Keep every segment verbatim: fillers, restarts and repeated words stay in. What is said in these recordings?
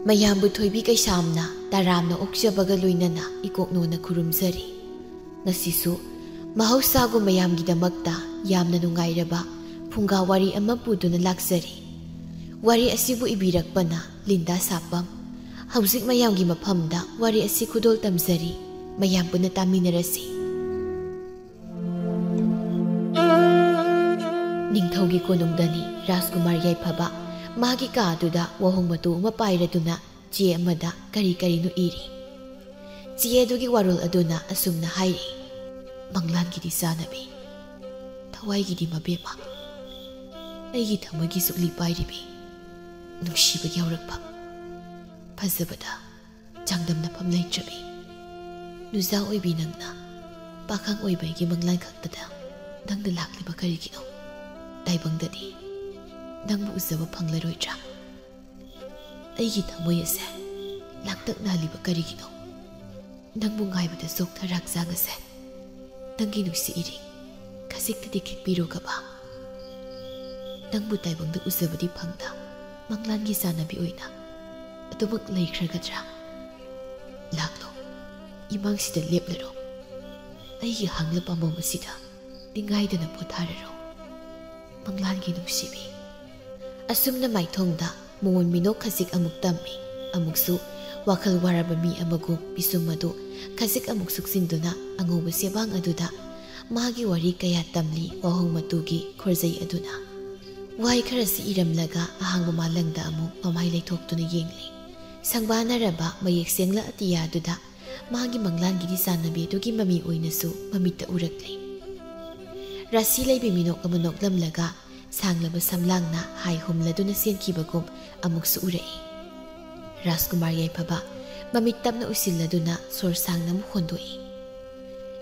ꯃꯌꯥꯝꯕꯨ ꯊꯣꯏꯕꯤ ꯀꯩꯁꯥꯝꯅ ꯇꯔꯥꯝꯅ ꯑꯣꯛꯆꯕꯒ ꯂꯣꯏꯅꯅ ꯏꯀꯣꯛꯅꯣꯅ ꯈꯨꯔꯨꯝꯖꯔꯤ꯫ ꯉꯁꯤꯁꯨ ꯃꯍꯧꯁꯥꯒꯨꯝ ꯃꯌꯥꯝꯒꯤꯗꯃꯛꯇ ꯌꯥꯝꯅ ꯅꯨꯡꯉꯥꯏꯔꯕ ꯐꯨꯡꯒꯥ ꯋꯥꯔꯤ ꯑꯃ ꯄꯨꯗꯨꯅ ꯂꯥꯛꯆꯔꯤ꯫ ꯋꯥꯔꯤ ꯑꯁꯤꯕꯨ ꯏꯕꯤꯔꯛꯄꯅ ꯂꯤꯟꯗꯥ ꯁꯥꯄꯝ꯫ ꯍꯧꯖꯤꯛ ꯃꯌꯥꯝꯒꯤ ꯃꯐꯝꯗ ꯋꯥꯔꯤ ꯑꯁꯤ ꯈꯨꯗꯣꯜ ꯇꯝꯖꯔꯤ꯫ ꯃꯌꯥꯝ ꯄꯨꯟꯅ ꯇꯥꯃꯤꯟꯅꯔꯁꯤ꯫ ꯅꯤꯡꯊꯧꯒꯤ ꯀꯣꯅꯨꯡꯗꯅꯤ ꯔꯥꯖꯀꯨꯃꯥꯔ ꯌꯥꯏꯐꯕ ꯃꯥꯒꯤ ꯀꯥ ꯑꯗꯨꯗ ꯋꯥꯍꯣꯡ ꯃꯇꯨ ꯑꯃ ꯄꯥꯏꯔꯗꯨꯅ ꯆꯦ ꯑꯃꯗ ꯀꯔꯤ ꯀꯔꯤꯅꯣ ꯏꯔꯤ꯫ ꯆꯦ ꯑꯗꯨꯒꯤ ꯋꯥꯔꯣꯜ ꯑꯗꯨꯅ ꯑꯁꯨꯝꯅ ꯍꯥꯏꯔꯤ, "ꯃꯪꯂꯥꯟꯒꯤꯗꯤ ꯆꯥꯅꯕꯤ, ꯊꯋꯥꯏꯒꯤꯗꯤ ꯃꯕꯦꯝꯃ, ꯑꯩꯒꯤ ꯊꯃꯣꯏꯒꯤ ꯁꯨꯛꯂꯤ ꯄꯥꯏꯔꯤꯕꯤ, ꯅꯨꯡꯁꯤꯕꯒꯤ ꯍꯧꯔꯛꯐꯝ, ꯐꯖꯕꯗ ꯆꯥꯡꯗꯝꯅꯐꯝ ꯂꯩꯇ꯭ꯔꯕꯤ, ꯅꯨꯖꯥ ꯑꯣꯏꯕꯤ ꯅꯪꯅ ꯄꯥꯈꯪ ꯑꯣꯏꯕ ꯑꯩꯒꯤ ꯃꯪꯂꯥꯟ ꯈꯛꯇꯗ ꯅꯪꯅ ꯂꯥꯛꯂꯤꯕ ꯀꯔꯤꯒꯤꯅꯣ? ꯇꯥꯏꯕꯪꯗꯗꯤ ꯅꯪꯕꯨ ꯎꯖꯕ ꯐꯪꯂꯔꯣꯏꯗ꯭ꯔꯥ? ꯑꯩꯒꯤ ꯊꯃꯣꯏ ꯑꯁꯦ ꯂꯥꯡꯇꯛꯅꯍꯜꯂꯤꯕ ꯀꯔꯤꯒꯤꯅꯣ? ꯅꯪꯕꯨ ꯉꯥꯏꯕꯗ ꯆꯣꯛꯊꯔ ꯍꯛꯆꯥꯡ ꯑꯁꯦ ꯅꯪꯒꯤ ꯅꯨꯡꯁꯤ ꯏꯔꯤꯛ ꯈꯖꯤꯛꯇꯗꯤ ꯈꯤꯛꯄꯤꯔꯣ ꯒꯕꯥ꯫ ꯅꯪꯕꯨ ꯇꯥꯏꯕꯪꯗ ꯎꯖꯕꯗꯤ ꯐꯪꯗ ꯃꯪꯂꯥꯟꯒꯤ ꯆꯥꯅꯕꯤ ꯑꯣꯏꯅ ꯑꯗꯨꯃꯛ ꯂꯩꯈ꯭ꯔꯒꯗ꯭ꯔꯥ? ꯂꯥꯛꯂꯣ, ꯏꯃꯥꯡꯁꯤꯗ ꯂꯦꯞꯂꯔꯣ꯫ ꯑꯩꯒꯤ ꯍꯥꯡꯂ ꯄꯥꯝꯕꯣꯝ ꯑꯁꯤꯗ ꯅꯤꯡꯉꯥꯏꯗꯅ ꯄꯣꯊꯥꯔꯔꯣ, ꯃꯪꯂꯥꯟꯒꯤ ꯅꯨꯡꯁꯤꯕꯤ꯫" ꯑꯁꯨꯝꯅ ꯃꯥꯏꯊꯣꯡꯗ ꯃꯣꯟ ꯃꯤꯅꯣꯛ ꯈꯖꯤꯛ ꯑꯃꯨꯛ ꯇꯝꯃꯤ꯫ ꯑꯃꯨꯛꯁꯨ ꯋꯥꯈꯜ ꯋꯥꯔꯕ ꯃꯤ ꯑꯃꯒꯨꯝ ꯄꯤꯁꯨꯝ ꯑꯗꯨ ꯈꯖꯤꯛ ꯑꯃꯨꯛ ꯁꯨꯛꯆꯤꯟꯗꯨꯅ ꯑꯉꯧꯕ ꯆꯦꯕꯥꯡ ꯑꯗꯨꯗ ꯃꯥꯒꯤ ꯋꯥꯔꯤ ꯀꯌꯥ ꯇꯝꯂꯤ ꯋꯥꯍꯣꯡ ꯃꯇꯨꯒꯤ ꯈꯣꯔꯖꯩ ꯑꯗꯨꯅ꯫ ꯋꯥꯍꯩ ꯈꯔꯁꯤ ꯏꯔꯝꯂꯒ ꯑꯍꯥꯡꯕ ꯃꯥꯂꯪꯗ ꯑꯃꯨꯛ ꯃꯃꯥꯏ ꯂꯩꯊꯣꯛꯇꯨꯅ ꯌꯦꯡꯂꯤ꯫ ꯁꯪꯕꯥꯅꯔꯕ ꯃꯌꯦꯛ ꯁꯦꯡꯂ ꯑꯇꯤꯌꯥ ꯑꯗꯨꯗ ꯃꯥꯒꯤ ꯃꯪꯂꯥꯟꯒꯤꯗꯤ ꯆꯥꯟꯅꯕꯤ ꯑꯗꯨꯒꯤ ꯃꯃꯤ ꯑꯣꯏꯅꯁꯨ ꯃꯃꯤꯠꯇ ꯎꯔꯛꯂꯤ꯫ ꯔꯥꯁꯤ ꯂꯩꯕꯤ ꯃꯤꯅꯣꯛ ꯑꯃ ꯅꯣꯛꯂꯝꯂꯒ ꯁꯥꯡꯂꯕ ꯁꯝꯂꯥꯡꯅ ꯍꯥꯏ ꯍꯨꯝꯂꯗꯨꯅ ꯆꯦꯟꯈꯤꯕꯒꯨꯝ ꯑꯃꯨꯛꯁꯨ ꯎꯔꯛꯏ꯫ ꯔꯥꯖꯀꯨꯃꯥꯔ ꯌꯥꯏꯐꯕ ꯃꯃꯤꯠ ꯇꯞꯅ ꯎꯏꯁꯤꯜꯂꯗꯨꯅ ꯁꯣꯔ ꯁꯥꯡꯅ ꯑꯃꯨꯛ ꯍꯣꯟꯗꯣꯛꯏ꯫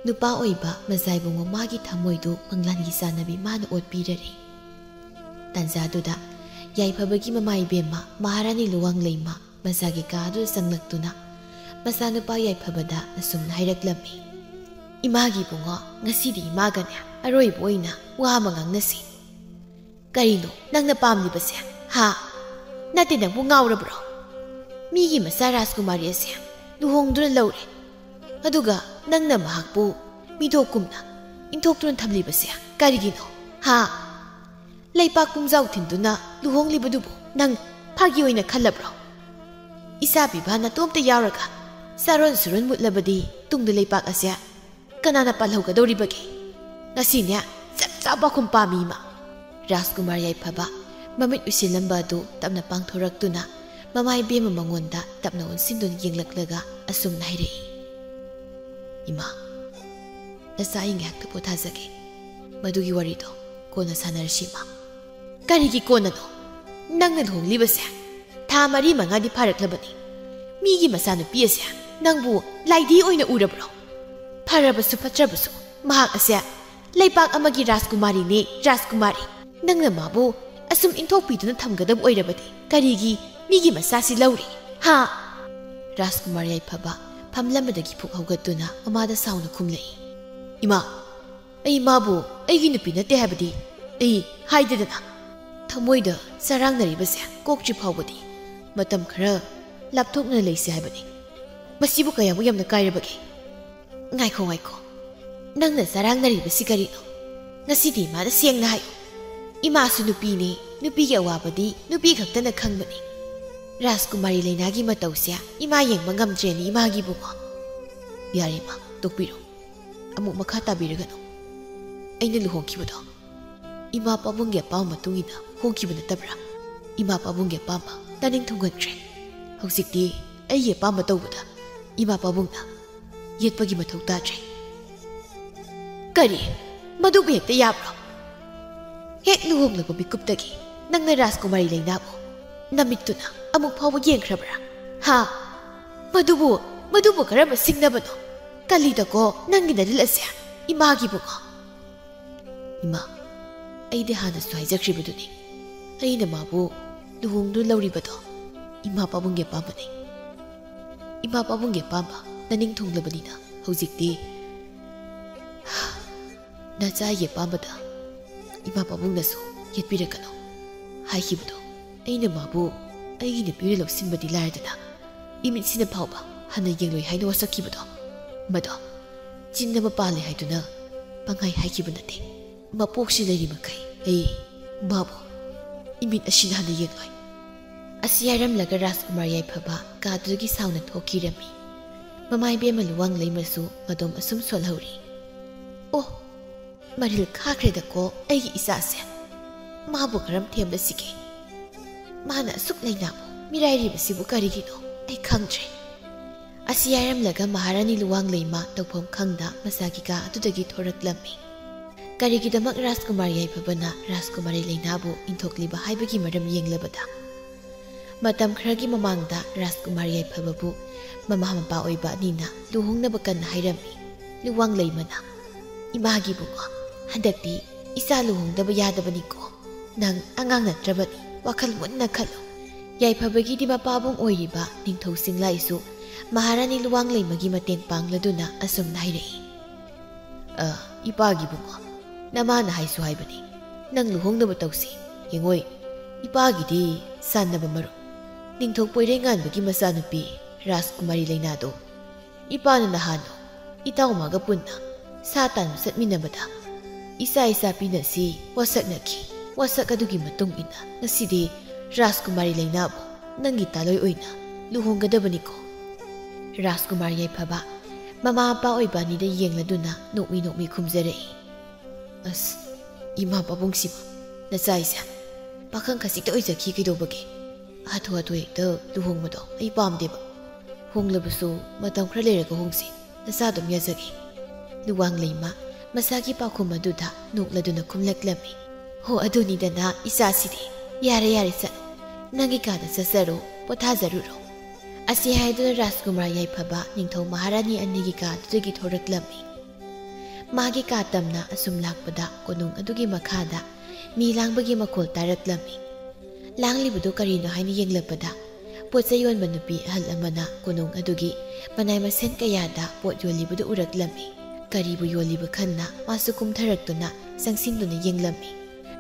ꯅꯨꯄꯥ ꯑꯣꯏꯕ ꯃꯖꯥꯏꯕꯨꯡꯉꯣ ꯃꯥꯒꯤ ꯊꯃꯣꯏꯗꯨ ꯃꯪꯂꯥꯟꯒꯤ ꯆꯥꯟꯅꯕꯤ ꯃꯥꯅ ꯑꯣꯠꯄꯤꯔꯔꯦ꯫ ꯇꯥꯟꯖꯥꯗꯨꯗ ꯌꯥꯏꯐꯕꯒꯤ ꯃꯃꯥ ꯏꯕꯦꯝꯃ ꯃꯍꯥꯔꯥꯅꯤ ꯂꯨꯋꯥꯡꯂꯩꯃ ꯃꯆꯥꯒꯤ ꯀꯥ ꯑꯗꯨꯗ ꯆꯪꯂꯛꯇꯨꯅ ꯃꯆꯥꯅꯨꯄꯥ ꯌꯥꯏꯐꯕꯗ ꯑꯁꯨꯝꯅ ꯍꯥꯏꯔꯛꯂꯝꯃꯤ, "ꯏꯃꯥꯒꯤ ꯏꯕꯨꯡꯉꯣ, ꯉꯁꯤꯗꯤ ꯏꯃꯥꯒꯅꯦ ꯑꯔꯣꯏꯕ ꯑꯣꯏꯅ ꯋꯥ ꯑꯃ ꯉꯥꯡꯅꯁꯤ꯫" "ꯀꯔꯤꯅꯣ ꯅꯪꯅ ꯄꯥꯝꯂꯤꯕꯁꯦ? ꯍꯥ? ꯅꯠꯇꯦ, ꯅꯪꯕꯨ ꯉꯥꯎꯔꯕ꯭ꯔꯣ?" ꯃꯤꯒꯤ ꯃꯆꯥ ꯔꯥꯖꯀꯨꯃꯥꯔꯤ ꯑꯁꯦ ꯂꯨꯍꯣꯡꯗꯨꯅ ꯂꯧꯔꯦ, ꯑꯗꯨꯒ ꯅꯪꯅ ꯃꯍꯥꯛꯄꯨ ꯃꯤꯗꯣꯛꯀꯨꯝꯅ ꯏꯟꯊꯣꯛꯇꯨꯅ ꯊꯝꯂꯤꯕꯁꯦ ꯀꯔꯤꯒꯤꯅꯣ? ꯍꯥ? ꯂꯩꯄꯥꯛ ꯄꯨꯝꯖꯥꯎ ꯊꯤꯟꯗꯨꯅ ꯂꯨꯍꯣꯡꯂꯤꯕꯗꯨꯕꯨ ꯅꯪ ꯐꯥꯒꯤ ꯑꯣꯏꯅ ꯈꯜꯂꯕ꯭ꯔꯣ? ꯏꯆꯥ ꯄꯤꯕ ꯅꯇꯣꯝꯇ ꯌꯥꯎꯔꯒ ꯆꯥꯔꯣꯟ ꯁꯨꯔꯣꯟ ꯃꯨꯠꯂꯕꯗꯤ ꯇꯨꯡꯗ ꯂꯩꯄꯥꯛ ꯑꯁꯦ ꯀꯅꯥꯅ ꯄꯥꯜꯍꯧꯒꯗꯧꯔꯤꯕꯒꯦ? ꯉꯁꯤꯅꯦ ꯆꯞ ꯆꯥꯕ ꯄꯥꯎꯈꯨꯝ ꯄꯥꯝꯃꯤ, ꯏꯃꯥ꯫ ꯔꯥꯖꯀꯨꯃꯥꯔ ꯌꯥꯏꯐꯕ ꯃꯃꯤꯠ ꯎꯏꯁꯤꯜꯂꯝꯕ ꯑꯗꯨ ꯇꯞꯅ ꯄꯥꯡꯊꯣꯔꯛꯇꯨꯅ ꯃꯃꯥ ꯏꯕꯦꯝꯃ ꯃꯉꯣꯟꯗ ꯇꯞꯅ ꯑꯣꯟꯁꯤꯟꯗꯨꯅ ꯌꯦꯡꯂꯛꯂꯒ ꯑꯁꯨꯝꯅ ꯍꯥꯏꯔꯛꯏ, "ꯏꯃꯥ, ꯅꯆꯥ, ꯑꯩ ꯉꯥꯏꯍꯥꯛꯇ ꯄꯣꯊꯥꯖꯒꯦ꯫ ꯃꯗꯨꯒꯤ ꯋꯥꯔꯤꯗꯣ ꯀꯣꯟꯅ ꯁꯥꯟꯅꯔꯁꯤ, ꯏꯃꯥ꯫" "ꯀꯔꯤꯒꯤ ꯀꯣꯟꯅꯅꯣ? ꯅꯪꯅ ꯂꯨꯍꯣꯡꯂꯤꯕꯁꯦ ꯊꯥ ꯃꯔꯤ ꯃꯉꯥꯗꯤ ꯐꯥꯔꯛꯂꯕꯅꯤ꯫ ꯃꯤꯒꯤ ꯃꯆꯥꯅꯨꯄꯤ ꯑꯁꯦ ꯅꯪꯕꯨ ꯂꯥꯏꯙꯤ ꯑꯣꯏꯅ ꯎꯔꯕ꯭ꯔꯣ? ꯐꯔꯕꯁꯨ ꯐꯠꯇ꯭ꯔꯕꯁꯨ ꯃꯍꯥꯛ ꯑꯁꯦ ꯂꯩꯄꯥꯛ ꯑꯃꯒꯤ ꯔꯥꯖꯀꯨꯃꯥꯔꯤꯅꯦ, ꯔꯥꯖꯀꯨꯃꯥꯔꯤ꯫ ꯅꯪꯅ ꯃꯥꯕꯨ ꯑꯁꯨꯝ ꯏꯟꯊꯣꯛꯄꯤꯗꯨꯅ ꯊꯝꯒꯗꯕ ꯑꯣꯏꯔꯕꯗꯤ ꯀꯔꯤꯒꯤ ꯃꯤꯒꯤ ꯃꯆꯥꯁꯤ ꯂꯧꯔꯤ? ꯍꯥ?" ꯔꯥꯖꯀꯨꯃꯥꯔ ꯌꯥꯏꯐꯕ ꯐꯝꯂꯝꯕꯗꯒꯤ ꯐꯨꯛ ꯍꯧꯒꯠꯇꯨꯅ ꯃꯃꯥꯗ ꯁꯥꯎꯅ ꯈꯨꯝꯂꯛꯏ, "ꯏꯃꯥ, ꯑꯩ ꯃꯥꯕꯨ ꯑꯩꯒꯤ ꯅꯨꯄꯤ ꯅꯠꯇꯦ ꯍꯥꯏꯕꯗꯤ ꯑꯩ ꯍꯥꯏꯗꯦꯗꯅ꯫ ꯊꯃꯣꯏꯗ ꯆꯔꯥꯡꯅꯔꯤꯕꯁꯦ ꯀꯣꯛꯇ꯭ꯔꯤ ꯐꯥꯎꯕꯗꯤ ꯃꯇꯝ ꯈꯔ ꯂꯥꯞꯊꯣꯛꯅ ꯂꯩꯁꯦ ꯍꯥꯏꯕꯅꯤ꯫ ꯃꯁꯤꯕꯨ ꯀꯌꯥꯃꯨꯛ ꯌꯥꯝꯅ ꯀꯥꯏꯔꯕꯒꯦ?" "ꯉꯥꯏꯈꯣ, ꯉꯥꯏꯈꯣ꯫ ꯅꯪꯅ ꯆꯔꯥꯡꯅꯔꯤꯕꯁꯤ ꯀꯔꯤꯅꯣ? ꯉꯁꯤꯗꯤ ꯏꯃꯥꯗ ꯁꯦꯡꯅ ꯍꯥꯏꯌꯨ꯫ ꯏꯃꯥꯁꯨ ꯅꯨꯄꯤꯅꯤ, ꯅꯨꯄꯤꯒꯤ ꯑꯋꯥꯕꯗꯤ ꯅꯨꯄꯤ ꯈꯛꯇꯅ ꯈꯪꯕꯅꯤ꯫ ꯔꯥꯖꯀꯨꯃꯥꯔꯤ ꯂꯩꯅꯥꯒꯤ ꯃꯇꯧꯁꯦ ꯏꯃꯥ ꯌꯦꯡꯕ ꯉꯝꯗ꯭ꯔꯦꯅꯦ, ꯏꯃꯥꯒꯤ ꯏꯕꯨꯡꯉꯣ꯫" "ꯌꯥꯔꯦ, ꯏꯃꯥ, ꯇꯣꯛꯄꯤꯔꯣ꯫ ꯑꯃꯨꯛ ꯃꯈꯥ ꯇꯥꯕꯤꯔꯒꯅꯨ꯫ ꯑꯩꯅ ꯂꯨꯍꯣꯡꯈꯤꯕꯗꯣ ꯏꯃꯥ ꯄꯥꯕꯨꯡꯒꯤ ꯑꯄꯥꯝꯕ ꯃꯇꯨꯡ ꯏꯟꯅ ꯍꯣꯡꯈꯤꯕ ꯅꯠꯇꯕ꯭ꯔꯥ? ꯏꯃꯥ ꯄꯥꯕꯨꯡꯒꯤ ꯑꯄꯥꯝꯕ ꯇꯥꯅꯤꯡ ꯊꯨꯡꯍꯟꯗ꯭ꯔꯦ꯫ ꯍꯧꯖꯤꯛꯇꯤ ꯑꯩꯒꯤ ꯑꯄꯥꯝꯕ ꯇꯧꯕꯗ ꯏꯃꯥ ꯄꯥꯕꯨꯡꯅ ꯌꯦꯠꯄꯒꯤ ꯃꯊꯧ ꯇꯥꯗ꯭ꯔꯦ꯫" "ꯀꯔꯤ? ꯃꯗꯨꯕꯨ ꯍꯦꯛꯇ ꯌꯥꯕ꯭ꯔꯣ? ꯍꯦꯛ ꯂꯨꯍꯣꯡꯂꯛꯄ ꯃꯤꯀꯨꯞꯇꯒꯤ ꯅꯪꯅ ꯔꯥꯖꯀꯨꯃꯥꯔꯤ ꯂꯩꯅꯥꯕꯨ ꯅꯃꯤꯠꯇꯨꯅ ꯑꯃꯨꯛ ꯐꯥꯎꯕ ꯌꯦꯡꯈ꯭ꯔꯕ꯭ꯔꯥ? ꯍꯥ? ꯃꯗꯨꯕꯨ, ꯃꯗꯨꯕꯨ ꯀꯔꯝꯕ ꯁꯤꯡꯅꯕꯅꯣ? ꯀꯜꯂꯤꯗꯀꯣ ꯅꯪꯒꯤ ꯅꯔꯤꯜ ꯑꯁꯦ, ꯏꯃꯥꯒꯤ ꯏꯕꯨꯡꯉꯣ꯫" "ꯏꯃꯥ, ꯑꯩꯗꯤ ꯍꯥꯟꯅꯁꯨ ꯍꯥꯏꯖꯈ꯭ꯔꯤꯕꯗꯨꯅꯤ, ꯑꯩꯅ ꯃꯥꯕꯨ ꯂꯨꯍꯣꯡꯗꯨꯅ ꯂꯧꯔꯤꯕꯗꯣ ꯏꯃꯥ ꯄꯥꯕꯨꯡꯒꯤ ꯑꯄꯥꯝꯕꯅꯤ꯫ ꯏꯃꯥ ꯄꯥꯕꯨꯡꯒꯤ ꯑꯄꯥꯝꯕ ꯅꯅꯤꯡ ꯊꯨꯡꯂꯕꯅꯤꯅ ꯍꯧꯖꯤꯛꯇꯤ ꯅꯆꯥꯒꯤ ꯑꯄꯥꯝꯕꯗ ꯏꯃꯥ ꯄꯥꯕꯨꯡꯅꯁꯨ ꯌꯦꯠꯄꯤꯔꯛꯀꯅꯨ ꯍꯥꯏꯈꯤꯕꯗꯣ꯫ ꯑꯩꯅ ꯃꯥꯕꯨ ꯑꯩꯒꯤ ꯅꯨꯄꯤ ꯑꯣꯏꯅ ꯂꯧꯁꯤꯟꯕꯗꯤ ꯂꯥꯏꯔꯗꯅ, ꯏꯃꯤꯠꯁꯤꯅ ꯐꯥꯎꯕ ꯍꯟꯅ ꯌꯦꯡꯂꯣꯏ ꯍꯥꯏꯅ ꯋꯥꯁꯛꯈꯤꯕꯗꯣ, ꯃꯗꯣ ꯆꯤꯟ ꯑꯃ ꯄꯥꯜꯂꯦ ꯍꯥꯏꯗꯨꯅ ꯄꯪꯍꯥꯏ ꯍꯥꯏꯈꯤꯕ ꯅꯠꯇꯦ꯫ ꯃꯄꯣꯛꯁꯤ ꯂꯩꯔꯤ ꯃꯈꯩ ꯑꯩ ꯃꯥꯕꯨ ꯏꯃꯤꯠ ꯑꯁꯤꯅ ꯍꯟꯅ ꯌꯦꯡꯂꯣꯏ꯫ ꯑꯁꯤ ꯍꯥꯏꯔꯝꯂꯒ ꯔꯥꯖꯀꯨꯃꯥꯔ ꯌꯥꯏꯐꯕ ꯀꯥꯗꯨꯗꯒꯤ ꯁꯥꯎꯅ ꯊꯣꯛꯈꯤꯔꯝꯃꯤ꯫ ꯃꯃꯥ ꯏꯕꯦꯝꯃ ꯂꯨꯋꯥꯡꯂꯩꯃꯁꯨ ꯃꯗꯣꯝ ꯑꯁꯨꯝ ꯁꯣꯜꯍꯧꯔꯤ꯫ ꯑꯣ, ꯃꯔꯤꯜ ꯈꯥꯈ꯭ꯔꯦꯗꯀꯣ ꯑꯩꯒꯤ ꯏꯆꯥꯁꯦ꯫ ꯃꯥꯕꯨ ꯀꯔꯝ ꯊꯦꯝꯕꯁꯤꯒꯦ? ꯃꯥꯅ ꯑꯁꯨꯛ ꯂꯩꯅꯥꯕꯨ ꯃꯤꯔꯥꯏꯔꯤꯕꯁꯤꯕꯨ ꯀꯔꯤꯒꯤꯅꯣ? ꯑꯩ ꯈꯪꯗ꯭ꯔꯦ꯫ ꯑꯁꯤ ꯍꯥꯏꯔꯝꯂꯒ ꯃꯍꯥꯔꯥꯅꯤ ꯂꯨꯋꯥꯡꯂꯩꯃ ꯇꯧꯐꯝ ꯈꯪꯗ ꯃꯁꯥꯒꯤ ꯀꯥ ꯑꯗꯨꯗꯒꯤ ꯊꯣꯔꯛꯂꯝꯃꯤ꯫ ꯀꯔꯤꯒꯤꯗꯃꯛ ꯔꯥꯖꯀꯨꯃꯥꯔ ꯌꯥꯏꯐꯕꯅ ꯔꯥꯖꯀꯨꯃꯥꯔꯤ ꯂꯩꯅꯥꯕꯨ ꯏꯟꯊꯣꯛꯂꯤꯕ ꯍꯥꯏꯕꯒꯤ ꯃꯔꯝ ꯌꯦꯡꯂꯕꯗ, ꯃꯇꯝ ꯈꯔꯒꯤ ꯃꯃꯥꯡꯗ ꯔꯥꯖꯀꯨꯃꯥꯔ ꯌꯥꯏꯐꯕꯕꯨ ꯃꯃꯥ ꯃꯄꯥ ꯑꯣꯏꯕ ꯑꯅꯤꯅ ꯂꯨꯍꯣꯡꯅꯕ ꯀꯟꯅ ꯍꯥꯏꯔꯝꯃꯤ꯫ ꯂꯨꯋꯥꯡꯂꯩꯃꯅ, "ꯏꯃꯥꯒꯤ ꯏꯕꯨꯡꯉꯣ, ꯍꯟꯗꯛꯇꯤ ꯏꯆꯥ ꯂꯨꯍꯣꯡꯗꯕ ꯌꯥꯗꯕꯅꯤꯀꯣ꯫ ꯅꯪ ꯑꯉꯥꯡ ꯅꯠꯇ꯭ꯔꯕꯅꯤ, ꯋꯥꯈꯜ ꯃꯨꯟꯅ ꯈꯜꯂꯨ꯫ ꯌꯥꯏꯐꯕꯒꯤꯗꯤ ꯃꯄꯥꯕꯨꯡ ꯑꯣꯏꯔꯤꯕ ꯅꯤꯡꯊꯧ ꯁꯤꯡꯂꯥꯏꯁꯨ ꯃꯍꯥꯔꯥꯅꯤ ꯂꯨꯋꯥꯡꯂꯩꯃꯒꯤ ꯃꯇꯦꯡ ꯄꯥꯡꯂꯗꯨꯅ ꯑꯁꯨꯝꯅ ꯍꯥꯏꯔꯛꯏ꯫ ꯑ, ꯏꯄꯥꯒꯤ ꯏꯕꯨꯡꯉꯣ, ꯅꯃꯥꯅ ꯍꯥꯏꯁꯨ ꯍꯥꯏꯕꯅꯤ, ꯅꯪ ꯂꯨꯍꯣꯡꯅꯕ ꯇꯧꯁꯤ꯫ ꯌꯦꯡꯉꯣꯏ, ꯏꯄꯥꯒꯤꯗꯤ ꯁꯥꯟꯅꯕ ꯃꯔꯨꯞ, ꯅꯤꯡꯊꯧ ꯄꯣꯏꯔꯩꯉꯥꯟꯕꯒꯤ ꯃꯆꯥꯅꯨꯄꯤ ꯔꯥꯖꯀꯨꯃꯥꯔꯤ ꯂꯩꯅꯥꯗꯣ ꯏꯄꯥꯅ ꯅꯍꯥꯟ ꯏꯇꯥꯎ ꯃꯥꯒ ꯄꯨꯟꯅ ꯁꯥ ꯇꯥꯟꯕ ꯆꯠꯃꯤꯟꯅꯕꯗ ꯏꯆꯥ ꯏꯆꯥ ꯄꯤꯅꯁꯤ ꯋꯥꯁꯛꯅꯈꯤ꯫ ꯋꯥꯁꯛ ꯑꯗꯨꯒꯤ ꯃꯇꯨꯡ ꯏꯟꯅ ꯉꯁꯤꯗꯤ ꯔꯥꯖꯀꯨꯃꯥꯔꯤ ꯂꯩꯅꯥꯕꯨ ꯅꯪꯒꯤ ꯇꯥꯂꯣꯏ ꯑꯣꯏꯅ ꯂꯨꯍꯣꯡꯒꯗꯕꯅꯤꯀꯣ꯫" ꯔꯥꯖꯀꯨꯃꯥꯔ ꯌꯥꯏꯐꯕ ꯃꯃꯥ ꯃꯄꯥ ꯑꯣꯏꯕ ꯑꯅꯤꯗ ꯌꯦꯡꯂꯗꯨꯅ ꯅꯣꯛꯃꯤ ꯅꯣꯛꯃꯤ ꯈꯨꯝꯖꯔꯛꯏ꯫ "ꯑꯁ, ꯏꯃꯥ ꯄꯥꯕꯨꯡꯁꯤꯕ, ꯅꯆꯥ ꯏꯆꯥ ꯄꯥꯈꯪ ꯈꯖꯤꯛꯇ ꯑꯣꯏꯖꯈꯤ ꯀꯩꯗꯧꯕꯒꯦ? ꯍꯥꯊꯨ ꯍꯥꯊꯨ ꯍꯦꯛꯇ ꯂꯨꯍꯣꯡꯕꯗꯣ ꯑꯩ ꯄꯥꯝꯗꯦꯕ꯫ ꯍꯣꯡꯂꯕꯁꯨ ꯃꯇꯝ ꯈꯔ ꯂꯩꯔꯒ ꯍꯣꯡꯁꯤ, ꯅꯆꯥ ꯑꯗꯨꯝ ꯌꯥꯖꯒꯦ꯫" ꯂꯨꯋꯥꯡꯂꯩꯃ ꯃꯁꯥꯒꯤ ꯄꯥꯎꯈꯨꯝ ꯑꯗꯨꯗ ꯅꯣꯛꯂꯗꯨꯅ ꯈꯨꯝꯂꯛꯂꯝꯃꯤ꯫ "ꯍꯣ, ꯑꯗꯨꯅꯤꯗꯅ ꯏꯆꯥꯁꯤꯗꯤ꯫ ꯌꯥꯔꯦ, ꯌꯥꯔꯦ, ꯆꯠꯂꯣ꯫ ꯅꯪꯒꯤ ꯀꯥꯗ ꯆꯠꯆꯔꯣ, ꯄꯣꯊꯥꯖꯔꯨꯔꯣ꯫" ꯑꯁꯤ ꯍꯥꯏꯗꯨꯅ ꯔꯥꯖꯀꯨꯃꯥꯔ ꯌꯥꯏꯐꯕ ꯅꯤꯡꯊꯧ ꯃꯍꯥꯔꯥꯅꯤ ꯑꯅꯤꯒꯤ ꯀꯥꯗꯨꯗꯒꯤ ꯊꯣꯔꯛꯂꯝꯃꯤ꯫ ꯃꯥꯒꯤ ꯀꯥ ꯇꯝꯅ ꯑꯁꯨꯝ ꯂꯥꯛꯄꯗ ꯀꯣꯅꯨꯡ ꯑꯗꯨꯒꯤ ꯃꯈꯥꯗ ꯃꯤ ꯂꯥꯡꯕꯒꯤ ꯃꯈꯣꯜ ꯇꯥꯔꯛꯂꯝꯃꯤ꯫ ꯂꯥꯡꯂꯤꯕꯗꯨ ꯀꯔꯤꯅꯣ ꯍꯥꯏꯅ ꯌꯦꯡꯂꯛꯄꯗ, ꯄꯣꯠ ꯆꯩ ꯌꯣꯟꯕ ꯅꯨꯄꯤ ꯑꯍꯜ ꯑꯃꯅ ꯀꯣꯅꯨꯡ ꯑꯗꯨꯒꯤ ꯃꯅꯥꯏ ꯃꯁꯤꯟ ꯀꯌꯥꯗ ꯄꯣꯠ ꯌꯣꯜꯂꯤꯕꯗꯨ ꯎꯔꯛꯂꯝꯃꯤ꯫ ꯀꯔꯤꯕꯨ ꯌꯣꯜꯂꯤꯕ ꯈꯟꯅ ꯃꯥꯁꯨ ꯀꯨꯝꯊꯔꯛꯇꯨꯅ ꯆꯪꯁꯤꯟꯗꯨꯅ ꯌꯦꯡꯂꯝꯃꯤ꯫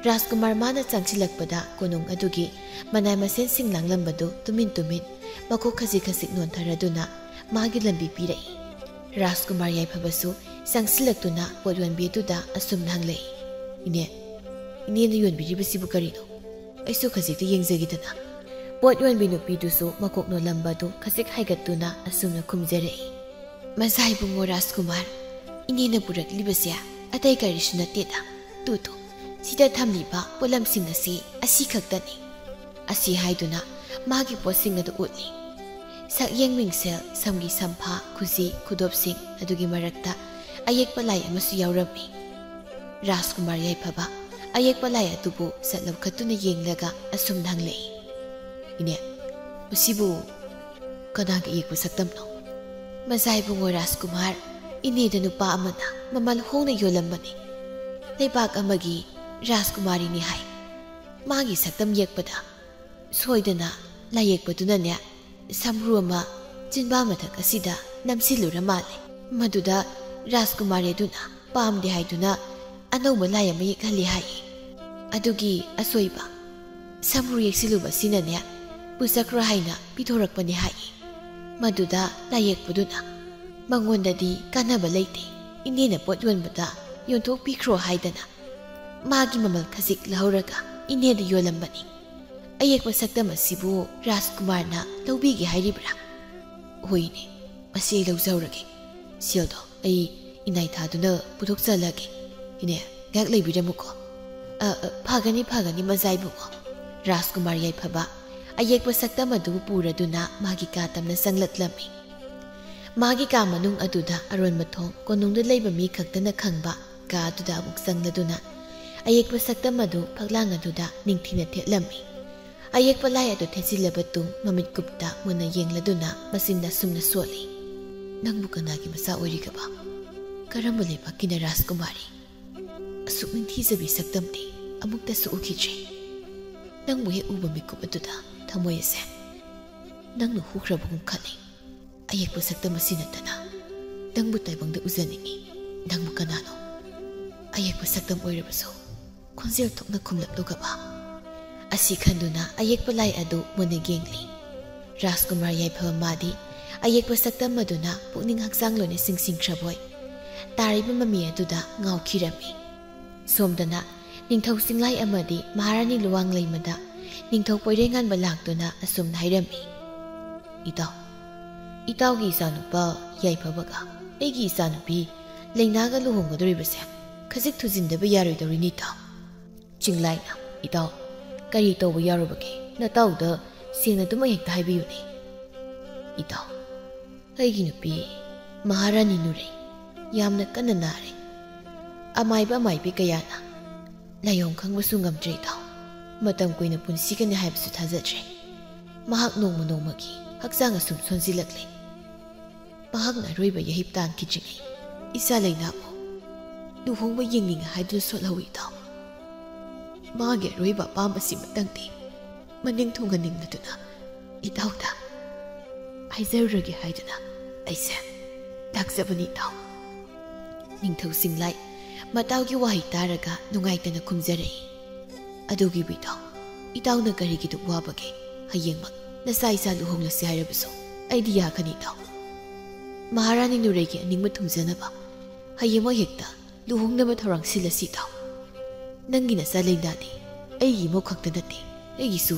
ꯔꯥꯖꯀꯨꯃꯥꯔ ꯃꯥꯅ ꯆꯪꯁꯤꯜꯂꯛꯄꯗ ꯀꯣꯅꯨꯡ ꯑꯗꯨꯒꯤ ꯃꯅꯥꯏ ꯃꯁꯤꯟꯁꯤꯡ ꯂꯥꯡꯂꯝꯕꯗꯨ ꯇꯨꯃꯤꯟ ꯇꯨꯃꯤꯟ ꯃꯈꯣꯛ ꯈꯖꯤꯛ ꯈꯖꯤꯛ ꯅꯣꯟꯊꯔꯗꯨꯅ ꯃꯥꯒꯤ ꯂꯝꯕꯤ ꯄꯤꯔꯛꯏ꯫ ꯔꯥꯖꯀꯨꯃꯥꯔ ꯌꯥꯏꯐꯕꯁꯨ ꯆꯪꯁꯤꯜꯂꯛꯇꯨꯅ ꯄꯣꯠ ꯌꯣꯟꯕꯤ ꯑꯗꯨꯗ ꯑꯁꯨꯝꯅ ꯍꯪꯂꯛꯏ, "ꯏꯅꯦ, ꯏꯅꯦꯅ ꯌꯣꯟꯕꯤꯔꯤꯕꯁꯤꯕꯨ ꯀꯔꯤꯅꯣ? ꯑꯩꯁꯨ ꯈꯖꯤꯛꯇ ꯌꯦꯡꯖꯒꯦꯗꯅ꯫" ꯄꯣꯠ ꯌꯣꯟꯕꯤ ꯅꯨꯄꯤꯗꯨꯁꯨ ꯃꯀꯣꯛ ꯅꯣꯜꯂꯝꯕꯗꯨ ꯈꯖꯤꯛ ꯍꯥꯏꯒꯠꯇꯨꯅ ꯑꯁꯨꯝꯅ ꯈꯨꯝꯖꯔꯛꯏ, "ꯃꯆꯥ ꯏꯕꯨꯡꯉꯣ ꯔꯥꯖꯀꯨꯃꯥꯔ, ꯏꯅꯦꯅ ꯄꯨꯔꯛꯂꯤꯕꯁꯦ ꯑꯇꯩ ꯀꯔꯤꯁꯨ ꯅꯠꯇꯦꯗ꯫ ꯇꯨ ꯇꯨ, ꯁꯤꯗ ꯊꯝꯂꯤꯕ ꯄꯣꯠꯂꯝꯁꯤꯡ ꯑꯁꯤ ꯑꯁꯤ ꯈꯛꯇꯅꯤ꯫" ꯑꯁꯤ ꯍꯥꯏꯗꯨꯅ ꯃꯥꯒꯤ ꯄꯣꯠꯁꯤꯡ ꯑꯗꯨ ꯎꯠꯂꯤ꯫ ꯁꯛꯌꯦꯡ ꯃꯤꯡꯁꯦꯜ, ꯁꯝꯒꯤ ꯁꯝꯐꯥ, ꯈꯨꯖꯤ, ꯈꯨꯗꯣꯞꯁꯤꯡ ꯑꯗꯨꯒꯤ ꯃꯔꯛꯇ ꯑꯌꯦꯛꯄ ꯂꯥꯏ ꯑꯃꯁꯨ ꯌꯥꯎꯔꯝꯃꯤ꯫ ꯔꯥꯖꯀꯨꯃꯥꯔ ꯌꯥꯏꯐꯕ ꯑꯌꯦꯛꯄ ꯂꯥꯏ ꯑꯗꯨꯕꯨ ꯁꯠ ꯂꯧꯈꯠꯇꯨꯅ ꯌꯦꯡꯂꯒ ꯑꯁꯨꯝꯅ ꯍꯪꯂꯛꯏ, "ꯏꯅꯦ, ꯃꯁꯤꯕꯨ ꯀꯅꯥꯒꯤ ꯑꯌꯦꯛꯄ ꯁꯛꯇꯝꯅꯣ?" "ꯃꯆꯥ ꯏꯕꯨꯡꯉꯣ ꯔꯥꯖꯀꯨꯃꯥꯔ, ꯏꯅꯦꯗ ꯅꯨꯄꯥ ꯑꯃꯅ ꯃꯃꯜ ꯍꯣꯡꯅ ꯌꯣꯜꯂꯝꯕꯅꯤ꯫ ꯂꯩꯕꯥꯛ ꯑꯃꯒꯤ ꯔꯥꯖꯀꯨꯃꯥꯔꯤꯅꯤ ꯍꯥꯏ꯫ ꯃꯥꯒꯤ ꯁꯛꯇꯝ ꯌꯦꯛꯄꯗ ꯁꯣꯏꯗꯅ ꯂꯥꯏꯌꯦꯛꯄꯗꯨꯅꯅꯦ, ꯁꯝꯕ꯭ꯔꯨ ꯑꯃ ꯆꯤꯟꯕꯥ ꯃꯊꯛ ꯑꯁꯤꯗ ꯅꯝꯁꯤꯜꯂꯨꯔ ꯃꯥꯜꯂꯦ꯫ ꯃꯗꯨꯗ ꯔꯥꯖꯀꯨꯃꯥꯔꯤ ꯑꯗꯨꯅ ꯄꯥꯝꯗꯦ ꯍꯥꯏꯗꯨꯅ ꯑꯅꯧꯕ ꯂꯥꯏ ꯑꯃ ꯌꯦꯛꯍꯜꯂꯤ ꯍꯥꯏꯌꯦ꯫ ꯑꯗꯨꯒꯤ ꯑꯁꯣꯏꯕ ꯁꯝꯕ꯭ꯔꯨ ꯌꯦꯛꯁꯤꯜꯂꯨꯕꯁꯤꯅꯅꯦ, ꯄꯨꯆꯈ꯭ꯔꯣ ꯍꯥꯏꯅ ꯄꯤꯊꯣꯔꯛꯄꯅꯤ ꯍꯥꯏꯌꯦ꯫ ꯃꯗꯨꯗ ꯂꯥꯏꯌꯦꯛꯄꯗꯨꯅ, ꯃꯉꯣꯟꯗꯗꯤ ꯀꯥꯟꯅꯕ ꯂꯩꯇꯦ, ꯏꯅꯦꯅ ꯄꯣꯠ ꯌꯣꯟꯕꯗ ꯌꯣꯟꯊꯣꯛꯄꯤꯈ꯭ꯔꯣ ꯍꯥꯏꯗꯅ ꯃꯥꯒꯤ ꯃꯃꯜ ꯈꯖꯤꯛ ꯂꯧꯍꯧꯔꯒ ꯏꯅꯦꯗ ꯌꯣꯜꯂꯝꯕꯅꯤ꯫ ꯑꯌꯦꯛꯄ ꯁꯛꯇꯝ ꯑꯁꯤꯕꯨ ꯔꯥꯖꯀꯨꯃꯥꯔꯅ ꯂꯧꯕꯤꯒꯦ ꯍꯥꯏꯔꯤꯕ꯭ꯔꯥ?" "ꯍꯣꯏꯅꯦ, ꯃꯁꯤ ꯑꯩ ꯂꯧꯖꯍꯧꯔꯒꯦ꯫ ꯁꯦꯜꯗꯣ ꯑꯩ ꯏꯅꯥꯏ ꯊꯥꯗꯨꯅ ꯄꯨꯊꯣꯛꯆꯍꯜꯂꯒꯦ꯫ ꯏꯅꯦ, ꯉꯥꯏꯍꯥꯛ ꯂꯩꯕꯤꯔꯝꯃꯨꯀꯣ꯫" "ꯑ, ꯑ, ꯐꯒꯅꯤ, ꯐꯒꯅꯤ, ꯃꯆꯥ ꯏꯕꯨꯡꯉꯣ꯫" ꯔꯥꯖꯀꯨꯃꯥꯔ ꯌꯥꯏꯐꯕ ꯑꯌꯦꯛꯄ ꯁꯛꯇꯝ ꯑꯗꯨꯕꯨ ꯄꯨꯔꯗꯨꯅ ꯃꯥꯒꯤ ꯀꯥ ꯇꯝꯅ ꯆꯪꯂꯛꯂꯝꯃꯤ꯫ ꯃꯥꯒꯤ ꯀꯥ ꯃꯅꯨꯡ ꯑꯗꯨꯗ ꯑꯔꯣꯟꯕ ꯊꯣꯡ, ꯀꯣꯅꯨꯡꯗ ꯂꯩꯕ ꯃꯤ ꯈꯛꯇꯅ ꯈꯪꯕ ꯀꯥ ꯑꯗꯨꯗ ꯑꯃꯨꯛ ꯆꯪꯂꯗꯨꯅ ꯑꯌꯦꯛꯄ ꯁꯛꯇꯝ ꯑꯗꯨ ꯐꯛꯂꯥꯡ ꯑꯗꯨꯗ ꯅꯤꯡꯊꯤꯅ ꯊꯦꯠꯂꯝꯃꯤ꯫ ꯑꯌꯦꯛꯄ ꯂꯥꯏ ꯑꯗꯨ ꯊꯦꯠꯆꯤꯜꯂꯕ ꯇꯨꯡ ꯃꯃꯤꯠ ꯀꯨꯞꯇ ꯃꯨꯟꯅ ꯌꯦꯡꯂꯗꯨꯅ ꯃꯆꯤꯟꯗ ꯑꯁꯨꯝꯅ ꯁꯣꯜꯂꯤ, "ꯅꯪꯕꯨ ꯀꯅꯥꯒꯤ ꯃꯆꯥ ꯑꯣꯏꯔꯤꯒꯕ? ꯀꯔꯝꯕ ꯂꯩꯕꯥꯛꯀꯤꯅ ꯔꯥꯖꯀꯨꯃꯥꯔꯤ? ꯑꯁꯨꯛ ꯅꯤꯡꯊꯤꯖꯕꯤ ꯁꯛꯇꯝꯗꯤ ꯑꯃꯨꯛꯇꯁꯨ ꯎꯈꯤꯗ꯭ꯔꯤ꯫ ꯅꯪꯕꯨ ꯍꯦꯛ ꯎꯕ ꯃꯤꯀꯨꯞ ꯑꯗꯨꯗ ꯊꯃꯣꯏ ꯑꯁꯦ ꯅꯪꯅ ꯍꯨꯈ꯭ꯔꯕꯒꯨꯝ ꯈꯜꯂꯤ꯫ ꯑꯌꯦꯛꯄ ꯁꯛꯇꯝ ꯑꯁꯤ ꯅꯠꯇꯅ ꯅꯪꯕꯨ ꯇꯥꯏꯕꯪꯗ ꯎꯖꯅꯤꯡꯏ꯫ ꯅꯪꯕꯨ ꯀꯅꯥꯅꯣ? ꯑꯌꯦꯛꯄ ꯁꯛꯇꯝ ꯑꯣꯏꯔꯕꯁꯨ ꯈꯣꯟꯖꯦꯜ ꯊꯣꯛꯅ ꯈꯨꯝꯂꯛꯂꯨꯒꯕ꯫ ꯑꯁꯤ ꯈꯟꯗꯨꯅ ꯑꯌꯦꯛꯄ ꯂꯥꯏ ꯑꯗꯨ ꯃꯨꯟꯅ ꯌꯦꯡꯂꯤ꯫ ꯔꯥꯖꯀꯨꯃꯥꯔ ꯌꯥꯏꯐꯕ ꯃꯥꯗꯤ ꯑꯌꯦꯛꯄ ꯁꯛꯇꯝ ꯑꯗꯨꯅ ꯄꯨꯛꯅꯤꯡ ꯍꯛꯆꯥꯡ ꯂꯣꯏꯅ ꯁꯤꯡꯁꯤꯡꯈ꯭ꯔꯕꯣꯏ ꯇꯥꯔꯤꯕ ꯃꯃꯤ ꯑꯗꯨꯗ ꯉꯥꯎꯈꯤꯔꯝꯃꯤ꯫ ꯁꯣꯝꯗꯅ ꯅꯤꯡꯊꯧ ꯆꯤꯡꯂꯥꯏ ꯑꯃꯗꯤ ꯃꯍꯥꯔꯥꯅꯤ ꯂꯨꯋꯥꯡ ꯂꯩꯃꯗ ꯅꯤꯡꯊꯧ ꯄꯣꯏꯔꯩꯉꯥꯟꯕ ꯂꯥꯛꯇꯨꯅ ꯑꯁꯨꯝꯅ ꯍꯥꯏꯔꯝꯃꯤ, "ꯏꯇꯥꯎ, ꯏꯇꯥꯎꯒꯤ ꯏꯆꯥꯅꯨꯄꯥ ꯌꯥꯏꯐꯕꯒ ꯑꯩꯒꯤ ꯏꯆꯥꯅꯨꯄꯤ ꯂꯩꯅꯥꯒ ꯂꯨꯍꯣꯡꯒꯗꯧꯔꯤꯕꯁꯦ ꯈꯖꯤꯛ ꯊꯨꯖꯤꯟꯗꯕ ꯌꯥꯔꯣꯏꯗꯧꯔꯤꯅꯤ ꯏꯇꯥꯎ꯫" ꯆꯤꯡꯂꯥꯏꯅ, "ꯏꯇꯥꯎ, ꯀꯔꯤ ꯇꯧꯕ ꯌꯥꯔꯨꯕꯒꯦ? ꯅꯇꯥꯎꯗ ꯁꯦꯡꯅ ꯑꯗꯨꯃꯛ ꯍꯦꯛꯇ ꯍꯥꯏꯕꯤꯌꯨꯅꯦ꯫" "ꯏꯇꯥꯎ, ꯑꯩꯒꯤ ꯅꯨꯄꯤ ꯃꯍꯥꯔꯥꯅꯤ ꯅꯨꯔꯩ ꯌꯥꯝꯅ ꯀꯟꯅ ꯅꯥꯔꯦ꯫ ꯑꯃꯥꯏꯕ ꯑꯃꯥꯏꯕꯤ ꯀꯌꯥꯅ ꯂꯥꯏꯑꯣꯡ ꯈꯪꯕꯁꯨ ꯉꯝꯗ꯭ꯔꯦ ꯏꯇꯥꯎ꯫ ꯃꯇꯝ ꯀꯨꯏꯅ ꯄꯨꯟꯁꯤꯒꯅꯤ ꯍꯥꯏꯕꯁꯨ ꯊꯥꯖꯗ꯭ꯔꯦ꯫ ꯃꯍꯥꯛ ꯅꯣꯡꯃ ꯅꯣꯡꯃꯒꯤ ꯍꯛꯆꯥꯡ ꯑꯁꯨꯝ ꯁꯣꯟꯖꯤꯜꯂꯛꯂꯦ꯫ ꯃꯍꯥꯛꯅ ꯑꯔꯣꯏꯕ ꯌꯥꯍꯤꯞ ꯇꯥꯟꯈꯤꯗ꯭ꯔꯤꯉꯩ ꯏꯆꯥ ꯂꯩꯅꯥꯕꯨ ꯂꯨꯍꯣꯡꯕ ꯌꯦꯡꯅꯤꯡꯉꯤ ꯍꯥꯏꯗꯨꯅ ꯁꯣꯜꯍꯧꯏ ꯏꯇꯥꯎ꯫ ꯃꯥꯒꯤ ꯑꯔꯣꯏꯕ ꯑꯄꯥꯝꯕꯁꯤꯃꯇꯪꯗꯤ ꯃꯅꯤꯡ ꯊꯨꯡꯍꯟꯅꯤꯡꯂꯗꯨꯅ ꯏꯇꯥꯎꯗ ꯍꯥꯏꯖꯔꯨꯔꯒꯦ ꯍꯥꯏꯗꯨꯅ ꯑꯩꯁꯦ ꯂꯥꯛꯆꯕꯅꯤ ꯏꯇꯥꯎ꯫" ꯅꯤꯡꯊꯧ ꯆꯤꯡꯂꯥꯏ ꯃꯇꯥꯎꯒꯤ ꯋꯥꯍꯩ ꯇꯥꯔꯒ ꯅꯨꯡꯉꯥꯏꯇꯅ ꯈꯨꯝꯖꯔꯛꯏ꯫ "ꯑꯗꯨꯒꯤꯕꯨ ꯏꯇꯥꯎ, ꯏꯇꯥꯎꯅ ꯀꯔꯤꯒꯤꯗꯨ ꯋꯥꯕꯒꯦ? ꯍꯌꯦꯡꯃꯛ ꯅꯆꯥ ꯏꯆꯥ ꯂꯨꯍꯣꯡꯂꯁꯤ ꯍꯥꯏꯔꯕꯁꯨ ꯑꯩꯗꯤ ꯌꯥꯒꯅꯤ ꯏꯇꯥꯎ꯫ ꯃꯍꯥꯔꯥꯅꯤ ꯅꯨꯔꯩꯒꯤ ꯑꯅꯤꯡꯕ ꯊꯨꯡꯖꯅꯕ ꯍꯌꯦꯡꯃꯛ ꯍꯦꯛꯇ ꯂꯨꯍꯣꯡꯅꯕ ꯊꯧꯔꯥꯡ ꯁꯤꯜꯂꯁꯤ ꯏꯇꯥꯎ꯫ ꯅꯪꯒꯤ ꯅꯆꯥ ꯂꯩꯅꯥꯗꯤ ꯑꯩꯒꯤ ꯏꯃꯧ ꯈꯛꯇ ꯅꯠꯇꯦ, ꯑꯩꯒꯤꯁꯨ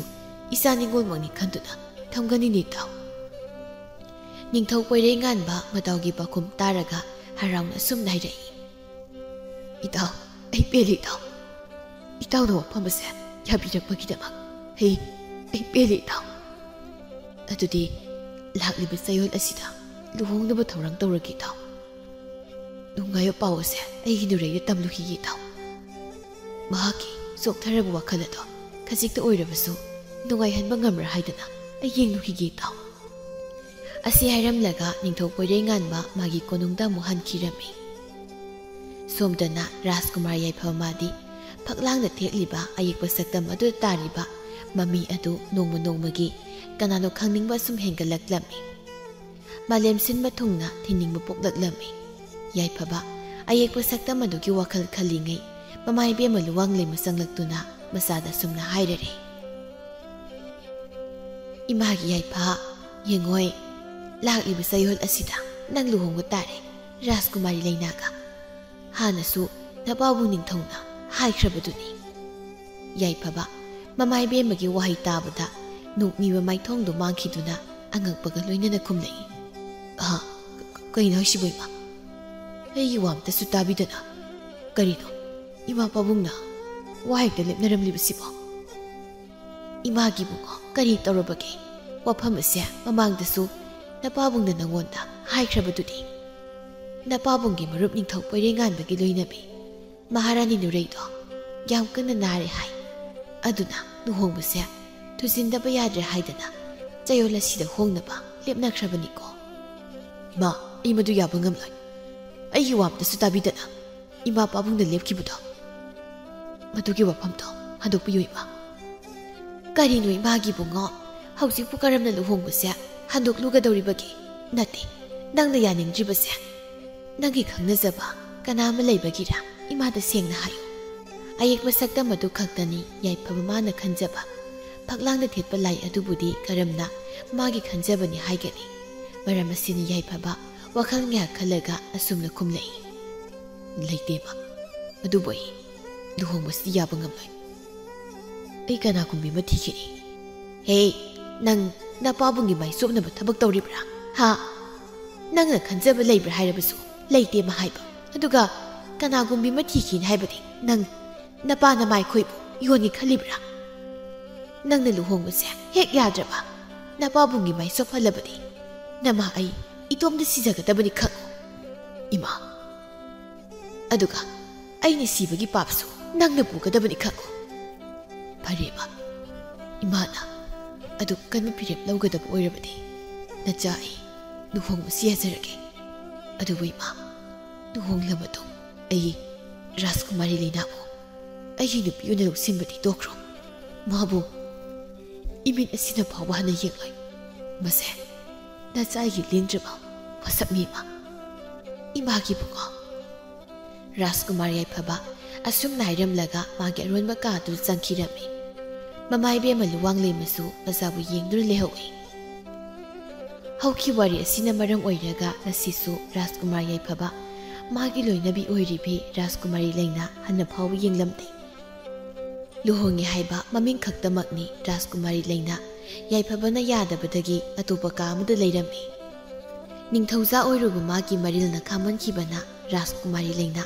ꯏꯆꯥ ꯅꯤꯉꯣꯜꯃꯛꯅꯤ ꯈꯟꯗꯨꯅ ꯊꯝꯒꯅꯤꯅꯦ ꯏꯇꯥꯎ꯫" ꯅꯤꯡꯊꯧ ꯄꯣꯏꯔꯩꯉꯥꯟꯕ ꯃꯇꯥꯎꯒꯤ ꯄꯥꯎꯈꯨꯝ ꯇꯥꯔꯒ ꯍꯔꯥꯎꯅ ꯑꯁꯨꯝꯅ ꯍꯥꯏꯔꯛꯏ, "ꯏꯇꯥꯎ, ꯑꯩ ꯄꯦꯜꯂꯤ ꯏꯇꯥꯎ꯫ ꯏꯇꯥꯎꯅ ꯋꯥꯐꯝ ꯑꯁꯦ ꯌꯥꯕꯤꯔꯛꯄꯒꯤꯗꯃꯛ ꯑꯩ, ꯑꯩ ꯄꯦꯜꯂꯤ ꯏꯇꯥꯎ꯫ ꯑꯗꯨꯗꯤ ꯂꯥꯛꯂꯤꯕ ꯆꯌꯣꯜ ꯑꯁꯤꯗ ꯂꯨꯍꯣꯡꯅꯕ ꯊꯧꯔꯥꯡ ꯇꯧꯔꯒꯦ ꯏꯇꯥꯎ꯫ ꯅꯨꯡꯉꯥꯏꯕ ꯄꯥꯎ ꯑꯁꯦ ꯑꯩꯒꯤ ꯅꯨꯔꯩꯗ ꯇꯝꯂꯨꯈꯤꯒꯦ ꯏꯇꯥꯎ꯫ ꯃꯍꯥꯛꯀꯤ ꯆꯣꯛꯊꯔꯕ ꯋꯥꯈꯜ ꯑꯗꯣ ꯈꯖꯤꯛꯇ ꯑꯣꯏꯔꯕꯁꯨ ꯅꯨꯡꯉꯥꯏꯍꯟꯕ ꯉꯝꯕ꯭ꯔꯥ ꯍꯥꯏꯗꯅ ꯑꯩ ꯌꯦꯡꯂꯨꯈꯤꯒꯦ ꯏꯇꯥꯎ꯫" ꯑꯁꯤ ꯍꯥꯏꯔꯝꯂꯒ ꯅꯤꯡꯊꯧ ꯀꯣꯏꯔꯩꯉꯥꯟꯕ ꯃꯥꯒꯤ ꯀꯣꯅꯨꯡꯗ ꯑꯃꯨꯛ ꯍꯟꯈꯤꯔꯝꯃꯤ꯫ ꯁꯣꯝꯗꯅ ꯔꯥꯖꯀꯨꯃꯥꯔ ꯌꯥꯏꯐꯕ ꯃꯥꯗꯤ ꯐꯛꯂꯥꯡꯗ ꯊꯦꯠꯂꯤꯕ ꯑꯌꯦꯛꯄ ꯁꯛꯇꯝ ꯑꯗꯨꯗ ꯇꯥꯔꯤꯕ ꯃꯃꯤ ꯑꯗꯨ ꯅꯣꯡꯃ ꯅꯣꯡꯃꯒꯤ ꯀꯅꯥꯅꯣ ꯈꯪꯅꯤꯡꯕ ꯁꯨꯝ ꯍꯦꯟꯒꯠꯂꯛꯂꯝꯃꯤ꯫ ꯃꯥꯂꯦꯝ ꯁꯤꯟꯕ ꯊꯨꯡꯅ ꯊꯤꯅꯤꯡꯕ ꯄꯣꯛꯂꯛꯂꯝꯃꯤ꯫ ꯌꯥꯏꯐꯕ ꯑꯌꯦꯛꯄ ꯁꯛꯇꯝ ꯑꯗꯨꯒꯤ ꯋꯥꯈꯜ ꯈꯜꯂꯤꯉꯩ ꯃꯃꯥ ꯏꯕꯦꯝꯃ ꯂꯨꯋꯥꯡꯂꯩꯃ ꯆꯪꯂꯛꯇꯨꯅ ꯃꯆꯥꯗ ꯁꯨꯝꯅ ꯍꯥꯏꯔꯔꯦ꯫ "ꯏꯃꯥꯒꯤ ꯌꯥꯏꯐ, ꯌꯦꯡꯉꯣꯏ, ꯂꯥꯛꯂꯤꯕ ꯆꯌꯣꯜ ꯑꯁꯤꯗ ꯅꯪ ꯂꯨꯍꯣꯡꯕ ꯇꯥꯔꯦ ꯔꯥꯖꯀꯨꯃꯥꯔꯤ ꯂꯩꯅꯥꯒ꯫ ꯍꯥꯟꯅꯁꯨ ꯅꯄꯥꯕꯨꯡ ꯅꯤꯡꯊꯧꯅ ꯍꯥꯏꯈ꯭ꯔꯕꯗꯨꯅꯤ꯫" ꯌꯥꯏꯐꯕ ꯃꯃꯥ ꯏꯕꯦꯝꯃꯒꯤ ꯋꯥꯍꯩ ꯇꯥꯕꯗ ꯅꯣꯛꯃꯤꯕ ꯃꯥꯏꯊꯣꯡꯗꯨ ꯃꯥꯡꯈꯤꯗꯨꯅ ꯑꯉꯛꯄꯒ ꯂꯣꯏꯅꯅ ꯈꯨꯝꯂꯛꯏ꯫ "ꯑꯍ, ꯀ-, ꯀꯩꯅꯣ ꯍꯥꯏꯁꯤꯕꯣ ꯏꯃꯥ? ꯑꯩꯒꯤ ꯋꯥ ꯑꯝꯇꯁꯨ ꯇꯥꯕꯤꯗꯅ꯫ ꯀꯔꯤꯅꯣ? ꯏꯃꯥ ꯄꯥꯕꯨꯡꯅ ꯋꯥ ꯍꯦꯛꯇ ꯂꯦꯞꯅꯔꯝꯂꯤꯕꯁꯤꯕꯣ?" "ꯏꯃꯥꯒꯤ ꯏꯕꯨꯡꯉꯣ, ꯀꯔꯤ ꯇꯧꯔꯕꯒꯦ? ꯋꯥꯐꯝ ꯑꯁꯦ ꯃꯃꯥꯡꯗꯁꯨ ꯅꯄꯥꯕꯨꯡꯅ ꯅꯉꯣꯟꯗ ꯍꯥꯏꯈ꯭ꯔꯕꯗꯨꯗꯤ꯫ ꯅꯄꯥꯕꯨꯡꯒꯤ ꯃꯔꯨꯞ ꯅꯤꯡꯊꯧ ꯄꯣꯏꯔꯩꯉꯥꯟꯕꯒꯤ ꯂꯣꯏꯅꯕꯤ ꯃꯍꯥꯔꯥꯅꯤ ꯅꯨꯔꯩꯗꯣ ꯌꯥꯝ ꯀꯟꯅ ꯅꯥꯔꯦ ꯍꯥꯏ꯫ ꯑꯗꯨꯅ ꯂꯨꯍꯣꯡꯕꯁꯦ ꯊꯨꯖꯤꯟꯗꯕ ꯌꯥꯗ꯭ꯔꯦ ꯍꯥꯏꯗꯅ ꯆꯌꯣꯜ ꯑꯁꯤꯗ ꯍꯣꯡꯅꯕ ꯂꯦꯞꯅꯈ꯭ꯔꯕꯅꯤꯀꯣ꯫" "ꯃꯥ, ꯑꯩ ꯃꯗꯨ ꯌꯥꯕ ꯉꯝꯂꯣꯏ꯫ ꯑꯩꯒꯤ ꯋꯥ ꯑꯝꯇꯁꯨ ꯇꯥꯕꯤꯗꯅ ꯏꯃꯥ ꯄꯥꯕꯨꯡꯅ ꯂꯦꯞꯈꯤꯕꯗꯣ, ꯃꯗꯨꯒꯤ ꯋꯥꯐꯝꯗꯣ ꯍꯟꯗꯣꯛꯄꯤꯌꯨ ꯏꯃꯥ꯫" "ꯀꯔꯤꯅꯣ ꯏꯃꯥꯒꯤ ꯏꯕꯨꯡꯉꯣ? ꯍꯧꯖꯤꯛꯄꯨ ꯀꯔꯝꯅ ꯂꯨꯍꯣꯡꯕꯁꯦ ꯍꯟꯗꯣꯛꯂꯨꯒꯗꯧꯔꯤꯕꯒꯦ? ꯅꯠꯇꯦ, ꯅꯪꯅ ꯌꯥꯅꯤꯡꯗ꯭ꯔꯤꯕꯁꯦ ꯅꯪꯒꯤ ꯈꯪꯅꯖꯕ ꯀꯅꯥ ꯑꯃ ꯂꯩꯕꯒꯤꯔꯥ? ꯏꯃꯥꯗ ꯁꯦꯡꯅ ꯍꯥꯏꯌꯨ꯫" ꯑꯌꯦꯛꯄ ꯁꯛꯇꯝ ꯑꯗꯨ ꯈꯛꯇꯅꯤ ꯌꯥꯏꯐꯕ ꯃꯥꯅ ꯈꯟꯖꯕ꯫ ꯐꯛꯂꯥꯡꯗ ꯊꯦꯠꯄ ꯂꯥꯏ ꯑꯗꯨꯕꯨꯗꯤ ꯀꯔꯝꯅ ꯃꯥꯒꯤ ꯈꯟꯖꯕꯅꯤ ꯍꯥꯏꯒꯅꯤ? ꯃꯔꯝ ꯑꯁꯤꯅ ꯌꯥꯏꯐꯕ ꯋꯥꯈꯜ ꯉꯥꯏꯍꯥꯛ ꯈꯜꯂꯒ ꯑꯁꯨꯝꯅ ꯈꯨꯝꯂꯛꯏ꯫ "ꯂꯩꯇꯦ ꯃꯥ, ꯑꯗꯨꯕꯨ ꯑꯩ ꯂꯨꯍꯣꯡꯕꯁꯤꯗꯤ ꯌꯥꯕ ꯉꯝꯂꯣꯏ꯫ ꯑꯩ ꯀꯅꯥꯒꯨꯝꯕꯤ ꯑꯃ ꯊꯤꯈꯤꯅꯤ꯫" "ꯍꯦ, ꯅꯪ ꯅꯄꯥꯕꯨꯡꯒꯤ ꯃꯥꯏ ꯆꯣꯞꯅꯕ ꯊꯕꯛ ꯇꯧꯔꯤꯕ꯭ꯔꯥ? ꯍꯥ? ꯅꯪꯅ ꯈꯟꯖꯕ ꯂꯩꯕ꯭ꯔꯥ ꯍꯥꯏꯔꯕꯁꯨ ꯂꯩꯇꯦ ꯑꯃ ꯍꯥꯏꯕ꯫ ꯑꯗꯨꯒ ꯀꯅꯥꯒꯨꯝꯕꯤ ꯑꯃ ꯊꯤꯈꯤꯅꯤ ꯍꯥꯏꯕꯗꯤ ꯅꯪ ꯅꯄꯥ ꯅꯃꯥꯏꯈꯣꯏꯕꯨ ꯌꯣꯟꯒꯦ ꯈꯜꯂꯤꯕ꯭ꯔꯥ? ꯅꯪꯅ ꯂꯨꯍꯣꯡꯕꯁꯦ ꯍꯦꯛ ꯌꯥꯗ꯭ꯔꯕ, ꯅꯄꯥꯕꯨꯡꯒꯤ ꯃꯥꯏ ꯆꯣꯞꯍꯜꯂꯕꯗꯤ ꯅꯃꯥ ꯑꯩ ꯏꯇꯣꯝꯇ ꯁꯤꯖꯒꯗꯕꯅꯤ ꯈꯪꯉꯨ꯫" "ꯏꯃꯥ, ꯑꯗꯨꯒ ꯑꯩꯅ ꯁꯤꯕꯒꯤ ꯄꯥꯞꯁꯨ ꯅꯪꯅ ꯄꯨꯒꯗꯕꯅꯤ ꯈꯪꯉꯨ꯫" "ꯐꯔꯦ ꯏꯃꯥ, ꯏꯃꯥꯅ ꯑꯗꯨꯛ ꯀꯟꯕ ꯐꯤꯔꯦꯞ ꯂꯧꯒꯗꯕ ꯑꯣꯏꯔꯕꯗꯤ ꯅꯆꯥ ꯑꯩ ꯂꯨꯍꯣꯡꯕꯁꯤ ꯌꯥꯖꯔꯒꯦ꯫ ꯑꯗꯨꯕꯨ ꯏꯃꯥ, ꯂꯨꯍꯣꯡꯂ ꯃꯇꯨꯡ ꯑꯩ ꯔꯥꯖꯀꯨꯃꯥꯔꯤ ꯂꯩꯅꯥꯕꯨ ꯑꯩꯒꯤ ꯅꯨꯄꯤ ꯑꯣꯏꯅ ꯂꯧꯁꯤꯟꯕꯗꯤ ꯇꯣꯛꯈ꯭ꯔꯣ꯫ ꯃꯥꯕꯨ ꯏꯃꯤꯠ ꯑꯁꯤꯅ ꯐꯥꯎꯕ ꯍꯟꯅ ꯌꯦꯡꯂꯣꯏ꯫ ꯃꯁꯦ ꯅꯆꯥꯒꯤ ꯂꯦꯡꯗ꯭ꯔꯕ ꯃꯁꯛꯅꯤ ꯏꯃꯥ꯫" "ꯏꯃꯥꯒꯤ ꯏꯕꯨꯡꯉꯣ꯫" ꯔꯥꯖꯀꯨꯃꯥꯔ ꯌꯥꯏꯐꯕ ꯑꯁꯨꯝꯅ ꯍꯥꯏꯔꯝꯂꯒ ꯃꯥꯒꯤ ꯑꯔꯣꯟꯕ ꯀꯥꯗꯨ ꯆꯪꯈꯤꯔꯝꯃꯤ꯫ ꯃꯃꯥ ꯏꯕꯦꯝꯃ ꯂꯨꯋꯥꯡꯂꯦꯝꯃꯁꯨ ꯃꯆꯥꯕꯨ ꯌꯦꯡꯗꯨꯅ ꯂꯩꯍꯧꯏ꯫ ꯍꯧꯈꯤꯕ ꯋꯥꯔꯤ ꯑꯁꯤꯅ ꯃꯔꯝ ꯑꯣꯏꯔꯒ ꯉꯁꯤꯁꯨ ꯔꯥꯖꯀꯨꯃꯥꯔ ꯌꯥꯏꯐꯕ ꯃꯥꯒꯤ ꯂꯣꯏꯅꯕꯤ ꯑꯣꯏꯔꯤꯕꯤ ꯔꯥꯖꯀꯨꯃꯥꯔꯤ ꯂꯩꯅꯥ ꯍꯟꯅ ꯐꯥꯎꯕ ꯌꯦꯡꯂꯝꯗꯦ꯫ ꯂꯨꯍꯣꯡꯉꯦ ꯍꯥꯏꯕ ꯃꯃꯤꯡ ꯈꯛꯇꯃꯛꯅꯤ ꯔꯥꯖꯀꯨꯃꯥꯔꯤ ꯂꯩꯅꯥ ꯌꯥꯏꯐꯕꯅ ꯌꯥꯗꯕꯗꯒꯤ ꯑꯇꯣꯞꯄ ꯀꯥ ꯑꯃꯗ ꯂꯩꯔꯝꯃꯤ꯫ ꯅꯤꯡꯊꯧꯖꯥ ꯑꯣꯏꯔꯨꯕ ꯃꯥꯒꯤ ꯃꯔꯤꯜꯅ ꯈꯥꯝꯍꯟꯈꯤꯕꯅ ꯔꯥꯖꯀꯨꯃꯥꯔꯤ ꯂꯩꯅꯥ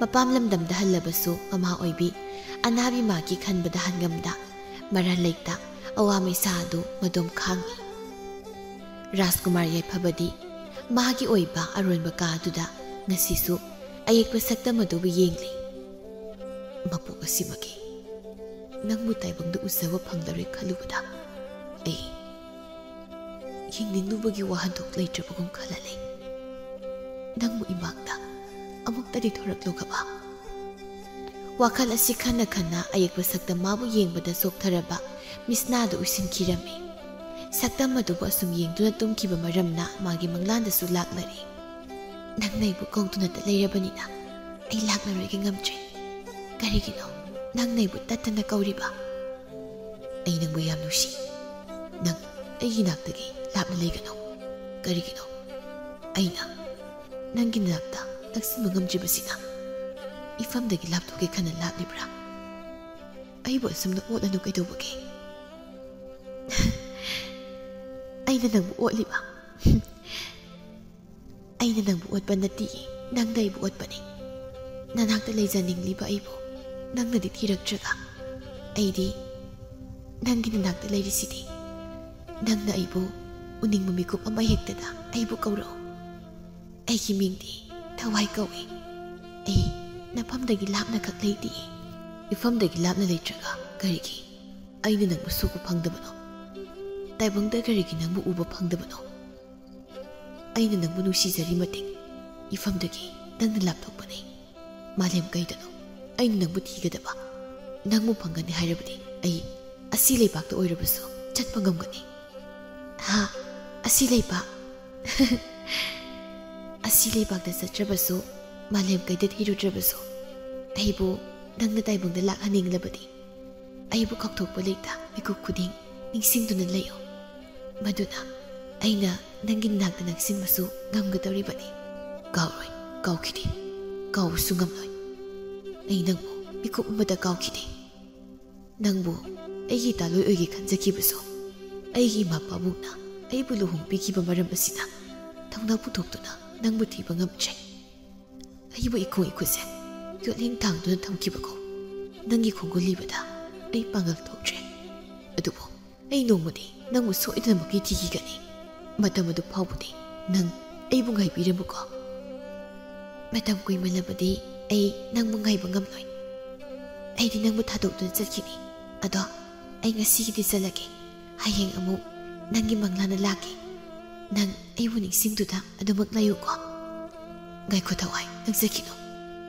ꯃꯄꯥꯝ ꯂꯝꯗꯝꯗ ꯍꯜꯂꯕꯁꯨ ꯃꯃꯥ ꯑꯣꯏꯕꯤ ꯑꯅꯥꯕꯤ ꯃꯥꯒꯤ ꯈꯟꯕꯗ ꯍꯟꯉꯝꯗ ꯃꯔꯥꯜ ꯂꯩꯇ ꯑꯋꯥ ꯃꯩꯁꯥ ꯑꯗꯨ ꯃꯗꯣꯝ ꯈꯥꯡꯉꯤ꯫ ꯔꯥꯖꯀꯨꯃꯥꯔ ꯌꯥꯏꯐꯕꯗꯤ ꯃꯥꯒꯤ ꯑꯣꯏꯕ ꯑꯔꯣꯟꯕ ꯀꯥ ꯑꯗꯨꯗ ꯉꯁꯤꯁꯨ ꯑꯌꯦꯛꯄ ꯁꯛꯇꯝ ꯑꯗꯨꯕꯨ ꯌꯦꯡꯂꯤ꯫ ꯃꯄꯣꯛ ꯑꯁꯤꯃꯛꯀꯤ ꯅꯪꯕꯨ ꯇꯥꯏꯕꯪꯗ ꯎꯖꯕ ꯐꯪꯂꯔꯣꯏ ꯈꯜꯂꯨꯕꯗ ꯑꯩ ꯌꯦꯡꯅꯤꯡꯂꯨꯕꯒꯤ ꯋꯥꯍꯟꯊꯣꯛ ꯂꯩꯇ꯭ꯔꯕꯒꯨꯝ ꯈꯜꯂ ꯂꯩ꯫ ꯅꯪꯕꯨ ꯏꯃꯥꯡꯗ ꯑꯃꯨꯛꯇꯗꯤ ꯊꯣꯔꯛꯂꯨꯒꯕ꯫ ꯋꯥꯈꯜ ꯑꯁꯤ ꯈꯟꯅ ꯈꯟꯅ ꯑꯌꯦꯛꯄ ꯁꯛꯇꯝ ꯃꯥꯕꯨ ꯌꯦꯡꯕꯗ ꯆꯣꯛꯊꯔꯕ ꯃꯤꯁꯅꯥꯗꯨ ꯎꯏꯁꯤꯟꯈꯤꯔꯝꯃꯤ꯫ ꯁꯛꯇꯝ ꯑꯗꯨꯕꯨ ꯑꯁꯨꯝ ꯌꯦꯡꯗꯨꯅ ꯇꯨꯝꯈꯤꯕ ꯃꯔꯝꯅ ꯃꯥꯒꯤ ꯃꯪꯂꯥꯟꯗꯁꯨ ꯂꯥꯛꯂꯔꯤ꯫ ꯅꯪꯅ ꯑꯩꯕꯨ ꯀꯧꯗꯨꯅꯇ ꯂꯩꯔꯕꯅꯤꯅ ꯑꯩ ꯂꯥꯛꯂꯔꯣꯏꯒꯦ ꯉꯝꯗ꯭ꯔꯦ꯫ ꯀꯔꯤꯒꯤꯅꯣ ꯅꯪꯅ ꯑꯩꯕꯨ ꯇꯠꯇꯅ ꯀꯧꯔꯤꯕ? ꯑꯩ ꯅꯪꯕꯨ ꯌꯥꯝ ꯅꯨꯡꯁꯤ꯫ ꯅꯪ ꯑꯩꯒꯤ ꯅꯥꯛꯇꯒꯤ ꯂꯥꯞꯅ ꯂꯩꯒꯅꯨ꯫ ꯀꯔꯤꯒꯤꯅꯣ ꯑꯩꯅ ꯅꯪꯒꯤ ꯅꯥꯛꯇ ꯅꯛꯁꯤꯟꯕ ꯉꯝꯗ꯭ꯔꯤꯕꯁꯤꯅ? ꯏꯐꯝꯗꯒꯤ ꯂꯥꯞꯊꯣꯛꯀꯦ ꯈꯟꯅ ꯂꯥꯛꯂꯤꯕ꯭ꯔꯥ? ꯑꯩꯕꯨ ꯑꯁꯨꯝꯅ ꯑꯣꯠꯂꯅꯨ ꯀꯩꯗꯧꯕꯒꯦ? ꯑꯩꯅ ꯅꯪꯕꯨ ꯑꯣꯠꯂꯤꯕ? ꯑꯩꯅ ꯅꯪꯕꯨ ꯑꯣꯠꯄ ꯅꯠꯇꯤꯌꯦ, ꯅꯪꯅ ꯑꯩꯕꯨ ꯑꯣꯠꯄꯅꯤ꯫ ꯅꯅꯥꯛꯇ ꯂꯩꯖꯅꯤꯡꯂꯤꯕ ꯑꯩꯕꯨ ꯅꯪꯅꯗꯤ ꯊꯤꯔꯛꯇ꯭ꯔꯒ ꯑꯩꯗꯤ ꯅꯪꯒꯤ ꯅꯅꯥꯛꯇ ꯂꯩꯔꯤꯁꯤꯗꯤ꯫ ꯅꯪꯅ ꯑꯩꯕꯨ ꯎꯅꯤꯡꯕ ꯃꯤꯀꯨꯞ ꯑꯃ ꯍꯦꯛꯇꯗ ꯑꯩꯕꯨ ꯀꯧꯔꯛꯎ꯫ ꯑꯩꯒꯤ ꯃꯤꯡꯗꯤ ꯊꯋꯥꯏ ꯀꯧꯏ꯫ ꯑꯩ ꯅꯐꯝꯗꯒꯤ ꯂꯥꯞꯅ ꯈꯛ ꯂꯩꯇꯤꯌꯦ꯫ ꯏꯐꯝꯗꯒꯤ ꯂꯥꯞꯅ ꯂꯩꯇ꯭ꯔꯒ ꯀꯔꯤꯒꯤ ꯑꯩꯅ ꯅꯪꯕꯨ ꯁꯣꯛꯄ ꯐꯪꯗꯕꯅꯣ? ꯇꯥꯏꯕꯪꯗ ꯀꯔꯤꯒꯤ ꯅꯪꯕꯨ ꯎꯕ ꯐꯪꯗꯕꯅꯣ? ꯑꯩꯅ ꯅꯪꯕꯨ ꯅꯨꯡꯁꯤꯖꯔꯤ ꯃꯇꯤꯛ ꯏꯐꯝꯗꯒꯤ ꯅꯪꯅ ꯂꯥꯞꯊꯣꯛꯄꯅꯤ꯫ ꯃꯥꯂꯦꯝ ꯀꯩꯗꯅꯣ ꯑꯩꯅ ꯅꯪꯕꯨ ꯊꯤꯒꯗꯕ? ꯅꯪꯕꯨ ꯐꯪꯒꯅꯤ ꯍꯥꯏꯔꯕꯗꯤ ꯑꯩ ꯑꯁꯤ ꯂꯩꯕꯥꯛꯇ ꯑꯣꯏꯔꯕꯁꯨ ꯆꯠꯄ ꯉꯝꯒꯅꯤ꯫ ꯍꯥ? ꯑꯁꯤ ꯂꯩꯕꯥꯛ? ꯑꯁꯤ ꯂꯩꯕꯥꯛꯇ ꯆꯠꯇ꯭ꯔꯕꯁꯨ, ꯃꯥꯂꯦꯝ ꯀꯩꯗ ꯊꯤꯔꯨꯗ꯭ꯔꯕꯁꯨ, ꯑꯩꯕꯨ ꯅꯪꯅ ꯇꯥꯏꯕꯪꯗ ꯂꯥꯛꯍꯟꯅꯤꯡꯂꯕꯗꯤ, ꯑꯩꯕꯨ ꯀꯥꯎꯊꯣꯛꯄ ꯂꯩꯇ ꯃꯤꯀꯨꯞ ꯈꯨꯗꯤꯡ ꯅꯤꯡꯁꯤꯡꯗꯨꯅ ꯂꯩꯌꯨ꯫ ꯃꯗꯨꯅ ꯑꯩꯅ ꯅꯪꯒꯤ ꯅꯥꯛꯇ ꯅꯛꯁꯤꯟꯕꯁꯨ ꯉꯝꯒꯗꯧꯔꯤꯕꯅꯤ꯫ ꯀꯥꯎꯔꯣꯏ, ꯀꯥꯎꯈꯤꯗꯦ, ꯀꯥꯎꯕꯁꯨ ꯉꯝꯂꯣꯏ꯫ ꯑꯩ ꯅꯪꯕꯨ ꯃꯤꯀꯨꯞ ꯑꯃꯗ ꯀꯥꯎꯈꯤꯗꯦ꯫ ꯅꯪꯕꯨ ꯑꯩꯒꯤ ꯏꯇꯥꯂꯣꯏ ꯑꯣꯏꯒꯦ ꯈꯟꯖꯈꯤꯕꯁꯨ, ꯑꯩꯒꯤ ꯏꯃꯥ ꯄꯥꯕꯨꯡꯅ ꯑꯩꯕꯨ ꯂꯨꯍꯣꯡꯕꯤꯈꯤꯕ ꯃꯔꯝ ꯑꯁꯤꯅ ꯊꯧꯅꯥ ꯄꯨꯊꯣꯛꯇꯨꯅ ꯅꯪꯕꯨ ꯊꯤꯕ ꯉꯝꯗ꯭ꯔꯦ꯫ ꯑꯩꯕꯨ ꯏꯈꯣꯡ ꯏꯈꯨꯠꯁꯦ ꯌꯣꯠꯂꯦꯡ ꯊꯥꯡꯗꯨꯅ ꯊꯝꯈꯤꯕꯀꯣ, ꯅꯪꯒꯤ ꯈꯣꯡꯒꯨꯜ ꯂꯤꯕꯗ ꯑꯩ ꯄꯥꯡꯒꯜ ꯊꯣꯛꯇ꯭ꯔꯦ꯫ ꯑꯗꯨꯕꯨ ꯑꯩ ꯅꯣꯡꯃꯗꯤ ꯅꯪꯕꯨ ꯁꯣꯏꯗꯅꯃꯛꯀꯤ ꯊꯤꯈꯤꯒꯅꯤ꯫ ꯃꯇꯝ ꯑꯗꯨ ꯐꯥꯎꯕꯗꯤ ꯅꯪ ꯑꯩꯕꯨ ꯉꯥꯏꯕꯤꯔꯝꯃꯨꯀꯣ꯫ ꯃꯇꯝ ꯀꯨꯏꯃꯜꯂꯕꯗꯤ ꯑꯩ ꯅꯪꯕꯨ ꯉꯥꯏꯕ ꯉꯝꯂꯣꯏ꯫ ꯑꯩꯗꯤ ꯅꯪꯕꯨ ꯊꯥꯗꯣꯛꯇꯨꯅ ꯆꯠꯈꯤꯅꯤ꯫ ꯑꯗꯣ ꯑꯩ ꯉꯁꯤꯒꯤꯗꯤ ꯆꯠꯂꯒꯦ꯫ ꯍꯌꯦꯡ ꯑꯃꯨꯛ ꯅꯪꯒꯤ ꯃꯪꯂꯥꯟꯗ ꯂꯥꯛꯀꯦ꯫ ꯅꯪ ꯑꯩꯕꯨ ꯅꯤꯡꯁꯤꯡꯗꯨꯅ ꯑꯗꯨꯃꯛ ꯂꯩꯌꯨꯀꯣ꯫ ꯉꯥꯏꯈꯣ ꯊꯋꯥꯏ, ꯅꯪ ꯆꯠꯈꯤꯅꯨ꯫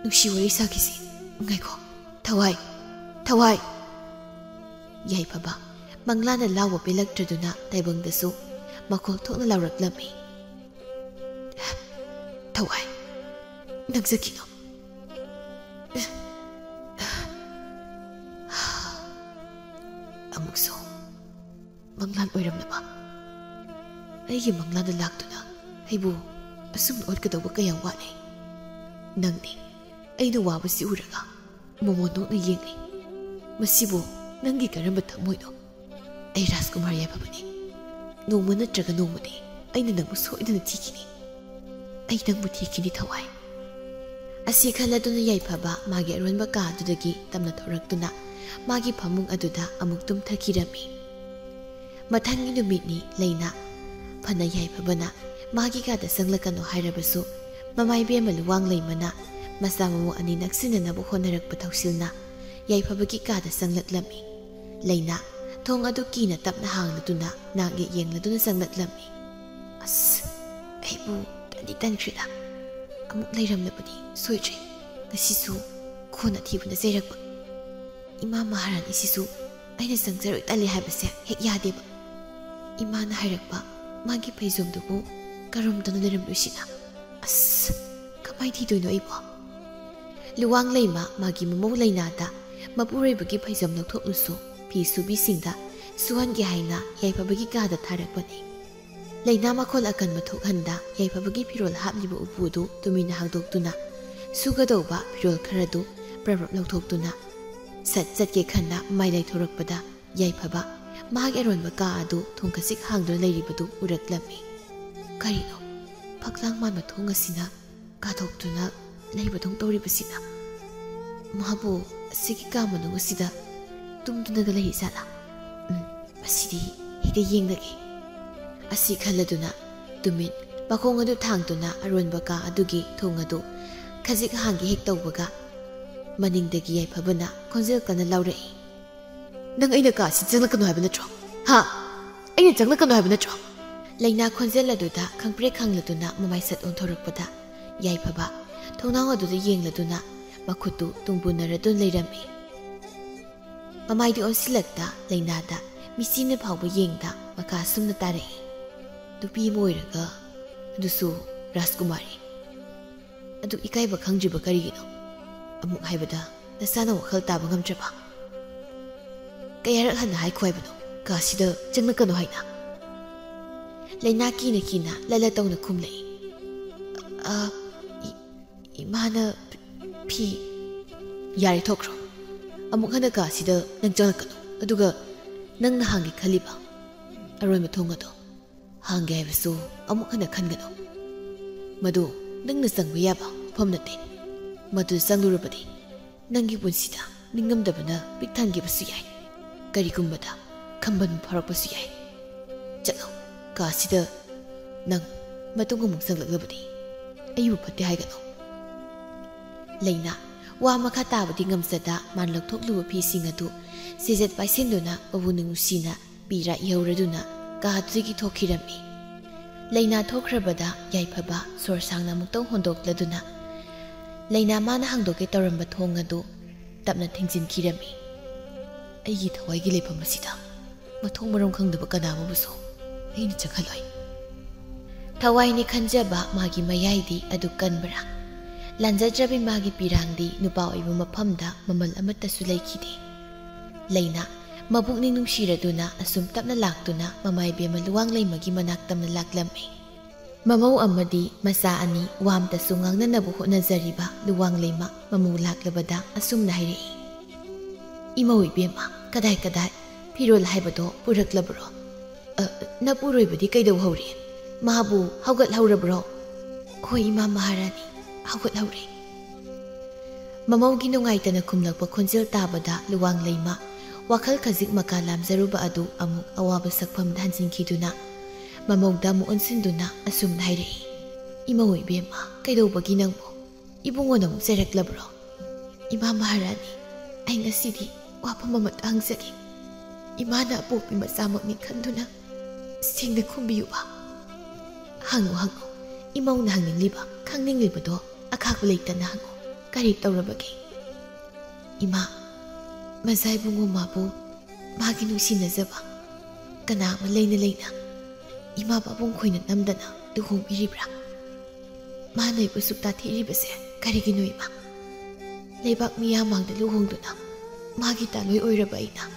ꯅꯨꯡꯁꯤ ꯋꯥꯔꯤ ꯁꯥꯈꯤꯁꯤ꯫ ꯉꯥꯏꯈꯣ ꯊꯋꯥꯏ, ꯊꯋꯥꯏ꯫ ꯌꯥꯏꯐꯕ ꯃꯪꯂꯥꯟꯗ ꯂꯥꯎꯕ ꯄꯦꯜꯂꯛꯇ꯭ꯔꯗꯨꯅ ꯇꯥꯏꯕꯪꯗꯁꯨ ꯃꯈꯣꯜ ꯊꯣꯛꯅ ꯂꯥꯎꯔꯛꯂꯝꯃꯤ꯫ ꯊꯋꯥꯏ, ꯅꯪ ꯆꯠꯈꯤꯅꯨ꯫ ꯑꯃꯨꯛꯁꯨ ꯃꯪꯂꯥꯟ ꯑꯣꯏꯔꯝꯂꯕ? ꯑꯩꯒꯤ ꯃꯪꯂꯥꯟꯗ ꯂꯥꯛꯇꯨꯅ ꯑꯩꯕꯨ ꯑꯁꯨꯝꯅ ꯑꯣꯠꯀꯗꯧꯕ ꯀꯌꯥ ꯋꯥꯠꯂꯤ꯫ ꯅꯪꯗꯤ ꯑꯩꯅ ꯋꯥꯕꯁꯤ ꯎꯔꯒ ꯃꯣꯃꯣꯟ ꯅꯣꯛꯅ ꯌꯦꯡꯂꯤ꯫ ꯃꯁꯤꯕꯨ ꯅꯪꯒꯤ ꯀꯔꯝꯕ ꯊꯃꯣꯏꯅꯣ? ꯑꯩ ꯔꯥꯖꯀꯨꯃꯥꯔ ꯌꯥꯏꯐꯕꯅꯤ꯫ ꯅꯣꯡꯃ ꯅꯠꯇ꯭ꯔꯒ ꯅꯣꯡꯃꯗꯤ ꯑꯩꯅ ꯅꯪꯕꯨ ꯁꯣꯏꯗꯅ ꯊꯤꯈꯤꯅꯤ꯫ ꯑꯩ ꯅꯪꯕꯨ ꯊꯤꯈꯤꯅꯤ ꯊꯋꯥꯏ꯫ ꯑꯁꯤ ꯈꯜꯂꯗꯨꯅ ꯌꯥꯏꯐꯕ ꯃꯥꯒꯤ ꯑꯔꯣꯟꯕ ꯀꯥ ꯑꯗꯨꯗꯒꯤ ꯇꯞꯅ ꯊꯣꯔꯛꯇꯨꯅ ꯃꯥꯒꯤ ꯐꯃꯨꯡ ꯑꯗꯨꯗ ꯑꯃꯨꯛ ꯇꯨꯝꯊꯈꯤꯔꯝꯃꯤ꯫ ꯃꯊꯪꯒꯤ ꯅꯨꯃꯤꯠꯅꯤ ꯂꯩꯅꯥ꯫ ꯐꯅ ꯌꯥꯏꯐꯕꯅ ꯃꯥꯒꯤ ꯀꯥꯗ ꯆꯪꯂꯛꯀꯅꯨ ꯍꯥꯏꯔꯕꯁꯨ, ꯃꯃꯥ ꯏꯕꯦꯝꯃ ꯂꯨꯋꯥꯡ ꯂꯩꯃꯅ ꯃꯆꯥ ꯃꯃꯧ ꯑꯅꯤ ꯅꯛꯁꯤꯟꯅꯅꯕ ꯍꯣꯠꯅꯔꯛꯄ ꯊꯧꯁꯤꯜꯅ ꯌꯥꯏꯐꯕꯒꯤ ꯀꯥꯗ ꯆꯪꯂꯛꯂꯝꯃꯤ꯫ ꯂꯩꯅꯥ ꯊꯣꯡ ꯑꯗꯨ ꯀꯤꯅ ꯇꯞꯅ ꯍꯥꯡꯂꯗꯨꯅ ꯅꯥꯛ ꯌꯦꯛ ꯌꯦꯡꯂꯗꯨꯅ ꯆꯪꯂꯛꯂꯝꯃꯤ꯫ "ꯑꯁ, ꯑꯩꯕꯨ ꯇꯟꯗꯤ ꯇꯟꯈ꯭ꯔꯦꯗ꯫ ꯑꯃꯨꯛ ꯂꯩꯔꯝꯂꯕꯗꯤ ꯁꯣꯏꯗ꯭ꯔꯦ꯫ ꯉꯁꯤꯁꯨ ꯈꯣꯟ ꯑꯊꯤꯕꯅ ꯆꯩꯔꯛꯄ꯫ ꯏꯃꯥ ꯃꯍꯥꯔꯥꯅꯤꯁꯤꯁꯨ ꯑꯩꯅ ꯆꯪꯖꯔꯣꯏ ꯇꯜꯂꯤ ꯍꯥꯏꯕꯁꯦ ꯍꯦꯛ ꯌꯥꯗꯦꯕ꯫ ꯏꯃꯥꯅ ꯍꯥꯏꯔꯛꯄ ꯃꯥꯒꯤ ꯐꯩꯖꯣꯝꯗꯨꯕꯨ ꯀꯔꯝꯗꯅ ꯂꯩꯔꯝꯂꯣꯏꯁꯤꯅ? ꯑꯁ, ꯀꯃꯥꯏ ꯊꯤꯗꯣꯏꯅꯣ ꯑꯩꯕꯣ?" ꯂꯨꯋꯥꯡ ꯂꯩꯃ ꯃꯥꯒꯤ ꯃꯃꯧ ꯂꯩꯅꯥꯗ ꯃꯄꯨꯔꯣꯏꯕꯒꯤ ꯐꯩꯖꯣꯝ ꯂꯧꯊꯣꯛꯂꯨꯁꯨ ꯐꯤ ꯁꯨꯕꯤꯁꯤꯡꯗ ꯁꯨꯍꯟꯒꯦ ꯍꯥꯏꯅ ꯌꯥꯏꯐꯕꯒꯤ ꯀꯥꯗ ꯊꯥꯔꯛꯄꯅꯤ꯫ ꯂꯩꯅꯥ ꯃꯈꯣꯜ ꯑꯀꯟꯕ ꯊꯣꯛꯍꯟꯗ ꯌꯥꯏꯐꯕꯒꯤ ꯐꯤꯔꯣꯜ ꯍꯥꯞꯂꯤꯕ ꯎꯄꯨꯗꯨ ꯇꯨꯃꯤꯟꯅ ꯍꯥꯡꯗꯣꯛꯇꯨꯅ ꯁꯨꯒꯗꯧꯕ ꯐꯤꯔꯣꯜ ꯈꯔꯗꯨ ꯄ꯭ꯔꯞ ꯄ꯭ꯔꯞ ꯂꯧꯊꯣꯛꯇꯨꯅ ꯁꯠ ꯆꯠꯀꯦ ꯈꯟꯅ ꯃꯥꯏ ꯂꯩꯊꯣꯔꯛꯄꯗ ꯌꯥꯏꯐꯕ ꯃꯍꯥꯛꯀꯤ ꯑꯔꯣꯟꯕ ꯀꯥ ꯑꯗꯨ ꯊꯣꯡ ꯈꯖꯤꯛ ꯍꯥꯡꯗꯨꯅ ꯂꯩꯔꯤꯕꯗꯨ ꯎꯔꯛꯂꯝꯃꯤ꯫ ꯀꯔꯤꯅꯣ ꯐꯛꯂꯥꯡ ꯃꯥꯟꯕ ꯊꯣꯡ ꯑꯁꯤꯅ ꯀꯥꯊꯣꯛꯇꯨꯅ ꯂꯩꯕꯗꯧ ꯇꯧꯔꯤꯕꯁꯤꯅ? ꯃꯥꯕꯨ ꯑꯁꯤꯒꯤ ꯀꯥ ꯃꯅꯨꯡ ꯑꯁꯤꯗ ꯇꯨꯝꯗꯨꯅꯒ ꯂꯩꯔꯤ ꯖꯥꯠꯂꯥ? ꯎꯝ, ꯃꯁꯤꯗꯤ ꯍꯦꯛꯇ ꯌꯦꯡꯂꯒꯦ꯫ ꯑꯁꯤ ꯈꯜꯂꯗꯨꯅ ꯇꯨꯃꯤꯟ ꯃꯈꯣꯡ ꯑꯗꯨ ꯊꯥꯡꯗꯨꯅ ꯑꯔꯣꯟꯕ ꯀꯥ ꯑꯗꯨꯒꯤ ꯊꯣꯡ ꯑꯗꯨ ꯈꯖꯤꯛ ꯍꯥꯡꯒꯦ ꯍꯦꯛ ꯇꯧꯕꯒ ꯃꯅꯤꯡꯗꯒꯤ ꯌꯥꯏꯐꯕꯅ ꯈꯣꯟꯖꯦꯜ ꯀꯟꯅ ꯂꯥꯎꯔꯛꯏ꯫ "ꯅꯪ ꯑꯩꯅ ꯀꯥ ꯑꯁꯤ ꯆꯪꯂꯛꯀꯅꯨ ꯍꯥꯏꯕ ꯅꯠꯇ꯭ꯔꯣ? ꯍꯥ? ꯑꯩꯅ ꯆꯪꯂꯛꯀꯅꯨ ꯍꯥꯏꯕ ꯅꯠꯇ꯭ꯔꯣ?" ꯂꯩꯅꯥ ꯈꯣꯟꯖꯦꯜ ꯑꯗꯨꯗ ꯈꯪꯄ꯭ꯔꯦꯛ ꯈꯪꯂꯗꯨꯅ ꯃꯃꯥꯏ ꯁꯠ ꯑꯣꯟꯊꯣꯔꯛꯄꯗ ꯌꯥꯏꯐꯕ ꯊꯣꯡꯅꯥꯎ ꯑꯗꯨꯗ ꯌꯦꯡꯂꯗꯨꯅ ꯃꯈꯨꯠꯇꯨ ꯇꯨꯡꯕꯨꯟꯅꯔꯗꯨꯅ ꯂꯩꯔꯝꯃꯤ꯫ ꯃꯃꯥꯏꯗꯤ ꯑꯣꯟꯁꯤꯜꯂꯛꯇ ꯂꯩꯅꯥꯗ ꯃꯤꯆꯤꯅ ꯐꯥꯎꯕ ꯌꯦꯡꯗ ꯃꯈꯥ ꯁꯨꯝꯅ ꯇꯥꯔꯛꯏ꯫ "ꯅꯨꯄꯤ ꯑꯃ ꯑꯣꯏꯔꯒ, ꯑꯗꯨꯁꯨ ꯔꯥꯖꯀꯨꯃꯥꯔꯤ꯫ ꯑꯗꯨꯛ ꯏꯀꯥꯏꯕ ꯈꯪꯗ꯭ꯔꯤꯕ ꯀꯔꯤꯒꯤꯅꯣ? ꯑꯃꯨꯛ ꯍꯥꯏꯕꯗ ꯅꯁꯥꯅ ꯋꯥꯈꯜ ꯇꯥꯕ ꯉꯝꯗ꯭ꯔꯕ? ꯀꯌꯥꯔꯛ ꯍꯟꯅ ꯍꯥꯏꯈꯣ ꯍꯥꯏꯕꯅꯣ ꯀꯥꯁꯤꯗ ꯆꯪꯂꯛꯀꯅꯨ ꯍꯥꯏꯅ?" ꯂꯩꯅꯥ ꯀꯤꯅ ꯀꯤꯅ ꯂꯠꯂ ꯇꯧꯅ ꯈꯨꯝꯂꯛꯏ꯫ "ꯑ, ꯏ-, ꯏꯃꯥꯅ ꯐꯤ"꯫ "ꯌꯥꯔꯦ, ꯊꯣꯛꯈ꯭ꯔꯣ꯫ ꯑꯃꯨꯛ ꯍꯟꯅ ꯀꯥꯁꯤꯗ ꯅꯪ ꯆꯪꯂꯛꯀꯅꯨ꯫ ꯑꯗꯨꯒ ꯅꯪꯅ ꯍꯥꯡꯒꯦ ꯈꯜꯂꯤꯕ ꯑꯔꯣꯟꯕ ꯊꯣꯡ ꯑꯗꯣ ꯍꯥꯡꯒꯦ ꯍꯥꯏꯕꯁꯨ ꯑꯃꯨꯛ ꯍꯟꯅ ꯈꯟꯒꯅꯨ꯫ ꯃꯗꯨ ꯅꯪꯅ ꯆꯪꯕ ꯌꯥꯕ ꯃꯐꯝ ꯅꯠꯇꯦ꯫ ꯃꯗꯨ ꯆꯪꯂꯨꯔꯕꯗꯤ ꯅꯪꯒꯤ ꯄꯨꯟꯁꯤꯗ ꯅꯤꯡꯉꯝꯗꯕꯅ ꯄꯤꯛ ꯊꯟꯈꯤꯕꯁꯨ ꯌꯥꯏ꯫ ꯀꯔꯤꯒꯨꯝꯕꯗ ꯈꯝꯕꯟꯕ ꯐꯥꯎꯔꯛꯄꯁꯨ ꯌꯥꯏ꯫ ꯆꯠꯂꯣ, ꯀꯥꯁꯤꯗ ꯅꯪ ꯃꯇꯨꯡ ꯑꯃꯨꯛ ꯆꯪꯂꯛꯂꯕꯗꯤ ꯑꯩꯕꯨ ꯐꯠꯇꯦ ꯍꯥꯏꯒꯅꯨ"꯫ ꯂꯩꯅꯥ ꯋꯥ ꯃꯈꯥ ꯇꯥꯕꯗꯤ ꯉꯝꯖꯗ ꯃꯥꯅ ꯂꯧꯊꯣꯛꯂꯨꯕ ꯐꯤꯁꯤꯡ ꯑꯗꯨ ꯆꯦꯖꯦꯠ ꯄꯥꯏꯁꯤꯟꯗꯨꯅ ꯃꯄꯨꯛꯅꯤꯡ ꯅꯨꯡꯁꯤꯅ ꯄꯤꯔꯥ ꯏꯍꯧꯔꯗꯨꯅ ꯀꯥ ꯑꯗꯨꯗꯒꯤ ꯊꯣꯛꯈꯤꯔꯝꯃꯤ꯫ ꯂꯩꯅꯥ ꯊꯣꯛꯈ꯭ꯔꯕꯗ ꯌꯥꯏꯐꯕ ꯁꯣꯔ ꯁꯥꯡꯅ ꯑꯃꯨꯛꯇꯪ ꯍꯣꯟꯗꯣꯛꯂꯗꯨꯅ ꯂꯩꯅꯥ ꯃꯥꯅ ꯍꯥꯡꯗꯣꯛꯀꯦ ꯇꯧꯔꯝꯕ ꯊꯣꯡ ꯑꯗꯨ ꯇꯞꯅ ꯊꯤꯡꯖꯤꯟꯈꯤꯔꯝꯃꯤ꯫ "ꯑꯩꯒꯤ ꯊꯋꯥꯏꯒꯤ ꯂꯩꯐꯝ ꯑꯁꯤꯗ ꯃꯊꯣꯡ ꯃꯔꯝ ꯈꯪꯗꯕ ꯀꯅꯥ ꯑꯃꯕꯨꯁꯨ ꯑꯩꯅ ꯆꯪꯍꯜꯂꯣꯏ"꯫ ꯊꯋꯥꯏꯅꯤ ꯈꯟꯖꯕ ꯃꯥꯒꯤ ꯃꯌꯥꯏꯗꯤ ꯑꯗꯨ ꯀꯟꯕ꯭ꯔꯥ? ꯂꯥꯟꯖꯗ꯭ꯔꯕ ꯏꯃꯥꯒꯤ ꯄꯤꯔꯥꯡꯗꯤ ꯅꯨꯄꯥ ꯑꯣꯏꯕ ꯃꯐꯝꯗ ꯃꯃꯜ ꯑꯃꯠꯇꯁꯨ ꯂꯩꯈꯤꯗꯦ꯫ ꯂꯩꯅꯥ, ꯃꯕꯨꯛꯅꯤꯡ ꯅꯨꯡꯁꯤꯔꯗꯨꯅ ꯑꯁꯨꯝ ꯇꯞꯅ ꯂꯥꯛꯇꯨꯅ ꯃꯃꯥ ꯏꯕꯦꯝꯃ ꯂꯨꯋꯥꯡꯂꯩꯃꯒꯤ ꯃꯅꯥꯛ ꯇꯝꯅ ꯂꯥꯛꯂꯝꯃꯤ꯫ ꯃꯃꯧ ꯑꯃꯗꯤ ꯃꯆꯥ ꯑꯅꯤ ꯋꯥꯝꯇꯁꯨ ꯉꯥꯡꯅꯅꯕ ꯍꯣꯠꯅꯖꯔꯤꯕ ꯂꯨꯋꯥꯡꯂꯩꯃ ꯃꯃꯧ ꯂꯥꯛꯂꯕꯗ ꯑꯁꯨꯝꯅ ꯍꯥꯏꯔꯛꯏ, "ꯏꯃꯧ ꯏꯕꯦꯝꯃ, ꯀꯗꯥꯏ ꯀꯗꯥꯏ? ꯐꯤꯔꯣꯜ ꯍꯥꯏꯕꯗꯣ ꯄꯨꯔꯛꯂꯕ꯭ꯔꯣ? ꯑ, ꯅꯄꯨꯔꯣꯏꯕꯗꯤ ꯀꯩꯗꯧꯍꯧꯔꯤ? ꯃꯥꯕꯨ ꯍꯧꯒꯠꯍꯧꯔꯕ꯭ꯔꯣ?" "ꯍꯣꯏ, ꯏꯃꯥ ꯃꯍꯥꯔꯥꯅꯤ, ꯍꯧꯒꯠꯍꯧꯔꯦ꯫" ꯃꯃꯧꯒꯤ ꯅꯨꯡꯉꯥꯏꯇꯅ ꯈꯨꯝꯂꯛꯄ ꯈꯣꯟꯖꯦꯜ ꯇꯥꯕꯗ ꯂꯨꯋꯥꯡꯂꯩꯃ ꯋꯥꯈꯜ ꯈꯖꯤꯛ ꯃꯀꯥ ꯂꯥꯝꯖꯔꯨꯕ ꯑꯗꯨ ꯑꯃꯨꯛ ꯑꯋꯥꯕ ꯁꯛꯐꯝꯗ ꯍꯟꯖꯤꯟꯈꯤꯗꯨꯅ ꯃꯃꯧꯗ ꯑꯃꯨꯛ ꯑꯣꯟꯁꯤꯟꯗꯨꯅ ꯑꯁꯨꯝꯅ ꯍꯥꯏꯔꯛꯏ, "ꯏꯃꯧ ꯏꯕꯦꯝꯃ, ꯀꯩꯗꯧꯕꯒꯤ ꯅꯪꯕꯨ? ꯏꯕꯨꯡꯉꯣꯅ ꯑꯃꯨꯛ ꯆꯩꯔꯛꯂꯕ꯭ꯔꯣ?" "ꯏꯃꯥ ꯃꯍꯥꯔꯥꯅꯤ, ꯑꯩ ꯉꯁꯤꯗꯤ ꯋꯥꯐꯝ ꯑꯃꯇ ꯍꯪꯖꯒꯦ꯫ ꯏꯃꯥꯅ ꯑꯄꯣꯛꯄꯤ ꯃꯆꯥꯃꯛꯅꯤ ꯈꯟꯗꯨꯅ ꯁꯦꯡꯅ ꯈꯨꯝꯕꯤꯌꯨꯕ꯫" "ꯍꯪꯉꯨ, ꯍꯪꯉꯨ꯫ ꯏꯃꯧꯅ ꯍꯪꯅꯤꯡꯂꯤꯕ, ꯈꯪꯅꯤꯡꯂꯤꯕꯗꯣ ꯑꯈꯥꯛꯄ ꯂꯩꯇꯅ ꯍꯪꯉꯨ꯫ ꯀꯔꯤ ꯇꯧꯔꯕꯒꯦ?" "ꯏꯃꯥ, ꯃꯖꯥ ꯏꯕꯨꯡꯉꯣ ꯃꯥꯕꯨ ꯃꯥꯒꯤ ꯅꯨꯡꯁꯤꯅꯖꯕ ꯀꯅꯥ ꯑꯃ ꯂꯩꯅ ꯂꯩꯅ ꯏꯃꯥ ꯄꯥꯕꯨꯡ ꯈꯣꯏꯅ ꯅꯝꯗꯅ ꯂꯨꯍꯣꯡꯕꯤꯔꯤꯕ꯭ꯔꯥ? ꯃꯥꯅ ꯑꯩꯕꯨ ꯁꯨꯛ ꯇꯥꯊꯤꯔꯤꯕꯁꯦ ꯀꯔꯤꯒꯤꯅꯣ ꯏꯃꯥ? ꯂꯩꯕꯥꯛ ꯃꯤꯌꯥꯝ ꯃꯥꯡꯗ ꯂꯨꯍꯣꯡꯗꯨꯅ ꯃꯥꯒꯤ ꯇꯥꯂꯣꯏ ꯑꯣꯏꯔꯕ ꯑꯩꯅ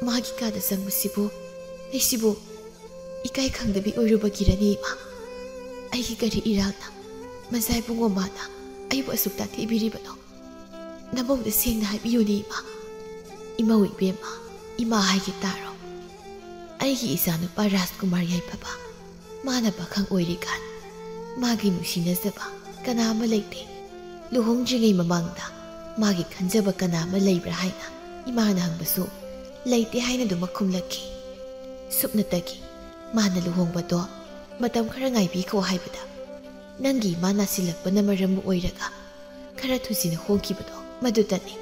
ꯃꯥꯒꯤ ꯀꯥꯗ ꯆꯪꯕꯁꯤꯕꯨ ꯑꯩꯁꯤꯕꯨ ꯏꯀꯥꯏ ꯈꯪꯗꯕꯤ ꯑꯣꯏꯔꯨꯕꯒꯤꯔꯅꯤ ꯏꯃꯥ? ꯑꯩꯒꯤ ꯀꯔꯤ ꯏꯔꯥꯜꯅ ꯃꯖꯥ ꯏꯕꯨꯡꯉꯣ ꯃꯥꯅ ꯑꯩꯕꯨ ꯑꯁꯨꯛ ꯇꯥꯊꯤꯕꯤꯔꯤꯕꯅꯣ? ꯅꯃꯧꯗ ꯁꯦꯡꯅ ꯍꯥꯏꯕꯤꯌꯨꯅꯦ ꯏꯃꯥ꯫" "ꯏꯃꯧ ꯏꯕꯦꯝꯃ, ꯏꯃꯥ ꯍꯥꯏꯒꯦ ꯇꯥꯔꯣ꯫ ꯑꯩꯒꯤ ꯏꯆꯥꯅꯨꯄꯥ ꯔꯥꯖꯀꯨꯃꯥꯔ ꯌꯥꯏꯐꯕ, ꯃꯥꯅ ꯄꯥꯈꯪ ꯑꯣꯏꯔꯤꯀꯥꯟ ꯃꯥꯒꯤ ꯅꯨꯡꯁꯤꯅꯖꯕ ꯀꯅꯥ ꯑꯃ ꯂꯩꯇꯦ꯫ ꯂꯨꯍꯣꯡꯗ꯭ꯔꯤꯉꯩ ꯃꯃꯥꯡꯗ ꯃꯥꯒꯤ ꯈꯟꯖꯕ ꯀꯅꯥ ꯑꯃ ꯂꯩꯕ꯭ꯔꯥ ꯍꯥꯏꯅ ꯏꯃꯥꯅ ꯍꯪꯕꯁꯨ ꯂꯩꯇꯦ ꯍꯥꯏꯅ ꯑꯗꯨꯃꯛ ꯈꯨꯝꯂꯛꯈꯤ꯫ ꯁꯨꯞꯅꯇꯒꯤ ꯃꯥꯅ ꯂꯨꯍꯣꯡꯕꯗꯣ ꯃꯇꯝ ꯈꯔ ꯉꯥꯏꯕꯤꯈꯣ ꯍꯥꯏꯕꯗ ꯅꯪꯒꯤ ꯏꯃꯥ ꯅꯥꯁꯤꯜꯂꯛꯄꯅ ꯃꯔꯝ ꯑꯣꯏꯔꯒ ꯈꯔ ꯊꯨꯖꯤꯅ ꯍꯣꯡꯈꯤꯕꯗꯣ ꯃꯗꯨꯇꯅꯤ꯫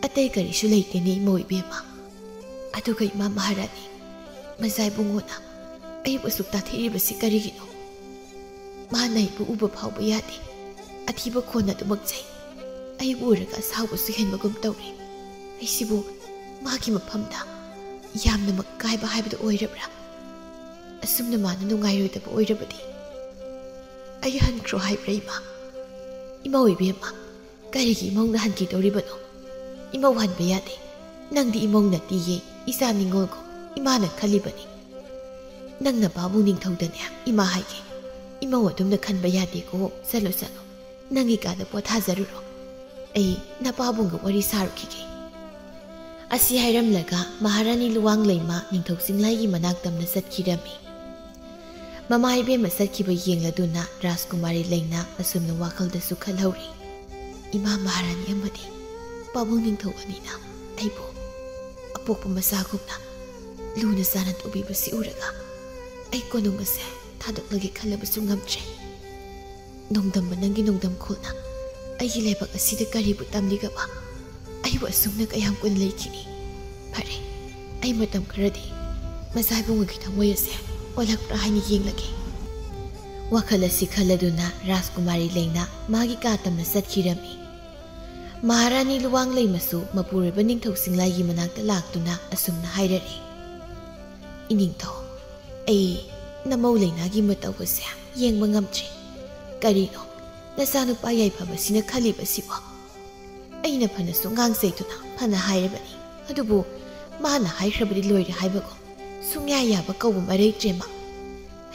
ꯑꯇꯩ ꯀꯔꯤꯁꯨ ꯂꯩꯇꯦꯅꯦ ꯏꯃꯧ ꯏꯕꯦꯝꯃ꯫ ꯑꯗꯨꯒ ꯏꯃꯥ ꯃꯍꯥꯔꯥꯅꯤ, ꯃꯖꯥ ꯏꯕꯨꯡꯉꯣꯅ ꯑꯩꯕꯨ ꯑꯁꯨꯛ ꯇꯥꯊꯤꯔꯤꯕꯁꯤ ꯀꯔꯤꯒꯤꯅꯣ? ꯃꯥꯅ ꯑꯩꯕꯨ ꯎꯕ ꯐꯥꯎꯕ ꯌꯥꯗꯦ꯫ ꯑꯊꯤꯕ ꯈꯣꯟ ꯑꯗꯨꯃꯛ ꯆꯩ꯫ ꯑꯩꯕꯨ ꯎꯔꯒ ꯑꯁꯥꯎꯕꯁꯨ ꯍꯦꯟꯕꯒꯨꯝ ꯇꯧꯔꯦ꯫ ꯑꯩꯁꯤꯕꯨ ꯃꯥꯒꯤ ꯃꯐꯝꯗ ꯌꯥꯝꯅꯃꯛ ꯀꯥꯏꯕ ꯍꯥꯏꯕꯗꯨ ꯑꯣꯏꯔꯕ꯭ꯔꯥ? ꯑꯁꯨꯝꯅ ꯃꯥꯅ ꯅꯨꯡꯉꯥꯏꯔꯣꯏꯗꯕ ꯑꯣꯏꯔꯕꯗꯤ ꯑꯩ ꯍꯟꯈ꯭ꯔꯣ ꯍꯥꯏꯕ꯭ꯔꯥ ꯏꯃꯥ? "ꯏꯃꯧ ꯏꯕꯦꯝꯃ, ꯀꯔꯤꯒꯤ ꯏꯃꯧꯅ ꯍꯟꯈꯤꯗꯧꯔꯤꯕꯅꯣ? ꯏꯃꯧ ꯍꯟꯕ ꯌꯥꯗꯦ꯫ ꯅꯪꯗꯤ ꯏꯃꯧ ꯅꯠꯇꯤꯌꯦ, ꯏꯆꯥ ꯅꯤꯡꯉꯣꯜꯒꯨꯝ ꯏꯃꯥꯅ ꯈꯜꯂꯤꯕꯅꯤ꯫ ꯅꯪ ꯅꯄꯥꯕꯨꯡ ꯅꯤꯡꯊꯧꯗꯅꯦ ꯏꯃꯥ ꯍꯥꯏꯒꯦ꯫ ꯏꯃꯧ ꯑꯗꯨꯝꯅ ꯈꯟꯕ ꯌꯥꯗꯦꯀꯣ꯫ ꯆꯠꯂꯣ, ꯆꯠꯂꯣ꯫ ꯅꯪꯒꯤ ꯀꯥꯗ ꯄꯣꯊꯥꯖꯔꯨꯔꯣ꯫ ꯑꯩ ꯅꯄꯥꯕꯨꯡꯒ ꯋꯥꯔꯤ ꯁꯥꯔꯨꯈꯤꯒꯦ"꯫ ꯑꯁꯤ ꯍꯥꯏꯔꯝꯂꯒ ꯃꯍꯥꯔꯥꯅꯤ ꯂꯨꯋꯥꯡ ꯂꯩꯃ ꯅꯤꯡꯊꯧ ꯆꯤꯡꯂꯥꯏꯒꯤ ꯃꯅꯥꯛ ꯇꯝꯅ ꯆꯠꯈꯤꯔꯝꯃꯤ꯫ ꯃꯃꯥ ꯏꯕꯦꯝꯃ ꯆꯠꯈꯤꯕ ꯌꯦꯡꯂꯗꯨꯅ ꯔꯥꯖꯀꯨꯃꯥꯔꯤ ꯂꯩꯅ ꯑꯁꯨꯝꯅ ꯋꯥꯈꯜꯗꯁꯨ ꯈꯜꯍꯧꯔꯤ꯫ "ꯏꯃꯥ ꯃꯍꯥꯔꯥꯅꯤ ꯑꯃꯗꯤ ꯄꯥꯕꯨꯡ ꯅꯤꯡꯊꯧ ꯑꯅꯤꯅ ꯑꯩꯕꯨ ꯑꯄꯣꯛꯄ ꯃꯆꯥꯒꯨꯝꯅ ꯂꯨꯅ ꯆꯥꯟꯅ ꯇꯧꯕꯤꯕꯁꯤ ꯎꯔꯒ ꯑꯩ ꯀꯣꯅꯨꯡ ꯑꯁꯦ ꯊꯥꯗꯣꯛꯂꯒꯦ ꯈꯜꯂꯕꯁꯨ ꯉꯝꯗ꯭ꯔꯦ꯫ ꯅꯣꯡꯗꯝꯕ ꯅꯪꯒꯤ ꯅꯣꯡꯗꯝꯈꯣꯜꯅ ꯑꯩꯒꯤ ꯂꯥꯏꯕꯛ ꯑꯁꯤꯗ ꯀꯔꯤꯕꯨ ꯇꯝꯂꯤꯒꯕ? ꯑꯩꯕꯨ ꯑꯁꯨꯝꯅ ꯀꯌꯥꯝ ꯀꯨꯏꯅ ꯂꯩꯈꯤꯅꯤ? ꯐꯔꯦ, ꯑꯩ ꯃꯇꯝ ꯈꯔꯗꯤ ꯃꯆꯥ ꯏꯕꯨꯡꯉꯣꯒꯤ ꯊꯃꯣꯏ ꯑꯁꯦ ꯑꯣꯜꯂꯛꯄ꯭ꯔꯥ ꯍꯥꯏꯅ ꯌꯦꯡꯂꯒꯦ"꯫ ꯋꯥꯈꯜ ꯑꯁꯤ ꯈꯜꯂꯗꯨꯅ ꯔꯥꯖꯀꯨꯃꯥꯔꯤ ꯂꯩꯅ ꯃꯥꯒꯤ ꯀꯥ ꯇꯝꯅ ꯆꯠꯈꯤꯔꯝꯃꯤ꯫ ꯃꯍꯥꯔꯥꯅꯤ ꯂꯨꯋꯥꯡ ꯂꯩꯃꯁꯨ ꯃꯄꯨꯔꯣꯏꯕ ꯅꯤꯡꯊꯧ ꯆꯤꯡꯂꯥꯏꯒꯤ ꯃꯅꯥꯛꯇ ꯂꯥꯛꯇꯨꯅ ꯑꯁꯨꯝꯅ ꯍꯥꯏꯔꯛꯏ, "ꯏꯅꯤꯡꯊꯧ, ꯑꯩ ꯅꯃꯧ ꯂꯩꯅꯥꯒꯤ ꯃꯇꯧ ꯑꯁꯦ ꯌꯦꯡꯕ ꯉꯝꯗ꯭ꯔꯦ꯫ ꯀꯔꯤꯅꯣ ꯅꯆꯥꯅꯨꯄꯥ ꯌꯥꯏꯐꯕꯁꯤꯅ ꯈꯜꯂꯤꯕꯁꯤꯕꯣ? ꯑꯩꯅ ꯐꯅꯁꯨ ꯉꯥꯡꯖꯩꯗꯨꯅ ꯐꯅ ꯍꯥꯏꯔꯕꯅꯤ, ꯑꯗꯨꯕꯨ ꯃꯥꯅ ꯍꯥꯏꯈ꯭ꯔꯕꯗꯤ ꯂꯣꯏꯔꯦ ꯍꯥꯏꯕꯒꯨꯝ ꯁꯨꯡꯌꯥ ꯌꯥꯕ ꯀꯧꯕ ꯃꯔꯩꯇ꯭ꯔꯦ ꯃꯥ꯫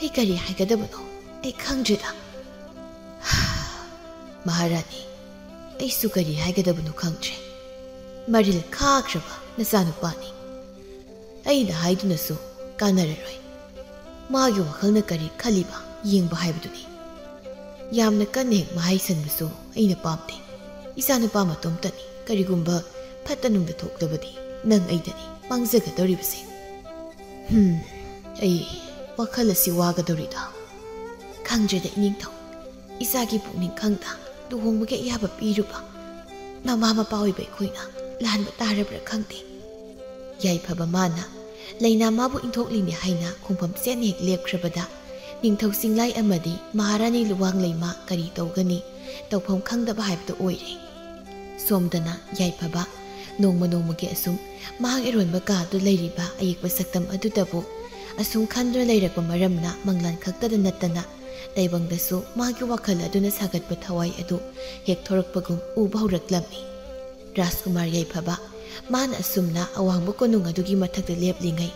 ꯑꯩ ꯀꯔꯤ ꯍꯥꯏꯒꯗꯕꯅꯣ ꯑꯩ ꯈꯪꯗ꯭ꯔꯦꯗ"꯫ "ꯃꯍꯥꯔꯥꯅꯤ, ꯑꯩꯁꯨ ꯀꯔꯤ ꯍꯥꯏꯒꯗꯕꯅꯣ ꯈꯪꯗ꯭ꯔꯦ꯫ ꯃꯔꯤꯜ ꯈꯥꯈ꯭ꯔꯕ ꯅꯆꯥꯅꯨꯄꯥꯅꯤ꯫ ꯑꯩꯅ ꯍꯥꯏꯗꯨꯅꯁꯨ ꯀꯥꯟꯅꯔꯔꯣꯏ꯫ ꯃꯥꯒꯤ ꯋꯥꯈꯜꯅ ꯀꯔꯤ ꯈꯜꯂꯤꯕ ꯌꯦꯡꯕ ꯍꯥꯏꯕꯗꯨꯅꯤ꯫ ꯌꯥꯝꯅ ꯀꯟꯅ ꯍꯦꯛ ꯃꯍꯩ ꯁꯟꯕꯁꯨ ꯑꯩꯅ ꯄꯥꯝꯗꯦ꯫ ꯏꯆꯥꯅꯨꯄꯥ ꯃꯇꯣꯝꯇꯅꯤ, ꯀꯔꯤꯒꯨꯝꯕ ꯐꯠꯇ ꯅꯨꯡꯗ ꯊꯣꯛꯂꯕꯗꯤ ꯅꯪ ꯑꯩꯗꯅꯤ ꯃꯥꯡꯖꯒꯗꯧꯔꯤꯕꯁꯦ"꯫ ꯍꯝ, ꯑꯩ ꯋꯥꯈꯜ ꯑꯁꯤ ꯋꯥꯒꯗꯧꯔꯤꯗ꯫ "ꯈꯪꯗ꯭ꯔꯦꯗ ꯏꯅꯤꯡꯊꯧ, ꯏꯆꯥꯒꯤ ꯄꯨꯛꯅꯤꯡ ꯈꯪꯗ ꯂꯨꯍꯣꯡꯕꯒꯤ ꯑꯌꯥꯕ ꯄꯤꯔꯨꯕ ꯃꯃꯥ ꯃꯄꯥ ꯑꯣꯏꯕ ꯑꯩꯈꯣꯏꯅ ꯂꯥꯟꯕ ꯇꯥꯔꯕ꯭ꯔꯥ ꯈꯪꯗꯦ"꯫ ꯌꯥꯏꯐꯕ ꯃꯥꯅ ꯂꯩꯅꯥ ꯃꯥꯕꯨ ꯏꯟꯊꯣꯛꯂꯤꯅꯦ ꯍꯥꯏꯅ ꯈꯣꯡꯐꯝ ꯆꯦꯠꯅ ꯍꯦꯛ ꯂꯦꯞꯈ꯭ꯔꯕꯗ ꯅꯤꯡꯊꯧ ꯆꯤꯡꯂꯥꯏ ꯑꯃꯗꯤ ꯃꯍꯥꯔꯥꯅꯤ ꯂꯨꯋꯥꯡ ꯂꯩꯃ ꯀꯔꯤ ꯇꯧꯒꯅꯤ, ꯇꯧꯐꯝ ꯈꯪꯗꯕ ꯍꯥꯏꯕꯗꯨ ꯑꯣꯏꯔꯦ꯫ ꯁꯣꯝꯗꯅ ꯌꯥꯏꯐꯕ ꯅꯣꯡꯃ ꯅꯣꯡꯃꯒꯤ ꯑꯁꯨꯝ ꯃꯍꯥꯛ ꯏꯔꯣꯟꯕ ꯀꯥꯗꯨ ꯂꯩꯔꯤꯕ ꯑꯌꯦꯛꯄ ꯁꯛꯇꯝ ꯑꯗꯨꯗꯕꯨ ꯑꯁꯨꯝ ꯈꯟꯗꯨꯅ ꯂꯩꯔꯛꯄ ꯃꯔꯝꯅ ꯃꯪꯂꯥꯟ ꯈꯛꯇꯗ ꯅꯠꯇꯅ ꯇꯥꯏꯕꯪꯗꯁꯨ ꯃꯥꯒꯤ ꯋꯥꯈꯜ ꯑꯗꯨꯅ ꯁꯥꯒꯠꯄ ꯊꯋꯥꯏ ꯑꯗꯨ ꯍꯦꯛ ꯊꯣꯔꯛꯄꯒꯨꯝ ꯎꯕ ꯍꯧꯔꯛꯂꯝꯃꯤ꯫ ꯔꯥꯖꯀꯨꯃꯥꯔ ꯌꯥꯏꯐꯕ ꯃꯥꯅ ꯑꯁꯨꯝꯅ ꯑꯋꯥꯡꯕ ꯀꯣꯅꯨꯡ ꯑꯗꯨꯒꯤ ꯃꯊꯛꯇ ꯂꯦꯞꯂꯤꯉꯩ,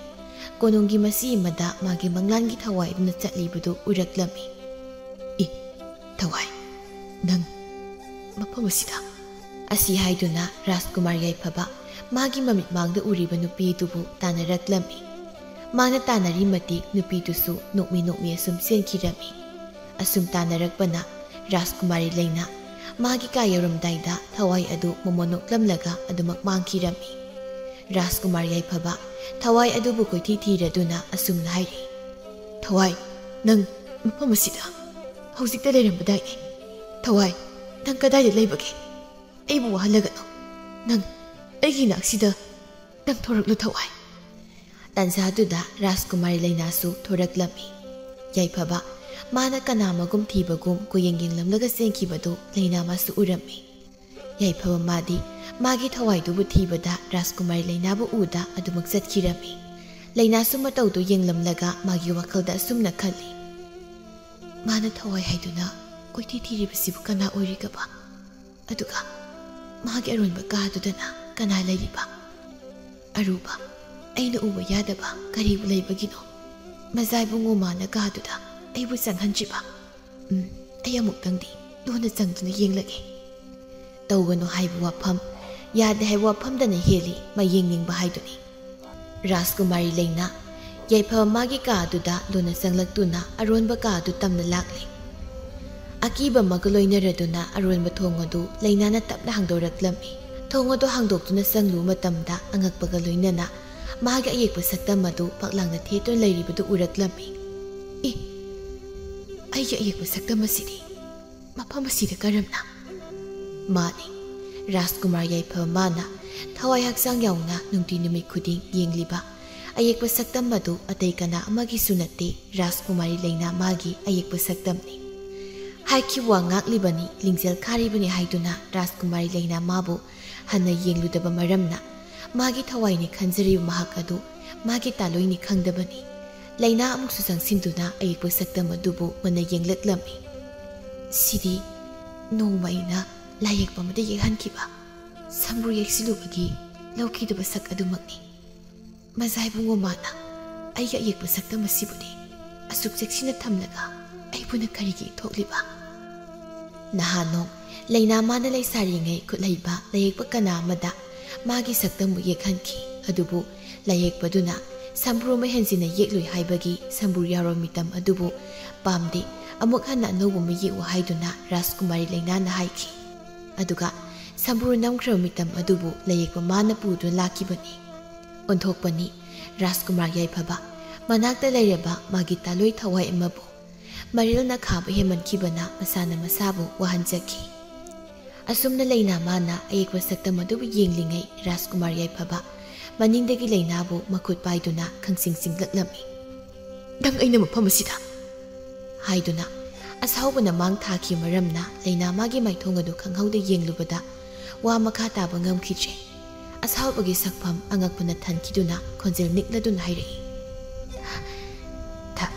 ꯀꯣꯅꯨꯡꯒꯤ ꯃꯁꯤ ꯑꯃꯗ ꯃꯥꯒꯤ ꯃꯪꯂꯥꯟꯒꯤ ꯊꯋꯥꯏ ꯑꯗꯨꯅ ꯆꯠꯂꯤꯕꯗꯨ ꯎꯔꯛꯂꯝꯃꯤ꯫ "ꯏ, ꯊꯋꯥꯏ, ꯅꯪ ꯃꯐꯝ ꯑꯁꯤꯗ?" ꯑꯁꯤ ꯍꯥꯏꯗꯨꯅ ꯔꯥꯖꯀꯨꯃꯥꯔ ꯌꯥꯏꯐꯕ ꯃꯥꯒꯤ ꯃꯃꯤꯠꯃꯥꯡꯗ ꯎꯔꯤꯕ ꯅꯨꯄꯤꯗꯨꯕꯨ ꯇꯥꯟꯅꯔꯛꯂꯝꯃꯤ꯫ ꯃꯥꯅ ꯇꯥꯟꯅꯔꯤ ꯃꯇꯤꯛ ꯅꯨꯄꯤꯗꯨꯁꯨ ꯅꯣꯛꯃꯤ ꯅꯣꯛꯃꯤ ꯑꯁꯨꯝ ꯆꯦꯟꯈꯤꯔꯝꯃꯤ꯫ ꯑꯁꯨꯝ ꯇꯥꯟꯅꯔꯛꯄꯅ ꯔꯥꯖꯀꯨꯃꯥꯔꯤ ꯂꯩꯅꯥ ꯃꯥꯒꯤ ꯀꯥ ꯌꯧꯔꯝꯗꯥꯏꯗ ꯊꯋꯥꯏ ꯑꯗꯨ ꯃꯃꯣꯟ ꯅꯣꯛꯂꯝꯂꯒ ꯑꯗꯨꯃꯛ ꯃꯥꯡꯈꯤꯔꯝꯃꯤ꯫ ꯔꯥꯖꯀꯨꯃꯥꯔ ꯌꯥꯏꯐꯕ ꯊꯋꯥꯏ ꯑꯗꯨꯕꯨ ꯀꯣꯏꯊꯤ ꯊꯤꯔꯗꯨꯅ ꯑꯁꯨꯝꯅ ꯍꯥꯏꯔꯤ, "ꯊꯋꯥꯏ, ꯅꯪ ꯃꯐꯝ ꯑꯁꯤꯗ ꯍꯧꯖꯤꯛꯇ ꯂꯩꯔꯝꯕꯗꯥꯏꯅꯦ? ꯊꯋꯥꯏ, ꯅꯪ ꯀꯗꯥꯏꯗ ꯂꯩꯕꯒꯦ? ꯑꯩꯕꯨ ꯋꯥꯍꯜꯂꯒꯅꯨ꯫ ꯅꯪ ꯑꯩꯒꯤ ꯅꯥꯛꯁꯤꯗ ꯅꯪ ꯊꯣꯔꯛꯂꯨ, ꯊꯋꯥꯏ꯫" ꯇꯥꯟꯖꯥꯗꯨꯗ ꯔꯥꯖꯀꯨꯃꯥꯔꯤ ꯂꯩꯅꯥꯁꯨ ꯊꯣꯔꯛꯂꯝꯃꯤ꯫ ꯌꯥꯏꯐꯕ ꯃꯥꯅ ꯀꯅꯥ ꯑꯃꯒꯨꯝ ꯊꯤꯕꯒꯨꯝ ꯀꯣꯌꯦꯡ ꯌꯦꯡꯂꯝꯂꯒ ꯆꯦꯟꯈꯤꯕꯗꯨ ꯂꯩꯅꯥ ꯃꯥꯁꯨ ꯎꯔꯝꯃꯤ꯫ ꯌꯥꯏꯐꯕ ꯃꯥꯗꯤ ꯃꯥꯒꯤ ꯊꯋꯥꯏꯗꯨꯕꯨ ꯊꯤꯕꯗ ꯔꯥꯖꯀꯨꯃꯥꯔꯤ ꯂꯩꯅꯥꯕꯨ ꯎꯗ ꯑꯗꯨꯃꯛ ꯆꯠꯈꯤꯔꯝꯃꯤ꯫ ꯂꯩꯅꯥꯁꯨ ꯃꯇꯧꯗꯨ ꯌꯦꯡꯂꯝꯂꯒ ꯃꯥꯒꯤ ꯋꯥꯈꯜꯗ ꯑꯁꯨꯝꯅ ꯈꯜꯂꯤ, "ꯃꯥꯅ ꯊꯋꯥꯏ ꯍꯥꯏꯗꯨꯅ ꯀꯣꯏꯊꯤ ꯊꯤꯔꯤꯕꯁꯤꯕꯨ ꯀꯅꯥ ꯑꯣꯏꯔꯤꯒꯕ? ꯑꯗꯨꯒ ꯃꯥꯒꯤ ꯑꯔꯣꯟꯕ ꯀꯥꯗꯨꯗꯅ ꯀꯅꯥ ꯂꯩꯔꯤꯕ? ꯑꯔꯨꯕ, ꯑꯩꯅ ꯎꯕ ꯌꯥꯗꯕ ꯀꯔꯤꯕꯨ ꯂꯩꯕꯒꯤꯅꯣ ꯃꯖꯥꯏꯕꯨꯡꯉꯣ ꯃꯥꯅ ꯀꯥꯗꯨꯗ ꯑꯩꯕꯨ ꯆꯪꯍꯟꯗ꯭ꯔꯤꯕ? ꯎꯝ, ꯑꯩ ꯑꯃꯨꯛꯇꯪꯗꯤ ꯂꯣꯟꯅ ꯆꯪꯗꯨꯅ ꯌꯦꯡꯂꯒꯦ꯫" ꯇꯧꯒꯅꯨ ꯍꯥꯏꯕ ꯋꯥꯐꯝ, ꯌꯥꯗꯦ ꯍꯥꯏꯕ ꯋꯥꯐꯝꯗꯅ ꯍꯦꯜꯂꯤ ꯃꯥ ꯌꯦꯡꯅꯤꯡꯕ ꯍꯥꯏꯗꯨꯅꯤ꯫ ꯔꯥꯖꯀꯨꯃꯥꯔꯤ ꯂꯩꯅꯥ ꯌꯥꯏꯐꯕ ꯃꯥꯒꯤ ꯀꯥ ꯑꯗꯨꯗ ꯂꯣꯟꯅ ꯆꯪꯂꯛꯇꯨꯅ ꯑꯔꯣꯟꯕ ꯀꯥ ꯑꯗꯨ ꯇꯝꯅ ꯂꯥꯛꯂꯤ꯫ ꯑꯀꯤꯕ ꯑꯃꯒ ꯂꯣꯏꯅꯔꯗꯨꯅ ꯑꯔꯣꯟꯕ ꯊꯣꯡ ꯑꯗꯨ ꯂꯩꯅꯥꯅ ꯇꯞꯅ ꯍꯥꯡꯗꯣꯔꯛꯂꯝꯃꯤ꯫ ꯊꯣꯡ ꯑꯗꯨ ꯍꯥꯡꯗꯣꯛꯇꯨꯅ ꯆꯪꯂꯨꯕ ꯃꯇꯝꯗ ꯑꯉꯛꯄꯒ ꯂꯣꯏꯅꯅ ꯃꯥꯒꯤ ꯑꯌꯦꯛꯄ ꯁꯛꯇꯝ ꯑꯗꯨ ꯄꯥꯛꯂꯥꯡꯅ ꯊꯦꯠꯇꯨꯅ ꯂꯩꯔꯤꯕꯗꯨ ꯎꯔꯛꯂꯝꯃꯤ꯫ "ꯏ, ꯑꯩꯒꯤ ꯑꯌꯦꯛꯄ ꯁꯛꯇꯝ ꯑꯁꯤꯗꯤ ꯃꯐꯝ ꯑꯁꯤꯗ ꯀꯔꯝꯅ?" ꯃꯥꯅꯤ, ꯔꯥꯖꯀꯨꯃꯥꯔ ꯌꯥꯏꯐꯕ ꯃꯥꯅ ꯊꯋꯥꯏ ꯍꯛꯆꯥꯡ ꯌꯥꯎꯅ ꯅꯨꯡꯇꯤ ꯅꯨꯃꯤꯠ ꯈꯨꯗꯤꯡ ꯌꯦꯡꯂꯤꯕ ꯑꯌꯦꯛꯄ ꯁꯛꯇꯝ ꯑꯗꯨ ꯑꯇꯩ ꯀꯅꯥ ꯑꯃꯒꯤꯁꯨ ꯅꯠꯇꯦ, ꯔꯥꯖꯀꯨꯃꯥꯔꯤ ꯂꯩꯅꯥ ꯃꯥꯒꯤ ꯑꯌꯦꯛꯄ ꯁꯛꯇꯝꯅꯤ꯫ ꯍꯥꯏꯈꯤꯕ ꯋꯥ ꯉꯥꯛꯂꯤꯕꯅꯤ, ꯂꯤꯡꯖꯦꯜ ꯈꯥꯔꯤꯕꯅꯤ ꯍꯥꯏꯗꯨꯅ ꯔꯥꯖꯀꯨꯃꯥꯔꯤ ꯂꯩꯅꯥ ꯃꯥꯕꯨ ꯍꯟꯅ ꯌꯦꯡꯂꯨꯗꯕ ꯃꯔꯝꯅ ꯃꯥꯒꯤ ꯊꯋꯥꯏꯅꯤ ꯈꯟꯖꯔꯤꯕ ꯃꯍꯥꯛ ꯑꯗꯨ ꯃꯥꯒꯤ ꯇꯥꯂꯣꯏꯅꯤ ꯈꯪꯗꯕꯅꯤ꯫ ꯂꯩꯅꯥ ꯑꯃꯨꯛꯁꯨ ꯆꯪꯁꯤꯟꯗꯨꯅ ꯑꯌꯦꯛꯄ ꯁꯛꯇꯝ ꯑꯗꯨꯕꯨ ꯃꯨꯟꯅ ꯌꯦꯡꯂꯛꯂꯝꯃꯤ꯫ "ꯁꯤꯗꯤ ꯅꯣꯡꯃ ꯑꯩꯅ ꯂꯥꯏꯌꯦꯛꯄ ꯑꯃꯗ ꯌꯦꯛꯍꯟꯈꯤꯕ ꯁꯝꯕ꯭ꯔꯨ ꯌꯦꯛꯁꯤꯜꯂꯨꯕꯒꯤ ꯂꯧꯈꯤꯗꯕ ꯁꯛ ꯑꯗꯨꯃꯛꯅꯤ꯫ ꯃꯖꯥ ꯏꯕꯨꯡꯉꯣ, ꯃꯥꯅ ꯑꯩꯒꯤ ꯑꯌꯦꯛꯄ ꯁꯛꯇꯝ ꯑꯁꯤꯕꯨꯗꯤ ꯑꯁꯨꯛ ꯆꯦꯛꯁꯤꯟꯅ ꯊꯝꯂꯒ ꯑꯩꯕꯨꯅ ꯀꯔꯤꯒꯤ ꯏꯟꯊꯣꯛꯂꯤꯕ?" ꯅꯍꯥꯟ ꯅꯣꯡ ꯂꯩꯅꯥ ꯃꯥꯅ ꯂꯩꯁꯥꯔꯤꯉꯩ ꯈꯨꯠꯍꯩꯕ ꯂꯥꯏꯌꯦꯛꯄ ꯀꯅꯥ ꯑꯃꯗ ꯃꯥꯒꯤ ꯁꯛꯇꯝꯕꯨ ꯌꯦꯛꯍꯟꯈꯤ꯫ ꯑꯗꯨꯕꯨ ꯂꯥꯏꯌꯦꯛꯄꯗꯨꯅ ꯁꯝꯕ꯭ꯔꯨ ꯑꯃ ꯍꯦꯟꯖꯤꯟꯅ ꯌꯦꯛꯂꯣꯏ ꯍꯥꯏꯕꯒꯤ ꯁꯝꯕ꯭ꯔꯨ ꯌꯥꯎꯔꯕ ꯃꯤꯇꯝ ꯑꯗꯨꯕꯨ ꯄꯥꯝꯗꯦ, ꯑꯃꯨꯛ ꯍꯟꯅ ꯑꯅꯧꯕ ꯑꯃ ꯌꯦꯛꯎ ꯍꯥꯏꯗꯨꯅ ꯔꯥꯖꯀꯨꯃꯥꯔꯤ ꯂꯩꯅꯥꯅ ꯍꯥꯏꯈꯤ꯫ ꯑꯗꯨꯒ ꯁꯝꯕ꯭ꯔꯨ ꯅꯝꯈ꯭ꯔꯕ ꯃꯤꯇꯝ ꯑꯗꯨꯕꯨ ꯂꯥꯏꯌꯦꯛꯄ ꯃꯥꯅ ꯄꯨꯗꯨꯅ ꯂꯥꯛꯈꯤꯕꯅꯤ꯫ ꯑꯣꯟꯊꯣꯛꯄꯅꯤ ꯔꯥꯖꯀꯨꯃꯥꯔ ꯌꯥꯏꯐꯕ꯫ ꯃꯅꯥꯛꯇ ꯂꯩꯔꯕ ꯃꯥꯒꯤ ꯇꯥꯂꯣꯏ ꯊꯋꯥꯏ ꯑꯃꯕꯨ ꯃꯔꯤꯜꯅ ꯈꯥꯕ ꯍꯦꯟꯃꯟꯈꯤꯕꯅ ꯃꯁꯥꯅ ꯃꯁꯥꯕꯨ ꯋꯥꯍꯟꯖꯈꯤ꯫ ꯑꯁꯨꯝꯅ ꯂꯩꯅꯥ ꯃꯥꯅ ꯑꯌꯦꯛꯄ ꯁꯛꯇꯝ ꯑꯗꯨꯕꯨ ꯌꯦꯡꯂꯤꯉꯩ ꯔꯥꯖꯀꯨꯃꯥꯔ ꯌꯥꯏꯐꯕ ꯃꯅꯤꯡꯗꯒꯤ ꯂꯩꯅꯥꯕꯨ ꯃꯈꯨꯠ ꯄꯥꯏꯗꯨꯅ ꯈꯪꯁꯤꯡ ꯁꯤꯡꯂꯛꯂꯝꯃꯤ꯫ "ꯅꯪ ꯑꯩꯅ ꯃꯐꯝ ꯑꯁꯤꯗ?" ꯍꯥꯏꯗꯨꯅ ꯑꯁꯥꯎꯕꯅ ꯃꯥꯡ ꯊꯥꯈꯤ ꯃꯔꯝꯅ ꯂꯩꯅꯥ ꯃꯥꯒꯤ ꯃꯥꯏꯊꯣꯡ ꯑꯗꯨ ꯈꯪꯍꯧꯗ ꯌꯦꯡꯂꯨꯕꯗ ꯋꯥ ꯃꯈꯥ ꯇꯥꯕ ꯉꯝꯈꯤꯗ꯭ꯔꯦ꯫ ꯑꯁꯥꯎꯕꯒꯤ ꯁꯛꯐꯝ ꯑꯉꯛꯄꯅ ꯊꯟꯈꯤꯗꯨꯅ ꯈꯣꯟꯖꯦꯜ ꯅꯤꯛꯂꯗꯨꯅ ꯍꯥꯏꯔꯛꯏ, "ꯊ-,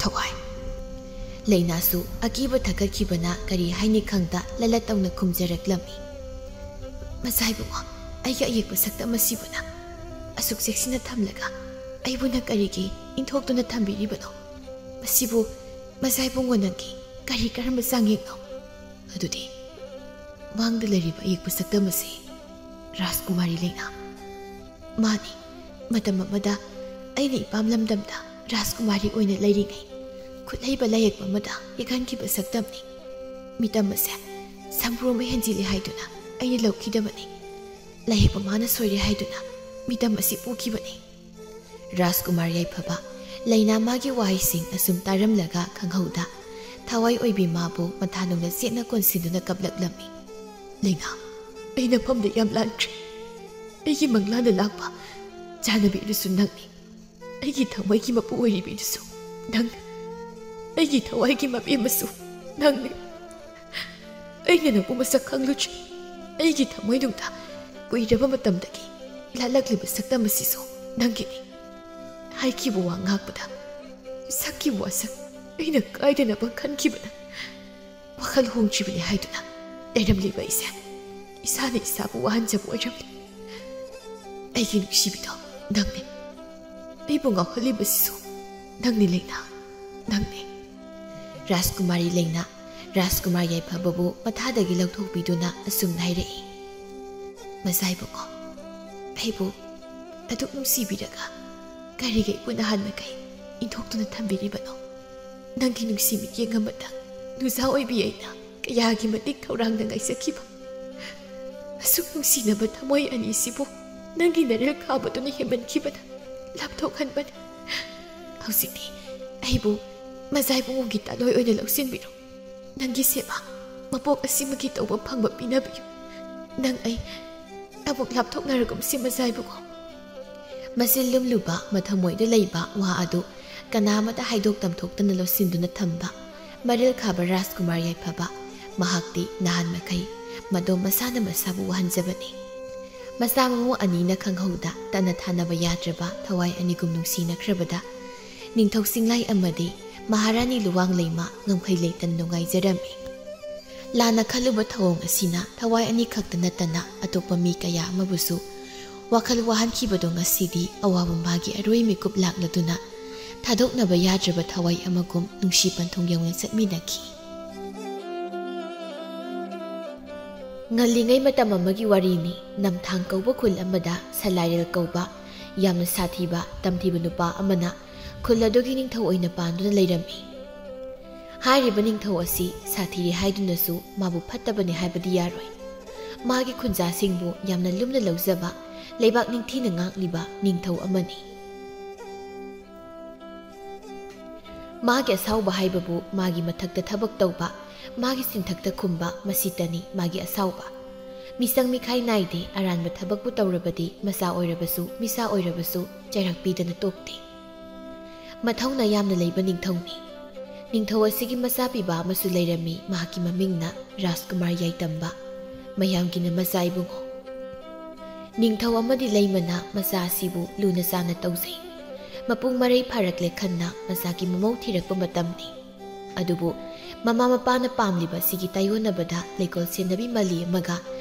ꯊꯋꯥꯏ꯫" ꯂꯩꯅꯥꯁꯨ ꯑꯀꯤꯕ ꯊꯛꯀꯠꯈꯤꯕꯅ ꯀꯔꯤ ꯍꯥꯏꯅꯤ ꯈꯪꯗ ꯂꯂꯠ ꯇꯧꯅ ꯈꯨꯝꯖꯔꯛꯂꯝꯃꯤ, "ꯃꯖꯥ ꯏꯕꯨꯡꯉꯣ, ꯑꯩꯒꯤ ꯑꯌꯦꯛꯄ ꯁꯛꯇꯝ ꯑꯁꯤꯕꯨꯅ ꯑꯁꯨꯛ ꯆꯦꯛꯁꯤꯟꯅ ꯊꯝꯂꯒ ꯑꯩꯕꯨꯅ ꯀꯔꯤꯒꯤ ꯏꯟꯊꯣꯛꯇꯨꯅ ꯊꯝꯕꯤꯔꯤꯕꯅꯣ? ꯃꯁꯤꯕꯨ ꯃꯖꯥ ꯏꯕꯨꯡꯉꯣ ꯅꯪꯒꯤ ꯀꯔꯤ ꯀꯔꯝꯕ ꯆꯥꯡꯌꯦꯡꯅꯣ?" ꯑꯗꯨꯗꯤ ꯃꯥꯡꯗ ꯂꯩꯔꯤꯕ ꯑꯌꯦꯛꯄ ꯁꯛꯇꯝ ꯑꯁꯤ ꯔꯥꯖꯀꯨꯃꯥꯔꯤ ꯂꯩꯅꯥ꯫ ꯃꯥꯅꯤ, ꯃꯇꯝ ꯑꯃꯗ ꯑꯩꯅ ꯏꯄꯥꯝ ꯂꯝꯗꯝꯗ ꯔꯥꯖꯀꯨꯃꯥꯔꯤ ꯑꯣꯏꯅ ꯂꯩꯔꯤꯉꯩ ꯈꯨꯠꯍꯩꯕ ꯂꯥꯏꯌꯦꯛꯄ ꯑꯃꯗ ꯌꯦꯛꯍꯟꯈꯤꯕ ꯁꯛꯇꯝꯅꯤ꯫ ꯃꯤꯇꯝ ꯑꯁꯦ ꯁꯝꯕ꯭ꯔꯨ ꯑꯃ ꯍꯦꯟꯖꯤꯜꯂꯦ ꯍꯥꯏꯗꯨꯅ ꯑꯩꯅ ꯂꯧꯈꯤꯗꯕꯅꯤ꯫ ꯂꯥꯏꯌꯦꯛꯄ ꯃꯥꯅ ꯁꯣꯏꯔꯦ ꯍꯥꯏꯗꯨꯅ ꯃꯤꯇꯝ ꯑꯁꯤ ꯄꯨꯈꯤꯕꯅꯤ꯫ ꯔꯥꯖꯀꯨꯃꯥꯔ ꯌꯥꯏꯐꯕ ꯂꯩꯅꯥ ꯃꯥꯒꯤ ꯋꯥꯍꯩꯁꯤꯡ ꯑꯁꯨꯝ ꯇꯥꯔꯝꯂꯒ ꯈꯪꯍꯧꯗ ꯊꯋꯥꯏ ꯑꯣꯏꯕꯤ ꯃꯥꯕꯨ ꯃꯊꯥꯅꯨꯡꯗ ꯆꯦꯠꯅ ꯀꯣꯟꯁꯤꯟꯗꯨꯅ ꯀꯞꯂꯛꯂꯝꯃꯤ꯫ "ꯂꯩꯅꯥ, ꯑꯩ ꯅꯐꯝꯗ ꯌꯥꯝ ꯂꯥꯟꯈ꯭ꯔꯦ꯫ ꯑꯩꯒꯤ ꯃꯪꯂꯥꯟꯗ ꯂꯥꯛꯄ ꯆꯥꯟꯅꯕꯤꯗꯨꯁꯨ ꯅꯪꯅꯤ꯫ ꯑꯩꯒꯤ ꯊꯃꯣꯏꯒꯤ ꯃꯄꯨ ꯑꯣꯏꯔꯤꯕꯤꯗꯨꯁꯨ ꯅꯪꯅꯤ꯫ ꯑꯩꯒꯤ ꯊꯋꯥꯏꯒꯤ ꯃꯕꯦꯝꯃꯁꯨ ꯅꯪꯅꯤ꯫ ꯑꯩꯅ ꯅꯪꯕꯨ ꯃꯁꯛ ꯈꯪꯂꯨꯗ꯭ꯔꯤ꯫ ꯑꯩꯒꯤ ꯊꯃꯣꯏꯅꯨꯡꯗ ꯀꯨꯏꯔꯕ ꯃꯇꯝꯗꯒꯤ ꯂꯥꯠꯂꯛꯂꯤꯕ ꯁꯛꯇꯝ ꯑꯁꯤꯁꯨ ꯅꯪꯒꯤꯅꯤ꯫ ꯍꯥꯏꯈꯤꯕ ꯋꯥ ꯉꯥꯛꯄꯗ, ꯁꯛꯈꯤꯕ ꯋꯥꯁꯛ ꯑꯩꯅ ꯀꯥꯏꯗꯅꯕ ꯈꯟꯈꯤꯕꯅ ꯋꯥꯈꯜ ꯍꯣꯡꯗ꯭ꯔꯤꯕꯅꯤ ꯍꯥꯏꯗꯨꯅ ꯂꯩꯔꯝꯂꯤꯕ ꯑꯩꯁꯦ ꯏꯁꯥꯅ ꯏꯁꯥꯕꯨ ꯋꯥꯍꯟꯖꯕ ꯑꯣꯏꯔꯝꯂꯦ꯫ ꯑꯩꯒꯤ ꯅꯨꯡꯁꯤꯕꯤꯗꯣ, ꯅꯪꯅꯤ꯫ ꯑꯩꯕꯨ ꯉꯥꯎꯍꯜꯂꯤꯕꯁꯤꯁꯨ ꯅꯪꯅꯤ ꯂꯩꯅꯥ, ꯅꯪꯅꯤ꯫ ꯔꯥꯖꯀꯨꯃꯥꯔꯤ ꯂꯩꯅꯥ ꯔꯥꯖꯀꯨꯃꯥꯔ ꯌꯥꯏꯐꯕꯕꯨ ꯃꯊꯥꯗꯒꯤ ꯂꯧꯊꯣꯛꯄꯤꯗꯨꯅ ꯑꯁꯨꯝꯅ ꯍꯥꯏꯔꯛꯏ, ꯃꯖꯥ ꯏꯕꯨꯡꯉꯣ, ꯑꯩꯕꯨ ꯑꯗꯨꯛ ꯅꯨꯡꯁꯤꯕꯤꯔꯒ ꯀꯔꯤꯒꯤ ꯑꯩꯕꯨ ꯅꯍꯥꯟ ꯃꯈꯩ ꯏꯟꯊꯣꯛꯇꯨꯅ ꯊꯝꯕꯤꯔꯤꯕꯅꯣ? ꯅꯪꯒꯤ ꯅꯨꯡꯁꯤ ꯃꯤꯠꯌꯦꯡ ꯑꯃꯇꯪ ꯅꯨꯖꯥ ꯑꯣꯏꯕꯤ ꯑꯩꯅ ꯀꯌꯥꯒꯤ ꯃꯇꯤꯛ ꯈꯧꯔꯥꯡꯅ ꯉꯥꯏꯖꯈꯤꯕ꯫ ꯑꯁꯨꯛ ꯅꯨꯡꯁꯤꯅꯕ ꯊꯃꯣꯏ ꯑꯅꯤꯁꯤꯕꯨ ꯅꯪꯒꯤ ꯅꯔꯦꯜ ꯈꯥꯕꯗꯨꯅ ꯍꯦꯟꯃꯟꯈꯤꯕꯅ ꯂꯥꯞꯊꯣꯛꯍꯟꯕꯅꯤ꯫ ꯍꯧꯖꯤꯛꯇꯤ ꯑꯩꯕꯨ ꯃꯖꯥ ꯏꯕꯨꯡꯉꯣꯒꯤ ꯇꯥꯂꯣꯏ ꯑꯣꯏꯅ ꯂꯧꯁꯤꯟꯕꯤꯔꯣ꯫ ꯅꯪꯒꯤ ꯁꯦꯕꯥ ꯃꯄꯣꯛ ꯑꯁꯤꯃꯒꯤ ꯇꯧꯕ ꯐꯪꯕ ꯄꯤꯅꯕꯤꯌꯨ꯫ ꯅꯪ ꯑꯩ ꯑꯃꯨꯛ ꯂꯥꯞꯊꯣꯛꯅꯔꯒꯨꯝꯁꯤ, ꯃꯖꯥ ꯏꯕꯨꯡꯉꯣ꯫ ꯃꯆꯤꯟ ꯂꯨꯝꯂꯨꯕ, ꯃꯊꯃꯣꯏꯗ ꯂꯩꯕ ꯋꯥ ꯑꯗꯨ ꯀꯅꯥ ꯑꯃꯗ ꯍꯥꯏꯗꯣꯛ ꯇꯝꯊꯣꯛꯇꯅ ꯂꯣꯠꯁꯤꯟꯗꯨꯅ ꯊꯝꯕ ꯃꯔꯤꯜ ꯈꯥꯕ ꯔꯥꯖꯀꯨꯃꯥꯔ ꯌꯥꯏꯐꯕ, ꯃꯍꯥꯛꯇꯤ ꯅꯍꯥꯟ ꯃꯈꯩ ꯃꯗꯣꯝ ꯃꯁꯥꯅ ꯃꯁꯥꯕꯨ ꯋꯥꯍꯟꯖꯕꯅꯤ꯫ ꯃꯆꯥ ꯃꯃꯧ ꯑꯅꯤꯅ ꯈꯪꯍꯧꯗ ꯇꯠꯅ ꯊꯥꯅꯕ ꯌꯥꯗ꯭ꯔꯕ ꯊꯋꯥꯏ ꯑꯅꯤꯒꯨꯝ ꯅꯨꯡꯁꯤꯅꯈ꯭ꯔꯕꯗ, ꯅꯤꯡꯊꯧ ꯆꯤꯡꯂꯥꯏ ꯑꯃꯗꯤ ꯃꯍꯥꯔꯥꯅꯤ ꯂꯨꯋꯥꯡ ꯂꯩꯃ ꯉꯝꯈꯩ ꯂꯩꯇꯅ ꯅꯨꯡꯉꯥꯏꯖꯔꯝꯃꯤ꯫ ꯂꯥꯟꯅ ꯈꯜꯂꯨꯕ ꯊꯧꯑꯣꯡ ꯑꯁꯤꯅ ꯊꯋꯥꯏ ꯑꯅꯤꯈꯛꯇ ꯅꯠꯇꯅ ꯑꯇꯣꯞꯄ ꯃꯤ ꯀꯌꯥ ꯑꯃꯕꯨꯁꯨ ꯋꯥꯈꯜ ꯋꯥꯍꯟꯈꯤꯕꯗꯣ ꯉꯁꯤꯗꯤ ꯑꯋꯥꯕ ꯃꯥꯒꯤ ꯑꯔꯣꯏ ꯃꯤꯀꯨꯞ ꯂꯥꯛꯂꯗꯨꯅ ꯊꯥꯗꯣꯛꯅꯕ ꯌꯥꯗ꯭ꯔꯕ ꯊꯋꯥꯏ ꯑꯃꯒꯨꯝ ꯅꯨꯡꯁꯤ ꯄꯟꯊꯨꯡ ꯌꯧꯅ ꯆꯠꯃꯤꯟꯅꯈꯤ꯫ ꯉꯜꯂꯤꯉꯩ ꯃꯇꯝ ꯑꯃꯒꯤ ꯋꯥꯔꯤꯅꯤ꯫ ꯅꯝꯊꯥꯡ ꯀꯧꯕ ꯈꯨꯜ ꯑꯃꯗ ꯁꯂꯥꯏꯔꯦꯜ ꯀꯧꯕ ꯌꯥꯝꯅ ꯁꯥꯊꯤꯕ ꯇꯝꯊꯤꯕ ꯅꯨꯄꯥ ꯑꯃꯅ ꯈꯨꯜ ꯑꯗꯨꯒꯤ ꯅꯤꯡꯊꯧ ꯑꯣꯏꯅ ꯄꯥꯟꯗꯨꯅ ꯂꯩꯔꯝꯃꯤ꯫ ꯍꯥꯏꯔꯤꯕ ꯅꯤꯡꯊꯧ ꯑꯁꯤ ꯁꯥꯊꯤꯔꯦ ꯍꯥꯏꯗꯨꯅꯁꯨ ꯃꯥꯕꯨ ꯐꯠꯇꯕꯅꯤ ꯍꯥꯏꯕꯗꯤ ꯌꯥꯔꯣꯏ꯫ ꯃꯥꯒꯤ ꯈꯨꯟꯖꯥꯁꯤꯡꯕꯨ ꯌꯥꯝꯅ ꯂꯨꯝꯅ ꯂꯧꯖꯕ, ꯂꯩꯕꯥꯛ ꯅꯤꯡꯊꯤꯅ ꯉꯥꯛꯂꯤꯕ ꯅꯤꯡꯊꯧ ꯑꯃꯅꯤ꯫ ꯃꯥꯒꯤ ꯑꯁꯥꯎꯕ ꯍꯥꯏꯕꯕꯨ ꯃꯥꯒꯤ ꯃꯊꯛꯇ ꯊꯕꯛ ꯇꯧꯕ, ꯃꯥꯒꯤ ꯆꯤꯟꯊꯛꯇ ꯈꯨꯝꯕ, ꯃꯁꯤꯇꯅꯤ ꯃꯥꯒꯤ ꯑꯁꯥꯎꯕ꯫ ꯃꯤꯆꯪ ꯃꯤꯈꯥꯏ ꯅꯥꯏꯗꯦ, ꯑꯔꯥꯟꯕ ꯊꯕꯛꯄꯨ ꯇꯧꯔꯕꯗꯤ ꯃꯆꯥ ꯑꯣꯏꯔꯕꯁꯨ, ꯃꯤꯁꯥ ꯑꯣꯏꯔꯕꯁꯨ ꯆꯩꯔꯛ ꯄꯤꯗꯅ ꯇꯣꯛꯇꯦ꯫ ꯃꯊꯧꯅꯥ ꯌꯥꯝꯅ ꯂꯩꯕ ꯅꯤꯡꯊꯧꯅꯤ꯫ ꯅꯤꯡꯊꯧ ꯑꯁꯤꯒꯤ ꯃꯆꯥꯄꯤꯕ ꯑꯃꯁꯨ ꯂꯩꯔꯝꯃꯤ, ꯃꯍꯥꯛꯀꯤ ꯃꯃꯤꯡꯅ ꯔꯥꯖꯀꯨꯃꯥꯔ ꯌꯥꯏꯇꯝꯕ, ꯃꯌꯥꯝꯒꯤꯅ ꯃꯆꯥ ꯏꯕꯨꯡꯉꯣ꯫ ꯅꯤꯡꯊꯧ ꯑꯃꯗꯤ ꯂꯩꯃꯅ ꯃꯆꯥ ꯑꯁꯤꯕꯨ ꯂꯨꯅ ꯆꯥꯅ ꯇꯧꯖꯩ꯫ ꯃꯄꯨꯡ ꯃꯔꯩ ꯐꯥꯔꯛꯂꯦ ꯈꯟꯅ ꯃꯆꯥꯒꯤ ꯃꯃꯧ ꯊꯤꯔꯛꯄ ꯃꯇꯝꯅꯤ꯫ ꯑꯗꯨꯕꯨ ꯃꯃꯥ ꯃꯄꯥꯅ ꯄꯥꯝꯂꯤꯕ ꯑꯁꯤꯒꯤ ꯇꯥꯏꯌꯣꯟꯅꯕꯗ ꯂꯩꯀꯣꯜ ꯁꯦꯟꯅꯕꯤ ꯃꯥꯂꯤ ꯑꯃꯒ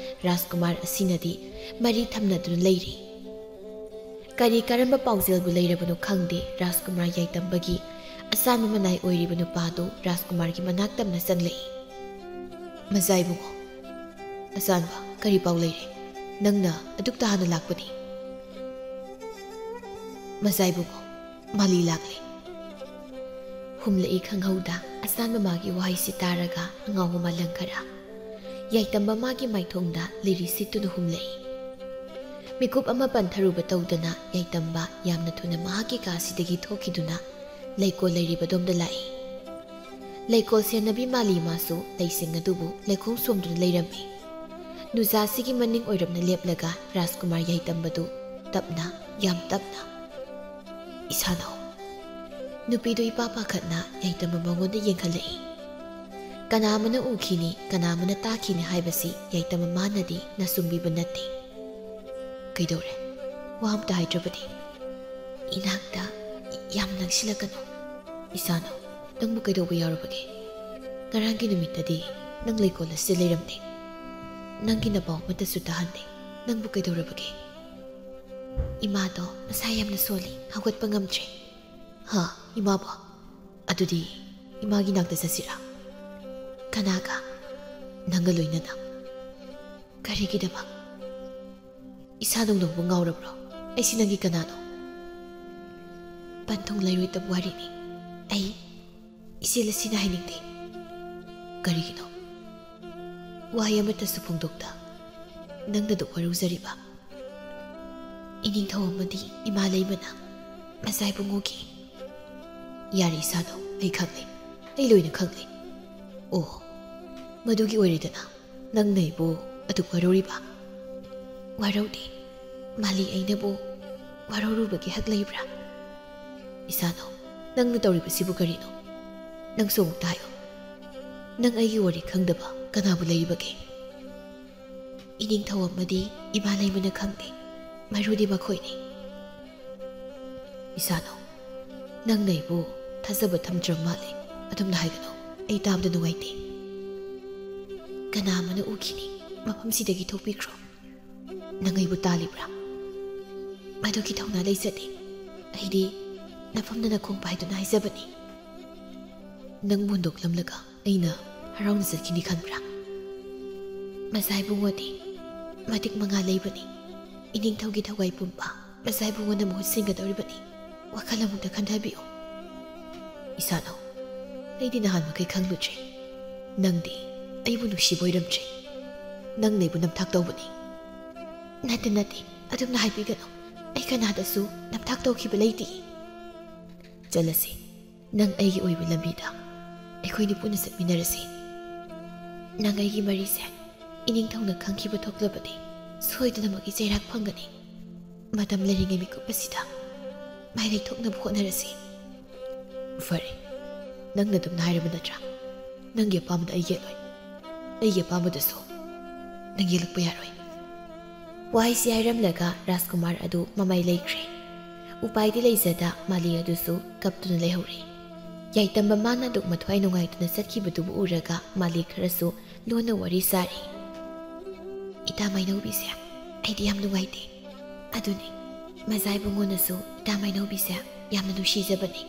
ꯔꯥꯖꯀꯨꯃꯥꯔ ꯑꯁꯤꯅꯗꯤ ꯃꯔꯤ ꯊꯝꯅꯗꯨꯅ ꯂꯩꯔꯤ꯫ ꯀꯔꯤ ꯀꯔꯝꯕ ꯄꯥꯎꯖꯦꯜꯕꯨ ꯂꯩꯔꯕꯅꯣ ꯈꯪꯗꯦ, ꯔꯥꯖꯀꯨꯃꯥꯔ ꯌꯥꯏꯇꯝꯕꯒꯤ ꯑꯆꯥꯟꯕ ꯃꯅꯥꯏ ꯑꯣꯏꯔꯤꯕ ꯅꯨꯄꯥꯗꯨ ꯔꯥꯖꯀꯨꯃꯥꯔꯒꯤ ꯃꯅꯥꯛ ꯇꯝꯅ ꯆꯪꯂꯛꯏ꯫ "ꯃꯖꯥ ꯏꯕꯨꯡꯉꯣ, ꯑꯆꯥꯟꯕ, ꯀꯔꯤ ꯄꯥꯎ ꯂꯩꯔꯦ? ꯅꯪꯅ ꯑꯗꯨꯛꯇ ꯍꯥꯟꯅ ꯂꯥꯛꯄꯗꯤ?" "ꯃꯖꯥ ꯏꯕꯨꯡꯉꯣ, ꯃꯥꯂꯤ ꯂꯥꯛꯂꯦ꯫" ꯍꯨꯝꯂꯛꯏ ꯈꯪꯍꯧꯗ꯫ ꯑꯆꯥꯟꯕ ꯃꯥꯒꯤ ꯋꯥꯍꯩꯁꯤ ꯇꯥꯔꯒ ꯑꯉꯥꯎꯕ ꯃꯥꯂꯪ ꯈꯔ ꯌꯥꯏꯇꯝꯕ ꯃꯥꯒꯤ ꯃꯥꯏꯊꯣꯡꯗ ꯂꯤꯔꯤ ꯁꯤꯠꯇꯨꯅ ꯍꯨꯝꯂꯛꯏ꯫ ꯃꯤꯀꯨꯞ ꯑꯃ ꯄꯟꯊꯔꯨꯕ ꯇꯧꯗꯅ ꯌꯥꯏꯇꯝꯕ ꯌꯥꯝꯅ ꯊꯨꯅ ꯃꯍꯥꯛꯀꯤ ꯀꯥꯁꯤꯗꯒꯤ ꯊꯣꯛꯈꯤꯗꯨꯅ ꯂꯩꯀꯣꯜ ꯂꯩꯔꯤꯕꯗꯣꯝꯗ ꯂꯥꯛꯏ꯫ ꯂꯩꯀꯣꯜ ꯁꯦꯟꯅꯕꯤ ꯃꯥꯂꯤ ꯃꯥꯁꯨ ꯂꯩꯁꯤꯡ ꯑꯗꯨꯕꯨ ꯂꯩꯈꯣꯡ ꯁꯣꯝꯗꯨꯅ ꯂꯩꯔꯝꯃꯤ꯫ ꯅꯨꯖꯥꯁꯤꯒꯤ ꯃꯅꯤꯡ ꯑꯣꯏꯔꯞꯅ ꯂꯦꯞꯂꯒ ꯔꯥꯖꯀꯨꯃꯥꯔ ꯌꯥꯏꯇꯝꯕꯗꯨ ꯇꯞꯅ, ꯌꯥꯝ ꯇꯞꯅ, "ꯏꯁꯥꯅꯧ꯫" ꯅꯨꯄꯤꯗꯨ ꯏꯄꯥ ꯄꯥꯈꯠꯅ ꯌꯥꯏꯇꯝꯕ ꯃꯉꯣꯟꯗ ꯌꯦꯡꯈꯠꯂꯛꯏ꯫ ꯀꯅꯥ ꯑꯃꯅ ꯎꯈꯤꯅꯤ, ꯀꯅꯥ ꯑꯃꯅ ꯇꯥꯈꯤꯅꯤ ꯍꯥꯏꯕꯁꯤ ꯌꯥꯏꯇꯝꯕ ꯃꯥꯅꯗꯤ ꯅꯆꯨꯡꯕꯤꯕ ꯅꯠꯇꯦ꯫ "ꯀꯩꯗꯧꯔꯦ? ꯋꯥ ꯑꯝꯇ ꯍꯥꯏꯗ꯭ꯔꯕꯗꯤ?" "ꯏꯅꯥꯛꯇ ꯌꯥꯝ ꯅꯛꯁꯤꯜꯂꯛꯀꯅꯨ꯫" "ꯏꯁꯥꯅꯧ, ꯅꯪꯕꯨ ꯀꯩꯗꯧꯕ ꯌꯥꯎꯔꯕꯒꯦ? ꯉꯔꯥꯡꯒꯤ ꯅꯨꯃꯤꯠꯇꯗꯤ ꯅꯪ ꯂꯩꯀꯣꯜ ꯑꯁꯤꯗ ꯂꯩꯔꯝꯗꯦ꯫ ꯅꯪꯒꯤ ꯅꯄꯥꯎ ꯑꯃꯠꯇꯁꯨ ꯇꯥꯍꯟꯗꯦ꯫ ꯅꯪꯕꯨ ꯀꯩꯗꯧꯔꯕꯒꯦ?" "ꯏꯃꯥꯗꯣ ꯃꯁꯥ ꯌꯥꯝꯅ ꯁꯣꯜꯂꯤ, ꯍꯧꯒꯠꯄ ꯉꯝꯗ꯭ꯔꯦ꯫" "ꯍꯥ, ꯏꯃꯥꯕꯣ? ꯑꯗꯨꯗꯤ ꯏꯃꯥꯒꯤ ꯅꯥꯛꯇ ꯆꯠꯁꯤꯔꯥ?" "ꯀꯅꯥꯒ?" "ꯅꯪꯒ ꯂꯣꯏꯅꯅ꯫" "ꯀꯔꯤꯒꯤꯗꯃꯛ?" "ꯏꯁꯥꯅꯧ, ꯅꯪꯕꯨ ꯉꯥꯎꯔꯕ꯭ꯔꯣ? ꯑꯩꯁꯤ ꯅꯪꯒꯤ ꯀꯅꯥꯅꯣ?" "ꯄꯟꯊꯨꯡ ꯂꯩꯔꯣꯏꯗꯕ ꯋꯥꯔꯤꯅꯤ꯫ ꯑꯩ ꯏꯆꯦ ꯂꯁꯤꯅ ꯍꯥꯏꯅꯤꯡꯗꯦ꯫" "ꯀꯔꯤꯒꯤꯅꯣ? ꯋꯥꯍꯩ ꯑꯃꯠꯇꯁꯨ ꯐꯣꯡꯗꯣꯛꯇ ꯅꯪꯅ ꯑꯗꯨꯛ ꯋꯥꯔꯧꯖꯔꯤꯕ?" "ꯏꯅꯤꯡꯊꯧ ꯑꯃꯗꯤ ꯏꯃꯥ ꯂꯩꯃꯅ ꯃꯆꯥ ꯏꯕꯨꯡꯉꯣꯒꯤ꯫" "ꯌꯥꯔꯦ ꯏꯁꯥꯅꯧ, ꯑꯩ ꯈꯪꯂꯦ, ꯑꯩ ꯂꯣꯏꯅ ꯈꯪꯂꯦ꯫" "ꯑꯣ, ꯃꯗꯨꯒꯤ ꯑꯣꯏꯔꯦꯗꯅ ꯅꯪꯅ ꯑꯩꯕꯨ ꯑꯗꯨꯛ ꯋꯥꯔꯧꯔꯤꯕ?" "ꯋꯥꯔꯧꯗꯦ꯫ ꯃꯥꯂꯤ, ꯑꯩꯅꯕꯨ ꯋꯥꯔꯧꯔꯨꯕꯒꯤ ꯍꯛ ꯂꯩꯕ꯭ꯔꯥ?" "ꯏꯁꯥꯅꯧ, ꯅꯪꯅ ꯇꯧꯔꯤꯕꯁꯤꯕꯨ ꯀꯔꯤꯅꯣ? ꯅꯪꯁꯨ ꯑꯃꯨꯛꯇ ꯍꯥꯏꯌꯨ꯫ ꯅꯪ ꯑꯩꯒꯤ ꯋꯥꯔꯤ ꯈꯪꯗꯕ ꯀꯅꯥꯕꯨ ꯂꯩꯔꯤꯕꯒꯦ?" "ꯏꯅꯤꯡꯊꯧ ꯑꯃꯗꯤ ꯏꯃꯥ ꯂꯩꯃꯅ ꯈꯪꯗꯦ, ꯃꯔꯨꯗꯤ ꯃꯈꯣꯏꯅꯤ꯫" ꯏꯁꯥꯅꯧ, ꯅꯪꯅ ꯑꯩꯕꯨ ꯊꯥꯖꯕ ꯊꯝꯗ꯭ꯔꯕ ꯃꯥꯜꯂꯦ꯫ ꯑꯗꯨꯝꯅ ꯍꯥꯏꯒꯅꯨ, ꯑꯩ ꯇꯥꯕꯗ ꯅꯨꯡꯉꯥꯏꯇꯦ꯫ ꯀꯅꯥ ꯑꯃꯅ ꯎꯈꯤꯅꯤ? ꯃꯐꯝꯁꯤꯗꯒꯤ ꯊꯣꯛꯄꯤꯈ꯭ꯔꯣ꯫ ꯅꯪ ꯑꯩꯕꯨ ꯇꯥꯜꯂꯤꯕ꯭ꯔꯥ? ꯃꯗꯨꯒꯤ ꯊꯧꯅꯥ ꯂꯩꯖꯗꯦ꯫ ꯑꯩꯗꯤ ꯅꯐꯝꯗ ꯅꯈꯣꯡ ꯄꯥꯏꯗꯨꯅ ꯍꯥꯏꯖꯕꯅꯤ꯫ ꯅꯪꯕꯨ ꯍꯨꯟꯗꯣꯛꯂꯝꯂꯒ ꯑꯩꯅ ꯍꯔꯥꯎꯅ ꯆꯠꯈꯤꯅꯤ ꯈꯟꯕ꯭ꯔꯥ? ꯃꯁꯥ ꯏꯕꯨꯡꯉꯣꯗꯤ ꯃꯇꯤꯛ ꯃꯉꯥ ꯂꯩꯕꯅꯤ꯫ ꯏꯅꯤꯡꯊꯧꯒꯤ ꯊꯋꯥꯏ ꯄꯨꯝꯕ ꯃꯁꯥ ꯏꯕꯨꯡꯉꯣꯅ ꯃꯍꯨꯠ ꯁꯤꯟꯒꯗꯧꯔꯤꯕꯅꯤ꯫ ꯋꯥꯈꯜ ꯑꯃꯨꯛꯇ ꯈꯟꯊꯕꯤꯌꯨ꯫ ꯏꯁꯥꯅꯧ, ꯑꯩꯗꯤ ꯅꯍꯥꯟ ꯃꯈꯩ ꯈꯪꯂꯨꯗ꯭ꯔꯦ꯫ ꯅꯪꯗꯤ ꯑꯩꯕꯨ ꯅꯨꯡꯁꯤꯕ ꯑꯣꯏꯔꯝꯗ꯭ꯔꯦ꯫ ꯅꯪꯅ ꯑꯩꯕꯨ ꯅꯝꯊꯥꯛ ꯇꯧꯕꯅꯤ꯫ ꯅꯠꯇꯦ, ꯅꯠꯇꯦ, ꯑꯗꯨꯝꯅ ꯍꯥꯏꯕꯤꯒꯅꯨ꯫ ꯑꯩ ꯀꯅꯥꯗꯁꯨ ꯅꯝꯊꯥꯛ ꯇꯧꯈꯤꯕ ꯂꯩꯇꯦ꯫ ꯆꯠꯂꯁꯤ꯫ ꯅꯪ ꯑꯩꯒꯤ ꯑꯣꯏꯕ ꯂꯝꯕꯤꯗ ꯑꯩꯈꯣꯏꯅꯤ ꯄꯨꯟꯅ ꯆꯠꯃꯤꯟꯅꯔꯁꯤ꯫ ꯅꯪ ꯑꯩꯒꯤ ꯃꯔꯤꯁꯦ ꯏꯅꯤꯡꯊꯧꯅ ꯈꯪꯈꯤꯕ ꯊꯣꯛꯂꯕꯗꯤ ꯁꯣꯏꯗꯅꯃꯛ ꯏꯆꯩꯔꯥꯛ ꯐꯪꯒꯅꯤ꯫ ꯃꯇꯝ ꯂꯩꯔꯤꯉꯩ ꯃꯤꯀꯨꯞ ꯑꯁꯤꯗ ꯃꯥꯏ ꯂꯩꯊꯣꯛꯅꯕ ꯍꯣꯠꯅꯔꯁꯤ꯫ ꯐꯔꯦ, ꯅꯪꯅ ꯑꯗꯨꯝꯅ ꯍꯥꯏꯔꯕ ꯅꯠꯇ꯭ꯔꯥ? ꯅꯪꯒꯤ ꯑꯄꯥꯝꯕꯗ ꯑꯩ ꯌꯦꯠꯂꯣꯏ꯫ ꯑꯩꯒꯤ ꯑꯄꯥꯝꯕꯗꯁꯨ ꯅꯪ ꯌꯦꯠꯂꯛꯄ ꯌꯥꯔꯣꯏ꯫ ꯋꯥꯍꯩꯁꯤ ꯍꯥꯏꯔꯝꯂꯒ ꯔꯥꯖꯀꯨꯃꯥꯔ ꯑꯗꯨ ꯃꯃꯥꯏ ꯂꯩꯈ꯭ꯔꯦ꯫ ꯎꯄꯥꯏꯗꯤ ꯂꯩꯖꯗ ꯃꯥꯂꯤ ꯑꯗꯨꯁꯨ ꯀꯞꯇꯨꯅ ꯂꯩꯍꯧꯔꯦ꯫ ꯌꯥꯏꯇꯝꯕ ꯃꯥꯅ ꯑꯗꯨꯛ ꯃꯊ꯭ꯋꯥꯏ ꯅꯨꯡꯉꯥꯏꯇꯅ ꯆꯠꯈꯤꯕꯗꯨꯕꯨ ꯎꯔꯒ ꯃꯥꯂꯤ ꯈꯔꯁꯨ ꯂꯣꯟꯅ ꯋꯥꯔꯤ ꯁꯥꯔꯤ꯫ ꯏꯇꯥ ꯃꯥꯏꯅꯧꯕꯤꯁꯦ ꯑꯩꯗꯤ ꯌꯥꯝ ꯅꯨꯡꯉꯥꯏꯇꯦ꯫ ꯑꯗꯨꯅꯤ, ꯃꯖꯥ ꯏꯕꯨꯡꯉꯣꯅꯁꯨ ꯏꯇꯥ ꯃꯥꯏꯅꯧꯕꯤꯁꯦ ꯌꯥꯝꯅ ꯅꯨꯡꯁꯤꯖꯕꯅꯤ꯫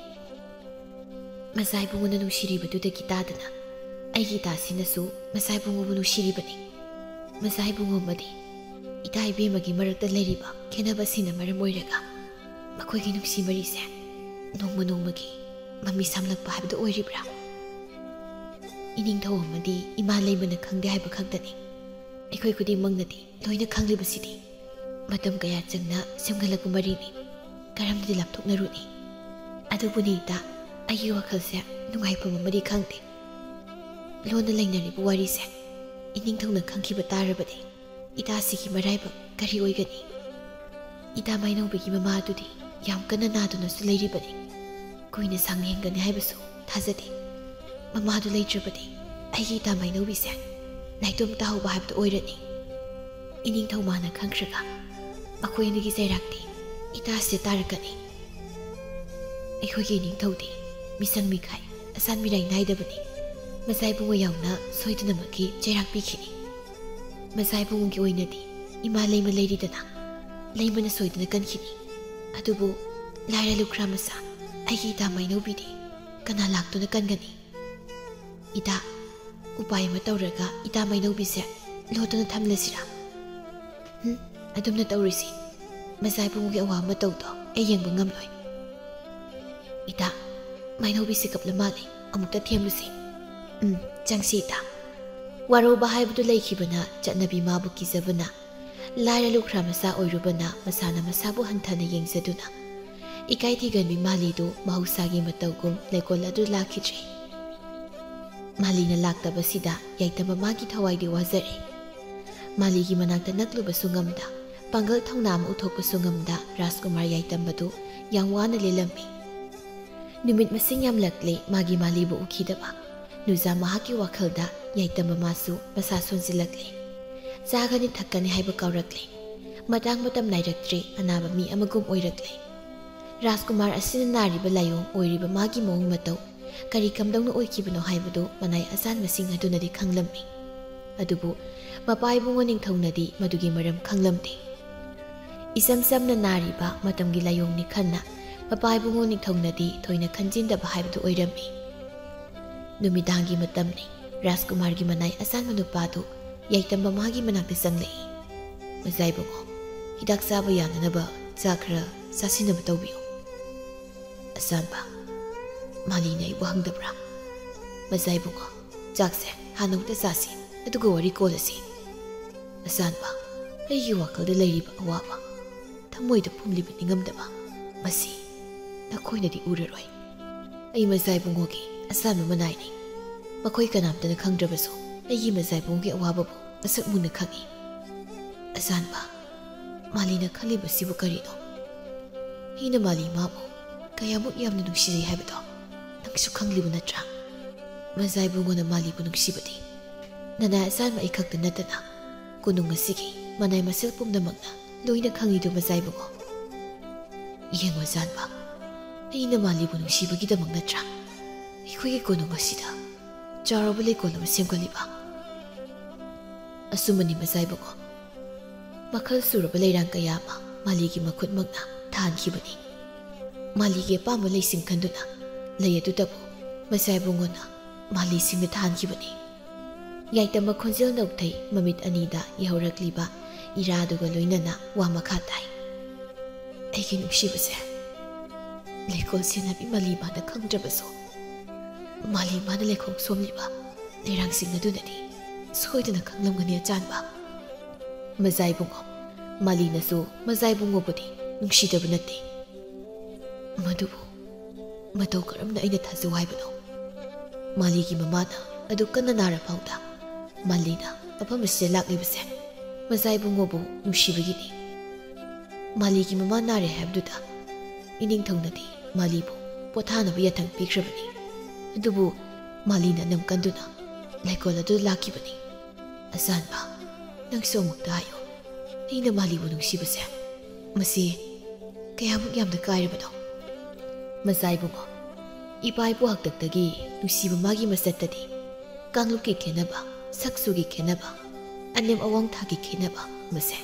ꯃꯖꯥ ꯏꯕꯨꯡꯉꯣꯅ ꯅꯨꯡꯁꯤꯔꯤꯕꯗꯨꯗꯒꯤ ꯇꯥꯗꯅ ꯑꯩꯒꯤ ꯏꯇꯥꯁꯤꯅꯁꯨ ꯃꯖꯥ ꯏꯕꯨꯡꯉꯣꯕꯨ ꯅꯨꯡꯁꯤꯔꯤꯕꯅꯤ꯫ ꯃꯖꯥ ꯏꯕꯨꯡꯉꯣ ꯑꯃꯗꯤ ꯏꯇꯥ ꯏꯕꯦꯝꯃꯒꯤ ꯃꯔꯛꯇ ꯂꯩꯔꯤꯕ ꯈꯦꯠꯅꯕꯁꯤꯅ ꯃꯔꯝ ꯑꯣꯏꯔꯒ ꯃꯈꯣꯏꯒꯤ ꯅꯨꯡꯁꯤ ꯃꯔꯤꯁꯦ ꯅꯣꯡꯃ ꯅꯣꯡꯃꯒꯤ ꯃꯃꯤ ꯁꯥꯝꯂꯛꯄ ꯍꯥꯏꯕꯗꯨ ꯑꯣꯏꯔꯤꯕ꯭ꯔꯥ? ꯏꯅꯤꯡꯊꯧ ꯑꯃꯗꯤ ꯏꯃꯥ ꯂꯩꯃꯅ ꯈꯪꯗꯦ ꯍꯥꯏꯕ ꯈꯛꯇꯅꯤ꯫ ꯑꯩꯈꯣꯏ ꯈꯨꯗꯤꯡꯃꯛꯅꯗꯤ ꯂꯣꯏꯅ ꯈꯪꯂꯤꯕꯁꯤꯗꯤ꯫ ꯃꯇꯝ ꯀꯌꯥ ꯆꯪꯅ ꯁꯦꯝꯒꯠꯂꯛꯄ ꯃꯔꯤꯅꯤ꯫ ꯀꯔꯝꯅꯗꯤ ꯂꯥꯞꯊꯣꯛꯅꯔꯨꯅꯤ? ꯑꯗꯨꯕꯨꯅꯤ ꯏꯇꯥ, ꯑꯩꯒꯤ ꯋꯥꯈꯜꯁꯦ ꯅꯨꯡꯉꯥꯏꯐꯝ ꯑꯃꯗꯤ ꯈꯪꯗꯦ꯫ ꯂꯣꯟꯅ ꯂꯩꯅꯔꯤꯕ ꯋꯥꯔꯤꯁꯦ ꯏꯅꯤꯡꯊꯧꯅ ꯈꯪꯈꯤꯕ ꯇꯥꯔꯕꯗꯤ ꯏꯇꯥꯁꯤꯒꯤ ꯃꯔꯥꯏꯕꯛ ꯀꯔꯤ ꯑꯣꯏꯒꯅꯤ? ꯏꯇꯥ ꯃꯥꯏꯅꯧꯕꯤꯒꯤ ꯃꯃꯥ ꯑꯗꯨꯗꯤ ꯌꯥꯝ ꯀꯟꯅ ꯅꯥꯗꯨꯅꯁꯨ ꯂꯩꯔꯤꯕꯅꯤ꯫ ꯀꯨꯏꯅ ꯁꯥꯡꯅ ꯍꯤꯡꯒꯅꯤ ꯍꯥꯏꯕꯁꯨ ꯊꯥꯖꯗꯦ꯫ ꯃꯃꯥꯗꯨ ꯂꯩꯇ꯭ꯔꯕꯗꯤ ꯑꯩꯒꯤ ꯏꯇꯥ ꯃꯥꯏꯅꯧꯕꯤꯁꯦ ꯅꯥꯏꯇꯣꯝ ꯇꯥꯍꯧꯕ ꯍꯥꯏꯕꯗꯨ ꯑꯣꯏꯔꯅꯤ꯫ ꯏꯅꯤꯡꯊꯧ ꯃꯥꯅ ꯈꯪꯈ꯭ꯔꯒ ꯃꯈꯣꯏ ꯑꯅꯤꯒꯤ ꯆꯩꯔꯥꯛꯇꯤ ꯏꯇꯥꯁꯤꯗ ꯇꯥꯔꯛꯀꯅꯤ꯫ ꯑꯩꯈꯣꯏꯒꯤ ꯏꯅꯤꯡꯊꯧꯗꯤ ꯃꯤꯁꯪ ꯃꯤꯈꯥꯏ, ꯑꯁꯥꯟ ꯃꯤꯔꯥꯏ ꯅꯥꯏꯗꯕꯅꯤ꯫ ꯃꯆꯥ ꯏꯕꯨꯡꯉꯣ ꯌꯥꯎꯅ ꯁꯣꯏꯗꯅꯃꯛꯀꯤ ꯆꯩꯔꯥꯛ ꯄꯤꯈꯤꯅꯤ꯫ ꯃꯆꯥ ꯏꯕꯨꯡꯉꯣꯒꯤ ꯑꯣꯏꯅꯗꯤ ꯏꯃꯥ ꯂꯩꯃ ꯂꯩꯔꯤꯗꯅ, ꯂꯩꯃꯅ ꯁꯣꯏꯗꯅ ꯀꯟꯈꯤꯅꯤ꯫ ꯑꯗꯨꯕꯨ ꯂꯥꯏꯔ ꯂꯨꯈ꯭ꯔꯥ ꯃꯆꯥ, ꯑꯩꯒꯤ ꯏꯇꯥ ꯃꯥꯏꯅꯧꯕꯤꯗꯤ ꯀꯅꯥ ꯂꯥꯛꯇꯨꯅ ꯀꯟꯒꯅꯤ? ꯏꯇꯥ, ꯎꯄꯥꯏ ꯑꯃ ꯇꯧꯔꯒ ꯏꯇꯥ ꯃꯥꯏꯅꯧꯕꯤꯁꯦ ꯂꯣꯠꯇꯨꯅ ꯊꯝꯂꯁꯤꯔꯥ? ꯍꯨꯝ, ꯑꯗꯨꯝꯅ ꯇꯧꯔꯤꯁꯤ꯫ ꯃꯆꯥ ꯏꯕꯨꯡꯒꯤ ꯑꯋꯥ ꯃꯇꯧꯗꯣ ꯑꯩ ꯌꯦꯡꯕ ꯉꯝꯂꯣꯏ꯫ ꯏꯇꯥ, ꯃꯥꯏꯅꯧꯕꯤꯁꯦ ꯀꯞꯂ ꯃꯥꯜꯂꯦ꯫ ꯑꯃꯨꯛꯇ ꯊꯦꯝꯂꯨꯁꯤ꯫ ꯎꯝ, ꯆꯪꯁꯤ ꯏꯇꯥ꯫ ꯋꯥꯔꯧꯕ ꯍꯥꯏꯕꯗꯨ ꯂꯩꯈꯤꯕꯅ ꯆꯠꯅꯕꯤ ꯃꯥꯕꯨ ꯀꯤꯖꯕꯅ ꯂꯥꯏꯔ ꯂꯨꯈ꯭ꯔꯥ ꯃꯆꯥ ꯑꯣꯏꯔꯨꯕꯅ ꯃꯁꯥꯅ ꯃꯁꯥꯕꯨ ꯍꯟꯊꯅ ꯌꯦꯡꯖꯗꯨꯅ ꯏꯀꯥꯏ ꯊꯤꯒꯟꯕꯤ ꯃꯥꯂꯤꯗꯨ ꯃꯍꯧꯁꯥꯒꯤ ꯃꯇꯧꯒꯨꯝ ꯂꯩꯀꯣꯜ ꯑꯗꯨ ꯂꯥꯛꯈꯤꯗ꯭ꯔꯦ꯫ ꯃꯥꯂꯤꯅ ꯂꯥꯛꯇꯕꯁꯤꯗ ꯌꯥꯏꯇꯝꯕ ꯃꯥꯒꯤ ꯊꯋꯥꯏꯗꯤ ꯋꯥꯖꯔꯦ꯫ ꯃꯥꯂꯤꯒꯤ ꯃꯅꯥꯛꯇ ꯅꯛꯂꯨꯕꯁꯨ ꯉꯝꯗ, ꯄꯥꯡꯒꯜ ꯊꯧꯅꯥ ꯑꯃ ꯎꯠꯊꯣꯛꯄꯁꯨ ꯉꯝꯗ ꯔꯥꯖꯀꯨꯃꯥꯔ ꯌꯥꯏꯇꯝꯕꯗꯨ ꯌꯥꯝ ꯋꯥꯅ ꯂꯦꯜꯂꯝꯃꯤ꯫ ꯅꯨꯃꯤꯠ ꯃꯁꯤꯡ ꯌꯥꯝꯂꯛꯂꯦ ꯃꯥꯒꯤ ꯃꯥꯂꯤꯕꯨ ꯎꯈꯤꯗꯕ꯫ ꯅꯨꯖꯥ ꯃꯍꯥꯛꯀꯤ ꯋꯥꯈꯜꯗ ꯌꯥꯏꯇꯝꯕ ꯃꯥꯁꯨ ꯃꯁꯥ ꯁꯣꯟꯖꯤꯜꯂꯛꯂꯦ꯫ ꯆꯥꯒꯅꯤ ꯊꯛꯀꯅꯤ ꯍꯥꯏꯕ ꯀꯥꯎꯔꯛꯂꯦ꯫ ꯃꯇꯥꯡ ꯃꯇꯝ ꯅꯥꯏꯔꯛꯇ꯭ꯔꯦ, ꯑꯅꯥꯕ ꯃꯤ ꯑꯃꯒꯨꯝ ꯑꯣꯏꯔꯛꯂꯦ꯫ ꯔꯥꯖꯀꯨꯃꯥꯔ ꯑꯁꯤꯅ ꯅꯥꯔꯤꯕ ꯂꯥꯏꯑꯣꯡ, ꯑꯣꯏꯔꯤꯕ ꯃꯥꯒꯤ ꯃꯑꯣꯡ ꯃꯇꯧ ꯀꯔꯤ ꯀꯝꯗꯧꯅ ꯑꯣꯏꯈꯤꯕꯅꯣ ꯍꯥꯏꯕꯗꯨ ꯃꯅꯥꯏ ꯑꯆꯥꯟꯕꯁꯤꯡ ꯑꯗꯨꯅꯗꯤ ꯈꯪꯂꯝꯃꯤ꯫ ꯑꯗꯨꯕꯨ ꯃꯄꯥ ꯏꯕꯨꯡꯉꯣ ꯅꯤꯡꯊꯧꯅꯗꯤ ꯃꯗꯨꯒꯤ ꯃꯔꯝ ꯈꯪꯂꯝꯗꯦ꯫ ꯏꯆꯝ ꯆꯝꯅ ꯅꯥꯔꯤꯕ ꯃꯇꯝꯒꯤ ꯂꯥꯏꯑꯣꯡꯅꯤ ꯈꯟꯅ ꯃꯄꯥ ꯏꯕꯨꯡꯉꯣ ꯅꯤꯡꯊꯧꯅꯗꯤ ꯊꯣꯏꯅ ꯈꯟꯖꯤꯟꯗꯕ ꯍꯥꯏꯕꯗꯨ ꯑꯣꯏꯔꯝꯃꯤ꯫ ꯅꯨꯃꯤꯗꯥꯡꯒꯤ ꯃꯇꯝꯅꯤ꯫ ꯔꯥꯖꯀꯨꯃꯥꯔꯒꯤ ꯃꯅꯥꯏ ꯑꯆꯥꯟꯕ ꯅꯨꯄꯥꯗꯨ ꯌꯥꯏꯇꯝꯕ ꯃꯥꯒꯤ ꯃꯅꯥꯛꯇ ꯆꯪꯂꯛꯏ꯫ "ꯃꯆꯥ ꯏꯕꯨꯡꯉꯣ, ꯍꯤꯗꯥꯛ ꯆꯥꯕ ꯌꯥꯅꯅꯕ ꯆꯥ ꯈꯔ ꯆꯥꯁꯤꯟꯅꯕ ꯇꯧꯕꯤꯌꯨ꯫" ꯑꯆꯥꯟꯕ, "ꯃꯥꯂꯤꯅ ꯑꯩꯕꯨ ꯍꯪꯗꯕ꯭ꯔꯥ?" "ꯃꯆꯥ ꯏꯕꯨꯡꯉꯣ, ꯆꯥꯛꯁꯦ ꯍꯥꯟꯅ ꯑꯃꯨꯛꯇ ꯆꯥꯁꯤ, ꯑꯗꯨꯒ ꯋꯥꯔꯤ ꯀꯣꯜꯂꯁꯤ꯫" ꯑꯆꯥꯟꯕ, "ꯑꯩꯒꯤ ꯋꯥꯈꯜꯗ ꯂꯩꯔꯤꯕ ꯑꯋꯥꯕ, ꯊꯃꯣꯏꯗ ꯐꯨꯝꯂꯤꯕ ꯅꯤꯡꯉꯝꯗꯕ, ꯃꯁꯤ ꯅꯈꯣꯏꯅꯗꯤ ꯎꯔꯔꯣꯏ꯫ ꯑꯩ ꯃꯆꯥ ꯏꯕꯨꯡꯉꯣꯒꯤ ꯑꯆꯥꯟꯕ ꯃꯅꯥꯏꯅꯤ꯫ ꯃꯈꯣꯏ ꯀꯅꯥꯝꯇꯅ ꯈꯪꯗ꯭ꯔꯕꯁꯨ ꯑꯩꯒꯤ ꯃꯆꯥ ꯏꯕꯨꯡꯉꯣꯒꯤ ꯑꯋꯥꯕꯕꯨ ꯃꯁꯛ ꯃꯨꯟꯅ ꯈꯪꯏ꯫" ꯑꯆꯥꯟꯕ, "ꯃꯥꯂꯤꯅ ꯈꯜꯂꯤꯕꯁꯤꯕꯨ ꯀꯔꯤꯅꯣ? ꯑꯩꯅ ꯃꯥꯂꯤ ꯃꯥꯕꯨ ꯀꯌꯥꯃꯨꯛ ꯌꯥꯝꯅ ꯅꯨꯡꯁꯤꯖꯩ ꯍꯥꯏꯕꯗꯣ ꯅꯪꯁꯨ ꯈꯪꯂꯤꯕ ꯅꯠꯇ꯭ꯔꯥ? ꯃꯆꯥ ꯏꯕꯨꯡꯉꯣꯅ ꯃꯥꯂꯤꯕꯨ ꯅꯨꯡꯁꯤꯕꯗꯤ ꯅꯅꯥꯏ ꯑꯆꯥꯟꯕ ꯑꯩ ꯈꯛꯇ ꯅꯠꯇꯅ ꯀꯣꯅꯨꯡ ꯑꯁꯤꯒꯤ ꯃꯅꯥꯏ ꯃꯁꯤꯜ ꯄꯨꯝꯅꯃꯛꯅ ꯂꯣꯏꯅ ꯈꯪꯏꯗꯨ ꯃꯆꯥ ꯏꯕꯨꯡꯉꯣ꯫ ꯌꯦꯡꯉꯣ ꯑꯆꯥꯟꯕ, ꯑꯩꯅ ꯃꯥꯂꯤꯕꯨ ꯅꯨꯡꯁꯤꯕꯒꯤꯗꯃꯛ ꯅꯠꯇ꯭ꯔꯥ ꯑꯩꯈꯣꯏꯒꯤ ꯀꯣꯅꯨꯡ ꯑꯁꯤꯗ ꯆꯥꯎꯔꯕ ꯂꯩꯀꯣꯜ ꯑꯃ ꯁꯦꯝꯒꯠꯂꯤꯕ? ꯑꯆꯨꯝꯕꯅꯤ ꯃꯖꯥ ꯏꯕꯨꯡꯉꯣ꯫ ꯃꯈꯜ ꯁꯨꯔꯕ ꯂꯩꯔꯥꯡ ꯀꯌꯥ ꯑꯃ ꯃꯥꯂꯤꯒꯤ ꯃꯈꯨꯠꯃꯛꯅ ꯊꯥꯍꯟꯈꯤꯕꯅꯤ꯫ ꯃꯥꯂꯤꯒꯤ ꯑꯄꯥꯝꯕ ꯂꯩꯁꯤꯡ ꯈꯟꯗꯨꯅ ꯂꯩ ꯑꯗꯨꯗꯕꯨ ꯃꯖꯥ ꯏꯕꯨꯡꯉꯣꯅ ꯃꯥꯂꯤꯁꯤꯡꯅ ꯊꯥꯍꯟꯈꯤꯕꯅꯤ꯫ ꯌꯥꯏꯇꯝꯕ ꯈꯣꯟꯖꯦꯜ ꯅꯧꯊꯩ ꯃꯃꯤꯠ ꯑꯅꯤꯗ ꯌꯩꯍꯧꯔꯛꯂꯤꯕ ꯏꯔꯥꯗꯨꯒ ꯂꯣꯏꯅꯅ ꯋꯥ ꯃꯈꯥ ꯇꯥꯏ꯫ ꯑꯩꯒꯤ ꯅꯨꯡꯁꯤꯕꯁꯦ, ꯂꯩꯀꯣꯜ ꯁꯦꯟꯅꯕꯤ ꯃꯥꯂꯤꯃꯥꯅ ꯈꯪꯗ꯭ꯔꯕꯁꯨ, ꯃꯥꯂꯤꯃꯥꯅ ꯂꯩꯈꯣꯡ ꯁꯣꯝꯂꯤꯕ ꯂꯩꯔꯥꯡꯁꯤꯡ ꯑꯗꯨꯅꯗꯤ ꯁꯣꯏꯗꯅ ꯈꯪꯂꯝꯒꯅꯤ ꯑꯆꯥꯟꯕ꯫ ꯃꯖꯥ ꯏꯕꯨꯡꯉꯣ, ꯃꯥꯂꯤꯅꯁꯨ ꯃꯖꯥ ꯏꯕꯨꯡꯉꯣꯕꯨꯗꯤ ꯅꯨꯡꯁꯤꯗꯕ ꯅꯠꯇꯦ꯫ ꯃꯗꯨꯕꯨ ꯃꯇꯧ ꯀꯔꯝꯅ ꯑꯩꯅ ꯊꯥꯖꯧ ꯍꯥꯏꯕꯅꯣ? ꯃꯥꯂꯤꯒꯤ ꯃꯃꯥꯅ ꯑꯗꯨ ꯀꯟꯅ ꯅꯥꯔ ꯐꯥꯎꯗ ꯃꯥꯂꯤꯅ ꯃꯐꯝ ꯑꯁꯤꯗ ꯂꯥꯛꯂꯤꯕꯁꯦ ꯃꯖꯥ ꯏꯕꯨꯡꯉꯣꯕꯨ ꯅꯨꯡꯁꯤꯕꯒꯤꯅꯤ꯫ ꯃꯥꯂꯤꯒꯤ ꯃꯃꯥ ꯅꯥꯔꯦ ꯍꯥꯏꯕꯗꯨꯗ ꯏꯅꯤꯡꯊꯧꯅꯗꯤ ꯃꯥꯂꯤꯕꯨ ꯄꯣꯊꯥꯅꯕ ꯌꯥꯊꯪ ꯄꯤꯈ꯭ꯔꯕꯅꯤ꯫ ꯑꯗꯨꯕꯨ ꯃꯥꯂꯤꯅ ꯅꯝ ꯀꯟꯗꯨꯅ ꯂꯩꯀꯣꯜ ꯑꯗꯨꯗ ꯂꯥꯛꯈꯤꯕꯅꯤ꯫ ꯑꯆꯥꯟꯕ, ꯅꯪꯁꯨ ꯑꯃꯨꯛꯇ ꯍꯥꯏꯌꯨ, ꯑꯩꯅ ꯃꯥꯂꯤꯕꯨ ꯅꯨꯡꯁꯤꯕꯁꯦ ꯃꯁꯤ ꯀꯌꯥꯃꯨꯛ ꯌꯥꯝꯅ ꯀꯥꯏꯔꯕꯅꯣ? ꯃꯖꯥ ꯏꯕꯨꯡꯉꯣ, ꯏꯄꯥ ꯏꯄꯨ ꯍꯥꯛꯇꯛꯇꯒꯤ ꯅꯨꯡꯁꯤꯕ ꯃꯥꯒꯤ ꯃꯆꯠꯇꯗꯤ ꯀꯥꯡꯂꯨꯞꯀꯤ ꯈꯦꯠꯅꯕ, ꯁꯛ ꯆꯨꯒꯤ ꯈꯦꯠꯅꯕ, ꯑꯅꯦꯝ ꯑꯋꯥꯡ ꯊꯥꯛꯀꯤ ꯈꯦꯠꯅꯕ ꯑꯃꯁꯦ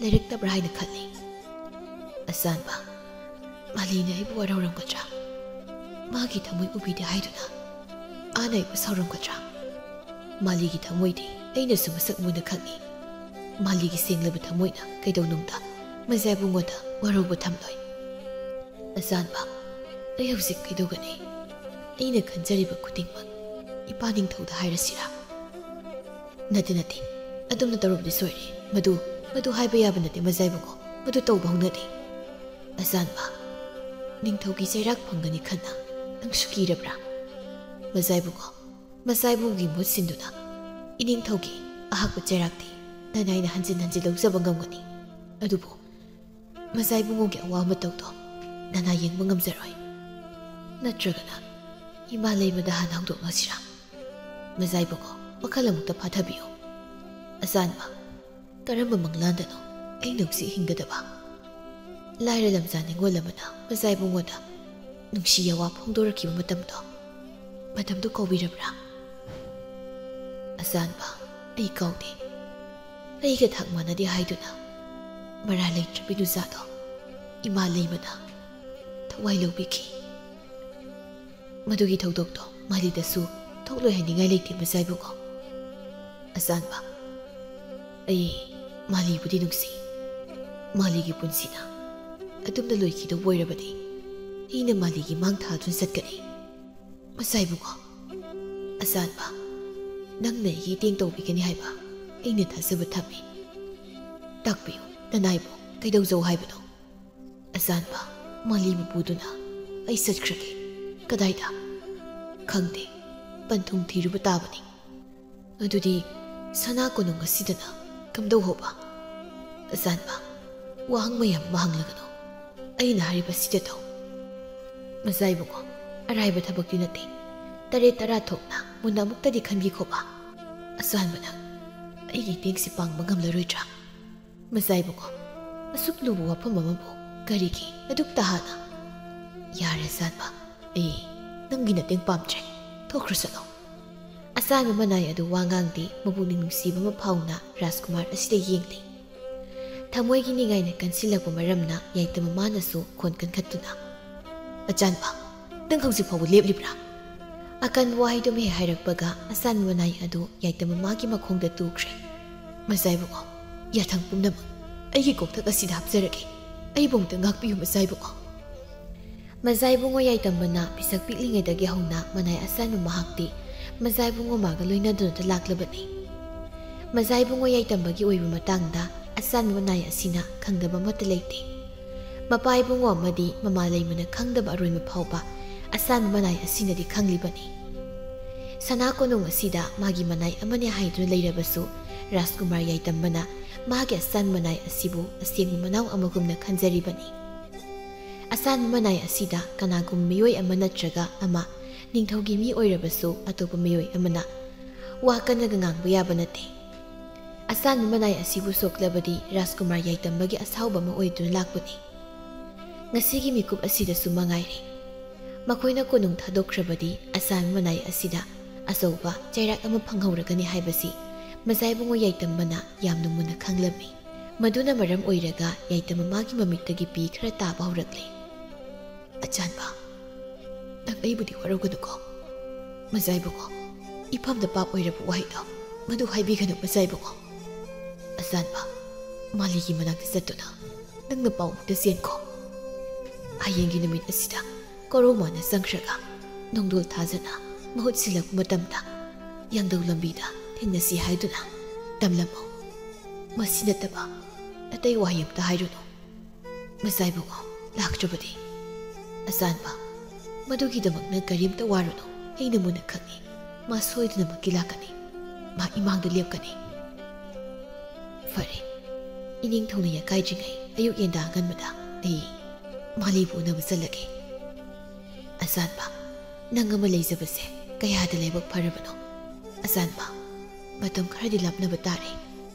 ꯂꯩꯔꯛꯇꯕ꯭ꯔꯥ ꯍꯥꯏꯅ ꯈꯜꯂꯤ꯫ ꯑꯆꯥꯟꯕ, ꯃꯥꯂꯤꯅ ꯑꯩꯕꯨ ꯋꯥꯔꯧꯔꯝꯒꯗ꯭ꯔꯥ? ꯃꯥꯒꯤ ꯊꯃꯣꯏ ꯎꯕꯤꯗꯦ ꯍꯥꯏꯗꯨꯅ ꯃꯥꯅ ꯑꯩꯕꯨ ꯁꯥꯎꯔꯝꯒꯗ꯭ꯔꯥ? ꯃꯥꯂꯤꯒꯤ ꯊꯃꯣꯏꯗꯤ ꯑꯩꯅꯁꯨ ꯃꯁꯛ ꯃꯨꯟꯅ ꯈꯪꯏ꯫ ꯃꯥꯂꯤꯒꯤ ꯁꯦꯡꯂꯕ ꯊꯃꯣꯏꯅ ꯀꯩꯗꯧꯅꯨꯡꯗ ꯃꯖꯥ ꯏꯕꯨꯡꯉꯣꯗ ꯋꯥꯔꯧꯕ ꯊꯝꯂꯣꯏ꯫ ꯑꯆꯥꯟꯕ, ꯑꯩ ꯍꯧꯖꯤꯛ ꯀꯩꯗꯧꯒꯅꯤ? ꯑꯩꯅ ꯈꯟꯖꯔꯤꯕ ꯈꯨꯗꯤꯡꯃꯛ ꯏꯄꯥ ꯅꯤꯡꯊꯧꯗ ꯍꯥꯏꯔꯁꯤꯔꯥ? ꯅꯠꯇꯦ, ꯅꯠꯇꯦ, ꯑꯗꯨꯝꯅ ꯇꯧꯔꯕꯗꯤ ꯁꯣꯏꯔꯦ꯫ ꯃꯗꯨ, ꯃꯗꯨ ꯍꯥꯏꯕ ꯌꯥꯕ ꯅꯠꯇꯦ ꯃꯖꯥ ꯏꯕꯨꯡꯉꯣ, ꯃꯗꯨ ꯇꯧꯕ ꯍꯧꯅꯗꯦ꯫ ꯑꯆꯥꯟꯕ, ꯅꯤꯡꯊꯧꯒꯤ ꯆꯩꯔꯥꯛ ꯐꯪꯒꯅꯤ ꯈꯟꯅ ꯅꯪꯁꯨ ꯀꯤꯔꯕ꯭ꯔꯥ? ꯃꯖꯥ ꯏꯕꯨꯡꯉꯣ, ꯃꯖꯥ ꯏꯕꯨꯡꯒꯤ ꯃꯍꯨꯠ ꯁꯤꯟꯗꯨꯅ ꯏꯅꯤꯡꯊꯧꯒꯤ ꯑꯍꯥꯛꯄ ꯆꯩꯔꯥꯛꯇꯤ ꯅꯅꯥꯏꯅ ꯍꯟꯖꯤꯟ ꯍꯟꯖꯤꯟ ꯂꯧꯖꯕ ꯉꯝꯒꯅꯤ꯫ ꯑꯗꯨꯕꯨ ꯃꯖꯥ ꯏꯕꯨꯡꯉꯣꯒꯤ ꯑꯋꯥ ꯃꯇꯧꯗꯣ ꯅꯅꯥꯏ ꯌꯦꯡꯕ ꯉꯝꯖꯔꯣꯏ꯫ ꯅꯠꯇ꯭ꯔꯒꯅ ꯏꯃꯥ ꯂꯩꯃꯗ ꯍꯥꯟꯅ ꯍꯧꯗꯣꯛꯅꯁꯤꯔꯥ? ꯃꯖꯥ ꯏꯕꯨꯡꯉꯣ, ꯋꯥꯈꯜ ꯑꯃꯨꯛꯇ ꯐꯥꯊꯕꯤꯌꯨ꯫ ꯑꯆꯥꯟꯕ, ꯀꯔꯝꯕ ꯃꯪꯂꯥꯟꯗꯅꯣ ꯑꯩꯅ ꯍꯧꯖꯤꯛ ꯍꯤꯡꯒꯗꯕ? ꯂꯥꯏꯔ ꯂꯝꯖꯥ ꯅꯤꯉꯣꯜ ꯑꯃꯅ ꯃꯖꯥ ꯏꯕꯨꯡꯉꯣꯗ ꯅꯨꯡꯁꯤ ꯌꯥꯋꯥ ꯐꯣꯡꯗꯣꯔꯛꯈꯤꯕ ꯃꯇꯝꯗꯣ, ꯃꯇꯝꯗꯨ ꯀꯥꯎꯕꯤꯔꯕ꯭ꯔꯥ? ꯑꯆꯥꯟꯕ, ꯑꯩ ꯀꯥꯎꯗꯦ꯫ ꯑꯩꯒ ꯊꯥꯛ ꯃꯥꯟꯅꯗꯦ ꯍꯥꯏꯗꯨꯅ ꯃꯔꯥꯜ ꯂꯩꯇ꯭ꯔꯕꯤ ꯅꯨꯖꯥꯗꯣ ꯏꯃꯥ ꯂꯩꯃꯅ ꯊꯋꯥꯏ ꯂꯧꯕꯤꯈꯤ꯫ ꯃꯗꯨꯒꯤ ꯊꯧꯗꯣꯛꯇꯣ ꯃꯥꯂꯤꯗꯁꯨ ꯊꯣꯛꯂꯣꯏ ꯍꯥꯏꯅꯤꯡꯉꯥꯏ ꯂꯩꯇꯦ, ꯃꯆꯥ ꯏꯕꯨꯡꯉꯣ꯫ ꯑꯆꯥꯟꯕ, ꯑꯩ ꯃꯥꯂꯤꯕꯨꯗꯤ ꯅꯨꯡꯁꯤ꯫ ꯃꯥꯂꯤꯒꯤ ꯄꯨꯟꯁꯤꯅ ꯑꯗꯨꯝꯅ ꯂꯣꯏꯈꯤꯗꯧꯕ ꯑꯣꯏꯔꯕꯗꯤ ꯑꯩꯅ ꯃꯥꯂꯤꯒꯤ ꯃꯥꯡ ꯊꯥꯗꯨꯅ ꯆꯠꯀꯅꯤ꯫ ꯃꯆꯥ ꯏꯕꯨꯡꯉꯣ, ꯑꯆꯥꯟꯕ, ꯅꯪꯅ ꯑꯩꯒꯤ ꯏꯇꯦꯡ ꯇꯧꯕꯤꯒꯅꯤ ꯍꯥꯏꯕ ꯑꯩꯅ ꯊꯥꯖꯕ ꯊꯝꯃꯤ꯫ ꯇꯥꯛꯄꯤꯌꯨ, ꯅꯅꯥꯏꯕꯨ ꯀꯩꯗꯧꯖꯧ ꯍꯥꯏꯕꯅꯣ? ꯑꯆꯥꯟꯕ, ꯃꯥꯂꯤꯕꯨ ꯄꯨꯗꯨꯅ ꯑꯩ ꯆꯠꯈ꯭ꯔꯒꯦ꯫ ꯀꯗꯥꯏꯗ? ꯈꯪꯗꯦ꯫ ꯄꯟꯊꯨꯡ ꯊꯤꯔꯨꯕ ꯇꯥꯕꯅꯤ꯫ ꯑꯗꯨꯗꯤ ꯁꯅꯥ ꯀꯣꯅꯨꯡ ꯑꯁꯤꯗꯅ ꯀꯝꯗꯧ ꯍꯧꯕ? ꯑꯆꯥꯟꯕ, ꯋꯥꯍꯪ ꯃꯌꯥꯝ ꯑꯃ ꯍꯪꯂꯒꯅꯨ꯫ ꯑꯩꯅ ꯍꯥꯏꯔꯤꯕꯁꯤꯗ ꯇꯧ꯫ ꯃꯆꯥ ꯏꯕꯨꯡꯉꯣ, ꯑꯔꯥꯏꯕ ꯊꯕꯛꯇꯤ ꯅꯠꯇꯦ꯫ ꯇꯔꯦꯠ ꯇꯔꯥ ꯊꯣꯛꯅ ꯃꯨꯟꯅ ꯑꯃꯨꯛꯇꯗꯤ ꯈꯟꯕꯤꯈꯣꯕ꯫ ꯑꯆꯥꯟꯕ, ꯅꯪ ꯑꯩꯒꯤ ꯏꯇꯦꯡꯁꯤ ꯄꯥꯡꯕ ꯉꯝꯂꯔꯣꯏꯗ꯭ꯔꯥ? ꯃꯆꯥ ꯏꯕꯨꯡꯉꯣ, ꯑꯁꯨꯛ ꯂꯨꯕ ꯋꯥꯐꯝ ꯑꯃꯕꯨ ꯀꯔꯤꯒꯤ ꯑꯗꯨꯛ ꯇꯍꯥꯅ? ꯌꯥꯔꯦ ꯑꯆꯥꯟꯕ, ꯑꯩ ꯅꯪꯒꯤ ꯃꯇꯦꯡ ꯄꯥꯝꯗ꯭ꯔꯦ꯫ ꯊꯣꯛꯈ꯭ꯔꯣ ꯆꯠꯂꯣ꯫ ꯑꯆꯥꯟꯕ ꯃꯅꯥꯏ ꯑꯗꯨ ꯋꯥ ꯉꯥꯡꯗꯦ, ꯃꯄꯨꯛꯅꯤꯡ ꯅꯨꯡꯁꯤꯕ ꯑꯃ ꯐꯥꯎꯅ ꯔꯥꯖꯀꯨꯃꯥꯔ ꯑꯁꯤꯗ ꯌꯦꯡꯂꯤ꯫ ꯊꯃꯣꯏꯒꯤ ꯅꯤꯡꯉꯥꯏꯅ ꯀꯟꯁꯤꯜꯂꯛꯄ ꯃꯔꯝꯅ ꯌꯥꯏꯇꯝ ꯃꯃꯥꯅꯁꯨ ꯈꯣꯟ ꯀꯟꯈꯠꯇꯨꯅ, "ꯑꯆꯥꯟꯕ, ꯅꯪ ꯍꯧꯖꯤꯛ ꯐꯥꯎꯕ ꯂꯦꯞꯂꯤꯕ꯭ꯔꯥ?" ꯑꯀꯟꯕ ꯋꯥꯍꯩꯗꯨ ꯍꯦꯛ ꯍꯥꯏꯔꯛꯄꯒ ꯑꯆꯥꯟꯕ ꯃꯅꯥꯏ ꯑꯗꯨ ꯌꯥꯏꯇꯝ ꯃꯃꯥꯒꯤ ꯃꯈꯣꯡꯗ ꯇꯨꯈ꯭ꯔꯦ꯫ "ꯃꯆꯥ ꯏꯕꯨꯡꯉꯣ, ꯌꯥꯊꯪ ꯄꯨꯝꯅꯃꯛ ꯑꯩꯒꯤ ꯀꯣꯛꯊꯛ ꯑꯁꯤꯗ ꯍꯥꯞꯆꯔꯒꯦ꯫ ꯑꯩꯕꯨ ꯑꯃꯨꯛꯇ ꯉꯥꯛꯄꯤꯌꯨ, ꯃꯆꯥ ꯏꯕꯨꯡꯉꯣ꯫" ꯃꯆꯥ ꯏꯕꯨꯡꯉꯣ ꯌꯥꯏꯇꯝꯕꯅ ꯄꯤꯁꯛ ꯄꯤꯛꯂꯤꯉꯩꯗꯒꯤ ꯍꯧꯅ ꯃꯅꯥꯏ ꯑꯆꯥꯟꯕ ꯃꯍꯥꯛꯇꯤ ꯃꯆꯥ ꯏꯕꯨꯡꯉꯣ ꯃꯥꯒ ꯂꯣꯏꯅꯗꯨꯅꯇ ꯂꯥꯛꯂꯕꯅꯤ꯫ ꯃꯆꯥ ꯏꯕꯨꯡꯉꯣ ꯌꯥꯏꯇꯝꯕꯒꯤ ꯑꯣꯏꯕ ꯃꯇꯥꯡꯗ ꯑꯆꯥꯟꯕ ꯃꯅꯥꯏ ꯑꯁꯤꯅ ꯈꯪꯗꯕ ꯑꯃꯠꯇ ꯂꯩꯇꯦ꯫ ꯃꯄꯥ ꯏꯕꯨꯡꯉꯣ ꯑꯃꯗꯤ ꯃꯃꯥ ꯂꯩꯃꯅ ꯈꯪꯗꯕ ꯑꯔꯣꯏꯕ ꯐꯥꯎꯕ ꯑꯆꯥꯟꯕ ꯃꯅꯥꯏ ꯑꯁꯤꯅꯗꯤ ꯈꯪꯂꯤꯕꯅꯤ꯫ ꯁꯅꯥ ꯀꯣꯅꯨꯡ ꯑꯁꯤꯗ ꯃꯥꯒꯤ ꯃꯅꯥꯏ ꯑꯃꯅꯤ ꯍꯥꯏꯗꯨꯅ ꯂꯩꯔꯕꯁꯨ, ꯔꯥꯖꯀꯨꯃꯥꯔ ꯌꯥꯏꯇꯝꯕꯅ ꯃꯥꯒꯤ ꯑꯆꯥꯟꯕ ꯃꯅꯥꯏ ꯑꯁꯤꯕꯨ ꯑꯁꯦꯡꯕ ꯃꯅꯥꯎ ꯑꯃꯒꯨꯝꯅ ꯈꯟꯖꯔꯤꯕꯅꯤ꯫ ꯑꯆꯥꯟꯕ ꯃꯅꯥꯏ ꯑꯁꯤꯗ ꯀꯅꯥꯒꯨꯝꯕ ꯃꯤꯑꯣꯏ ꯑꯃ ꯅꯠꯇ꯭ꯔꯒ ꯑꯃ, ꯅꯤꯡꯊꯧꯒꯤ ꯃꯤ ꯑꯣꯏꯔꯕꯁꯨ ꯑꯇꯣꯞꯄ ꯃꯤꯑꯣꯏ ꯑꯃꯅ ꯋꯥ ꯀꯟꯅꯒ ꯉꯥꯡꯕ ꯌꯥꯕ ꯅꯠꯇꯦ꯫ ꯑꯆꯥꯟꯕ ꯃꯅꯥꯏ ꯑꯁꯤꯕꯨ ꯁꯣꯛꯂꯕꯗꯤ ꯔꯥꯖꯀꯨꯃꯥꯔ ꯌꯥꯏꯇꯝꯕꯒꯤ ꯑꯁꯥꯎꯕ ꯑꯃ ꯑꯣꯏꯗꯨꯅ ꯂꯥꯛꯄꯅꯤ꯫ ꯉꯁꯤꯒꯤ ꯃꯤꯀꯨꯞ ꯑꯁꯤꯗꯁꯨ ꯃꯉꯥꯏꯔꯦ꯫ ꯃꯈꯣꯏꯅ ꯀꯣꯅꯨꯡ ꯊꯥꯗꯣꯛꯈ꯭ꯔꯕꯗꯤ ꯑꯁꯥꯟꯕ ꯃꯅꯥꯏ ꯑꯁꯤꯗ ꯑꯆꯧꯕ ꯆꯩꯔꯥꯛ ꯑꯃ ꯐꯪꯍꯧꯔꯒꯅꯤ ꯍꯥꯏꯕꯁꯤ ꯃꯖꯥꯏꯕꯨꯡꯉꯣ ꯌꯥꯏꯇꯝꯕꯅ ꯌꯥꯝꯅ ꯃꯨꯟꯅ ꯈꯪꯂꯝꯃꯤ꯫ ꯃꯗꯨꯅ ꯃꯔꯝ ꯑꯣꯏꯔꯒ ꯌꯥꯏꯇꯝꯕ ꯃꯥꯒꯤ ꯃꯃꯤꯠꯇꯒꯤ ꯄꯤ ꯈꯔ ꯇꯥꯕ ꯍꯧꯔꯛꯂꯦ꯫ "ꯑꯆꯥꯟꯕ, ꯅꯪ ꯑꯩꯕꯨꯗꯤ ꯋꯥꯔꯧꯒꯅꯨꯀꯣ꯫ ꯃꯖꯥꯏꯕꯨꯡꯉꯣ, ꯏꯐꯝꯗ ꯄꯥꯞ ꯑꯣꯏꯔꯕ ꯋꯥꯍꯩꯗꯣ ꯃꯗꯨ ꯍꯥꯏꯕꯤꯒꯅꯨ ꯃꯖꯥꯏꯕꯨꯡꯉꯣ꯫ ꯑꯆꯥꯟꯕ, ꯃꯥꯂꯤꯒꯤ ꯃꯅꯥꯛꯇ ꯆꯠꯇꯨꯅ ꯅꯪꯅ ꯄꯥꯎ ꯑꯃꯨꯛꯇ ꯆꯦꯟꯈꯣ꯫ ꯍꯌꯦꯡꯒꯤ ꯅꯨꯃꯤꯠ ꯑꯁꯤꯗ ꯀꯣꯔꯧꯃꯥꯅ ꯆꯪꯈ꯭ꯔꯒ ꯅꯣꯡꯗꯣꯜ ꯊꯥꯖꯅ ꯃꯍꯨꯠ ꯁꯤꯜꯂꯛꯄ ꯃꯇꯝꯗ ꯌꯥꯡꯗꯧ ꯂꯝꯕꯤꯗ ꯊꯦꯡꯅꯁꯤ ꯍꯥꯏꯗꯨꯅ ꯇꯝꯂꯝꯃꯨ꯫ ꯃꯁꯤ ꯅꯠꯇꯕ ꯑꯇꯩ ꯋꯥꯍꯩ ꯑꯃꯇ ꯍꯥꯏꯔꯨꯅꯨ꯫ ꯃꯖꯥꯏꯕꯨꯡꯉꯣ ꯂꯥꯛꯇ꯭ꯔꯕꯗꯤ?" "ꯑꯆꯥꯟꯕ, ꯃꯗꯨꯒꯤꯗꯃꯛ ꯅꯪ ꯀꯔꯤꯝꯇ ꯋꯥꯔꯨꯅꯨ꯫ ꯑꯩꯅ ꯃꯨꯟꯅ ꯈꯪꯏ꯫ ꯃꯥ ꯁꯣꯏꯗꯅꯃꯛꯀꯤ ꯂꯥꯛꯀꯅꯤ꯫ ꯃꯥ ꯏꯃꯥꯡꯗ ꯂꯦꯞꯀꯅꯤ꯫" "ꯐꯔꯦ, ꯏꯅꯤꯡꯊꯧꯅ ꯌꯥꯀꯥꯏꯗ꯭ꯔꯤꯉꯩ ꯑꯌꯨꯛ ꯌꯦꯟꯗꯥ ꯑꯉꯟꯕꯗ ꯑꯩ ꯃꯥꯂꯤꯕꯨ ꯎꯅꯕ ꯆꯠꯂꯒꯦ꯫" "ꯑꯆꯥꯟꯕ, ꯅꯪ ꯑꯃ ꯂꯩꯖꯕꯁꯦ ꯀꯌꯥꯗ ꯂꯥꯏꯕꯛ ꯐꯔꯕꯅꯣ꯫ ꯑꯆꯥꯟꯕ, ꯃꯇꯝ ꯈꯔꯗꯤ ꯂꯥꯞꯅꯕ ꯇꯥꯔꯦ꯫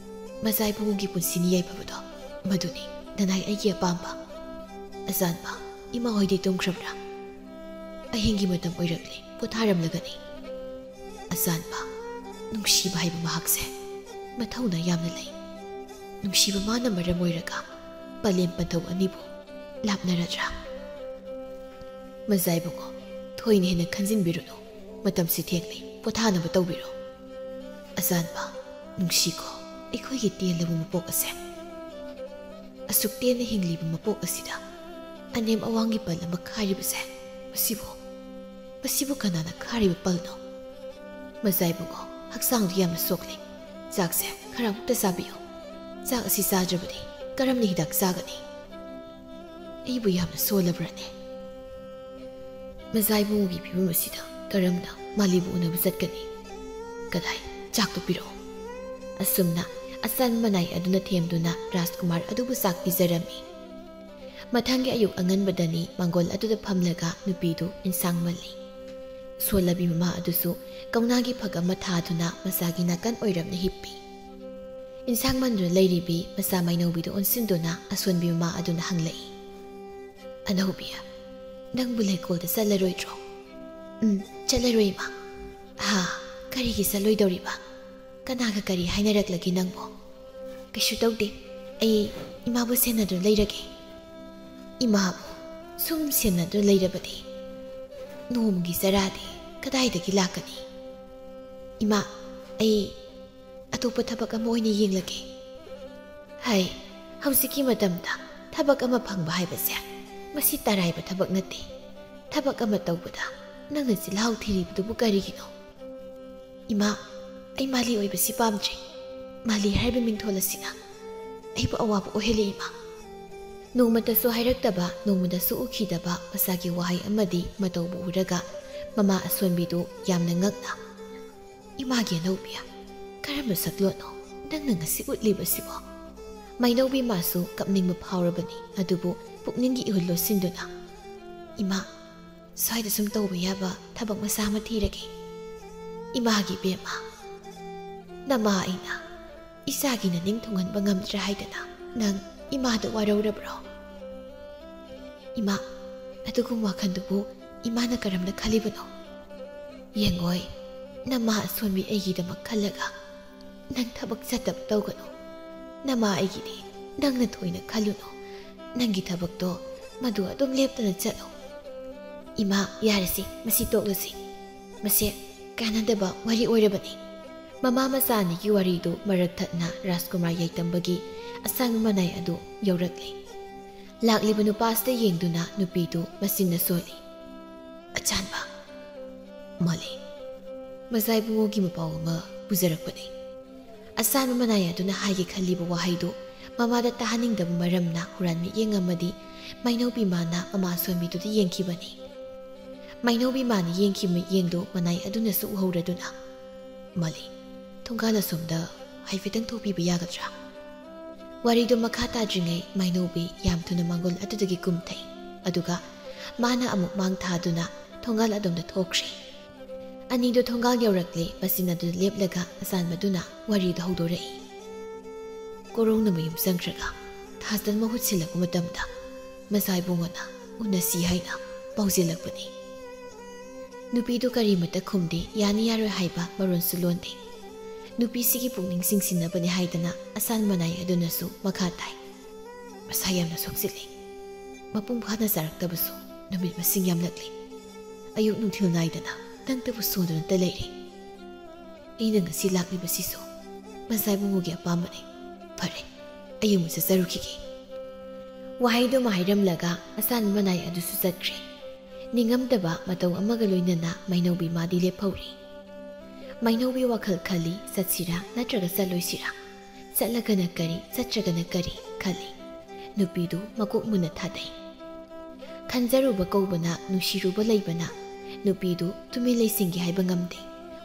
ꯃꯖꯥ ꯏꯕꯨꯡꯒꯤ ꯄꯨꯟꯁꯤꯅꯤ ꯌꯥꯏꯐꯕꯗꯣ ꯃꯗꯨꯅꯤ ꯅꯅꯥꯏ ꯑꯩꯒꯤ ꯑꯄꯥꯝꯕ꯫ ꯑꯆꯥꯟꯕ, ꯏꯃꯥ ꯍꯣꯏꯗꯤ ꯇꯨꯝꯈ꯭ꯔꯕ꯭ꯔꯥ? ꯑꯍꯤꯡꯒꯤ ꯃꯇꯝ ꯑꯣꯏꯔꯛꯂꯦ, ꯄꯣꯊꯥꯔꯝꯂꯒꯅꯤ꯫" "ꯑꯆꯥꯟꯕ, ꯅꯨꯡꯁꯤꯕ ꯍꯥꯏꯕ ꯃꯍꯥꯛꯁꯦ ꯃꯊꯧꯅꯥ ꯌꯥꯝꯅ ꯂꯩ꯫ ꯅꯨꯡꯁꯤꯕ ꯃꯥꯅ ꯃꯔꯝ ꯑꯣꯏꯔꯒ ꯄꯂꯦꯝ ꯄꯟꯊꯧ ꯑꯅꯤꯕꯨ ꯂꯥꯞꯅꯔꯗ꯭ꯔꯥ?" "ꯃꯖꯥ ꯏꯕꯨꯡꯉꯣ, ꯊꯣꯏꯅ ꯍꯦꯟꯅ ꯈꯟꯖꯤꯟꯕꯤꯔꯨꯅꯨ꯫ ꯃꯇꯝꯁꯤ ꯊꯦꯡꯂꯦ, ꯄꯣꯊꯥꯅꯕ ꯇꯧꯕꯤꯔꯣ꯫" "ꯑꯆꯥꯟꯕ, ꯅꯨꯡꯁꯤꯀꯣ ꯑꯩꯈꯣꯏꯒꯤ ꯇꯦꯜꯂꯕ ꯃꯄꯣꯛ ꯑꯁꯦ꯫ ꯑꯁꯨꯛ ꯇꯦꯟꯅ ꯍꯤꯡꯂꯤꯕ ꯃꯄꯣꯛ ꯑꯁꯤꯗ ꯑꯅꯦꯝ ꯑꯋꯥꯡꯒꯤ ꯄꯜ ꯑꯃ ꯈꯥꯏꯔꯤꯕꯁꯦ, ꯃꯁꯤꯕꯨ, ꯃꯁꯤꯕꯨ ꯀꯅꯥꯅ ꯈꯥꯔꯤꯕ ꯄꯜꯅꯣ? ꯃꯖꯥ ꯏꯕꯨꯡꯉꯣ, ꯍꯛꯆꯥꯡꯗꯨ ꯌꯥꯝꯅ ꯁꯣꯛꯂꯦ꯫ ꯆꯥꯛꯁꯦ ꯈꯔ ꯑꯃꯨꯛꯇ ꯆꯥꯕꯤꯌꯨ꯫ ꯆꯥꯛ ꯑꯁꯤ ꯆꯥꯗ꯭ꯔꯕꯗꯤ ꯀꯔꯝꯅ ꯍꯤꯗꯥꯛ ꯆꯥꯒꯅꯤ? ꯑꯩꯕꯨ ꯌꯥꯝꯅ ꯁꯣꯜꯂꯕ꯭ꯔꯅꯦ?" ꯃꯖꯥ ꯏꯕꯨꯡꯉꯣꯒꯤ ꯐꯤꯕꯝ ꯑꯁꯤꯗ ꯀꯔꯝꯅ ꯃꯥꯂꯤꯕꯨ ꯎꯅꯕ ꯆꯠꯀꯅꯤ? "ꯀꯗꯥꯏ, ꯆꯥꯛꯇꯨ ꯄꯤꯔꯛꯑꯣ꯫" ꯑꯁꯨꯝꯅ ꯑꯆꯥꯟꯕ ꯃꯅꯥꯏ ꯑꯗꯨꯅ ꯊꯦꯝꯗꯨꯅ ꯔꯥꯖꯀꯨꯃꯥꯔ ꯑꯗꯨꯕꯨ ꯆꯥꯛ ꯄꯤꯖꯔꯝꯃꯤ꯫ ꯃꯊꯪꯒꯤ ꯑꯌꯨꯛ ꯑꯉꯟꯕꯗꯅꯤ ꯃꯥꯡꯒꯣꯜ ꯑꯗꯨꯗ ꯐꯝꯂꯒ ꯅꯨꯄꯤꯗꯨ ꯏꯟꯁꯥꯡ ꯃꯜꯂꯤ꯫ ꯁꯣꯜꯂꯕꯤ ꯃꯃꯥ ꯑꯗꯨꯁꯨ ꯀꯧꯅꯥꯒꯤ ꯐꯛ ꯑꯃ ꯊꯥꯗꯨꯅ ꯃꯆꯥꯒꯤ ꯅꯥꯀꯟ ꯑꯣꯏꯔꯞꯅ ꯍꯤꯞꯄꯤ꯫ ꯏꯟꯁꯥꯡ ꯃꯟꯗꯨꯅ ꯂꯩꯔꯤꯕꯤ ꯃꯆꯥ ꯃꯥꯏꯅꯧꯕꯤꯗꯨ ꯑꯣꯟꯁꯤꯟꯗꯨꯅ ꯑꯁꯣꯟꯕꯤ ꯃꯃꯥ ꯑꯗꯨꯅ ꯍꯪꯂꯛꯏ, "ꯑꯅꯧꯕꯤ, ꯅꯪꯕꯨ ꯂꯩꯀꯣꯜꯗ ꯆꯠꯂꯔꯣꯏꯗ꯭ꯔꯣ? ꯎꯝ, ꯆꯠꯂꯔꯣꯏ, ꯏꯃꯥ꯫ ꯍꯥ, ꯀꯔꯤꯒꯤ ꯆꯠꯂꯣꯏꯗꯧꯔꯤꯕ? ꯀꯅꯥꯒ ꯀꯔꯤ ꯍꯥꯏꯅꯔꯛꯂꯒꯦ ꯅꯪꯕꯨ? ꯀꯩꯁꯨ ꯇꯧꯗꯦ꯫ ꯑꯩ ꯏꯃꯥꯕꯨ ꯁꯦꯟꯅꯗꯨꯅ ꯂꯩꯔꯒꯦ꯫ ꯏꯃꯥꯕꯨ ꯁꯨꯝ ꯁꯦꯟꯅꯗꯨꯅ ꯂꯩꯔꯕꯗꯤ ꯅꯣꯡꯃꯒꯤ ꯆꯔꯥꯗꯤ ꯀꯗꯥꯏꯗꯒꯤ ꯂꯥꯛꯀꯅꯤ? ꯏꯃꯥ, ꯑꯩ ꯑꯇꯣꯞꯄ ꯊꯕꯛ ꯑꯃ ꯑꯣꯏꯅ ꯌꯦꯡꯂꯒꯦ꯫ ꯍꯥꯏ, ꯍꯧꯖꯤꯛꯀꯤ ꯃꯇꯝꯗ ꯊꯕꯛ ꯑꯃ ꯐꯪꯕ ꯍꯥꯏꯕꯁꯦ ꯃꯁꯤ ꯇꯔꯥꯏꯕ ꯊꯕꯛ ꯅꯠꯇꯦ꯫ ꯊꯕꯛ ꯑꯃ ꯇꯧꯕꯗ ꯅꯪꯅ ꯆꯤꯜꯍꯥꯎ ꯊꯤꯔꯤꯕꯗꯨꯕꯨ ꯀꯔꯤꯒꯤꯅꯣ? ꯏꯃꯥ, ꯑꯩ ꯃꯥꯂꯤ ꯑꯣꯏꯕꯁꯤ ꯄꯥꯝꯗ꯭ꯔꯦ꯫ ꯃꯥꯂꯤ ꯍꯥꯏꯔꯤꯕ ꯃꯤꯡꯊꯣꯜ ꯑꯁꯤꯅ ꯑꯩꯕꯨ ꯑꯋꯥꯕ ꯑꯣꯏꯍꯜꯂꯤ, ꯏꯃꯥ꯫ ꯅꯣꯡꯃꯇꯁꯨ ꯍꯥꯏꯔꯛꯇꯕ, ꯅꯣꯡꯃꯇꯁꯨ ꯎꯈꯤꯗꯕ ꯃꯆꯥꯒꯤ ꯋꯥꯍꯩ ꯑꯃꯗꯤ ꯃꯇꯧꯕꯨ ꯎꯔꯒ ꯃꯃꯥ ꯑꯁꯣꯟꯕꯤꯗꯨ ꯌꯥꯝꯅ ꯉꯛꯅ, "ꯏꯃꯥꯒꯤ ꯑꯅꯧꯕꯤ, ꯀꯔꯝꯕ ꯁꯛꯂꯣꯟꯅꯣ ꯅꯪꯅ ꯉꯁꯤ ꯎꯠꯂꯤꯕꯁꯤꯕꯣ?" ꯃꯥꯏꯅꯧꯕꯤ ꯃꯥꯁꯨ ꯀꯞꯅꯤꯡꯕ ꯐꯥꯎꯔꯕꯅꯤ, ꯑꯗꯨꯕꯨ ꯄꯨꯛꯅꯤꯡꯒꯤ ꯏꯍꯨꯜ ꯂꯣꯠꯁꯤꯟꯗꯨꯅ, "ꯏꯃꯥ, ꯁ꯭ꯋꯥꯏꯗ ꯁꯨꯝ ꯇꯧꯕ ꯌꯥꯕ ꯊꯕꯛ ꯃꯆꯥ ꯑꯃ ꯊꯤꯔꯒꯦ꯫ ꯏꯃꯥꯒꯤ ꯏꯕꯦꯝꯃ, ꯅꯃꯥ ꯑꯩꯅ ꯏꯆꯥꯒꯤ ꯅꯅꯤꯡ ꯊꯨꯡꯍꯟꯕ ꯉꯝꯗ꯭ꯔꯦ ꯍꯥꯏꯗꯅ ꯅꯪ ꯏꯃꯥꯗ ꯋꯥꯔꯧꯔꯕ꯭ꯔꯣ?" "ꯏꯃꯥ, ꯑꯗꯨꯒꯨꯝꯕ ꯋꯥꯈꯜꯗꯨꯕꯨ ꯏꯃꯥꯅ ꯀꯔꯝꯅ ꯈꯜꯂꯤꯕꯅꯣ? ꯌꯦꯡꯉꯣꯏ, ꯅꯃꯥ ꯑꯁꯣꯟꯕꯤ ꯑꯩꯒꯤꯗꯃꯛ ꯈꯜꯂꯒ ꯅꯪ ꯊꯕꯛ ꯆꯠꯇꯕ ꯇꯧꯒꯅꯨ꯫ ꯅꯃꯥ ꯑꯩꯒꯤꯗꯤ ꯅꯪꯅ ꯊꯣꯏꯅ ꯈꯜꯂꯨꯅꯨ꯫ ꯅꯪꯒꯤ ꯊꯕꯛꯇꯣ ꯃꯗꯨ ꯑꯗꯨꯝ ꯂꯦꯞꯇꯅ ꯆꯠꯂꯨ꯫" "ꯏꯃꯥ, ꯌꯥꯔꯦꯁꯦ, ꯃꯁꯤ ꯇꯣꯛꯂꯁꯤ꯫ ꯃꯁꯦ ꯀꯥꯟꯅꯗꯕ ꯋꯥꯔꯤ ꯑꯣꯏꯔꯕꯅꯤ꯫" ꯃꯃꯥ ꯃꯆꯥ ꯑꯅꯤꯒꯤ ꯋꯥꯔꯤꯗꯨ ꯃꯔꯛ ꯊꯠꯅ ꯔꯥꯖꯀꯨꯃꯥꯔ ꯌꯥꯏꯇꯝꯕꯒꯤ ꯑꯁꯥꯡꯕ ꯃꯅꯥꯏ ꯑꯗꯨ ꯌꯧꯔꯛꯂꯦ꯫ ꯂꯥꯛꯂꯤꯕ ꯅꯨꯄꯥꯁꯤꯗ ꯌꯦꯡꯗꯨꯅ ꯅꯨꯄꯤꯗꯨ ꯃꯆꯤꯟꯅ ꯁꯣꯜꯂꯤ꯫ "ꯑꯆꯥꯟꯕ, ꯃꯣꯂꯤ, ꯃꯖꯥ ꯏꯕꯨꯡꯉꯣꯒꯤ ꯃꯄꯥꯎ ꯑꯃ ꯄꯨꯖꯔꯛꯄꯅꯤ꯫" ꯑꯆꯥꯟꯕ ꯃꯅꯥꯏ ꯑꯗꯨꯅ ꯍꯥꯏꯒꯦ ꯈꯜꯂꯤꯕ ꯋꯥꯍꯩꯗꯨ ꯃꯃꯥꯗ ꯇꯥꯍꯟꯅꯤꯡꯗꯕ ꯃꯔꯝꯅ ꯍꯨꯔꯥꯟ ꯃꯤꯠꯌꯦꯡ ꯑꯃꯗꯤ ꯃꯥꯏꯅꯧꯕꯤ ꯃꯥꯅ ꯃꯃꯥ ꯑꯁꯣꯟꯕꯤꯗꯨꯗ ꯌꯦꯡꯈꯤꯕꯅꯤ꯫ ꯃꯥꯏꯅꯧꯕꯤ ꯃꯥꯅ ꯌꯦꯡꯈꯤꯕ ꯃꯤꯠꯌꯦꯡꯗꯨ ꯃꯅꯥꯏ ꯑꯗꯨꯅꯁꯨ ꯎꯍꯧꯔꯗꯨꯅ, "ꯃꯣꯂꯤ, ꯊꯣꯡꯒꯥꯜ ꯑꯁꯣꯝꯗ ꯍꯥꯏꯐꯦꯠꯇꯪ ꯊꯣꯛꯄꯤꯕ ꯌꯥꯒꯗ꯭ꯔꯥ?" ꯋꯥꯔꯤꯗꯨ ꯃꯈꯥ ꯇꯥꯗ꯭ꯔꯤꯉꯩ ꯃꯥꯏꯅꯧꯕꯤ ꯌꯥꯝ ꯊꯨꯅ ꯃꯥꯡꯒꯣꯜ ꯑꯗꯨꯗꯒꯤ ꯀꯨꯝꯊꯩ꯫ ꯑꯗꯨꯒ ꯃꯥꯅ ꯑꯃꯨꯛ ꯃꯥꯡ ꯊꯥꯗꯨꯅ ꯊꯣꯡꯒꯥꯜ ꯑꯗꯣꯝꯗ ꯊꯣꯛꯈ꯭ꯔꯦ꯫ ꯑꯅꯤꯗꯨ ꯊꯣꯡꯒꯥꯜ ꯌꯧꯔꯛꯂꯦ꯫ ꯃꯆꯤꯟ ꯑꯗꯨꯗ ꯂꯦꯞꯂꯒ ꯑꯆꯥꯟꯕꯗꯨꯅ ꯋꯥꯔꯤꯗꯨ ꯍꯧꯗꯣꯔꯛꯏ꯫ ꯀꯣꯔꯧꯅ ꯃꯌꯨꯝ ꯆꯪꯈ꯭ꯔꯒ ꯊꯥꯖꯟ ꯃꯍꯨꯠ ꯁꯤꯜꯂꯛꯄ ꯃꯇꯝꯗ ꯃꯆꯥ ꯏꯕꯨꯡꯉꯣꯅ ꯎꯅꯁꯤ ꯍꯥꯏꯅ ꯄꯥꯎꯖꯦꯜꯂꯛꯄꯅꯤ꯫ ꯅꯨꯄꯤꯗꯨ ꯀꯔꯤꯃꯠꯇ ꯈꯨꯝꯗꯦ, ꯌꯥꯅꯤ ꯌꯥꯔꯣꯏ ꯍꯥꯏꯕ ꯃꯔꯣꯟꯁꯨ ꯂꯣꯟꯗꯦ꯫ ꯅꯨꯄꯤꯁꯤꯒꯤ ꯄꯨꯛꯅꯤꯡ ꯆꯤꯡꯁꯤꯟꯅꯕꯅꯤ ꯍꯥꯏꯗꯅ ꯑꯁꯥꯟ ꯃꯅꯥꯏ ꯑꯗꯨꯅꯁꯨ ꯃꯈꯥ ꯇꯥꯏ꯫ ꯃꯁꯥ ꯌꯥꯝꯅ ꯁꯣꯛꯆꯤꯜꯂꯤ꯫ ꯃꯄꯨꯡ ꯐꯥꯅ ꯆꯥꯔꯛꯇꯕꯁꯨ ꯅꯨꯃꯤꯠ ꯃꯁꯤꯡ ꯌꯥꯝꯂꯛꯂꯤ꯫ ꯑꯌꯨꯛ ꯅꯨꯡꯊꯤꯜ ꯅꯥꯏꯗꯅ ꯇꯪꯇꯕꯨ ꯁꯣꯟꯗꯨꯅꯇ ꯂꯩꯔꯦ꯫ ꯑꯩꯅ ꯉꯁꯤ ꯂꯥꯛꯂꯤꯕꯁꯤꯁꯨ ꯃꯆꯥ ꯏꯕꯨꯡꯉꯣꯒꯤ ꯑꯄꯥꯝꯕꯅꯤ꯫ ꯐꯔꯦ, ꯑꯩ ꯑꯃꯨꯛ ꯆꯠꯆꯔꯨꯈꯤꯒꯦ꯫ ꯋꯥꯍꯩꯗꯨꯃ ꯍꯥꯏꯔꯝꯂꯒ ꯑꯁꯥꯟ ꯃꯅꯥꯏ ꯑꯗꯨꯁꯨ ꯆꯠꯈ꯭ꯔꯦ꯫ ꯅꯤꯡꯉꯝꯗꯕ ꯃꯇꯧ ꯑꯃꯒ ꯂꯣꯏꯅꯅ ꯃꯩꯅꯧꯕꯤ ꯃꯥꯗꯤ ꯂꯦꯞꯍꯧꯔꯤ꯫ ꯃꯩꯅꯧꯕꯤ ꯋꯥꯈꯜ ꯈꯜꯂꯤ, ꯆꯠꯁꯤꯔꯥ ꯅꯠꯇ꯭ꯔꯒ ꯆꯠꯂꯣꯏꯁꯤꯔꯥ? ꯆꯠꯂꯒꯅ ꯀꯔꯤ, ꯆꯠꯇ꯭ꯔꯒꯅ ꯀꯔꯤ ꯈꯜꯂꯤ꯫ ꯅꯨꯄꯤꯗꯨ ꯃꯀꯣꯛ ꯃꯨꯟꯅ ꯊꯥꯗꯩ꯫ ꯈꯟꯖꯔꯨꯕ ꯀꯧꯕꯅ, ꯅꯨꯡꯁꯤꯔꯨꯕ ꯂꯩꯕꯅ ꯅꯨꯄꯤꯗꯨ ꯇꯨꯃꯤꯟ ꯂꯩꯁꯤꯟꯒꯦ ꯍꯥꯏꯕ ꯉꯝꯗꯦ꯫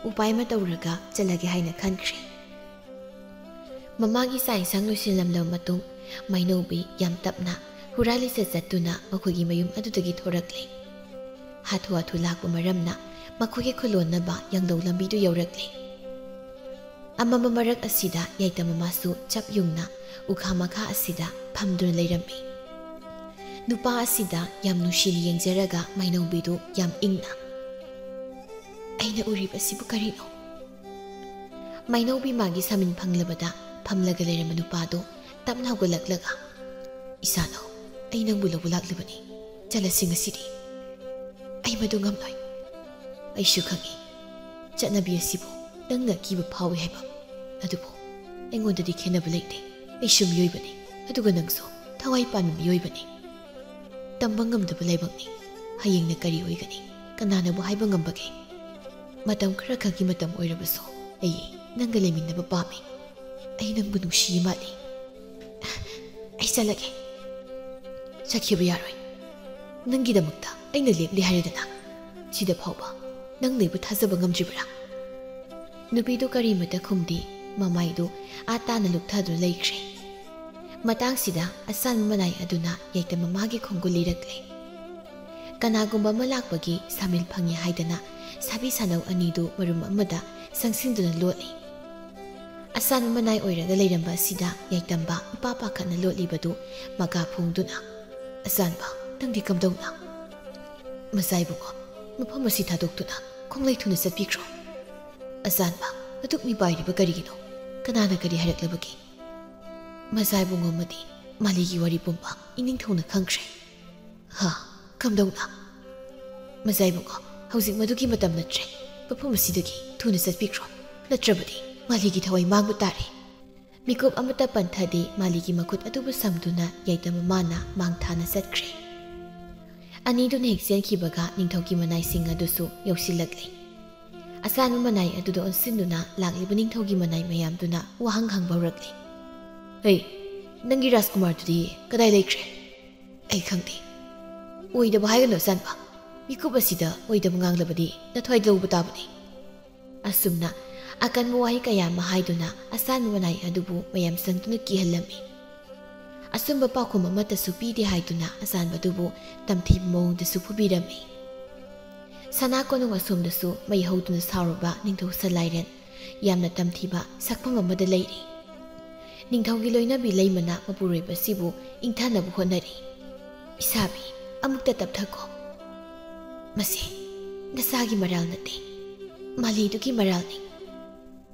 ꯎꯄꯥꯏ ꯑꯃ ꯇꯧꯔꯒ ꯆꯠꯂꯒꯦ ꯍꯥꯏꯅ ꯈꯟꯈ꯭ꯔꯦ꯫ ꯃꯃꯥꯒꯤ ꯆꯥꯛ ꯏꯟꯁꯥꯡ ꯂꯣꯏꯁꯤꯜꯂꯝꯂꯕ ꯃꯇꯨꯡ, ꯃꯩꯅꯧꯕꯤ ꯌꯥꯝ ꯇꯞꯅ ꯍꯨꯔꯥ ꯂꯤꯆꯠ ꯆꯠꯇꯨꯅ ꯃꯈꯣꯏꯒꯤ ꯃꯌꯨꯝ ꯑꯗꯨꯗꯒꯤ ꯊꯣꯔꯛꯂꯦ꯫ ꯍꯥꯊꯨ ꯍꯥꯊꯨ ꯂꯥꯛꯄ ꯃꯔꯝꯅ ꯃꯈꯣꯏꯒꯤ ꯈꯨꯂꯣꯟꯅꯕ ꯌꯥꯡꯂꯧ ꯂꯝꯕꯤꯗꯨ ꯌꯧꯔꯛꯂꯦ꯫ ꯑꯃꯝꯕ ꯃꯔꯛ ꯑꯁꯤꯗ ꯌꯥꯏꯇꯝ ꯃꯃꯥꯁꯨ ꯆꯞ ꯌꯨꯡꯅ ꯎꯈꯥ ꯃꯈꯥ ꯑꯁꯤꯗ ꯐꯝꯗꯨꯅ ꯂꯩꯔꯝꯃꯤ꯫ ꯅꯨꯄꯥ ꯑꯁꯤꯗ ꯌꯥꯝ ꯅꯨꯡꯁꯤꯅ ꯌꯦꯡꯖꯔꯒ ꯃꯩꯅꯧꯕꯤꯗꯨ ꯌꯥꯝ ꯏꯪꯅ, "ꯑꯩꯅ ꯎꯔꯤꯕꯁꯤꯕꯨ ꯀꯔꯤꯅꯣ?" ꯃꯩꯅꯧꯕꯤ ꯃꯥꯒꯤ ꯁꯥꯃꯤꯟ ꯐꯪꯂꯕꯗ ꯐꯝꯂꯒ ꯂꯩꯔꯝꯕ ꯅꯨꯄꯥꯗꯨ ꯇꯞꯅ ꯍꯧꯒꯠꯂꯛꯂꯒ, "ꯏꯆꯥꯅꯨ, ꯑꯩ ꯅꯪꯕꯨ ꯂꯧꯕ ꯂꯥꯛꯂꯤꯕꯅꯤ꯫ ꯆꯠꯂꯁꯤ ꯉꯁꯤꯗꯤ꯫" "ꯑꯩ ꯃꯗꯨ ꯉꯝꯂꯣꯏ꯫ ꯑꯩꯁꯨ ꯈꯪꯏ, ꯆꯠꯅꯕꯤ ꯑꯁꯤꯕꯨ ꯅꯪꯅ ꯑꯀꯤꯕ ꯐꯥꯎꯏ ꯍꯥꯏꯕ꯫ ꯑꯗꯨꯕꯨ ꯑꯩꯉꯣꯟꯗꯗꯤ ꯈꯦꯟꯅꯕ ꯂꯩꯇꯦ꯫ ꯑꯩꯁꯨ ꯃꯤꯑꯣꯏꯕꯅꯤ, ꯑꯗꯨꯒ ꯅꯪꯁꯨ ꯊꯋꯥꯏ ꯄꯥꯟꯕ ꯃꯤꯑꯣꯏꯕꯅꯤ꯫ ꯇꯝꯕ ꯉꯝꯗꯕ ꯂꯥꯏꯕꯛꯅꯤ꯫ ꯍꯌꯦꯡꯅ ꯀꯔꯤ ꯑꯣꯏꯒꯅꯤ, ꯀꯅꯥꯅꯕꯨ ꯍꯥꯏꯕ ꯉꯝꯕꯒꯦ? ꯃꯇꯝ ꯈꯔ ꯈꯛꯀꯤ ꯃꯇꯝ ꯑꯣꯏꯔꯕꯁꯨ ꯑꯩ ꯅꯪꯒ ꯂꯩꯃꯤꯟꯅꯕ ꯄꯥꯝꯃꯤ꯫ ꯑꯩ ꯅꯪꯕꯨ ꯅꯨꯡꯁꯤꯌꯦ ꯃꯥꯜꯂꯤ꯫ ꯑꯩ ꯆꯠꯂꯒꯦ꯫" "ꯆꯠꯈꯤꯕ ꯌꯥꯔꯣꯏ꯫ ꯅꯪꯒꯤꯗꯃꯛꯇ ꯑꯩꯅ ꯂꯦꯞꯂꯤ ꯍꯥꯏꯔꯗꯅ꯫ ꯁꯤꯗ ꯐꯥꯎꯕ ꯅꯪꯅ ꯑꯩꯕꯨ ꯊꯥꯖꯕ ꯉꯝꯗ꯭ꯔꯤꯕꯔꯥ?" ꯅꯨꯄꯤꯗꯨ ꯀꯔꯤꯃꯠꯇ ꯈꯨꯝꯗꯦ꯫ ꯃꯃꯥꯏꯗꯨ ꯑꯥ ꯇꯥꯅ ꯂꯨꯞꯊꯗꯨꯅ ꯂꯩꯈ꯭ꯔꯦ꯫ ꯃꯇꯥꯡꯁꯤꯗ ꯑꯁꯥꯟꯕ ꯃꯅꯥꯏ ꯑꯗꯨꯅ ꯌꯥꯏꯇꯝ ꯃꯃꯥꯒꯤ ꯈꯣꯡꯒꯨꯜ ꯂꯤꯔꯛꯂꯦ꯫ ꯀꯅꯥꯒꯨꯝꯕ ꯑꯃ ꯂꯥꯛꯄꯒꯤ ꯁꯥꯃꯤꯜ ꯐꯪꯉꯦ ꯍꯥꯏꯗꯅ ꯁꯥꯕꯤ ꯁꯥꯅꯧ ꯑꯅꯤꯗꯨ ꯃꯔꯨꯝ ꯑꯃꯗ ꯆꯪꯁꯤꯟꯗꯨꯅ ꯂꯣꯠꯂꯤ꯫ ꯑꯁꯥꯟꯕ ꯃꯅꯥꯏ ꯑꯣꯏꯔꯒ ꯂꯩꯔꯝꯕ ꯑꯁꯤꯗ ꯌꯥꯏꯇꯝꯕ ꯏꯄꯥ ꯄꯥꯈꯠꯅ ꯂꯣꯠꯂꯤꯕꯗꯨ ꯃꯀꯥ ꯐꯣꯡꯗꯨꯅ, "ꯑꯁꯥꯟꯕ, ꯅꯪꯗꯤ ꯀꯝꯗꯧꯅ?" "ꯃꯆꯥ ꯏꯕꯨꯡꯉꯣ, ꯃꯐꯝ ꯑꯁꯤ ꯊꯥꯗꯣꯛꯇꯨꯅ ꯈꯣꯡꯂꯩ ꯊꯨꯅ ꯆꯠꯄꯤꯈ꯭ꯔꯣ꯫" "ꯑꯆꯥꯟꯕ, ꯑꯗꯨꯛ ꯃꯤꯄꯥꯏꯔꯤꯕ ꯀꯔꯤꯒꯤꯅꯣ? ꯀꯅꯥꯅ ꯀꯔꯤ ꯍꯥꯏꯔꯛꯂꯕꯒꯦ?" "ꯃꯆꯥ ꯏꯕꯨꯡꯉꯣ ꯑꯃꯗꯤ ꯃꯥꯂꯤꯒꯤ ꯋꯥꯔꯤ ꯄꯨꯝꯕ ꯏꯅꯤꯡꯊꯧꯅ ꯈꯪꯈ꯭ꯔꯦ꯫" "ꯍꯥ? ꯀꯝꯗꯧꯅ?" "ꯃꯆꯥ ꯏꯕꯨꯡꯉꯣ, ꯍꯧꯖꯤꯛ ꯃꯗꯨꯒꯤ ꯃꯇꯝ ꯅꯠꯇ꯭ꯔꯦ꯫ ꯃꯐꯝ ꯑꯁꯤꯗꯒꯤ ꯊꯨꯅ ꯆꯠꯄꯤꯈ꯭ꯔꯣ, ꯅꯠꯇ꯭ꯔꯕꯗꯤ ꯃꯥꯂꯤꯒꯤ ꯊꯋꯥꯏ ꯃꯥꯡꯕ ꯇꯥꯔꯦ꯫" ꯃꯤꯀꯨꯞ ꯑꯃꯠꯇ ꯄꯟꯊꯗꯦ ꯃꯥꯂꯤꯒꯤ ꯃꯈꯨꯠ ꯑꯗꯨꯕꯨ ꯁꯝꯗꯨꯅ ꯌꯥꯏꯗꯝ ꯃꯃꯥꯅ ꯃꯥꯡ ꯊꯥꯅ ꯆꯠꯈ꯭ꯔꯦ꯫ ꯑꯅꯤꯗꯨꯅ ꯍꯦꯛ ꯆꯦꯟꯈꯤꯕꯒ ꯅꯤꯡꯊꯧꯒꯤ ꯃꯅꯥꯏꯁꯤꯡ ꯑꯗꯨꯁꯨ ꯌꯧꯁꯤꯜꯂꯛꯂꯦ꯫ ꯑꯆꯥꯟꯕ ꯃꯅꯥꯏ ꯑꯗꯨꯗ ꯑꯣꯟꯁꯤꯟꯗꯨꯅ ꯂꯥꯛꯂꯤꯕ ꯅꯤꯡꯊꯧꯒꯤ ꯃꯅꯥꯏ ꯃꯌꯥꯝꯗꯨꯅ ꯋꯥꯍꯪ ꯍꯪꯕ ꯍꯧꯔꯛꯂꯦ꯫ "ꯍꯩ, ꯅꯪꯒꯤ ꯔꯥꯖꯀꯨꯃꯥꯔꯗꯨꯗꯤ ꯀꯗꯥꯏ ꯂꯩꯈ꯭ꯔꯦ?" "ꯑꯩ ꯈꯪꯗꯦ꯫" "ꯑꯣꯏꯗꯕ ꯍꯥꯏꯒꯅꯨ ꯑꯆꯥꯟꯕ꯫ ꯃꯤꯀꯨꯞ ꯑꯁꯤꯗ ꯑꯣꯏꯗꯕ ꯉꯥꯡꯂꯕꯗꯤ ꯅꯊ꯭ꯋꯥꯏ ꯂꯧꯕ ꯇꯥꯕꯅꯤ꯫" ꯑꯁꯨꯝꯅ ꯑꯀꯟꯕ ꯋꯥꯍꯩ ꯀꯌꯥ ꯑꯃ ꯍꯥꯏꯗꯨꯅ ꯑꯆꯥꯟꯕ ꯃꯅꯥꯏ ꯑꯗꯨꯕꯨ ꯃꯌꯥꯝ ꯆꯪꯗꯨꯅ ꯀꯤꯍꯜꯂꯝꯃꯤ꯫ ꯑꯆꯨꯝꯕ ꯄꯥꯎꯈꯨꯝ ꯑꯃꯠꯇꯁꯨ ꯄꯤꯗꯦ ꯍꯥꯏꯗꯨꯅ ꯑꯆꯥꯟꯕꯗꯨꯕꯨ ꯇꯝꯊꯤꯕ ꯃꯑꯣꯡꯗꯁꯨ ꯐꯨꯕꯤꯔꯝꯃꯤ꯫ ꯁꯅꯥ ꯀꯣꯅꯨꯡ ꯑꯁꯣꯝꯗꯁꯨ ꯃꯩ ꯍꯧꯗꯨꯅ ꯁꯥꯎꯔꯕ ꯅꯤꯡꯊꯧ ꯁꯂꯥꯏꯔꯦꯟ ꯌꯥꯝꯅ ꯇꯝꯊꯤꯕ ꯁꯛꯐꯝ ꯑꯃꯗ ꯂꯩꯔꯤ꯫ ꯅꯤꯡꯊꯧꯒꯤ ꯂꯣꯏꯅꯕꯤ ꯂꯩꯃꯅ ꯃꯄꯨꯔꯣꯏꯕꯁꯤꯕꯨ ꯏꯪꯊꯅꯕ ꯍꯣꯠꯅꯔꯤ꯫ "ꯏꯁꯥꯕꯤ, ꯑꯃꯨꯛꯇ ꯇꯞꯊꯈꯣ꯫ ꯃꯁꯤ ꯅꯆꯥꯒꯤ ꯃꯔꯥꯜ ꯅꯠꯇꯦ, ꯃꯥꯂꯤꯗꯨꯒꯤ ꯃꯔꯥꯜꯅꯤ꯫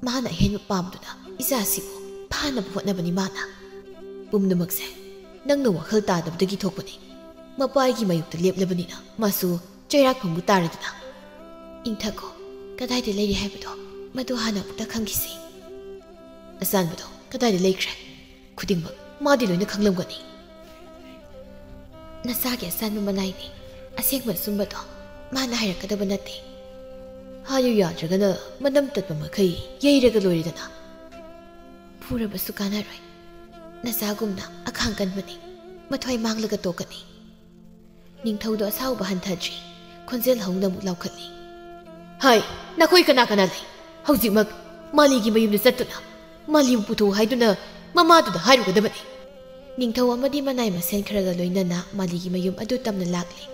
ꯃꯥꯅ ꯑꯍꯦꯟꯕ ꯄꯥꯝꯗꯨꯅ ꯏꯆꯥꯁꯤꯕꯨ ꯐꯥꯅꯕ ꯍꯣꯠꯅꯕꯅꯤ ꯃꯥꯅ꯫ ꯄꯨꯝꯅꯃꯛꯁꯦ ꯅꯪꯅ ꯋꯥꯈꯜ ꯇꯥꯗꯕꯗꯒꯤ ꯊꯣꯛꯄꯅꯤ꯫ ꯃꯄꯥꯒꯤ ꯃꯥꯌꯣꯛꯇ ꯂꯦꯞꯂꯕꯅꯤꯅ ꯃꯥꯁꯨ ꯆꯩꯔꯥꯛ ꯐꯪꯕ ꯇꯥꯔꯦꯗꯅ꯫" "ꯏꯪꯊꯈꯣ, ꯀꯗꯥꯏꯗ ꯂꯩꯔꯤ ꯍꯥꯏꯕꯗꯣ ꯃꯗꯨ ꯍꯥꯟꯅ ꯑꯃꯨꯛꯇ ꯈꯪꯈꯤꯁꯤ꯫" "ꯑꯆꯥꯟꯕꯗꯣ ꯀꯗꯥꯏꯗ ꯂꯩꯈ꯭ꯔꯦ?" "ꯈꯨꯗꯤꯡꯃꯛ ꯃꯥꯗꯤ ꯂꯣꯏꯅ ꯈꯪꯂꯝꯒꯅꯤ꯫" "ꯅꯆꯥꯒꯤ ꯑꯆꯥꯟꯕ ꯃꯅꯥꯏꯅꯤ, ꯑꯁꯦꯡꯕ ꯑꯆꯨꯝꯕꯗꯣ ꯃꯥꯅ ꯍꯥꯏꯔꯛꯀꯗꯕ ꯅꯠꯇꯦ꯫" "ꯍꯥꯏꯌꯨ ꯌꯥꯗ꯭ꯔꯒꯅ ꯃꯅꯝ ꯇꯠꯄ ꯃꯈꯩ ꯌꯩꯔꯒ ꯂꯣꯏꯔꯦꯗꯅ꯫" "ꯐꯨꯔꯕꯁꯨ ꯀꯥꯟꯅꯔꯣꯏ꯫ ꯅꯆꯥꯒꯨꯝꯅ ꯑꯈꯥꯡ ꯀꯟꯕꯅꯤ, ꯃꯊ꯭ꯋꯥꯏ ꯃꯥꯡꯂꯒ ꯇꯣꯛꯀꯅꯤ꯫" ꯅꯤꯡꯊꯧꯗꯣ ꯑꯁꯥꯎꯕ ꯍꯟꯊꯗ꯭ꯔꯤ꯫ ꯈꯣꯟꯖꯦꯜ ꯍꯧꯅ ꯑꯃꯨꯛ ꯂꯥꯎꯈꯠꯂꯤ꯫ "ꯍꯥꯏ, ꯅꯈꯣꯏ ꯀꯅꯥ ꯀꯅꯥ ꯂꯩ? ꯍꯧꯖꯤꯛꯃꯛ ꯃꯥꯂꯤꯒꯤ ꯃꯌꯨꯝꯗ ꯆꯠꯇꯨꯅ ꯃꯥꯂꯤꯕꯨ ꯄꯨꯊꯣꯛꯎ ꯍꯥꯏꯗꯨꯅ ꯃꯃꯥꯗꯨꯗ ꯍꯥꯏꯔꯨꯒꯗꯕꯅꯤ꯫" ꯅꯤꯡꯊꯧ ꯑꯃꯗꯤ ꯃꯅꯥꯏ ꯃꯁꯦꯟ ꯈꯔꯒ ꯂꯣꯏꯅꯅ ꯃꯥꯂꯤꯒꯤ ꯃꯌꯨꯝ ꯑꯗꯨ ꯇꯝꯅ ꯂꯥꯛꯂꯤ꯫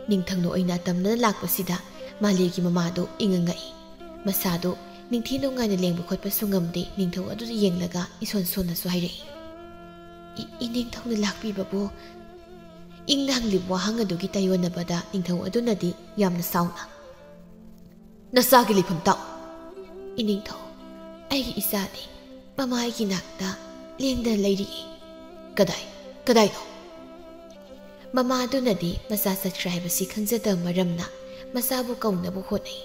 ꯅꯤꯡꯊꯧꯅ ꯑꯣꯏꯅ ꯑꯇꯝꯅꯅ ꯂꯥꯛꯄꯁꯤꯗ ꯃꯥꯂꯤꯒꯤ ꯃꯃꯥꯗꯨ ꯏꯉꯛ ꯉꯛꯏ꯫ ꯃꯁꯥꯗꯨ ꯅꯤꯡꯊꯤ ꯅꯨꯡꯉꯥꯏꯅ ꯂꯦꯡꯕ ꯈꯣꯠꯄꯁꯨ ꯉꯝꯗꯦ꯫ ꯅꯤꯡꯊꯧ ꯑꯗꯨꯗ ꯌꯦꯡꯂꯒ ꯏꯁꯣꯟ ꯁꯣꯟꯅꯁꯨ ꯍꯥꯏꯔꯛꯏ, "ꯏ-, ꯏꯅꯤꯡꯊꯧꯅ ꯂꯥꯛꯄꯤꯕꯕꯨ ꯏꯪꯅ ꯍꯪꯂꯤꯕ ꯋꯥꯍꯪ ꯑꯗꯨꯒꯤ ꯇꯥꯏꯌꯣꯟꯅꯕꯗ ꯅꯤꯡꯊꯧ ꯑꯗꯨꯅꯗꯤ ꯌꯥꯝꯅ ꯁꯥꯎꯅ, "ꯅꯆꯥꯒꯤ ꯂꯩꯐꯝ ꯇꯥꯛꯎ!" "ꯏꯅꯤꯡꯊꯧ, ꯑꯩꯒꯤ ꯏꯆꯥꯗꯤ ꯃꯃꯥ ꯑꯩꯒꯤ ꯅꯥꯛꯇ ꯂꯦꯡꯗꯅ ꯂꯩꯔꯤꯌꯦ꯫" "ꯀꯗꯥꯏ? ꯀꯗꯥꯏꯅꯣ?" ꯃꯃꯥ ꯑꯗꯨꯅꯗꯤ ꯃꯆꯥ ꯆꯠꯈ꯭ꯔꯦ ꯍꯥꯏꯕꯁꯤ ꯈꯪꯖꯗꯕ ꯃꯔꯝꯅ ꯃꯆꯥꯕꯨ ꯀꯧꯅꯕ ꯍꯣꯠꯅꯩ꯫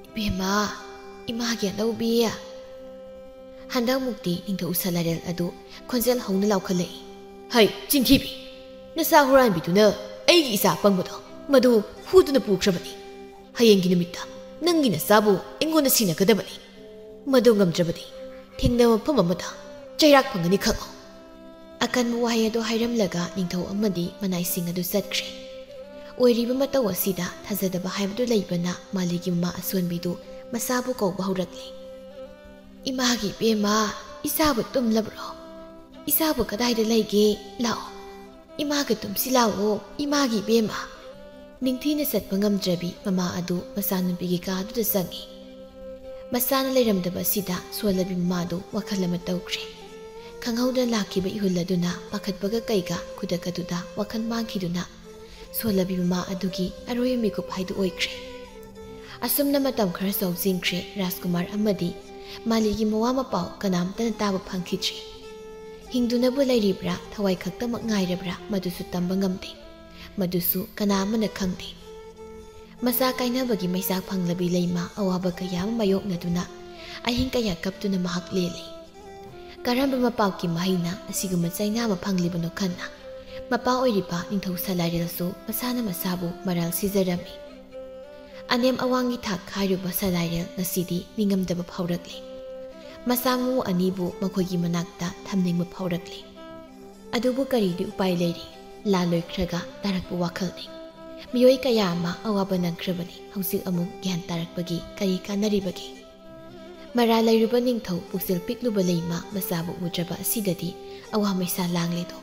"ꯏꯕꯦꯝꯃ, ꯏꯃꯥꯒꯤ ꯑꯅꯧꯕꯤ!" ꯍꯟꯗꯛꯃꯨꯛꯇꯤ ꯅꯤꯡꯊꯧ ꯁꯂꯥꯏꯔꯦꯜ ꯑꯗꯨ ꯈꯣꯟꯖꯦꯜ ꯍꯧꯅ ꯂꯥꯎꯈꯠꯂꯛꯏ꯫ "ꯍꯩ, ꯆꯤꯟꯊꯤꯕꯤ! ꯅꯆꯥ ꯍꯨꯔꯥꯟꯕꯤꯗꯨꯅ ꯑꯩꯒꯤ ꯏꯆꯥ ꯑꯄꯪꯕꯗꯣ ꯃꯗꯨ ꯍꯨꯗꯨꯅ ꯄꯨꯈ꯭ꯔꯕꯅꯤ꯫ ꯍꯌꯦꯡꯒꯤ ꯅꯨꯃꯤꯠꯇ ꯅꯪꯒꯤ ꯅꯆꯥꯕꯨ ꯑꯩꯉꯣꯟꯗ ꯁꯤꯟꯅꯒꯗꯕꯅꯤ꯫ ꯃꯗꯨ ꯉꯝꯗ꯭ꯔꯕꯗꯤ ꯊꯦꯡꯅꯕ ꯃꯐꯝ ꯑꯃꯗ ꯆꯩꯔꯥꯛ ꯐꯪꯒꯅꯤ ꯈꯪꯉꯨ꯫" ꯑꯀꯟꯕ ꯋꯥꯍꯩ ꯑꯗꯨ ꯍꯥꯏꯔꯝꯂꯒ ꯅꯤꯡꯊꯧ ꯑꯃꯗꯤ ꯃꯅꯥꯏꯁꯤꯡ ꯑꯗꯨ ꯆꯠꯈ꯭ꯔꯦ꯫ ꯑꯣꯏꯔꯤꯕ ꯃꯇꯧ ꯑꯁꯤꯗ ꯊꯥꯖꯗꯕ ꯍꯥꯏꯕꯗꯨ ꯂꯩꯕꯅ ꯃꯥꯂꯤꯒꯤ ꯃꯃꯥ ꯑꯁꯣꯟꯕꯤꯗꯨ ꯃꯆꯥꯕꯨ ꯀꯧꯕ ꯍꯧꯔꯛꯂꯦ꯫ "ꯏꯃꯥꯒꯤ ꯏꯕꯦꯝꯃ, ꯏꯆꯥꯕꯨ ꯇꯨꯝꯂꯕ꯭ꯔꯣ? ꯏꯆꯥꯕꯨ ꯀꯗꯥꯏꯗ ꯂꯩꯒꯦ? ꯂꯥꯛꯑꯣ, ꯏꯃꯥꯒ ꯇꯨꯝꯁꯤ ꯂꯥꯛꯑꯣ, ꯏꯃꯥꯒꯤ ꯏꯕꯦꯝꯃ!" ꯅꯤꯡꯊꯤꯅ ꯆꯠꯄ ꯉꯝꯗ꯭ꯔꯕꯤ ꯃꯃꯥ ꯑꯗꯨ ꯃꯆꯥꯅꯨꯄꯤꯒꯤ ꯀꯥꯗꯨꯗ ꯆꯪꯉꯤ꯫ ꯃꯆꯥꯅ ꯂꯩꯔꯝꯗꯕ ꯑꯁꯤꯗ ꯁꯣꯜꯂꯕꯤ ꯃꯃꯥꯗꯨ ꯋꯥꯈꯜ ꯑꯃ ꯇꯧꯈ꯭ꯔꯦ꯫ ꯈꯪꯍꯧꯗꯅ ꯂꯥꯛꯈꯤꯕ ꯏꯍꯨꯜ ꯑꯗꯨꯅ ꯄꯥꯈꯠꯄꯒ ꯀꯩꯒ ꯈꯨꯗꯛ ꯑꯗꯨꯗ ꯋꯥꯈꯜ ꯃꯥꯡꯈꯤꯗꯨꯅ ꯁꯣꯜꯂꯕꯤ ꯃꯃꯥ ꯑꯗꯨꯒꯤ ꯑꯔꯣꯏꯕ ꯃꯤꯀꯨꯞ ꯍꯥꯏꯗꯨ ꯑꯣꯏꯈ꯭ꯔꯦ꯫ ꯑꯁꯨꯝꯅ ꯃꯇꯝ ꯈꯔ ꯁꯧꯖꯤꯟꯈ꯭ꯔꯦ꯫ ꯔꯥꯖꯀꯨꯃꯥꯔ ꯑꯃꯗꯤ ꯃꯥꯂꯤꯒꯤ ꯃꯋꯥ ꯃꯄꯥꯎ ꯀꯅꯥꯝꯇꯅ ꯇꯥꯕ ꯐꯪꯈꯤꯗ꯭ꯔꯤ꯫ ꯍꯤꯡꯗꯨꯅꯕꯨ ꯂꯩꯔꯤꯕ꯭ꯔꯥ, ꯊꯋꯥꯏ ꯈꯛꯇꯃꯛ ꯉꯥꯏꯔꯕ꯭ꯔꯥ, ꯃꯗꯨꯁꯨ ꯇꯝꯕ ꯉꯝꯗꯦ꯫ ꯃꯗꯨꯁꯨ ꯀꯅꯥ ꯑꯃꯅ ꯈꯪꯗꯦ꯫ ꯃꯆꯥ ꯀꯥꯏꯅꯕꯒꯤ ꯃꯩꯆꯥꯛ ꯐꯪꯂꯕꯤ ꯂꯩꯃ ꯑꯋꯥꯕ ꯀꯌꯥ ꯑꯃ ꯃꯥꯌꯣꯛꯅꯗꯨꯅ ꯑꯍꯤꯡ ꯀꯌꯥ ꯀꯞꯇꯨꯅ ꯃꯍꯥꯛ ꯂꯦꯜꯂꯤ꯫ ꯀꯔꯝꯕ ꯃꯄꯥꯞꯀꯤ ꯃꯍꯩꯅ ꯑꯁꯤꯒꯨꯝꯕ ꯆꯩꯅꯥ ꯑꯃ ꯐꯪꯂꯤꯕꯅꯣ ꯈꯟꯅ ꯃꯄꯥ ꯑꯣꯏꯔꯤꯕ ꯅꯤꯡꯊꯧ ꯁꯂꯥꯏꯔꯦꯜꯁꯨ ꯃꯁꯥꯅ ꯃꯁꯥꯕꯨ ꯃꯔꯥꯜ ꯁꯤꯖꯔꯝꯃꯤ꯫ ꯑꯅꯦꯝ ꯑꯋꯥꯡꯒꯤ ꯊꯥꯛ ꯈꯥꯏꯔꯨꯕ ꯁꯂꯥꯏꯔꯦꯜ ꯉꯁꯤꯗꯤ ꯅꯤꯡꯉꯝꯗꯕ ꯐꯥꯎꯔꯛꯂꯦ꯫ ꯃꯆꯥ ꯃꯎ ꯑꯅꯤꯕꯨ ꯃꯈꯣꯏꯒꯤ ꯃꯅꯥꯛꯇ ꯊꯝꯅꯤꯡꯕ ꯐꯥꯎꯔꯛꯂꯦ꯫ ꯑꯗꯨꯕꯨ ꯀꯔꯤꯗꯤ ꯎꯄꯥꯏ ꯂꯩꯔꯤ? ꯂꯥꯟ ꯂꯣꯏꯈ꯭ꯔꯒ ꯇꯥꯔꯛꯄ ꯋꯥꯈꯜꯅꯤ꯫ ꯃꯤꯑꯣꯏ ꯀꯌꯥ ꯑꯃ ꯑꯋꯥꯕ ꯅꯪꯈ꯭ꯔꯕꯅꯤ, ꯍꯧꯖꯤꯛ ꯑꯃꯨꯛ ꯒ꯭ꯌꯥꯟ ꯇꯥꯔꯛꯄꯒꯤ ꯀꯔꯤ ꯀꯥꯟꯅꯔꯤꯕꯒꯦ? ꯃꯔꯥꯜ ꯂꯩꯔꯨꯕ ꯅꯤꯡꯊꯧ ꯄꯨꯛꯆꯦꯜ ꯄꯤꯛꯂꯨꯕ ꯂꯩꯃ ꯃꯆꯥꯕꯨ ꯎꯗ꯭ꯔꯕ ꯑꯁꯤꯗꯗꯤ ꯑꯋꯥ ꯃꯩꯁꯥ ꯂꯥꯡꯂꯦꯗꯣ꯫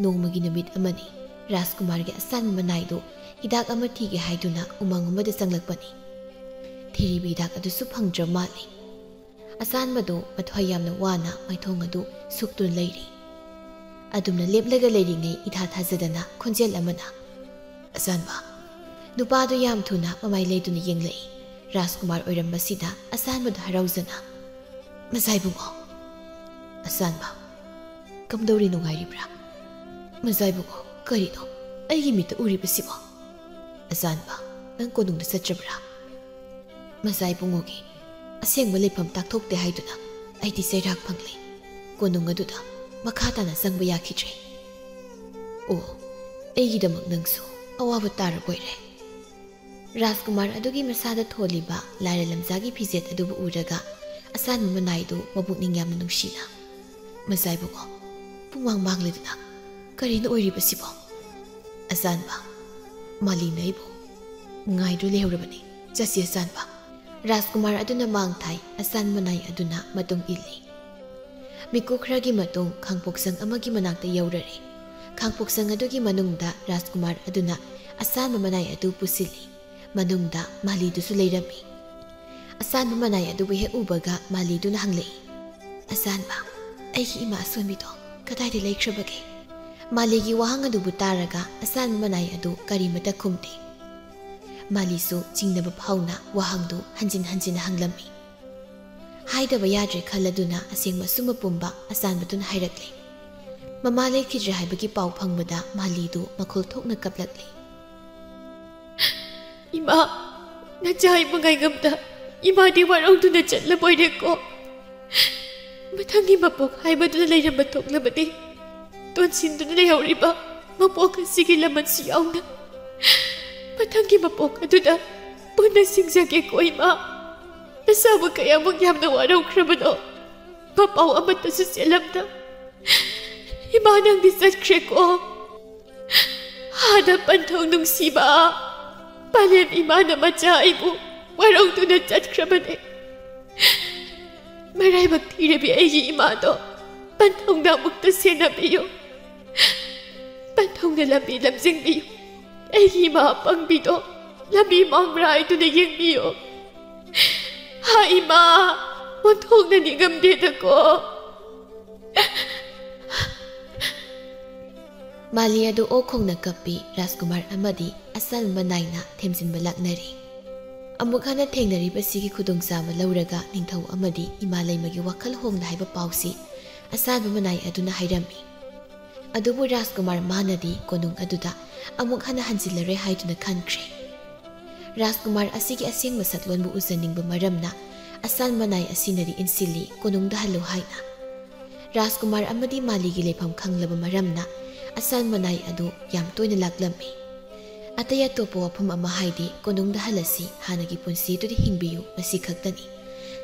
ꯅꯣꯡꯃꯒꯤ ꯅꯨꯃꯤꯠ ꯑꯃꯅꯤ꯫ ꯔꯥꯖꯀꯨꯃꯥꯔꯒꯤ ꯑꯁꯥꯟꯕ ꯃꯅꯥꯏꯗꯨ ꯍꯤꯗꯥꯛ ꯑꯃ ꯊꯤꯒꯦ ꯍꯥꯏꯗꯨꯅ ꯎꯃꯪ ꯑꯃꯗ ꯆꯪꯂꯛꯄꯅꯤ꯫ ꯊꯤꯔꯤꯕ ꯍꯤꯗꯥꯛ ꯑꯗꯨꯁꯨ ꯐꯪꯗ꯭ꯔ ꯃꯥꯜꯂꯤ꯫ ꯑꯁꯥꯟꯕꯗꯨ ꯃꯊ꯭ꯋꯥꯏ ꯌꯥꯝꯅ ꯋꯥꯅ ꯃꯥꯏꯊꯣꯡ ꯑꯗꯨ ꯁꯨꯛꯇꯨꯅ ꯂꯩꯔꯤ꯫ ꯑꯗꯨꯝꯅ ꯂꯦꯞꯂꯒ ꯂꯩꯔꯤꯉꯩ ꯏꯊꯥ ꯊꯥꯖꯗꯅ ꯈꯣꯟꯖꯦꯜ ꯑꯃꯅ, "ꯑꯆꯥꯟꯕ!" ꯅꯨꯄꯥꯗꯨ ꯌꯥꯝ ꯊꯨꯅ ꯃꯃꯥꯏ ꯂꯩꯗꯨꯅ ꯌꯦꯡꯂꯛꯏ꯫ ꯔꯥꯖꯀꯨꯃꯥꯔ ꯑꯣꯏꯔꯝꯕꯁꯤꯗ ꯑꯆꯥꯟꯕꯗꯨ ꯍꯔꯥꯎꯖꯅ, "ꯃꯖꯥ ꯏꯕꯨꯡꯉꯣ!" ꯑꯆꯥꯟꯕ, "ꯀꯝꯗꯧꯔꯤ, ꯅꯨꯡꯉꯥꯏꯔꯤꯕ꯭ꯔꯥ?" "ꯃꯖꯥ ꯏꯕꯨꯡꯉꯣ, ꯀꯔꯤꯅꯣ ꯑꯩꯒꯤ ꯃꯤꯠꯇ ꯎꯔꯤꯕꯁꯤꯕꯣ?" ꯑꯆꯥꯟꯕ, "ꯅꯪ ꯀꯣꯅꯨꯡꯗ ꯆꯠꯇ꯭ꯔꯕ꯭ꯔꯥ?" "ꯃꯖꯥ ꯏꯕꯨꯡꯉꯣꯒꯤ ꯑꯁꯦꯡꯕ ꯂꯩꯐꯝ ꯇꯥꯛꯊꯣꯛꯇꯦ ꯍꯥꯏꯗꯨꯅ ꯑꯩꯗꯤ ꯆꯩꯔꯥꯛ ꯐꯪꯂꯦ꯫ ꯀꯣꯅꯨꯡ ꯑꯗꯨꯗ ꯃꯈꯥ ꯇꯥꯅ ꯆꯪꯕ ꯌꯥꯈꯤꯗ꯭ꯔꯦ꯫ ꯑꯣ, ꯑꯩꯒꯤꯗꯃꯛ ꯅꯪꯁꯨ ꯑꯋꯥꯕ ꯇꯥꯔꯕ ꯑꯣꯏꯔꯦ꯫" ꯔꯥꯖꯀꯨꯃꯥꯔ ꯑꯗꯨꯒꯤ ꯃꯁꯥꯗ ꯊꯣꯜꯂꯤꯕ ꯂꯥꯏꯔ ꯂꯝꯖꯥꯒꯤ ꯐꯤꯖꯦꯠ ꯑꯗꯨꯕꯨ ꯎꯔꯒ ꯑꯆꯥꯟꯕ ꯃꯅꯥꯏꯗꯨ ꯃꯄꯨꯛꯅꯤꯡ ꯌꯥꯝꯅ ꯅꯨꯡꯁꯤꯅ, "ꯃꯖꯥ ꯏꯕꯨꯡꯉꯣ, ꯄꯨꯡꯃꯥꯡ ꯃꯥꯡꯂꯗꯅ ꯀꯔꯤꯅꯣ ꯑꯣꯏꯔꯤꯕꯁꯤꯕꯣ?" ꯑꯆꯥꯟꯕ, "ꯃꯥꯂꯤꯅ ꯑꯩꯕꯨ ꯉꯥꯏꯗꯨꯅ ꯂꯩꯍꯧꯔꯕꯅꯤ꯫ ꯆꯠꯁꯤ, ꯑꯆꯥꯟꯕ꯫" ꯔꯥꯖꯀꯨꯃꯥꯔ ꯑꯗꯨꯅ ꯃꯥꯡ ꯊꯥꯏ, ꯑꯆꯥꯟꯕ ꯃꯅꯥꯏ ꯑꯗꯨꯅ ꯃꯇꯨꯡ ꯏꯜꯂꯤ꯫ ꯃꯤꯀꯨꯞ ꯈꯔꯒꯤ ꯃꯇꯨꯡ ꯈꯥꯡꯄꯣꯛꯁꯪ ꯑꯃꯒꯤ ꯃꯅꯥꯛꯇ ꯌꯧꯔꯔꯦ꯫ ꯈꯥꯡꯄꯣꯛꯁꯪ ꯑꯗꯨꯒꯤ ꯃꯅꯨꯡꯗ ꯔꯥꯖꯀꯨꯃꯥꯔ ꯑꯗꯨꯅ ꯑꯆꯥꯟꯕ ꯃꯅꯥꯏ ꯑꯗꯨ ꯄꯨꯁꯤꯜꯂꯤ꯫ ꯃꯅꯨꯡꯗ ꯃꯥꯂꯤꯗꯨꯁꯨ ꯂꯩꯔꯝꯃꯤ꯫ ꯑꯆꯥꯟꯕ ꯃꯅꯥꯏ ꯑꯗꯨꯕꯨ ꯍꯦꯛ ꯎꯕꯒ ꯃꯥꯂꯤꯗꯨꯅ ꯍꯪꯂꯛꯏ, "ꯑꯆꯥꯟꯕ, ꯑꯩꯒꯤ ꯏꯃꯥ ꯑꯁꯣꯟꯕꯤꯗꯣ ꯀꯗꯥꯏꯗ ꯂꯩꯈ꯭ꯔꯕꯒꯦ?" ꯃꯥꯂꯤꯒꯤ ꯋꯥꯍꯪ ꯑꯗꯨꯕꯨ ꯇꯥꯔꯒ ꯑꯆꯥꯟꯕ ꯃꯅꯥꯏ ꯑꯗꯨ ꯀꯔꯤꯃꯇ ꯈꯨꯝꯗꯦ꯫ ꯃꯥꯂꯤꯁꯨ ꯆꯤꯡꯅꯕ ꯐꯥꯎꯅ ꯋꯥꯍꯪꯗꯨ ꯍꯟꯖꯤꯟ ꯍꯟꯖꯤꯟ ꯍꯪꯂꯝꯃꯤ꯫ ꯍꯥꯏꯗꯕ ꯌꯥꯗ꯭ꯔꯦ ꯈꯜꯂꯗꯨꯅ ꯑꯁꯦꯡꯕ ꯑꯆꯨꯝꯕ ꯄꯨꯝꯕ ꯑꯆꯥꯟꯕꯗꯨꯅ ꯍꯥꯏꯔꯛꯂꯦ꯫ ꯃꯃꯥ ꯂꯩꯈꯤꯗ꯭ꯔꯦ ꯍꯥꯏꯕꯒꯤ ꯄꯥꯎ ꯐꯪꯕꯗ ꯃꯥꯂꯤꯗꯨ ꯃꯈꯣꯜ ꯊꯣꯛꯅ ꯀꯞꯂꯛꯂꯦ꯫ "ꯏꯃꯥ, ꯅꯆꯥ ꯏꯃꯨꯡ ꯉꯥꯏꯉꯝꯗ ꯏꯃꯥꯗꯤ ꯋꯥꯔꯧꯗꯨꯅ ꯆꯠꯂꯕꯣꯏꯔꯦꯀꯣ꯫ ꯃꯊꯪꯒꯤ ꯃꯄꯣꯛ ꯍꯥꯏꯕꯗꯨꯗ ꯂꯩꯔꯝꯕ ꯊꯣꯛꯂꯕꯗꯤ ꯇꯣꯟꯁꯤꯟꯗꯨꯅ ꯂꯩꯍꯧꯔꯤꯕ ꯃꯄꯣꯛ ꯑꯁꯤꯒꯤ ꯂꯃꯟꯁꯨ ꯌꯥꯎꯅ ꯃꯊꯪꯒꯤ ꯃꯄꯣꯛ ꯑꯗꯨꯗ ꯄꯨꯟꯅ ꯁꯤꯡꯖꯒꯦꯀꯣ ꯏꯃꯥ꯫ ꯅꯆꯥꯕꯨ ꯀꯌꯥꯃꯨꯛ ꯌꯥꯝꯅ ꯋꯥꯔꯧꯈ꯭ꯔꯕꯅꯣ, ꯃꯄꯥꯎ ꯑꯃꯠꯇꯁꯨ ꯆꯦꯜꯂꯝꯗ꯫ ꯏꯃꯥ, ꯅꯪꯗꯤ ꯆꯠꯈ꯭ꯔꯦꯀꯣ꯫ ꯍꯥꯗ ꯄꯟꯊꯧ ꯅꯨꯡꯁꯤꯕ, ꯄꯂꯦꯝ ꯏꯃꯥꯅ ꯃꯆꯥ ꯑꯩꯕꯨ ꯋꯥꯔꯧꯗꯨꯅ ꯆꯠꯈ꯭ꯔꯕꯅꯦ꯫ ꯃꯔꯥꯏꯕꯛ ꯊꯤꯔꯕꯤ ꯑꯩꯒꯤ ꯏꯃꯥꯗꯣ ꯄꯟꯊꯧꯅ ꯑꯃꯨꯛꯇ ꯁꯦꯟꯅꯕꯤꯌꯨ꯫ ꯄꯟꯊꯧꯅ ꯂꯝꯕꯤ ꯂꯝꯖꯤꯡꯕꯤꯌꯨ꯫ ꯑꯩꯒꯤ ꯏꯃꯥ ꯑꯄꯪꯕꯤꯗꯣ ꯂꯝꯕꯤ ꯃꯥꯡꯕ꯭ꯔꯥ ꯍꯥꯏꯗꯨꯅ ꯌꯦꯡꯕꯤꯌꯨ꯫ ꯍꯥ ꯏꯃꯥ, ꯑꯣꯟꯊꯣꯛꯅ ꯅꯤꯡꯉꯝꯗꯦꯗꯀꯣ꯫ ꯃꯥꯂꯤ ꯑꯗꯨ ꯑꯣꯛ ꯈꯣꯡꯅ ꯀꯞꯄꯤ꯫ ꯔꯥꯖꯀꯨꯃꯥꯔ ꯑꯃꯗꯤ ꯑꯁꯥꯟ ꯃꯅꯥꯏꯅ ꯊꯦꯝꯖꯤꯟꯕ ꯂꯥꯛꯅꯔꯤ꯫ ꯑꯃꯨꯛ ꯍꯟꯅ ꯊꯦꯡꯅꯔꯤꯕꯁꯤꯒꯤ ꯈꯨꯗꯣꯡꯆꯥꯕ ꯂꯧꯔꯒ ꯅꯤꯡꯊꯧ ꯑꯃꯗꯤ ꯏꯃꯥ ꯂꯩꯃꯒꯤ ꯋꯥꯈꯜ ꯍꯣꯡꯂꯦ ꯍꯥꯏꯕ ꯄꯥꯎꯁꯤ ꯑꯁꯥꯟꯕ ꯃꯅꯥꯏ ꯑꯗꯨꯅ ꯍꯥꯏꯔꯝꯃꯤ꯫ ꯑꯗꯨꯕꯨ ꯔꯥꯖꯀꯨꯃꯥꯔ ꯃꯥꯅꯗꯤ ꯀꯣꯅꯨꯡ ꯑꯗꯨꯗ ꯑꯃꯨꯛ ꯍꯟꯅ ꯍꯟꯖꯤꯜꯂꯔꯣꯏ ꯍꯥꯏꯗꯨꯅ ꯈꯟꯈ꯭ꯔꯦ꯫ ꯔꯥꯖꯀꯨꯃꯥꯔ ꯑꯁꯤꯒꯤ ꯑꯁꯦꯡꯕ ꯁꯛꯂꯣꯟꯕꯨ ꯎꯖꯅꯤꯡꯕ ꯃꯔꯝꯅ ꯑꯁꯥꯟ ꯃꯅꯥꯏ ꯑꯁꯤꯅꯗꯤ ꯏꯟꯁꯤꯜꯂꯤ ꯀꯣꯅꯨꯡꯗ ꯍꯜꯂꯨ ꯍꯥꯏꯅ꯫ ꯔꯥꯖꯀꯨꯃꯥꯔ ꯑꯃꯗꯤ ꯃꯥꯂꯤꯒꯤ ꯂꯩꯐꯝ ꯈꯪꯂꯕ ꯃꯔꯝꯅ ꯑꯁꯥꯟ ꯃꯅꯥꯏ ꯑꯗꯨ ꯌꯥꯝ ꯇꯣꯏꯅ ꯂꯥꯛꯂꯝꯃꯤ꯫ ꯑꯇꯩ ꯑꯇꯣꯞꯄ ꯋꯥꯐꯝ ꯑꯃ ꯍꯥꯏꯗꯤ ꯀꯣꯅꯨꯡꯗ ꯍꯜꯂꯁꯤ, ꯍꯥꯟꯅꯒꯤ ꯄꯨꯟꯁꯤꯗꯨꯗ ꯍꯤꯡꯕꯤꯌꯨ, ꯃꯁꯤ ꯈꯛꯇꯅꯤ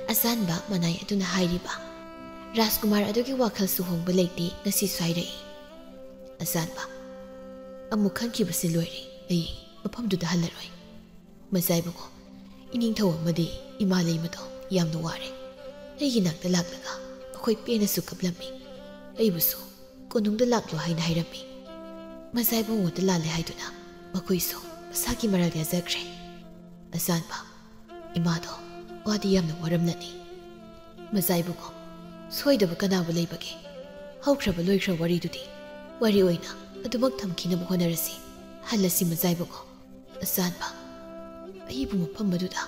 ꯑꯁꯥꯟꯕ ꯃꯅꯥꯏ ꯑꯗꯨꯅ ꯍꯥꯏꯔꯤꯕ꯫ ꯔꯥꯖꯀꯨꯃꯥꯔ ꯑꯗꯨꯒꯤ ꯋꯥꯈꯜꯁꯨ ꯍꯣꯡꯕ ꯂꯩꯇꯦ, ꯉꯁꯤꯁꯨ ꯍꯥꯏꯔꯛꯏ꯫ ꯑꯁꯥꯟꯕ, ꯑꯃꯨꯛ ꯈꯟꯈꯤꯕꯁꯤ ꯂꯣꯏꯔꯦ, ꯑꯩ ꯃꯐꯝꯗꯨꯗ ꯍꯜꯂꯔꯣꯏ꯫ ꯃꯖꯥꯏꯕꯨꯡꯉꯣ, ꯏꯅꯤꯡꯊꯧ ꯑꯃꯗꯤ ꯏꯃꯥ ꯂꯩꯃꯗꯣ ꯌꯥꯝꯅ ꯋꯥꯔꯦ꯫ ꯑꯩꯒꯤ ꯅꯥꯛꯇ ꯂꯥꯛꯂꯒ ꯃꯈꯣꯏ ꯄꯦꯟꯅꯁꯨ ꯀꯞꯂꯝꯃꯤ꯫ ꯑꯩꯕꯨꯁꯨ ꯀꯣꯅꯨꯡꯗ ꯂꯥꯛꯂꯣ ꯍꯥꯏꯅ ꯍꯥꯏꯔꯝꯃꯤ꯫ ꯃꯖꯥꯏꯕꯨꯡꯉꯣꯗ ꯂꯥꯜꯂꯦ ꯍꯥꯏꯗꯨꯅ ꯃꯈꯣꯏꯁꯨ ꯃꯁꯥꯒꯤ ꯃꯔꯥꯜ ꯌꯥꯖꯈ꯭ꯔꯦ꯫ ꯑꯁꯥꯟꯕ, ꯏꯃꯥꯗꯣ ꯋꯥꯗꯤ ꯌꯥꯝꯅ ꯋꯥꯔꯝꯂꯅꯤ꯫ ꯃꯖꯥꯏꯕꯨꯡꯉꯣ, ꯁꯣꯏꯗꯕ ꯀꯅꯥꯕꯨ ꯂꯩꯕꯒꯦ? ꯍꯧꯈ꯭ꯔꯕ ꯂꯣꯏꯈ꯭ꯔ ꯋꯥꯔꯤꯗꯨꯗꯤ ꯋꯥꯔꯤ ꯑꯣꯏꯅ ꯑꯗꯨꯃꯛ ꯊꯝꯈꯤꯅꯕ ꯍꯣꯠꯅꯔꯁꯤ꯫ ꯍꯜꯂꯁꯤ ꯃꯖꯥꯏꯕꯨꯡꯉꯣ꯫ ꯑꯁꯥꯟꯕ, ꯑꯩꯕꯨ ꯃꯐꯝ ꯑꯗꯨꯗ꯫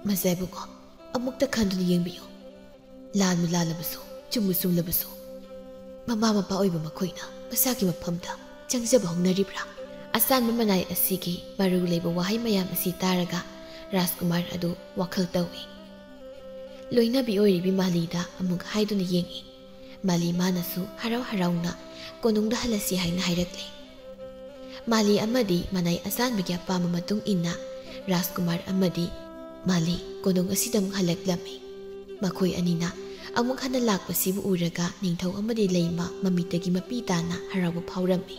ꯃꯖꯥꯏꯕꯨꯡꯉꯣ, ꯑꯃꯨꯛꯇ ꯈꯟꯗꯨꯅ ꯌꯦꯡꯕꯤꯌꯨ꯫ ꯂꯥꯟꯕꯨ ꯂꯥꯜꯂꯕꯁꯨ, ꯆꯨꯝꯕꯨ ꯆꯨꯝꯂꯕꯁꯨ, ꯃꯃꯥ ꯃꯄꯥ ꯑꯣꯏꯕ ꯃꯈꯣꯏꯅ ꯃꯁꯥꯒꯤ ꯃꯐꯝꯗ ꯆꯪꯖꯕ ꯍꯧꯅꯔꯤꯕ꯭ꯔꯥ? ꯑꯁꯥꯟꯕ ꯃꯅꯥꯏ ꯑꯁꯤꯒꯤ ꯃꯔꯨ ꯂꯩꯕ ꯋꯥꯍꯩ ꯃꯌꯥꯝ ꯑꯁꯤ ꯇꯥꯔꯒ ꯔꯥꯖꯀꯨꯃꯥꯔ ꯑꯗꯨ ꯋꯥꯈꯜ ꯇꯧꯏ꯫ ꯂꯣꯏꯅꯕꯤ ꯑꯣꯏꯔꯤꯕꯤ ꯃꯥꯂꯤꯗ ꯑꯃꯨꯛ ꯍꯥꯏꯗꯨꯅ ꯌꯦꯡꯏ꯫ ꯃꯥꯂꯤ ꯃꯥꯅꯁꯨ ꯍꯔꯥꯎ ꯍꯔꯥꯎꯅ ꯀꯣꯅꯨꯡꯗ ꯍꯜꯂꯁꯤ ꯍꯥꯏꯅ ꯍꯥꯏꯔꯛꯂꯦ꯫ ꯃꯥꯂꯤ ꯑꯃꯗꯤ ꯃꯅꯥꯏ ꯑꯁꯥꯟꯕꯒꯤ ꯑꯄꯥꯝꯕ ꯃꯇꯨꯡ ꯏꯟꯅ ꯔꯥꯖꯀꯨꯃꯥꯔ ꯑꯃꯗꯤ ꯃꯥꯂꯤ ꯀꯣꯅꯨꯡ ꯑꯁꯤꯗ ꯑꯃꯨꯛ ꯍꯜꯂꯛꯂꯝꯃꯤ꯫ ꯃꯈꯣꯏ ꯑꯅꯤꯅ ꯑꯃꯨꯛ ꯍꯟꯅ ꯂꯥꯛꯄꯁꯤꯕꯨ ꯎꯔꯒ ꯅꯤꯡꯊꯧ ꯑꯃꯗꯤ ꯂꯩꯃ ꯃꯃꯤꯠꯇꯒꯤ ꯃꯄꯤ ꯇꯥꯅ ꯍꯔꯥꯎꯕ ꯐꯥꯎꯔꯝꯃꯤ꯫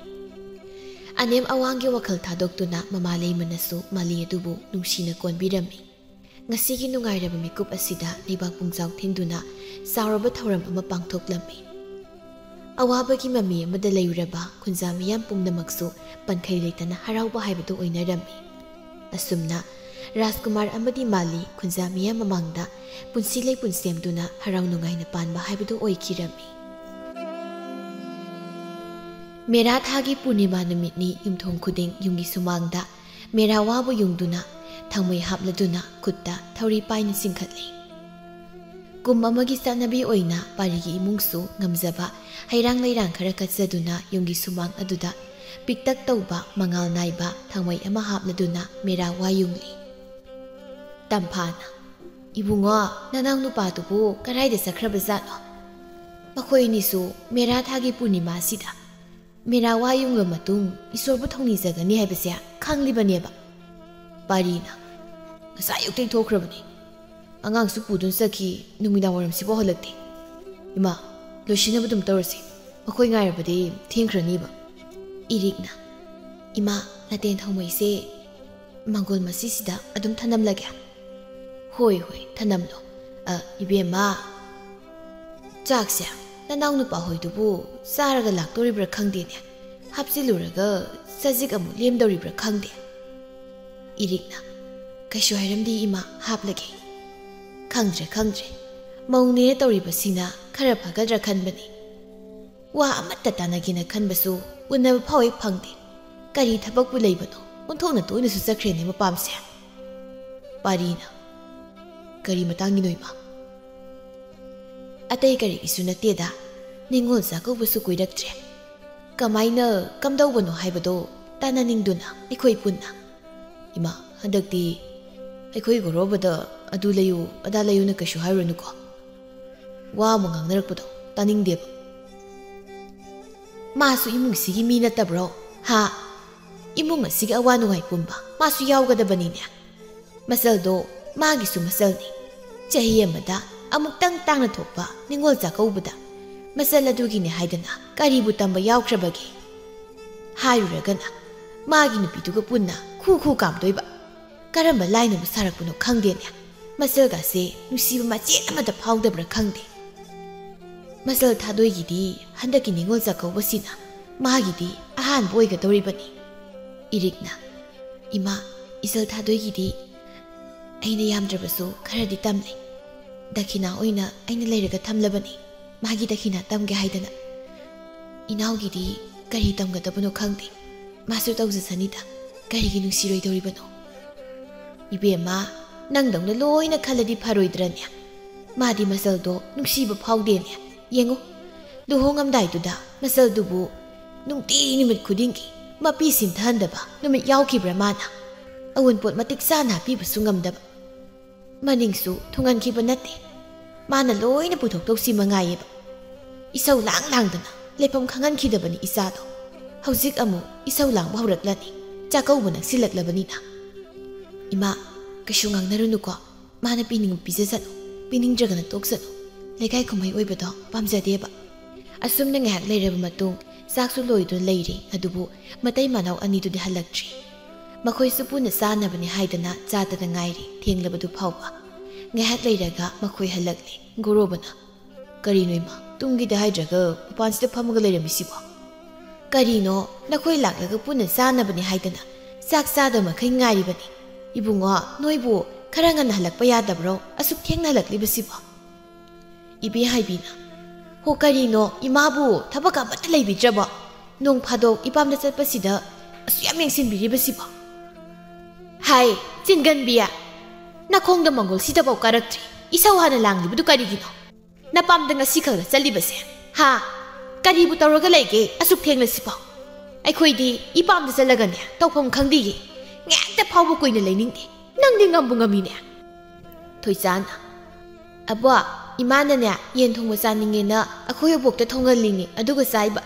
ꯑꯅꯦꯝ ꯑꯋꯥꯡꯒꯤ ꯋꯥꯈꯜ ꯊꯥꯗꯣꯛꯇꯨꯅ ꯃꯃꯥ ꯂꯩꯃꯅꯁꯨ ꯃꯥꯂꯤ ꯑꯗꯨꯕꯨ ꯅꯨꯡꯁꯤꯅ ꯀꯣꯟꯕꯤꯔꯝꯃꯤ꯫ ꯉꯁꯤꯒꯤ ꯅꯨꯡꯉꯥꯏꯔꯕ ꯃꯤꯀꯨꯞ ꯑꯁꯤꯗ ꯂꯩꯕꯥꯛ ꯄꯨꯡꯖꯥꯎ ꯊꯤꯟꯗꯨꯅ ꯆꯥꯎꯔꯕ ꯊꯧꯔꯝ ꯑꯃ ꯄꯥꯡꯊꯣꯛꯂꯝꯃꯤ꯫ ꯑꯋꯥꯕꯒꯤ ꯃꯃꯤ ꯑꯃꯗ ꯂꯩꯔꯨꯔꯕ ꯈꯨꯟꯖꯥ ꯃꯤꯌꯥꯝ ꯄꯨꯝꯅꯃꯛꯁꯨ ꯄꯟꯈꯩ ꯂꯩꯇꯅ ꯍꯔꯥꯎꯕ ꯍꯥꯏꯕꯗꯨ ꯑꯣꯏꯅꯔꯝꯃꯤ꯫ ꯑꯁꯨꯝꯅ ꯔꯥꯖꯀꯨꯃꯥꯔ ꯑꯃꯗꯤ ꯃꯥꯂꯤ ꯈꯨꯟꯖꯥ ꯃꯤꯌꯥꯝ ꯃꯃꯥꯡꯗ ꯄꯨꯟꯁꯤ ꯂꯩꯄꯨꯟ ꯁꯦꯝꯗꯨꯅ ꯍꯔꯥꯎ ꯅꯨꯡꯉꯥꯏꯅ ꯄꯥꯟꯕ ꯍꯥꯏꯕꯗꯨ ꯑꯣꯏꯈꯤꯔꯝꯃꯤ꯫ ꯃꯦꯔꯥ ꯊꯥꯒꯤ ꯄꯨꯔꯅꯤꯃꯥ ꯅꯨꯃꯤꯠꯅꯤ꯫ ꯌꯨꯝꯊꯣꯡ ꯈꯨꯗꯤꯡ ꯌꯨꯝꯒꯤ ꯁꯨꯃꯥꯡꯗ ꯃꯦꯔꯥ ꯋꯥꯕꯨ ꯌꯨꯡꯗꯨꯅ, ꯊꯥꯡꯃꯩ ꯍꯥꯞꯂꯗꯨꯅ, ꯈꯨꯠꯇ ꯊꯧꯔꯤ ꯄꯥꯏꯅ ꯆꯤꯡꯈꯠꯂꯤ꯫ ꯀꯨꯝ ꯑꯃꯒꯤ ꯆꯠꯅꯕꯤ ꯑꯣꯏꯅ ꯄꯥꯔꯤꯒꯤ ꯏꯃꯨꯡꯁꯨ ꯉꯝꯖꯕ ꯍꯩꯔꯥꯡ ꯂꯩꯔꯥꯡ ꯈꯔ ꯀꯠꯆꯗꯨꯅ, ꯌꯨꯝꯒꯤ ꯁꯨꯃꯥꯡ ꯑꯗꯨꯗ ꯄꯤꯛꯇꯛ ꯇꯧꯕ ꯃꯉꯥꯜ ꯅꯥꯏꯕ ꯊꯥꯡꯃꯩ ꯑꯃ ꯍꯥꯞꯂꯗꯨꯅ ꯃꯦꯔꯥ ꯋꯥ ꯌꯨꯡꯂꯤ꯫ ꯇꯝꯐꯥꯅ, "ꯏꯕꯨꯡꯉꯣ, ꯅꯅꯥꯎ ꯅꯨꯄꯥꯗꯨꯕꯨ ꯀꯗꯥꯏꯗ ꯆꯠꯈ꯭ꯔꯕꯖꯥꯠꯅꯣ? ꯃꯈꯣꯏ ꯑꯅꯤꯁꯨ ꯃꯦꯔꯥ ꯊꯥꯒꯤ ꯄꯨꯔꯅꯤꯃꯥꯁꯤꯗ ꯃꯦꯔꯥ ꯋꯥ ꯌꯨꯡꯂ ꯃꯇꯨꯡ ꯏꯁꯣꯔꯕꯨ ꯊꯧꯅꯤꯖꯒꯅꯤ ꯍꯥꯏꯕꯁꯦ ꯈꯪꯂꯤꯕꯅꯦꯕ?" ꯄꯥꯔꯤꯅ, "ꯉꯁꯥꯏ ꯑꯌꯨꯛꯇꯩ ꯊꯣꯛꯈ꯭ꯔꯕꯅꯤ꯫ ꯑꯉꯥꯡꯁꯨ ꯄꯨꯗꯨꯅ ꯆꯠꯈꯤ, ꯅꯨꯃꯤꯗꯥꯡ ꯋꯥꯏꯔꯝꯁꯤꯐꯥꯎ ꯍꯜꯂꯛꯇꯦ꯫ ꯏꯃꯥ, ꯂꯣꯏꯁꯤꯟꯅꯕ ꯑꯗꯨꯝ ꯇꯧꯔꯁꯤ, ꯃꯈꯣꯏ ꯉꯥꯏꯔꯕꯗꯤ ꯊꯦꯡꯈ꯭ꯔꯅꯤꯕ꯫" ꯏꯔꯤꯛꯅ, "ꯏꯃꯥ, ꯂꯥꯇꯦꯟ ꯊꯧꯃꯩꯁꯦ ꯃꯪꯒꯣꯜ ꯃꯁꯤꯁꯤꯗ ꯑꯗꯨꯝ ꯊꯅꯝꯂꯒꯦ?" "ꯍꯣꯏ, ꯍꯣꯏ, ꯊꯅꯝꯂꯣ꯫ ꯑ, ꯏꯕꯦꯝꯃ, ꯆꯥꯛꯁꯦ ꯅꯅꯥꯎ ꯅꯨꯄꯥ ꯍꯣꯏꯗꯨꯕꯨ ꯆꯥꯔꯒ ꯂꯥꯛꯇꯣꯔꯤꯕ꯭ꯔꯥ ꯈꯪꯗꯦꯅꯦ꯫ ꯍꯥꯞꯆꯤꯜꯂꯨꯔꯒ ꯆꯖꯤꯛ ꯑꯃꯨꯛ ꯂꯦꯝꯗꯧꯔꯤꯕ꯭ꯔꯥ ꯈꯪꯗꯦ꯫" ꯏꯔꯤꯛꯅ, "ꯀꯩꯁꯨ ꯍꯥꯏꯔꯝꯗꯦ ꯏꯃꯥ, ꯍꯥꯞꯂꯒꯦ꯫" "ꯈꯪꯗ꯭ꯔꯦ, ꯈꯪꯗ꯭ꯔꯦ꯫ ꯃꯧꯅꯦꯅ ꯇꯧꯔꯤꯕꯁꯤꯅ ꯈꯔ ꯐꯒꯗ꯭ꯔꯥ ꯈꯟꯕꯅꯤ꯫ ꯋꯥ ꯑꯃꯠꯇ ꯇꯥꯟꯅꯒꯦꯅ ꯈꯟꯕꯁꯨ ꯎꯅꯕ ꯐꯥꯎ ꯍꯦꯛ ꯐꯪꯗꯦ꯫ ꯀꯔꯤ ꯊꯕꯛꯄꯨ ꯂꯩꯕꯅꯣ? ꯑꯣꯟꯊꯣꯛꯅ ꯇꯣꯏꯅꯁꯨ ꯆꯠꯈ꯭ꯔꯦꯅꯦ ꯃꯄꯥꯝꯁꯦ꯫" ꯄꯥꯔꯤꯅ, "ꯀꯔꯤ ꯃꯇꯥꯡꯒꯤꯅꯣ ꯏꯃꯥ?" "ꯑꯇꯩ ꯀꯔꯤꯒꯤꯁꯨ ꯅꯠꯇꯦꯗ, ꯅꯤꯉꯣꯜ ꯆꯥꯛꯀꯧꯕꯁꯨ ꯀꯨꯏꯔꯛꯇ꯭ꯔꯦ꯫ ꯀꯃꯥꯏꯅ ꯀꯝꯗꯧꯕꯅꯣ ꯍꯥꯏꯕꯗꯣ ꯇꯥꯟꯅꯅꯤꯡꯗꯨꯅ ꯑꯩꯈꯣꯏ ꯄꯨꯟꯅ꯫" "ꯏꯃꯥ, ꯍꯟꯗꯛꯇꯤ ꯑꯩꯈꯣꯏ ꯒꯣꯔꯣꯕꯗ ꯑꯗꯨ ꯂꯩꯌꯨ, ꯑꯗꯥ ꯂꯩꯌꯨꯅ ꯀꯩꯁꯨ ꯍꯥꯏꯔꯨꯅꯨꯀꯣ꯫ ꯋꯥ ꯑꯃ ꯉꯥꯡꯅꯔꯛꯄꯗꯣ ꯇꯥꯅꯤꯡꯗꯦꯕ꯫" "ꯃꯥꯁꯨ ꯏꯃꯨꯡꯁꯤꯒꯤ ꯃꯤ ꯅꯠꯇꯕ꯭ꯔꯣ? ꯍꯥ? ꯏꯃꯨꯡ ꯑꯁꯤꯒꯤ ꯑꯋꯥ ꯅꯨꯡꯉꯥꯏ ꯄꯨꯝꯕ ꯃꯥꯁꯨ ꯌꯥꯎꯒꯗꯕꯅꯤꯅꯦ꯫ ꯃꯆꯜꯗꯣ ꯃꯥꯒꯤꯁꯨ ꯃꯆꯜꯅꯤ꯫ ꯆꯍꯤ ꯑꯃꯗ ꯑꯃꯨꯛꯇꯪ ꯇꯥꯡꯅ ꯊꯣꯛꯄ ꯅꯤꯉꯣꯜ ꯆꯥꯛꯀꯧꯕꯗ ꯃꯆꯜ ꯑꯗꯨꯒꯤꯅꯦ ꯍꯥꯏꯗꯅ ꯀꯔꯤꯕꯨ ꯇꯝꯕ ꯌꯥꯎꯈ꯭ꯔꯕꯒꯦ? ꯍꯥꯏꯔꯨꯔꯒꯅ ꯃꯥꯒꯤ ꯅꯨꯄꯤꯗꯨꯒ ꯄꯨꯟꯅ ꯈꯨ ꯈꯨ ꯀꯥꯝꯗꯣꯏꯕ꯫ ꯀꯔꯝꯕ ꯂꯥꯏꯅꯕꯨ ꯁꯥꯔꯛꯄꯅꯣ ꯈꯪꯗꯦꯅꯦ꯫ ꯃꯆꯜꯒꯁꯦ ꯅꯨꯡꯁꯤꯕ ꯃꯆꯦꯠ ꯑꯃꯠꯇ ꯐꯥꯎꯗꯕ꯭ꯔꯥ ꯈꯪꯗꯦ꯫ ꯃꯆꯜ ꯊꯥꯗꯣꯏꯒꯤꯗꯤ ꯍꯟꯗꯛꯀꯤ ꯅꯤꯉꯣꯜ ꯆꯥꯛꯀꯧꯕꯁꯤꯅ ꯃꯥꯒꯤꯗꯤ ꯑꯍꯥꯟꯕ ꯑꯣꯏꯒꯗꯧꯔꯤꯕꯅꯤ꯫" ꯏꯔꯤꯛꯅ, "ꯏꯃꯥ, ꯏꯆꯜ ꯊꯥꯗꯣꯏꯒꯤꯗꯤ ꯑꯩꯅ ꯌꯥꯝꯗ꯭ꯔꯕꯁꯨ ꯈꯔꯗꯤ ꯇꯝꯂꯦ꯫ ꯗꯈꯤꯅꯥ ꯑꯣꯏꯅ ꯑꯩꯅ ꯂꯩꯔꯒ ꯊꯝꯂꯕꯅꯤ, ꯃꯥꯒꯤ ꯗꯈꯤꯅꯥ ꯇꯝꯒꯦ ꯍꯥꯏꯗꯅ꯫ ꯏꯅꯥꯎꯒꯤꯗꯤ ꯀꯔꯤ ꯇꯝꯒꯗꯕꯅꯣ ꯈꯪꯗꯦ꯫ ꯃꯥꯁꯨ ꯇꯧꯖꯁꯅꯤꯗ꯫ ꯀꯔꯤꯒꯤ ꯅꯨꯡꯁꯤꯔꯣꯏꯗꯧꯔꯤꯕꯅꯣ? ꯏꯕꯦꯝꯃ, ꯅꯪꯗꯧꯅ ꯂꯣꯏꯅ ꯈꯜꯂꯗꯤ ꯐꯔꯣꯏꯗ꯭ꯔꯅꯦ? ꯃꯥꯗꯤ ꯃꯆꯜꯗꯣ ꯅꯨꯡꯁꯤꯕ ꯐꯥꯎꯗꯦꯅꯦ꯫ ꯌꯦꯡꯉꯨ, ꯂꯨꯍꯣꯡꯉꯝꯗꯥꯏꯗꯨꯗ ꯃꯆꯜꯗꯨꯕꯨ ꯅꯨꯡꯇꯤ ꯅꯨꯃꯤꯠ ꯈꯨꯗꯤꯡꯒꯤ ꯃꯄꯤ ꯁꯤꯟꯊꯍꯟꯗꯕ ꯅꯨꯃꯤꯠ ꯌꯥꯎꯈꯤꯕ꯭ꯔꯥ ꯃꯥꯅ? ꯑꯋꯨꯟꯄꯣꯠ ꯃꯇꯤꯛ ꯆꯥꯅ ꯍꯥꯞꯄꯤꯕꯁꯨ ꯉꯝꯗꯕ꯫ ꯃꯅꯤꯡꯁꯨ ꯊꯨꯡꯍꯟꯈꯤꯕ ꯅꯠꯇꯦ꯫ ꯃꯥꯅ ꯂꯣꯏꯅ ꯄꯨꯊꯣꯛꯇꯧꯁꯤ ꯃꯉꯥꯏꯌꯦꯕ꯫ ꯏꯁꯧ ꯂꯥꯡ ꯂꯥꯡꯗꯅ ꯂꯩꯐꯝ ꯈꯪꯍꯟꯈꯤꯗꯕꯅꯤ ꯏꯆꯥꯗꯣ꯫ ꯍꯧꯖꯤꯛ ꯑꯃꯨꯛ ꯏꯁꯧ ꯂꯥꯡꯕ ꯍꯧꯔꯛꯂꯅꯤ, ꯆꯥꯛꯀꯧꯕ ꯅꯛꯁꯤꯜꯂꯛꯂꯕꯅꯤꯅ꯫ ꯏꯃꯥ, ꯀꯩꯁꯨ ꯉꯥꯡꯅꯔꯨꯅꯨꯀꯣ꯫ ꯃꯥꯅ ꯄꯤꯅꯤꯡꯕ ꯄꯤꯖꯁꯅꯨ, ꯄꯤꯅꯤꯡꯗ꯭ꯔꯒꯅ ꯇꯣꯛꯁꯅꯨ꯫ ꯂꯩꯀꯥꯏ ꯀꯨꯝꯍꯩ ꯑꯣꯏꯕꯗꯣ ꯄꯥꯝꯖꯗꯦꯕ꯫ ꯑꯁꯨꯝꯅ ꯉꯥꯏꯍꯥꯛ ꯂꯩꯔꯕ ꯃꯇꯨꯡ, ꯆꯥꯛꯁꯨ ꯂꯣꯏꯗꯨꯅ ꯂꯩꯔꯤ, ꯑꯗꯨꯕꯨ ꯃꯇꯩ ꯃꯅꯥꯎ ꯑꯅꯤꯗꯨꯗꯤ ꯍꯜꯂꯛꯇ꯭ꯔꯤ꯫ ꯃꯈꯣꯏꯁꯨ ꯄꯨꯟꯅ ꯆꯥꯅꯕꯅꯤ ꯍꯥꯏꯗꯅ ꯆꯥꯗꯅ ꯉꯥꯏꯔꯤ, ꯊꯦꯡꯂꯕꯗꯨ ꯐꯥꯎꯕ꯫ ꯉꯥꯏꯍꯥꯛ ꯂꯩꯔꯒ ꯃꯈꯣꯏ ꯍꯜꯂꯛꯂꯦ꯫ ꯒꯣꯔꯣꯕꯅ, "ꯀꯔꯤꯅꯣ ꯏꯃꯥ, ꯇꯨꯝꯒꯦꯗꯤ ꯍꯥꯏꯗ꯭ꯔꯒ ꯃꯄꯥꯟꯁꯤꯗ ꯐꯝꯃꯒ ꯂꯩꯔꯝꯃꯤꯁꯤꯕꯣ?" "ꯀꯔꯤꯅꯣ, ꯅꯈꯣꯏ ꯂꯥꯛꯂꯒ ꯄꯨꯟꯅ ꯆꯥꯅꯕꯅꯤ ꯍꯥꯏꯗꯅ ꯆꯥꯛ ꯆꯥꯗ ꯃꯈꯩ ꯉꯥꯏꯔꯤꯕꯅꯤ꯫ ꯏꯕꯨꯡꯉꯣ, ꯅꯣꯏꯕꯨ ꯈꯔ ꯉꯟꯅ ꯍꯜꯂꯛꯄ ꯌꯥꯗꯕ꯭ꯔꯣ, ꯑꯁꯨꯛ ꯊꯦꯡꯅ ꯍꯜꯂꯛꯂꯤꯕꯁꯤꯕꯣ?" ꯏꯕꯦ ꯍꯥꯏꯕꯤꯅ, "ꯍꯣ, ꯀꯔꯤꯅꯣ, ꯏꯃꯥꯕꯨ ꯊꯕꯛ ꯑꯃꯠꯇ ꯂꯩꯕꯤꯗ꯭ꯔꯕꯣ? ꯅꯣꯡ ꯐꯥꯗꯣꯛ ꯏꯄꯥꯝꯗ ꯆꯠꯄꯁꯤꯗ ꯑꯁꯨꯛ ꯌꯥꯝ ꯌꯦꯡꯁꯤꯟꯕꯤꯔꯤꯕꯁꯤꯕꯣ?" "ꯍꯥꯏ, ꯆꯤꯟꯒꯟꯕꯤ, ꯅꯈꯣꯡꯗ ꯃꯪꯒꯣꯜ ꯁꯤꯗꯐꯥꯎ ꯀꯥꯔꯛꯇ꯭ꯔꯤ, ꯏꯁꯧ ꯍꯥꯟꯅ ꯂꯥꯡꯂꯤꯕꯗꯨ ꯀꯔꯤꯒꯤꯅꯣ? ꯅꯄꯥꯝꯗ ꯉꯁꯤ ꯈꯛꯇ ꯆꯠꯂꯤꯕꯁꯦ, ꯍꯥ? ꯀꯔꯤꯕꯨ ꯇꯧꯔꯒ ꯂꯩꯒꯦ ꯑꯁꯨꯛ ꯊꯦꯡꯂꯁꯤꯐꯥꯎ? ꯑꯩꯈꯣꯏꯗꯤ ꯏꯄꯥꯝꯗ ꯆꯠꯂꯒꯅꯦ ꯇꯧꯐꯝ ꯈꯪꯗꯤꯌꯦ꯫ ꯉꯥꯏꯍꯥꯛꯇ ꯐꯥꯎꯕ ꯀꯨꯏꯅ ꯂꯩꯅꯤꯡꯗꯦ꯫ ꯅꯪꯗꯤ ꯉꯝꯕꯨ ꯉꯝꯃꯤꯅꯦ꯫" ꯊꯣꯏꯆꯥꯅ, "ꯑꯕꯣ, ꯏꯃꯥꯅꯅꯦ ꯌꯦꯟ ꯊꯣꯡꯕ ꯆꯥꯅꯤꯡꯉꯦꯅ ꯑꯩꯈꯣꯏ ꯑꯕꯣꯛꯇ ꯊꯣꯡꯍꯜꯂꯤꯅꯦ, ꯑꯗꯨꯒ ꯆꯥꯏꯕ꯫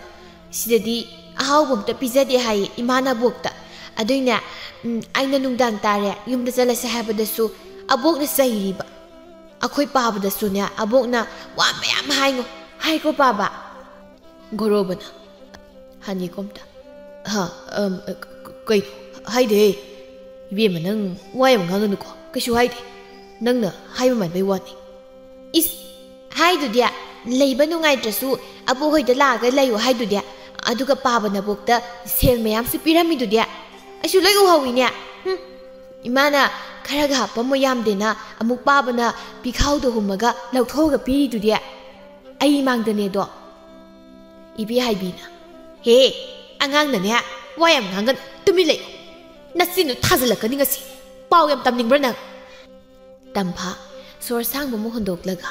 ꯁꯤꯗꯗꯤ ꯑꯍꯥꯎꯕ ꯑꯝꯇ ꯄꯤꯖꯗꯦ ꯍꯥꯏꯌꯦ ꯏꯃꯥꯅ ꯑꯕꯣꯛꯇ꯫ ꯑꯗꯨꯏꯅꯦ, ꯎꯝ, ꯑꯩꯅ ꯅꯨꯡꯗꯥꯡ ꯇꯥꯔꯦ ꯌꯨꯝꯗ ꯆꯠꯂꯁꯦ ꯍꯥꯏꯕꯗꯁꯨ ꯑꯕꯣꯛꯅ ꯆꯩꯔꯤꯕ꯫ ꯑꯩꯈꯣꯏ ꯄꯥꯕꯗꯁꯨꯅꯦ ꯑꯕꯣꯛꯅ ꯋꯥ ꯃꯌꯥꯝ ꯍꯥꯏꯉꯣ꯫ ꯍꯥꯏꯀꯣ ꯄꯥꯕ?" ꯒꯣꯔꯣꯕꯅ, "ꯍꯥꯟꯅꯤꯀꯣ ꯑꯝꯇ꯫ ꯍꯥ, ꯑꯝ, ꯑ, ꯀ-, ꯀ-, ꯀꯩꯅꯣ? ꯍꯥꯏꯗꯦꯍꯦ꯫ ꯏꯕꯦꯝꯃ, ꯅꯪ ꯋꯥ ꯌꯥꯝ ꯉꯥꯡꯒꯅꯨꯀꯣ꯫ ꯀꯩꯁꯨ ꯍꯥꯏꯗꯦ꯫ ꯅꯪꯅ ꯍꯥꯏꯕ ꯃꯥꯟꯕꯩ ꯋꯥꯅꯤ꯫" "ꯏꯁ, ꯍꯥꯏꯗꯨꯗꯤ, ꯂꯩꯕ ꯅꯨꯡꯉꯥꯏꯇ꯭ꯔꯁꯨ ꯑꯕꯣꯛ ꯍꯣꯏꯗ ꯂꯥꯛꯑꯒ ꯂꯩꯌꯨ ꯍꯥꯏꯗꯨꯗꯤ꯫ ꯑꯗꯨꯒ ꯄꯥꯕ ꯅꯕꯣꯛꯇ ꯁꯦꯜ ꯃꯌꯥꯝꯁꯨ ꯄꯤꯔꯝꯃꯤꯗꯨꯗꯤ꯫ ꯑꯩꯁꯨ ꯂꯣꯏ ꯎꯍꯧꯋꯤꯅꯦ꯫ ꯍꯨꯝ, ꯏꯃꯥꯅ ꯈꯔꯒ ꯍꯥꯞꯄꯝꯃꯣ ꯌꯥꯝꯗꯦꯅ ꯑꯃꯨꯛ ꯄꯥꯕꯅ ꯄꯤꯈꯥꯎꯗ ꯍꯨꯝꯃꯒ ꯂꯧꯊꯣꯛꯑꯒ ꯄꯤꯔꯤꯗꯨꯗꯤ꯫ ꯑꯩ ꯏꯃꯥꯡꯗꯅꯦꯗꯣ꯫" ꯏꯕꯦ ꯍꯥꯏꯕꯤꯅ, ꯍꯦ, ꯑꯉꯥꯡꯅꯅꯦ, ꯋꯥ ꯌꯥꯝ ꯉꯥꯡꯒꯅꯨ, ꯇꯨꯃꯤꯟ ꯂꯩꯌꯨ꯫ ꯅꯆꯤꯟꯗꯨ ꯊꯥꯖꯤꯜꯂꯛꯀꯅꯤ ꯉꯁꯤ꯫ ꯄꯥꯎ ꯌꯥꯝ ꯇꯝꯅꯤꯡꯕ꯭ꯔꯥ ꯅꯪ? ꯇꯝꯐꯥ, ꯁꯣꯔ ꯁꯥꯡꯕ ꯑꯃ ꯍꯣꯟꯗꯣꯛꯂꯒ,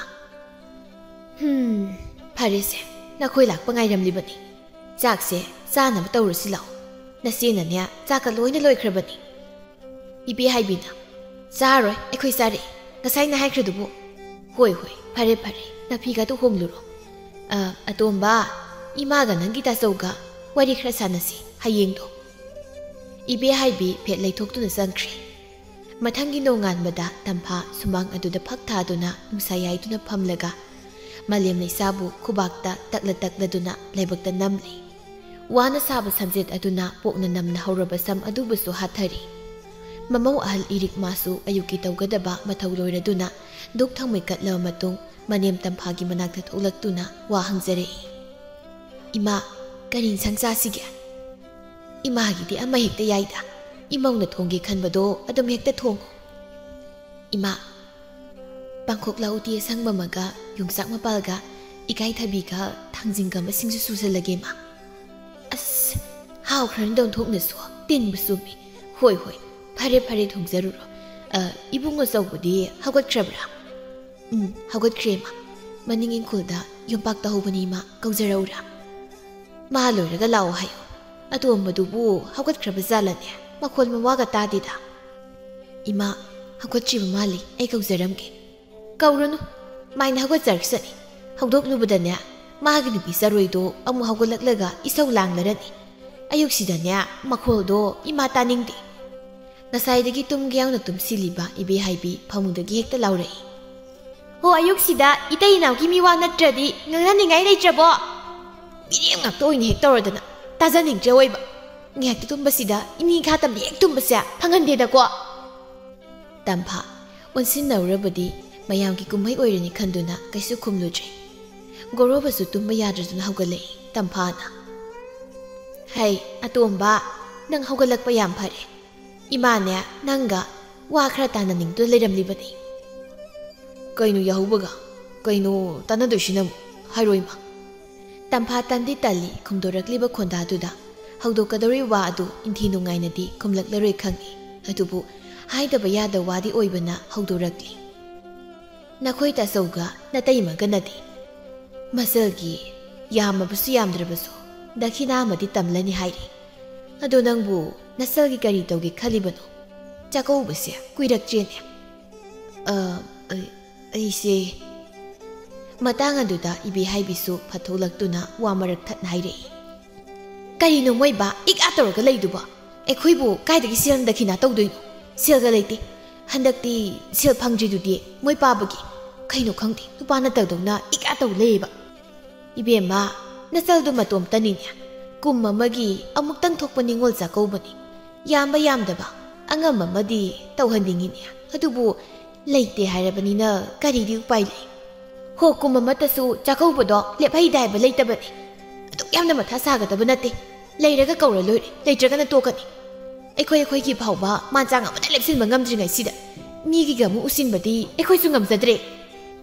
"ꯍꯝ, ꯐꯔꯦꯁꯦ, ꯅꯈꯣꯏ ꯂꯥꯛꯄ ꯉꯥꯏꯔꯝꯂꯤꯕꯅꯤ꯫ ꯆꯥꯛꯁꯦ ꯆꯥꯅꯕ ꯇꯧꯔꯁꯤ ꯂꯥꯛꯑꯣ꯫ ꯅꯆꯦꯅꯅꯦ, ꯆꯥꯛꯀ ꯂꯣꯏꯅ ꯂꯣꯏꯈ꯭ꯔꯕꯅꯤ꯫" ꯏꯕꯦ ꯍꯥꯏꯕꯤꯅ, "ꯆꯥꯔꯣꯏ, ꯑꯩꯈꯣꯏ ꯆꯥꯔꯛꯑꯦ꯫ ꯉꯁꯥꯏꯅ ꯍꯥꯏꯈ꯭ꯔꯗꯨꯕꯨ꯫" "ꯍꯣꯏ, ꯍꯣꯏ, ꯐꯔꯦ, ꯐꯔꯦ, ꯅꯥꯐꯤꯒꯗꯨ ꯍꯣꯡꯂꯨꯔꯣ꯫ ꯑ, ꯑꯇꯣꯝꯕ, ꯏꯃꯥꯒ ꯅꯪꯒꯤ ꯇꯥꯆꯧꯒ ꯋꯥꯔꯤ ꯈꯔ ꯁꯥꯟꯅꯁꯤ ꯍꯌꯦꯡꯗꯣ꯫" ꯏꯕꯦ ꯍꯥꯏꯕꯤ ꯐꯦꯠ ꯂꯩꯊꯣꯛꯇꯨꯅ ꯆꯪꯈ꯭ꯔꯦ꯫ ꯃꯊꯪꯒꯤ ꯅꯣꯡꯉꯥꯟꯕꯗ ꯇꯝꯐꯥ ꯁꯨꯃꯥꯡ ꯑꯗꯨꯗ ꯐꯛ ꯊꯥꯗꯨꯅ ꯅꯨꯡꯁꯥ ꯌꯥꯏꯗꯨꯅ ꯐꯝꯂꯒ ꯃꯥꯂꯦꯝ ꯂꯩꯁꯥꯕꯨ ꯈꯨꯕꯥꯛꯇ ꯇꯛꯂ ꯇꯛꯂꯗꯨꯅ ꯂꯥꯏꯕꯛꯇ ꯅꯝꯂꯤ꯫ ꯋꯥꯅ ꯁꯥꯕ ꯁꯝꯖꯦꯠ ꯑꯗꯨꯅ ꯄꯣꯛꯅ ꯅꯝꯅ ꯍꯧꯔꯕ ꯁꯝ ꯑꯗꯨꯕꯨꯁꯨ ꯍꯥꯠꯊꯔꯤ꯫ ꯃꯃꯧ ꯑꯍꯜ ꯏꯔꯤꯛ ꯃꯥꯁꯨ ꯑꯌꯨꯛꯀꯤ ꯇꯧꯒꯗꯕ ꯃꯊꯧ ꯂꯣꯏꯔꯗꯨꯅ ꯗꯨꯛ ꯊꯥꯎꯃꯩ ꯀꯠꯂꯕ ꯃꯇꯨꯡ ꯃꯅꯦꯝ ꯇꯝꯐꯥꯒꯤ ꯃꯅꯥꯛꯇ ꯊꯣꯛꯂꯛꯇꯨꯅ ꯋꯥ ꯍꯪꯖꯔꯛꯏ꯫ "ꯏꯃꯥ, ꯀꯔꯤ ꯏꯟꯁꯥꯡ ꯆꯥꯁꯤꯒꯦ?" "ꯏꯃꯥꯒꯤꯗꯤ ꯑꯃ ꯍꯦꯛꯇ ꯌꯥꯏꯗ꯫ ꯏꯃꯧꯅ ꯊꯣꯡꯒꯦ ꯈꯟꯕꯗꯣ ꯑꯗꯨꯝ ꯍꯦꯛꯇ ꯊꯣꯡꯉꯣ꯫" "ꯏꯃꯥ, ꯄꯥꯡꯈꯣꯛꯂꯥ ꯎꯇꯤ ꯑꯁꯪꯕ ꯑꯃꯒ, ꯌꯣꯡꯆꯥꯛ ꯃꯄꯥꯜꯒ, ꯏꯀꯥꯏꯊꯕꯤꯒ, ꯊꯥꯡꯖꯤꯡꯒ ꯑꯃ ꯁꯤꯡꯖꯨ ꯁꯨꯖꯜꯂꯒꯦ, ꯏꯃꯥ꯫" "ꯑꯁ, ꯍꯥꯎꯈ꯭ꯔꯅꯤꯗ ꯑꯣꯟꯊꯣꯛꯅꯁꯨ꯫ ꯇꯤꯟꯕꯨ ꯆꯨꯝꯃꯤ꯫ ꯍꯣꯏ, ꯍꯣꯏ, ꯐꯔꯦ, ꯐꯔꯦ, ꯊꯣꯡꯖꯔꯨꯔꯣ꯫ ꯑ, ꯏꯕꯨꯡ ꯑꯆꯧꯕꯗꯤ ꯍꯧꯒꯠꯈ꯭ꯔꯕ꯭ꯔꯥ?" "ꯎꯝ, ꯍꯧꯒꯠꯈ꯭ꯔꯦ, ꯏꯃꯥ꯫ ꯃꯅꯤꯡ ꯏꯪꯈꯣꯜꯗ ꯌꯣꯝꯄꯥꯛꯇ ꯍꯧꯕꯅꯤ, ꯏꯃꯥ, ꯀꯧꯖꯔꯛꯎꯔꯥ?" "ꯃꯥ ꯂꯣꯏꯔꯒ ꯂꯥꯛꯑꯣ ꯍꯥꯏꯌꯨ꯫ ꯑꯇꯣꯝꯕꯗꯨꯕꯨ ꯍꯧꯒꯠꯈ꯭ꯔꯕ ꯖꯥꯠꯂꯅꯦ? ꯃꯈꯣꯜ ꯃꯋꯥꯒ ꯇꯥꯗꯦꯗ꯫" "ꯏꯃꯥ, ꯍꯧꯒꯠꯇ꯭ꯔꯤꯕ ꯃꯥꯜꯂꯤ, ꯑꯩ ꯀꯧꯖꯔꯝꯒꯦ꯫" "ꯀꯧꯔꯨꯅꯨ, ꯃꯥꯏꯅ ꯍꯧꯒꯠꯆꯔꯛꯁꯅꯤ꯫ ꯍꯧꯗꯣꯛꯂꯨꯕꯗꯅꯦ, ꯃꯥꯒꯤ ꯅꯨꯄꯤ ꯆꯔꯣꯏꯗꯣ ꯑꯃꯨꯛ ꯍꯧꯒꯠꯂꯛꯂꯒ ꯏꯁꯧ ꯂꯥꯡꯂꯔꯅꯤ꯫ ꯑꯌꯨꯛꯁꯤꯗꯅꯦ, ꯃꯈꯣꯜꯗꯣ ꯏꯃꯥ ꯇꯥꯅꯤꯡꯗꯦ꯫" ꯉꯁꯥꯏꯗꯒꯤ ꯇꯨꯝꯒꯦ ꯌꯥꯎꯅ ꯇꯨꯝꯁꯤꯜꯂꯤꯕ ꯏꯕꯦ ꯍꯥꯏꯕꯤ ꯐꯃꯨꯡꯗꯒꯤ ꯍꯦꯛꯇ ꯂꯥꯎꯔꯛꯏ꯫ "ꯍꯣ, ꯑꯌꯨꯛꯁꯤꯗ ꯏꯇꯩ ꯏꯅꯥꯎꯒꯤ ꯃꯤꯋꯥ ꯅꯠꯇ꯭ꯔꯗꯤ ꯉꯥꯡꯅꯅꯤꯡꯉꯥꯏ ꯂꯩꯇ꯭ꯔꯕꯣ? ꯃꯤꯔꯦꯝ ꯉꯥꯛꯇ ꯑꯣꯏꯅ ꯍꯦꯛ ꯇꯧꯔꯗꯅ ꯇꯥꯖꯅꯤꯡꯗ꯭ꯔꯦ ꯑꯣꯏꯕ꯫ ꯉꯥꯏꯍꯥꯛꯇ ꯇꯨꯝꯕꯁꯤꯗ ꯏꯅꯤꯡꯈꯥ ꯇꯝꯅ ꯍꯦꯛ ꯇꯨꯝꯕꯁꯦ ꯐꯪꯍꯟꯗꯦꯗꯀꯣ꯫" ꯇꯝꯐꯥ ꯑꯣꯟꯁꯤꯟꯅꯧꯔꯕꯗꯤ ꯃꯌꯥꯝꯒꯤ ꯀꯨꯝꯍꯩ ꯑꯣꯏꯔꯅꯤ ꯈꯟꯗꯨꯅ ꯀꯩꯁꯨ ꯈꯨꯝꯂꯨꯗ꯭ꯔꯦ꯫ ꯒꯣꯔꯣꯕꯁꯨ ꯇꯨꯝꯕ ꯌꯥꯗ꯭ꯔꯗꯨꯅ ꯍꯧꯒꯠꯂꯛꯏ꯫ ꯇꯝꯐꯥꯅ, "ꯍꯩ, ꯑꯇꯣꯝꯕ, ꯅꯪ ꯍꯧꯒꯠꯂꯛꯄ ꯌꯥꯝ ꯐꯔꯦ꯫ ꯏꯃꯥꯅꯦ, ꯅꯪꯒ ꯋꯥ ꯈꯔ ꯇꯥꯅꯅꯤꯡꯗꯨꯅ ꯂꯩꯔꯝꯂꯤꯕꯅꯤ꯫" "ꯀꯩꯅꯣ ꯌꯥꯍꯧꯕꯒ? ꯀꯩꯅꯣ ꯇꯥꯟꯅꯗꯣꯏꯁꯤꯅ ꯑꯃꯨꯛ? ꯍꯥꯏꯔꯣ, ꯏꯃꯥ꯫" ꯇꯝꯐꯥ ꯇꯟꯗꯤ ꯇꯜꯂꯤ ꯈꯨꯝꯗꯣꯔꯛꯂꯤꯕ ꯈꯣꯟꯗꯥꯗꯨꯗ꯫ ꯍꯧꯗꯣꯛꯀꯗꯧꯔꯤꯕ ꯋꯥ ꯑꯗꯨ ꯏꯟꯊꯤ ꯅꯨꯡꯉꯥꯏꯅꯗꯤ ꯈꯨꯝꯂꯛꯂꯔꯣꯏ ꯈꯪꯏ꯫ ꯑꯗꯨꯕꯨ ꯍꯥꯏꯗꯕ ꯌꯥꯗꯕ ꯋꯥꯗꯤ ꯑꯣꯏꯕꯅ ꯍꯧꯗꯣꯔꯛꯂꯤ꯫ "ꯅꯈꯣꯏ ꯇꯥꯆꯧꯒ ꯅꯇꯩꯃꯒꯅꯗꯤ ꯃꯆꯜꯒꯤ ꯌꯥꯝꯃꯕꯁꯨ ꯌꯥꯝꯗ꯭ꯔꯕꯁꯨ ꯗꯈꯤꯅꯥ ꯑꯃꯗꯤ ꯇꯝꯂꯅꯤ ꯍꯥꯏꯔꯤ꯫ ꯑꯗꯣ ꯅꯪꯕꯨ ꯅꯆꯜꯒꯤ ꯀꯔꯤ ꯇꯧꯒꯦ ꯈꯜꯂꯤꯕꯅꯣ? ꯆꯥꯛꯀꯧꯕꯁꯦ ꯀꯨꯏꯔꯛꯇ꯭ꯔꯦꯅꯦ꯫" "ꯑ, ꯑꯩ-, ꯑꯩꯁꯦ..." ꯃꯇꯥꯡ ꯑꯗꯨꯗ ꯏꯕꯦꯍꯥꯏꯕꯤꯁꯨ ꯐꯠꯊꯣꯛꯂꯛꯇꯨꯅ ꯋꯥ ꯃꯔꯛ ꯊꯠꯅ ꯍꯥꯏꯔꯛꯏ꯫ "ꯀꯔꯤꯅꯣ ꯃꯣꯏꯕꯥ ꯏꯛ ꯑꯥ ꯇꯧꯔꯒ ꯂꯩꯗꯨꯕꯣ? ꯑꯩꯈꯣꯏꯕꯨ ꯀꯥꯏꯗꯒꯤ ꯁꯦꯜ ꯗꯈꯤꯅꯥ ꯇꯧꯗꯣꯏꯅꯣ? ꯁꯦꯜꯒ ꯂꯩꯇꯦ꯫ ꯍꯟꯗꯛꯇꯤ ꯁꯦꯜ ꯐꯪꯗ꯭ꯔꯤꯗꯨꯗꯤ ꯃꯣꯏ ꯄꯥꯕꯒꯤ꯫ ꯀꯩꯅꯣ ꯈꯪꯗꯦ, ꯅꯨꯄꯥ ꯅꯠꯇꯗꯧꯅ ꯏꯛ ꯑꯥ ꯇꯧ ꯂꯩꯌꯦꯕ꯫" "ꯏꯕꯦꯝꯃ, ꯅꯆꯜꯗꯨ ꯃꯇꯣꯝꯇꯅꯤꯅꯦ꯫ ꯀꯨꯝ ꯑꯃꯒꯤ ꯑꯃꯨꯛꯇꯪ ꯊꯣꯛꯄ ꯅꯤꯉꯣꯜ ꯆꯥꯛꯀꯧꯕꯅꯤ꯫ ꯌꯥꯝꯕ ꯌꯥꯝꯗꯕ ꯑꯉꯝꯕ ꯑꯃꯗꯤ ꯇꯧꯍꯟꯅꯤꯡꯉꯤꯅꯦ꯫ ꯑꯗꯨꯕꯨ ꯂꯩꯇꯦ ꯍꯥꯏꯔꯕꯅꯤꯅ ꯀꯔꯤꯗꯤ ꯎꯄꯥꯏ ꯂꯩ?" "ꯍꯣ, ꯀꯨꯝ ꯑꯃꯠꯇꯁꯨ ꯆꯥꯛꯀꯧꯕꯗꯣ ꯂꯦꯞꯍꯩꯗꯦ ꯍꯥꯏꯕ ꯂꯩꯇꯕꯅꯤ꯫ ꯑꯗꯨꯛ ꯌꯥꯝꯅ ꯃꯊꯥ ꯁꯥꯒꯗꯕ ꯅꯠꯇꯦ꯫ ꯂꯩꯔꯒ ꯀꯧꯔ ꯂꯣꯏꯔꯦ, ꯂꯩꯇ꯭ꯔꯒꯅ ꯇꯣꯛꯀꯅꯤ꯫ ꯑꯩꯈꯣꯏ ꯑꯩꯈꯣꯏꯒꯤ ꯐꯥꯎꯕ ꯃꯥꯟꯆꯥꯡ ꯑꯃꯠꯇ ꯂꯦꯞꯁꯤꯟꯕ ꯉꯝꯗ꯭ꯔꯤꯉꯩꯁꯤꯗ ꯃꯤꯒꯤꯒ ꯑꯃꯨꯛ ꯎꯁꯤꯟꯕꯗꯤ ꯑꯩꯈꯣꯏꯁꯨ ꯉꯝꯖꯗ꯭ꯔꯦ꯫"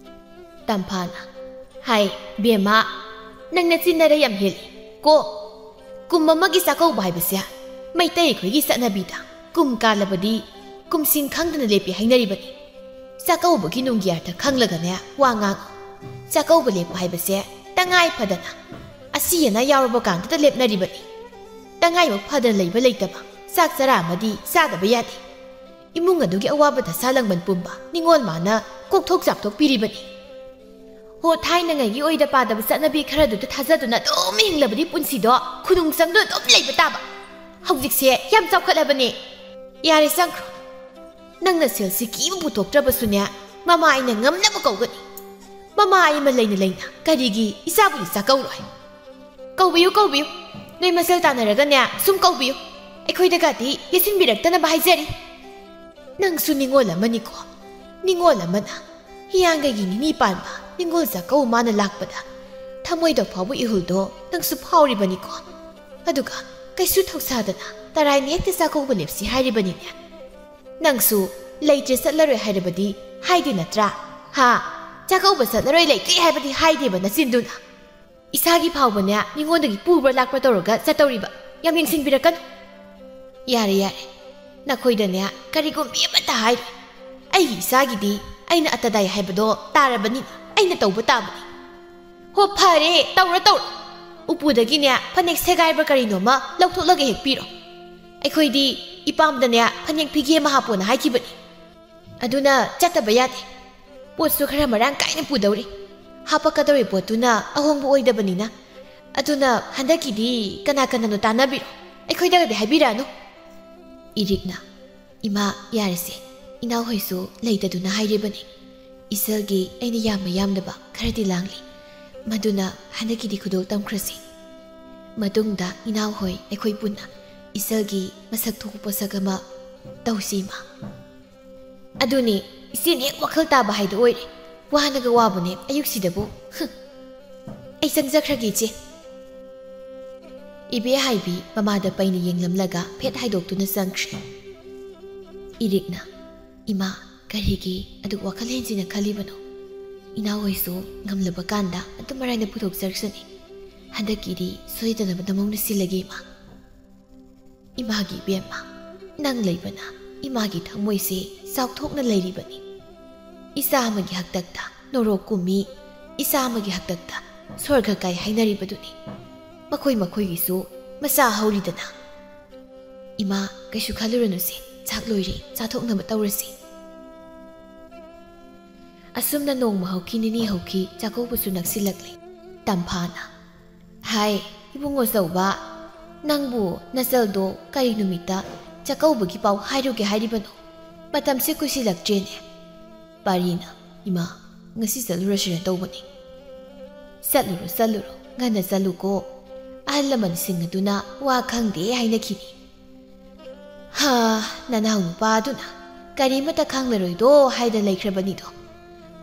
ꯇꯝꯐꯥꯅ ꯍꯥꯏ, "ꯕꯦꯝꯃ, ꯅꯪ ꯅꯆꯤꯟ ꯅꯔꯩ ꯌꯥꯝ ꯍꯦꯜꯂꯤ ꯀꯣ꯫ ꯀꯨꯝ ꯑꯃꯒꯤ ꯆꯥꯛꯀꯧꯕ ꯍꯥꯏꯕꯁꯦ ꯃꯩꯇꯩ ꯑꯩꯈꯣꯏꯒꯤ ꯆꯠꯅꯕꯤꯗ ꯀꯨꯝ ꯀꯥꯜꯂꯕꯗꯤ ꯀꯨꯝꯁꯤꯡ ꯈꯪꯗꯅ ꯂꯦꯞꯄꯤ ꯍꯥꯏꯅꯔꯤꯕꯅꯤ꯫ ꯆꯥꯛꯀꯧꯕꯒꯤ ꯅꯨꯡꯒꯤ ꯑꯔꯊ ꯈꯪꯂꯒꯅꯦ ꯋꯥ ꯉꯥꯡꯉꯨ꯫ ꯆꯥꯛꯀꯧꯕ ꯂꯦꯞꯄ ꯍꯥꯏꯕꯁꯦ ꯇꯉꯥꯏ ꯐꯗꯅ ꯑꯁꯤ ꯑꯅꯥ ꯌꯥꯎꯔꯕ ꯀꯥꯟꯗꯇ ꯂꯦꯞꯅꯔꯤꯕꯅꯤ꯫ ꯇꯉꯥꯏꯃꯛ ꯐꯗꯅ ꯂꯩꯕ ꯂꯩꯇꯕ ꯆꯥꯛ ꯆꯔꯥ ꯑꯃꯗꯤ ꯆꯥꯗꯕ ꯌꯥꯗꯦ꯫ ꯏꯃꯨꯡ ꯑꯗꯨꯒꯤ ꯑꯋꯥꯕ ꯗꯁꯥ ꯂꯥꯡꯕꯟ ꯄꯨꯝꯕ ꯅꯤꯡꯉꯣꯜ ꯃꯥꯅ ꯀꯣꯛꯊꯣꯛ ꯆꯥꯝꯊꯣꯛꯄꯤꯔꯤꯕꯅꯤ꯫ ꯍꯣ, ꯊꯥꯏꯅꯉꯩꯒꯤ ꯑꯣꯏꯗ ꯄꯥꯗꯕ ꯆꯠꯅꯕꯤ ꯈꯔꯗꯨꯗ ꯊꯥꯖꯗꯨꯅ ꯑꯗꯨꯝ ꯍꯤꯡꯂꯕꯗꯤ ꯄꯨꯟꯁꯤꯗꯣ ꯈꯨꯅꯨꯡ ꯆꯪꯗꯨꯅ ꯑꯗꯨꯝ ꯂꯩꯕ ꯇꯥꯕ꯫ ꯍꯧꯖꯤꯛꯁꯦ ꯌꯥꯝ ꯆꯥꯎꯈꯠꯂꯕꯅꯦ꯫ ꯌꯥꯔꯦ, ꯆꯪꯈ꯭ꯔꯣ꯫ ꯅꯪꯅ ꯁꯦꯜꯁꯤ ꯀꯤꯕ ꯄꯨꯊꯣꯛꯇ꯭ꯔꯕꯁꯨꯅꯦ, ꯃꯃꯥ ꯑꯩꯅ ꯉꯝꯅꯕ ꯀꯧꯒꯅꯤ꯫ ꯃꯃꯥ ꯑꯩ ꯑꯃ ꯂꯩꯅ ꯂꯩꯅ ꯀꯔꯤꯒꯤ ꯏꯆꯥꯕꯨꯗꯤ ꯆꯥꯛꯀꯧꯔꯣꯏ?" "ꯀꯧꯕꯤꯌꯨ, ꯀꯧꯕꯤꯌꯨ꯫ ꯅꯣꯏ ꯃꯁꯦꯜ ꯇꯥꯟꯅꯔꯒꯅꯦ ꯁꯨꯝ ꯀꯧꯕꯤꯌꯨ꯫ ꯑꯩꯈꯣꯏꯗꯒꯗꯤ ꯌꯦꯠꯁꯤꯟꯕꯤꯔꯛꯇꯅꯕ ꯍꯥꯏꯖꯔꯤ꯫" "ꯅꯪꯁꯨ ꯅꯤꯡꯉꯣꯜ ꯑꯃꯅꯤꯀꯣ꯫ ꯅꯤꯡꯉꯣꯜ ꯑꯃꯅ ꯍꯤꯌꯥꯡꯒꯩꯒꯤ ꯅꯤꯅꯤ ꯄꯥꯟꯕ ꯅꯤꯡꯉꯣꯜ ꯆꯥꯛꯀꯧ ꯃꯥꯅ ꯂꯥꯛꯄꯗ ꯊꯃꯣꯏꯗ ꯐꯥꯎꯕ ꯏꯍꯨꯜꯗꯣ ꯅꯪꯁꯨ ꯐꯥꯎꯔꯤꯕꯅꯤꯀꯣ꯫ ꯑꯗꯨꯒ ꯀꯩꯁꯨ ꯊꯧꯁꯥꯗꯅ ꯇꯔꯥꯏꯅ ꯍꯦꯛꯇ ꯆꯥꯛꯀꯧꯕ ꯂꯦꯞꯁꯤ ꯍꯥꯏꯔꯤꯕꯅꯤꯅꯦ꯫ ꯅꯪꯁꯨ ꯂꯩꯇ꯭ꯔꯦ ꯆꯠꯂꯔꯣꯏ ꯍꯥꯏꯔꯕꯗꯤ ꯍꯥꯏꯗꯦ ꯅꯠꯇ꯭ꯔꯥ? ꯍꯥ? ꯆꯥꯛꯀꯧꯕ ꯆꯠꯂꯔꯣꯏ ꯂꯩꯇ꯭ꯔꯦ ꯍꯥꯏꯕꯗꯤ ꯍꯥꯏꯗꯦꯕ ꯅꯆꯤꯟꯗꯨꯅ?" ꯏꯁꯥꯒꯤ ꯐꯥꯎꯕꯅꯦ ꯃꯤꯉꯣꯟꯗꯒꯤ ꯄꯨꯕ꯭ꯔꯥ ꯂꯥꯛꯄ꯭ꯔꯥ ꯇꯧꯔꯒ ꯆꯠꯇꯧꯔꯤꯕ꯫ ꯌꯥꯝ ꯌꯦꯡꯁꯤꯟꯕꯤꯔꯛꯀꯅꯨ꯫ ꯌꯥꯔꯦ, ꯌꯥꯔꯦ, ꯅꯈꯣꯏꯗꯅꯦ ꯀꯔꯤꯒꯨꯝꯕꯤ ꯑꯃꯠꯇ ꯍꯥꯏꯔꯣꯏ꯫ ꯑꯩꯒꯤ ꯏꯆꯥꯒꯤꯗꯤ ꯑꯩꯅ ꯑꯇꯗꯥꯏ ꯍꯥꯏꯕꯗꯣ ꯇꯥꯔꯕꯅꯤꯅ ꯑꯩꯅ ꯇꯧꯕ ꯇꯥꯕꯅꯤ꯫ ꯍꯣ, ꯐꯔꯦ, ꯇꯧꯔꯣ, ꯇꯧꯔꯣ꯫ ꯎꯄꯨꯗꯒꯤꯅꯦ ꯐꯅꯦꯛ ꯁꯦꯒꯥꯏꯕ ꯀꯔꯤꯅꯣꯃ ꯂꯧꯊꯣꯛꯂꯒ ꯍꯦꯛ ꯄꯤꯔꯣ꯫ ꯑꯩꯈꯣꯏꯗꯤ ꯏꯄꯥꯝꯗꯅꯦ ꯐꯅꯦꯛ ꯐꯤꯒꯦ ꯑꯃ ꯍꯥꯞꯄꯣꯅ ꯍꯥꯏꯈꯤꯕꯅꯤ꯫ ꯑꯗꯨꯅ ꯆꯠꯇꯕ ꯌꯥꯗꯦ꯫ ꯄꯣꯠꯁꯨ ꯈꯔ ꯃꯔꯥꯡ ꯀꯥꯏꯅ ꯄꯨꯗꯧꯔꯤ꯫ ꯍꯥꯄꯛꯀꯗꯧꯔꯤ ꯄꯣꯠꯇꯨꯅ ꯑꯍꯣꯡꯕ ꯑꯣꯏꯗꯕꯅꯤꯅ꯫ ꯑꯗꯨꯅ ꯍꯟꯗꯛꯀꯤꯗꯤ ꯀꯅꯥ ꯀꯅꯥꯅꯣ ꯇꯥꯟꯅꯕꯤꯔꯣ꯫ ꯑꯩꯈꯣꯏꯗꯒꯗꯤ ꯍꯥꯏꯕꯤꯔꯛꯑꯅꯨ꯫ ꯏꯔꯤꯛꯅ, "ꯏꯃꯥ, ꯌꯥꯔꯦꯁꯦ꯫ ꯏꯅꯥꯎꯍꯣꯏꯁꯨ ꯂꯩꯇꯗꯨꯅ ꯍꯥꯏꯔꯤꯕꯅꯤ꯫ ꯏꯁꯜꯒꯤ ꯑꯩꯅ ꯌꯥꯝꯕ ꯌꯥꯝꯗꯕ ꯈꯔꯗꯤ ꯂꯥꯡꯂꯤ꯫ ꯃꯗꯨꯅ ꯍꯟꯗꯛꯀꯤꯗꯤ ꯈꯨꯗꯣꯜ ꯇꯝꯈ꯭ꯔꯁꯤ꯫ ꯃꯇꯨꯡꯗ ꯏꯅꯥꯎꯍꯣꯏ ꯑꯩꯈꯣꯏ ꯄꯨꯟꯅ ꯏꯁꯜꯒꯤ ꯃꯁꯛ ꯊꯣꯛꯄ ꯄꯣꯠꯁꯛ ꯑꯃ ꯇꯧꯁꯤ, ꯏꯃꯥ꯫" "ꯑꯗꯨꯅꯦ, ꯏꯆꯦꯅ ꯍꯦꯛ ꯋꯥꯈꯜ ꯇꯥꯕ ꯍꯥꯏꯗꯣ ꯑꯣꯏꯔꯦ꯫ ꯋꯥꯅꯒ ꯋꯥꯕꯅꯦ ꯑꯌꯨꯛꯁꯤꯗꯕꯨ꯫ ꯍꯨꯝ꯫ ꯑꯩ ꯆꯪꯖꯈ꯭ꯔꯒꯦ, ꯏꯆꯦ꯫" ꯏꯕꯦ ꯍꯥꯏꯕꯤ ꯃꯃꯥꯗ ꯄꯩꯅ ꯌꯦꯡꯂꯝꯂꯒ ꯐꯦꯠ ꯍꯥꯏꯗꯣꯛꯇꯨꯅ ꯆꯪꯈ꯭ꯔꯦ꯫ ꯏꯔꯤꯛꯅ, "ꯏꯃꯥ, ꯀꯔꯤꯒꯤ ꯑꯗꯨꯛ ꯋꯥꯈꯜ ꯍꯦꯟꯖꯤꯟꯅ ꯈꯜꯂꯤꯕꯅꯣ? ꯏꯅꯥꯎꯍꯣꯏꯁꯨ ꯉꯝꯂꯕ ꯀꯥꯟꯗ ꯑꯗꯨꯝ ꯃꯔꯥꯏꯅ ꯄꯨꯊꯣꯛꯆꯔꯛꯁꯅꯤ꯫ ꯍꯟꯗꯛꯀꯤꯗꯤ ꯁꯣꯏꯗꯅꯕ ꯅꯃꯧꯅ ꯁꯤꯜꯂꯒꯦ, ꯏꯃꯥ꯫" "ꯏꯃꯥꯒꯤ ꯏꯕꯦꯝꯃ, ꯅꯪ ꯂꯩꯕꯅ ꯏꯃꯥꯒꯤ ꯊꯃꯣꯏꯁꯦ ꯆꯥꯎꯊꯣꯛꯅ ꯂꯩꯔꯤꯕꯅꯤ꯫ ꯏꯆꯥ ꯑꯃꯒꯤ ꯍꯥꯛꯇꯛꯇ ꯅꯣꯔꯣꯛ ꯀꯨꯝꯃꯤ, ꯏꯆꯥ ꯑꯃꯒꯤ ꯍꯥꯛꯇꯛꯇ ꯁ꯭ꯋꯔꯒ ꯀꯥꯏ ꯍꯥꯏꯅꯔꯤꯕꯗꯨꯅꯤ꯫ ꯃꯈꯣꯏ ꯃꯈꯣꯏꯒꯤꯁꯨ ꯃꯆꯥ ꯍꯧꯔꯤꯗꯅ꯫ ꯏꯃꯥ, ꯀꯩꯁꯨ ꯈꯜꯂꯨꯔꯅꯨꯁꯦ, ꯆꯥꯛ ꯂꯣꯏꯔꯦ, ꯆꯥꯊꯣꯛꯅꯕ ꯇꯧꯔꯁꯤ꯫" ꯑꯁꯨꯝꯅ ꯅꯣꯡꯃ ꯍꯧꯈꯤ, ꯅꯤꯅꯤ ꯍꯧꯈꯤ, ꯆꯥꯛꯀꯧꯕꯁꯨ ꯅꯛꯁꯤꯜꯂꯛꯂꯦ꯫ ꯇꯝꯐꯥꯅ, "ꯍꯥꯏ, ꯏꯕꯨꯡꯉꯣ ꯆꯧꯕ, ꯅꯪꯕꯨ ꯅꯆꯜꯗꯣ ꯀꯔꯤ ꯅꯨꯃꯤꯠꯇ ꯆꯥꯛꯀꯧꯕꯒꯤ ꯄꯥꯎ ꯍꯥꯏꯔꯨꯒꯦ ꯍꯥꯏꯔꯤꯕꯅꯣ? ꯃꯇꯝꯁꯦ ꯀꯨꯏꯁꯤꯜꯂꯛꯇ꯭ꯔꯦꯅꯦ꯫" ꯄꯥꯔꯤꯅ, "ꯏꯃꯥ, ꯉꯁꯤ ꯆꯠꯂꯨꯔꯁꯤꯔ ꯇꯧꯕꯅꯤ꯫" "ꯆꯠꯂꯨꯔꯣ, ꯆꯠꯂꯨꯔꯣ, ꯉꯟꯅ ꯆꯠꯂꯨꯀꯣ꯫ ꯑꯍꯜ ꯂꯃꯟꯁꯤꯡ ꯑꯗꯨꯅ ꯋꯥ ꯈꯪꯗꯦ ꯍꯥꯏꯅꯈꯤꯅꯤ꯫" ꯍꯥ, ꯅꯅꯥꯎ ꯅꯨꯄꯥ ꯑꯗꯨꯅ ꯀꯔꯤꯃꯠꯇ ꯈꯪꯂꯔꯣꯏꯗꯣ ꯍꯥꯏꯗ ꯂꯩꯈ꯭ꯔꯕꯅꯤꯗꯣ꯫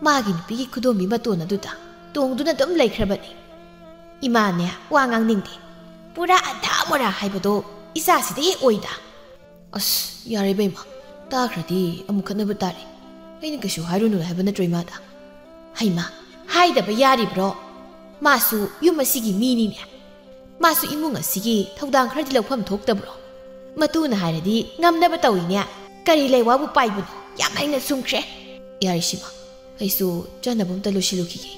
ꯃꯥꯒꯤ ꯅꯨꯄꯤꯒꯤ ꯈꯨꯗꯣꯝꯕꯤ ꯃꯇꯣꯟ ꯑꯗꯨꯗ ꯇꯣꯡꯗꯨꯅ ꯑꯗꯨꯝ ꯂꯩꯈ꯭ꯔꯕꯅꯤ꯫ ꯏꯃꯥꯅꯦ, ꯋꯥ ꯉꯥꯡꯅꯤꯡꯗꯦ꯫ ꯄꯨꯔꯥ ꯑꯙꯥ ꯃꯣꯔꯥ ꯍꯥꯏꯕꯗꯣ ꯏꯆꯥꯁꯤꯗ ꯍꯦꯛ ꯑꯣꯏꯗ꯫ ꯑꯁ, ꯌꯥꯔꯦ ꯕꯦꯝꯃ, ꯇꯥꯈ꯭ꯔꯗꯤ ꯑꯃꯨꯛ ꯈꯠꯅꯕ ꯇꯥꯔꯦ꯫ ꯑꯩꯅ ꯀꯩꯁꯨ ꯍꯥꯏꯔꯨꯅꯨ ꯍꯥꯏꯕ ꯅꯠꯇ꯭ꯔꯣ ꯏꯃꯥꯗ? ꯍꯩꯃꯥ, ꯍꯥꯏꯗꯕ ꯌꯥꯔꯤꯕ꯭ꯔꯣ? ꯃꯥꯁꯨ ꯌꯨꯝ ꯑꯁꯤꯒꯤ ꯃꯤꯅꯤꯅꯦ꯫ ꯃꯥꯁꯨ ꯏꯃꯨꯡ ꯑꯁꯤꯒꯤ ꯊꯧꯗꯥꯡ ꯈꯔꯗꯤ ꯂꯧꯐꯝ ꯊꯣꯛꯇꯕ꯭ꯔꯣ? ꯃꯇꯨꯅ ꯍꯥꯏꯔꯗꯤ ꯉꯝꯅꯕ ꯇꯧꯏꯅꯦ꯫ ꯀꯔꯤ ꯂꯩꯋꯥꯕꯨ ꯄꯥꯏꯕꯅꯣ? ꯌꯥꯝ ꯍꯩꯅ ꯁꯨꯝꯈ꯭ꯔꯦ꯫ ꯌꯥꯔꯤꯁꯤꯃ, ꯑꯩꯁꯨ ꯆꯥꯅꯕ ꯑꯝꯇ ꯂꯣꯏꯁꯤꯜꯂꯨꯈꯤꯒꯦ꯫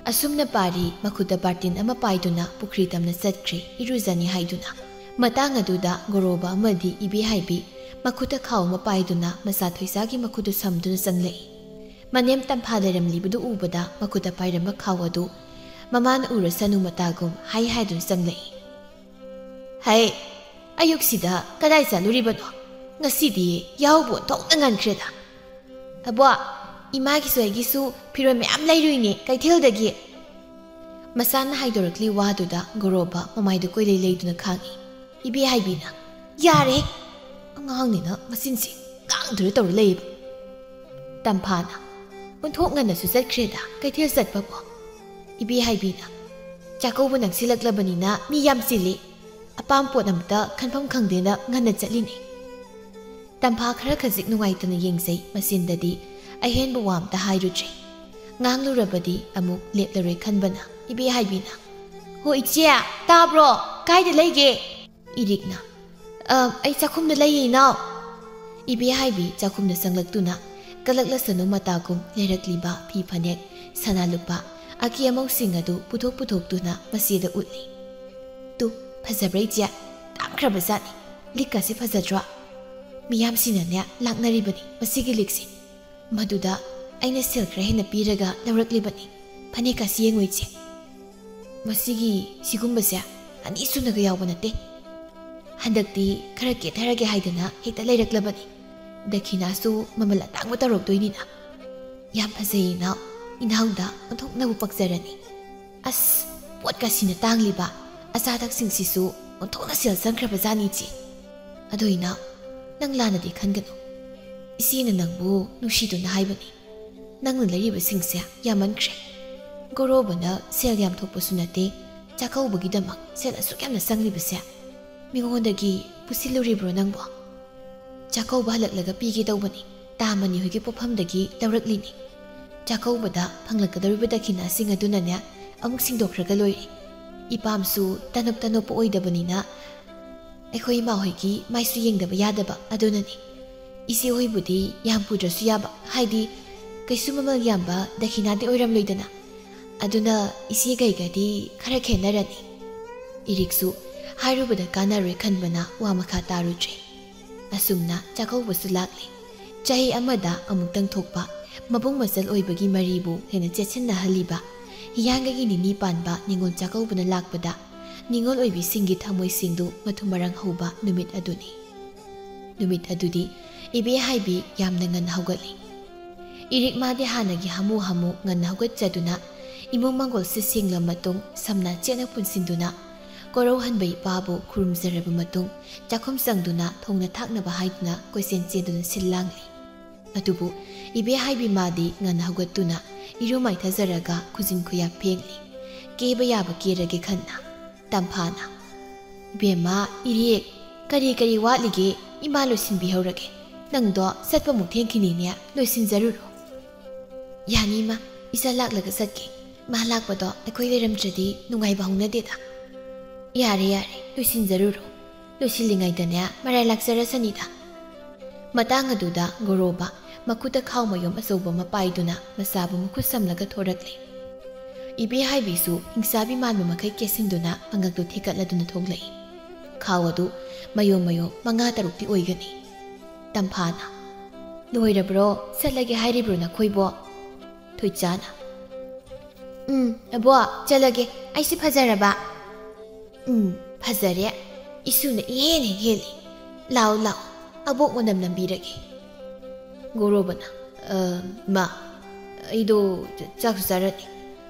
ꯑꯁꯨꯝꯅ ꯄꯥꯔꯤ ꯃꯈꯨꯠꯇ ꯕꯥꯔꯇꯤꯟ ꯑꯃ ꯄꯥꯏꯗꯨꯅ ꯄꯨꯈ꯭ꯔꯤ ꯇꯝꯅ ꯆꯠꯈ꯭ꯔꯦ, ꯏꯔꯨꯖꯅꯤ ꯍꯥꯏꯗꯨꯅ꯫ ꯃꯇꯥꯡ ꯑꯗꯨꯗ ꯒꯣꯔꯣꯕ ꯑꯃꯗꯤ ꯏꯕꯦꯍꯥꯏꯕꯤ ꯃꯈꯨꯠꯇ ꯈꯥꯎ ꯑꯃ ꯄꯥꯏꯗꯨꯅ ꯃꯆꯥ ꯊꯣꯏꯁꯥꯒꯤ ꯃꯈꯨꯠꯇꯨ ꯁꯝꯗꯨꯅ ꯆꯪꯂꯛꯏ꯫ ꯃꯅꯦꯝ ꯇꯝꯐꯥ ꯂꯩꯔꯝꯂꯤꯕꯗꯨ ꯎꯕꯗ ꯃꯈꯨꯠꯇ ꯄꯥꯏꯔꯝꯕ ꯈꯥꯎ ꯑꯗꯨ ꯃꯃꯥꯅ ꯎꯔꯁꯅꯨ ꯃꯇꯥꯒꯨꯝ ꯍꯥꯏ ꯍꯥꯏꯗꯨꯅ ꯆꯪꯂꯛꯏ꯫ "ꯍꯩ, ꯑꯌꯨꯛꯁꯤꯗ ꯀꯗꯥꯏ ꯆꯠꯂꯨꯔꯤꯕꯅꯣ? ꯉꯁꯤꯗꯤ ꯌꯥꯍꯧꯕꯨ ꯑꯣꯟꯊꯣꯛꯅ ꯉꯟꯈ꯭ꯔꯦꯗ꯫ ꯑꯕꯣ, ꯏꯃꯥꯒꯤꯁꯨ ꯑꯩꯒꯤꯁꯨ ꯐꯤꯔꯣꯜ ꯃꯌꯥꯝ ꯂꯩꯔꯨꯏꯅꯦ ꯀꯩꯊꯦꯜꯗꯒꯤ"꯫ ꯃꯆꯥꯅ ꯍꯥꯏꯗꯣꯔꯛꯂꯤ ꯋꯥꯗꯨꯗ ꯒꯣꯔꯣꯕ ꯃꯃꯥꯏꯗꯨ ꯀꯣꯏꯂꯩ ꯂꯩꯗꯨꯅ ꯈꯥꯡꯏ꯫ ꯏꯕꯦꯍꯥꯏꯕꯤꯅ, "ꯌꯥꯔꯦ, ꯑꯉꯥꯡꯅꯤꯅ ꯃꯆꯤꯟꯁꯤ ꯉꯥꯡꯗꯨꯅ ꯇꯧꯔ ꯂꯩꯌꯦꯕ"꯫ ꯇꯝꯐꯥꯅ, "ꯑꯣꯟꯊꯣꯛ ꯉꯟꯅꯁꯨ ꯆꯠꯈ꯭ꯔꯦꯗ ꯀꯩꯊꯦꯜ ꯆꯠꯄꯕꯨ"꯫ ꯏꯕꯦꯍꯥꯏꯕꯤꯅ, "ꯆꯥꯛꯀꯧꯕ ꯅꯛꯁꯤꯜꯂꯛꯂꯕꯅꯤꯅ ꯃꯤ ꯌꯥꯝ ꯆꯤꯜꯂꯤ꯫ ꯑꯄꯥꯝ ꯄꯣꯠ ꯑꯃꯇ ꯈꯟꯐꯝ ꯈꯪꯗꯦꯅ ꯉꯟꯅ ꯆꯠꯂꯤꯅꯦ"꯫ ꯇꯝꯐꯥ ꯈꯔ ꯈꯖꯤꯛ ꯅꯨꯡꯉꯥꯏꯇꯅ ꯌꯦꯡꯖꯩ, ꯃꯆꯤꯟꯗꯗꯤ ꯑꯍꯦꯟꯕ ꯋꯥ ꯑꯝꯇ ꯍꯥꯏꯔꯨꯗ꯭ꯔꯦ꯫ ꯉꯥꯡꯂꯨꯔꯕꯗꯤ ꯑꯃꯨꯛ ꯂꯦꯞꯂꯔꯣꯏ ꯈꯟꯕꯅ ꯏꯕꯦꯍꯥꯏꯕꯤꯅ, "ꯍꯣ ꯏꯆꯦ, ꯇꯥꯕ꯭ꯔꯣ? ꯀꯥꯏꯗ ꯂꯩꯒꯦ?" ꯏꯔꯤꯛꯅ, "ꯑ, ꯑꯩ ꯆꯥꯛꯈꯨꯝꯗ ꯂꯩꯌꯦ, ꯏꯅꯥꯎ"꯫ ꯏꯕꯦꯍꯥꯏꯕꯤ ꯆꯥꯛꯈꯨꯝꯗ ꯆꯪꯂꯛꯇꯨꯅ ꯀꯂꯛꯂꯁꯅꯨ ꯃꯇꯥꯒꯨꯝ ꯂꯩꯔꯛꯂꯤꯕ ꯐꯤ ꯐꯅꯦꯛ, ꯁꯅꯥ ꯂꯨꯄꯥ, ꯑꯀꯦ ꯑꯃꯧꯁꯤꯡ ꯑꯗꯨ ꯄꯨꯊꯣꯛ ꯄꯨꯊꯣꯛꯇꯨꯅ ꯃꯆꯦꯗ ꯎꯠꯂꯤ꯫ "ꯇꯨ, ꯐꯖꯕ꯭ꯔꯥ ꯏꯆꯦ? ꯇꯥꯡꯈ꯭ꯔꯕ ꯖꯥꯠꯅꯤ꯫ ꯂꯤꯛꯀꯁꯤ ꯐꯖꯗ꯭ꯔꯣ? ꯃꯤꯌꯥꯝꯁꯤꯅꯅꯦ ꯂꯥꯛꯅꯔꯤꯕꯅꯤ ꯃꯁꯤꯒꯤ ꯂꯤꯛꯁꯤ꯫ ꯃꯗꯨꯗ ꯑꯩꯅ ꯁꯦꯜ ꯈꯔ ꯍꯦꯟꯅ ꯄꯤꯔꯒ ꯂꯧꯔꯛꯂꯤꯕꯅꯤ꯫ ꯐꯅꯦꯛꯀꯁꯤ ꯌꯦꯡꯉꯨ ꯏꯆꯦ꯫ ꯃꯁꯤꯒꯤ ꯁꯤꯒꯨꯝꯕꯁꯦ ꯑꯅꯤ ꯁꯨꯅꯒ ꯌꯥꯎꯕ ꯅꯠꯇꯦ꯫ ꯍꯟꯗꯛꯇꯤ ꯈꯔ ꯀꯦꯊꯔꯒꯦ ꯍꯥꯏꯗꯅ ꯍꯦꯛꯇ ꯂꯩꯔꯛꯂꯕꯅꯤ꯫ ꯗꯈꯤꯅꯥꯁꯨ ꯃꯃꯜ ꯑꯇꯥꯡꯕ ꯇꯧꯔꯛꯇꯣꯏꯅꯤꯅ꯫ ꯌꯥꯝ ꯐꯖꯩ ꯏꯅꯥꯎ, ꯏꯅꯥꯎꯗ ꯑꯣꯟꯊꯣꯛꯅꯕꯨ ꯄꯛꯆꯔꯅꯤ꯫ ꯑꯁ, ꯄꯣꯠꯀꯁꯤꯅ ꯇꯥꯡꯂꯤꯕ, ꯑꯆꯥ ꯑꯊꯛꯁꯤꯡꯁꯤꯁꯨ ꯑꯣꯟꯊꯣꯛꯅ ꯁꯦꯜ ꯆꯪꯈ꯭ꯔꯕ ꯖꯥꯠꯅꯤ ꯏꯆꯦ꯫ ꯑꯗꯣ ꯏꯅꯥꯎ, ꯅꯪ ꯂꯥꯟꯅꯗꯤ ꯈꯟꯒꯅꯨ꯫ ꯏꯆꯦꯅ ꯅꯪꯕꯨ ꯅꯨꯡꯁꯤꯗꯨꯅ ꯍꯥꯏꯕꯅꯤ꯫ ꯅꯪꯅ ꯂꯩꯔꯤꯕꯁꯤꯡꯁꯦ ꯌꯥꯝꯃꯟꯈ꯭ꯔꯦ꯫ ꯒꯣꯔꯣꯕꯅ ꯁꯦꯜ ꯌꯥꯝ ꯊꯣꯛꯄꯁꯨ ꯅꯠꯇꯦ, ꯆꯥꯛꯀꯧꯕꯒꯤꯗꯃꯛ ꯁꯦꯜ ꯑꯁꯨꯛ ꯌꯥꯝꯅ ꯆꯪꯂꯤꯕꯁꯦ ꯃꯤꯉꯣꯟꯗꯒꯤ ꯄꯨꯁꯤꯜꯂꯨꯔꯤꯕ꯭ꯔꯣ ꯅꯪꯕꯣ? ꯆꯥꯛꯀꯧꯕ ꯍꯜꯂꯛꯂꯒ ꯄꯤꯒꯦ ꯇꯧꯕꯅꯤ꯫ ꯇꯥꯃꯅꯤ ꯍꯣꯏꯒꯤ ꯄꯣꯠꯐꯝꯗꯒꯤ ꯂꯧꯔꯛꯂꯤꯅꯤ꯫ ꯆꯥꯛꯀꯧꯕꯗ ꯐꯪꯂꯛꯀꯗꯧꯔꯤꯕ ꯗꯈꯤꯅꯥꯁꯤꯡ ꯑꯗꯨꯅꯅꯦ, ꯑꯃꯨꯛ ꯁꯤꯡꯗꯣꯛꯈ꯭ꯔꯒ ꯂꯣꯏꯔꯦ꯫ ꯏꯄꯥꯝꯁꯨ ꯇꯅꯣꯞ ꯇꯅꯣꯞꯄ ꯑꯣꯏꯗꯕꯅꯤꯅ ꯑꯩꯈꯣꯏ ꯏꯃꯥ ꯍꯣꯏꯒꯤ ꯃꯥꯏꯁꯨ ꯌꯦꯡꯗꯕ ꯌꯥꯗꯕ ꯑꯗꯨꯅꯅꯤ꯫ ꯏꯆꯦ ꯍꯣꯏꯕꯨꯗꯤ ꯌꯥꯝ ꯄꯨꯗ꯭ꯔꯁꯨ ꯌꯥꯕ, ꯍꯥꯏꯗꯤ ꯀꯩꯁꯨ ꯃꯃꯜ ꯌꯥꯝꯕ ꯗꯈꯤꯅꯥꯗꯤ ꯑꯣꯏꯔꯝꯂꯣꯏꯗꯅ꯫ ꯑꯗꯨꯅ ꯏꯆꯦ ꯀꯩꯒꯗꯤ ꯈꯔ ꯈꯦꯠꯅꯔꯅꯤ꯫ ꯏꯔꯤꯛꯁꯨ ꯍꯥꯏꯔꯨꯕꯗ ꯀꯥꯟꯅꯔꯣꯏ ꯈꯟꯕꯅ ꯋꯥ ꯃꯈꯥ ꯇꯥꯔꯨꯗ꯭ꯔꯦ꯫ ꯑꯁꯨꯝꯅ ꯆꯥꯛꯀꯧꯕꯁꯨ ꯂꯥꯛꯂꯦ꯫ ꯆꯍꯤ ꯑꯃꯗ ꯑꯃꯨꯛꯇꯪ ꯊꯣꯛꯄ ꯃꯕꯨꯡ ꯃꯆꯜ ꯑꯣꯏꯕꯒꯤ ꯃꯔꯤꯕꯨ ꯍꯦꯟꯅ ꯆꯦꯠꯁꯤꯟꯅꯍꯜꯂꯤꯕ ꯍꯤꯌꯥꯡꯒꯩꯒꯤ ꯅꯤꯅꯤ ꯄꯥꯟꯕ ꯅꯤꯉꯣꯜ ꯆꯥꯛꯀꯧꯕꯅ ꯂꯥꯛꯄꯗ ꯅꯤꯉꯣꯜ ꯑꯣꯏꯕꯤꯁꯤꯡꯒꯤ ꯊꯃꯣꯏꯁꯤꯡꯗꯨ ꯃꯊꯨꯝ ꯃꯔꯥꯡ ꯍꯧꯕ ꯅꯨꯃꯤꯠ ꯑꯗꯨꯅꯤ꯫ ꯅꯨꯃꯤꯠ ꯑꯗꯨꯗꯤ ꯏꯕꯦ ꯍꯥꯏꯕꯤ ꯌꯥꯝꯅ ꯉꯟꯅ ꯍꯧꯒꯠꯂꯤ꯫ ꯏꯔꯤꯛ ꯃꯥꯗꯤ ꯍꯥꯟꯅꯒꯤ ꯍꯥꯃꯨ ꯍꯥꯃꯨ ꯉꯟꯅ ꯍꯧꯒꯠꯆꯗꯨꯅ ꯏꯃꯨꯡ ꯃꯪꯒꯣꯜꯁꯤ ꯁꯦꯡꯂ ꯃꯇꯨꯡ ꯁꯝꯅ ꯆꯦꯠꯅ ꯄꯨꯟꯁꯤꯟꯗꯨꯅ ꯀꯣꯔꯧꯍꯟꯕ ꯏꯄꯥꯕꯨ ꯈꯨꯔꯨꯝꯖꯔꯕ ꯃꯇꯨꯡ ꯆꯥꯛꯈꯨꯝ ꯆꯪꯗꯨꯅ ꯊꯣꯡꯅ ꯊꯥꯛꯅꯕ ꯍꯥꯏꯗꯨꯅ ꯀꯣꯏꯆꯦꯟ ꯆꯦꯟꯗꯨꯅ ꯁꯤꯜ ꯂꯥꯡꯂꯤ꯫ ꯑꯗꯨꯕꯨ ꯏꯕꯦ ꯍꯥꯏꯕꯤ ꯃꯥꯗꯤ ꯉꯟꯅ ꯍꯧꯒꯠꯇꯨꯅ ꯏꯔꯨ ꯃꯥꯏꯊꯖꯔꯒ ꯈꯨꯖꯤꯟ ꯈꯨꯌꯥ ꯐꯦꯡꯂꯤ꯫ ꯀꯦꯕ ꯌꯥꯕ ꯀꯦꯔꯒꯦ ꯈꯟꯅ꯫ ꯇꯝꯐꯥꯅ, "ꯏꯕꯦꯝꯃ, ꯏꯔꯦꯛ, ꯀꯔꯤ ꯀꯔꯤ ꯋꯥꯠꯂꯤꯒꯦ? ꯏꯃꯥ ꯂꯣꯏꯁꯤꯟꯕꯤꯍꯧꯔꯒꯦ꯫ ꯅꯪꯗꯣ ꯆꯠꯄꯃꯨꯛ ꯊꯦꯡꯈꯤꯅꯤꯅꯦ, ꯂꯣꯏꯁꯤꯟꯖꯔꯨꯔꯣ꯫" "ꯌꯥꯅꯤ ꯏꯃꯥ, ꯏꯆꯥ ꯂꯥꯛꯂꯒ ꯆꯠꯀꯦ꯫ ꯃꯥ ꯂꯥꯛꯄꯗꯣ ꯑꯩꯈꯣꯏ ꯂꯩꯔꯝꯗ꯭ꯔꯗꯤ ꯅꯨꯡꯉꯥꯏꯕ ꯍꯧꯅꯗꯦꯗ꯫" "ꯌꯥꯔꯦ ꯌꯥꯔꯦ, ꯂꯣꯏꯁꯤꯟꯖꯔꯨꯔꯣ꯫ ꯂꯣꯏꯁꯤꯜꯂꯤꯉꯩꯗꯅꯦ ꯃꯔꯥꯏ ꯂꯥꯛꯆꯔꯁꯅꯤꯗ꯫" ꯃꯇꯥꯡ ꯑꯗꯨꯗ ꯒꯣꯔꯣꯕ ꯃꯈꯨꯠꯇ ꯈꯥꯎ ꯃꯌꯨꯝ ꯑꯆꯧꯕ ꯑꯃ ꯄꯥꯏꯗꯨꯅ ꯃꯆꯥꯕꯨ ꯃꯈꯨꯠ ꯁꯝꯂꯒ ꯊꯣꯔꯛꯂꯦ꯫ ꯏꯕꯦ ꯍꯥꯏꯕꯤꯁꯨ ꯍꯤꯡꯆꯥꯕꯤ ꯃꯥꯟꯕ ꯃꯈꯩ ꯀꯦꯁꯤꯟꯗꯨꯅ ꯑꯉꯛꯇꯨ ꯊꯤꯀꯠꯂꯗꯨꯅ ꯊꯣꯛꯂꯛꯏ꯫ ꯈꯥꯎ ꯑꯗꯨ ꯃꯌꯣꯝ ꯃꯌꯣꯝ ꯃꯉꯥ ꯇꯔꯨꯛꯇꯤ ꯑꯣꯏꯒꯅꯤ꯫ ꯇꯝꯐꯥꯅ, "ꯂꯣꯏꯔꯕ꯭ꯔꯣ? ꯆꯠꯂꯒꯦ ꯍꯥꯏꯔꯤꯕ꯭ꯔꯣ ꯅꯈꯣꯏꯕꯣ?" ꯊꯣꯏꯆꯥꯅ, "ꯎꯝ, ꯑꯕꯣꯛ, ꯆꯠꯂꯒꯦ꯫ ꯑꯩꯁꯤ ꯐꯖꯔꯕ?" "ꯎꯝ, ꯐꯖꯔꯦ꯫ ꯏꯁꯨꯅ ꯏꯍꯦꯟ ꯍꯦꯛ ꯍꯦꯜꯂꯤ꯫ ꯂꯥꯛꯑꯣ, ꯂꯥꯛꯑꯣ, ꯑꯕꯣꯛ ꯃꯅꯝ ꯅꯝꯕꯤꯔꯒꯦ꯫" ꯒꯣꯔꯣꯕꯅ, "ꯑ, ꯃꯥ, ꯑꯩꯗꯣ ꯆ-, ꯆꯥꯛꯁꯨ ꯆꯥꯔꯅꯤ꯫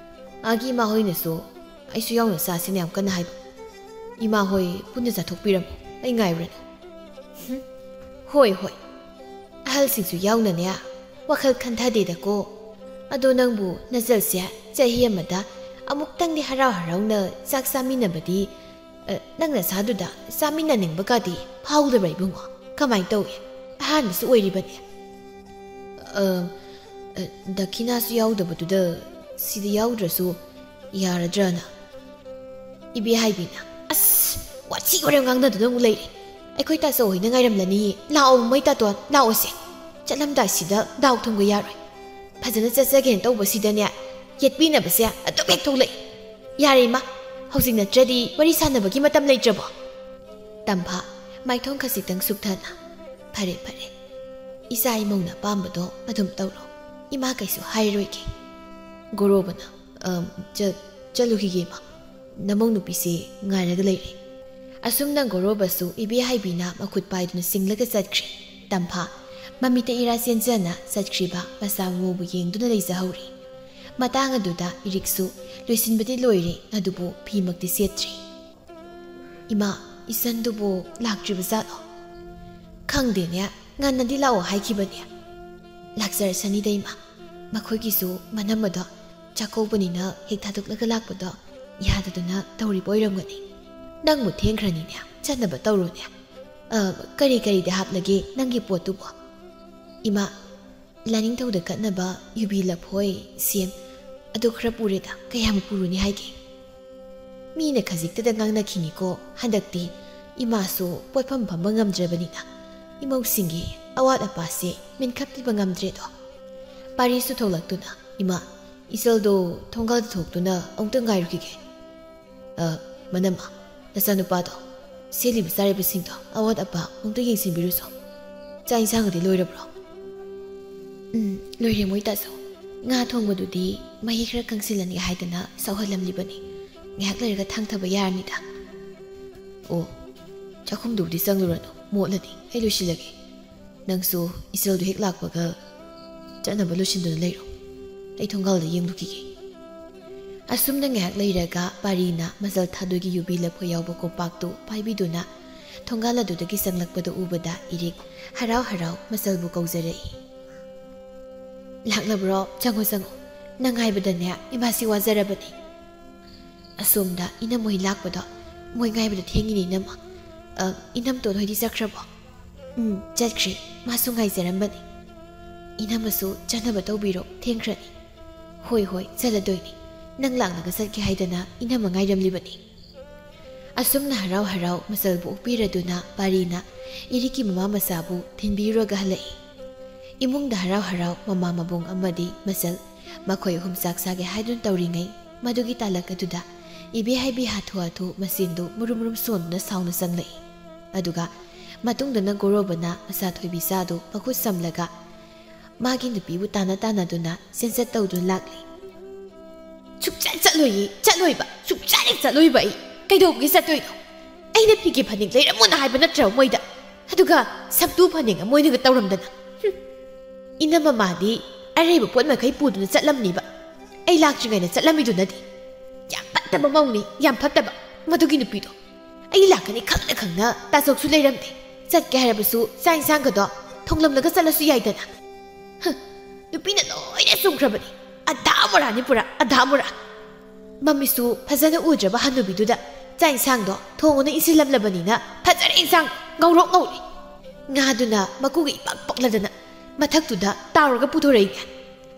ꯑꯥꯒꯤ ꯏꯃꯥ ꯍꯣꯏꯅꯁꯨ ꯑꯩꯁꯨ ꯌꯥꯎꯅ ꯆꯥꯁꯤꯅ ꯌꯥꯝ ꯀꯟꯅ ꯍꯥꯏꯕ꯫ ꯏꯃꯥ ꯍꯣꯏ ꯄꯨꯟꯅ ꯆꯥꯊꯣꯛꯄꯤꯔꯝꯃꯣ, ꯑꯩ ꯉꯥꯏꯔꯨꯔꯅꯤ꯫" "ꯍꯨꯝ, ꯍꯣꯏ, ꯍꯣꯏ꯫ ꯑꯍꯜꯁꯤꯡꯁꯨ ꯌꯥꯎꯅꯅꯦ ꯋꯥꯈꯜ ꯈꯟꯊꯗꯦꯗꯀꯣ꯫ ꯑꯗꯣ ꯅꯪꯕꯨ ꯅꯆꯜꯁꯦ ꯆꯍꯤ ꯑꯃꯗ ꯑꯃꯨꯛꯇꯪꯗꯤ ꯍꯔꯥꯎ ꯍꯔꯥꯎꯅ ꯆꯥꯛ ꯆꯥꯃꯤꯟꯅꯕꯗꯤ, ꯑ, ꯅꯪ ꯅꯁꯥꯗꯨꯗ ꯆꯥꯃꯤꯟꯅꯅꯤꯡꯕꯒꯗꯤ ꯐꯥꯎꯗꯕ꯭ꯔꯥ ꯏꯕꯨꯡꯉꯣ? ꯀꯃꯥꯏꯅ ꯇꯧꯏ? ꯑꯍꯥꯟꯕꯁꯨ ꯑꯣꯏꯔꯤꯕꯅꯦ꯫" "ꯑ, ꯑ, ꯗꯈꯤꯅꯥꯁꯨ ꯌꯥꯎꯗꯕꯗꯨꯗ ꯁꯤꯗ ꯌꯥꯎꯗ꯭ꯔꯁꯨ ꯌꯥꯔꯗ꯭ꯔꯅ? ꯏꯕꯦ ꯍꯥꯏꯕꯤꯅ, "ꯑꯁ, ꯋꯥꯊꯤ ꯋꯥꯔꯦꯝ ꯉꯥꯡꯅꯗꯨꯅ ꯑꯃꯨꯛ ꯂꯩꯔꯦ꯫ ꯑꯩꯈꯣꯏ ꯇꯥꯆꯧ ꯍꯣꯏꯅ ꯉꯥꯏꯔꯝꯂꯅꯤꯌꯦ꯫ ꯂꯥꯛꯑꯣ ꯃꯃꯩ ꯇꯥꯇꯣꯟ, ꯂꯥꯛꯑꯣꯁꯦ꯫ ꯆꯠꯂꯝꯗꯥꯏꯁꯤꯗ ꯗꯥꯎ ꯊꯨꯝꯒ ꯌꯥꯔꯣꯏ꯫ ꯐꯖꯅ ꯆꯠꯆꯒꯦꯅ ꯇꯧꯕꯁꯤꯗꯅꯦ, ꯌꯦꯠꯄꯤꯅꯕꯁꯦ ꯑꯗꯨꯝ ꯍꯦꯛ ꯊꯣꯛꯂꯛꯏ꯫ ꯌꯥꯔꯦ ꯏꯃꯥ, ꯍꯧꯖꯤꯛ ꯅꯠꯇ꯭ꯔꯗꯤ ꯋꯥꯔꯤ ꯁꯥꯟꯅꯕꯒꯤ ꯃꯇꯝ ꯂꯩꯇ꯭ꯔꯕꯣ?" ꯇꯝꯐꯥ, ꯃꯥꯏꯊꯣꯡ ꯈꯖꯤꯛꯇꯪ ꯁꯨꯞꯊꯅ, "ꯐꯔꯦ, ꯐꯔꯦ꯫ ꯏꯆꯥ ꯏꯃꯧꯅ ꯑꯄꯥꯝꯕꯗꯣ ꯑꯗꯨꯝ ꯇꯧꯔꯣ꯫ ꯏꯃꯥ ꯀꯩꯁꯨ ꯍꯥꯏꯔꯣꯏꯒꯦ꯫" ꯒꯣꯔꯣꯕꯅ, "ꯑꯝ, ꯆ-, ꯆꯠꯂꯨꯈꯤꯒꯦ ꯏꯃꯥ꯫ ꯅꯃꯧ ꯅꯨꯄꯤꯁꯦ ꯉꯥꯏꯔꯒ ꯂꯩꯔꯦ꯫" ꯑꯁꯨꯝꯅ ꯒꯣꯔꯣꯕꯁꯨ ꯏꯕꯦ ꯍꯥꯏꯕꯤꯅ ꯃꯈꯨꯠ ꯄꯥꯏꯗꯨꯅ ꯆꯤꯡꯂꯒ ꯆꯠꯈ꯭ꯔꯦ꯫ ꯇꯝꯐꯥ, ꯃꯃꯤꯠꯇ ꯏꯔꯥ ꯆꯦꯟꯖꯅ ꯆꯠꯈ꯭ꯔꯤꯕ ꯃꯆꯥ ꯃꯎꯕꯨ ꯌꯦꯡꯗꯨꯅ ꯂꯩꯖꯍꯧꯔꯤ꯫ ꯃꯇꯥꯡ ꯑꯗꯨꯗ ꯏꯔꯤꯛꯁꯨ ꯂꯣꯏꯁꯤꯟꯕꯗꯤ ꯂꯣꯏꯔꯦ, ꯑꯗꯨꯕꯨ ꯐꯤꯃꯛꯇꯤ ꯁꯦꯠꯇ꯭ꯔꯤ꯫ "ꯏꯃꯥ, ꯏꯆꯟꯗꯨꯕꯨ ꯂꯥꯛꯇ꯭ꯔꯤꯕ ꯖꯥꯠꯂꯣ?" "ꯈꯪꯗꯦꯅꯦ, ꯉꯟꯅꯗꯤ ꯂꯥꯛꯑꯣ ꯍꯥꯏꯈꯤꯕꯅꯦ꯫" "ꯂꯥꯛꯆꯔꯁꯅꯤꯗ ꯏꯃꯥ, ꯃꯈꯣꯏꯒꯤꯁꯨ ꯃꯅꯝ ꯑꯗꯣ ꯆꯥꯛꯀꯧꯕꯅꯤꯅ ꯍꯦꯛ ꯊꯥꯗꯣꯛꯂꯒ ꯂꯥꯛꯄꯗꯣ ꯌꯥꯗꯗꯨꯅ ꯇꯧꯔꯤꯕ ꯑꯣꯏꯔꯝꯒꯅꯤ꯫ ꯅꯪꯕꯨ ꯊꯦꯡꯈ꯭ꯔꯅꯤꯅꯦ, ꯆꯠꯅꯕ ꯇꯧꯔꯣꯅꯦ꯫ ꯑ, ꯀꯔꯤ ꯀꯔꯤꯗꯤ ꯍꯥꯞꯂꯒꯦ ꯅꯪꯒꯤ ꯄꯣꯠꯇꯨꯕꯣ?" "ꯏꯃꯥ, ꯂꯥꯏꯅꯤꯡꯊꯧꯗ ꯀꯠꯅꯕ ꯌꯨꯕꯤ ꯂꯐꯣꯏ, ꯁꯦꯝ, ꯑꯗꯨ ꯈꯔ ꯄꯨꯔꯦꯗ, ꯀꯌꯥꯝ ꯄꯨꯔꯨꯅꯤ ꯍꯥꯏꯒꯦ?" ꯃꯤꯅ ꯈꯖꯤꯛꯇꯗ ꯉꯥꯡꯅꯈꯤꯅꯤꯀꯣ꯫ ꯍꯟꯗꯛꯇꯤ ꯏꯃꯥꯁꯨ ꯄꯣꯠꯐꯝ ꯐꯝꯕ ꯉꯝꯗ꯭ꯔꯕꯅꯤꯅ ꯏꯃꯧꯁꯤꯡꯒꯤ ꯑꯋꯥꯠ ꯑꯄꯥꯁꯦ ꯃꯤꯟꯈꯠꯄꯤꯕ ꯉꯝꯗ꯭ꯔꯦꯗꯣ꯫ ꯄꯥꯔꯤꯁꯨ ꯊꯣꯛꯂꯛꯇꯨꯅ, "ꯏꯃꯥ, ꯏꯆꯜꯗꯣ ꯊꯣꯡꯒꯥꯜꯗ ꯊꯣꯛꯇꯨꯅ ꯑꯃꯨꯛꯇ ꯉꯥꯏꯔꯨꯈꯤꯒꯦ꯫ ꯑ, ꯃꯅꯝꯃ, ꯅꯆꯥꯅꯨꯄꯥꯗꯣ, ꯁꯦꯠꯂꯤꯕ ꯆꯥꯔꯤꯕꯁꯤꯡꯗꯣ ꯑꯋꯥꯠ ꯑꯄꯥ ꯑꯃꯨꯛꯇ ꯌꯦꯡꯁꯤꯟꯕꯤꯔꯨꯁꯣ꯫ ꯆꯥꯛ ꯏꯟꯁꯥꯡꯒꯗꯤ ꯂꯣꯏꯔꯕ꯭ꯔꯣ?" "ꯎꯝ, ꯂꯣꯏꯔꯦ ꯃꯣꯏ ꯇꯥꯆꯧ꯫ ꯉꯥ ꯊꯣꯡꯕꯗꯨꯗꯤ ꯃꯍꯤ ꯈꯔ ꯀꯪꯁꯤꯜꯂꯅꯤ ꯍꯥꯏꯗꯅ ꯁꯧꯍꯜꯂꯝꯂꯤꯕꯅꯤ꯫ ꯉꯥꯏꯍꯥꯛ ꯂꯩꯔꯒ ꯊꯥꯡꯊꯕ ꯌꯥꯔꯅꯤꯗ꯫" "ꯑꯣ, ꯆꯥꯛꯈꯨꯝꯗꯨꯕꯨꯗꯤ ꯆꯪꯂꯨꯔꯅꯨ, ꯃꯣꯠꯂꯅꯤ꯫ ꯑꯩ ꯂꯣꯏꯁꯤꯜꯂꯒꯦ꯫ ꯅꯪꯁꯨ ꯏꯆꯜꯗꯨ ꯍꯦꯛ ꯂꯥꯛꯄꯒ ꯆꯠꯅꯕ ꯂꯣꯏꯁꯤꯟꯗꯨꯅ ꯂꯩꯔꯣ꯫ ꯑꯩ ꯊꯣꯡꯒꯥꯜꯗ ꯌꯦꯡꯂꯨꯈꯤꯒꯦ꯫" ꯑꯁꯨꯝꯅ ꯉꯥꯏꯍꯥꯛ ꯂꯩꯔꯒ ꯄꯥꯔꯤꯅ ꯃꯆꯜ ꯊꯥꯗꯣꯏꯒꯤ ꯌꯨꯕꯤ ꯂꯐꯣꯏ ꯌꯥꯎꯕ ꯀꯣꯝꯄꯥꯛꯇꯨ ꯄꯥꯏꯕꯤꯗꯨꯅ ꯊꯣꯡꯒꯥꯜ ꯑꯗꯨꯗꯒꯤ ꯆꯪꯂꯛꯄꯗꯨ ꯎꯕꯗ ꯏꯔꯤꯛ ꯍꯔꯥꯎ ꯍꯔꯥꯎ ꯃꯆꯜꯕꯨ ꯀꯧꯖꯔꯛꯏ꯫ "ꯂꯥꯛꯂꯕ꯭ꯔꯣ? ꯆꯪꯉꯣ, ꯆꯪꯉꯣ꯫ ꯅꯪ ꯉꯥꯏꯕꯗꯅꯦ ꯏꯃꯥꯁꯤ ꯋꯥꯖꯔꯕꯅꯤ꯫" ꯑꯁꯣꯝꯗ ꯏꯅꯝ ꯍꯣꯏ ꯂꯥꯛꯄꯗꯣ ꯃꯣꯏ ꯉꯥꯏꯕꯗ ꯊꯦꯡꯉꯤꯅꯦ ꯏꯅꯝꯃ꯫ "ꯑ, ꯏꯅꯝꯇꯣꯟ ꯍꯣꯏꯗꯤ ꯆꯠꯈ꯭ꯔꯕꯣ?" "ꯎꯝ, ꯆꯠꯈ꯭ꯔꯦ꯫ ꯃꯥꯁꯨ ꯉꯥꯏꯖꯔꯝꯕꯅꯤ꯫" "ꯏꯅꯝꯃꯁꯨ ꯆꯠꯅꯕ ꯇꯧꯕꯤꯔꯣ, ꯊꯦꯡꯈ꯭ꯔꯅꯤ꯫" "ꯍꯣꯏ, ꯍꯣꯏ, ꯆꯠꯂꯗꯣꯏꯅꯤ꯫ ꯅꯪ ꯂꯥꯛꯂꯒ ꯆꯠꯀꯦ ꯍꯥꯏꯗꯅ ꯏꯅꯝꯃ ꯉꯥꯏꯔꯝꯂꯤꯕꯅꯤ꯫ ꯑꯁꯨꯝꯅ ꯍꯔꯥꯎ ꯍꯔꯥꯎ ꯃꯆꯜꯕꯨ ꯑꯣꯛꯄꯤꯔꯗꯨꯅ ꯄꯥꯔꯤꯅ ꯏꯔꯤꯛꯀꯤ ꯃꯃꯥ ꯃꯆꯥꯕꯨ ꯊꯤꯟꯕꯤꯔꯨꯔꯒ ꯍꯜꯂꯛꯏ꯫ ꯏꯃꯨꯡꯗ ꯍꯔꯥꯎ ꯍꯔꯥꯎ ꯃꯃꯥ ꯃꯕꯨꯡ ꯑꯃꯗꯤ ꯃꯆꯜ ꯃꯈꯣꯏ ꯑꯍꯨꯝ ꯆꯥꯛ ꯆꯥꯒꯦ ꯍꯥꯏꯗꯨꯅ ꯇꯧꯔꯤꯉꯩ, ꯃꯗꯨꯒꯤ ꯇꯥꯂꯛ ꯑꯗꯨꯗ ꯏꯕꯦ ꯍꯥꯏꯕꯤ ꯍꯥꯊꯨ ꯍꯥꯊꯨ ꯃꯆꯤꯟꯗꯨ ꯃꯨꯔꯨꯝ ꯃꯨꯔꯨꯝ ꯁꯣꯟꯗꯨꯅ ꯁꯥꯎꯅ ꯆꯪꯂꯛꯏ꯫ ꯑꯗꯨꯒ ꯃꯇꯨꯡꯗꯅ ꯒꯣꯔꯣꯕꯅ ꯃꯆꯥ ꯊꯣꯏꯕꯤ ꯆꯥꯗꯨ ꯃꯈꯨꯠ ꯁꯝꯂꯒ ꯃꯥꯒꯤ ꯅꯨꯄꯤꯕꯨ ꯇꯥꯟꯅ ꯇꯥꯟꯅꯗꯨꯅ ꯆꯦꯟꯆꯠ ꯇꯧꯗꯨꯅ ꯂꯥꯛꯂꯤ꯫ "ꯁꯨꯛꯆꯠ ꯆꯠꯂꯣꯏꯌꯦ, ꯆꯠꯂꯣꯏꯕ, ꯁꯨꯛꯆꯠ ꯍꯦꯛ ꯆꯠꯂꯣꯏꯕ ꯑꯩ꯫ ꯀꯩꯗꯧꯕꯒꯤ ꯆꯠꯇꯣꯏꯅꯣ? ꯑꯩꯅ ꯐꯤꯒꯦ ꯐꯅꯦꯛ ꯂꯩꯔꯝꯃꯣꯅ ꯍꯥꯏꯕ ꯅꯠꯇ꯭ꯔꯣ ꯃꯣꯏꯗ? ꯑꯗꯨꯒ ꯁꯝꯇꯨ ꯐꯅꯦꯛ ꯑꯃ ꯃꯣꯏꯅꯒ ꯇꯧꯔꯝꯗꯅ꯫ ꯍꯨꯝ꯫ ꯏꯅꯝꯃ ꯃꯥꯗꯤ ꯑꯔꯩꯕ ꯄꯣꯠ ꯃꯈꯩ ꯄꯨꯗꯨꯅ ꯆꯠꯂꯝꯅꯤꯕ꯫ ꯑꯩ ꯂꯥꯛꯇ꯭ꯔꯤꯉꯩꯗ ꯆꯠꯂꯝꯃꯤꯗꯨꯅꯗꯤ꯫ ꯌꯥꯝ ꯐꯠꯇꯕ ꯃꯧꯅꯤ, ꯌꯥꯝ ꯐꯠꯇꯕ꯫ ꯃꯗꯨꯒꯤ ꯅꯨꯄꯤꯗꯣ ꯑꯩ ꯂꯥꯛꯀꯅꯤ ꯈꯪꯅ ꯈꯪꯅ ꯇꯥꯖꯣꯛꯁꯨ ꯂꯩꯔꯝꯗꯦ꯫ ꯆꯠꯀꯦ ꯍꯥꯏꯔꯕꯁꯨ ꯆꯥꯛ ꯏꯟꯁꯥꯡꯒꯗꯣ ꯊꯣꯡꯂꯝꯂꯒ ꯆꯠꯂꯁꯨ ꯌꯥꯏꯗꯅ꯫ ꯍ, ꯅꯨꯄꯤꯅ ꯂꯣꯏꯅ ꯆꯨꯝꯈ꯭ꯔꯕꯅꯤ꯫ ꯑꯙꯥ ꯃꯣꯔꯥꯅꯤ ꯄꯨꯔꯥ, ꯑꯙꯥ ꯃꯣꯔꯥ꯫ ꯃꯃꯤꯠꯁꯨ ꯐꯖꯅ ꯎꯗ꯭ꯔꯕ ꯍꯟꯅꯨꯕꯤꯗꯨꯗ ꯆꯥꯛ ꯏꯟꯁꯥꯡꯗꯣ ꯊꯣꯡꯉꯨꯅ ꯏꯟꯁꯤꯜꯂꯝꯂꯕꯅꯤꯅ ꯐꯖꯔꯦ ꯏꯟꯁꯥꯡ ꯉꯧꯔꯣꯛ ꯉꯧꯔꯦ꯫ ꯉꯥꯗꯨꯅ ꯃꯀꯨꯒ ꯏꯄꯛ ꯄꯛꯂꯗꯅ ꯃꯊꯛꯇꯨꯗ ꯇꯥꯎꯔꯒ ꯄꯨꯊꯣꯔꯛꯏꯅꯦ꯫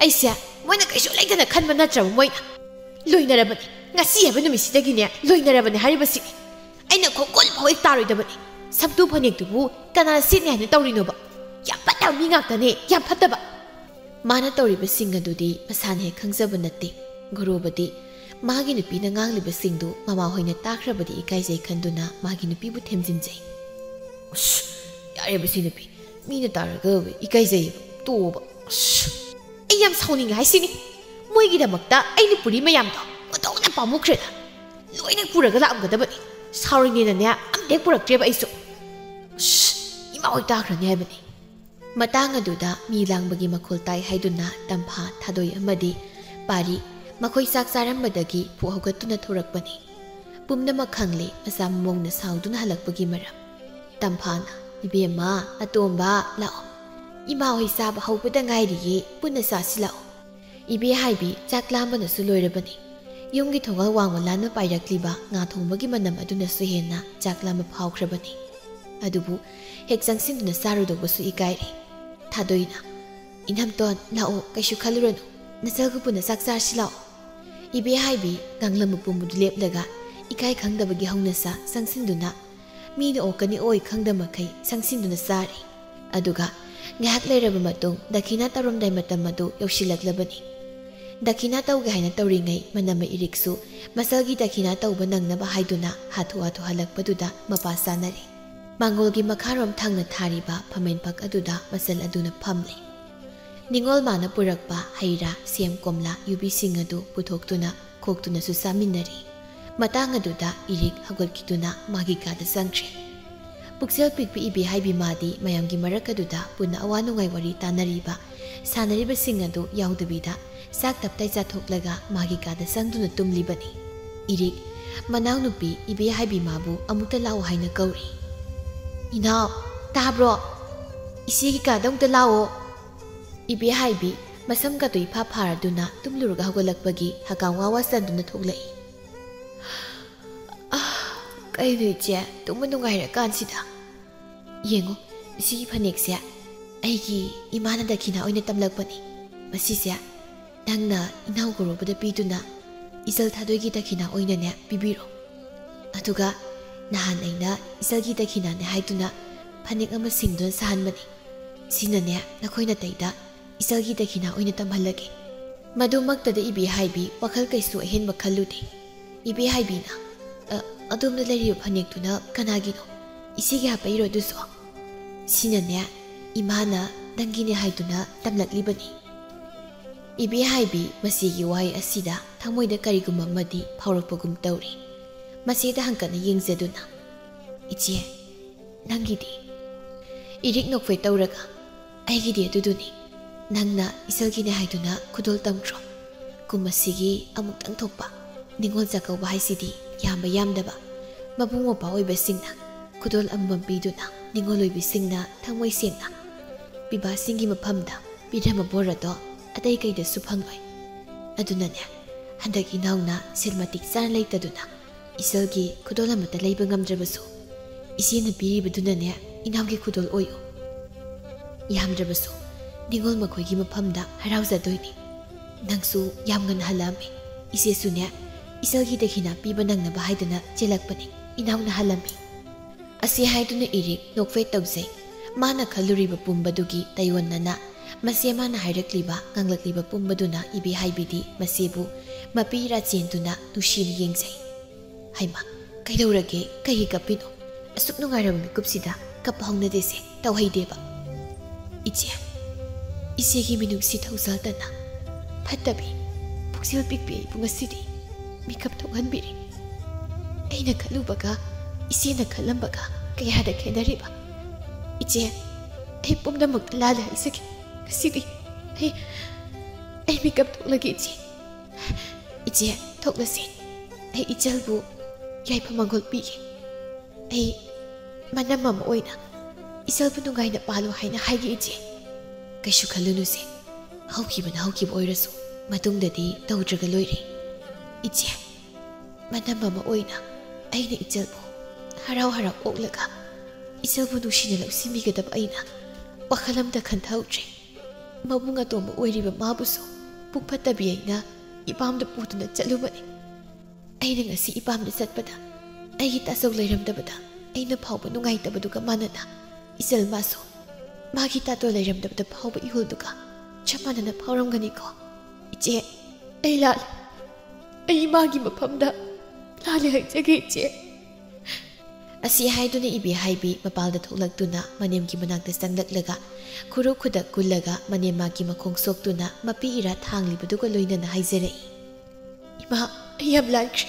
ꯑꯩꯁꯦ ꯃꯣꯏꯅ ꯀꯩꯁꯨ ꯂꯩꯇꯅ ꯈꯟꯕ ꯅꯠꯇ꯭ꯔꯕ ꯃꯣꯏꯅ꯫ ꯂꯣꯏꯅꯔꯕꯅꯤ꯫ ꯉꯁꯤ ꯍꯥꯏꯕ ꯅꯨꯃꯤꯠꯁꯤꯗꯒꯤꯅꯦ ꯂꯣꯏꯅꯔꯕꯅꯤ ꯍꯥꯏꯔꯤꯕꯁꯤꯅꯤ꯫ ꯑꯩꯅ ꯈꯣꯡꯒꯨꯜ ꯐꯥꯎ ꯍꯦꯛ ꯇꯥꯔꯣꯏꯗꯕꯅꯤ꯫ ꯁꯝꯇꯨ ꯐꯅꯦꯛꯇꯨꯕꯨ ꯀꯅꯥꯅ ꯁꯦꯠꯅꯤ ꯍꯥꯏꯅ ꯇꯧꯔꯤꯅꯣꯕ? ꯌꯥꯝ ꯐꯠꯇꯕ ꯃꯤ ꯉꯥꯛꯇꯅꯦ, ꯌꯥꯝ ꯐꯠꯇꯕ꯫ ꯃꯥꯅ ꯇꯧꯔꯤꯕꯁꯤꯡ ꯑꯗꯨꯗꯤ ꯃꯁꯥꯅ ꯍꯦꯛ ꯈꯪꯖꯕ ꯅꯠꯇꯦ꯫ ꯒꯣꯔꯣꯕꯗꯤ ꯃꯥꯒꯤ ꯅꯨꯄꯤꯅ ꯉꯥꯡꯂꯤꯕꯁꯤꯡꯗꯨ ꯃꯃꯥ ꯍꯣꯏꯅ ꯇꯥꯈ꯭ꯔꯕꯗꯤ ꯏꯀꯥꯏꯖꯩ ꯈꯟꯗꯨꯅ ꯃꯥꯒꯤ ꯅꯨꯄꯤꯕꯨ ꯊꯦꯝꯖꯤꯟꯖꯩ꯫ "ꯑꯁ, ꯌꯥꯔꯦꯕ ꯁꯤ ꯅꯨꯄꯤ, ꯃꯤꯅ ꯇꯥꯔꯒ ꯏꯀꯥꯏꯖꯩꯌꯦꯕ, ꯇꯣꯛꯑꯣꯕ꯫ ꯑꯁ, ꯑꯩ ꯌꯥꯝ ꯁꯥꯎꯅꯤꯡꯉꯦ ꯍꯥꯏꯁꯤꯅꯤ꯫ ꯃꯣꯏꯒꯤꯗꯃꯛꯇ ꯑꯩꯅ ꯄꯨꯔꯤ ꯃꯌꯥꯝꯗꯣ ꯑꯣꯟꯊꯣꯛꯅ ꯄꯥꯝꯃꯨꯈ꯭ꯔꯦꯗ꯫ ꯂꯣꯏꯅ ꯄꯨꯔꯒ ꯂꯥꯛꯑꯝꯒꯗꯕꯅꯤ꯫ ꯁꯥꯎꯔꯤꯅꯦꯅꯅꯦ ꯑꯝꯇ ꯍꯦꯛ ꯄꯨꯔꯛꯇ꯭ꯔꯦꯕ ꯑꯩꯁꯨ꯫ ꯑꯁ, ꯏꯃꯥ ꯍꯣꯏ ꯇꯥꯈ꯭ꯔꯅꯤ ꯍꯥꯏꯕꯅꯤ"꯫ ꯃꯇꯥꯡ ꯑꯗꯨꯗ ꯃꯤ ꯂꯥꯡꯕꯒꯤ ꯃꯈꯣꯜ ꯇꯥꯏ ꯍꯥꯏꯗꯨꯅ ꯇꯝꯐꯥ, ꯊꯥꯗꯣꯏ ꯑꯃꯗꯤ ꯄꯥꯔꯤ ꯃꯈꯣꯏ ꯆꯥꯛ ꯆꯥꯔꯝꯕꯗꯒꯤ ꯐꯨꯛ ꯍꯧꯒꯠꯇꯨꯅ ꯊꯣꯔꯛꯄꯅꯤ꯫ ꯄꯨꯝꯅꯃꯛ ꯈꯪꯂꯦ ꯃꯆꯥ ꯃꯃꯧꯅ ꯁꯥꯎꯗꯨꯅ ꯍꯜꯂꯛꯄꯒꯤ ꯃꯔꯝ꯫ ꯇꯝꯐꯥꯅ, "ꯏꯕꯦꯝꯃ, ꯑꯇꯣꯝꯕ, ꯂꯥꯛꯑꯣ꯫ ꯏꯃꯥ ꯍꯣꯏ ꯆꯥꯕ ꯍꯧꯕꯗ ꯉꯥꯏꯔꯤꯌꯦ, ꯄꯨꯟꯅ ꯆꯥꯁꯤ ꯂꯥꯛꯑꯣ"꯫ ꯏꯕꯦ ꯍꯥꯏꯕꯤ ꯆꯥꯛ ꯂꯥꯝꯕꯅꯁꯨ ꯂꯣꯏꯔꯕꯅꯤ꯫ ꯌꯨꯝꯒꯤ ꯊꯣꯡꯒꯥꯜ ꯋꯥꯡꯃ ꯂꯥꯟꯅ ꯄꯥꯏꯔꯛꯂꯤꯕ ꯉꯥ ꯊꯣꯡꯕꯒꯤ ꯃꯅꯝ ꯑꯗꯨꯅꯁꯨ ꯍꯦꯟꯅ ꯆꯥꯛ ꯂꯥꯝꯕ ꯐꯥꯎꯈ꯭ꯔꯕꯅꯤ꯫ ꯑꯗꯨꯕꯨ ꯍꯦꯛ ꯆꯪꯁꯤꯟꯗꯨꯅ ꯆꯥꯔꯨꯗꯧꯕꯁꯨ ꯏꯀꯥꯏꯔꯦ꯫ ꯊꯥꯗꯣꯏꯅ, "ꯏꯅꯝꯇꯣꯟ, ꯂꯥꯛꯑꯣ, ꯀꯩꯁꯨ ꯈꯜꯂꯨꯔꯅꯨ꯫ ꯅꯆꯜꯒ ꯄꯨꯟꯅ ꯆꯥꯛ ꯆꯥꯔꯁꯤ ꯂꯥꯛꯑꯣ"꯫ ꯏꯕꯦꯍꯥꯏꯕꯤ ꯀꯥꯡꯂꯝ ꯃꯄꯨꯝꯕꯗꯨ ꯂꯦꯞꯂꯒ ꯏꯀꯥꯏ ꯈꯪꯗꯕꯒꯤ ꯍꯧꯅꯁꯥ ꯆꯪꯁꯤꯟꯗꯨꯅ ꯃꯤꯅ ꯑꯣꯛꯀꯅꯤ ꯑꯣꯏ ꯈꯪꯗ ꯃꯈꯩ ꯆꯪꯁꯤꯟꯗꯨꯅ ꯆꯥꯔꯤ꯫ ꯑꯗꯨꯒ ꯉꯥꯏꯍꯥꯛ ꯂꯩꯔꯕ ꯃꯇꯨꯡ ꯗꯈꯤꯅꯥ ꯇꯧꯔꯝꯗꯥꯏ ꯃꯇꯝ ꯑꯗꯨ ꯌꯧꯁꯤꯜꯂꯛꯂꯕꯅꯤ꯫ ꯗꯈꯤꯅꯥ ꯇꯧꯒꯦ ꯍꯥꯏꯅ ꯇꯧꯔꯤꯉꯩ ꯃꯅꯝꯃ ꯏꯔꯤꯛꯁꯨ ꯃꯆꯜꯒꯤ ꯗꯈꯤꯅꯥ ꯇꯧꯕ ꯅꯪꯅꯕ ꯍꯥꯏꯗꯨꯅ ꯍꯥꯊꯨ ꯍꯥꯊꯨ ꯍꯜꯂꯛꯄꯗꯨꯗ ꯃꯄꯥ ꯆꯥꯅꯔꯦ꯫ ꯃꯥꯡꯒꯣꯜꯒꯤ ꯃꯈꯥꯔꯣꯝ ꯊꯪꯅ ꯊꯥꯔꯤꯕ ꯐꯝꯃꯦꯟ ꯐꯛ ꯑꯗꯨꯗ ꯃꯆꯜ ꯑꯗꯨꯅ ꯐꯝꯂꯦ꯫ ꯅꯤꯉꯣꯜ ꯃꯥꯅ ꯄꯨꯔꯛꯄ ꯍꯩ ꯔꯥ, ꯁꯦꯝ, ꯀꯣꯝꯂꯥ, ꯌꯨꯕꯤꯁꯤꯡ ꯑꯗꯨ ꯄꯨꯊꯣꯛꯇꯨꯅ ꯈꯣꯛꯇꯨꯅꯁꯨ ꯆꯥꯃꯤꯟꯅꯔꯤ꯫ ꯃꯇꯥꯡ ꯑꯗꯨꯗ ꯏꯔꯤꯛ ꯍꯧꯒꯠꯈꯤꯗꯨꯅ ꯃꯥꯒꯤ ꯀꯥꯗ ꯆꯪꯈ꯭ꯔꯦ꯫ ꯄꯨꯛꯆꯦꯜ ꯄꯤꯛꯄꯤ ꯏꯕꯦꯍꯥꯏꯕꯤ ꯃꯥꯗꯤ ꯃꯌꯥꯝꯒꯤ ꯃꯔꯛ ꯑꯗꯨꯗ ꯄꯨꯟꯅ ꯑꯋꯥ ꯅꯨꯡꯉꯥꯏ ꯋꯥꯔꯤ ꯇꯥꯅꯔꯤꯕ, ꯁꯥꯟꯅꯔꯤꯕꯁꯤꯡ ꯑꯗꯨ ꯌꯥꯎꯗꯕꯤꯗ ꯆꯥꯛ ꯇꯞꯇꯥꯏ ꯆꯥꯊꯣꯛꯂꯒ ꯃꯥꯒꯤ ꯀꯥꯗ ꯆꯪꯗꯨꯅ ꯇꯨꯝꯂꯤꯕꯅꯤ꯫ ꯏꯔꯤꯛ, ꯃꯅꯥꯎꯅꯨꯄꯤ ꯏꯕꯦꯍꯥꯏꯕꯤ ꯃꯥꯕꯨ ꯑꯃꯨꯛꯇ ꯂꯥꯛꯑꯣ ꯍꯥꯏꯅ ꯀꯧꯔꯤ꯫ "ꯏꯅꯥꯎ, ꯇꯥꯕ꯭ꯔꯣ? ꯏꯆꯦꯒꯤ ꯀꯥꯗ ꯑꯃꯨꯛꯇ ꯂꯥꯛꯑꯣ!" ꯏꯕꯦꯍꯥꯏꯕꯤ ꯃꯁꯝꯒꯗꯨ ꯏꯐꯥ ꯐꯥꯔꯗꯨꯅ ꯇꯨꯝꯂꯨꯔꯒ ꯍꯧꯒꯠꯂꯛꯄꯒꯤ ꯍꯀꯥꯝ ꯋꯥ ꯋꯥ ꯆꯟꯗꯨꯅ ꯊꯣꯛꯂꯛꯏ꯫ "ꯑꯥ, ꯀꯩꯅꯣ ꯏꯆꯦ, ꯇꯨꯝꯕ ꯅꯨꯡꯉꯥꯏꯔꯀꯥꯟꯁꯤꯗ? ꯌꯦꯡꯉꯣ, ꯁꯤꯒꯤ ꯐꯅꯦꯛꯁꯦ ꯑꯩꯒꯤ ꯏꯃꯥꯅ ꯗꯈꯤꯅꯥ ꯑꯣꯏꯅ ꯇꯝꯂꯛꯄꯅꯤ꯫ ꯃꯁꯤꯁꯦ ꯅꯪꯅ ꯏꯅꯥꯎ ꯒꯣꯔꯣꯕꯗ ꯄꯤꯗꯨꯅ ꯏꯆꯜ ꯊꯥꯗꯣꯏꯒꯤ ꯗꯈꯤꯅꯥ ꯑꯣꯏꯅꯅꯦ ꯄꯤꯕꯤꯔꯣ꯫ ꯑꯗꯨꯒ ꯅꯍꯥꯟ ꯑꯩꯅ ꯏꯆꯜꯒꯤ ꯗꯈꯤꯅꯥꯅꯦ ꯍꯥꯏꯗꯨꯅ ꯐꯅꯦꯛ ꯑꯃ ꯁꯤꯡꯗꯨꯅ ꯁꯥꯍꯟꯕꯅꯤ꯫ ꯁꯤꯅꯅꯦ ꯅꯈꯣꯏ ꯅꯥꯇꯩꯗ ꯏꯆꯜꯒꯤ ꯗꯈꯤꯅꯥ ꯑꯣꯏꯅ ꯇꯝꯍꯜꯂꯒꯦ꯫" ꯃꯗꯨꯃꯛꯇꯗ ꯏꯕꯦꯍꯥꯏꯕꯤ ꯋꯥꯈꯜ ꯀꯩꯁꯨ ꯑꯍꯦꯟꯕ ꯈꯜꯂꯨꯗꯦ꯫ ꯏꯕꯦꯍꯥꯏꯕꯤꯅ, "ꯑ, ꯑꯗꯣꯝꯗ ꯂꯩꯔꯤꯕ ꯐꯅꯦꯛꯇꯨꯅ ꯀꯅꯥꯒꯤꯅꯣ? ꯏꯆꯦꯒꯤ ꯍꯥꯞꯄꯛꯏꯔꯣ ꯑꯗꯨꯁꯨ?" "ꯁꯤꯅꯅꯦ ꯏꯃꯥꯅ ꯅꯪꯒꯤꯅꯦ ꯍꯥꯏꯗꯨꯅ ꯇꯝꯂꯛꯂꯤꯕꯅꯤ꯫" ꯏꯕꯦꯍꯥꯏꯕꯤ ꯃꯁꯤꯒꯤ ꯋꯥꯍꯩ ꯑꯁꯤꯗ ꯊꯃꯣꯏꯗ ꯀꯔꯤꯒꯨꯝꯕ ꯑꯃꯗꯤ ꯐꯥꯎꯔꯛꯄꯒꯨꯝ ꯇꯧꯔꯤ꯫ ꯃꯁꯤꯗ ꯍꯪꯀꯠꯅ ꯌꯦꯡꯖꯗꯨꯅ, "ꯏꯆꯦ, ꯅꯪꯒꯤꯗꯤ?" ꯏꯔꯤꯛ ꯅꯣꯛꯐꯦꯠ ꯇꯧꯔꯒ, "ꯑꯩꯒꯤꯗꯤ ꯑꯗꯨꯗꯨꯅꯤ, ꯅꯪꯅ ꯏꯆꯜꯒꯤꯅꯦ ꯍꯥꯏꯗꯨꯅ ꯈꯨꯗꯣꯜ ꯇꯝꯗ꯭ꯔꯣ? ꯀꯨꯝ ꯑꯁꯤꯒꯤ ꯑꯃꯨꯛꯇꯪ ꯊꯣꯛꯄ ꯅꯤꯉꯣꯜ ꯆꯥꯛꯀꯧꯕ ꯍꯥꯏꯁꯤꯗꯤ ꯌꯥꯝꯕ ꯌꯥꯝꯗꯕ, ꯃꯕꯨꯡ ꯃꯧꯄ꯭ꯋꯥ ꯑꯣꯏꯕꯁꯤꯡꯅ ꯈꯨꯗꯣꯜ ꯑꯃꯃꯝ ꯄꯤꯗꯨꯅ ꯅꯤꯉꯣꯜ ꯑꯣꯏꯕꯤꯁꯤꯡꯅ ꯊꯃꯣꯏ ꯁꯦꯡꯅ ꯄꯤꯕꯥꯁꯤꯡꯒꯤ ꯃꯐꯝꯗ ꯄꯤꯔꯝꯕ ꯕꯣꯔ ꯑꯗꯣ ꯑꯇꯩ ꯀꯩꯗꯁꯨ ꯐꯪꯂꯣꯏ꯫ ꯑꯗꯨꯅꯅꯦ, ꯍꯟꯗꯛ ꯏꯅꯥꯎꯅ ꯁꯦꯜ ꯃꯇꯤꯛ ꯆꯥꯅ ꯂꯩꯇꯗꯨꯅ ꯏꯆꯜꯒꯤ ꯈꯨꯗꯣꯜ ꯑꯃꯠꯇ ꯂꯩꯕ ꯉꯝꯗ꯭ꯔꯕꯁꯨ, ꯏꯆꯦꯅ ꯄꯤꯔꯤꯕꯗꯨꯅꯅꯦ ꯏꯅꯥꯎꯒꯤ ꯈꯨꯗꯣꯜ ꯑꯣꯏꯌꯨ꯫ ꯌꯥꯝꯗ꯭ꯔꯕꯁꯨ ꯅꯤꯉꯣꯜ ꯃꯈꯣꯏꯒꯤ ꯃꯐꯝꯗ ꯍꯔꯥꯎꯖꯗꯣꯏꯅꯤ꯫ ꯅꯪꯁꯨ ꯌꯥꯝ ꯉꯟꯅ ꯍꯜꯂꯛꯑꯝꯃꯤ꯫ "ꯏꯆꯦꯁꯨꯅꯦ, ꯏꯆꯜꯒꯤ ꯗꯈꯤꯅꯥ ꯄꯤꯕ ꯅꯪꯅꯕ ꯍꯥꯏꯗꯅ ꯆꯦꯜꯂꯛꯄꯅꯤ, ꯏꯅꯥꯎꯅ ꯍꯜꯂꯝꯃꯤ꯫" ꯑꯁꯤ ꯍꯥꯏꯗꯨꯅ ꯏꯔꯤꯛ ꯅꯣꯛꯐꯦꯠ ꯇꯧꯖꯩ꯫ ꯃꯥꯅ ꯈꯜꯂꯨꯔꯤꯕ ꯄꯨꯝꯕꯗꯨꯒꯤ ꯇꯥꯏꯑꯣꯟꯅꯅ ꯃꯆꯦ ꯃꯥꯅ ꯍꯥꯏꯔꯛꯂꯤꯕ, ꯉꯥꯡꯂꯛꯂꯤꯕ ꯄꯨꯝꯕꯗꯨꯅ ꯏꯕꯦꯍꯥꯏꯕꯤꯗꯤ ꯃꯆꯦꯕꯨ ꯃꯄꯤ ꯏꯔꯥ ꯆꯦꯟꯗꯨꯅ ꯅꯨꯡꯁꯤꯅ ꯌꯦꯡꯖꯩ꯫ "ꯍꯩꯃꯥ, ꯀꯩꯗꯧꯔꯒꯦ? ꯀꯩꯒꯤ ꯀꯞꯄꯤꯅꯣ? ꯑꯁꯨꯛ ꯅꯨꯡꯉꯥꯏꯔꯕ ꯃꯤꯀꯨꯞꯁꯤꯗ ꯀꯞꯄ ꯍꯧꯅꯗꯦꯁꯦ, ꯇꯧꯍꯩꯗꯦꯕ꯫" "ꯏꯆꯦ, ꯏꯆꯦꯒꯤ ꯃꯤꯅꯨꯡꯁꯤ ꯊꯧꯖꯥꯜꯗꯅ ꯐꯠꯇꯕꯤ, ꯄꯨꯛꯆꯦꯜ ꯄꯤꯛꯄꯤ ꯑꯩꯕꯨ ꯉꯁꯤꯗꯤ ꯃꯤꯀꯞ ꯊꯣꯛꯍꯟꯕꯤꯔꯦ꯫ ꯑꯩꯅ ꯈꯜꯂꯨꯕꯒ ꯏꯆꯦꯅ ꯈꯜꯂꯝꯕꯒ ꯀꯌꯥꯗ ꯈꯦꯠꯅꯔꯤꯕ꯫ ꯏꯆꯦ, ꯑꯩ ꯄꯨꯝꯅꯃꯛꯇ ꯂꯥꯜꯂꯦ ꯍꯥꯏꯖꯒꯦ꯫ ꯉꯁꯤꯗꯤ ꯑꯩ, ꯑꯩ ꯃꯤꯀꯞ ꯊꯣꯛꯂꯒꯦ ꯏꯆꯦ꯫ ꯏꯆꯦ, ꯊꯣꯛꯂꯁꯤ꯫ ꯑꯩ ꯏꯆꯜꯕꯨ ꯌꯥꯏꯐ ꯃꯪꯒꯣꯜ ꯄꯤꯒꯦ꯫ ꯑꯩ ꯃꯅꯝ ꯑꯃ ꯑꯣꯏꯅ ꯏꯆꯜꯕꯨ ꯅꯨꯡꯉꯥꯏꯅ ꯄꯥꯜꯂꯨ ꯍꯥꯏꯅ ꯍꯥꯏꯒꯦ ꯏꯆꯦ꯫" "ꯀꯩꯁꯨ ꯈꯜꯂꯨꯅꯨꯁꯦ, ꯍꯧꯈꯤꯕꯅ ꯍꯧꯈꯤꯕ ꯑꯣꯏꯔꯁꯨ ꯃꯇꯨꯡꯗꯗꯤ ꯇꯧꯗ꯭ꯔꯒ ꯂꯣꯏꯔꯦ꯫ ꯏꯆꯦ, ꯃꯅꯝ ꯑꯃ ꯑꯣꯏꯅ ꯑꯩꯅ ꯏꯆꯜꯕꯨ ꯍꯔꯥꯎ ꯍꯔꯥꯎ ꯑꯣꯛꯂꯒ ꯏꯆꯜꯕꯨ ꯅꯨꯡꯁꯤꯅ ꯂꯧꯁꯤꯟꯕꯤꯒꯗꯕ ꯑꯩꯅ ꯋꯥꯈꯜ ꯑꯃꯇ ꯈꯟꯊꯍꯧꯗ꯭ꯔꯦ꯫ ꯃꯕꯨꯡ ꯑꯇꯣꯝꯕ ꯑꯣꯏꯔꯤꯕ ꯃꯥꯕꯨꯁꯨ ꯄꯨꯛ ꯐꯠꯇꯕꯤ ꯑꯩꯅ ꯏꯄꯥꯝꯗ ꯄꯨꯗꯨꯅ ꯆꯠꯂꯨꯕꯅꯤ꯫ ꯑꯩꯅ ꯉꯁꯤ ꯏꯄꯥꯝꯗ ꯆꯠꯄꯗ ꯑꯩꯒꯤ ꯇꯥꯆꯧ ꯂꯩꯔꯝꯗꯕꯗ ꯑꯩꯅ ꯐꯥꯎꯕ ꯅꯨꯡꯉꯥꯏꯇꯕꯗꯨꯒ ꯃꯥꯟꯅꯅ ꯏꯆꯜ ꯃꯥꯁꯨ ꯃꯥꯒꯤ ꯇꯥꯆꯧ ꯂꯩꯔꯝꯗꯕꯗ ꯐꯥꯎꯕ ꯏꯍꯨꯜꯗꯨꯒ ꯆꯞ ꯃꯥꯟꯅꯅ ꯐꯥꯎꯔꯝꯒꯅꯤꯀꯣ꯫ ꯏꯆꯦ, ꯑꯩ ꯂꯥꯜꯂꯦ꯫ ꯑꯩ ꯏꯃꯥꯒꯤ ꯃꯐꯝꯗ ꯂꯥꯜꯂꯦ ꯍꯥꯏꯖꯒꯦ ꯏꯆꯦ꯫" ꯑꯁꯤ ꯍꯥꯏꯗꯨꯅ ꯏꯕꯦꯍꯥꯏꯕꯤ ꯃꯄꯥꯜꯗ ꯊꯣꯛꯂꯛꯇꯨꯅ ꯃꯅꯦꯝꯒꯤ ꯃꯅꯥꯛꯇ ꯆꯪꯂꯛꯂꯒ ꯈꯨꯔꯨ ꯈꯨꯗꯛ ꯀꯨꯜꯂꯒ ꯃꯅꯦꯝꯃꯒꯤ ꯃꯈꯣꯡ ꯁꯣꯛꯇꯨꯅ ꯃꯄꯤ ꯏꯔꯥ ꯊꯥꯡꯂꯤꯕꯗꯨꯒ ꯂꯣꯏꯅꯅ ꯍꯥꯏꯖꯔꯛꯏ꯫ "ꯏꯃꯥ, ꯑꯩ ꯌꯥꯝ ꯂꯥꯟꯈ꯭ꯔꯦ꯫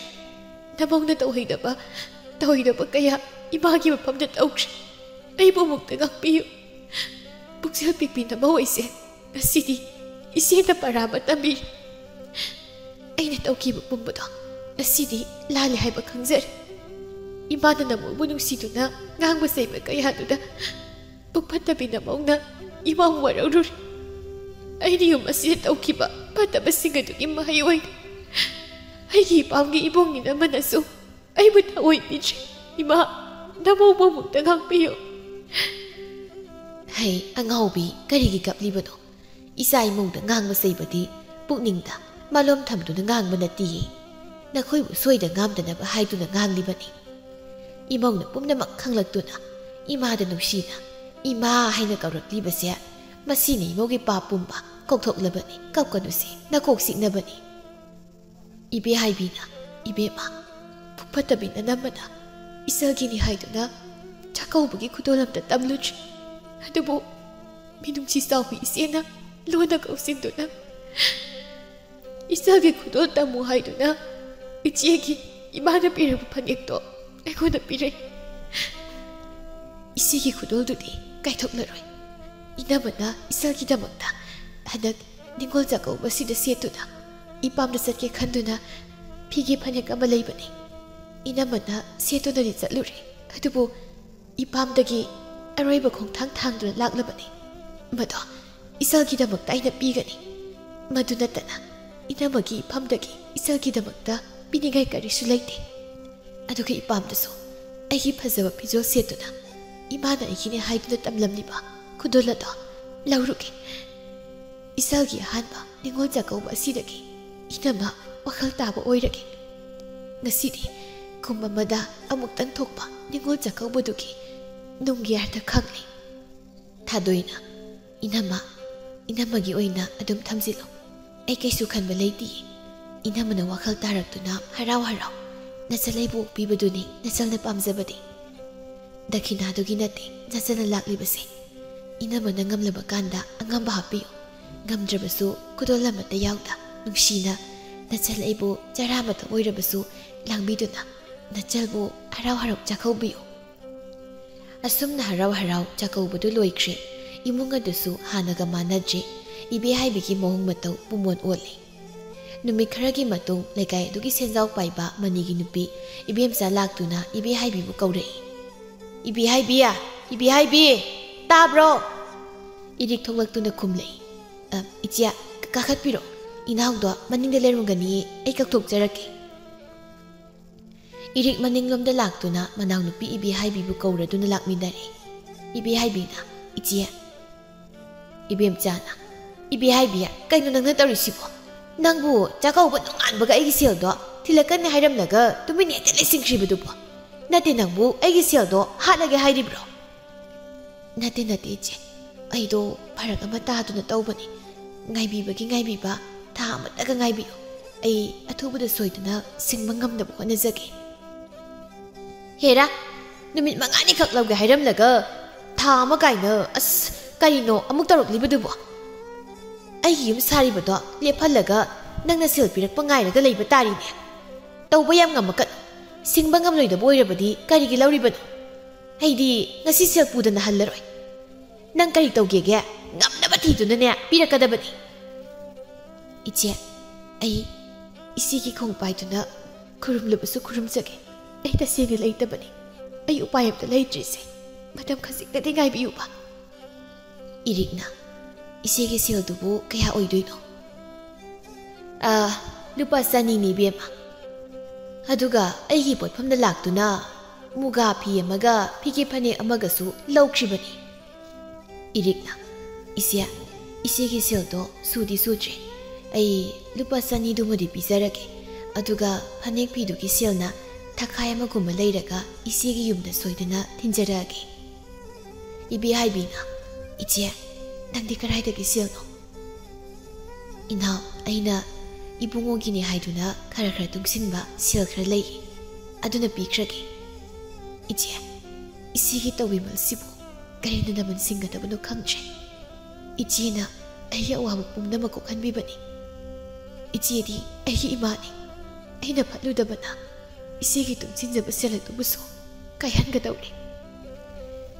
ꯅꯃꯧꯅ ꯇꯧꯍꯩꯗꯕ, ꯇꯧꯍꯩꯗꯕ ꯀꯌꯥ ꯏꯃꯥꯒꯤ ꯃꯐꯝꯗ ꯇꯧꯈ꯭ꯔꯦ꯫ ꯑꯩꯕꯨ ꯑꯃꯨꯛꯇ ꯉꯥꯛꯄꯤꯌꯨ꯫ ꯄꯨꯛꯆꯦꯜ ꯄꯤꯛꯄꯤ ꯅꯃꯧ ꯑꯩꯁꯦ ꯉꯁꯤꯗꯤ ꯏꯆꯦꯅ ꯄꯔꯥ ꯑꯃ ꯇꯝꯕꯤꯔꯦ꯫ ꯑꯩꯅ ꯇꯧꯈꯤꯕ ꯄꯨꯝꯕꯗꯣ ꯉꯁꯤꯗꯤ ꯂꯥꯜꯂꯦ ꯍꯥꯏꯕ ꯈꯪꯖꯔꯦ꯫ ꯏꯃꯥꯅ ꯅꯃꯧꯕꯨ ꯅꯨꯡꯁꯤꯗꯨꯅ ꯉꯥꯡꯕ ꯆꯩꯕ ꯀꯌꯥꯗꯨꯗ ꯄꯨꯛ ꯐꯠꯇꯕꯤ ꯅꯃꯧꯅ ꯏꯃꯥꯕꯨ ꯋꯥꯔꯧꯔꯨꯔꯦ꯫ ꯑꯩꯅ ꯌꯨꯝ ꯑꯁꯤꯗ ꯇꯧꯈꯤꯕ ꯐꯠꯇꯕꯁꯤꯡ ꯑꯗꯨꯒꯤ ꯃꯍꯩ ꯑꯣꯏꯅ ꯑꯩꯒꯤ ꯏꯄꯥꯝꯒꯤ ꯏꯕꯨꯡ ꯏꯅꯝꯃꯅꯁꯨ ꯑꯩꯕꯨ ꯊꯑꯣꯏ ꯄꯤꯗ꯭ꯔꯦ꯫ ꯏꯃꯥ, ꯅꯃꯧꯕꯨ ꯑꯃꯨꯛꯇ ꯉꯥꯛꯄꯤꯌꯨ꯫" "ꯍꯩ, ꯑꯉꯥꯎꯕꯤ, ꯀꯔꯤꯒꯤ ꯀꯞꯂꯤꯕꯅꯣ? ꯏꯆꯥ ꯏꯃꯧꯗ ꯉꯥꯡꯕ ꯆꯩꯕꯗꯤ ꯄꯨꯛꯅꯤꯡꯗ ꯃꯥꯂꯣꯝ ꯊꯝꯗꯨꯅ ꯉꯥꯡꯕ ꯅꯠꯇꯤꯌꯦ꯫ ꯅꯈꯣꯏꯕꯨ ꯁꯣꯏꯗ ꯉꯥꯝꯗꯅꯕ ꯍꯥꯏꯗꯨꯅ ꯉꯥꯡꯂꯤꯕꯅꯤ꯫ ꯏꯃꯧꯅ ꯄꯨꯝꯅꯃꯛ ꯈꯪꯂꯛꯇꯨꯅ ꯏꯃꯥꯗ ꯅꯨꯡꯁꯤꯅ ꯏꯃꯥ ꯍꯥꯏꯅ ꯀꯧꯔꯛꯂꯤꯕꯁꯦ, ꯃꯁꯤꯅ ꯏꯃꯧꯒꯤ ꯄꯥꯞ ꯄꯨꯝꯕ ꯀꯣꯛꯊꯣꯛꯂꯕꯅꯤ꯫ ꯀꯞꯀꯅꯨꯁꯦ, ꯅꯀꯣꯛ ꯆꯤꯛꯅꯕꯅꯤ꯫ ꯏꯕꯦ ꯍꯥꯏꯕꯤꯅ, "ꯏꯕꯦꯝꯃ, ꯄꯨꯛ ꯐꯠꯇꯕꯤ ꯅꯅꯝꯃꯅ ꯏꯆꯜꯒꯤꯅꯤ ꯍꯥꯏꯗꯨꯅ ꯆꯥꯛꯀꯧꯕꯒꯤ ꯈꯨꯗꯣꯜ ꯑꯝꯇ ꯇꯝꯂꯨꯗ꯭ꯔꯤ꯫ ꯑꯗꯨꯕꯨ ꯃꯤꯅꯨꯡꯁꯤ ꯆꯥꯎꯕꯤ ꯏꯆꯦꯅ ꯂꯣꯟꯅ ꯀꯧꯁꯤꯟꯗꯨꯅ ꯏꯆꯜꯒꯤ ꯈꯨꯗꯣꯜ ꯇꯝꯃꯨ ꯍꯥꯏꯗꯨꯅ ꯏꯆꯦꯒꯤ ꯏꯃꯥꯅ ꯄꯤꯔꯛꯄ ꯐꯅꯦꯛꯇꯣ ꯑꯩꯉꯣꯟꯗ ꯄꯤꯔꯛꯏ꯫ ꯏꯆꯦꯒꯤ ꯈꯨꯗꯣꯜꯗꯨꯗꯤ ꯀꯥꯏꯊꯣꯛꯂꯔꯣꯏ꯫ ꯏꯅꯝꯃꯅ ꯏꯆꯜꯒꯤꯗꯃꯛꯇ ꯍꯟꯗꯛ ꯅꯤꯉꯣꯜ ꯆꯥꯛꯀꯧꯕꯁꯤꯗ ꯁꯦꯠꯇꯨꯅ ꯏꯄꯥꯝꯗ ꯆꯠꯀꯦ ꯈꯟꯗꯨꯅ ꯐꯤꯒꯦ ꯐꯅꯦꯛ ꯑꯃ ꯂꯩꯕꯅꯤ꯫ ꯏꯅꯝꯃꯅ ꯁꯦꯠꯇꯨꯅꯗꯤ ꯆꯠꯂꯨꯔꯦ, ꯑꯗꯨꯕꯨ ꯏꯄꯥꯝꯗꯒꯤ ꯑꯔꯣꯏꯕ ꯈꯣꯡꯊꯥꯡ ꯊꯥꯡꯗꯨꯅ ꯂꯥꯛꯂꯕꯅꯤ꯫ ꯃꯗꯣ ꯏꯆꯜꯒꯤꯗꯃꯛꯇ ꯑꯩꯅ ꯄꯤꯒꯅꯤ꯫ ꯃꯗꯨ ꯅꯠꯇꯅ ꯏꯅꯝꯃꯒꯤ ꯏꯐꯝꯗꯒꯤ ꯏꯆꯜꯒꯤꯗꯃꯛꯇ ꯄꯤꯅꯤꯡꯉꯥꯏ ꯀꯔꯤꯁꯨ ꯂꯩꯇꯦ꯫ ꯑꯗꯨꯒ ꯏꯄꯥꯝꯗꯁꯨ ꯑꯩꯒꯤ ꯐꯖꯕ ꯐꯤꯖꯣꯜ ꯁꯦꯠꯇꯨꯅ ꯏꯃꯥꯅ ꯑꯩꯒꯤꯅꯦ ꯍꯥꯏꯗꯨꯅ ꯇꯝꯂꯝꯂꯤꯕ ꯈꯨꯗꯣꯜ ꯑꯗꯣ ꯂꯧꯔꯨꯒꯦ꯫ ꯏꯆꯜꯒꯤ ꯑꯍꯥꯟꯕ ꯅꯤꯉꯣꯜ ꯆꯥꯛꯀꯧꯕ ꯑꯁꯤꯗꯒꯤ ꯏꯅꯝꯃ ꯋꯥꯈꯜ ꯇꯥꯕ ꯑꯣꯏꯔꯒꯦ꯫ ꯉꯁꯤꯗꯤ ꯀꯨꯝ ꯑꯃꯗ ꯑꯃꯨꯛꯇꯪ ꯊꯣꯛꯄ ꯅꯤꯉꯣꯜ ꯆꯥꯛꯀꯧꯕꯗꯨꯒꯤ ꯅꯨꯡꯒꯤ ꯑꯔꯊ ꯈꯪꯂꯦ꯫ ꯊꯥꯗꯣꯏꯅ, "ꯏꯅꯝꯃ, ꯏꯅꯝꯃꯒꯤ ꯑꯣꯏꯅ ꯑꯗꯨꯝ ꯊꯝꯖꯤꯜꯂꯨ꯫ ꯑꯩ ꯀꯩꯁꯨ ꯈꯟꯕ ꯂꯩꯇꯤꯌꯦ꯫ ꯏꯅꯝꯃꯅ ꯋꯥꯈꯜ ꯇꯥꯔꯛꯇꯨꯅ ꯍꯔꯥꯎ ꯍꯔꯥꯎ ꯅꯆꯜ ꯑꯩꯕꯨ ꯑꯣꯛꯄꯤꯕꯗꯨꯅꯤ ꯅꯆꯜꯅ ꯄꯥꯝꯖꯕꯗꯤ꯫ ꯗꯈꯤꯅꯥꯗꯨꯒꯤ ꯅꯠꯇꯦ ꯅꯆꯜꯅ ꯂꯥꯛꯂꯤꯕꯁꯦ꯫ ꯏꯅꯝꯃꯅ ꯉꯝꯂꯕ ꯀꯥꯟꯗ ꯑꯉꯝꯕ ꯍꯥꯞꯄꯤꯌꯨ꯫ ꯉꯝꯗ꯭ꯔꯕꯁꯨ ꯈꯨꯗꯣꯜ ꯑꯃꯠꯇ ꯌꯥꯎꯗ ꯅꯨꯡꯁꯤꯅ ꯅꯆꯜ ꯑꯩꯕꯨ ꯆꯔꯥ ꯑꯃꯇ ꯑꯣꯏꯔꯕꯁꯨ ꯂꯥꯡꯕꯤꯗꯨꯅ ꯅꯆꯜꯕꯨ ꯍꯔꯥꯎ ꯍꯔꯥꯎ ꯆꯥꯛꯀꯧꯕꯤꯌꯨ"꯫ ꯑꯁꯨꯝꯅ ꯍꯔꯥꯎ ꯍꯔꯥꯎ ꯆꯥꯛꯀꯧꯕꯗꯨ ꯂꯣꯏꯈ꯭ꯔꯦ꯫ ꯏꯃꯨꯡ ꯑꯗꯨꯁꯨ ꯍꯥꯟꯅꯒ ꯃꯥꯟꯅꯗ꯭ꯔꯦ꯫ ꯏꯕꯦ ꯍꯥꯏꯕꯤꯒꯤ ꯃꯑꯣꯡ ꯃꯇꯧ ꯄꯨꯝꯑꯣꯟ ꯑꯣꯜꯂꯦ꯫ ꯅꯨꯃꯤꯠ ꯈꯔꯒꯤ ꯃꯇꯨꯡ ꯂꯩꯀꯥꯏ ꯑꯗꯨꯒꯤ ꯁꯦꯟꯖꯥꯎ ꯄꯥꯏꯕ ꯃꯅꯤꯒꯤ ꯅꯨꯄꯤ ꯏꯕꯦꯝꯆꯥ ꯂꯥꯛꯇꯨꯅ ꯏꯕꯦ ꯍꯥꯏꯕꯤꯕꯨ ꯀꯧꯔꯛꯏ꯫ "ꯏꯕꯦ ꯍꯥꯏꯕꯤ, ꯏꯕꯦ ꯍꯥꯏꯕꯤ, ꯇꯥꯕ꯭ꯔꯣ?" ꯏꯔꯤꯛ ꯊꯣꯛꯂꯛꯇꯨꯅ ꯈꯨꯝꯂꯛꯏ꯫ "ꯑ, ꯏꯆꯦ, ꯀꯥꯈꯠꯄꯤꯔꯣ꯫ ꯏꯅꯥꯎꯗꯣ ꯃꯅꯤꯡꯗ ꯂꯩꯔꯝꯒꯅꯤꯌꯦ, ꯑꯩ ꯀꯧꯊꯣꯛꯆꯔꯛꯀꯦ"꯫ ꯏꯔꯤꯛ ꯃꯅꯤꯡꯂꯣꯝꯗ ꯂꯥꯛꯇꯨꯅ ꯃꯅꯥꯎꯅꯨꯄꯤ ꯏꯕꯦ ꯍꯥꯏꯕꯤꯕꯨ ꯀꯧꯔꯗꯨꯅ ꯂꯥꯛꯃꯤꯟꯅꯔꯦ꯫ ꯏꯕꯦ ꯍꯥꯏꯕꯤꯅ, "ꯏꯆꯦ"꯫ ꯏꯕꯦꯝꯆꯥꯅ, "ꯏꯕꯦ ꯍꯥꯏꯕꯤ, ꯀꯩꯅꯣ ꯅꯪꯅ ꯇꯧꯔꯤꯁꯤꯕꯣ?" ꯅꯪꯕꯨ ꯆꯥꯛꯀꯧꯕ ꯅꯣꯡꯉꯥꯟꯕꯒ ꯑꯩꯒꯤ ꯁꯦꯜꯗꯣ ꯊꯤꯜꯂꯛꯀꯅꯤ ꯍꯥꯏꯔꯝꯂꯒ ꯇꯨꯃꯤꯟꯅ ꯍꯦꯛꯇ ꯂꯩꯁꯤꯟꯈ꯭ꯔꯤꯕꯗꯨꯕꯣ? ꯅꯠꯇꯦ, ꯅꯪꯕꯨ ꯑꯩꯒꯤ ꯁꯦꯜꯗꯣ ꯍꯥꯠꯂꯒꯦ ꯍꯥꯏꯔꯤꯕ꯭ꯔꯣ? ꯅꯠꯇꯦ, ꯅꯠꯇꯦ, ꯏꯆꯦ꯫ ꯑꯩꯗꯣ ꯐꯔꯛ ꯑꯃ ꯇꯥꯗꯨꯅ ꯇꯧꯕꯅꯤ꯫ ꯉꯥꯏꯕꯤꯕꯒꯤ ꯉꯥꯏꯕꯤꯕ, ꯊꯥ ꯑꯃꯇꯒ ꯉꯥꯏꯕꯤꯌꯨ꯫ ꯑꯩ ꯑꯊꯨꯕꯗ ꯁꯣꯏꯗꯅ ꯁꯤꯡꯕ ꯉꯝꯅꯕ ꯍꯣꯠꯅꯖꯒꯦ꯫ ꯍꯦꯔꯥ, ꯅꯨꯃꯤꯠ ꯃꯉꯥꯅꯤꯈꯛ ꯂꯧꯒꯦ ꯍꯥꯏꯔꯝꯂꯒ ꯊꯥ ꯑꯃ ꯀꯥꯏꯅ, ꯑꯁ, ꯀꯔꯤꯅꯣ ꯑꯃꯨꯛ ꯇꯧꯔꯛꯂꯤꯕꯗꯨꯕꯣ? ꯑꯩꯒꯤ ꯌꯨꯝ ꯁꯥꯔꯤꯕꯗꯣ ꯂꯦꯞꯍꯜꯂꯒ ꯅꯪꯅ ꯁꯦꯜ ꯄꯤꯔꯛꯄ ꯉꯥꯏꯔꯒ ꯂꯩꯕ ꯇꯥꯔꯤꯅꯦ꯫ ꯇꯧꯕ ꯌꯥꯝ ꯉꯝꯃꯛꯀꯅꯨ꯫ ꯁꯤꯡꯕ ꯉꯝꯂꯣꯏꯗꯕ ꯑꯣꯏꯔꯕꯗꯤ ꯀꯔꯤꯒꯤ ꯂꯧꯔꯤꯕꯅꯣ? ꯑꯩꯗꯤ ꯉꯁꯤ ꯁꯦꯜ ꯄꯨꯗꯅ ꯍꯜꯂꯔꯣꯏ꯫ ꯅꯪ ꯀꯔꯤ ꯇꯧꯒꯦꯒꯦ? ꯉꯝꯅꯕ ꯊꯤꯗꯨꯅꯅꯦ ꯄꯤꯔꯛꯀꯗꯕꯅꯤ꯫ ꯏꯆꯦ, ꯑꯩ ꯏꯆꯦꯒꯤ ꯈꯣꯡ ꯄꯥꯏꯗꯨꯅ ꯈꯨꯔꯨꯝꯂꯕꯁꯨ ꯈꯨꯔꯨꯝꯖꯒꯦ꯫ ꯑꯩ ꯇꯁꯦꯡꯅ ꯂꯩꯇꯕꯅꯤ꯫ ꯑꯩ ꯎꯄꯥꯏ ꯑꯝꯇ ꯂꯩꯇ꯭ꯔꯤꯁꯦ꯫ ꯃꯇꯝ ꯈꯖꯤꯛꯇꯗꯤ ꯉꯥꯏꯕꯤꯌꯨꯕ꯫ ꯏꯔꯤꯛꯅ, "ꯏꯆꯦꯒꯤ ꯁꯦꯜꯗꯨꯕꯨ ꯀꯌꯥ ꯑꯣꯏꯗꯣꯏꯅꯣ?" "ꯑ, ꯂꯨꯄꯥ ꯆꯅꯤꯅꯤ, ꯏꯕꯦꯝꯃ꯫ ꯑꯗꯨꯒ ꯑꯩꯒꯤ ꯄꯣꯠꯐꯝꯗ ꯂꯥꯛꯇꯨꯅ ꯃꯨꯒꯥ ꯐꯤ ꯑꯃꯒ ꯐꯤꯒꯦ ꯐꯅꯦꯛ ꯑꯃꯒꯁꯨ ꯂꯧꯈ꯭ꯔꯤꯕꯅꯤ꯫" ꯏꯔꯤꯛꯅ, "ꯏꯆꯦ, ꯏꯆꯦꯒꯤ ꯁꯦꯜꯗꯣ ꯁꯨꯗꯤ ꯁꯨꯗ꯭ꯔꯦ꯫ ꯑꯩ ꯂꯨꯄꯥ ꯆꯅꯤꯗꯨꯃꯗꯤ ꯄꯤꯖꯔꯒꯦ꯫ ꯑꯗꯨꯒ ꯐꯅꯦꯛ ꯐꯤꯗꯨꯒꯤ ꯁꯦꯜꯅ ꯊꯈꯥꯏ ꯑꯃꯒꯨꯝꯕ ꯂꯩꯔꯒ ꯏꯆꯦꯒꯤ ꯌꯨꯝꯗ ꯁꯣꯏꯗꯅ ꯊꯤꯟꯖꯔꯛꯑꯒꯦ꯫" ꯏꯕꯦꯍꯥꯏꯕꯤꯅ, "ꯏꯆꯦ, ꯅꯪꯗꯤ ꯀꯗꯥꯏꯗꯒꯤ ꯁꯦꯜꯅꯣ?" "ꯏꯅꯥꯎ, ꯑꯩꯅ ꯏꯕꯨꯡꯉꯣꯒꯤꯅꯤ ꯍꯥꯏꯗꯨꯅ ꯈꯔ ꯈꯔ ꯇꯨꯡꯁꯤꯟꯕ ꯁꯦꯜ ꯈꯔ ꯂꯩ꯫ ꯑꯗꯨꯅ ꯄꯤꯈ꯭ꯔꯒꯦ꯫" "ꯏꯆꯦ, ꯏꯆꯦꯒꯤ ꯇꯧꯕꯤꯃꯜꯁꯤꯕꯨ ꯀꯔꯤꯅ ꯅꯃꯟ ꯁꯤꯡꯒꯗꯕꯅꯣ ꯈꯪꯗ꯭ꯔꯦ꯫ ꯏꯆꯦꯅ ꯑꯩꯒꯤ ꯑꯋꯥꯕ ꯄꯨꯝꯅꯃꯛ ꯀꯣꯛꯍꯟꯕꯤꯕꯅꯤ꯫ ꯏꯆꯦꯗꯤ ꯑꯩꯒꯤ ꯏꯃꯥꯅꯤ꯫ ꯑꯩꯅ ꯐꯠꯂꯨꯗꯕꯅ ꯏꯆꯦꯒꯤ ꯇꯨꯡꯁꯤꯟꯖꯕ ꯁꯦꯜ ꯑꯗꯨꯕꯨꯁꯨ ꯀꯥꯏꯍꯟꯒꯗꯧꯔꯦ꯫"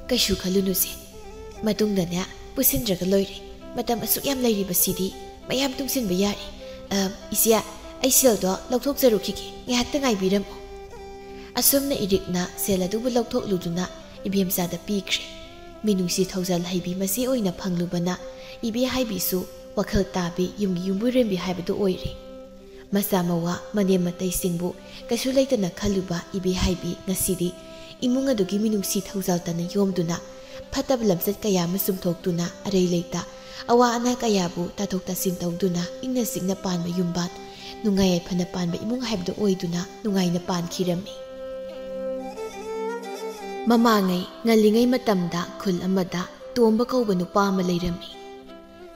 "ꯀꯩꯁꯨ ꯈꯜꯂꯨꯅꯨꯁꯦ, ꯃꯇꯨꯡꯗꯅꯦ ꯄꯨꯁꯤꯟꯗ꯭ꯔꯒ ꯂꯣꯏꯔꯦ꯫ ꯃꯇꯝ ꯑꯁꯨꯛ ꯌꯥꯝ ꯂꯩꯔꯤꯕꯁꯤꯗꯤ ꯃꯌꯥꯝ ꯇꯨꯡꯁꯤꯟꯕ ꯌꯥꯔꯤ꯫ ꯑ, ꯏꯆꯦ, ꯑꯩ ꯁꯦꯜꯗꯣ ꯂꯧꯊꯣꯛꯆꯔꯨꯈꯤꯒꯦ, ꯉꯥꯏꯍꯥꯛꯇ ꯉꯥꯏꯕꯤꯔꯝꯃꯨ꯫" ꯑꯁꯨꯝꯅ ꯏꯔꯤꯛꯅ ꯁꯦꯜ ꯑꯗꯨꯕꯨ ꯂꯧꯊꯣꯛꯂꯨꯗꯨꯅ ꯏꯕꯦꯝꯆꯥꯗ ꯄꯤꯈ꯭ꯔꯦ꯫ ꯃꯤꯅꯨꯡꯁꯤ ꯊꯧꯖꯥꯜ ꯍꯩꯕꯤ ꯃꯆꯦ ꯑꯣꯏꯅ ꯐꯪꯂꯨꯕꯅ ꯏꯕꯦꯍꯥꯏꯕꯤꯁꯨ ꯋꯥꯈꯜ ꯇꯥꯕꯤ ꯌꯨꯝꯒꯤ ꯌꯨꯝꯕꯨꯔꯦꯝꯕꯤ ꯍꯥꯏꯕꯗꯨ ꯑꯣꯏꯔꯦ꯫ ꯃꯆꯥ ꯃꯋꯥ ꯃꯅꯦꯝ ꯃꯇꯩꯁꯤꯡꯕꯨ ꯀꯩꯁꯨ ꯂꯩꯇꯅ ꯈꯜꯂꯨꯕ ꯏꯕꯦꯍꯥꯏꯕꯤ ꯉꯁꯤꯗꯤ ꯏꯃꯨꯡ ꯑꯗꯨꯒꯤ ꯃꯤꯅꯨꯡꯁꯤ ꯊꯧꯖꯥꯜ ꯇꯅ ꯌꯣꯝꯗꯨꯅ ꯐꯠꯇꯕ ꯂꯝꯆꯠ ꯀꯌꯥ ꯑꯃ ꯆꯨꯝꯊꯣꯛꯇꯨꯅ ꯑꯔꯩ ꯂꯩꯇ ꯑꯋꯥ ꯑꯅꯥ ꯀꯌꯥꯕꯨ ꯇꯥꯊꯣꯛ ꯇꯥꯁꯤꯟ ꯇꯧꯗꯨꯅ ꯏꯪꯅ ꯆꯤꯛꯅ ꯄꯥꯟꯕ ꯌꯨꯝꯕꯥꯟ, ꯅꯨꯡꯉꯥꯏ ꯌꯥꯏꯐꯅ ꯄꯥꯟꯕ ꯏꯃꯨꯡ ꯍꯥꯏꯕꯗꯨ ꯑꯣꯏꯗꯨꯅ ꯅꯨꯡꯉꯥꯏꯅ ꯄꯥꯟꯈꯤꯔꯝꯃꯤ꯫ ꯃꯃꯥꯡꯉꯩ ꯉꯜꯂꯤꯉꯩ ꯃꯇꯝꯗ ꯈꯨꯜ ꯑꯃꯗ ꯇꯣꯝꯕ ꯀꯧꯕ ꯅꯨꯄꯥ ꯑꯃ ꯂꯩꯔꯝꯃꯤ꯫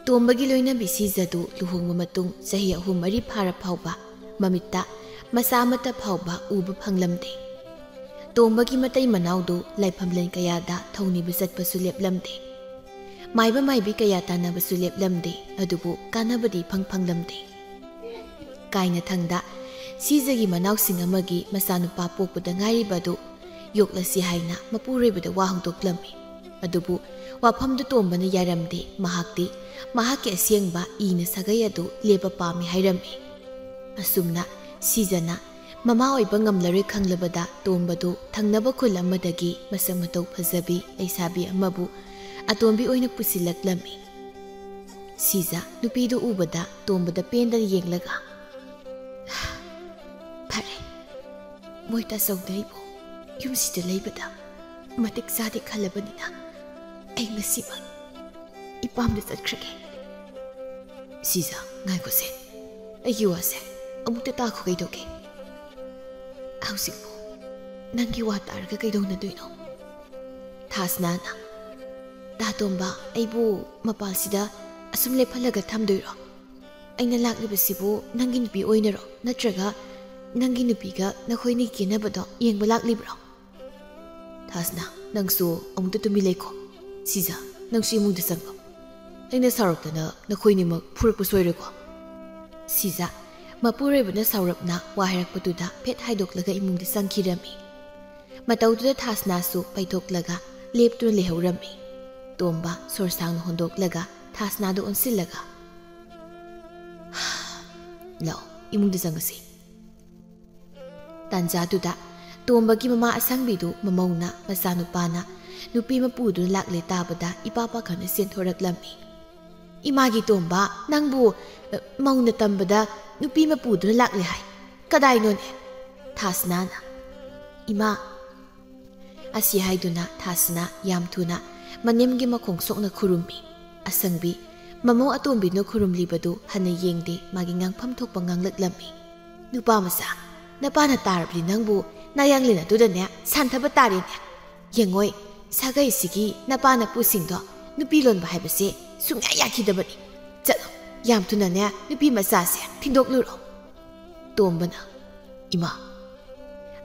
ꯇꯣꯝꯕꯒꯤ ꯂꯣꯏꯅꯕꯤ ꯁꯤꯖꯗꯨ ꯂꯨꯍꯣꯡꯕ ꯃꯇꯨꯡ ꯆꯍꯤ ꯑꯍꯨꯝ ꯃꯔꯤ ꯐꯥꯔ ꯐꯥꯎꯕ ꯃꯃꯤꯠꯇ ꯃꯆꯥ ꯑꯃꯠꯇ ꯐꯥꯎꯕ ꯎꯕ ꯐꯪꯂꯝꯗꯦ꯫ ꯇꯣꯝꯕꯒꯤ ꯃꯇꯩ ꯃꯅꯥꯎꯗꯨ ꯂꯥꯏꯐꯝꯂꯦꯟ ꯀꯌꯥꯗ ꯊꯧꯅꯤꯕ ꯆꯠꯄꯁꯨ ꯂꯦꯞꯂꯝꯗꯦ꯫ ꯃꯥꯏꯕ ꯃꯥꯏꯕꯤ ꯀꯌꯥ ꯇꯥꯟꯅꯕꯁꯨ ꯂꯦꯞꯂꯝꯗꯦ, ꯑꯗꯨꯕꯨ ꯀꯥꯟꯅꯕꯗꯤ ꯏꯐꯪ ꯐꯪꯂꯝꯗꯦ꯫ ꯀꯥꯏꯅꯊꯪꯗ ꯁꯤꯖꯒꯤ ꯃꯅꯥꯎꯁꯤꯡ ꯑꯃꯒꯤ ꯃꯆꯥꯅꯨꯄꯥ ꯄꯣꯛꯄꯗ ꯉꯥꯏꯔꯤꯕ ꯑꯗꯨ ꯌꯣꯛꯂꯁꯤ ꯍꯥꯏꯅ ꯃꯄꯨꯔꯣꯏꯕꯗ ꯋꯥ ꯍꯧꯗꯣꯛꯂꯝꯃꯤ꯫ ꯑꯗꯨꯕꯨ ꯋꯥꯐꯝꯗꯨ ꯇꯣꯝꯕꯅ ꯌꯥꯔꯝꯗꯦ꯫ ꯃꯍꯥꯛꯇꯤ ꯃꯍꯥꯛꯀꯤ ꯑꯁꯦꯡꯕ ꯏꯅ ꯁꯥꯒꯩ ꯑꯗꯨ ꯂꯦꯞꯄ ꯄꯥꯝꯃꯤ ꯍꯥꯏꯔꯝꯃꯤ꯫ ꯑꯁꯨꯝꯅ ꯁꯤꯖꯅ ꯃꯃꯥ ꯑꯣꯏꯕ ꯉꯝꯂꯔꯣꯏ ꯈꯪꯂꯕꯗ ꯇꯣꯝꯕꯗꯨ ꯊꯪꯅꯕ ꯈꯨꯜ ꯑꯃꯗꯒꯤ ꯃꯁꯛ ꯃꯇꯧ ꯐꯖꯕꯤ ꯂꯩꯁꯥꯕꯤ ꯑꯃꯕꯨ ꯑꯇꯣꯝꯕꯤ ꯑꯣꯏꯅ ꯄꯨꯁꯤꯜꯂꯛꯂꯝꯃꯤ꯫ ꯁꯤꯖ ꯅꯨꯄꯤꯗꯨ ꯎꯕꯗ ꯇꯣꯝꯕꯗ ꯄꯦꯟꯗꯅ ꯌꯦꯡꯂꯒ, "ꯐꯔꯦ, ꯃꯣꯏ ꯇꯥꯆꯧꯗ ꯑꯩꯕꯨ ꯌꯨꯝꯁꯤꯗ ꯂꯩꯕꯗ ꯃꯇꯤꯛ ꯆꯥꯗꯦ ꯈꯜꯂꯕꯅꯤꯅ ꯑꯩ ꯉꯁꯤꯃꯛ ꯏꯄꯥꯝꯗ ꯆꯠꯈ꯭ꯔꯒꯦ꯫" "ꯁꯤꯖ, ꯉꯥꯏꯈꯣꯁꯦ, ꯑꯩꯒꯤ ꯋꯥꯁꯦ ꯑꯃꯨꯛꯇ ꯇꯥꯈꯣ꯫ ꯀꯩꯗꯧꯒꯦ?" "ꯍꯧꯖꯤꯛꯄꯨ ꯅꯪꯒꯤ ꯋꯥ ꯇꯥꯔꯒ ꯀꯩꯗꯧꯅꯗꯣꯏꯅꯣ?" ꯊꯥꯁꯅꯥꯅ, "ꯇꯥ ꯇꯣꯝꯕ, ꯑꯩꯕꯨ ꯃꯄꯥꯜꯁꯤꯗ ꯑꯁꯨꯝ ꯂꯦꯞꯍꯜꯂꯒ ꯊꯝꯗꯣꯏꯔꯣ? ꯑꯩꯅ ꯂꯥꯛꯂꯤꯕꯁꯤꯕꯨ ꯅꯪꯒꯤ ꯅꯨꯄꯤ ꯑꯣꯏꯅꯔꯣ, ꯅꯠꯇ꯭ꯔꯒ ꯅꯪꯒꯤ ꯅꯨꯄꯤꯒ ꯅꯈꯣꯏꯅꯤ ꯀꯦꯅꯕꯗꯣ ꯌꯦꯡꯕ ꯂꯥꯛꯂꯤꯕ꯭ꯔꯣ?" "ꯊꯥꯁꯅꯥ, ꯅꯪꯁꯨ ꯑꯃꯨꯛꯇ ꯇꯨꯃꯤꯟ ꯂꯩꯈꯣ꯫ ꯁꯤꯖ, ꯅꯪꯁꯨ ꯏꯃꯨꯡꯗ ꯆꯪꯉꯣ꯫ ꯑꯩꯅ ꯁꯥꯎꯔꯛꯇꯅ ꯅꯈꯣꯏꯅꯤꯃꯛ ꯐꯨꯔꯛꯄ ꯁꯣꯏꯔꯣꯏꯀꯣ?" ꯁꯤꯖ, ꯃꯄꯨꯔꯣꯏꯕꯅ ꯁꯥꯎꯔꯞꯅ ꯋꯥ ꯍꯥꯏꯔꯛꯄꯗꯨꯗ ꯐꯦꯠ ꯍꯥꯏꯗꯣꯛꯂꯒ ꯏꯃꯨꯡꯗ ꯆꯪꯈꯤꯔꯝꯃꯤ꯫ ꯃꯇꯧꯗꯨꯗ ꯊꯥꯁꯅꯥꯁꯨ ꯄꯩꯊꯣꯛꯂꯒ ꯂꯦꯞꯇꯨꯅ ꯂꯩꯍꯧꯔꯝꯃꯤ꯫ ꯇꯣꯝꯕ ꯁꯣꯔ ꯁꯥꯡꯅ ꯍꯣꯟꯗꯣꯛꯂꯒ ꯊꯥꯁꯅꯥꯗ ꯑꯣꯟꯁꯤꯜꯂꯒ, "ꯂꯥꯛꯑꯣ, ꯏꯃꯨꯡꯗ ꯆꯪꯉꯁꯤ꯫" ꯇꯥꯟꯖꯥꯗꯨꯗ ꯇꯣꯝꯕꯒꯤ ꯃꯃꯥ ꯑꯁꯪꯕꯤꯗꯨ ꯃꯃꯧꯅ ꯃꯆꯥꯅꯨꯄꯥꯅ ꯅꯨꯄꯤ ꯑꯃ ꯄꯨꯗꯨꯅ ꯂꯥꯛꯂꯦ ꯇꯥꯕꯗ ꯏꯄꯥ ꯄꯥꯈꯪꯅ ꯆꯦꯟꯊꯣꯔꯛꯂꯝꯃꯤ꯫ "ꯏꯃꯥꯒꯤ ꯇꯣꯝꯕ, ꯅꯪꯕꯨ, ꯑ, ꯃꯧꯅ ꯇꯝꯕꯗ ꯅꯨꯄꯤ ꯑꯃ ꯄꯨꯗꯨꯅ ꯂꯥꯛꯂꯦ ꯍꯥꯏ꯫ ꯀꯗꯥꯏꯅꯣꯅꯦ?" ꯊꯥꯁꯅꯥꯅ, "ꯏꯃꯥ!" ꯑꯁꯤ ꯍꯥꯏꯗꯨꯅ ꯊꯥꯁꯅꯥ ꯌꯥꯝ ꯊꯨꯅ ꯃꯅꯦꯝꯒꯤ ꯃꯈꯣꯡ ꯁꯣꯛꯅ ꯈꯨꯔꯨꯝꯃꯤ꯫ ꯑꯁꯪꯕꯤ ꯃꯃꯧ ꯑꯇꯣꯝꯕꯤꯅ ꯈꯨꯔꯨꯝꯂꯤꯕꯗꯨ ꯍꯟꯅ ꯌꯦꯡꯗꯦ, ꯃꯥꯒꯤ ꯉꯥꯡꯐꯝ ꯊꯣꯛꯄ ꯉꯥꯡꯂꯛꯂꯝꯃꯤ꯫ "ꯅꯨꯄꯥ ꯃꯆꯥ, ꯅꯄꯥꯅ ꯇꯥꯔꯕꯗꯤ ꯅꯪꯕꯨ ꯅꯥꯌꯥꯡꯂꯦꯟ ꯑꯗꯨꯗꯅꯦ ꯁꯥꯟꯊꯕ ꯇꯥꯔꯦꯅꯦ꯫ ꯌꯦꯡꯉꯣꯏ, ꯁꯥꯒꯩꯁꯤꯒꯤ ꯅꯄꯥ ꯅꯄꯨꯁꯤꯡꯗꯣ ꯅꯨꯄꯤ ꯂꯣꯟꯕ ꯍꯥꯏꯕꯁꯦ ꯁꯨꯡꯌꯥ ꯌꯥꯈꯤꯗꯕꯅꯤ꯫ ꯆꯠꯂꯣ, ꯌꯥꯝ ꯊꯨꯅꯅꯦ ꯅꯨꯄꯤ ꯃꯆꯥꯁꯦ ꯊꯤꯟꯗꯣꯛꯂꯨꯔꯣ꯫" ꯇꯣꯝꯕꯅ, "ꯏꯃꯥ!"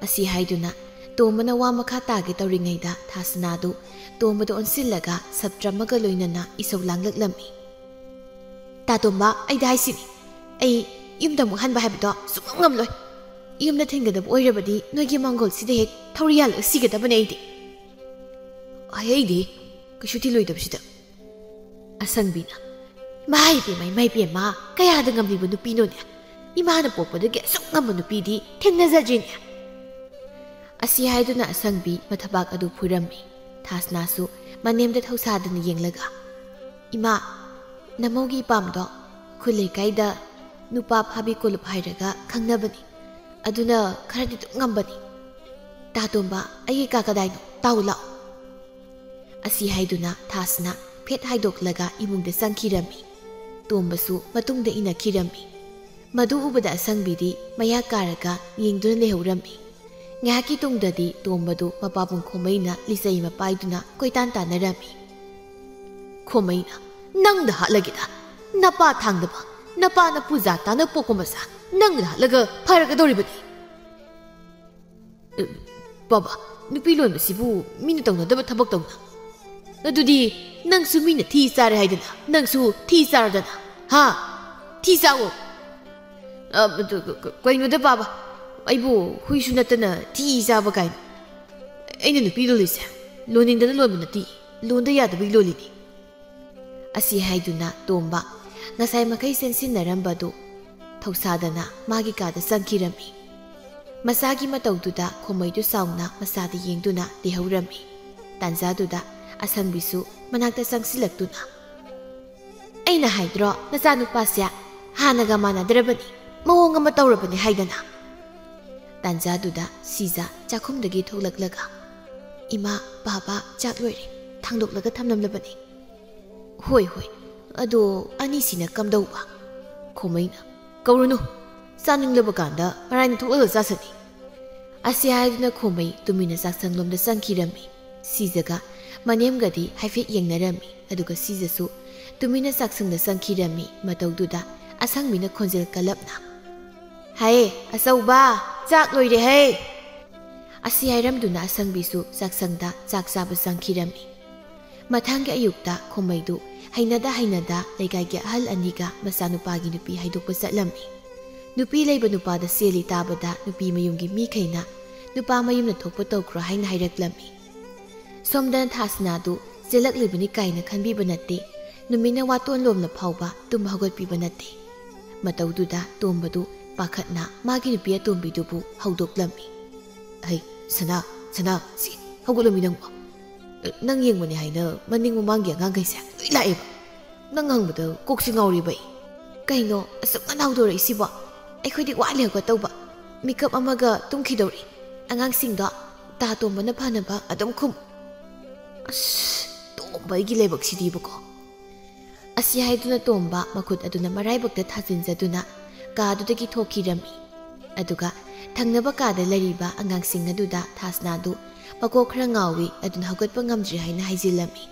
ꯑꯁꯤ ꯍꯥꯏꯗꯨꯅ ꯇꯣꯝꯕꯅ ꯋꯥ ꯃꯈꯥ ꯇꯥꯒꯦ ꯇꯧꯔꯤꯉꯩꯗ ꯊꯥꯁꯅꯥꯗꯨ ꯇꯣꯝꯕꯗ ꯑꯣꯟꯁꯤꯜꯂꯒ ꯁꯞꯇ꯭ꯔ ꯑꯃꯒ ꯂꯣꯏꯅꯅ ꯏꯁꯧ ꯂꯥꯡꯂꯛꯂꯝꯃꯤ꯫ "ꯇꯥ ꯇꯣꯝꯕ, ꯑꯩꯗ ꯍꯥꯏꯁꯤꯅꯤ, ꯑꯩ ꯌꯨꯝꯗ ꯑꯃꯨꯛ ꯍꯟꯕ ꯍꯥꯏꯕꯗꯣ ꯁꯨꯡꯉꯝ ꯉꯝꯂꯣꯏ꯫ ꯌꯨꯝꯗ ꯊꯤꯟꯒꯗꯕ ꯑꯣꯏꯔꯕꯗꯤ ꯅꯣꯏꯒꯤ ꯃꯪꯒꯣꯜꯁꯤꯗ ꯍꯦꯛ ꯊꯧꯔꯤ ꯌꯥꯜꯂꯒ ꯁꯤꯒꯗꯕꯅꯦ ꯑꯩꯗꯤ꯫" "ꯑꯩꯗꯤ ꯀꯩꯁꯨ ꯊꯤꯜꯂꯣꯏꯗꯕꯁꯤꯗ꯫" ꯑꯁꯪꯕꯤꯅ, "ꯃꯥꯏ ꯄꯦꯝꯃ, ꯃꯥꯏ ꯄꯦꯝꯃ, ꯀꯌꯥꯗ ꯉꯝꯂꯤꯕ ꯅꯨꯄꯤꯅꯣꯅꯦ? ꯏꯃꯥꯅ ꯄꯣꯛꯄꯗꯒꯤ ꯑꯁꯨꯛ ꯉꯝꯕ ꯅꯨꯄꯤꯗꯤ ꯊꯦꯡꯅꯖꯗ꯭ꯔꯤꯅꯦ꯫" ꯑꯁꯤ ꯍꯥꯏꯗꯨꯅ ꯑꯁꯪꯕꯤ ꯃꯊꯕꯥꯛ ꯑꯗꯨ ꯐꯨꯔꯝꯃꯤ꯫ ꯊꯥꯁꯅꯥꯁꯨ ꯃꯅꯦꯝꯗ ꯊꯧꯁꯥꯗꯅ ꯌꯦꯡꯂꯒ, "ꯏꯃꯥ, ꯅꯃꯧꯒꯤ ꯏꯄꯥꯝꯗꯣ ꯈꯨꯜ ꯂꯩꯀꯥꯏꯗ ꯅꯨꯄꯥ ꯐꯥꯕꯤ ꯀꯣꯂꯨꯞ ꯍꯥꯏꯔꯒ ꯈꯪꯅꯕꯅꯤ꯫ ꯑꯗꯨꯅ ꯈꯔꯗꯤ ꯑꯗꯨꯝ ꯉꯝꯕꯅꯤ꯫ ꯇꯥ ꯇꯣꯝꯕ, ꯑꯩꯒꯤ ꯀꯥ ꯀꯗꯥꯏꯅꯣ? ꯇꯥꯎ ꯂꯥꯎ꯫" ꯑꯁꯤ ꯍꯥꯏꯗꯨꯅ ꯊꯥꯁꯅꯥ ꯐꯦꯠ ꯍꯥꯏꯗꯣꯛꯂꯒ ꯏꯃꯨꯡꯗ ꯆꯪꯈꯤꯔꯝꯃꯤ꯫ ꯇꯣꯝꯕꯁꯨ ꯃꯇꯨꯡꯗ ꯏꯟꯅꯈꯤꯔꯝꯃꯤ꯫ ꯃꯗꯨ ꯎꯕꯗ ꯑꯁꯪꯕꯤꯗꯤ ꯃꯌꯥ ꯀꯥꯔꯒ ꯌꯦꯡꯗꯨꯅ ꯂꯩꯍꯧꯔꯝꯃꯤ꯫ ꯉꯥꯏꯍꯥꯛꯀꯤ ꯇꯨꯡꯗꯗꯤ ꯇꯣꯝꯕꯗꯨ ꯃꯄꯥꯕꯨꯡ ꯈꯣꯃꯩꯅ ꯂꯤꯆꯩ ꯑꯃ ꯄꯥꯏꯗꯨꯅ ꯀꯣꯏꯇꯥꯟ ꯇꯥꯟꯅꯔꯝꯃꯤ꯫ ꯈꯣꯃꯩꯅ, "ꯅꯪꯗ ꯍꯥꯠꯂꯒꯦꯗ! ꯅꯄꯥ ꯊꯥꯡꯗꯕ, ꯅꯄꯥ ꯅꯄꯨ ꯖꯥꯠ ꯇꯥꯅ ꯄꯣꯛꯄ ꯃꯆꯥ ꯅꯪꯗ ꯍꯥꯠꯂꯒ ꯐꯔꯒꯗꯧꯔꯤꯕꯅꯤ꯫" "ꯑꯦ, ꯕꯥꯕꯥ, ꯅꯨꯄꯤ ꯂꯣꯟꯕꯁꯤꯕꯨ ꯃꯤꯅ ꯇꯧꯅꯗꯕ ꯊꯕꯛ ꯇꯧꯅ? ꯑꯗꯨꯗꯤ ꯅꯪꯁꯨ ꯃꯤꯅ ꯊꯤ ꯆꯥꯔꯦ ꯍꯥꯏꯗꯅ ꯅꯪꯁꯨ ꯊꯤ ꯆꯥꯔꯗꯅ, ꯍꯥ? ꯊꯤ ꯆꯥꯋꯣ꯫" "ꯑ, ꯑꯗꯨ, ꯀ-, ꯀ-, ꯀꯩꯅꯣꯗ ꯕꯥꯕꯥ, ꯑꯩꯕꯨ ꯍꯨꯏꯁꯨ ꯅꯠꯇꯅ ꯊꯤ ꯆꯥꯕ ꯀꯥꯏꯅ꯫ ꯑꯩꯅ ꯅꯨꯄꯤ ꯂꯣꯜꯂꯤꯁꯦ ꯂꯣꯟꯅꯤꯡꯗꯅ ꯂꯣꯟꯕ ꯅꯠꯇꯦ, ꯂꯣꯟꯗ ꯌꯥꯗꯕꯒꯤ ꯂꯣꯜꯂꯤꯅꯤ꯫" ꯑꯁꯤ ꯍꯥꯏꯗꯨꯅ ꯇꯣꯝꯕ ꯉꯁꯥꯏ ꯃꯈꯩ ꯆꯦꯟꯁꯤꯟꯅꯔꯝꯕꯗꯨ ꯊꯧꯁꯥꯗꯅ ꯃꯥꯒꯤ ꯀꯥꯗ ꯆꯪꯈꯤꯔꯝꯃꯤ꯫ ꯃꯆꯥꯒꯤ ꯃꯇꯧꯗꯨꯗ ꯈꯣꯃꯩꯗꯨ ꯁꯥꯎꯅ ꯃꯆꯥꯗ ꯌꯦꯡꯗꯨꯅ ꯂꯩꯍꯧꯔꯝꯃꯤ꯫ ꯇꯥꯟꯖꯥꯗꯨꯗ ꯑꯁꯪꯕꯤꯁꯨ ꯃꯅꯥꯛꯇ ꯆꯪꯁꯤꯜꯂꯛꯇꯨꯅ, "ꯑꯩꯅ ꯍꯥꯏꯗ꯭ꯔꯣ, ꯅꯆꯥꯅꯨꯄꯥꯁꯦ ꯍꯥꯟꯅꯒ ꯃꯥꯟꯅꯗ꯭ꯔꯕꯅꯤ, ꯃꯑꯣꯡ ꯑꯃ ꯇꯧꯔꯕꯅꯤ ꯍꯥꯏꯗꯅ?" ꯇꯥꯟꯖꯥꯗꯨꯗ ꯁꯤꯖ ꯆꯥꯛꯈꯨꯝꯗꯒꯤ ꯊꯣꯛꯂꯛꯂꯒ, "ꯏꯃꯥ, ꯕꯥꯕꯥ, ꯆꯥꯛ ꯂꯣꯏꯔꯦ, ꯊꯥꯡꯗꯣꯛꯂꯒ ꯊꯝꯂꯝꯂꯕꯅꯤ꯫" "ꯍꯣꯏ, ꯍꯣꯏ, ꯑꯗꯣ ꯑꯅꯤꯁꯤꯅ ꯀꯝꯗꯧꯕ? ꯈꯣꯃꯩꯅ, "ꯀꯧꯔꯨꯅꯨ, ꯆꯥꯅꯤꯡꯂꯕ ꯀꯥꯟꯗ ꯃꯔꯥꯏꯅ ꯊꯣꯛꯍꯜꯂ ꯆꯥꯁꯅꯤ"꯫ ꯑꯁꯤ ꯍꯥꯏꯗꯨꯅ ꯈꯣꯃꯩ ꯇꯨꯃꯤꯟꯅ ꯆꯥꯛꯁꯪꯂꯣꯝꯗ ꯆꯪꯈꯤꯔꯝꯃꯤ꯫ ꯁꯤꯖꯒ ꯃꯅꯦꯝꯒꯗꯤ ꯍꯥꯏꯐꯦꯠ ꯌꯦꯡꯅꯔꯝꯃꯤ, ꯑꯗꯨꯒ ꯁꯤꯖꯁꯨ ꯇꯨꯃꯤꯟꯅ ꯆꯥꯛꯁꯪꯗ ꯆꯪꯈꯤꯔꯝꯃꯤ꯫ ꯃꯇꯧꯗꯨꯗ ꯑꯁꯪꯕꯤꯅ ꯈꯣꯟꯖꯦꯜ ꯀꯜꯂꯞꯅ, "ꯍꯥꯏꯌꯦ ꯑꯆꯧꯕ, ꯆꯥꯛ ꯂꯣꯏꯔꯦ ꯍꯩ!" ꯑꯁꯤ ꯍꯥꯏꯔꯝꯗꯨꯅ ꯑꯁꯪꯕꯤꯁꯨ ꯆꯥꯛꯁꯪꯗ ꯆꯥꯛ ꯆꯥꯕ ꯆꯪꯈꯤꯔꯝꯃꯤ꯫ ꯃꯊꯪꯒꯤ ꯑꯌꯨꯛꯇ ꯈꯣꯃꯩꯗꯨ ꯍꯩꯅꯗ ꯍꯩꯅꯗ ꯂꯩꯀꯥꯏꯒꯤ ꯑꯍꯜ ꯑꯅꯤꯒ ꯃꯆꯥꯅꯨꯄꯥꯒꯤ ꯅꯨꯄꯤ ꯍꯥꯏꯗꯣꯛꯄ ꯆꯠꯂꯝꯃꯤ꯫ ꯅꯨꯄꯤ ꯂꯩꯕ ꯅꯨꯄꯥꯗ ꯆꯦꯜꯂꯤ ꯇꯥꯕꯗ ꯅꯨꯄꯤ ꯃꯌꯨꯝꯒꯤ ꯃꯤꯈꯩꯅ ꯅꯨꯄꯥ ꯃꯌꯨꯝꯅ ꯊꯣꯛꯄ ꯇꯧꯈ꯭ꯔꯣ ꯍꯥꯏꯅ ꯍꯥꯏꯔꯛꯂꯝꯃꯤ꯫ ꯁꯣꯝꯗꯅ ꯊꯥꯁꯅꯥꯗꯨ ꯆꯦꯜꯂꯛꯂꯤꯕꯅꯤ ꯀꯥꯏꯅ ꯈꯟꯕꯤꯕ ꯅꯠꯇꯦ꯫ ꯅꯨꯃꯤꯠꯅ ꯋꯥꯇꯣꯟ ꯂꯣꯝꯅ ꯐꯥꯎꯕ ꯇꯨꯝꯕ ꯍꯧꯒꯠꯄꯤꯕ ꯅꯠꯇꯦ꯫ ꯃꯇꯧꯗꯨꯗ ꯇꯣꯝꯕꯗꯨ ꯄꯥꯈꯠꯅ ꯃꯥꯒꯤ ꯅꯨꯄꯤ ꯑꯇꯣꯝꯕꯤꯗꯨꯕꯨ ꯍꯧꯗꯣꯛꯂꯝꯃꯤ꯫ "ꯍꯩ, ꯁꯅꯥ, ꯁꯅꯥ, ꯁꯤ, ꯍꯧꯒꯠꯂꯝꯃꯤ ꯅꯪꯕꯣ꯫ ꯅꯪ ꯌꯦꯡꯕꯅꯤ ꯍꯥꯏꯅ ꯃꯅꯤꯡ ꯃꯃꯥꯡꯒꯤ ꯑꯉꯥꯡꯈꯩꯁꯦ ꯂꯣꯏ ꯂꯥꯛꯑꯦꯕ꯫ ꯅꯪ ꯍꯪꯕꯗ ꯀꯣꯛꯁꯤ ꯉꯥꯎꯔꯤꯕ ꯑꯩ꯫ ꯀꯩꯅꯣ ꯑꯁꯨꯛ ꯉꯟꯅ ꯍꯧꯗꯣꯔꯛꯏꯁꯤꯕꯣ? ꯑꯩꯈꯣꯏꯗꯤ ꯋꯥꯠꯂꯤ ꯍꯧꯒꯠꯇꯧꯕ꯫ ꯃꯤꯀꯞ ꯑꯃꯒ ꯇꯨꯝꯈꯤꯗꯧꯔꯤ꯫ ꯑꯉꯥꯡꯁꯤꯡꯗꯣ ꯇꯥ ꯇꯣꯝꯕꯅ ꯐꯅꯕ ꯑꯗꯨꯝ ꯈꯨꯝ꯫ ꯑꯁ, ꯇꯣꯝꯕ ꯑꯩꯒꯤ ꯂꯥꯏꯕꯛꯁꯤꯗꯤꯕꯀꯣ"꯫ ꯑꯁꯤ ꯍꯥꯏꯗꯨꯅ ꯇꯣꯝꯕ ꯃꯈꯨꯠ ꯑꯗꯨꯅ ꯃꯔꯥꯏꯕꯛꯇ ꯊꯥꯖꯤꯟꯖꯗꯨꯅ ꯀꯥꯗꯨꯗꯒꯤ ꯊꯣꯛꯈꯤꯔꯝꯃꯤ꯫ ꯑꯗꯨꯒ ꯊꯪꯅꯕ ꯀꯥꯗ ꯂꯩꯔꯤꯕ ꯑꯉꯥꯡꯁꯤꯡ ꯑꯗꯨꯗ ꯊꯥꯁꯅꯥꯗꯨ ꯃꯀꯣꯛ ꯈꯔ ꯉꯥꯎꯏ, ꯑꯗꯨꯅ ꯍꯧꯒꯠꯄ ꯉꯝꯗ꯭ꯔꯤ ꯍꯥꯏꯅ ꯍꯥꯏꯖꯤꯜꯂꯝꯃꯤ꯫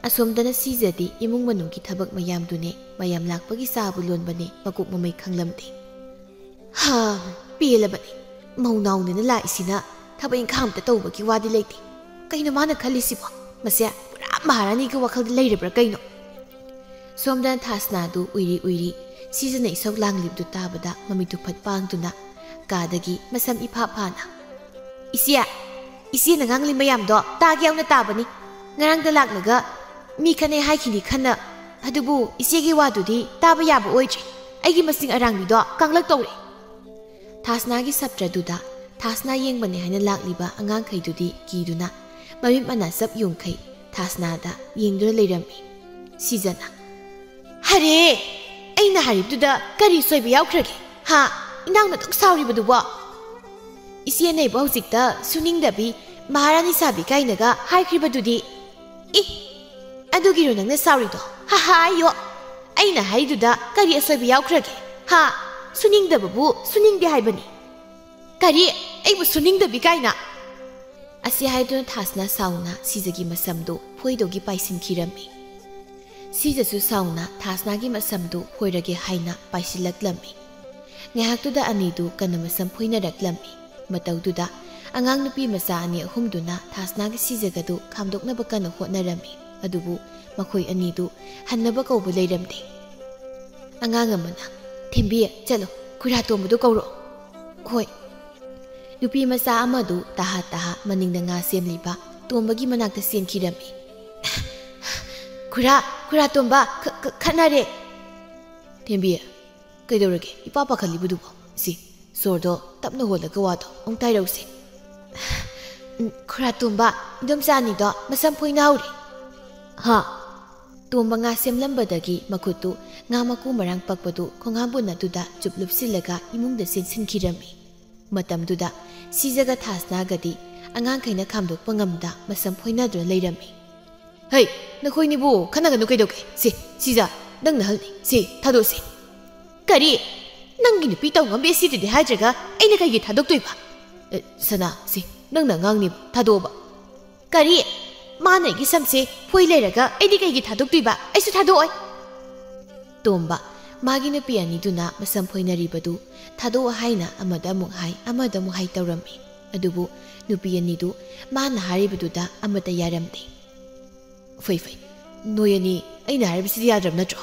ꯑꯁꯣꯝꯗꯅ ꯁꯤꯖꯗꯤ ꯏꯃꯨꯡ ꯃꯅꯨꯡꯒꯤ ꯊꯕꯛ ꯃꯌꯥꯝꯗꯨꯅꯦ, ꯃꯌꯥꯝ ꯂꯥꯛꯄꯒꯤ ꯆꯥꯕꯨ ꯂꯣꯟꯕꯅꯦ, ꯃꯀꯣꯛ ꯃꯃꯩ ꯈꯪꯂꯝꯗꯦ꯫ ꯍꯥ, ꯄꯦꯜꯂꯕꯅꯤ꯫ ꯃꯧ ꯅꯥꯎꯅꯦꯅ ꯂꯥꯛꯏꯁꯤꯅ ꯊꯕꯛ ꯏꯪꯈꯥꯡ ꯑꯝꯇ ꯇꯧꯕꯒꯤ ꯋꯥꯗꯤ ꯂꯩꯇꯦ꯫ ꯀꯩꯅꯣ ꯃꯥꯅ ꯈꯜꯂꯤꯁꯤꯕꯣ? ꯃꯁꯦ ꯄꯨꯔꯥ ꯃꯍꯥꯔꯥꯅꯤꯒꯤ ꯋꯥꯈꯜꯗ ꯂꯩꯔꯕ꯭ꯔꯥ ꯀꯩꯅꯣ? ꯁꯣꯝꯗꯅ ꯊꯥꯁꯅꯥꯗꯨ ꯎꯏꯔꯤ ꯎꯏꯔꯤ ꯁꯤꯖꯅ ꯏꯁꯧ ꯂꯥꯡꯂꯤꯕꯗꯨ ꯇꯥꯕꯗ ꯃꯃꯤꯠꯇꯨ ꯐꯠ ꯄꯥꯡꯗꯨꯅ ꯀꯥꯗꯒꯤ ꯃꯁꯝ ꯏꯐꯥ ꯐꯥꯅ, "ꯏꯆꯦ, ꯏꯆꯦꯅ ꯉꯥꯡꯂꯤ ꯃꯌꯥꯝꯗꯣ ꯇꯥꯒꯦ ꯌꯥꯎꯅ ꯇꯥꯕꯅꯤ꯫ ꯉꯔꯥꯡꯗ ꯂꯥꯛꯂꯒ ꯃꯤ ꯈꯠꯅꯩ ꯍꯥꯏꯈꯤꯅꯤ ꯈꯟꯅ, ꯑꯗꯨꯕꯨ ꯏꯆꯦꯒꯤ ꯋꯥꯗꯨꯗꯤ ꯇꯥꯕ ꯌꯥꯕ ꯑꯣꯏꯗ꯭ꯔꯦ꯫ ꯑꯩꯒꯤ ꯃꯁꯤꯡ ꯑꯔꯥꯡꯕꯤꯗꯣ ꯀꯥꯡꯂꯛ ꯇꯧꯔꯦ"꯫ ꯊꯥꯁꯅꯥꯒꯤ ꯁꯞꯇ꯭ꯔꯗꯨꯗ ꯊꯥꯁꯅꯥ ꯌꯦꯡꯕꯅꯦ ꯍꯥꯏꯅ ꯂꯥꯛꯂꯤꯕ ꯑꯉꯥꯡꯈꯩꯗꯨꯗꯤ ꯀꯤꯗꯨꯅ ꯃꯃꯤꯠ ꯃꯅꯥ ꯆꯞ ꯌꯨꯡꯈꯩ ꯊꯥꯁꯅꯥꯗ ꯌꯦꯡꯗꯨꯅ ꯂꯩꯔꯝꯃꯤ꯫ ꯁꯤꯖꯅ, "ꯍꯔꯦ, ꯑꯩꯅ ꯍꯥꯏꯔꯤꯕꯗꯨꯗ ꯀꯔꯤ ꯁꯣꯏꯕ ꯌꯥꯎꯈ꯭ꯔꯒꯦ? ꯍꯥ? ꯏꯅꯥꯎꯅ ꯑꯗꯨꯛ ꯁꯥꯎꯔꯤꯕꯗꯨꯕꯣ?" "ꯏꯆꯦ ꯅꯩꯕ ꯍꯧꯖꯤꯛꯇ ꯁꯨꯅꯤꯡꯗꯕꯤ ꯃꯍꯥꯔꯥꯅꯤ ꯁꯥꯕꯤ ꯀꯥꯏꯅꯒ ꯍꯥꯏꯈ꯭ꯔꯤꯕꯗꯨꯗꯤ?" "ꯏ, ꯑꯗꯨꯒꯤꯔꯣ ꯅꯪꯅ ꯁꯥꯎꯔꯤꯗꯣ? ꯑꯍꯥꯌꯣ, ꯑꯩꯅ ꯍꯥꯏꯗꯨꯗ ꯀꯔꯤ ꯑꯁꯣꯏꯕ ꯌꯥꯎꯈ꯭ꯔꯒꯦ? ꯍꯥ? ꯁꯨꯅꯤꯡꯗꯕꯕꯨ ꯁꯨꯅꯤꯡꯗꯦ ꯍꯥꯏꯕꯅꯤ꯫ ꯀꯔꯤ? ꯑꯩꯕꯨ ꯁꯨꯅꯤꯡꯗꯕꯤ ꯀꯥꯏꯅ? ꯑꯁꯤ ꯍꯥꯏꯗꯨꯅ ꯊꯥꯁꯅꯥ ꯁꯥꯎꯅ ꯁꯤꯖꯒꯤ ꯃꯁꯝꯗꯨ ꯐꯣꯏꯗꯧꯒꯤ ꯄꯥꯏꯁꯤꯟꯈꯤꯔꯝꯃꯤ꯫ ꯁꯤꯖꯁꯨ ꯁꯥꯎꯅ ꯊꯥꯁꯅꯥꯒꯤ ꯃꯁꯝꯗꯨ ꯐꯣꯏꯔꯒꯦ ꯍꯥꯏꯅ ꯄꯥꯏꯁꯤꯜꯂꯛꯂꯝꯃꯤ꯫ ꯉꯥꯏꯍꯥꯛꯇꯨꯗ ꯑꯅꯤꯗꯨ ꯀꯟꯅ ꯃꯁꯝ ꯐꯣꯏꯅꯔꯛꯂꯝꯃꯤ꯫ ꯃꯇꯧꯗꯨꯗ ꯑꯉꯥꯡ ꯅꯨꯄꯤ ꯃꯆꯥ ꯑꯅꯤ ꯑꯍꯨꯝꯗꯨꯅ ꯊꯥꯁꯅꯥꯒꯤ ꯁꯤꯖꯒꯗꯨ ꯈꯥꯝꯗꯣꯛꯅꯕ ꯀꯟꯅ ꯍꯣꯠꯅꯔꯝꯃꯤ꯫ ꯑꯗꯨꯕꯨ ꯃꯈꯣꯏ ꯑꯅꯤꯗꯨ ꯍꯟꯅꯕ ꯀꯧꯕ ꯂꯩꯔꯝꯗꯦ꯫ ꯑꯉꯥꯡ ꯑꯃꯅ, "ꯊꯦꯝꯕꯤ, ꯆꯠꯂꯣ, ꯈꯨꯔꯥ ꯇꯣꯝꯕꯗꯨ ꯀꯧꯔꯛꯑꯣ꯫" "ꯍꯣꯏ꯫" ꯅꯨꯄꯤ ꯃꯆꯥ ꯑꯃꯗꯨ ꯇꯍꯥ ꯇꯍꯥ ꯃꯅꯤꯡꯗ ꯉꯥ ꯁꯦꯝꯂꯤꯕ ꯇꯣꯝꯕꯒꯤ ꯃꯅꯥꯛꯇ ꯆꯦꯟꯈꯤꯔꯝꯃꯤ꯫ "ꯈꯨꯔꯥ, ꯈꯨꯔꯥ ꯇꯣꯝꯕ, ꯈ-, ꯈ-, ꯈꯠꯅꯔꯦ!" "ꯊꯦꯝꯕꯤ, ꯀꯩꯗꯧꯔꯒꯦ? ꯏꯄꯥ ꯄꯥꯈꯠꯂꯤꯕꯗꯨꯕꯣ? ꯁꯤ, ꯁꯣꯔꯗꯣ ꯇꯞꯅ ꯍꯣꯜꯂꯒ ꯋꯥꯗꯣ ꯑꯃꯨꯛ ꯇꯥꯏꯔꯧꯁꯦ꯫" "ꯎꯝ, ꯈꯨꯔꯥ ꯇꯣꯝꯕ, ꯏꯟꯗꯣꯝꯆꯥ ꯑꯅꯤꯗꯣ ꯃꯁꯝ ꯐꯣꯏꯅꯍꯧꯔꯦ꯫" "ꯍꯥ?" ꯇꯣꯝꯕ ꯉꯥ ꯁꯦꯝꯂꯝꯕꯗꯒꯤ ꯃꯈꯨꯠꯇꯨ ꯉꯥ ꯃꯀꯨ ꯃꯔꯥꯡ ꯄꯛꯄꯗꯨ ꯈꯣꯡꯍꯥꯝꯕꯨꯟ ꯑꯗꯨꯗ ꯆꯨꯞ ꯂꯨꯞꯁꯤꯜꯂꯒ ꯏꯃꯨꯡꯗ ꯆꯦꯟꯁꯤꯟꯈꯤꯔꯝꯃꯤ꯫ ꯃꯇꯝꯗꯨꯗ ꯁꯤꯖꯒ ꯊꯥꯁꯅꯥꯒꯗꯤ ꯑꯉꯥꯡꯈꯩꯅ ꯈꯥꯝꯗꯣꯛꯄ ꯉꯝꯗ ꯃꯁꯝ ꯐꯣꯏꯅꯗꯨꯅ ꯂꯩꯔꯝꯃꯤ꯫ "ꯍꯩ, ꯅꯈꯣꯏꯅꯤꯕꯨ ꯈꯠꯅꯒꯅꯨ ꯀꯩꯗꯧꯒꯦ? ꯁꯤ, ꯁꯤꯖ, ꯅꯪ ꯅꯍꯜꯅꯤ꯫ ꯁꯤ, ꯊꯥꯗꯣꯛꯁꯤ꯫" "ꯀꯔꯤ? ꯅꯪꯒꯤ ꯅꯨꯄꯤ ꯇꯧꯉꯝꯕꯤ ꯑꯁꯤꯗꯗꯤ ꯍꯥꯏꯗ꯭ꯔꯒ ꯑꯩꯅ ꯀꯩꯒꯤ ꯊꯥꯗꯣꯛꯇꯣꯏꯕ?" "ꯑꯦ, ꯁꯅꯥ, ꯁꯤ, ꯅꯪꯅ ꯑꯉꯥꯡꯅꯤꯕ, ꯊꯥꯗꯣꯛꯑꯣꯕ꯫" "ꯀꯔꯤ? ꯃꯥꯅ ꯑꯩꯒꯤ ꯁꯝꯁꯦ ꯐꯣꯏ ꯂꯩꯔꯒ ꯑꯩꯗꯤ ꯀꯩꯒꯤ ꯊꯥꯗꯣꯛꯇꯣꯏꯕ? ꯑꯩꯁꯨ ꯊꯥꯗꯣꯛꯑꯣꯏ꯫" ꯇꯣꯝꯕ, ꯃꯥꯒꯤ ꯅꯨꯄꯤ ꯑꯅꯤꯗꯨꯅ ꯃꯁꯝ ꯐꯣꯏꯅꯔꯤꯕꯗꯨ ꯊꯥꯗꯣꯛꯑꯣ ꯍꯥꯏꯅ ꯑꯃꯗ ꯑꯃꯨꯛ ꯍꯥꯏ, ꯑꯃꯗ ꯑꯃꯨꯛ ꯍꯥꯏ ꯇꯧꯔꯝꯃꯤ꯫ ꯑꯗꯨꯕꯨ ꯅꯨꯄꯤ ꯑꯅꯤꯗꯨ ꯃꯥꯅ ꯍꯥꯏꯔꯤꯕꯗꯨꯗ ꯑꯃꯠꯇ ꯌꯥꯔꯝꯗꯦ꯫ "ꯐꯩ, ꯐꯩ, ꯅꯣꯏ ꯑꯅꯤ ꯑꯩꯅ ꯍꯥꯏꯔꯤꯕꯁꯤꯗꯤ ꯌꯥꯗ꯭ꯔꯕ ꯅꯠꯇ꯭ꯔꯣ?"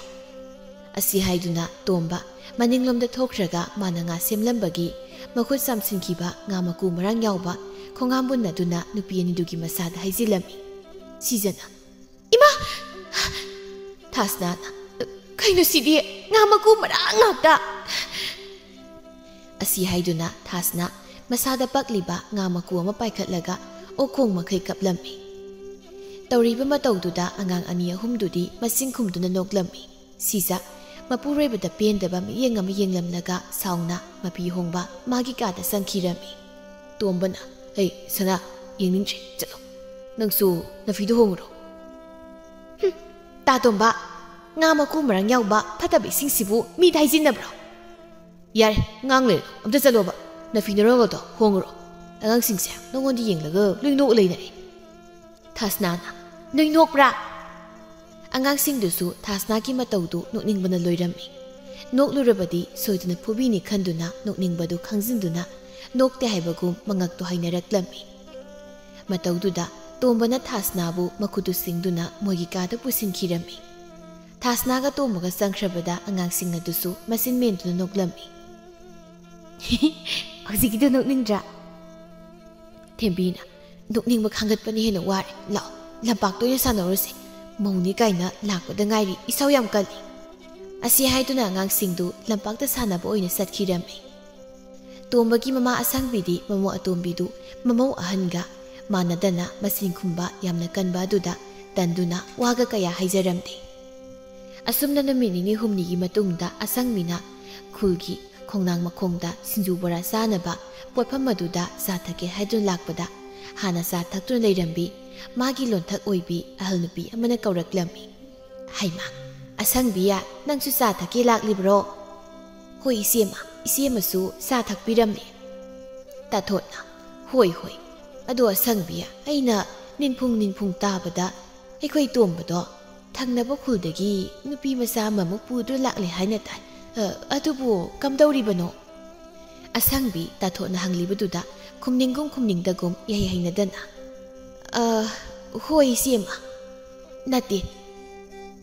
ꯑꯁꯤ ꯍꯥꯏꯗꯨꯅ ꯇꯣꯝꯕ ꯃꯅꯤꯡꯂꯣꯝꯗ ꯊꯣꯛꯈ꯭ꯔꯒ ꯃꯥꯅ ꯉꯥ ꯁꯦꯝꯂꯝꯕꯒꯤ ꯃꯈꯨꯠ ꯆꯥꯝꯁꯤꯟꯈꯤꯕ ꯉꯥ ꯃꯀꯨ ꯃꯔꯥꯡ ꯌꯥꯎꯕ ꯈꯣꯡꯍꯥꯝꯕꯨꯟ ꯑꯗꯨꯅ ꯅꯨꯄꯤ ꯑꯅꯤꯗꯨꯒꯤ ꯃꯁꯥꯗ ꯍꯩꯖꯤꯜꯂꯝꯃꯤ꯫ ꯁꯤꯖꯅ, "ꯏꯃꯥ!" ꯊꯥꯁꯅꯥꯅ, "ꯀꯩꯅꯣ ꯁꯤꯗꯤ? ꯉꯥ ꯃꯀꯨ ꯃꯔꯥꯡ ꯉꯥꯛꯇ!" ꯑꯁꯤ ꯍꯥꯏꯗꯨꯅ ꯊꯥꯁꯅꯥ ꯃꯁꯥꯗ ꯄꯛꯂꯤꯕ ꯉꯥ ꯃꯀꯨ ꯑꯃ ꯄꯥꯏꯈꯠꯂꯒ ꯑꯣꯛꯈꯣꯡ ꯃꯈꯩ ꯀꯞꯂꯝꯃꯤ꯫ ꯇꯧꯔꯤꯕ ꯃꯇꯧꯗꯨꯗ ꯑꯉꯥꯡ ꯑꯅꯤ ꯑꯍꯨꯝꯗꯨꯗꯤ ꯃꯁꯤꯡ ꯈꯨꯝꯗꯨꯅ ꯅꯣꯛꯂꯝꯃꯤ꯫ ꯁꯤꯖ ꯃꯄꯨꯔꯣꯏꯕꯗ ꯄꯦꯟꯗꯕ ꯃꯤꯠꯌꯦꯡ ꯑꯃ ꯌꯦꯡꯂꯝꯂꯒ ꯁꯥꯎꯅ ꯃꯐꯤ ꯍꯣꯡꯕ ꯃꯥꯒꯤ ꯀꯥꯗ ꯆꯪꯈꯤꯔꯝꯃꯤ꯫ ꯇꯣꯝꯕꯅ, "ꯍꯩ, ꯁꯅꯥ, ꯌꯦꯡꯅꯤꯡꯗ꯭ꯔꯦ, ꯆꯠꯂꯣ꯫ ꯅꯪꯁꯨ ꯅꯐꯤꯗꯨ ꯍꯣꯡꯉꯨꯔꯣ꯫" "ꯍꯨꯝ, ꯇꯥ ꯇꯣꯝꯕ, ꯉꯥ ꯃꯀꯨ ꯃꯔꯥꯡ ꯌꯥꯎꯕ ꯐꯠꯇꯕ ꯏꯁꯤꯡꯁꯤꯕꯨ ꯃꯤꯗ ꯍꯩꯖꯤꯟꯅꯕ꯭ꯔꯣ? ꯌꯥꯔꯦ, ꯉꯥꯡ ꯂꯩꯔꯣ, ꯑꯝꯇ ꯆꯠꯂꯣꯕ꯫ ꯅꯐꯤ ꯅꯔꯣꯜꯒꯗꯣ ꯍꯣꯡꯉꯨꯔꯣ꯫ ꯑꯉꯥꯡꯁꯤꯡꯁꯦ ꯅꯉꯣꯟꯗ ꯌꯦꯡꯂꯒ ꯂꯣꯏ ꯅꯣꯛ ꯂꯩꯅꯔꯦ꯫ ꯊꯥꯁꯅꯥꯅ, "ꯅꯣꯏ ꯅꯣꯛꯄ꯭ꯔꯥ?" ꯑꯉꯥꯡꯁꯤꯡꯗꯨꯁꯨ ꯊꯥꯁꯅꯥꯒꯤ ꯃꯇꯧꯗꯨ ꯅꯣꯛꯅꯤꯡꯕꯅ ꯂꯣꯏꯔꯝꯃꯤ꯫ ꯅꯣꯛꯂꯨꯔꯕꯗꯤ ꯁꯣꯏꯗꯅ ꯐꯨꯕꯤꯅꯤ ꯈꯟꯗꯨꯅ ꯅꯣꯛꯅꯤꯡꯕꯗꯨ ꯈꯪꯖꯤꯟꯗꯨꯅ ꯅꯣꯛꯇꯦ ꯍꯥꯏꯕꯒꯨꯝ ꯃꯉꯛꯇꯨ ꯍꯥꯏꯅꯔꯛꯂꯝꯃꯤ꯫ ꯃꯇꯧꯗꯨꯗ ꯇꯣꯝꯕꯅ ꯊꯥꯁꯅꯥꯕꯨ ꯃꯈꯨꯠꯇꯨ ꯁꯤꯡꯗꯨꯅ ꯃꯣꯏꯒꯤ ꯀꯥꯗ ꯄꯨꯁꯤꯟꯈꯤꯔꯝꯃꯤ꯫ ꯊꯥꯁꯅꯥꯒ ꯇꯣꯝꯕꯒ ꯆꯪꯈ꯭ꯔꯕꯗ ꯑꯉꯥꯡꯁꯤꯡ ꯑꯗꯨꯁꯨ ꯃꯆꯤꯟ ꯃꯦꯟꯗꯨꯅ ꯅꯣꯛꯂꯝꯃꯤ꯫ "ꯍꯧꯖꯤꯛꯀꯤꯗꯨ ꯅꯣꯛꯅꯤꯡꯗ꯭ꯔꯥ?" ꯊꯦꯝꯕꯤꯅ, "ꯅꯣꯛꯅꯤꯡꯕ ꯈꯥꯡꯒꯠꯄꯅ ꯍꯦꯟꯅ ꯋꯥꯔꯦ꯫ ꯂꯥꯛꯑꯣ, ꯂꯝꯄꯥꯛꯇ ꯑꯣꯏꯅ ꯁꯥꯟꯅꯧꯔꯁꯦ꯫ ꯃꯧꯅꯤ ꯀꯥꯏꯅ ꯂꯥꯛꯄꯗ ꯉꯥꯏꯔꯤ, ꯏꯁꯧ ꯌꯥꯝ ꯀꯜꯂꯤ"꯫ ꯑꯁꯤ ꯍꯥꯏꯗꯨꯅ ꯑꯉꯥꯡꯁꯤꯡꯗꯨ ꯂꯝꯄꯥꯛꯇ ꯁꯥꯟꯅꯕ ꯑꯣꯏꯅ ꯆꯠꯈꯤꯔꯝꯃꯤ꯫ ꯇꯣꯝꯕꯒꯤ ꯃꯃꯥ ꯑꯁꯪꯕꯤꯗꯤ ꯃꯃꯧ ꯑꯇꯣꯝꯕꯤꯗꯨ ꯃꯃꯧ ꯑꯍꯟꯒ ꯃꯥꯟꯅꯗꯅ ꯃꯆꯤꯟ ꯈꯨꯝꯕ ꯌꯥꯝꯅ ꯀꯟꯕ ꯑꯗꯨꯗ ꯇꯟꯗꯨꯅ ꯋꯥꯒ ꯀꯌꯥ ꯍꯥꯏꯖꯔꯝꯗꯦ꯫ ꯑꯁꯨꯝꯅ ꯅꯨꯃꯤꯠ ꯅꯤꯅꯤ ꯍꯨꯝꯅꯤꯒꯤ ꯃꯇꯨꯡꯗ ꯑꯁꯪꯕꯤꯅ ꯈꯨꯜꯒꯤ ꯈꯣꯡꯅꯥꯡ ꯃꯈꯣꯡꯗ ꯁꯤꯡꯖꯨ ꯕꯣꯔꯥ ꯆꯥꯅꯕ ꯄꯣꯠꯐꯝ ꯑꯗꯨꯗ ꯆꯥ ꯊꯛꯀꯦ ꯍꯥꯏꯗꯨꯅ ꯂꯥꯛꯄꯗ, ꯍꯥꯟꯅ ꯆꯥ ꯊꯛꯇꯨꯅ ꯂꯩꯔꯝꯕꯤ ꯃꯥꯒꯤ ꯂꯣꯟꯊꯛ ꯑꯣꯏꯕꯤ ꯑꯍꯜ ꯅꯨꯄꯤ ꯑꯃꯅ ꯀꯧꯔꯛꯂꯝꯃꯤ꯫ "ꯍꯩꯃꯥ, ꯑꯁꯪꯕꯤ, ꯅꯪꯁꯨ ꯆꯥ ꯊꯛꯀꯦ ꯂꯥꯛꯂꯤꯕ꯭ꯔꯣ?" "ꯍꯣꯏ ꯏꯆꯦꯃ, ꯏꯆꯦꯃꯁꯨ ꯆꯥ ꯊꯛꯄꯤꯔꯝꯂꯦ"꯫ ꯇꯥꯊꯣꯠꯅ, "ꯍꯣꯏ, ꯍꯣꯏ꯫ ꯑꯗꯣ ꯑꯁꯪꯕꯤ, ꯑꯩꯅ ꯅꯤꯟꯐꯨꯡ ꯅꯤꯟꯐꯨꯡ ꯇꯥꯕꯗ ꯑꯩꯈꯣꯏ ꯇꯣꯝꯕꯗꯣ ꯊꯪꯅꯕ ꯈꯨꯜꯗꯒꯤ ꯅꯨꯄꯤ ꯃꯆꯥ ꯑꯃꯃꯨꯛ ꯄꯨꯗꯨꯅ ꯂꯥꯛꯂꯦ ꯍꯥꯏꯅ ꯇꯥꯏ꯫ ꯑ, ꯑꯗꯨꯕꯨ ꯀꯝꯗꯧꯔꯤꯕꯅꯣ?" ꯑꯁꯪꯕꯤ ꯇꯥꯊꯣꯠꯅ ꯍꯪꯂꯤꯕꯗꯨꯗ ꯈꯨꯝꯅꯤꯡꯒꯨꯝ ꯈꯨꯝꯅꯤꯡꯗꯒꯨꯝ ꯏꯍꯩ ꯍꯩꯅꯗꯅ, "ꯑ, ꯍꯣꯏ ꯏꯆꯦꯃ꯫ ꯅꯠꯇꯦ,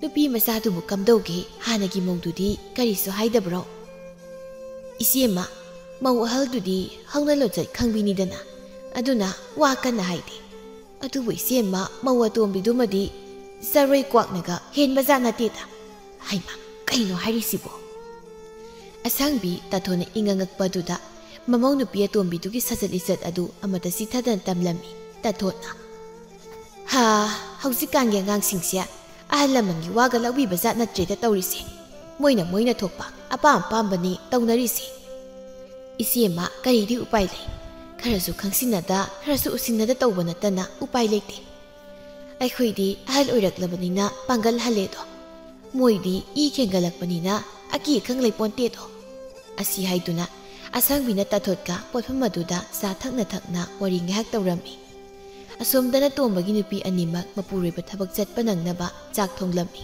ꯅꯨꯄꯤ ꯃꯆꯥꯗꯨꯕꯨ ꯀꯝꯗꯧꯒꯦ? ꯍꯥꯟꯅꯒꯤ ꯃꯧꯗꯨꯗꯤ ꯀꯔꯤꯁꯨ ꯍꯥꯏꯗꯕ꯭ꯔꯣ?" "ꯏꯆꯦꯃ, ꯃꯧ ꯑꯍꯜꯗꯨꯗꯤ ꯍꯧꯅ ꯂꯣꯟꯆꯠ ꯈꯪꯕꯤꯅꯤꯗꯅ, ꯑꯗꯨꯅ ꯋꯥ ꯀꯟꯅ ꯍꯥꯏꯗꯦ꯫ ꯑꯗꯨꯕꯨ ꯏꯆꯦꯃ, ꯃꯧ ꯑꯇꯣꯝꯕꯤꯗꯨꯃꯗꯤ ꯆꯔꯣꯏ ꯀ꯭ꯋꯥꯛꯅꯒ ꯍꯦꯟꯕꯖꯥꯠ ꯅꯠꯇꯦꯗ"꯫ "ꯍꯩꯃꯥ, ꯀꯩꯅꯣ ꯍꯥꯏꯔꯤꯁꯤꯕꯣ?" ꯑꯁꯪꯕꯤ ꯇꯥꯊꯣꯠꯅ ꯏꯪꯉꯉꯛꯄꯗꯨꯗ ꯃꯃꯧ ꯅꯨꯄꯤ ꯑꯇꯣꯝꯕꯤꯗꯨꯒꯤ ꯁꯥꯖꯠ ꯂꯤꯆꯠ ꯑꯗꯨ ꯑꯃꯠꯇ ꯆꯤꯊꯗꯅ ꯇꯝꯂꯝꯃꯤ꯫ ꯇꯥꯊꯣꯠꯅ, "ꯍꯥ, ꯍꯧꯖꯤꯛꯀꯥꯟꯒꯤ ꯑꯉꯥꯡꯁꯤꯡꯁꯦ ꯑꯍꯜ ꯂꯃꯟꯒꯤ ꯋꯥꯒ ꯂꯧꯕꯤꯕ ꯖꯥꯠ ꯅꯠꯇ꯭ꯔꯦꯗ ꯇꯧꯔꯤꯁꯦ꯫ ꯃꯣꯏꯅ ꯃꯣꯏꯅ ꯊꯣꯛꯄ ꯑꯄꯥꯝ ꯑꯄꯥꯝꯕꯅꯤ ꯇꯧꯅꯔꯤꯁꯦ꯫ ꯏꯆꯦꯃ, ꯀꯔꯤꯗꯤ ꯎꯄꯥꯏ ꯂꯩ? ꯈꯔꯁꯨ ꯈꯪꯁꯤꯟꯅꯗ, ꯈꯔꯁꯨ ꯎꯁꯤꯟꯅꯗ ꯇꯧꯕ ꯅꯠꯇꯅ ꯎꯄꯥꯏ ꯂꯩꯇꯦ꯫ ꯑꯩꯈꯣꯏꯗꯤ ꯑꯍꯜ ꯑꯣꯏꯔꯛꯂꯕꯅꯤꯅ ꯄꯥꯡꯒꯜ ꯍꯜꯂꯦꯗꯣ꯫ ꯃꯣꯏꯗꯤ ꯏ ꯈꯦꯡꯒꯠꯂꯛꯄꯅꯤꯅ ꯑꯀꯤ ꯑꯈꯪ ꯂꯩꯄꯣꯟꯇꯦꯗꯣ꯫ ꯑꯁꯤ ꯍꯥꯏꯗꯨꯅ ꯑꯁꯪꯕꯤꯅ ꯇꯥꯊꯣꯠꯀ ꯄꯣꯠꯐꯝ ꯑꯗꯨꯗ ꯆꯥ ꯊꯛꯅ ꯊꯛꯅ ꯋꯥꯔꯤ ꯉꯥꯏꯍꯥꯛ ꯇꯧꯔꯝꯃꯤ꯫ ꯑꯁꯣꯝꯗꯅ ꯇꯣꯝꯕꯒꯤ ꯅꯨꯄꯤ ꯑꯅꯤꯃꯛ ꯃꯄꯨꯔꯣꯏꯕ ꯊꯕꯛ ꯆꯠꯄ ꯅꯪꯅꯕ ꯆꯥꯛ ꯊꯣꯡꯂꯝꯃꯤ꯫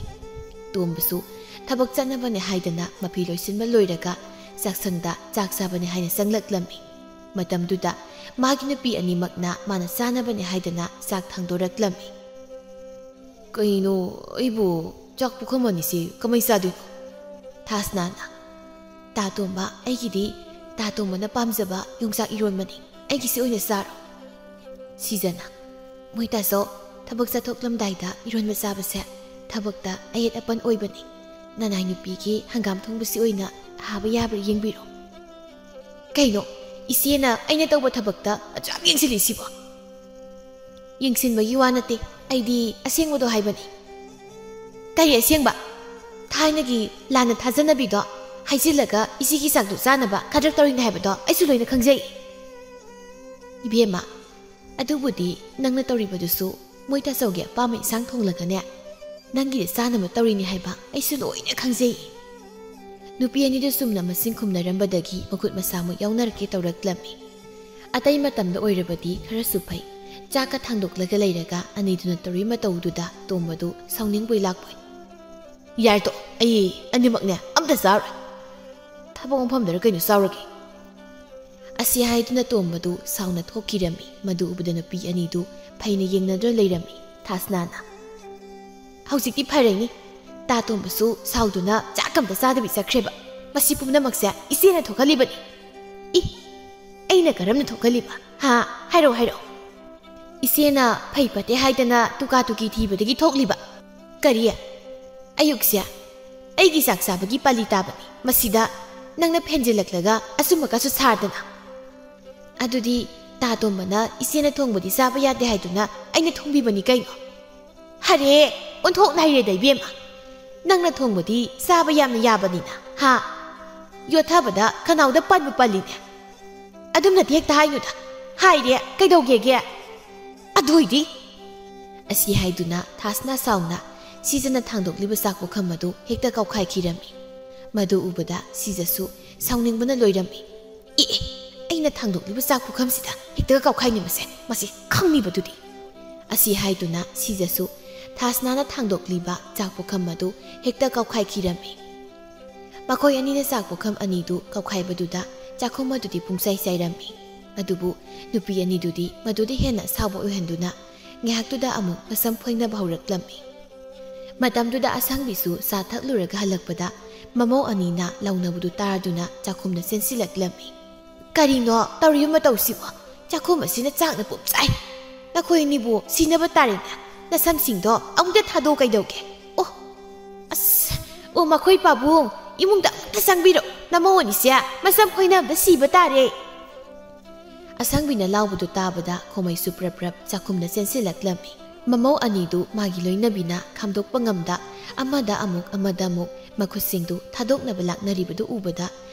ꯇꯣꯝꯕꯁꯨ ꯊꯕꯛ ꯆꯠꯅꯕꯅꯦ ꯍꯥꯏꯗꯅ ꯃꯐꯤ ꯂꯣꯏꯁꯤꯟꯕ ꯂꯣꯏꯔꯒ ꯆꯥꯛꯁꯪꯗ ꯆꯥꯛ ꯆꯥꯕꯅꯦ ꯍꯥꯏꯅ ꯆꯪꯂꯛꯂꯝꯃꯤ꯫ ꯃꯇꯝꯗꯨꯗ ꯃꯥꯒꯤ ꯅꯨꯄꯤ ꯑꯅꯤꯃꯛꯅ ꯃꯥꯅ ꯆꯥꯅꯕꯅꯦ ꯍꯥꯏꯗꯅ ꯆꯥꯛ ꯊꯥꯡꯗꯣꯔꯛꯂꯝꯃꯤ꯫ "ꯀꯩꯅꯣ, ꯑꯩꯕꯨ ꯆꯥꯛ ꯄꯨꯈꯝ ꯑꯅꯤꯁꯤ ꯀꯃꯥꯏ ꯆꯥꯗꯣꯏꯅꯣ?" ꯊꯥꯁꯅꯥꯅ, "ꯇꯥ ꯇꯣꯝꯕ, ꯑꯩꯒꯤꯗꯤ ꯇꯥ ꯇꯣꯝꯕꯅ ꯄꯥꯝꯖꯕ ꯌꯣꯡꯆꯥꯛ ꯏꯔꯣꯟꯕꯅꯤ, ꯑꯩꯒꯤꯁꯤ ꯑꯣꯏꯅ ꯆꯥꯔꯣ꯫" ꯁꯤꯖꯅ, "ꯃꯣꯏ ꯇꯥꯆꯧ, ꯊꯕꯛ ꯆꯠꯊꯣꯛꯂꯝꯗꯥꯏꯗ ꯏꯔꯣꯟꯕ ꯆꯥꯕꯁꯦ ꯊꯕꯛꯇ ꯑꯌꯦꯠ ꯑꯄꯟ ꯑꯣꯏꯕꯅꯤ꯫ ꯅꯅꯥꯏ ꯅꯨꯄꯤꯒꯤ ꯍꯪꯒꯥꯝ ꯊꯣꯡꯕꯁꯤ ꯑꯣꯏꯅ ꯍꯥꯕ ꯌꯥꯕ꯭ꯔꯥ ꯌꯦꯡꯕꯤꯔꯣ꯫" "ꯀꯩꯅꯣ, ꯏꯆꯦꯅ ꯑꯩꯅ ꯇꯧꯕ ꯊꯕꯛꯇ ꯑꯗꯨꯌꯥꯝ ꯌꯦꯡꯁꯤꯜꯂꯤꯁꯤꯕꯣ?" "ꯌꯦꯡꯁꯤꯟꯕꯒꯤ ꯋꯥ ꯅꯠꯇꯦ, ꯑꯩꯗꯤ ꯑꯁꯦꯡꯕꯗꯣ ꯍꯥꯏꯕꯅꯤ꯫" "ꯀꯔꯤ ꯑꯁꯦꯡꯕ?" "ꯊꯥꯏꯅꯒꯤ ꯂꯥꯟꯅ ꯊꯥꯖꯅꯕꯤꯗꯣ ꯍꯥꯏꯖꯤꯜꯂꯒ ꯏꯆꯦꯒꯤ ꯆꯥꯛꯇꯨ ꯆꯥꯅꯕ ꯈꯗ꯭ꯔꯛ ꯇꯧꯔꯤꯅꯦ ꯍꯥꯏꯕꯗꯣ ꯑꯩꯁꯨ ꯂꯣꯏꯅ ꯈꯪꯖꯩ꯫" "ꯏꯕꯦꯝꯃ, ꯑꯗꯨꯕꯨꯗꯤ ꯅꯪꯅ ꯇꯧꯔꯤꯕꯗꯨꯁꯨ ꯃꯣꯏ ꯇꯥꯆꯧꯒꯤ ꯑꯄꯥꯝꯕ ꯏꯟꯁꯥꯡ ꯊꯣꯡꯂꯒꯅꯦ, ꯅꯪꯒꯤꯗ ꯆꯥꯅꯕ ꯇꯧꯔꯤꯅꯤ ꯍꯥꯏꯕ ꯑꯩꯁꯨ ꯂꯣꯏꯅ ꯈꯪꯖꯩ꯫" ꯅꯨꯄꯤ ꯑꯅꯤꯗꯨ ꯆꯨꯝꯅ ꯃꯁꯤꯡ ꯈꯨꯝꯅꯔꯝꯕꯗꯒꯤ ꯃꯈꯨꯠ ꯃꯁꯥꯃꯛ ꯌꯥꯎꯅꯔꯛꯀꯦ ꯇꯧꯔꯛꯂꯝꯃꯤ꯫ ꯑꯇꯩ ꯃꯇꯝꯗ ꯑꯣꯏꯔꯕꯗꯤ ꯈꯔꯁꯨ ꯐꯩ, ꯆꯥꯛꯀ ꯊꯥꯡꯗꯣꯛꯂꯒ ꯂꯩꯔꯒ ꯑꯅꯤꯗꯨꯅ ꯇꯧꯔꯤ ꯃꯇꯧꯗꯨꯗ ꯇꯣꯝꯕꯗꯨ ꯁꯥꯎꯅꯤꯡꯕꯣꯏ ꯂꯥꯛꯄꯣꯏ꯫ "ꯌꯥꯔꯦ ꯇꯣꯛꯑꯣ, ꯑꯩ ꯑꯅꯤꯃꯛꯅꯦ ꯑꯝꯇ ꯆꯥꯔꯣꯏ꯫ ꯊꯕꯛ ꯃꯐꯝꯗꯔ ꯀꯩꯅꯣ ꯆꯥꯎꯔꯒꯦ꯫" ꯑꯁꯤ ꯍꯥꯏꯗꯨꯅ ꯇꯣꯝꯕꯗꯨ ꯁꯥꯎꯅ ꯊꯣꯛꯈꯤꯔꯝꯃꯤ꯫ ꯃꯗꯨ ꯎꯕꯗ ꯅꯨꯄꯤ ꯑꯅꯤꯗꯨ ꯐꯩꯅ ꯌꯦꯡꯅꯗꯨꯅ ꯂꯩꯔꯝꯃꯤ꯫ ꯊꯥꯁꯅꯥꯅ, "ꯍꯧꯖꯤꯛꯇꯤ ꯐꯔꯦꯅꯤ, ꯇꯥ ꯇꯣꯝꯕꯁꯨ ꯁꯥꯎꯗꯨꯅ ꯆꯥꯛ ꯑꯝꯇ ꯆꯥꯗꯕꯤ ꯆꯠꯈ꯭ꯔꯦꯕ꯫ ꯃꯁꯤ ꯄꯨꯝꯅꯃꯛꯁꯦ ꯏꯆꯦꯅ ꯊꯣꯛꯍꯜꯂꯤꯕꯅꯤ꯫ ꯏ, ꯑꯩꯅ ꯀꯔꯝꯅ ꯊꯣꯛꯍꯜꯂꯤꯕ? ꯍꯥ? ꯍꯥꯏꯔꯛꯑꯣ, ꯍꯥꯏꯔꯛꯑꯣ꯫" "ꯏꯆꯦꯅ ꯐꯩ ꯐꯠꯇꯦ ꯍꯥꯏꯗꯅ ꯇꯨꯀꯥ ꯇꯨꯀꯤ ꯊꯤꯕꯗꯒꯤ ꯊꯣꯛꯂꯤꯕ꯫ ꯀꯔꯤ? ꯑꯌꯨꯛꯁꯦ ꯑꯩꯒꯤ ꯆꯥꯛ ꯆꯥꯕꯒꯤ ꯄꯥꯂꯤ ꯇꯥꯕꯅꯤ, ꯃꯁꯤꯗ ꯅꯪꯅ ꯐꯦꯟꯖꯤꯜꯂꯛꯂꯒ ꯑꯆꯨꯝꯕꯀꯥꯁꯨ ꯁꯥꯗꯅ꯫ ꯑꯗꯨꯗꯤ ꯇꯥ ꯇꯣꯝꯕꯅ ꯏꯆꯦꯅ ꯊꯣꯡꯕꯗꯤ ꯆꯥꯕ ꯌꯥꯗꯦ ꯍꯥꯏꯗꯨꯅ ꯑꯩꯅ ꯊꯣꯡꯕꯤꯕꯅꯤ ꯀꯩꯅꯣ?" "ꯍꯔꯦ, ꯑꯣꯟꯊꯣꯛꯅ ꯍꯩꯔꯦꯗ ꯏꯕꯦꯝꯃ꯫ ꯅꯪꯅ ꯊꯣꯡꯕꯗꯤ ꯆꯥꯕ ꯌꯥꯝꯅ ꯌꯥꯕꯅꯤꯅ, ꯍꯥ? ꯌꯣꯠꯊꯕꯗ ꯈꯅꯥꯎꯗ ꯄꯟꯕꯨ ꯄꯜꯂꯤꯅꯦ꯫ ꯑꯗꯨꯝꯅꯗꯤ ꯍꯦꯛꯇ ꯍꯥꯏꯅꯨꯗ꯫ ꯍꯥꯏꯔꯦ, ꯀꯩꯗꯧꯒꯦꯒꯦ? ꯑꯗꯨ ꯑꯣꯏꯗꯤ꯫" ꯑꯁꯤ ꯍꯥꯏꯗꯨꯅ ꯊꯥꯁꯅꯥ ꯁꯥꯎꯅ ꯁꯤꯖꯅ ꯊꯥꯡꯗꯣꯛꯂꯤꯕ ꯆꯥꯛ ꯄꯨꯈꯝ ꯑꯗꯨ ꯍꯦꯛꯇ ꯀꯥꯎꯈꯥꯏꯈꯤꯔꯝꯃꯤ꯫ ꯃꯗꯨ ꯎꯕꯗ ꯁꯤꯖꯁꯨ ꯁꯥꯎꯅꯤꯡꯕꯅ ꯂꯣꯏꯔꯝꯃꯤ꯫ "ꯑꯦ, ꯑꯦ, ꯑꯩꯅ ꯊꯥꯡꯗꯣꯛꯂꯤꯕ ꯆꯥꯛ ꯄꯨꯈꯝꯁꯤꯗ ꯍꯦꯛꯇ ꯀꯥꯎꯈꯥꯏꯅꯤꯡꯕꯁꯦ, ꯃꯁꯤ ꯈꯪꯂꯤꯕꯗꯨꯗꯤ!" ꯑꯁꯤ ꯍꯥꯏꯗꯨꯅ ꯁꯤꯖꯁꯨ ꯊꯥꯁꯅꯥꯅ ꯊꯥꯡꯗꯣꯛꯂꯤꯕ ꯆꯥꯛ ꯄꯨꯈꯝ ꯑꯗꯨ ꯍꯦꯛꯇ ꯀꯥꯎꯈꯥꯏꯈꯤꯔꯝꯃꯤ꯫ ꯃꯈꯣꯏ ꯑꯅꯤꯅ ꯆꯥꯛ ꯄꯨꯈꯝ ꯑꯅꯤꯗꯨ ꯀꯥꯎꯈꯥꯏꯕꯗꯨꯗ ꯆꯥꯛꯈꯨꯝ ꯑꯗꯨꯗꯤ ꯄꯨꯡꯆꯥꯏ ꯆꯥꯏꯔꯝꯃꯤ꯫ ꯑꯗꯨꯕꯨ ꯅꯨꯄꯤ ꯑꯅꯤꯗꯨꯗꯤ ꯃꯗꯨꯗꯤ ꯍꯦꯟꯅ ꯑꯁꯥꯎꯕ ꯑꯣꯏꯍꯟꯗꯨꯅ ꯉꯥꯏꯍꯥꯛꯇꯨꯗ ꯑꯃꯨꯛ ꯃꯁꯝ ꯐꯣꯏꯅꯕ ꯍꯧꯔꯛꯂꯝꯃꯤ꯫ ꯃꯇꯝꯗꯨꯗ ꯑꯁꯪꯕꯤꯁꯨ ꯆꯥ ꯊꯛꯂꯨꯔꯒ ꯍꯜꯂꯛꯄꯗ ꯃꯃꯧ ꯑꯅꯤꯅ ꯂꯥꯎꯅꯕꯗꯨ ꯇꯥꯔꯗꯨꯅ ꯆꯥꯛꯈꯨꯝꯗ ꯆꯦꯟꯁꯤꯜꯂꯛꯂꯝꯃꯤ꯫ "ꯀꯔꯤꯅꯣ ꯇꯧꯔꯤꯕ ꯃꯇꯧꯁꯤꯕꯣ? ꯆꯥꯛꯈꯨꯝ ꯑꯁꯤꯅ ꯆꯥꯛꯅ ꯄꯨꯝꯆꯥꯏ꯫ ꯅꯈꯣꯏ ꯑꯅꯤꯕꯨ ꯁꯤꯅꯕ ꯇꯥꯔꯦꯅꯦ꯫ ꯅꯁꯝꯁꯤꯡꯗꯣ ꯑꯃꯨꯛꯇ ꯊꯥꯗꯣꯛꯎ ꯀꯩꯗꯧꯒꯦ? ꯑꯣ, ꯑꯁ, ꯑꯣ, ꯃꯈꯣꯏ ꯄꯥꯕꯨꯡ, ꯏꯃꯨꯡꯗ ꯑꯃꯨꯛꯇ ꯆꯪꯕꯤꯔꯛꯎ꯫ ꯅꯃꯧ ꯑꯅꯤꯁꯦ ꯃꯁꯝ ꯐꯣꯏꯅꯕꯗ ꯁꯤꯕ ꯇꯥꯔꯦ!" ꯑꯁꯪꯕꯤꯅ ꯂꯥꯎꯕꯗꯨ ꯇꯥꯕꯗ ꯈꯣꯃꯩꯁꯨ ꯄ꯭ꯔꯞ ꯄ꯭ꯔꯞ ꯆꯥꯛꯈꯨꯝꯗ ꯆꯦꯟꯁꯤꯜꯂꯛꯂꯝꯃꯤ꯫ ꯃꯃꯧ ꯑꯅꯤꯗꯨ ꯃꯥꯒꯤ ꯂꯣꯏꯅꯕꯤꯅ ꯈꯥꯝꯗꯣꯛꯄ ꯉꯝꯗ ꯑꯃꯗ ꯑꯃꯨꯛ ꯑꯃꯗ ꯑꯃꯨꯛ ꯃꯈꯨꯠꯁꯤꯡꯗꯨ ꯊꯥꯗꯣꯛꯅꯕ ꯂꯥꯛꯅꯔꯤꯕꯗꯨ ꯎꯕꯗ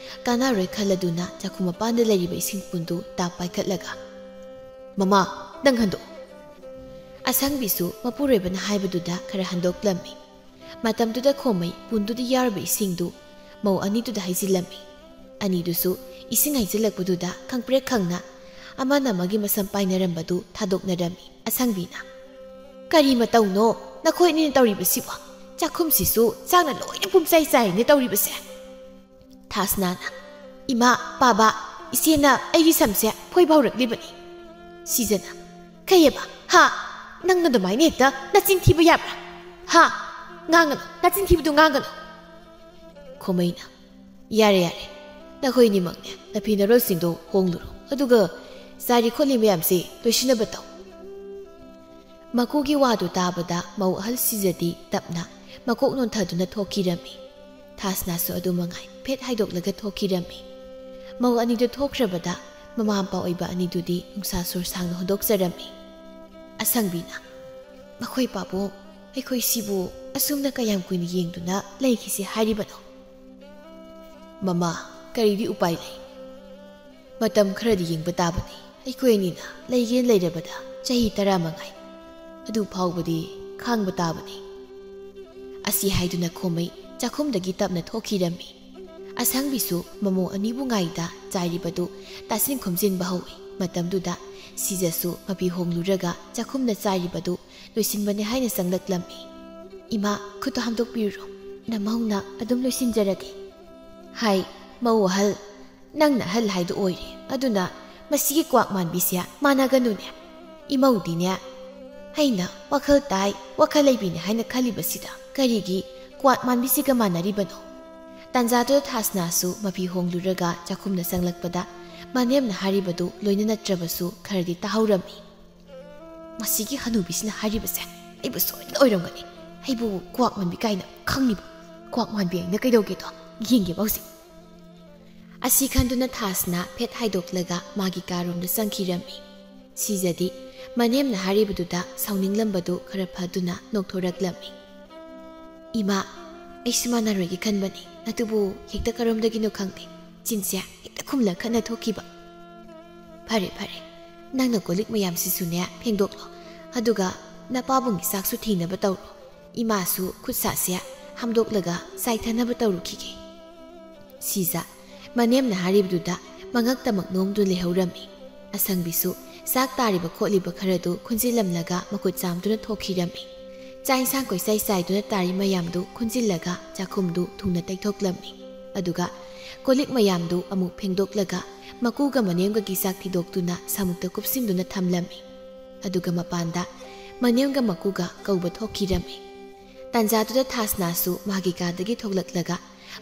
ꯀꯥꯟꯅꯔꯣꯏ ꯈꯜꯂꯗꯨꯅ ꯆꯥꯛꯈꯨꯝ ꯃꯄꯥꯟꯗ ꯂꯩꯔꯤꯕ ꯏꯁꯤꯡ ꯄꯨꯟꯗꯨ ꯇꯥꯞ ꯄꯥꯏꯈꯠꯂꯒ, "ꯃꯃꯥ, ꯅꯪ ꯍꯟꯗꯣꯛ!" ꯑꯁꯪꯕꯤꯁꯨ ꯃꯄꯨꯔꯣꯏꯕꯅ ꯍꯥꯏꯕꯗꯨꯗ ꯈꯔ ꯍꯟꯗꯣꯛꯂꯝꯃꯤ꯫ ꯃꯇꯝꯗꯨꯗ ꯈꯣꯃꯩ ꯄꯨꯟꯗꯨꯗ ꯌꯥꯎꯔꯤꯕ ꯏꯁꯤꯡꯗꯨ ꯃꯧ ꯑꯅꯤꯗꯨꯗ ꯍꯩꯖꯤꯜꯂꯝꯃꯤ꯫ ꯑꯅꯤꯗꯨꯁꯨ ꯏꯁꯤꯡ ꯍꯩꯖꯤꯜꯂꯛꯄꯗꯨꯗ ꯈꯪꯄ꯭ꯔꯦꯛ ꯈꯪꯅ ꯑꯃꯅ ꯑꯃꯒꯤ ꯃꯁꯝ ꯄꯥꯏꯅꯔꯝꯕꯗꯨ ꯊꯥꯗꯣꯛꯅꯔꯝꯃꯤ꯫ ꯑꯁꯪꯕꯤꯅ, "ꯀꯔꯤ ꯃꯇꯧꯅꯣ ꯅꯈꯣꯏ ꯑꯅꯤꯅ ꯇꯧꯔꯤꯕꯁꯤꯕꯣ? ꯆꯥꯛꯈꯨꯝꯁꯤꯁꯨ ꯆꯥꯛꯅ ꯂꯣꯏꯅ ꯄꯨꯝꯆꯥꯏ ꯆꯥꯏꯔꯦꯅꯦ ꯇꯧꯔꯤꯕꯁꯦ!" ꯊꯥꯁꯅꯥꯅ, "ꯏꯃꯥ, ꯄꯥꯕ, ꯏꯆꯦꯅ ꯑꯩꯒꯤ ꯁꯝꯁꯦ ꯐꯣꯏꯕ ꯍꯧꯔꯛꯂꯤꯕꯅꯤ꯫" ꯁꯤꯖꯅ, "ꯀꯩꯑꯕ? ꯍꯥ? ꯅꯪꯅ ꯑꯗꯨꯃꯥꯏꯅ ꯍꯦꯛꯇ ꯅꯆꯤꯟ ꯊꯤꯕ ꯌꯥꯕ꯭ꯔꯥ? ꯍꯥ? ꯉꯥꯡꯒꯅꯨ, ꯅꯆꯤꯟ ꯊꯤꯕꯗꯨ ꯉꯥꯡꯒꯅꯨ!" ꯈꯣꯃꯩꯅ, "ꯌꯥꯔꯦ, ꯌꯥꯔꯦ, ꯅꯈꯣꯏ ꯑꯅꯤꯃꯛꯅꯦ ꯅꯐꯤ ꯅꯔꯣꯜꯁꯤꯡꯗꯣ ꯍꯣꯡꯂꯨꯔꯣ, ꯑꯗꯨꯒ ꯆꯥꯔꯤ ꯈꯣꯠꯂꯤ ꯃꯌꯥꯝꯁꯤ ꯂꯣꯏꯁꯤꯟꯅꯕ ꯇꯧ꯫" ꯃꯀꯨꯒꯤ ꯋꯥꯗꯨ ꯇꯥꯕꯗ ꯃꯧ ꯑꯍꯜ ꯁꯤꯖꯗꯤ ꯇꯞꯅ ꯃꯀꯣꯛ ꯅꯣꯟꯊꯗꯨꯅ ꯊꯣꯛꯈꯤꯔꯝꯃꯤ꯫ ꯊꯥꯁꯅꯥꯁꯨ ꯑꯗꯨ ꯃꯉꯥꯏ ꯐꯦꯠ ꯍꯥꯏꯗꯣꯛꯂꯒ ꯊꯣꯛꯈꯤꯔꯝꯃꯤ꯫ ꯃꯧ ꯑꯅꯤꯗꯨ ꯊꯣꯛꯈ꯭ꯔꯕꯗ ꯃꯃꯥ ꯃꯄꯥ ꯑꯣꯏꯕ ꯑꯅꯤꯗꯨꯗꯤ ꯅꯨꯡꯁꯥ ꯁꯣꯔ ꯁꯥꯡꯅ ꯍꯣꯟꯗꯣꯛꯆꯔꯝꯃꯤ꯫ ꯑꯁꯪꯕꯤꯅ, "ꯃꯈꯣꯏ ꯄꯥꯕꯨꯡ, ꯑꯩꯈꯣꯏ ꯁꯤꯕꯨ ꯑꯁꯨꯝꯅ ꯀꯌꯥꯝ ꯀꯨꯏꯅ ꯌꯦꯡꯗꯨꯅ ꯂꯩꯈꯤꯁꯤ ꯍꯥꯏꯔꯤꯕꯅꯣ?" "ꯃꯃꯥ, ꯀꯔꯤꯗꯤ ꯎꯄꯥꯏ ꯂꯩ? ꯃꯇꯝ ꯈꯔꯗꯤ ꯌꯦꯡꯕ ꯇꯥꯕꯅꯤ꯫ ꯑꯩꯈꯣꯏ ꯑꯅꯤꯅ ꯂꯩꯒꯦꯅ ꯂꯩꯔꯕꯗ ꯆꯍꯤ ꯇꯔꯥ ꯃꯉꯥꯏ꯫ ꯑꯗꯨ ꯐꯥꯎꯕꯗꯤ ꯈꯥꯡꯕ ꯇꯥꯕꯅꯤ꯫" ꯑꯁꯤ ꯍꯥꯏꯗꯨꯅ ꯈꯣꯃꯩ ꯆꯥꯛꯈꯨꯝꯗꯒꯤ ꯇꯞꯅ ꯊꯣꯛꯈꯤꯔꯝꯃꯤ꯫ ꯑꯁꯪꯕꯤꯁꯨ ꯃꯃꯧ ꯑꯅꯤꯕꯨ ꯉꯥꯏꯗ ꯆꯥꯏꯔꯤꯕꯗꯨ ꯇꯥꯁꯤꯟ ꯈꯣꯝꯖꯤꯟꯕ ꯍꯧꯏ꯫ ꯃꯇꯝꯗꯨꯗ ꯁꯤꯖꯁꯨ ꯃꯄꯤ ꯍꯣꯡꯂꯨꯔꯒ ꯆꯥꯛꯈꯨꯝꯗ ꯆꯥꯏꯔꯤꯕꯗꯨ ꯂꯣꯏꯁꯤꯟꯕꯅꯤ ꯍꯥꯏꯅ ꯆꯪꯂꯛꯂꯝꯃꯤ꯫ "ꯏꯃꯥ, ꯈꯨꯠꯇꯨ ꯍꯥꯝꯗꯣꯛꯄꯤꯔꯨꯔꯣ, ꯅꯃꯧꯅ ꯑꯗꯨꯝ ꯂꯣꯏꯁꯤꯟꯖꯔꯒꯦ꯫" "ꯍꯥꯏ, ꯃꯧ ꯑꯍꯜ, ꯅꯪꯅ ꯑꯍꯜ ꯍꯥꯏꯗꯨ ꯑꯣꯏꯔꯦ, ꯑꯗꯨꯅ ꯃꯁꯤꯒꯤ ꯀ꯭ꯋꯥꯛ ꯃꯥꯟꯕꯤꯁꯦ ꯃꯥꯟꯅꯒꯅꯨꯅꯦ꯫ ꯏꯃꯧꯗꯤꯅꯦ, ꯑꯩꯅ ꯋꯥꯈꯜ ꯇꯥꯏ, ꯋꯥꯈꯜ ꯂꯩꯕꯤꯅꯦ ꯍꯥꯏꯅ ꯈꯜꯂꯤꯕꯁꯤꯗ ꯀꯔꯤꯒꯤ ꯀ꯭ꯋꯥꯛ ꯃꯥꯟꯕꯤꯁꯤꯒ ꯃꯥꯟꯅꯔꯤꯕꯅꯣ?" ꯇꯥꯟꯖꯥꯗꯨꯗ ꯊꯥꯁꯅꯥꯁꯨ ꯃꯄꯤ ꯍꯣꯡꯂꯨꯔꯒ ꯆꯥꯛꯈꯨꯝꯗ ꯆꯪꯂꯛꯄꯗ ꯃꯅꯦꯝꯅ ꯍꯥꯏꯔꯤꯕꯗꯨ ꯂꯣꯏꯅ ꯅꯠꯇ꯭ꯔꯕꯁꯨ ꯈꯔꯗꯤ ꯇꯥꯍꯧꯔꯝꯃꯤ꯫ "ꯃꯁꯤꯒꯤ ꯍꯅꯨꯕꯤꯁꯤꯅ ꯍꯥꯏꯔꯤꯕꯁꯦ ꯑꯩꯕꯨ ꯁꯣꯏꯗꯅ ꯑꯣꯏꯔꯝꯒꯅꯤ꯫ ꯑꯩꯕꯨ ꯀ꯭ꯋꯥꯛ ꯃꯥꯟꯕꯤ ꯀꯥꯏꯅ ꯈꯪꯂꯤꯕ? ꯀ꯭ꯋꯥꯛ ꯃꯥꯟꯕꯤ ꯑꯩꯅ ꯀꯩꯗꯧꯒꯦꯗꯣ ꯌꯦꯡꯒꯦꯕ ꯍꯧꯖꯤꯛ꯫" ꯑꯁꯤ ꯈꯟꯗꯨꯅ ꯊꯥꯁꯅꯥ ꯐꯦꯠ ꯍꯥꯏꯗꯣꯛꯂꯒ ꯃꯥꯒꯤ ꯀꯥꯔꯣꯝꯗ ꯆꯪꯈꯤꯔꯝꯃꯤ꯫ ꯁꯤꯖꯗꯤ ꯃꯅꯦꯝꯅ ꯍꯥꯏꯔꯤꯕꯗꯨꯗ ꯁꯥꯎꯅꯤꯡꯂꯝꯕꯗꯨ ꯈꯔ ꯐꯗꯨꯅ ꯅꯣꯛꯊꯣꯔꯛꯂꯝꯃꯤ꯫ "ꯏꯃꯥ, ꯑꯩꯁꯨ ꯃꯥꯟꯅꯔꯣꯏꯒꯦ ꯈꯟꯕꯅꯤ, ꯑꯗꯨꯕꯨ ꯍꯦꯛꯇ ꯀꯔꯣꯝꯗꯒꯤꯅꯣ ꯈꯪꯗꯦ, ꯆꯤꯟꯁꯦ ꯍꯦꯛꯇ ꯈꯨꯝꯂ ꯈꯠꯅ ꯊꯣꯛꯈꯤꯕ꯫ ꯐꯔꯦ, ꯐꯔꯦ, ꯅꯪꯅ ꯀꯣꯜ ꯂꯤꯛ ꯃꯌꯥꯝꯁꯤꯁꯨꯅꯦ ꯐꯦꯡꯗꯣꯛꯂꯣ, ꯑꯗꯨꯒ ꯅꯄꯥꯕꯨꯡꯒꯤ ꯆꯥꯛꯁꯨ ꯊꯤꯅꯕ ꯇꯧꯔꯣ꯫ ꯏꯃꯥꯁꯨ ꯈꯨꯠ ꯁꯥꯁꯦ ꯍꯥꯝꯗꯣꯛꯂꯒ ꯆꯥꯏꯊꯅꯕ ꯇꯧꯔꯨꯈꯤꯒꯦ꯫" ꯁꯤꯖ ꯃꯅꯦꯝꯅ ꯍꯥꯏꯔꯤꯕꯗꯨꯗ ꯃꯉꯛꯇꯃꯛ ꯅꯣꯝꯗꯨꯅ ꯂꯩꯍꯧꯔꯝꯃꯤ꯫ ꯑꯁꯪꯕꯤꯁꯨ ꯆꯥꯛ ꯇꯥꯔꯤꯕ ꯈꯣꯠꯂꯤꯕ ꯈꯔꯗꯨ ꯈꯨꯟꯖꯤꯜꯂꯝꯂꯒ ꯃꯈꯨꯠ ꯆꯥꯝꯗꯨꯅ ꯊꯣꯛꯈꯤꯔꯝꯃꯤ꯫ ꯆꯥꯛ ꯏꯟꯁꯥꯡ ꯀꯣꯏꯆꯥꯏ ꯆꯥꯏꯗꯨꯅ ꯇꯥꯔꯤ ꯃꯌꯥꯝꯗꯨ ꯈꯨꯟꯖꯤꯜꯂꯒ ꯆꯥꯛꯈꯨꯝꯗꯨ ꯊꯨꯅ ꯇꯩꯊꯣꯛꯂꯝꯃꯤ꯫ ꯑꯗꯨꯒ ꯀꯣꯜ ꯂꯤꯛ ꯃꯌꯥꯝꯗꯨ ꯑꯃꯨꯛ ꯐꯦꯡꯗꯣꯛꯂꯒ ꯃꯀꯨꯒ ꯃꯅꯦꯝꯒꯒꯤ ꯆꯥꯛ ꯊꯤꯗꯣꯛꯇꯨꯅ ꯁꯥꯃꯨꯛꯇ ꯀꯨꯞꯁꯤꯟꯗꯨꯅ ꯊꯝꯂꯝꯃꯤ꯫ ꯑꯗꯨꯒ ꯃꯄꯥꯟꯗ ꯃꯅꯦꯝꯒ ꯃꯀꯨꯒ ꯀꯧꯕ ꯊꯣꯛꯈꯤꯔꯝꯃꯤ꯫ ꯇꯥꯟꯖꯥꯗꯨꯗ ꯊꯥꯁꯅꯥꯁꯨ ꯃꯥꯒꯤ ꯀꯥꯗꯒꯤ ꯊꯣꯛꯂꯛꯂꯒ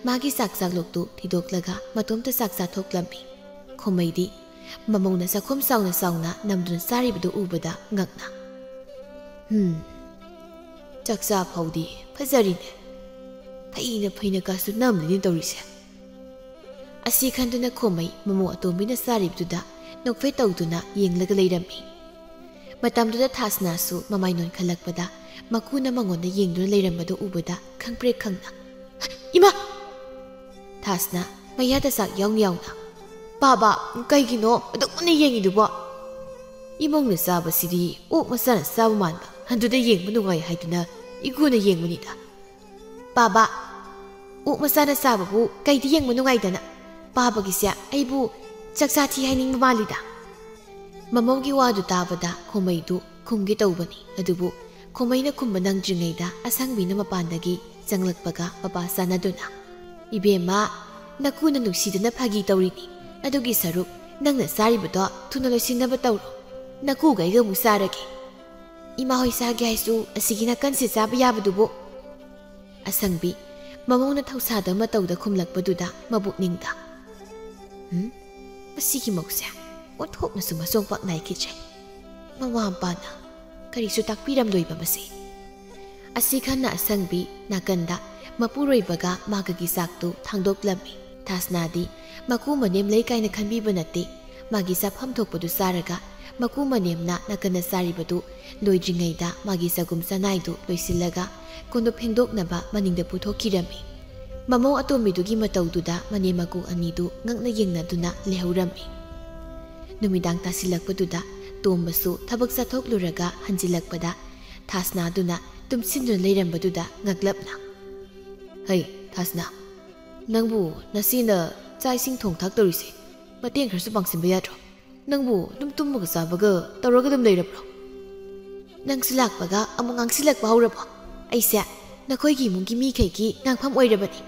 ꯃꯥꯒꯤ ꯆꯥꯛ ꯆꯥꯛꯂꯣꯛꯇꯨ ꯊꯤꯗꯣꯛꯂꯒ ꯃꯇꯣꯝꯇ ꯆꯥꯛ ꯆꯥꯊꯣꯛꯂꯝꯃꯤ꯫ ꯈꯣꯃꯩꯗꯤ ꯃꯃꯧꯅ ꯆꯥꯛꯈꯨꯝ ꯆꯥꯎꯅ ꯆꯥꯎꯅ ꯅꯝꯗꯨꯅ ꯆꯥꯔꯤꯕꯗꯨ ꯎꯕꯗ ꯉꯛꯅ, "ꯍꯨꯝ, ꯆꯥꯛꯆꯥ ꯐꯥꯎꯗꯤ ꯐꯖꯔꯤꯅꯦ꯫ ꯐꯩꯅ ꯐꯩꯅ ꯀꯥꯁꯨ ꯅꯝꯂꯤꯅꯦ ꯇꯧꯔꯤꯁꯦ꯫" ꯑꯁꯤ ꯈꯟꯗꯨꯅ ꯈꯣꯃꯩ ꯃꯃꯧ ꯑꯇꯣꯝꯕꯤꯅ ꯆꯥꯔꯤꯕꯗꯨꯗ ꯅꯣꯛꯐꯦꯠ ꯇꯧꯗꯨꯅ ꯌꯦꯡꯂꯒ ꯂꯩꯔꯝꯃꯤ꯫ ꯃꯇꯝꯗꯨꯗ ꯊꯥꯁꯅꯥꯁꯨ ꯃꯃꯥꯏ ꯅꯣꯟꯈꯠꯂꯛꯄꯗ ꯃꯀꯨꯅ ꯃꯉꯣꯟꯗ ꯌꯦꯡꯗꯨꯅ ꯂꯩꯔꯝꯕꯗꯨ ꯎꯕꯗ ꯈꯪꯄ꯭ꯔꯦꯛ ꯈꯪꯅ, "ꯏꯃꯥ!" ꯊꯥꯁꯅꯥ ꯃꯌꯥꯗ ꯆꯥꯛ ꯌꯥꯎꯅ ꯌꯥꯎꯅ, "ꯕꯥꯕꯥ, ꯀꯩꯒꯤꯅꯣ ꯑꯗꯨꯛ ꯃꯨꯟꯅ ꯌꯦꯡꯉꯤꯗꯨꯕꯣ?" "ꯏꯃꯧꯅ ꯆꯥꯕꯁꯤꯗꯤ ꯑꯣꯛ ꯃꯆꯥꯅ ꯆꯥꯕ ꯃꯥꯟꯕ, ꯑꯗꯨꯗ ꯌꯦꯡꯕ ꯅꯨꯡꯉꯥꯏ ꯍꯥꯏꯗꯨꯅ ꯏꯒꯨꯅ ꯌꯦꯡꯕꯅꯤꯗ꯫ "ꯄꯥꯕ, ꯑꯣꯛ ꯃꯆꯥꯅ ꯆꯥꯕꯕꯨ ꯀꯩꯗ ꯌꯦꯡꯕ ꯅꯨꯡꯉꯥꯏꯗꯅ? ꯄꯥꯕꯒꯤꯁꯦ ꯑꯩꯕꯨ ꯆꯥꯛꯆꯥ ꯊꯤ ꯍꯥꯏꯅꯤꯡꯕ ꯃꯥꯜꯂꯤꯗ?" ꯃꯃꯧꯒꯤ ꯋꯥꯗꯨ ꯇꯥꯕꯗ ꯈꯣꯃꯩꯗꯨ ꯈꯨꯝꯒꯦ ꯇꯧꯕꯅꯤ, ꯑꯗꯨꯕꯨ ꯈꯣꯃꯩꯅ ꯈꯨꯝꯕ ꯅꯪꯗ꯭ꯔꯤꯉꯩꯗ ꯑꯁꯪꯕꯤꯅ ꯃꯄꯥꯟꯗꯒꯤ ꯆꯪꯂꯛꯄꯒ ꯃꯄꯥ ꯆꯥꯅꯗꯨꯅ, "ꯏꯕꯦꯝꯃ, ꯅꯀꯨꯅ ꯅꯨꯡꯁꯤꯗꯅ ꯐꯥꯒꯤ ꯇꯧꯔꯤꯅꯤ꯫ ꯑꯗꯨꯒꯤ ꯁꯔꯨꯛ ꯅꯪꯅ ꯆꯥꯔꯤꯕꯗꯣ ꯊꯨꯅ ꯂꯣꯏꯁꯤꯟꯅꯕ ꯇꯧꯔꯣ꯫ ꯅꯀꯨꯒ ꯑꯩꯒ ꯑꯃꯨꯛ ꯆꯥꯔꯒꯦ꯫ ꯏꯃꯥ ꯍꯣꯏ ꯆꯥꯒꯦ ꯍꯥꯏꯁꯨ ꯑꯁꯤꯒꯤ ꯅꯥꯀꯟꯁꯦ ꯆꯥꯕ ꯌꯥꯕꯗꯨꯕꯨ?" ꯑꯁꯪꯕꯤ ꯃꯃꯧꯅ ꯊꯧꯁꯥꯗꯕ ꯃꯇꯧꯗ ꯈꯨꯝꯂꯛꯄꯗꯨꯗ ꯃꯕꯨꯛꯅꯤꯡꯗ, "ꯎꯝ? ꯃꯁꯤꯒꯤ ꯃꯧꯁꯦ ꯑꯣꯟꯊꯣꯛꯅꯁꯨ ꯃꯆꯣꯡ ꯄꯥꯛ ꯅꯥꯏꯈꯤꯗ꯭ꯔꯦ꯫ ꯃꯃꯥ ꯃꯄꯥꯅ ꯀꯔꯤꯁꯨ ꯇꯥꯛꯄꯤꯔꯝꯂꯣꯏꯕ ꯃꯁꯤ?" ꯑꯁꯤ ꯈꯟꯅ ꯑꯁꯪꯕꯤ ꯅꯥꯀꯟꯗ ꯃꯄꯨꯔꯣꯏꯕꯒ ꯃꯥꯒꯒꯤ ꯆꯥꯛꯇꯨ ꯊꯥꯡꯗꯣꯛꯂꯝꯃꯤ꯫ ꯊꯥꯁꯅꯥꯗꯤ ꯃꯀꯨ ꯃꯅꯦꯝ ꯂꯩ ꯀꯥꯏꯅ ꯈꯟꯕꯤꯕ ꯅꯠꯇꯦ꯫ ꯃꯥꯒꯤ ꯆꯥꯐꯝ ꯊꯣꯛꯄꯗꯨ ꯆꯥꯔꯒ ꯃꯀꯨ ꯃꯅꯦꯝꯅ ꯅꯥꯀꯟꯗ ꯆꯥꯔꯤꯕꯗꯨ ꯂꯣꯏꯗ꯭ꯔꯤꯉꯩꯗ ꯃꯥꯒꯤ ꯆꯒꯨꯝ ꯆꯅꯥꯏꯗꯨ ꯂꯣꯏꯁꯤꯜꯂꯒ ꯀꯣꯟꯗꯨ ꯐꯦꯡꯗꯣꯛꯅꯕ ꯃꯅꯤꯡꯗ ꯄꯨꯊꯣꯛꯈꯤꯔꯝꯃꯤ꯫ ꯃꯃꯧ ꯑꯇꯣꯝꯕꯤꯗꯨꯒꯤ ꯃꯇꯧꯗꯨꯗ ꯃꯅꯦꯝ ꯃꯀꯨ ꯑꯅꯤꯗꯨ ꯉꯛꯅ ꯌꯦꯡꯅꯗꯨꯅ ꯂꯩꯍꯧꯔꯝꯃꯤ꯫ ꯅꯨꯃꯤꯗꯥꯡ ꯇꯥꯁꯤꯜꯂꯛꯄꯗꯨꯗ ꯇꯣꯝꯕꯁꯨ ꯊꯕꯛ ꯆꯠꯊꯣꯛꯂꯨꯔꯒ ꯍꯟꯖꯤꯜꯂꯛꯄꯗ ꯊꯥꯁꯅꯥꯗꯨꯅ ꯇꯨꯝꯁꯤꯟꯗꯨꯅ ꯂꯩꯔꯝꯕꯗꯨꯗ ꯉꯛꯂꯞꯅ, "ꯍꯩ, ꯊꯥꯁꯅꯥ, ꯅꯪꯕꯨ ꯅꯆꯦꯅ ꯆꯥꯛ ꯏꯁꯤꯡ ꯊꯣꯡ ꯊꯥꯛ ꯇꯧꯔꯤꯁꯦ ꯃꯇꯦꯡ ꯈꯔꯁꯨ ꯄꯥꯡꯁꯤꯟꯕ ꯌꯥꯗ꯭ꯔꯣ? ꯅꯪꯕꯨ ꯑꯗꯨꯝ ꯇꯨꯝꯕꯒ ꯆꯥꯕꯒ ꯇꯧꯔꯒ ꯑꯗꯨꯝ ꯂꯩꯔꯕ꯭ꯔꯣ? ꯅꯪꯁꯨ ꯂꯥꯛꯄꯒ ꯑꯃꯨꯛ ꯉꯥꯡꯁꯤꯜꯂꯛꯄ ꯍꯧꯔꯕꯣ? ꯑꯩꯁꯦ ꯅꯈꯣꯏꯒꯤ ꯏꯃꯨꯡꯒꯤ ꯃꯤꯈꯩꯒꯤ ꯉꯥꯡꯐꯝ ꯑꯣꯏꯔꯕꯅꯤ꯫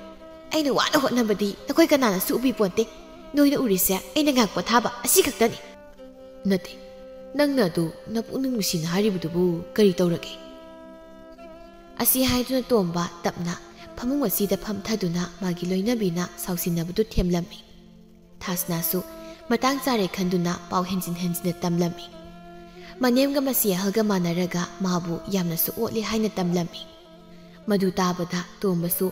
ꯑꯩꯅ ꯋꯥꯅ ꯍꯣꯠꯅꯕꯗꯤ ꯅꯈꯣꯏ ꯀꯅꯥꯅꯁꯨ ꯎꯕꯤ ꯄꯣꯟꯇꯦ꯫ ꯅꯣꯏꯅ ꯎꯔꯤꯁꯦ ꯑꯩꯅ ꯉꯥꯛ ꯄꯣꯊꯥꯕ ꯑꯁꯤ ꯈꯛꯇꯅꯤ꯫" "ꯅꯠꯇꯦ, ꯅꯪꯅ ꯑꯗꯨ ꯅꯄꯨꯛꯅꯤꯡ ꯅꯨꯡꯁꯤꯅ ꯍꯥꯏꯔꯤꯕꯗꯨꯕꯨ ꯀꯔꯤ ꯇꯧꯔꯒꯦ?" ꯑꯁꯤ ꯍꯥꯏꯗꯨꯅ ꯇꯣꯝꯕ ꯇꯞꯅ ꯐꯃꯨꯡ ꯑꯁꯤꯗ ꯐꯝꯊꯗꯨꯅ ꯃꯥꯒꯤ ꯂꯣꯏꯅꯕꯤꯅ ꯁꯥꯎꯁꯤꯟꯅꯕꯗꯨ ꯊꯦꯝꯂꯝꯃꯤ꯫ ꯊꯥꯁꯅꯥꯁꯨ ꯃꯇꯥꯡ ꯆꯥꯔꯦ ꯈꯟꯗꯨꯅ ꯄꯥꯎ ꯍꯦꯟꯖꯤꯟ ꯍꯦꯟꯖꯤꯟꯅ ꯇꯝꯂꯝꯃꯤ꯫ ꯃꯅꯦꯝꯒ ꯃꯆꯦ ꯑꯍꯜꯒ ꯃꯥꯟꯅꯔꯒ ꯃꯥꯕꯨ ꯌꯥꯝꯅꯁꯨ ꯑꯣꯠꯂꯤ ꯍꯥꯏꯅ ꯇꯝꯂꯝꯃꯤ꯫ ꯃꯗꯨ ꯇꯥꯕꯗ ꯇꯣꯝꯕꯁꯨ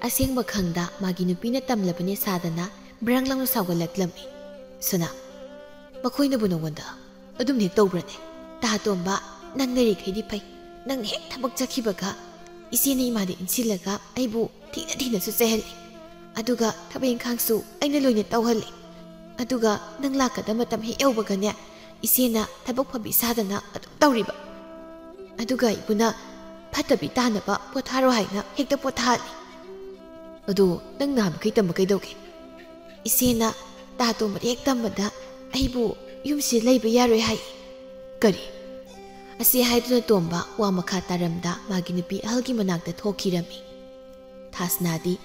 ꯑꯁꯦꯡꯕ ꯈꯪꯗ ꯃꯥꯒꯤ ꯅꯨꯄꯤꯅ ꯇꯝꯂꯕꯅꯦ ꯁꯥꯗꯅ ꯕ꯭ꯔꯪ ꯂꯥꯎꯅ ꯁꯥꯎꯒꯠꯂꯛꯂꯝꯃꯤ꯫ "ꯁꯅꯥ, ꯃꯈꯣꯏꯅꯕꯨ ꯅꯉꯣꯟꯗ ꯑꯗꯨꯝ ꯍꯦꯛ ꯇꯧꯕ꯭ꯔꯅꯦ? ꯇꯥ ꯇꯣꯝꯕ, ꯅꯪ ꯂꯩꯔꯤꯈꯩꯗꯤ ꯐꯩ꯫ ꯅꯪꯅ ꯍꯦꯛ ꯊꯕꯛ ꯆꯠꯈꯤꯕꯒ ꯏꯆꯦꯅ ꯏꯃꯥꯗ ꯏꯟꯁꯤꯜꯂꯒ ꯑꯩꯕꯨ ꯊꯤꯅ ꯊꯤꯅꯁꯨ ꯆꯩꯍꯜꯂꯤ꯫ ꯑꯗꯨꯒ ꯊꯕꯛ ꯏꯪꯈꯥꯡꯁꯨ ꯑꯩꯅ ꯂꯣꯏꯅ ꯇꯧꯍꯜꯂꯤ꯫ ꯑꯗꯨꯒ ꯅꯪ ꯂꯥꯛꯀꯗꯕ ꯃꯇꯝ ꯍꯦꯛ ꯌꯧꯕꯒꯅꯦ, ꯏꯆꯦꯅ ꯊꯕꯛ ꯐꯕꯤ ꯁꯥꯗꯅ ꯑꯗꯨꯝ ꯇꯧꯔꯤꯕ꯫ ꯑꯗꯨꯒ ꯏꯕꯨꯅ ꯐꯠꯇꯕꯤ ꯇꯥꯅꯕ ꯄꯣꯊꯥꯔꯣ ꯍꯥꯏꯅ ꯍꯦꯛꯇ ꯄꯣꯊꯥꯍꯜꯂꯤ꯫ ꯑꯗꯣ ꯅꯪ ꯅꯍꯥꯟꯃꯈꯩ ꯇꯝꯕ ꯀꯩꯗꯧꯒꯦ? ꯏꯆꯦꯅ ꯇꯥ ꯇꯣꯝꯕꯗ ꯍꯦꯛ ꯇꯝꯕꯗ ꯑꯩꯕꯨ ꯌꯨꯝꯁꯤꯗ ꯂꯩꯕ ꯌꯥꯔꯣꯏ ꯍꯥꯏ꯫ ꯀꯔꯤ? ꯑꯁꯤ ꯍꯥꯏꯗꯨꯅ ꯇꯣꯝꯕ ꯋꯥ ꯃꯈꯥ ꯇꯥꯔꯝꯗ ꯃꯥꯒꯤ ꯅꯨꯄꯤ ꯑꯍꯜꯒꯤ ꯃꯅꯥꯛꯇ ꯊꯣꯛꯈꯤꯔꯝꯃꯤ꯫ ꯊꯥꯁꯅꯥꯗꯤ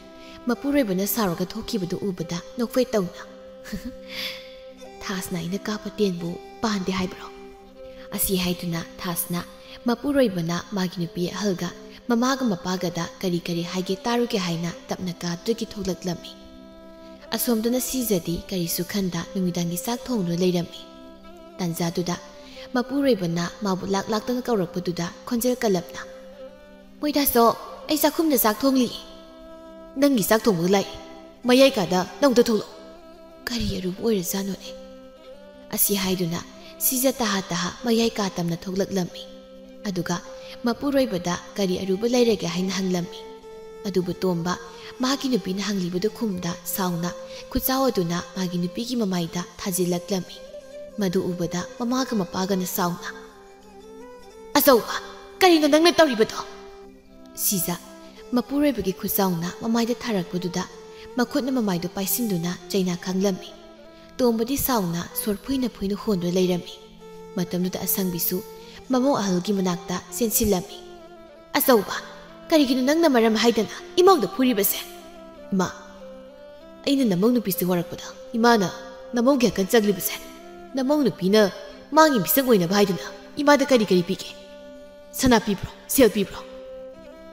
ꯃꯄꯨꯔꯣꯏꯕꯅ ꯁꯥꯎꯔꯒ ꯊꯣꯛꯈꯤꯕꯗꯨ ꯎꯕꯗ ꯅꯣꯛꯐꯦꯠ ꯇꯧꯅ, "ꯊꯥꯁꯅꯥ ꯑꯩꯅ ꯀꯥꯞꯄ ꯇꯦꯟꯕꯨ ꯄꯥꯟꯗꯦ ꯍꯥꯏꯕ꯭ꯔꯣ?" ꯑꯁꯤ ꯍꯥꯏꯗꯨꯅ ꯊꯥꯁꯅꯥ ꯃꯄꯨꯔꯣꯏꯕꯅ ꯃꯥꯒꯤ ꯅꯨꯄꯤ ꯑꯍꯜꯒ ꯃꯃꯥꯒ ꯃꯄꯥꯒꯗ ꯀꯔꯤ ꯀꯔꯤ ꯍꯥꯏꯒꯦ ꯇꯥꯔꯨꯒꯦ ꯍꯥꯏꯅ ꯇꯞꯅ ꯀꯥꯗꯒꯤ ꯊꯣꯛꯂꯛꯂꯝꯃꯤ꯫ ꯑꯁꯣꯝꯗꯅ ꯁꯤꯖꯗꯤ ꯀꯔꯤꯁꯨ ꯈꯟꯗ ꯅꯨꯃꯤꯗꯥꯡꯒꯤ ꯆꯥꯛ ꯊꯣꯡꯗꯨꯅ ꯂꯩꯔꯝꯃꯤ꯫ ꯇꯥꯟꯖꯥꯗꯨꯗ ꯃꯄꯨꯔꯣꯏꯕꯅ ꯃꯥꯕꯨ ꯂꯥꯛ ꯂꯥꯛꯇꯅ ꯀꯧꯔꯛꯄꯗꯨꯗ ꯈꯣꯟꯖꯦꯜ ꯀꯜꯂꯞꯅ, "ꯃꯣꯏꯗꯥꯁꯣ, ꯑꯩ ꯆꯥꯛꯈꯨꯝꯗ ꯆꯥꯛ ꯊꯣꯡꯂꯤ꯫ ꯅꯪꯒꯤ ꯆꯥꯛ ꯊꯣꯡꯕꯒ ꯂꯥꯛꯏ꯫ ꯃꯌꯥꯏ ꯀꯥꯗ ꯅꯪꯗ ꯊꯣꯛꯂꯛꯑꯣ꯫ ꯀꯔꯤ ꯑꯔꯨꯕ ꯑꯣꯏꯔꯖꯥꯠꯅꯣꯅꯦ?" ꯑꯁꯤ ꯍꯥꯏꯗꯨꯅ ꯁꯤꯖ ꯇꯍꯥ ꯇꯍꯥ ꯃꯌꯥꯏ ꯀꯥ ꯇꯝꯅ ꯊꯣꯛꯂꯛꯂꯝꯃꯤ꯫ ꯑꯗꯨꯒ ꯃꯄꯨꯔꯣꯏꯕꯗ ꯀꯔꯤ ꯑꯔꯨꯕ ꯂꯩꯔꯒꯦ ꯍꯥꯏꯅ ꯍꯪꯂꯝꯃꯤ꯫ ꯑꯗꯨꯕꯨ ꯇꯣꯝꯕ ꯃꯥꯒꯤ ꯅꯨꯄꯤꯅ ꯍꯪꯂꯤꯕꯗꯨ ꯈꯨꯝꯗ ꯁꯥꯎꯅ ꯈꯨꯠꯆꯥꯎ ꯑꯗꯨꯅ ꯃꯥꯒꯤ ꯅꯨꯄꯤꯒꯤ ꯃꯃꯥꯏꯗ ꯊꯥꯖꯤꯜꯂꯛꯂꯝꯃꯤ꯫ ꯃꯗꯨ ꯎꯕꯗ ꯃꯃꯥꯒ ꯃꯄꯥꯒꯅ ꯁꯥꯎꯅ, "ꯑꯆꯧꯕ, ꯀꯔꯤꯅꯣ ꯅꯪꯅ ꯇꯧꯔꯤꯕꯗꯣ?" ꯁꯤꯖ ꯃꯄꯨꯔꯣꯏꯕꯒꯤ ꯈꯨꯠꯆꯥꯎꯅ ꯃꯃꯥꯏꯗ ꯊꯥꯔꯛꯄꯗꯨꯗ ꯃꯈꯨꯠꯅ ꯃꯃꯥꯏꯗꯨ ꯄꯥꯏꯁꯤꯟꯗꯨꯅ ꯆꯩꯅꯥ ꯈꯥꯡꯂꯝꯃꯤ꯫ ꯇꯣꯝꯕꯗꯤ ꯁꯥꯎꯅ ꯁꯣꯔ ꯐꯨꯏꯅ ꯐꯨꯏꯅ ꯍꯣꯟꯗꯨꯅ ꯂꯩꯔꯝꯃꯤ꯫ ꯃꯇꯝꯗꯨꯗ ꯑꯁꯪꯕꯤꯁꯨ ꯃꯃꯧ ꯑꯍꯜꯒꯤ ꯃꯅꯥꯛꯇ ꯆꯦꯟꯁꯤꯜꯂꯝꯃꯤ꯫ "ꯑꯆꯧꯕ, ꯀꯔꯤꯒꯤꯅꯣ ꯅꯪꯅ ꯃꯔꯝ ꯍꯥꯏꯗꯅ ꯏꯃꯧꯗ ꯐꯨꯔꯤꯕꯁꯦ?" "ꯏꯃꯥ, ꯑꯩꯅ ꯅꯃꯧ ꯅꯨꯄꯤꯁꯦ ꯋꯥꯔꯛꯄꯗ ꯏꯃꯥꯅ ꯅꯃꯧꯒꯤ ꯑꯀꯟ ꯆꯪꯂꯤꯕꯁꯦ, ꯅꯃꯧ ꯅꯨꯄꯤꯅ ꯃꯥꯒꯤ ꯃꯤꯁꯛ ꯑꯣꯏꯅꯕ ꯍꯥꯏꯗꯅ ꯏꯃꯥꯗ ꯀꯔꯤ ꯀꯔꯤ ꯄꯤꯒꯦ? ꯁꯅꯥ ꯄꯤꯕ꯭ꯔꯣ? ꯁꯦꯜ ꯄꯤꯕ꯭ꯔꯣ?"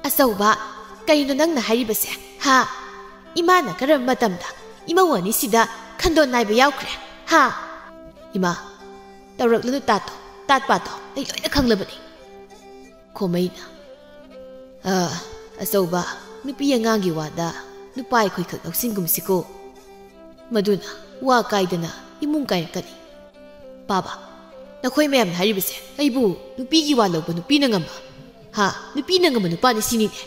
"ꯑꯆꯧꯕ, ꯀꯔꯤꯅꯣ ꯅꯪꯅ ꯍꯥꯏꯔꯤꯕꯁꯦ? ꯍꯥ? ꯏꯃꯥꯅ ꯀꯔꯝꯕ ꯃꯇꯝꯗ ꯏꯃꯧ ꯑꯅꯤꯁꯤꯗ ꯈꯟꯗꯣꯟ ꯅꯥꯏꯕ ꯌꯥꯎꯈ꯭ꯔꯦ? ꯍꯥ?" "ꯏꯃꯥ, ꯇꯧꯔꯛꯂꯅꯨ ꯇꯥꯠꯇꯣ, ꯇꯥꯠ ꯄꯥꯠꯇꯣ ꯑꯩ ꯂꯣꯏꯅ ꯈꯪꯂꯕꯅꯤ꯫" ꯈꯣꯃꯩꯅ, "ꯑ, ꯑꯆꯧꯕ, ꯅꯨꯄꯤ ꯑꯉꯥꯡꯒꯤ ꯋꯥꯗ ꯅꯨꯄꯥ ꯑꯩꯈꯣꯏꯈꯛ ꯂꯧꯁꯤꯟꯒꯨꯝꯁꯤꯀꯣ꯫ ꯃꯗꯨꯅ ꯋꯥ ꯀꯥꯏꯗꯅ ꯏꯃꯨꯡ ꯀꯥꯏꯔꯛꯀꯅꯤ꯫ ꯄꯥꯕ, ꯅꯈꯣꯏ ꯃꯌꯥꯝꯅ ꯍꯥꯏꯔꯤꯕꯁꯦ ꯑꯩꯕꯨ ꯅꯨꯄꯤꯒꯤ ꯋꯥ ꯂꯧꯕ ꯅꯨꯄꯤꯅ ꯉꯝꯕ, ꯍꯥ, ꯅꯨꯄꯤꯅ ꯉꯝꯕ ꯅꯨꯄꯥꯅꯤ ꯁꯤꯅꯤꯅꯦ?"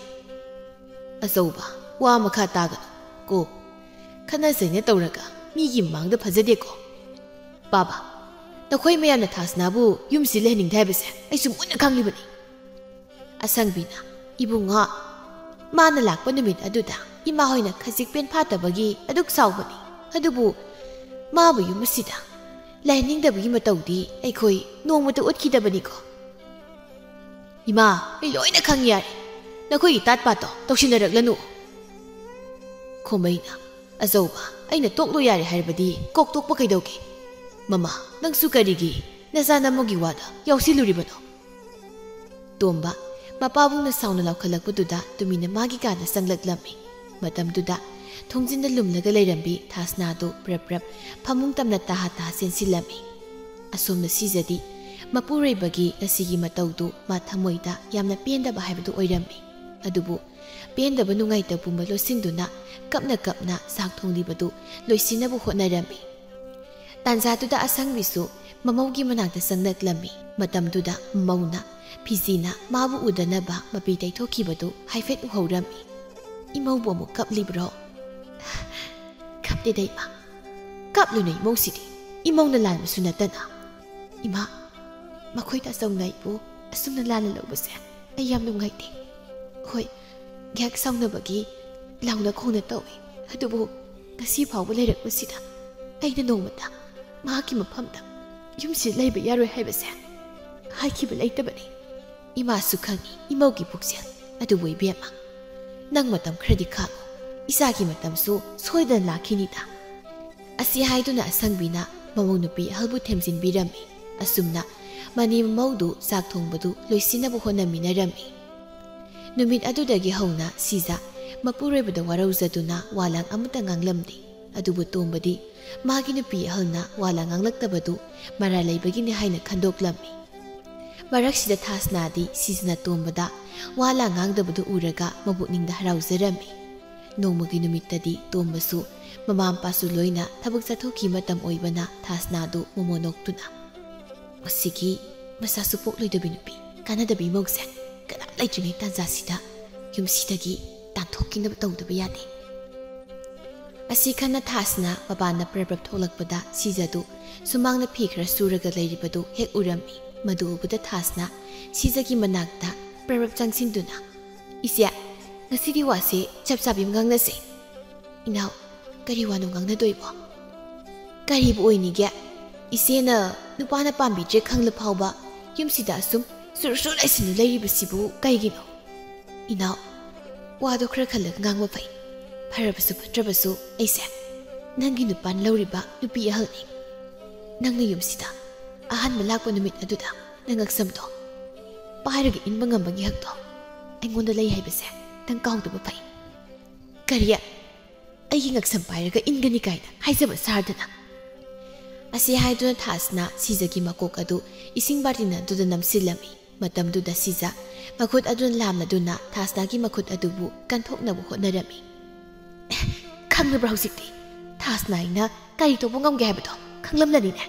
"ꯑꯆꯧꯕ, ꯋꯥ ꯃꯈꯥ ꯇꯥꯒꯅꯨ ꯀꯣ꯫ ꯈꯠꯅ ꯆꯩꯅ ꯇꯧꯔꯒ ꯃꯤꯒꯤ ꯃꯃꯥꯡꯗ ꯐꯖꯗꯦꯀꯣ꯫ ꯄꯥꯕ, ꯅꯈꯣꯏ ꯃꯌꯥꯝꯅ ꯊꯥꯁꯅꯥꯕꯨ ꯌꯨꯝꯁꯤ ꯂꯩꯍꯟꯅꯤꯡꯗꯦ ꯍꯥꯏꯕꯁꯦ ꯑꯩꯁꯨ ꯃꯨꯟꯅ ꯈꯪꯂꯤꯕꯅꯤ꯫ ꯑꯁꯪꯕꯤꯅ, "ꯏꯕꯨꯡꯉꯣ, ꯃꯥꯅ ꯂꯥꯛꯄ ꯅꯨꯃꯤꯠ ꯑꯗꯨꯗ ꯏꯃꯥ ꯍꯣꯏꯅ ꯈꯖꯤꯛ ꯄꯦꯟ ꯐꯥꯠꯇꯕꯒꯤ ꯑꯗꯨꯛ ꯁꯥꯎꯕꯅꯤ꯫ ꯑꯗꯨꯕꯨ ꯃꯥꯕꯨ ꯌꯨꯝ ꯑꯁꯤꯗ ꯂꯩꯍꯟꯅꯤꯡꯗꯕꯒꯤ ꯃꯇꯧꯗꯤ ꯑꯩꯈꯣꯏ ꯅꯣꯡꯃꯇ ꯎꯠꯈꯤꯗꯕꯅꯤꯀꯣ꯫" "ꯏꯃꯥ, ꯑꯩ ꯂꯣꯏꯅ ꯈꯪꯉꯤ ꯌꯥꯔꯦ꯫ ꯅꯈꯣꯏꯒꯤ ꯇꯥꯠ ꯄꯥꯠꯇꯣ ꯇꯧꯁꯤꯟꯅꯔꯛꯂꯅꯨ꯫" ꯈꯣꯃꯩꯅ, "ꯑꯆꯧꯕ, ꯑꯩꯅ ꯇꯣꯛꯂꯣ ꯌꯥꯔꯦ ꯍꯥꯏꯔꯕꯗꯤ ꯀꯣꯛ ꯇꯣꯛꯄ ꯀꯩꯗꯧꯒꯦ? ꯃꯃꯥ, ꯅꯪꯁꯨ ꯀꯔꯤꯒꯤ ꯅꯆꯥ ꯅꯃꯧꯒꯤ ꯋꯥꯗ ꯌꯥꯎꯁꯤꯜꯂꯨꯔꯤꯕꯅꯣ?" ꯇꯣꯝꯕ, ꯃꯄꯥꯕꯨꯡꯅ ꯁꯥꯎꯅ ꯂꯥꯎꯈꯠꯂꯛꯄꯗꯨꯗ ꯇꯨꯃꯤꯟꯅ ꯃꯥꯒꯤ ꯀꯥꯗ ꯆꯪꯂꯛꯂꯝꯃꯤ꯫ ꯃꯇꯝꯗꯨꯗ ꯊꯣꯡꯖꯤꯟꯗ ꯂꯨꯝꯂꯒ ꯂꯩꯔꯝꯕꯤ ꯊꯥꯁꯅꯥꯗꯨ ꯄ꯭ꯔꯞ ꯄ꯭ꯔꯞ ꯐꯃꯨꯡ ꯇꯝꯅ ꯇꯥꯍꯥ ꯇꯥꯍꯥ ꯆꯦꯟꯁꯤꯜꯂꯝꯃꯤ꯫ ꯑꯁꯣꯝꯗ ꯁꯤꯖꯗꯤ ꯃꯄꯨꯔꯣꯏꯕꯒꯤ ꯉꯁꯤꯒꯤ ꯃꯇꯧꯗꯨ ꯃꯥ ꯊꯃꯣꯏꯗ ꯌꯥꯝꯅ ꯄꯦꯟꯗꯕ ꯍꯥꯏꯕꯗꯨ ꯑꯣꯏꯔꯝꯃꯤ꯫ ꯑꯗꯨꯕꯨ ꯄꯦꯟꯗꯕ ꯅꯨꯡꯉꯥꯏꯇ ꯄꯨꯝꯕ ꯂꯣꯠꯁꯤꯟꯗꯨꯅ ꯀꯞꯅ ꯀꯞꯅ ꯆꯥꯛ ꯊꯣꯡꯂꯤꯕꯗꯨ ꯂꯣꯏꯁꯤꯟꯅꯕ ꯍꯣꯠꯅꯔꯝꯃꯤ꯫ ꯇꯥꯟꯖꯥꯗꯨꯗ ꯑꯁꯪꯕꯤꯁꯨ ꯃꯃꯧꯒꯤ ꯃꯅꯥꯛꯇ ꯆꯪꯂꯛꯂꯝꯃꯤ꯫ ꯃꯇꯝꯗꯨꯗ ꯃꯃꯧꯅ ꯐꯤꯖꯤꯅ ꯃꯥꯕꯨ ꯎꯗꯅꯕ ꯃꯄꯤ ꯇꯩꯊꯣꯛꯈꯤꯕꯗꯨ ꯍꯥꯏꯐꯦꯠ ꯎꯍꯧꯔꯝꯃꯤ꯫ "ꯏꯃꯧꯕꯨ ꯑꯃꯨꯛ ꯀꯞꯂꯤꯕ꯭ꯔꯣ?" "ꯀꯞꯇꯦꯗ ꯏꯃꯥ, ꯀꯞꯂꯨꯅꯨ ꯏꯃꯧꯁꯤꯗꯤ, ꯏꯃꯧꯅ ꯂꯥꯟꯕꯁꯨ ꯅꯠꯇꯅ꯫ ꯏꯃꯥ, ꯃꯈꯣꯏ ꯇꯥꯆꯧꯅ ꯑꯩꯕꯨ ꯑꯁꯨꯝꯅ ꯂꯥꯟꯅ ꯂꯧꯕꯁꯦ ꯑꯩ ꯌꯥꯝ ꯅꯨꯡꯉꯥꯏꯇꯦ꯫ ꯍꯣꯏ, ꯉꯥꯏꯍꯥꯛ ꯁꯥꯎꯅꯕꯒꯤ ꯂꯥꯎꯅ ꯈꯣꯡꯅ ꯇꯧꯏ, ꯑꯗꯨꯕꯨ ꯉꯁꯤ ꯐꯥꯎꯕ ꯂꯩꯔꯛꯄꯁꯤꯗ ꯑꯩꯅ ꯅꯣꯡꯃꯇ ꯃꯍꯥꯛꯀꯤ ꯃꯐꯝꯗ ꯌꯨꯝꯁꯤꯗ ꯂꯩꯕ ꯌꯥꯔꯣꯏ ꯍꯥꯏꯕꯁꯦ ꯍꯥꯏꯈꯤꯕ ꯂꯩꯇꯕꯅꯤ꯫ ꯏꯃꯥꯁꯨ ꯈꯪꯏ ꯏꯃꯧꯒꯤ ꯄꯨꯛꯆꯦꯜ, ꯑꯗꯨꯕꯨ ꯏꯕꯦꯝꯃ, ꯅꯪ ꯃꯇꯝ ꯈꯔꯗꯤ ꯈꯥꯡꯉꯨ, ꯏꯆꯥꯒꯤ ꯃꯇꯝꯁꯨ ꯁꯣꯏꯗꯅ ꯂꯥꯛꯈꯤꯅꯤꯗ꯫" ꯑꯁꯤ ꯍꯥꯏꯗꯨꯅ ꯑꯁꯪꯕꯤꯅ ꯃꯃꯧ ꯅꯨꯄꯤ ꯑꯍꯜꯕꯨ ꯊꯦꯝꯖꯤꯟꯕꯤꯔꯝꯃꯤ꯫ ꯑꯁꯨꯝꯅ ꯃꯅꯤ ꯃꯃꯧꯗꯨ ꯆꯥꯛ ꯊꯣꯡꯕꯗꯨ ꯂꯣꯏꯁꯤꯟꯅꯕ ꯍꯣꯠꯅꯃꯤꯟꯅꯔꯝꯃꯤ꯫ ꯅꯨꯃꯤꯠ ꯑꯗꯨꯗꯒꯤ ꯍꯧꯅ ꯁꯤꯖ ꯃꯄꯨꯔꯣꯏꯕꯗ ꯋꯥꯔꯧꯖꯗꯨꯅ ꯋꯥ ꯂꯥꯡ ꯑꯃꯠꯇ ꯉꯥꯡꯂꯝꯗꯦ꯫ ꯑꯗꯨꯕꯨ ꯇꯣꯝꯕꯗꯤ ꯃꯥꯒꯤ ꯅꯨꯄꯤ ꯑꯍꯜꯅ ꯋꯥ ꯂꯥꯡ ꯉꯥꯡꯂꯛꯇꯕꯗꯨ ꯃꯔꯥꯜ ꯂꯩꯕꯒꯤꯅꯤ ꯍꯥꯏꯅ ꯈꯟꯗꯣꯛꯂꯝꯃꯤ꯫ ꯃꯔꯛꯁꯤꯗ ꯊꯥꯁꯅꯥꯗꯤ ꯁꯤꯖꯅ ꯇꯣꯝꯕꯗ ꯋꯥ ꯂꯥꯡ ꯉꯥꯡꯗꯕꯗꯨ ꯎꯔꯒ ꯃꯕꯨꯛꯅꯤꯡꯗ ꯍꯔꯥꯎꯖꯔꯝꯃꯤ꯫ ꯅꯣꯡꯃꯒꯤ ꯅꯨꯃꯤꯠꯇꯗꯤ ꯇꯣꯝꯕꯁꯨ ꯃꯃꯥ ꯃꯄꯥꯁꯨ ꯂꯣꯏꯅ ꯊꯕꯛ ꯆꯠꯊꯣꯛꯈꯤ ꯃꯇꯝ ꯑꯣꯏꯕꯅ ꯊꯥꯁꯅꯥꯗꯨ ꯃꯣꯃꯣꯟ ꯅꯣꯛꯇꯨꯅ, "ꯃꯁꯤꯒꯤ ꯃꯆꯥꯁꯨ ꯄꯣꯛꯂꯣꯏꯗꯕꯤ ꯅꯨꯄꯤ, ꯀꯥꯟꯅꯗꯕꯤ ꯃꯧꯁꯦ ꯀꯅꯥꯝ ꯂꯩꯇ꯭ꯔꯤꯉꯩ ꯇꯥꯟꯖꯥꯁꯤꯗ ꯌꯨꯝꯁꯤꯗꯒꯤ ꯇꯥꯟꯊꯣꯛꯈꯤꯅꯕ ꯇꯧꯗꯕ ꯌꯥꯗꯦ꯫" ꯑꯁꯤ ꯈꯟꯅ ꯊꯥꯁꯅ ꯃꯄꯥꯟꯗ ꯄ꯭ꯔꯞ ꯄ꯭ꯔꯞ ꯊꯣꯛꯂꯛꯄꯗ ꯁꯤꯖꯗꯨ ꯁꯨꯃꯥꯡꯅ ꯐꯤ ꯈꯔ ꯁꯨꯔꯒ ꯂꯩꯔꯤꯕꯗꯨ ꯍꯦꯛ ꯎꯔꯝꯃꯤ꯫ ꯃꯗꯨ ꯎꯕꯗ ꯊꯥꯁꯅ ꯁꯤꯖꯒꯤ ꯃꯅꯥꯛꯇ ꯄ꯭ꯔꯞ ꯄ꯭ꯔꯞ ꯆꯪꯁꯤꯟꯗꯨꯅ, "ꯏꯆꯦ, ꯉꯁꯤꯗꯤ ꯋꯥꯁꯦ ꯆꯞ ꯆꯥꯕꯤ ꯑꯃ ꯉꯥꯡꯅꯁꯦ꯫ ꯏꯅꯥꯎ, ꯀꯔꯤ ꯋꯥꯅꯣ ꯉꯥꯡꯅꯗꯣꯏꯕꯣ? ꯀꯔꯤꯕꯨ ꯑꯣꯏꯅꯤꯒꯦ? ꯏꯆꯦꯅ ꯅꯨꯄꯥꯅ ꯄꯥꯝꯕꯤꯗ꯭ꯔꯦ ꯈꯪꯂ ꯐꯥꯎꯕ ꯌꯨꯝꯁꯤꯗ ꯑꯁꯨꯝ ꯆꯨꯔ ꯆꯨꯔ ꯂꯩꯁꯤꯟꯗꯨ ꯂꯩꯔꯤꯕꯁꯤꯕꯨ ꯀꯩꯒꯤꯅꯣ? ꯏꯅꯥꯎ, ꯋꯥꯗꯣ ꯈꯔ ꯈꯜꯂꯒ ꯉꯥꯡꯕ ꯐꯩ꯫ ꯐꯔꯕꯁꯨ ꯐꯠꯇ꯭ꯔꯕꯁꯨ ꯑꯩꯁꯦ ꯅꯪꯒꯤ ꯅꯨꯄꯥꯅ ꯂꯧꯔꯤꯕ ꯅꯨꯄꯤ ꯑꯍꯜꯅꯤ꯫ ꯅꯪꯅ ꯌꯨꯝꯁꯤꯗ ꯑꯍꯥꯟꯕ ꯂꯥꯛꯄ ꯅꯨꯃꯤꯠ ꯑꯗꯨꯗ ꯅꯪ ꯉꯛꯁꯝꯗꯣ ꯄꯥꯏꯔꯒ ꯏꯟꯕ ꯉꯝꯕꯒꯤ ꯍꯛꯇꯣ ꯑꯩꯉꯣꯟꯗ ꯂꯩ ꯍꯥꯏꯕꯁꯦ ꯅꯪ ꯀꯥꯎꯗꯕ ꯐꯩ꯫" "ꯀꯔꯤ? ꯑꯩꯒꯤ ꯉꯛꯁꯝ ꯄꯥꯏꯔꯒ ꯏꯟꯒꯅꯤ ꯀꯥꯏꯅ ꯍꯥꯏꯖꯕ ꯁꯥꯔꯗꯅ?" ꯑꯁꯤ ꯍꯥꯏꯗꯨꯅ ꯊꯥꯁꯅ ꯁꯤꯖꯒꯤ ꯃꯀꯣꯛ ꯑꯗꯨ ꯏꯁꯤꯡ ꯕꯥꯔꯇꯤꯟ ꯑꯗꯨꯗ ꯅꯝꯁꯤꯜꯂꯝꯃꯤ꯫ ꯃꯇꯝꯗꯨꯗ ꯁꯤꯖ ꯃꯈꯨꯠ ꯑꯗꯨꯅ ꯂꯥꯝꯂꯗꯨꯅ ꯊꯥꯁꯅꯥꯒꯤ ꯃꯈꯨꯠ ꯑꯗꯨꯕꯨ ꯀꯟꯊꯣꯛꯅꯕ ꯍꯣꯠꯅꯔꯝꯃꯤ꯫ "ꯈꯪꯂꯕ꯭ꯔꯥ ꯍꯧꯖꯤꯛꯇꯤ? ꯊꯥꯁꯅꯥ ꯑꯩꯅ ꯀꯔꯤ ꯇꯧꯕ ꯉꯝꯒꯦ ꯍꯥꯏꯕꯗꯣ ꯈꯪꯂꯝꯂꯅꯤꯅꯦ?"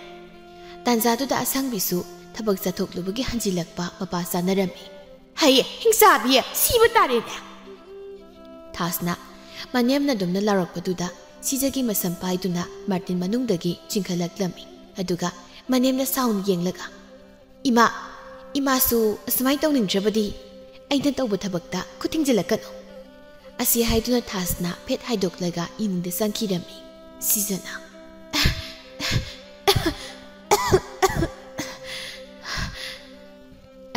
ꯇꯥꯟꯖꯥꯗꯨꯗ ꯑꯁꯪꯕꯤꯁꯨ ꯊꯕꯛ ꯆꯠꯊꯣꯛꯂꯨꯕꯒꯤ ꯍꯟꯖꯤꯜꯂꯛꯄ ꯃꯄꯥ ꯆꯥꯅꯔꯝꯃꯤ꯫ "ꯍꯩꯌꯦ, ꯍꯤꯡꯆꯥꯕꯤ, ꯁꯤꯕ ꯇꯥꯔꯦꯅꯦ!" ꯊꯥꯁꯅ ꯃꯅꯦꯝꯅ ꯑꯗꯨꯝꯅ ꯂꯥꯎꯔꯛꯄꯗꯨꯗ ꯁꯤꯖꯒꯤ ꯃꯁꯝ ꯄꯥꯏꯗꯨꯅ ꯃꯥꯔꯇꯤꯟ ꯃꯅꯨꯡꯗꯒꯤ ꯆꯤꯡꯈꯠꯂꯛꯂꯝꯃꯤ꯫ ꯑꯗꯨꯒ ꯃꯅꯦꯝꯅ ꯁꯥꯎꯅ ꯌꯦꯡꯂꯒ, "ꯏꯃꯥ, ꯏꯃꯥꯁꯨ ꯑꯁꯨꯃꯥꯏꯅ ꯇꯧꯅꯤꯡꯗ꯭ꯔꯕꯗꯤ ꯑꯩꯅ ꯇꯧꯕ ꯊꯕꯛꯇ ꯈꯨꯠ ꯊꯤꯡꯖꯤꯜꯂꯛꯀꯅꯨ꯫" ꯑꯁꯤ ꯍꯥꯏꯗꯨꯅ ꯊꯥꯁꯅ ꯐꯦꯠ ꯍꯥꯏꯗꯣꯛꯂꯒ ꯏꯃꯨꯡꯗ ꯆꯪꯈꯤꯔꯝꯃꯤ꯫ ꯁꯤꯖꯅ,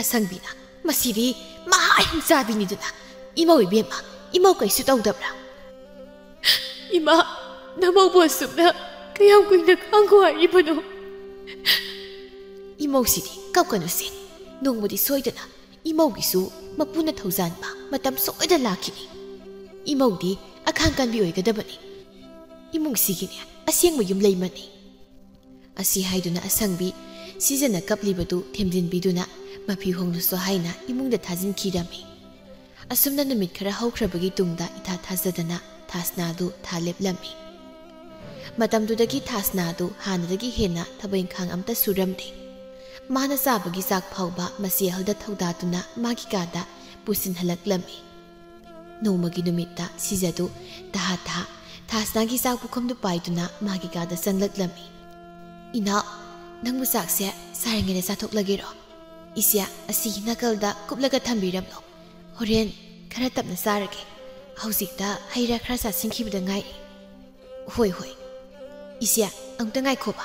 "ꯑꯁꯪꯕꯤꯅ, ꯃꯁꯤꯗꯤ ꯃꯍꯥ ꯍꯤꯡꯆꯥꯕꯤꯅꯤꯗꯅ꯫ ꯏꯃꯧ ꯏꯕꯦꯝꯃ, ꯏꯃꯧ ꯀꯩꯁꯨ ꯇꯧꯗꯕ꯭ꯔꯥ?" "ꯏꯃꯥ, ꯅꯃꯧꯕꯨ ꯑꯁꯨꯛꯅ ꯀꯌꯥꯝ ꯀꯨꯏꯅ ꯈꯥꯡꯈꯣ ꯍꯥꯏꯔꯤꯕꯅꯣ?" "ꯏꯃꯧꯁꯤꯗꯤ ꯀꯞꯀꯅꯨꯁꯦ꯫ ꯅꯣꯡꯃꯗꯤ ꯁꯣꯏꯗꯅ ꯏꯃꯧꯒꯤꯁꯨ ꯃꯄꯨꯅ ꯊꯧꯖꯥꯟꯕ ꯃꯇꯝ ꯁꯣꯏꯗꯅ ꯂꯥꯛꯈꯤꯅꯤ꯫ ꯏꯃꯧꯗꯤ ꯑꯈꯥꯡ ꯀꯟꯕꯤ ꯑꯣꯏꯒꯗꯕꯅꯤ꯫ ꯏꯃꯨꯡꯁꯤꯒꯤꯅꯦ ꯑꯁꯦꯡꯕ ꯌꯨꯝ ꯂꯩꯃꯅꯤ꯫" ꯑꯁꯤ ꯍꯥꯏꯗꯨꯅ ꯑꯁꯪꯕꯤ ꯁꯤꯖꯅ ꯀꯞꯂꯤꯕꯗꯨ ꯊꯦꯝꯖꯤꯟꯕꯤꯗꯨꯅ ꯃꯐꯤ ꯍꯣꯡꯂꯨꯁꯨ ꯍꯥꯏꯅ ꯏꯃꯨꯡꯗ ꯊꯥꯖꯤꯟꯈꯤꯔꯝꯃꯤ꯫ ꯑꯁꯨꯝꯅ ꯅꯨꯃꯤꯠ ꯈꯔ ꯍꯧꯈ꯭ꯔꯕꯒꯤ ꯇꯨꯡꯗ ꯏꯊꯥ ꯊꯥꯖꯗꯅ ꯊꯥꯁꯅꯥꯗꯨ ꯊꯥ ꯂꯦꯞꯂꯝꯃꯤ꯫ ꯃꯇꯝꯗꯨꯗꯒꯤ ꯊꯥꯁꯅꯥꯗꯨ ꯍꯥꯟꯅꯗꯒꯤ ꯍꯦꯟꯅ ꯊꯕꯛ ꯏꯪꯈꯥꯡ ꯑꯝꯇ ꯁꯨꯔꯝꯗꯦ꯫ ꯃꯥꯅ ꯆꯥꯕꯒꯤ ꯆꯥꯛ ꯐꯥꯎꯕ ꯃꯆꯦ ꯑꯍꯜꯗ ꯊꯧꯗꯥꯗꯨꯅ ꯃꯥꯒꯤ ꯀꯥꯗ ꯄꯨꯁꯤꯟꯍꯜꯂꯛꯂꯝꯃꯤ꯫ ꯅꯣꯡꯃꯒꯤ ꯅꯨꯃꯤꯠꯇ ꯁꯤꯖꯗꯨ ꯇꯍꯥ ꯇꯍꯥ ꯊꯥꯁꯅꯥꯒꯤ ꯆꯥꯛ ꯄꯨꯈꯝꯗꯨ ꯄꯥꯏꯗꯨꯅ ꯃꯥꯒꯤ ꯀꯥꯗ ꯆꯪꯂꯛꯂꯝꯃꯤ꯫ "ꯏꯅꯥꯎ, ꯅꯪꯕꯨ ꯆꯥꯛꯁꯦ ꯁꯥꯔꯤꯉꯩꯗ ꯆꯥꯊꯣꯛꯂꯒꯦꯔꯣ? "ꯏꯆꯦ, ꯑꯁꯤꯒꯤ ꯅꯥꯀꯜꯗ ꯀꯨꯞꯂꯒ ꯊꯝꯕꯤꯔꯝꯂꯣ꯫ ꯍꯣꯔꯦꯟ ꯈꯔ ꯇꯞꯅ ꯆꯥꯔꯒꯦ꯫ ꯍꯧꯖꯤꯛꯇ ꯍꯩ ꯔꯥ ꯈꯔ ꯆꯥꯁꯤꯟꯈꯤꯕꯗ ꯉꯥꯏꯔꯤ꯫" "ꯍꯣꯏ, ꯍꯣꯏ꯫ ꯏꯆꯦ, ꯑꯃꯨꯛꯇ ꯉꯥꯏꯈꯣꯕ꯫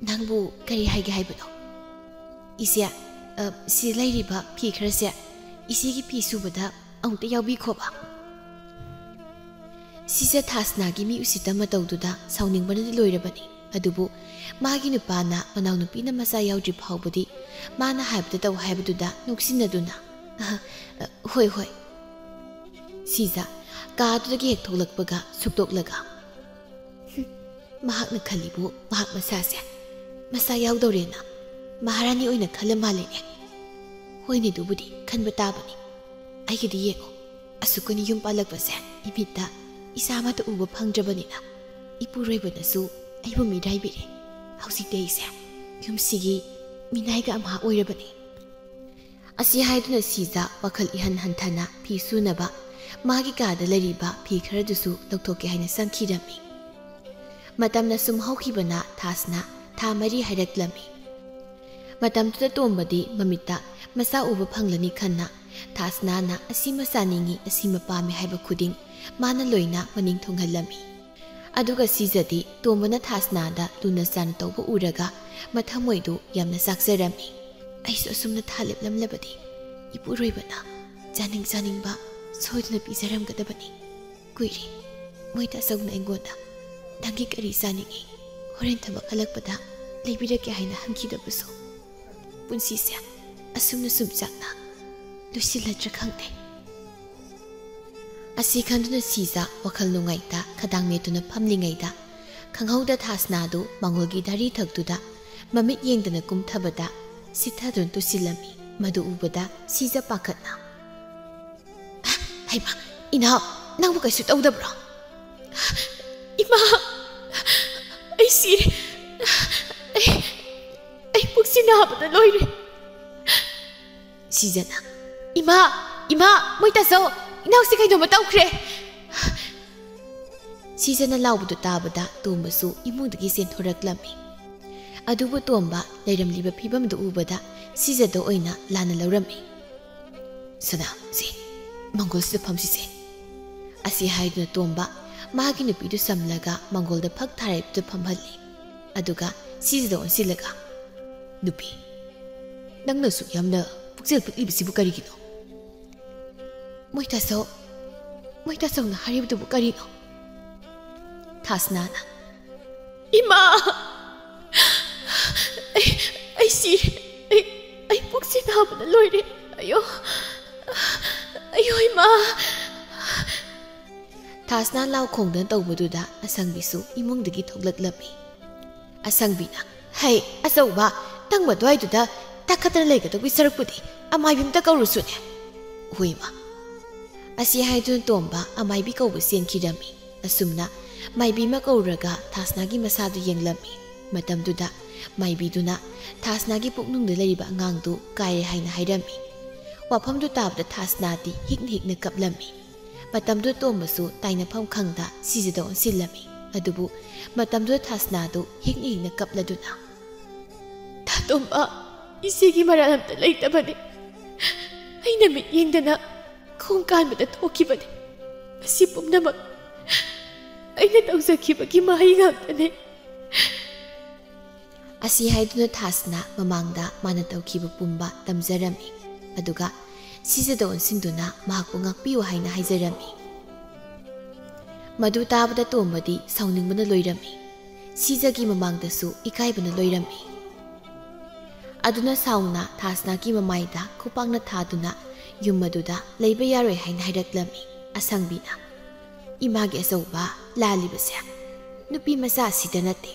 ꯅꯪꯕꯨ ꯀꯔꯤ ꯍꯥꯏꯒꯦ ꯍꯥꯏꯕꯅꯣ?" "ꯏꯆꯦ, ꯑ, ꯁꯤ ꯂꯩꯔꯤꯕ ꯐꯤ ꯈꯔꯁꯦ ꯏꯆꯦꯒꯤ ꯐꯤ ꯁꯨꯕꯗ ꯑꯃꯨꯛꯇ ꯌꯥꯎꯕꯤꯈꯣꯕ꯫" ꯁꯤꯖ ꯊꯥꯁꯅꯥꯒꯤ ꯃꯤ ꯎꯁꯤꯠꯇ ꯃꯇꯧꯗꯨꯗ ꯁꯥꯎꯅꯤꯡꯕꯅꯗꯤ ꯂꯣꯏꯔꯕꯅꯤ꯫ ꯑꯗꯨꯕꯨ ꯃꯥꯒꯤ ꯅꯨꯄꯥꯅ ꯃꯅꯥꯎꯅꯨꯄꯤꯅ ꯃꯆꯥ ꯌꯥꯎꯗ꯭ꯔꯤ ꯐꯥꯎꯕꯗꯤ ꯃꯥꯅ ꯍꯥꯏꯕꯗ ꯇꯧ ꯍꯥꯏꯕꯗꯨꯗ ꯅꯣꯛꯁꯤꯟꯅꯗꯨꯅ, "ꯑꯍ, ꯑ, ꯍꯣꯏ, ꯍꯣꯏ꯫" ꯁꯤꯖ ꯀꯥꯗꯨꯗꯒꯤ ꯍꯦꯛ ꯊꯣꯛꯂꯛꯄꯒ ꯁꯨꯛꯇꯣꯛꯂꯒ, "ꯍꯨꯝ, ꯃꯍꯥꯛꯅ ꯈꯜꯂꯤꯕꯨ ꯃꯍꯥꯛ ꯃꯁꯥꯁꯦ ꯃꯆꯥ ꯌꯥꯎꯗꯧꯔꯦꯅ ꯃꯍꯥꯔꯥꯅꯤ ꯑꯣꯏꯅ ꯈꯜꯂ ꯃꯥꯜꯂꯦꯅꯦ꯫ ꯍꯣꯏꯅꯦ, ꯑꯗꯨꯕꯨꯗꯤ ꯈꯟꯕ ꯇꯥꯕꯅꯤ꯫ ꯑꯩꯒꯤꯗꯤ ꯌꯦꯡꯉꯣ, ꯑꯁꯨꯛ ꯀꯨꯏꯅ ꯌꯨꯝ ꯄꯥꯜꯂꯛꯄꯁꯦ ꯏꯃꯤꯠꯇ ꯏꯆꯥ ꯑꯃꯠꯇ ꯎꯕ ꯐꯪꯗ꯭ꯔꯕꯅꯤꯅ ꯏꯄꯨꯔꯣꯏꯕꯅꯁꯨ ꯑꯩꯕꯨ ꯃꯤꯔꯥꯏꯕꯤꯔꯦ꯫ ꯍꯧꯖꯤꯛꯇꯤ ꯑꯩꯁꯦ ꯌꯨꯝꯁꯤꯒꯤ ꯃꯤꯅꯥꯏꯒ ꯑꯃꯍꯥ ꯑꯣꯏꯔꯕꯅꯤ꯫" ꯑꯁꯤ ꯍꯥꯏꯗꯨꯅ ꯁꯤꯖ ꯋꯥꯈꯜ ꯏꯍꯟ ꯍꯟꯊꯅ ꯐꯤ ꯁꯨꯅꯕ ꯃꯥꯒꯤ ꯀꯥꯗ ꯂꯩꯔꯤꯕ ꯐꯤ ꯈꯔꯗꯨꯁꯨ ꯂꯧꯊꯣꯛꯀꯦ ꯍꯥꯏꯅ ꯆꯪꯈꯤꯔꯝꯃꯤ꯫ ꯃꯇꯝꯅ ꯁꯨꯝ ꯍꯧꯈꯤꯕꯅ ꯊꯥꯁꯅ ꯊꯥ ꯃꯔꯤ ꯍꯥꯏꯔꯛꯂꯝꯃꯤ꯫ ꯃꯇꯝꯗꯨꯗ ꯇꯣꯝꯕꯗꯤ ꯃꯃꯤꯠꯇ ꯃꯆꯥ ꯎꯕ ꯐꯪꯂꯅꯤ ꯈꯟꯅ ꯊꯥꯁꯅꯥꯅ ꯑꯁꯤꯃ ꯆꯥꯅꯤꯡꯏ, ꯑꯁꯤꯃ ꯄꯥꯝꯃꯤ ꯍꯥꯏꯕ ꯈꯨꯗꯤꯡ ꯃꯥꯅ ꯂꯣꯏꯅ ꯃꯅꯤꯡ ꯊꯨꯡꯍꯜꯂꯝꯃꯤ꯫ ꯑꯗꯨꯒ ꯁꯤꯖꯗꯤ ꯇꯣꯝꯕꯅ ꯊꯥꯁꯅꯥꯗ ꯂꯨꯅ ꯆꯥꯟꯅ ꯇꯧꯕ ꯎꯔꯒ ꯃꯊꯃꯣꯏꯗꯨ ꯌꯥꯝꯅ ꯆꯥꯛꯆꯔꯝꯃꯤ꯫ "ꯑꯩꯁꯨ ꯑꯁꯨꯝꯅ ꯊꯥ ꯂꯦꯞꯂꯝꯂꯕꯗꯤ ꯏꯄꯨꯔꯣꯏꯕꯅ ꯆꯥꯅꯤꯡ ꯆꯥꯅꯤꯡꯕ ꯁꯣꯏꯗꯅ ꯄꯤꯖꯔꯝꯒꯗꯕꯅꯤ꯫ ꯀꯨꯏꯔꯦ ꯃꯣꯏ ꯇꯥꯆꯧꯅ ꯑꯩꯉꯣꯟꯗ ꯅꯪꯒꯤ ꯀꯔꯤ ꯆꯥꯅꯤꯡꯏ, ꯍꯣꯔꯦꯟ ꯊꯕꯛ ꯍꯜꯂꯛꯄꯗ ꯂꯩꯕꯤꯔꯛꯀꯦ ꯍꯥꯏꯅ ꯍꯪꯈꯤꯗꯕꯁꯨ꯫ ꯄꯨꯟꯁꯤꯁꯦ ꯑꯁꯨꯝꯅ ꯁꯨꯝ ꯆꯥꯛꯅ ꯂꯣꯏꯁꯤꯜꯂꯗ꯭ꯔꯥ ꯈꯪꯗꯦ꯫" ꯑꯁꯤ ꯈꯟꯗꯨꯅ ꯁꯤꯖ ꯋꯥꯈꯜ ꯅꯨꯡꯉꯥꯏꯇ ꯈꯗꯥꯡ ꯃꯦꯠꯇꯨꯅ ꯐꯝꯂꯤꯉꯩꯗ ꯈꯪꯍꯧꯗ ꯊꯥꯁꯅꯥꯗꯨ ꯃꯉꯣꯜꯒꯤ ꯙꯥꯔꯤ ꯊꯛꯇꯨꯗ ꯃꯃꯤꯠ ꯌꯦꯡꯗꯅ ꯀꯨꯝꯊꯕꯗ ꯁꯤꯠꯊꯗꯨꯅ ꯇꯨꯁꯤꯜꯂꯝꯃꯤ꯫ ꯃꯗꯨ ꯎꯕꯗ ꯁꯤꯖ ꯄꯥꯈꯠꯅ, "ꯍꯩꯃꯥ, ꯏꯅꯥꯎ, ꯅꯪꯕꯨ ꯀꯩꯁꯨ ꯇꯧꯗꯕ꯭ꯔꯣ?" "ꯏꯃꯥ, ꯑꯩ ꯁꯤꯔꯦ꯫ ꯑꯩ, ꯑꯩ ꯄꯨꯛꯁꯤ ꯅꯥꯕꯗ ꯂꯣꯏꯔꯦ꯫" ꯁꯤꯖꯅ, "ꯏꯃꯥ, ꯏꯃꯥ, ꯃꯣꯏ ꯇꯥꯆꯧ, ꯏꯅꯥꯎꯁꯤ ꯀꯩꯅꯣꯝꯃ ꯇꯧꯈ꯭ꯔꯦ!" ꯁꯤꯖꯅ ꯂꯥꯎꯕꯗꯨ ꯇꯥꯕꯗ ꯇꯣꯝꯕꯁꯨ ꯏꯃꯨꯡꯗꯒꯤ ꯆꯦꯟꯊꯣꯔꯛꯂꯝꯃꯤ꯫ ꯑꯗꯨꯕꯨ ꯇꯣꯝꯕ ꯂꯩꯔꯝꯂꯤꯕ ꯐꯤꯕꯝꯗꯨ ꯎꯕꯗ ꯁꯤꯖꯗ ꯑꯣꯏꯅ ꯂꯥꯟꯅ ꯂꯧꯔꯝꯃꯤ꯫ "ꯁꯅꯥ, ꯁꯦ, ꯃꯪꯒꯣꯜꯁꯤꯗ ꯐꯝꯁꯤꯁꯦ꯫" ꯑꯁꯤ ꯍꯥꯏꯗꯨꯅ ꯇꯣꯝꯕ ꯃꯥꯒꯤ ꯅꯨꯄꯤꯗꯨ ꯁꯝꯂꯒ ꯃꯪꯒꯣꯜꯗ ꯐꯛ ꯊꯥꯔꯦꯞꯇꯨꯗ ꯐꯝꯍꯜꯂꯤ꯫ ꯑꯗꯨꯒ ꯁꯤꯖꯗ ꯑꯣꯟꯁꯤꯜꯂꯒ, "ꯅꯨꯄꯤ, ꯅꯪꯅ ꯑꯁꯨꯛ ꯌꯥꯝꯅ ꯄꯨꯛꯆꯦꯜ ꯄꯤꯛꯂꯤꯕꯁꯤꯕꯨ ꯀꯔꯤꯒꯤꯅꯣ?" "ꯃꯣꯏ ꯇꯥꯆꯧ, ꯃꯣꯏ ꯇꯥꯆꯧꯅ ꯍꯥꯏꯔꯤꯕꯗꯨꯕꯨ ꯀꯔꯤꯅꯣ?" ꯊꯥꯁꯅꯥꯅ, "ꯏꯃꯥ! ꯑꯩ, ꯑꯩ ꯁꯤꯔꯦ꯫ ꯑꯩ, ꯑꯩ ꯄꯨꯛꯁꯤ ꯅꯥꯕꯅ ꯂꯣꯏꯔꯦ꯫ ꯑꯌꯣ, ꯑꯌꯣ ꯏꯃꯥ!" ꯊꯥꯁꯅꯥ ꯂꯥꯎ ꯈꯣꯡꯗꯅ ꯇꯧꯕꯗꯨꯗ ꯑꯁꯪꯕꯤꯁꯨ ꯏꯃꯨꯡꯗꯒꯤ ꯊꯣꯛꯂꯛꯂꯝꯃꯤ꯫ ꯑꯁꯪꯕꯤꯅ, "ꯍꯩ, ꯑꯆꯧꯕ, ꯇꯪꯕ ꯑꯗꯨꯋꯥꯏꯗꯨꯗ ꯇꯛꯈꯠꯇꯅ ꯂꯩꯒꯗꯧꯕꯒꯤ ꯁꯔꯨꯛꯄꯨꯗꯤ ꯑꯃꯥꯏꯕꯤ ꯑꯝꯇ ꯀꯧꯔꯨꯁꯨꯅꯦ꯫" ꯍꯨꯏꯃ꯫ ꯑꯁꯤ ꯍꯥꯏꯗꯨꯅ ꯇꯣꯝꯕ ꯑꯃꯥꯏꯕꯤ ꯀꯧꯕ ꯆꯦꯟꯈꯤꯔꯝꯃꯤ꯫ ꯑꯁꯨꯝꯅ ꯃꯥꯏꯕꯤ ꯑꯃ ꯀꯧꯔꯒ ꯊꯥꯁꯅꯥꯒꯤ ꯃꯁꯥꯗꯨ ꯌꯦꯡꯂꯝꯃꯤ꯫ ꯃꯇꯝꯗꯨꯗ ꯃꯥꯏꯕꯤꯗꯨꯅ ꯊꯥꯁꯅꯥꯒꯤ ꯄꯨꯛꯅꯨꯡꯗ ꯂꯩꯔꯤꯕ ꯑꯉꯥꯡꯗꯨ ꯀꯥꯏꯔꯦ ꯍꯥꯏꯅ ꯍꯥꯏꯔꯝꯃꯤ꯫ ꯋꯥꯐꯝꯗꯨ ꯇꯥꯕꯗ ꯊꯥꯁꯅꯥꯗꯤ ꯍꯤꯛꯅ ꯍꯤꯛꯅ ꯀꯞꯂꯝꯃꯤ꯫ ꯃꯇꯝꯗꯨ ꯇꯣꯝꯕꯁꯨ ꯇꯥꯏꯅꯐꯝ ꯈꯪꯗ ꯁꯤꯖꯗ ꯑꯣꯟꯁꯤꯜꯂꯝꯃꯤ꯫ ꯑꯗꯨꯕꯨ ꯃꯇꯝꯗꯨꯗ ꯊꯥꯁꯅꯥꯗꯨ ꯍꯤꯛꯅ ꯍꯤꯛꯅ ꯀꯞꯂꯗꯨꯅ, "ꯇꯥꯇꯣꯝꯕ, ꯏꯆꯦꯒꯤ ꯃꯔꯥꯜ ꯑꯝꯇ ꯂꯩꯇꯕꯅꯤ꯫ ꯑꯩꯅ ꯃꯤꯠ ꯌꯦꯡꯗꯅ ꯈꯣꯡ ꯀꯥꯟꯕꯗ ꯊꯣꯛꯈꯤꯕꯅꯤ꯫ ꯃꯁꯤ ꯄꯨꯝꯅꯃꯛ ꯑꯩꯅ ꯇꯧꯖꯈꯤꯕꯒꯤ ꯃꯍꯩ ꯉꯥꯛꯇꯅꯤ꯫" ꯑꯁꯤ ꯍꯥꯏꯗꯨꯅ ꯊꯥꯁꯅ ꯃꯃꯥꯡꯗ ꯃꯥꯅ ꯇꯧꯈꯤꯕ ꯄꯨꯝꯕ ꯇꯝꯖꯔꯝꯃꯤ꯫ ꯑꯗꯨꯒ ꯁꯤꯖꯗ ꯑꯣꯟꯁꯤꯟꯗꯨꯅ ꯃꯍꯥꯛꯄꯨ ꯉꯥꯛꯄꯤꯌꯨ ꯍꯥꯏꯅ ꯍꯥꯏꯖꯔꯝꯃꯤ꯫ ꯃꯗꯨ ꯇꯥꯕꯗ ꯇꯣꯝꯕꯗꯤ ꯁꯥꯎꯅꯤꯡꯕꯅ ꯂꯣꯏꯔꯝꯃꯤ꯫ ꯁꯤꯖꯒꯤ ꯃꯃꯥꯡꯗꯁꯨ ꯏꯀꯥꯏꯕꯅ ꯂꯣꯏꯔꯝꯃꯤ꯫ ꯑꯗꯨꯅ ꯁꯥꯎꯅ ꯊꯥꯁꯅꯥꯒꯤ ꯃꯃꯥꯏꯗ ꯈꯨꯄꯥꯛꯅ ꯊꯥꯗꯨꯅ ꯌꯨꯝ ꯑꯗꯨꯗ ꯂꯩꯕ ꯌꯥꯔꯣꯏ ꯍꯥꯏꯅ ꯍꯥꯏꯔꯛꯂꯝꯃꯤ꯫ ꯑꯁꯪꯕꯤꯅ, "ꯏꯃꯥꯒꯤ ꯑꯆꯧꯕ, ꯂꯥꯜꯂꯤꯕꯁꯦ ꯅꯨꯄꯤ ꯃꯆꯥꯁꯤꯗ ꯅꯠꯇꯦ꯫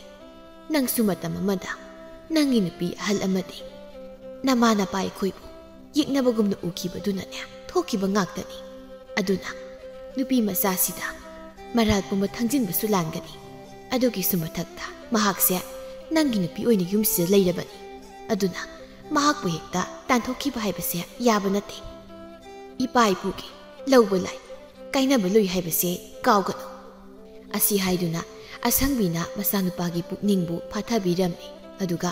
ꯅꯪꯁꯨ ꯃꯇꯝ ꯑꯃꯗ ꯅꯪꯒꯤ ꯅꯨꯄꯤ ꯑꯍꯜ ꯑꯃꯗꯤ ꯅꯃꯥ ꯅꯄꯥ ꯑꯩꯈꯣꯏꯕꯨ ꯌꯦꯛꯅꯕꯒꯨꯝꯅ ꯎꯈꯤꯕꯗꯨꯅꯅꯦ ꯊꯣꯛꯈꯤꯕ ꯉꯥꯛꯇꯅꯤ꯫ ꯑꯗꯨꯅ ꯅꯨꯄꯤ ꯃꯆꯥꯁꯤꯗ ꯃꯔꯥꯜ ꯄꯨꯝꯕ ꯊꯥꯡꯖꯤꯟꯕꯁꯨ ꯂꯥꯟꯒꯅꯤ꯫ ꯑꯗꯨꯒꯤꯁꯨ ꯃꯊꯛꯇ ꯃꯍꯥꯛꯁꯦ ꯅꯪꯒꯤ ꯅꯨꯄꯤ ꯑꯣꯏꯅ ꯌꯨꯝꯁꯤꯗ ꯂꯩꯔꯕꯅꯤ꯫ ꯑꯗꯨꯅ ꯃꯍꯥꯛꯄꯨ ꯍꯦꯛꯇ ꯇꯥꯟꯊꯣꯛꯈꯤꯕ ꯍꯥꯏꯕꯁꯦ ꯌꯥꯕ ꯅꯠꯇꯦ꯫ ꯏꯄꯥ ꯏꯄꯨꯒꯤ ꯂꯧꯕ ꯂꯥꯏ ꯀꯥꯏꯅꯕ ꯂꯨꯏ ꯍꯥꯏꯕꯁꯦ ꯀꯥꯎꯒꯅꯨ꯫" ꯑꯁꯤ ꯍꯥꯏꯗꯨꯅ ꯑꯁꯪꯕꯤꯅ ꯃꯆꯥꯅꯨꯄꯥꯒꯤ ꯄꯨꯛꯅꯤꯡꯕꯨ ꯐꯥꯊꯕꯤꯔꯝꯃꯤ꯫ ꯑꯗꯨꯒ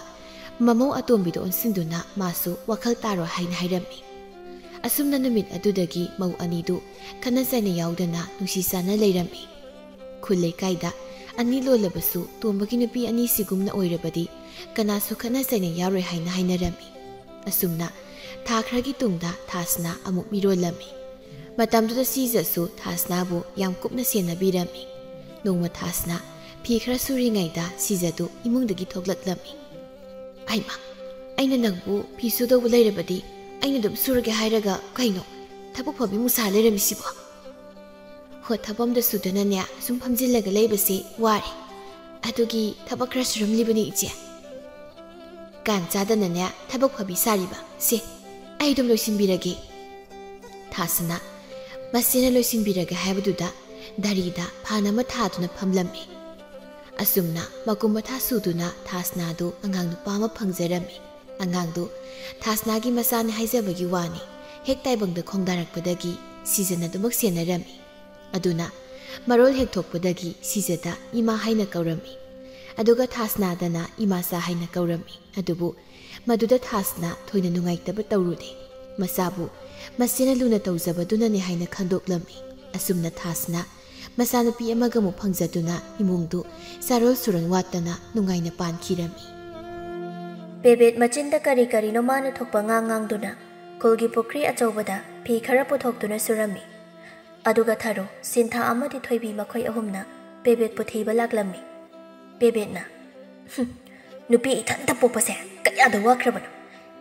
ꯃꯃꯧ ꯑꯇꯣꯝꯕꯤꯗ ꯑꯣꯟꯁꯤꯟꯗꯨꯅ ꯃꯥꯁꯨ ꯋꯥꯈꯜ ꯇꯥꯔꯣꯏ ꯍꯥꯏꯅ ꯍꯥꯏꯔꯝꯃꯤ꯫ ꯑꯁꯨꯝꯅ ꯅꯨꯃꯤꯠ ꯑꯗꯨꯗꯒꯤ ꯃꯧ ꯑꯅꯤꯗꯨ ꯈꯠꯅ ꯆꯩꯅ ꯌꯥꯎꯗꯅ ꯅꯨꯡꯁꯤ ꯆꯥꯟꯅ ꯂꯩꯔꯝꯃꯤ꯫ ꯈꯨꯜ ꯂꯩꯀꯥꯏꯗ ꯑꯅꯤ ꯂꯣꯜꯂꯕꯁꯨ ꯇꯣꯝꯕꯒꯤ ꯅꯨꯄꯤ ꯑꯅꯤꯁꯤꯒꯨꯝꯅ ꯑꯣꯏꯔꯕꯗꯤ ꯀꯅꯥꯁꯨ ꯈꯠꯅ ꯆꯩꯅ ꯌꯥꯎꯔꯣꯏ ꯍꯥꯏꯅ ꯍꯥꯏꯅꯔꯝꯃꯤ꯫ ꯑꯁꯨꯝꯅ ꯊꯥ ꯈꯔꯒꯤ ꯇꯨꯡꯗ ꯊꯥꯁꯅꯥ ꯑꯃꯨꯛ ꯃꯤꯔꯣꯜꯂꯝꯃꯤ꯫ ꯃꯇꯝꯗꯨꯗ ꯁꯤꯖꯁꯨ ꯊꯥꯁꯅꯥꯕꯨ ꯌꯥꯝ ꯀꯨꯞꯅ ꯁꯦꯟꯅꯕꯤꯔꯝꯃꯤ꯫ ꯅꯣꯡꯃ ꯊꯥꯁꯅꯥ ꯐꯤ ꯈꯔ ꯁꯨꯔꯤꯉꯩꯗ ꯁꯤꯖꯗꯨ ꯏꯃꯨꯡꯗꯒꯤ ꯊꯣꯛꯂꯛꯂꯝꯃꯤ꯫ "ꯑꯩꯃ, ꯑꯩꯅ ꯅꯪꯕꯨ ꯐꯤ ꯁꯨꯗꯧꯕ ꯂꯩꯔꯕꯗꯤ ꯑꯩꯅ ꯑꯗꯨꯝ ꯁꯨꯔꯒꯦ ꯍꯥꯏꯔꯒ ꯀꯩꯅꯣ ꯊꯕꯛ ꯐꯕꯤꯃꯨꯛ ꯁꯥ ꯂꯩꯔꯝꯃꯤꯁꯤꯕꯣ?" "ꯍꯣ, ꯊꯕꯛ ꯑꯝꯗ ꯁꯨꯗꯅꯅꯦ ꯁꯨꯝ ꯐꯝꯖꯤꯜꯂꯒ ꯂꯩꯕꯁꯦ ꯋꯥꯔꯦ꯫ ꯑꯗꯨꯒꯤ ꯊꯕꯛ ꯈꯔ ꯁꯨꯔꯝꯂꯤꯕꯅꯤ, ꯏꯆꯦ꯫ ꯀꯥꯟ ꯆꯥꯗꯅꯅꯦ ꯊꯕꯛ ꯐꯕꯤ ꯁꯥꯔꯤꯕ꯫ ꯁꯦ, ꯑꯩ ꯑꯗꯨꯝ ꯂꯣꯏꯁꯤꯟꯕꯤꯔꯒꯦ꯫" ꯊꯥꯁꯅꯥ ꯃꯁꯤꯅ ꯂꯣꯏꯁꯤꯟꯕꯤꯔꯒꯦ ꯍꯥꯏꯕꯗꯨꯗ ꯗꯥꯔꯤꯗ ꯐꯥꯟ ꯑꯃ ꯊꯥꯗꯨꯅ ꯐꯝꯂꯝꯃꯤ꯫ ꯑꯁꯨꯝꯅ ꯃꯀꯨꯝ ꯃꯊꯥ ꯁꯨꯗꯨꯅ ꯊꯥꯁꯅꯥꯗꯨ ꯑꯉꯥꯡ ꯅꯨꯄꯥ ꯑꯃ ꯐꯪꯖꯔꯝꯃꯤ꯫ ꯑꯉꯥꯡꯗꯨ ꯊꯥꯁꯅꯥꯒꯤ ꯃꯆꯥꯅꯤ ꯍꯥꯏꯖꯕꯒꯤ ꯋꯥꯅꯤ꯫ ꯍꯦꯛ ꯇꯥꯏꯕꯪꯗ ꯈꯣꯡꯗꯥꯔꯛꯄꯗꯒꯤ ꯁꯤꯖꯅ ꯑꯗꯨꯃꯛ ꯁꯦꯟꯅꯔꯝꯃꯤ꯫ ꯑꯗꯨꯅ ꯃꯔꯣꯜ ꯍꯦꯛ ꯊꯣꯛꯄꯗꯒꯤ ꯁꯤꯖꯗ ꯏꯃꯥ ꯍꯥꯏꯅ ꯀꯧꯔꯝꯃꯤ꯫ ꯑꯗꯨꯒ ꯊꯥꯁꯅꯥꯗꯅ ꯏꯃꯥꯆꯥ ꯍꯥꯏꯅ ꯀꯧꯔꯝꯃꯤ꯫ ꯑꯗꯨꯕꯨ ꯃꯗꯨꯗ ꯊꯥꯁꯅꯥ ꯊꯣꯏꯅ ꯅꯨꯡꯉꯥꯏꯇꯕ ꯇꯧꯔꯨꯗꯦ꯫ ꯃꯆꯥꯕꯨ ꯃꯁꯤꯅ ꯂꯨꯅ ꯇꯧꯖꯕꯗꯨꯅꯅꯤ ꯍꯥꯏꯅ ꯈꯟꯗꯣꯛꯂꯝꯃꯤ꯫ ꯑꯁꯨꯝꯅ ꯊꯥꯁꯅꯥ ꯃꯆꯥꯅꯨꯄꯤ ꯑꯃꯒ ꯑꯃꯨꯛ ꯐꯪꯖꯗꯨꯅ ꯏꯃꯨꯡꯗꯨ ꯆꯥꯔꯣꯜ ꯁꯨꯔꯣꯜ ꯋꯥꯠꯇꯅ ꯅꯨꯡꯉꯥꯏꯅ ꯄꯥꯟꯈꯤꯔꯝꯃꯤ꯫ ꯄꯦꯕꯦꯠ ꯃꯆꯤꯟꯗ ꯀꯔꯤ ꯀꯔꯤꯅꯣ ꯃꯥꯅ ꯊꯣꯛꯄ ꯉꯥꯡ ꯉꯥꯡꯗꯨꯅ ꯈꯨꯜꯒꯤ ꯄꯨꯈ꯭ꯔꯤ ꯑꯆꯧꯕꯗ ꯐꯤ ꯈꯔ ꯄꯨꯊꯣꯛꯇꯨꯅ ꯁꯨꯔꯝꯃꯤ꯫ ꯑꯗꯨꯒ ꯊꯔꯣ, ꯁꯤꯟꯊꯥ ꯑꯃꯗꯤ ꯊꯣꯏꯕꯤ ꯃꯈꯣꯏ ꯑꯍꯨꯝꯅ ꯄꯦꯕꯦꯠꯄꯨ ꯊꯤꯕ ꯂꯥꯛꯂꯝꯃꯤ꯫ ꯄꯦꯕꯦꯠꯅ, "ꯍꯨꯝ, ꯅꯨꯄꯤ ꯏꯊꯟꯇ ꯄꯣꯛꯄꯁꯦ ꯀꯌꯥꯗ ꯋꯥꯈ꯭ꯔꯕꯅꯣ?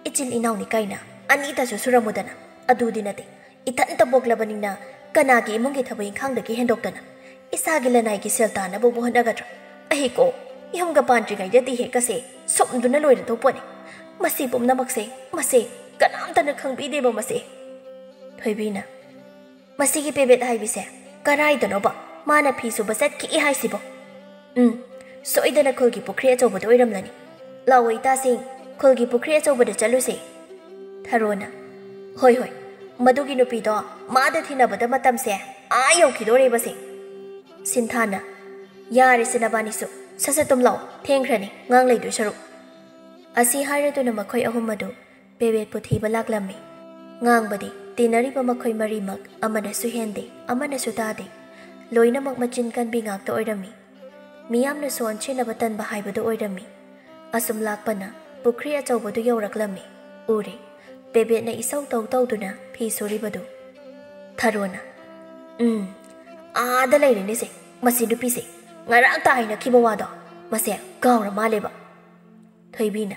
ꯏꯆꯤꯟ ꯏꯅꯥꯎꯅꯤ ꯀꯥꯏꯅ ꯑꯅꯤꯇꯁꯨ ꯁꯨꯔꯝꯃꯨꯗꯅ꯫ ꯑꯗꯨꯗꯤ ꯅꯠꯇꯦ, ꯏꯊꯟꯇ ꯄꯣꯛꯂꯕꯅꯤꯅ ꯀꯅꯥꯒꯤ ꯏꯃꯨꯡꯒꯤ ꯊꯕꯛ ꯏꯪꯈꯥꯡꯗꯒꯤ ꯍꯦꯟꯗꯣꯛꯇꯅ ꯏꯁꯥꯒꯤ ꯂꯅꯥꯏꯒꯤ ꯁꯦꯜ ꯇꯥꯅꯕꯕꯨ ꯍꯣꯠꯅꯒꯗ꯭ꯔꯥ? ꯑꯩꯀꯣ, ꯌꯨꯝꯒ ꯄꯥꯟꯗ꯭ꯔꯤꯉꯩꯗꯗꯤ ꯍꯦꯛꯀꯁꯦ ꯁꯨꯝꯗꯨꯅ ꯂꯣꯏꯔꯗꯧ ꯄꯣꯠꯅꯤ꯫ ꯃꯁꯤ ꯄꯨꯝꯅꯃꯛꯁꯦ ꯃꯁꯦ ꯀꯅꯥꯝꯇꯅ ꯈꯪꯕꯤꯗꯦꯕ ꯃꯁꯦ꯫" ꯊꯣꯏꯕꯤꯅ, "ꯃꯁꯤꯒꯤ ꯄꯦꯕꯦꯠ ꯍꯥꯏꯕꯤꯁꯦ ꯀꯔꯥꯏꯗꯅꯣꯕ ꯃꯥꯅ ꯐꯤ ꯁꯨꯕ ꯆꯠꯈꯤ ꯍꯥꯏꯁꯤꯕꯣ? ꯎꯝ, ꯁꯣꯏꯗꯅ ꯈꯨꯜꯒꯤ ꯄꯨꯈ꯭ꯔꯤ ꯑꯆꯧꯕꯗ ꯑꯣꯏꯔꯝꯂꯅꯤ꯫ ꯂꯥꯛꯑꯣ ꯏꯇꯥꯁꯤꯡ, ꯈꯨꯜꯒꯤ ꯄꯨꯈ꯭ꯔꯤ ꯑꯆꯧꯕꯗ ꯆꯠꯂꯨꯁꯦ꯫" ꯊꯔꯣꯅ, "ꯍꯣꯏ ꯍꯣꯏ, ꯃꯗꯨꯒꯤ ꯅꯨꯄꯤꯗꯣ ꯃꯥꯗ ꯊꯤꯅꯕꯗ ꯃꯇꯝꯁꯦ ꯑꯥ ꯌꯧꯈꯤꯗꯣꯔꯦꯕꯁꯦ꯫" ꯁꯤꯟꯊꯥꯅ, "ꯌꯥꯔꯦꯁꯦ ꯅꯕꯥꯅꯤꯁꯨ, ꯁꯠ ꯁꯠ ꯇꯨꯝ ꯂꯥꯛꯑꯣ, ꯊꯦꯡꯈ꯭ꯔꯅꯤ ꯉꯥꯡ ꯂꯩꯗꯣꯏ ꯁꯔꯨꯛ꯫" ꯑꯁꯤ ꯍꯥꯏꯔꯗꯨꯅ ꯃꯈꯣꯏ ꯑꯍꯨꯝ ꯑꯗꯨ ꯄꯦꯕꯦꯠꯄꯨ ꯊꯤꯕ ꯂꯥꯛꯂꯝꯃꯤ꯫ ꯉꯥꯡꯕꯗꯤ ꯇꯤꯟꯅꯔꯤꯕ ꯃꯈꯣꯏ ꯃꯔꯤꯃꯛ ꯑꯃꯅꯁꯨ ꯍꯦꯟꯗꯦ, ꯑꯃꯅꯁꯨ ꯇꯥꯗꯦ꯫ ꯂꯣꯏꯅꯃꯛ ꯃꯆꯤꯟ ꯀꯟꯕꯤ ꯉꯥꯛꯇ ꯑꯣꯏꯔꯝꯃꯤ꯫ ꯃꯤꯌꯥꯝꯅꯁꯨ ꯑꯣꯟꯁꯤꯟꯅꯕ ꯇꯟꯕ ꯍꯥꯏꯕꯗꯨ ꯑꯣꯏꯔꯝꯃꯤ꯫ ꯑꯁꯨꯝ ꯂꯥꯛꯄꯅ ꯄꯨꯈ꯭ꯔꯤ ꯑꯆꯧꯕꯗꯨ ꯌꯧꯔꯛꯂꯝꯃꯤ꯫ ꯎꯔꯦ, ꯄꯦꯕꯦꯠꯅ ꯏꯁꯧ ꯇꯧ ꯇꯧꯗꯨꯅ ꯐꯤ ꯁꯨꯔꯤꯕꯗꯨ꯫ ꯊꯔꯣꯅ, "ꯎꯝ, ꯑꯥꯗ ꯂꯩꯔꯦꯅꯦꯁꯦ, ꯃꯁꯤ ꯅꯨꯄꯤꯁꯦ꯫ ꯉꯔꯥꯡꯇ ꯍꯥꯏꯅꯈꯤꯕ ꯋꯥꯗꯣ ꯃꯁꯦ ꯀꯥꯎꯔ ꯃꯥꯜꯂꯦꯕ꯫" ꯊꯣꯏꯕꯤꯅ,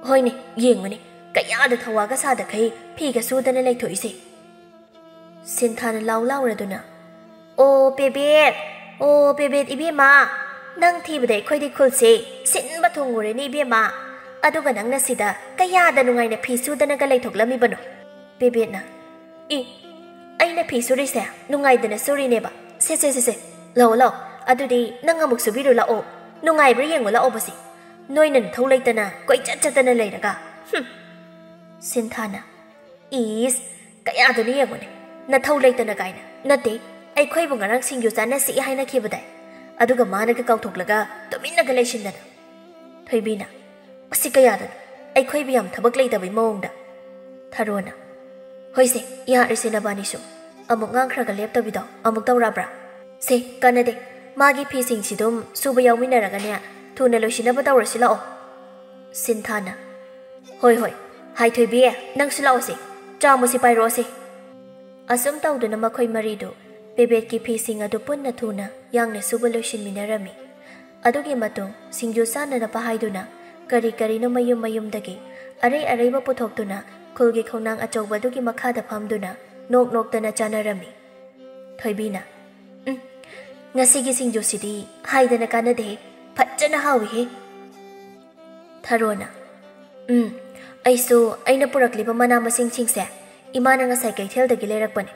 "ꯍꯣꯏꯅꯦ, ꯌꯦꯡꯉꯨꯅꯦ, ꯀꯌꯥꯗ ꯊꯧꯋꯥꯒ ꯁꯥꯗꯈꯩ ꯐꯤꯒ ꯁꯨꯗꯅ ꯂꯩꯊꯣꯛꯏꯁꯦ꯫" ꯁꯤꯟꯊꯥꯅ ꯂꯥꯎ ꯂꯥꯎꯔꯗꯨꯅ, "ꯑꯣ ꯄꯦꯕꯦꯠ, ꯑꯣ ꯄꯦꯕꯦꯠ ꯏꯕꯦꯝꯃ, ꯅꯪ ꯊꯤꯕꯗ ꯑꯩꯈꯣꯏꯗꯤ ꯈꯨꯜꯁꯦ ꯁꯤꯟꯕ ꯊꯨꯡꯉꯨꯔꯦꯅꯦ ꯏꯕꯦꯝꯃ꯫ ꯑꯗꯨꯒ ꯅꯪꯅ ꯁꯤꯗ ꯀꯌꯥꯗ ꯅꯨꯡꯉꯥꯏꯅ ꯐꯤ ꯁꯨꯗꯅꯒ ꯂꯩꯊꯣꯛꯂꯝꯃꯤꯕꯅꯣ?" ꯄꯦꯕꯦꯠꯅ, "ꯏ, ꯑꯩꯅ ꯐꯤ ꯁꯨꯔꯤꯁꯦ ꯅꯨꯡꯉꯥꯏꯗꯅ ꯁꯨꯔꯤꯅꯦꯕ꯫ ꯁꯦ, ꯁꯦ, ꯁꯦ, ꯁꯦ, ꯂꯥꯛꯑꯣ, ꯂꯥꯛꯑꯣ꯫ ꯑꯗꯨꯗꯤ ꯅꯪ ꯑꯃꯨꯛ ꯁꯨꯕꯤꯔꯨ ꯂꯥꯛꯑꯣ꯫ ꯅꯨꯡꯉꯥꯏꯕ꯭ꯔꯥ ꯌꯦꯡꯉꯨ ꯂꯥꯛꯑꯣꯕ ꯁꯤ꯫ ꯅꯣꯏꯅ ꯅꯊꯧ ꯂꯩꯇꯅ ꯀꯣꯏꯆꯠ ꯆꯠꯇꯅ ꯂꯩꯔꯒ꯫ ꯍꯨꯝ꯫" ꯁꯤꯟꯊꯥꯅ, "ꯏꯁ, ꯀꯌꯥꯗꯨꯅ ꯌꯦꯡꯉꯨꯅꯦ꯫ ꯅꯊꯧ ꯂꯩꯇꯅ ꯀꯥꯏꯅ꯫ ꯅꯠꯇꯦ, ꯑꯩꯈꯣꯏꯕꯨ ꯉꯔꯥꯡ ꯁꯤꯡꯖꯨ ꯆꯥꯅꯁꯤ ꯍꯥꯏꯅꯈꯤꯕꯗꯥꯏ? ꯑꯗꯨꯒ ꯃꯥꯅꯒ ꯀꯥꯎꯊꯣꯛꯂꯒ ꯇꯨꯃꯤꯟꯅꯒ ꯂꯩꯁꯤꯟꯗꯅ꯫" ꯊꯣꯏꯕꯤꯅ, "ꯑꯁꯤ ꯀꯌꯥꯗꯅꯣ? ꯑꯩꯈꯣꯏꯕꯨ ꯌꯥꯝ ꯊꯕꯛ ꯂꯩꯇꯕꯩ ꯃꯑꯣꯡꯗ꯫" ꯊꯔꯣꯅ, "ꯍꯣꯏꯁꯦ, ꯌꯥꯔꯦꯁꯦ ꯅꯕꯥꯅꯤꯁꯨ꯫ ꯑꯃꯨꯛ ꯉꯥꯡꯈ꯭ꯔꯒ ꯂꯦꯞꯇꯕꯤꯗꯣ ꯑꯃꯨꯛ ꯇꯧꯔꯛꯑꯕ꯭ꯔꯥ? ꯁꯦ, ꯀꯥꯟꯅꯗꯦ꯫ ꯃꯥꯒꯤ ꯐꯤꯁꯤꯡꯁꯤꯗꯨꯝ ꯁꯨꯕ ꯌꯥꯎꯃꯤꯟꯅꯔꯒꯅꯦ, ꯊꯨꯅ ꯂꯣꯏꯁꯤꯟꯅꯕ ꯇꯧꯔꯁꯤ ꯂꯥꯛꯑꯣ꯫" ꯁꯤꯟꯊꯥꯅ, "ꯍꯣꯏ, ꯍꯣꯏ꯫ ꯍꯥꯏ ꯊꯣꯏꯕꯤ, ꯅꯪꯁꯨ ꯂꯥꯛꯑꯣꯁꯦ꯫ ꯆꯥꯃꯁꯤ ꯄꯥꯏꯔꯛꯑꯣꯁꯦ꯫" ꯑꯁꯨꯝ ꯇꯧꯗꯨꯅ ꯃꯈꯣꯏ ꯃꯔꯤꯗꯨ ꯄꯦꯕꯦꯠꯀꯤ ꯐꯤꯁꯤꯡ ꯑꯗꯨ ꯄꯨꯟꯅ ꯊꯨꯅ ꯌꯥꯡꯅ ꯁꯨꯕ ꯂꯣꯏꯁꯤꯟꯃꯤꯟꯅꯔꯝꯃꯤ꯫ ꯑꯗꯨꯒꯤ ꯃꯇꯨꯡ ꯁꯤꯡꯖꯨ ꯆꯥꯅꯅꯕ ꯍꯥꯏꯗꯨꯅ ꯀꯔꯤ ꯀꯔꯤꯅꯣ ꯃꯌꯨꯝ ꯃꯌꯨꯝꯗꯒꯤ ꯑꯔꯩ ꯑꯔꯩꯕ ꯄꯨꯊꯣꯛꯇꯨꯅ ꯈꯨꯜꯒꯤ ꯈꯣꯡꯅꯥꯡ ꯑꯆꯧꯕ ꯑꯗꯨꯒꯤ ꯃꯈꯥꯗ ꯐꯝꯗꯨꯅ ꯅꯣꯛ ꯅꯣꯛꯇꯅ ꯆꯥꯅꯔꯝꯃꯤ꯫ ꯊꯣꯏꯕꯤꯅ, "ꯎꯝ, ꯉꯁꯤꯒꯤ ꯁꯤꯡꯖꯨꯁꯤꯗꯤ ꯍꯥꯏꯗꯅ ꯀꯥꯟꯅꯗꯦ, ꯐꯖꯅ ꯍꯥꯎꯏꯍꯦ꯫" ꯊꯔꯣꯅ, "ꯎꯝ, ꯑꯩꯁꯨ ꯑꯩꯅ ꯄꯨꯔꯛꯂꯤꯕ ꯃꯅꯥ ꯃꯁꯤꯡꯁꯤꯡꯁꯦ ꯏꯃꯥꯅ ꯉꯁꯥꯏ ꯀꯩꯊꯦꯜꯗꯒꯤ ꯂꯩꯔꯛꯄꯅꯦ꯫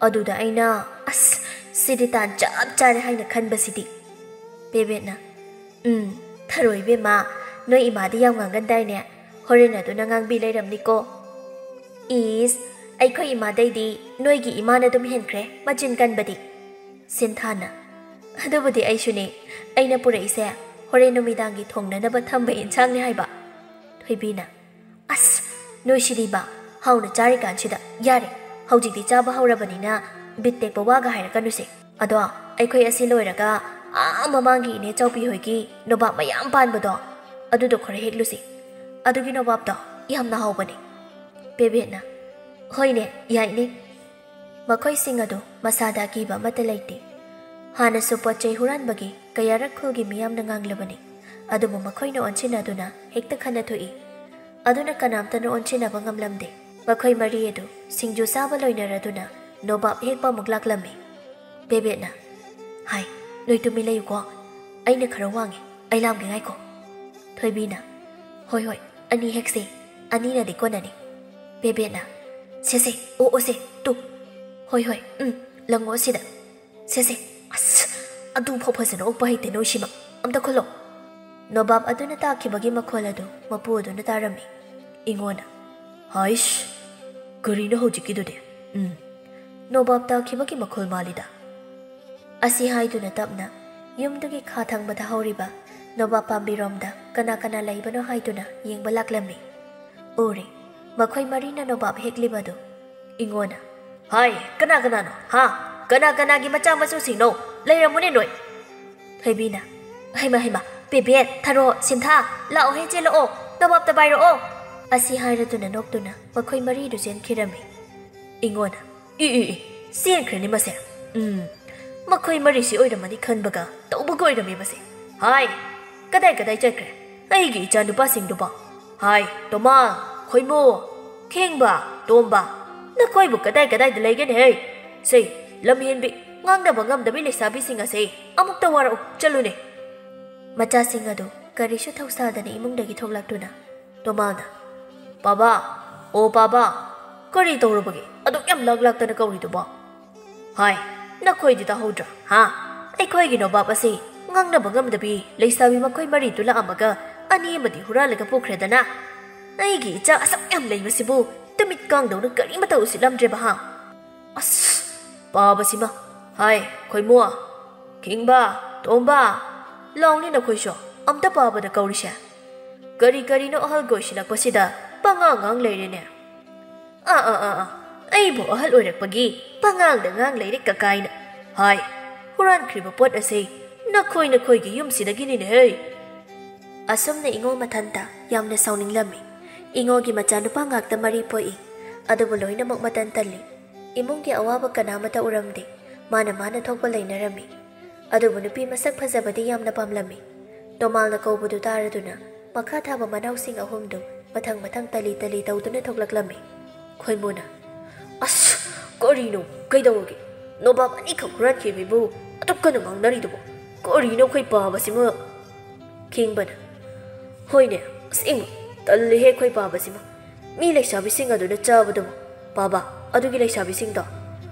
ꯑꯗꯨꯗ ꯑꯩꯅ, ꯑꯁ, ꯁꯤꯗꯤ ꯇꯥꯟ ꯆꯞ ꯆꯥꯔꯦ ꯍꯥꯏꯅ ꯈꯟꯕꯁꯤꯗꯤ꯫" ꯄꯦꯕꯦꯠꯅ, "ꯎꯝ, ꯊꯔꯣꯏ ꯏꯕꯦꯝꯃ, ꯅꯣꯏ ꯏꯃꯥꯗꯤ ꯌꯥꯝ ꯉꯥꯡꯒꯟꯗꯥꯏꯅꯦ? ꯍꯣꯔꯦꯟ ꯑꯗꯨꯅ ꯉꯥꯡꯕꯤ ꯂꯩꯔꯝꯅꯤꯀꯣ꯫" "ꯏꯁ, ꯑꯩꯈꯣꯏ ꯏꯃꯥꯗꯩꯗꯤ ꯅꯣꯏꯒꯤ ꯏꯃꯥꯅ ꯑꯗꯨꯝ ꯍꯦꯟꯈ꯭ꯔꯦ ꯃꯆꯤꯟ ꯀꯟꯕꯗꯤ꯫" ꯁꯤꯟꯊꯥꯅ, "ꯑꯗꯨꯕꯨꯗꯤ ꯑꯩꯁꯨꯅꯦ, ꯑꯩꯅ ꯄꯨꯔꯛꯏꯁꯦ ꯍꯣꯔꯦꯟ ꯅꯨꯃꯤꯗꯥꯡꯒꯤ ꯊꯣꯡꯅꯅꯕ ꯊꯝꯕ ꯏꯟꯁꯥꯡꯅꯦ ꯍꯥꯏꯕ꯫" ꯊꯣꯏꯕꯤꯅ, "ꯑꯁ, ꯅꯣꯏꯁꯤꯗꯤꯕ, ꯍꯥꯎꯅ ꯆꯥꯔꯤꯀꯥꯟꯁꯤꯗ꯫ ꯌꯥꯔꯦ, ꯍꯧꯖꯤꯛꯇꯤ ꯆꯥꯕ ꯍꯧꯔꯕꯅꯤꯅ ꯕꯤꯠ ꯇꯦꯛꯄ ꯋꯥꯒ ꯍꯥꯏꯔꯛꯀꯅꯨꯁꯦ꯫ ꯑꯗꯣ ꯑꯩꯈꯣꯏ ꯑꯁꯤ ꯂꯣꯏꯔꯒ ꯑꯥ ꯃꯃꯥꯡꯒꯤ ꯏꯅꯦ ꯆꯧꯕꯤ ꯍꯣꯏꯒꯤ ꯅꯣꯕꯥꯞ ꯃꯌꯥꯝ ꯄꯥꯟꯕꯗꯣ, ꯑꯗꯨꯗꯣ ꯈꯔ ꯍꯦꯛꯂꯨꯁꯦ꯫ ꯑꯗꯨꯒꯤ ꯅꯣꯕꯥꯞꯇꯣ ꯌꯥꯝꯅ ꯍꯥꯎꯕꯅꯦ꯫" ꯕꯦꯕꯦꯠꯅ, "ꯍꯣꯏꯅꯦ, ꯌꯥꯏꯅꯦ꯫" ꯃꯈꯣꯏꯁꯤꯡ ꯑꯗꯨ ꯃꯁꯥꯗ ꯑꯀꯤꯕ ꯑꯃꯠꯇ ꯂꯩꯇꯦ꯫ ꯍꯥꯟꯅꯁꯨ ꯄꯣꯠ ꯆꯩ ꯍꯨꯔꯥꯟꯕꯒꯤ ꯀꯌꯥꯔꯛ ꯈꯨꯜꯒꯤ ꯃꯤꯌꯥꯝꯅ ꯉꯥꯡꯂꯕꯅꯤ꯫ ꯑꯗꯨꯕꯨ ꯃꯈꯣꯏꯅ ꯑꯣꯟꯁꯤꯟꯅꯗꯨꯅ ꯍꯦꯛꯇ ꯈꯟꯅ ꯊꯣꯛꯏ꯫ ꯑꯗꯨꯅ ꯀꯅꯥꯝꯇꯅ ꯑꯣꯟꯁꯤꯟꯅꯕ ꯉꯝꯂꯝꯗꯦ꯫ ꯃꯈꯣꯏ ꯃꯔꯤ ꯑꯗꯨ ꯁꯤꯡꯖꯨ ꯆꯥꯕ ꯂꯣꯏꯅꯔꯗꯨꯅ ꯅꯣꯕꯥꯞ ꯍꯦꯛꯄ ꯑꯃꯨꯛ ꯂꯥꯛꯂꯝꯃꯤ꯫ ꯕꯦꯕꯦꯠꯅ, "ꯍꯥꯏ, ꯅꯣꯏ ꯇꯨꯃꯤꯟ ꯂꯩꯌꯨꯀꯣ꯫ ꯑꯩꯅ ꯈꯔ ꯋꯥꯡꯉꯦ꯫ ꯑꯩ ꯂꯥꯝꯒꯦ, ꯉꯥꯏꯈꯣ꯫" ꯊꯣꯏꯕꯤꯅ, "ꯍꯣꯏ, ꯍꯣꯏ, ꯑꯅꯤ ꯍꯦꯛꯁꯦ꯫ ꯑꯅꯤꯅꯗꯤ ꯀꯣꯟꯅꯅꯤ꯫" ꯕꯦꯕꯦꯠꯅ, "ꯁꯦ, ꯁꯦ, ꯑꯣ, ꯑꯣ, ꯁꯦ, ꯇꯨ꯫ ꯍꯣꯏ, ꯍꯣꯏ, ꯎꯝ, ꯂꯪꯉꯣ ꯑꯁꯤꯗ꯫ ꯁꯦ, ꯁꯦ, ꯑꯁ, ꯑꯗꯨꯐꯥꯎ ꯐꯖꯅ ꯑꯣꯛꯄ ꯍꯩꯇꯦ ꯅꯣꯏꯁꯤꯃ꯫ ꯑꯝꯇ ꯈꯨꯜꯂꯣ꯫" ꯅꯣꯕꯥꯞ ꯑꯗꯨꯅ ꯇꯥꯈꯤꯕꯒꯤ ꯃꯈꯣꯜ ꯑꯗꯨ ꯃꯄꯨ ꯑꯗꯨꯅ ꯇꯥꯔꯝꯃꯤ꯫ ꯏꯉꯣꯅ, "ꯍꯥꯏꯁ, ꯀꯔꯤꯅꯣ ꯍꯧꯖꯤꯛꯀꯤꯗꯨꯗꯤ? ꯎꯝ, ꯅꯣꯕꯥꯞ ꯇꯥꯈꯤꯕꯒꯤ ꯃꯈꯣꯜ ꯃꯥꯜꯂꯤꯗ꯫" ꯑꯁꯤ ꯍꯥꯏꯗꯨꯅ ꯇꯞꯅ ꯌꯨꯝꯗꯨꯒꯤ ꯈꯥ ꯊꯪꯕꯗ ꯍꯧꯔꯤꯕ ꯅꯣꯕꯥꯞ ꯄꯥꯝꯕꯤꯔꯣꯝꯗ ꯀꯅꯥ ꯀꯅꯥ ꯂꯩꯕꯅꯣ ꯍꯥꯏꯗꯨꯅ ꯌꯦꯡꯕ ꯂꯥꯛꯂꯝꯃꯤ꯫ ꯎꯔꯦ, ꯃꯈꯣꯏ ꯃꯔꯤꯅ ꯅꯣꯕꯥꯞ ꯍꯦꯛꯂꯤꯕꯗꯨ꯫ ꯏꯉꯣꯅ, "ꯍꯥꯏ, ꯀꯅꯥ ꯀꯅꯥꯅꯣ? ꯍꯥ? ꯀꯅꯥ ꯀꯅꯥꯒꯤ ꯃꯆꯥ ꯃꯁꯨꯁꯤꯡꯅꯣ? ꯂꯩꯔꯝꯃꯨꯅꯦ ꯅꯣꯏ꯫" ꯊꯣꯏꯕꯤꯅ, "ꯍꯩꯃ, ꯍꯩꯃ, ꯕꯦꯕꯦꯠ, ꯊꯔꯣ, ꯁꯤꯟꯊꯥ, ꯂꯥꯛꯑꯣꯍꯦ, ꯆꯦꯜꯂꯛꯑꯣ, ꯅꯣꯕꯥꯞꯇ ꯄꯥꯏꯔꯛꯑꯣ꯫" ꯑꯁꯤ ꯍꯥꯏꯔꯗꯨꯅ ꯅꯣꯛꯇꯨꯅ ꯃꯈꯣꯏ ꯃꯔꯤꯗꯨ ꯆꯦꯟꯈꯤꯔꯝꯃꯤ꯫ ꯏꯉꯣꯅ, "ꯏ, ꯏ, ꯏ, ꯆꯦꯟꯈ꯭ꯔꯅꯤ ꯃꯁꯦ꯫ ꯎꯝ, ꯃꯈꯣꯏ ꯃꯔꯤꯁꯤ ꯑꯣꯏꯔꯝꯃꯅꯤ ꯈꯟꯕꯒ ꯇꯧꯕꯒ ꯑꯣꯏꯔꯝꯃꯤ ꯃꯁꯦ꯫ ꯍꯥꯏ, ꯀꯗꯥꯏ ꯀꯗꯥꯏ ꯆꯠꯈ꯭ꯔꯦ ꯑꯩꯒꯤ ꯏꯆꯥ ꯅꯨꯄꯥꯁꯤꯡꯗꯨꯕꯣ? ꯍꯥꯏ, ꯇꯣꯃꯥ, ꯈꯣꯏꯃꯨ, ꯈꯦꯡꯕ, ꯇꯣꯝꯕ, ꯅꯈꯣꯏꯕꯨ ꯀꯗꯥꯏ ꯀꯗꯥꯏꯗ ꯂꯩꯒꯅꯤ ꯍꯦ? ꯁꯦ, ꯂꯝꯍꯦꯟꯕꯤ, ꯉꯥꯡꯅꯕ ꯉꯝꯗꯕꯤ ꯂꯩꯁꯥꯕꯤꯁꯤꯡ ꯑꯁꯦ, ꯑꯃꯨꯛꯇ ꯋꯥꯔꯛꯎ, ꯆꯠꯂꯨꯅꯦ꯫" ꯃꯆꯥꯁꯤꯡ ꯑꯗꯨ ꯀꯔꯤꯁꯨ ꯊꯧꯁꯥꯗꯅ ꯏꯃꯨꯡꯗꯒꯤ ꯊꯣꯛꯂꯛꯇꯨꯅ, ꯇꯣꯃꯥꯅ, "ꯄꯥꯕꯥ, ꯑꯣ ꯄꯥꯕꯥ, ꯀꯔꯤ ꯇꯧꯔꯕꯒꯦ? ꯑꯗꯨꯛ ꯌꯥꯝ ꯂꯥꯛ ꯂꯥꯛꯇꯅ ꯀꯧꯔꯤꯗꯨꯕꯣ? ꯍꯥꯏ, ꯅꯈꯣꯏꯗꯤ ꯇꯥꯍꯧꯗ꯭ꯔꯥ? ꯍꯥ? ꯑꯩꯈꯣꯏꯒꯤ ꯅꯣꯕꯥꯞ ꯑꯁꯤ ꯉꯥꯡꯅꯕ ꯉꯝꯗꯕꯤ ꯂꯩꯁꯥꯕꯤ ꯃꯈꯣꯏ ꯃꯔꯤꯗꯨ ꯂꯥꯛꯑꯝꯃꯒ ꯑꯅꯤ ꯑꯃꯗꯤ ꯍꯨꯔꯥꯜꯂꯒ ꯄꯨꯈ꯭ꯔꯦꯗꯅ꯫ ꯑꯩꯒꯤ ꯏꯆꯥ ꯑꯁꯨꯛ ꯌꯥꯝ ꯂꯩꯕꯁꯤꯕꯨ ꯇꯨꯃꯤꯠ ꯀꯥꯡꯗꯧꯅ ꯀꯔꯤꯃꯇ ꯎꯁꯤꯠꯂꯝꯗ꯭ꯔꯦꯕ, ꯍꯥ? ꯑꯁ, ꯄꯥꯕꯁꯤꯃ꯫ ꯍꯥꯏ, ꯈꯣꯏꯃꯨ, ꯈꯤꯡꯕ, ꯇꯣꯝꯕ, ꯂꯥꯎꯅꯦ ꯅꯈꯣꯏꯁꯨ, ꯑꯝꯇ ꯄꯥꯕꯗ ꯀꯧꯔꯤꯁꯦ꯫" "ꯀꯔꯤ ꯀꯔꯤꯅꯣ ꯑꯍꯜꯒ ꯑꯣꯏꯁꯤꯜꯂꯛꯄꯁꯤꯗ ꯄꯉꯥꯡ ꯉꯥꯡ ꯂꯩꯔꯦꯅꯦ꯫ ꯑꯥ, ꯑꯥ, ꯑꯥ, ꯑꯥ, ꯑꯩꯕꯨ ꯑꯍꯜ ꯑꯣꯏꯔꯛꯄꯒꯤ ꯄꯉꯥꯡꯗ ꯉꯥꯡ ꯂꯩꯔꯦ ꯀꯀꯥꯏꯅ꯫ ꯍꯥꯏ, ꯍꯨꯔꯥꯟꯈ꯭ꯔꯤꯕ ꯄꯣꯠ ꯑꯁꯤ ꯅꯈꯣꯏ ꯅꯈꯣꯏꯒꯤ ꯌꯨꯝꯁꯤꯗꯒꯤꯅꯤꯅꯦꯍꯦ!" ꯑꯁꯨꯝꯅ ꯏꯉꯣ ꯃꯊꯟꯇ ꯌꯥꯝꯅ ꯁꯥꯎꯅꯤꯡꯂꯝꯃꯤ꯫ ꯏꯉꯣꯒꯤ ꯃꯆꯥꯅꯨꯄꯥ ꯉꯥꯛꯇ ꯃꯔꯤ ꯄꯣꯛꯏ, ꯑꯗꯨꯕꯨ ꯂꯣꯏꯅꯃꯛ ꯃꯇꯟ ꯇꯜꯂꯤ꯫ ꯏꯃꯨꯡꯒꯤ ꯑꯋꯥꯕ ꯀꯅꯥꯃꯠꯇ ꯎꯔꯝꯗꯦ꯫ ꯃꯥꯅ ꯃꯥꯅ ꯊꯣꯛꯄ ꯂꯩꯅꯔꯝꯃꯤ꯫ ꯑꯗꯨꯕꯨ ꯅꯨꯄꯤ ꯃꯁꯛ ꯐꯖꯕꯗꯤ ꯌꯥꯝꯅ ꯄꯥꯝꯂꯝꯃꯤ꯫ ꯇꯣꯃꯥꯜꯅ ꯀꯧꯕꯗꯨ ꯇꯥꯔꯗꯨꯅ ꯃꯈꯥ ꯊꯥꯕ ꯃꯅꯥꯎꯁꯤꯡ ꯑꯍꯨꯝꯗꯨ ꯃꯊꯪ ꯃꯊꯪ ꯇꯂꯤ ꯇꯂꯤ ꯇꯧꯗꯨꯅ ꯊꯣꯛꯂꯛꯂꯝꯃꯤ꯫ ꯈꯣꯏꯃꯨꯅ, "ꯑꯁ, ꯀꯔꯤꯅꯣ? ꯀꯩꯗꯧꯔꯒꯦ? ꯅꯣꯕꯥꯞ ꯑꯅꯤꯈꯛ ꯍꯨꯔꯥꯟꯈꯤꯕꯤꯕꯨ ꯑꯗꯨꯛ ꯀꯟꯅ ꯉꯥꯡꯅꯔꯤꯗꯨꯕꯣ? ꯀꯔꯤꯅꯣ ꯑꯩꯈꯣꯏ ꯄꯥꯕꯁꯤꯃ?" ꯈꯤꯡꯕꯅ, "ꯍꯣꯏꯅꯦ, ꯑꯁꯦꯡꯕ ꯇꯜꯂꯤꯍꯦ ꯑꯩꯈꯣꯏ ꯄꯥꯕꯁꯤꯃ꯫ ꯃꯤ ꯂꯩꯁꯥꯕꯤꯁꯤꯡ ꯑꯗꯨꯅ ꯆꯥꯕꯗꯨꯕꯨ ꯄꯥꯕ ꯑꯗꯨꯒꯤ ꯂꯩꯁꯥꯕꯤꯁꯤꯡꯗꯣ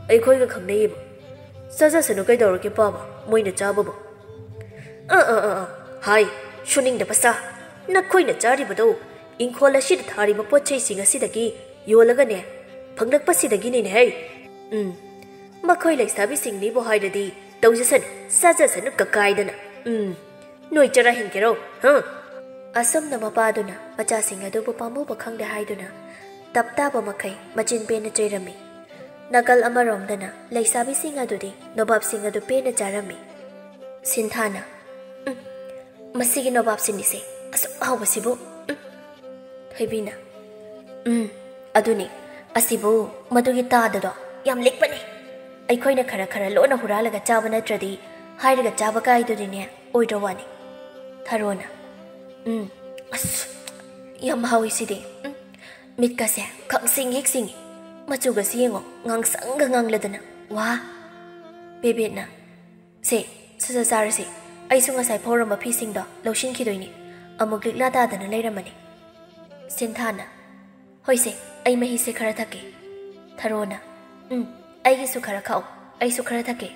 ꯑꯩꯈꯣꯏꯒ ꯈꯪꯅꯩꯌꯦꯕ꯫ ꯆꯥꯖꯁꯅꯨ ꯀꯩꯗꯧꯔꯒꯦ ꯄꯥꯕ, ꯃꯣꯏꯅ ꯆꯥꯕꯕꯨ?" "ꯑꯥ, ꯑꯥ, ꯑꯥ, ꯑꯥ, ꯍꯥꯏ, ꯁꯨꯅꯤꯡꯗꯕ ꯁꯥ꯫ ꯅꯈꯣꯏꯅ ꯆꯥꯔꯤꯕꯗꯣ ꯏꯪꯈꯣꯜ ꯑꯁꯤꯗ ꯊꯥꯔꯤꯕ ꯄꯣꯠ ꯆꯩꯁꯤꯡ ꯑꯁꯤꯗꯒꯤ ꯌꯣꯜꯂꯒꯅꯦ ꯐꯪꯂꯛꯄꯁꯤꯗꯒꯤꯅꯤꯅꯦꯍꯦ꯫ ꯎꯝ, ꯃꯈꯣꯏ ꯂꯩꯁꯥꯕꯤꯁꯤꯡꯅꯤꯕꯨ ꯍꯥꯏꯔꯗꯤ ꯇꯧꯖꯁꯅꯨ, ꯆꯥꯖꯁꯅꯨ ꯀꯀꯥꯏꯗꯅ꯫ ꯎꯝ, ꯅꯣꯏ ꯆꯔꯥ ꯍꯦꯟꯒꯦꯔꯣ, ꯍꯥ?" ꯑꯁꯨꯝꯅ ꯃꯄꯥꯗꯨꯅ ꯃꯆꯥꯁꯤꯡ ꯑꯗꯨꯕꯨ ꯄꯥꯝꯃꯨꯕ ꯈꯪꯗꯦ ꯍꯥꯏꯗꯨꯅ ꯇꯞ ꯇꯥꯕ ꯃꯈꯩ ꯃꯆꯤꯟ ꯄꯦꯟꯅ ꯆꯩꯔꯝꯃꯤ꯫ ꯅꯥꯀꯜ ꯑꯃꯔꯣꯝꯗꯅ ꯂꯩꯁꯥꯕꯤꯁꯤꯡ ꯑꯗꯨꯗꯤ ꯅꯣꯕꯥꯞꯁꯤꯡ ꯑꯗꯨ ꯄꯦꯟꯅ ꯆꯥꯔꯝꯃꯤ꯫ ꯁꯤꯟꯊꯥꯅ, "ꯎꯝ, ꯃꯁꯤꯒꯤ ꯅꯣꯕꯥꯞꯁꯤꯅꯤꯁꯦ ꯑꯁꯨꯛ ꯍꯥꯎꯕꯁꯤꯕꯨ, ꯎꯝ꯫" ꯊꯣꯏꯕꯤꯅ, "ꯎꯝ, ꯑꯗꯨꯅꯤ, ꯑꯁꯤꯕꯨ ꯃꯗꯨꯒꯤ ꯇꯥꯗꯗꯣ ꯌꯥꯝ ꯂꯤꯛꯄꯅꯤ꯫ ꯑꯩꯈꯣꯏꯅ ꯈꯔ ꯈꯔ ꯂꯣꯟꯅ ꯍꯨꯔꯥꯜꯂꯒ ꯆꯥꯕ ꯅꯠꯇ꯭ꯔꯗꯤ ꯍꯥꯏꯔꯒ ꯆꯥꯕ ꯀꯥꯏꯗꯨꯗꯤꯅꯦ ꯑꯣꯏꯗ꯭ꯔ ꯋꯥꯅꯤ꯫" ꯊꯔꯣꯅ, "ꯎꯝ, ꯑꯁ, ꯌꯥꯝ ꯍꯥꯎꯏ ꯁꯤꯗꯤ꯫ ꯎꯝ, ꯃꯤꯠꯀꯁꯦ ꯈꯪꯁꯤꯡ ꯍꯦꯛ ꯁꯤꯡꯉꯤ, ꯃꯆꯨꯒꯁꯤ ꯌꯦꯡꯉꯣ, ꯉꯥꯡꯁꯪꯒ ꯉꯥꯡꯂꯗꯅ꯫ ꯋꯥ!" ꯕꯦꯕꯦꯠꯅ, "ꯁꯦ, ꯁꯠ ꯁꯠ ꯆꯥꯔꯁꯤ꯫ ꯑꯩꯁꯨ ꯉꯁꯥꯏ ꯐꯧꯔꯝꯕ ꯐꯤꯁꯤꯡꯗꯣ ꯂꯧꯁꯤꯟꯈꯤꯗꯣꯏꯅꯤ꯫ ꯑꯃꯨꯛ ꯂꯤꯛꯂꯥ ꯇꯥꯗꯅ ꯂꯩꯔꯝꯃꯅꯤ꯫" ꯁꯤꯟꯊꯥꯅ, "ꯍꯣꯏꯁꯦ, ꯑꯩ ꯃꯍꯤꯁꯦ ꯈꯔ ꯊꯛꯀꯦ꯫" ꯊꯔꯣꯅ, "ꯎꯝ, ꯑꯩꯒꯤꯁꯨ ꯈꯔ ꯈꯥꯛꯑꯣ, ꯑꯩꯁꯨ ꯈꯔ ꯊꯛꯀꯦ꯫"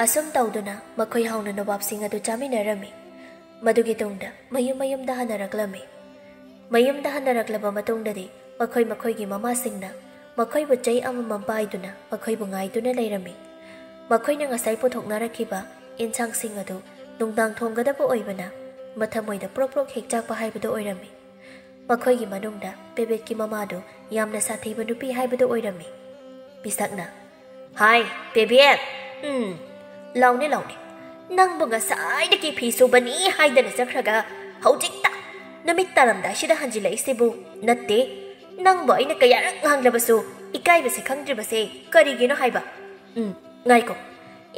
ꯑꯁꯨꯝ ꯇꯧꯗꯨꯅ ꯃꯈꯣꯏ ꯍꯥꯎꯅ ꯅꯣꯕꯥꯞꯁꯤꯡ ꯑꯗꯨ ꯆꯥꯃꯤꯟꯅꯔꯝꯃꯤ꯫ ꯃꯗꯨꯒꯤ ꯇꯨꯡꯗ ꯃꯌꯨꯝ ꯃꯌꯨꯝꯗ ꯍꯟꯅꯔꯛꯂꯝꯃꯤ꯫ ꯃꯌꯨꯝꯗ ꯍꯟꯅꯔꯛꯂꯕ ꯃꯇꯨꯡꯗꯗꯤ ꯃꯈꯣꯏ ꯃꯈꯣꯏꯒꯤ ꯃꯃꯥꯁꯤꯡꯅ ꯃꯈꯣꯏꯕꯨ ꯆꯩ ꯑꯃꯃꯝ ꯄꯥꯏꯗꯨꯅ ꯃꯈꯣꯏꯕꯨ ꯉꯥꯏꯗꯨꯅ ꯂꯩꯔꯝꯃꯤ꯫ ꯃꯈꯣꯏꯅ ꯉꯁꯥꯏ ꯄꯨꯊꯣꯛꯅꯔꯛꯈꯤꯕ ꯏꯟꯁꯥꯡꯁꯤꯡ ꯑꯗꯨ ꯅꯨꯡꯗꯥꯡ ꯊꯣꯡꯒꯗꯕ ꯑꯣꯏꯕꯅ, ꯃꯊꯃꯣꯏꯗ ꯄ꯭ꯔꯣꯛ ꯄ꯭ꯔꯣꯛ ꯍꯦꯛ ꯆꯥꯛꯄ ꯍꯥꯏꯕꯗꯨ ꯑꯣꯏꯔꯝꯃꯤ꯫ ꯃꯈꯣꯏꯒꯤ ꯃꯅꯨꯡꯗ ꯄꯦꯕꯦꯠꯀꯤ ꯃꯃꯥꯗꯨ ꯌꯥꯝꯅ ꯁꯥꯊꯤꯕ ꯅꯨꯄꯤ ꯍꯥꯏꯕꯗꯨ ꯑꯣꯏꯔꯝꯃꯤ꯫ ꯄꯤꯁꯛꯅ, "ꯍꯥꯏ, ꯄꯦꯕꯦꯠ! ꯎꯝ, ꯂꯥꯎꯅꯦ, ꯂꯥꯎꯅꯦ꯫ ꯅꯪꯕꯨ ꯉꯁꯥꯏꯗꯒꯤ ꯐꯤ ꯁꯨꯕꯅꯤ ꯍꯥꯏꯗꯅ ꯆꯠꯈ꯭ꯔꯒ ꯍꯧꯖꯤꯛꯇ ꯅꯨꯃꯤꯠ ꯇꯥꯔꯝꯗꯥꯏꯁꯤꯗ ꯍꯟꯖꯤꯜꯂꯛꯏꯁꯤꯕꯨ? ꯅꯠꯇꯦ, ꯅꯪꯕꯨ ꯑꯩꯅ ꯀꯌꯥꯔꯛ ꯉꯥꯡꯂꯕꯁꯨ ꯏꯀꯥꯏꯕꯁꯦ ꯈꯪꯗ꯭ꯔꯤꯕꯁꯦ ꯀꯔꯤꯒꯤꯅꯣ ꯍꯥꯏꯕ? ꯎꯝ, ꯉꯥꯏꯈꯣ,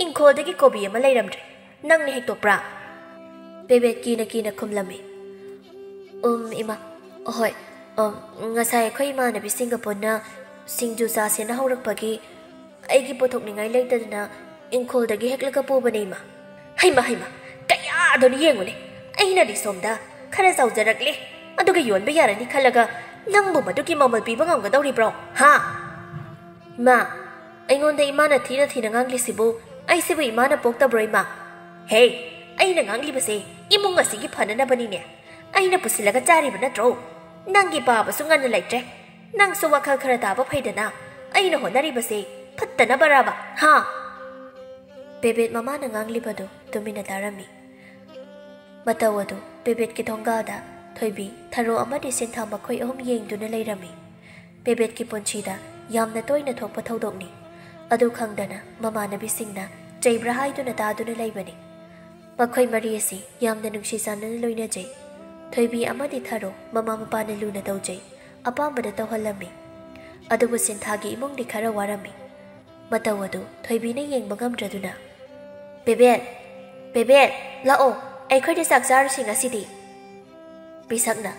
ꯏꯪꯈꯣꯜꯗꯒꯤ ꯀꯣꯕꯤ ꯑꯃ ꯂꯩꯔꯝꯗ꯭ꯔꯦ꯫ ꯅꯪꯅ ꯍꯦꯛꯇꯣꯛꯄ꯭ꯔꯥ?" ꯄꯦꯕꯦꯠ ꯀꯤꯅ ꯀꯤꯅ ꯈꯨꯝꯂꯝꯃꯤ꯫ "ꯎꯝ, ꯏꯃꯥ, ꯍꯣꯏ, ꯎꯝ, ꯉꯁꯥꯏ ꯑꯩꯈꯣꯏ ꯏꯃꯥꯟꯅꯕꯤꯁꯤꯡꯒ ꯄꯨꯟꯅ ꯁꯤꯡꯖꯨ ꯆꯥꯁꯦꯅ ꯍꯧꯔꯛꯄꯒꯤ ꯑꯩꯒꯤ ꯄꯨꯊꯣꯛꯅꯤꯡꯉꯥꯏ ꯂꯩꯇꯗꯅ ꯏꯪꯈꯣꯜꯗꯒꯤ ꯍꯦꯛꯂꯒ ꯄꯨꯕꯅꯦ, ꯏꯃꯥ꯫" "ꯍꯩꯃ, ꯍꯩꯃ, ꯀꯌꯥꯗꯅꯣ ꯌꯦꯡꯉꯨꯅꯦ꯫ ꯑꯩꯅꯗꯤ ꯁꯣꯝꯗ ꯈꯔ ꯆꯥꯎꯖꯔꯛꯂꯦ, ꯑꯗꯨꯒ ꯌꯣꯟꯕ ꯌꯥꯔꯅꯤ ꯈꯜꯂꯒ ꯅꯪꯕꯨ ꯃꯗꯨꯒꯤ ꯃꯃꯜ ꯄꯤꯕ ꯉꯝꯒꯗꯧꯔꯤꯕ꯭ꯔꯣ, ꯍꯥ?" "ꯏꯃꯥ, ꯑꯩꯉꯣꯟꯗ ꯏꯃꯥꯅ ꯊꯤꯅ ꯊꯤꯅ ꯉꯥꯡꯂꯤꯁꯤꯕꯨ, ꯑꯩꯁꯤꯕꯨ ꯏꯃꯥꯅ ꯄꯣꯛꯇꯕ꯭ꯔꯣ, ꯏꯃꯥ? ꯍꯦ, ꯑꯩꯅ ꯉꯥꯡꯂꯤꯕꯁꯦ ꯏꯃꯨꯡ ꯑꯁꯤꯒꯤ ꯐꯅꯅꯕꯅꯤꯅꯦ꯫ ꯑꯩꯅ ꯄꯨꯁꯤꯜꯂꯒ ꯆꯥꯔꯤꯕ ꯅꯠꯇ꯭ꯔꯣ? ꯅꯪꯒꯤ ꯄꯥꯕꯁꯨ ꯉꯟꯅ ꯂꯩꯇ꯭ꯔꯦ꯫ ꯅꯪꯁꯨ ꯋꯥꯈꯜ ꯈꯔ ꯇꯥꯕ ꯐꯩꯗꯅ꯫ ꯑꯩꯅ ꯍꯣꯠꯅꯔꯤꯕꯁꯦ ꯐꯠꯇꯅꯕꯔꯕ, ꯍꯥ?" ꯄꯦꯕꯦꯠ ꯃꯃꯥꯅ ꯉꯥꯡꯂꯤꯕꯗꯨ ꯇꯨꯃꯤꯟꯅ ꯇꯥꯔꯝꯃꯤ꯫ ꯃꯇꯧ ꯑꯗꯨ ꯄꯦꯕꯦꯠꯀꯤ ꯊꯣꯡꯒꯥꯜꯗ ꯊꯣꯏꯕꯤ, ꯊꯔꯣ ꯑꯃꯗꯤ ꯁꯤꯟꯊꯥ ꯃꯈꯣꯏ ꯑꯍꯨꯝ ꯌꯦꯡꯗꯨꯅ ꯂꯩꯔꯝꯃꯤ꯫ ꯄꯦꯕꯦꯠꯀꯤ ꯄꯨꯟꯁꯤꯗ ꯌꯥꯝꯅ ꯇꯣꯏꯅ ꯊꯣꯛꯄ ꯊꯧꯗꯣꯛꯅꯤ꯫ ꯑꯗꯨ ꯈꯪꯗꯅ ꯃꯃꯥꯟꯅꯕꯤꯁꯤꯡꯅ ꯆꯩꯕ꯭ꯔꯥ ꯍꯥꯏꯗꯨꯅ ꯇꯥꯗꯨꯅ ꯂꯩꯕꯅꯤ꯫ ꯃꯈꯣꯏ ꯃꯔꯤ ꯑꯁꯤ ꯌꯥꯝꯅ ꯅꯨꯡꯁꯤ ꯆꯥꯟꯅꯅ ꯂꯣꯏꯅꯖꯩ꯫ ꯊꯣꯏꯕꯤ ꯑꯃꯗꯤ ꯊꯔꯣ ꯃꯃꯥ ꯃꯄꯥꯅ ꯂꯨꯅ ꯇꯧꯖꯩ, ꯑꯄꯥꯝꯕꯗ ꯇꯧꯍꯜꯂꯝꯃꯤ꯫ ꯑꯗꯨꯕꯨ ꯁꯤꯟꯊꯥꯒꯤ ꯏꯃꯨꯡꯗꯤ ꯈꯔ ꯋꯥꯔꯝꯃꯤ꯫ ꯃꯇꯧ ꯑꯗꯨ ꯊꯣꯏꯕꯤꯅ ꯌꯦꯡꯕ ꯉꯝꯗ꯭ꯔꯗꯨꯅ, "ꯄꯦꯕꯦꯠ, ꯄꯦꯕꯦꯠ, ꯂꯥꯛꯑꯣ, ꯑꯩꯈꯣꯏꯗ ꯆꯥꯛ ꯆꯥꯔꯨꯁꯤ ꯉꯁꯤꯗꯤ꯫" ꯄꯤꯁꯛꯅ,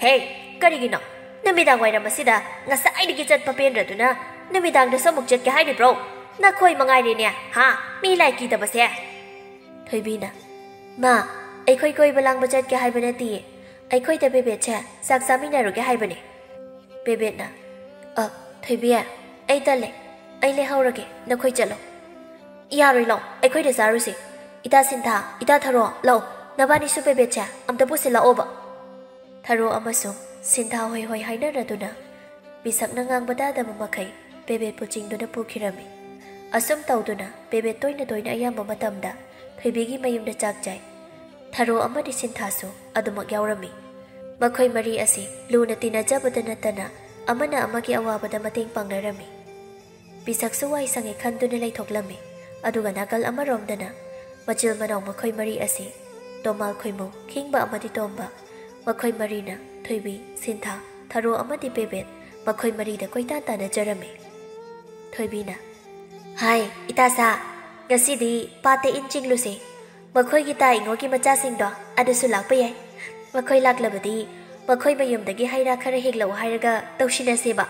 "ꯍꯦ, ꯀꯔꯤꯒꯤꯅꯣ? ꯅꯨꯃꯤꯗꯥꯡ ꯋꯥꯏꯔꯝ ꯑꯁꯤꯗ ꯉꯁꯥꯏꯗꯒꯤ ꯆꯠꯄ ꯄꯦꯟꯗ꯭ꯔꯗꯨꯅ ꯅꯨꯃꯤꯗꯥꯡꯗꯁꯨ ꯑꯃꯨꯛ ꯆꯠꯀꯦ ꯍꯥꯏꯔꯤꯕ꯭ꯔꯣ? ꯅꯈꯣꯏ ꯃꯉꯥꯏꯔꯦꯅꯦ, ꯍꯥ, ꯃꯤ ꯂꯥꯏ ꯀꯤꯗꯕꯁꯦ?" ꯊꯣꯏꯕꯤꯅ, "ꯃꯥ, ꯑꯩꯈꯣꯏ ꯀꯣꯏꯕ ꯂꯥꯡꯕ ꯆꯠꯀꯦ ꯍꯥꯏꯕ ꯅꯠꯇꯤꯌꯦ꯫ ꯑꯩꯈꯣꯏꯗ ꯄꯦꯕꯦꯠꯁꯦ ꯆꯥꯛ ꯆꯥꯃꯤꯟꯅꯔꯨꯒꯦ ꯍꯥꯏꯕꯅꯦ꯫" ꯄꯦꯕꯦꯠꯅ, "ꯑ, ꯊꯣꯏꯕꯤ, ꯑꯩ ꯇꯜꯂꯦ꯫ ꯑꯩ ꯂꯩꯍꯧꯔꯒꯦ, ꯅꯈꯣꯏ ꯆꯠꯂꯣ꯫" "ꯌꯥꯔꯣꯏ, ꯂꯥꯛꯑꯣ, ꯑꯩꯈꯣꯏꯗ ꯆꯥꯔꯨꯁꯤ꯫ ꯏꯇꯥ ꯁꯤꯟꯊꯥ, ꯏꯇꯥ ꯊꯔꯣ, ꯂꯥꯛꯑꯣ, ꯅꯕꯥꯅꯤꯁꯨ ꯄꯦꯕꯦꯠꯁꯦ ꯑꯝꯇ ꯄꯨꯁꯤꯜꯂꯛꯑꯣꯕ꯫" ꯊꯔꯣ ꯑꯃꯁꯨꯡ ꯁꯤꯟꯊꯥ ꯍꯣꯏ ꯍꯣꯏ ꯍꯥꯏꯅꯔꯗꯨꯅ ꯄꯤꯁꯛꯅ ꯉꯥꯡꯕ ꯇꯥꯗꯕ ꯃꯈꯩ ꯄꯦꯕꯦꯠꯄꯨ ꯆꯤꯡꯗꯨꯅ ꯄꯨꯈꯤꯔꯝꯃꯤ꯫ ꯑꯁꯨꯝ ꯇꯧꯗꯨꯅ ꯄꯦꯕꯦꯠ ꯇꯣꯏꯅ ꯇꯣꯏꯅ ꯑꯌꯥꯝꯕ ꯃꯇꯝꯗ ꯊꯣꯏꯕꯤꯒꯤ ꯃꯌꯨꯝꯗ ꯆꯥꯛ ꯆꯥꯏ꯫ ꯊꯔꯣ ꯑꯃꯗꯤ ꯁꯤꯟꯊꯥꯁꯨ ꯑꯗꯨꯃꯛ ꯌꯥꯎꯔꯝꯃꯤ꯫ ꯃꯈꯣꯏ ꯃꯔꯤ ꯑꯁꯤ ꯂꯨꯅ ꯇꯤꯟꯅꯖꯕꯗ ꯅꯠꯇꯅ ꯑꯃꯅ ꯑꯃꯒꯤ ꯑꯋꯥꯕꯗ ꯃꯇꯦꯡ ꯄꯥꯡꯅꯔꯝꯃꯤ꯫ ꯄꯤꯁꯛꯁꯨ ꯋꯥꯏ ꯁꯪꯉꯦ ꯈꯟꯗꯨꯅ ꯂꯩꯊꯣꯛꯂꯝꯃꯤ꯫ ꯑꯗꯨꯒ ꯅꯥꯀꯜ ꯑꯃꯔꯣꯝꯗꯅ ꯃꯆꯤꯜ ꯃꯅꯥꯎ ꯃꯈꯣꯏ ꯃꯔꯤ ꯑꯁꯤ ꯇꯣꯃꯥꯜ, ꯈꯣꯏꯃꯨ, ꯈꯤꯡꯕ ꯑꯃꯗꯤ ꯇꯣꯝꯕ, ꯃꯈꯣꯏ ꯃꯔꯤꯅ ꯊꯣꯏꯕꯤ, ꯁꯤꯟꯊꯥ, ꯊꯔꯣ ꯑꯃꯗꯤ ꯄꯦꯕꯦꯠ ꯃꯈꯣꯏ ꯃꯔꯤꯗ ꯀꯣꯏꯇꯥꯟ ꯇꯥꯟꯅꯖꯔꯝꯃꯤ꯫ ꯊꯣꯏꯕꯤꯅ, "ꯍꯥꯏ, ꯏꯇꯥ ꯁꯥ, ꯉꯁꯤꯗꯤ ꯄꯥꯠꯇ ꯏꯟ ꯆꯤꯡꯂꯨꯁꯦ꯫ ꯃꯈꯣꯏꯒꯤ ꯇꯥ ꯏꯉꯣꯒꯤ ꯃꯆꯥꯁꯤꯡꯗꯣ ꯑꯗꯨꯁꯨ ꯂꯥꯛꯄ ꯌꯥꯏ꯫ ꯃꯈꯣꯏ ꯂꯥꯛꯂꯕꯗꯤ ꯃꯈꯣꯏ ꯃꯌꯨꯝꯗꯒꯤ ꯍꯩ ꯔꯥ ꯈꯔ ꯍꯦꯛꯂꯛꯎ ꯍꯥꯏꯔꯒ ꯇꯧꯁꯤꯟꯅꯁꯦꯕ꯫"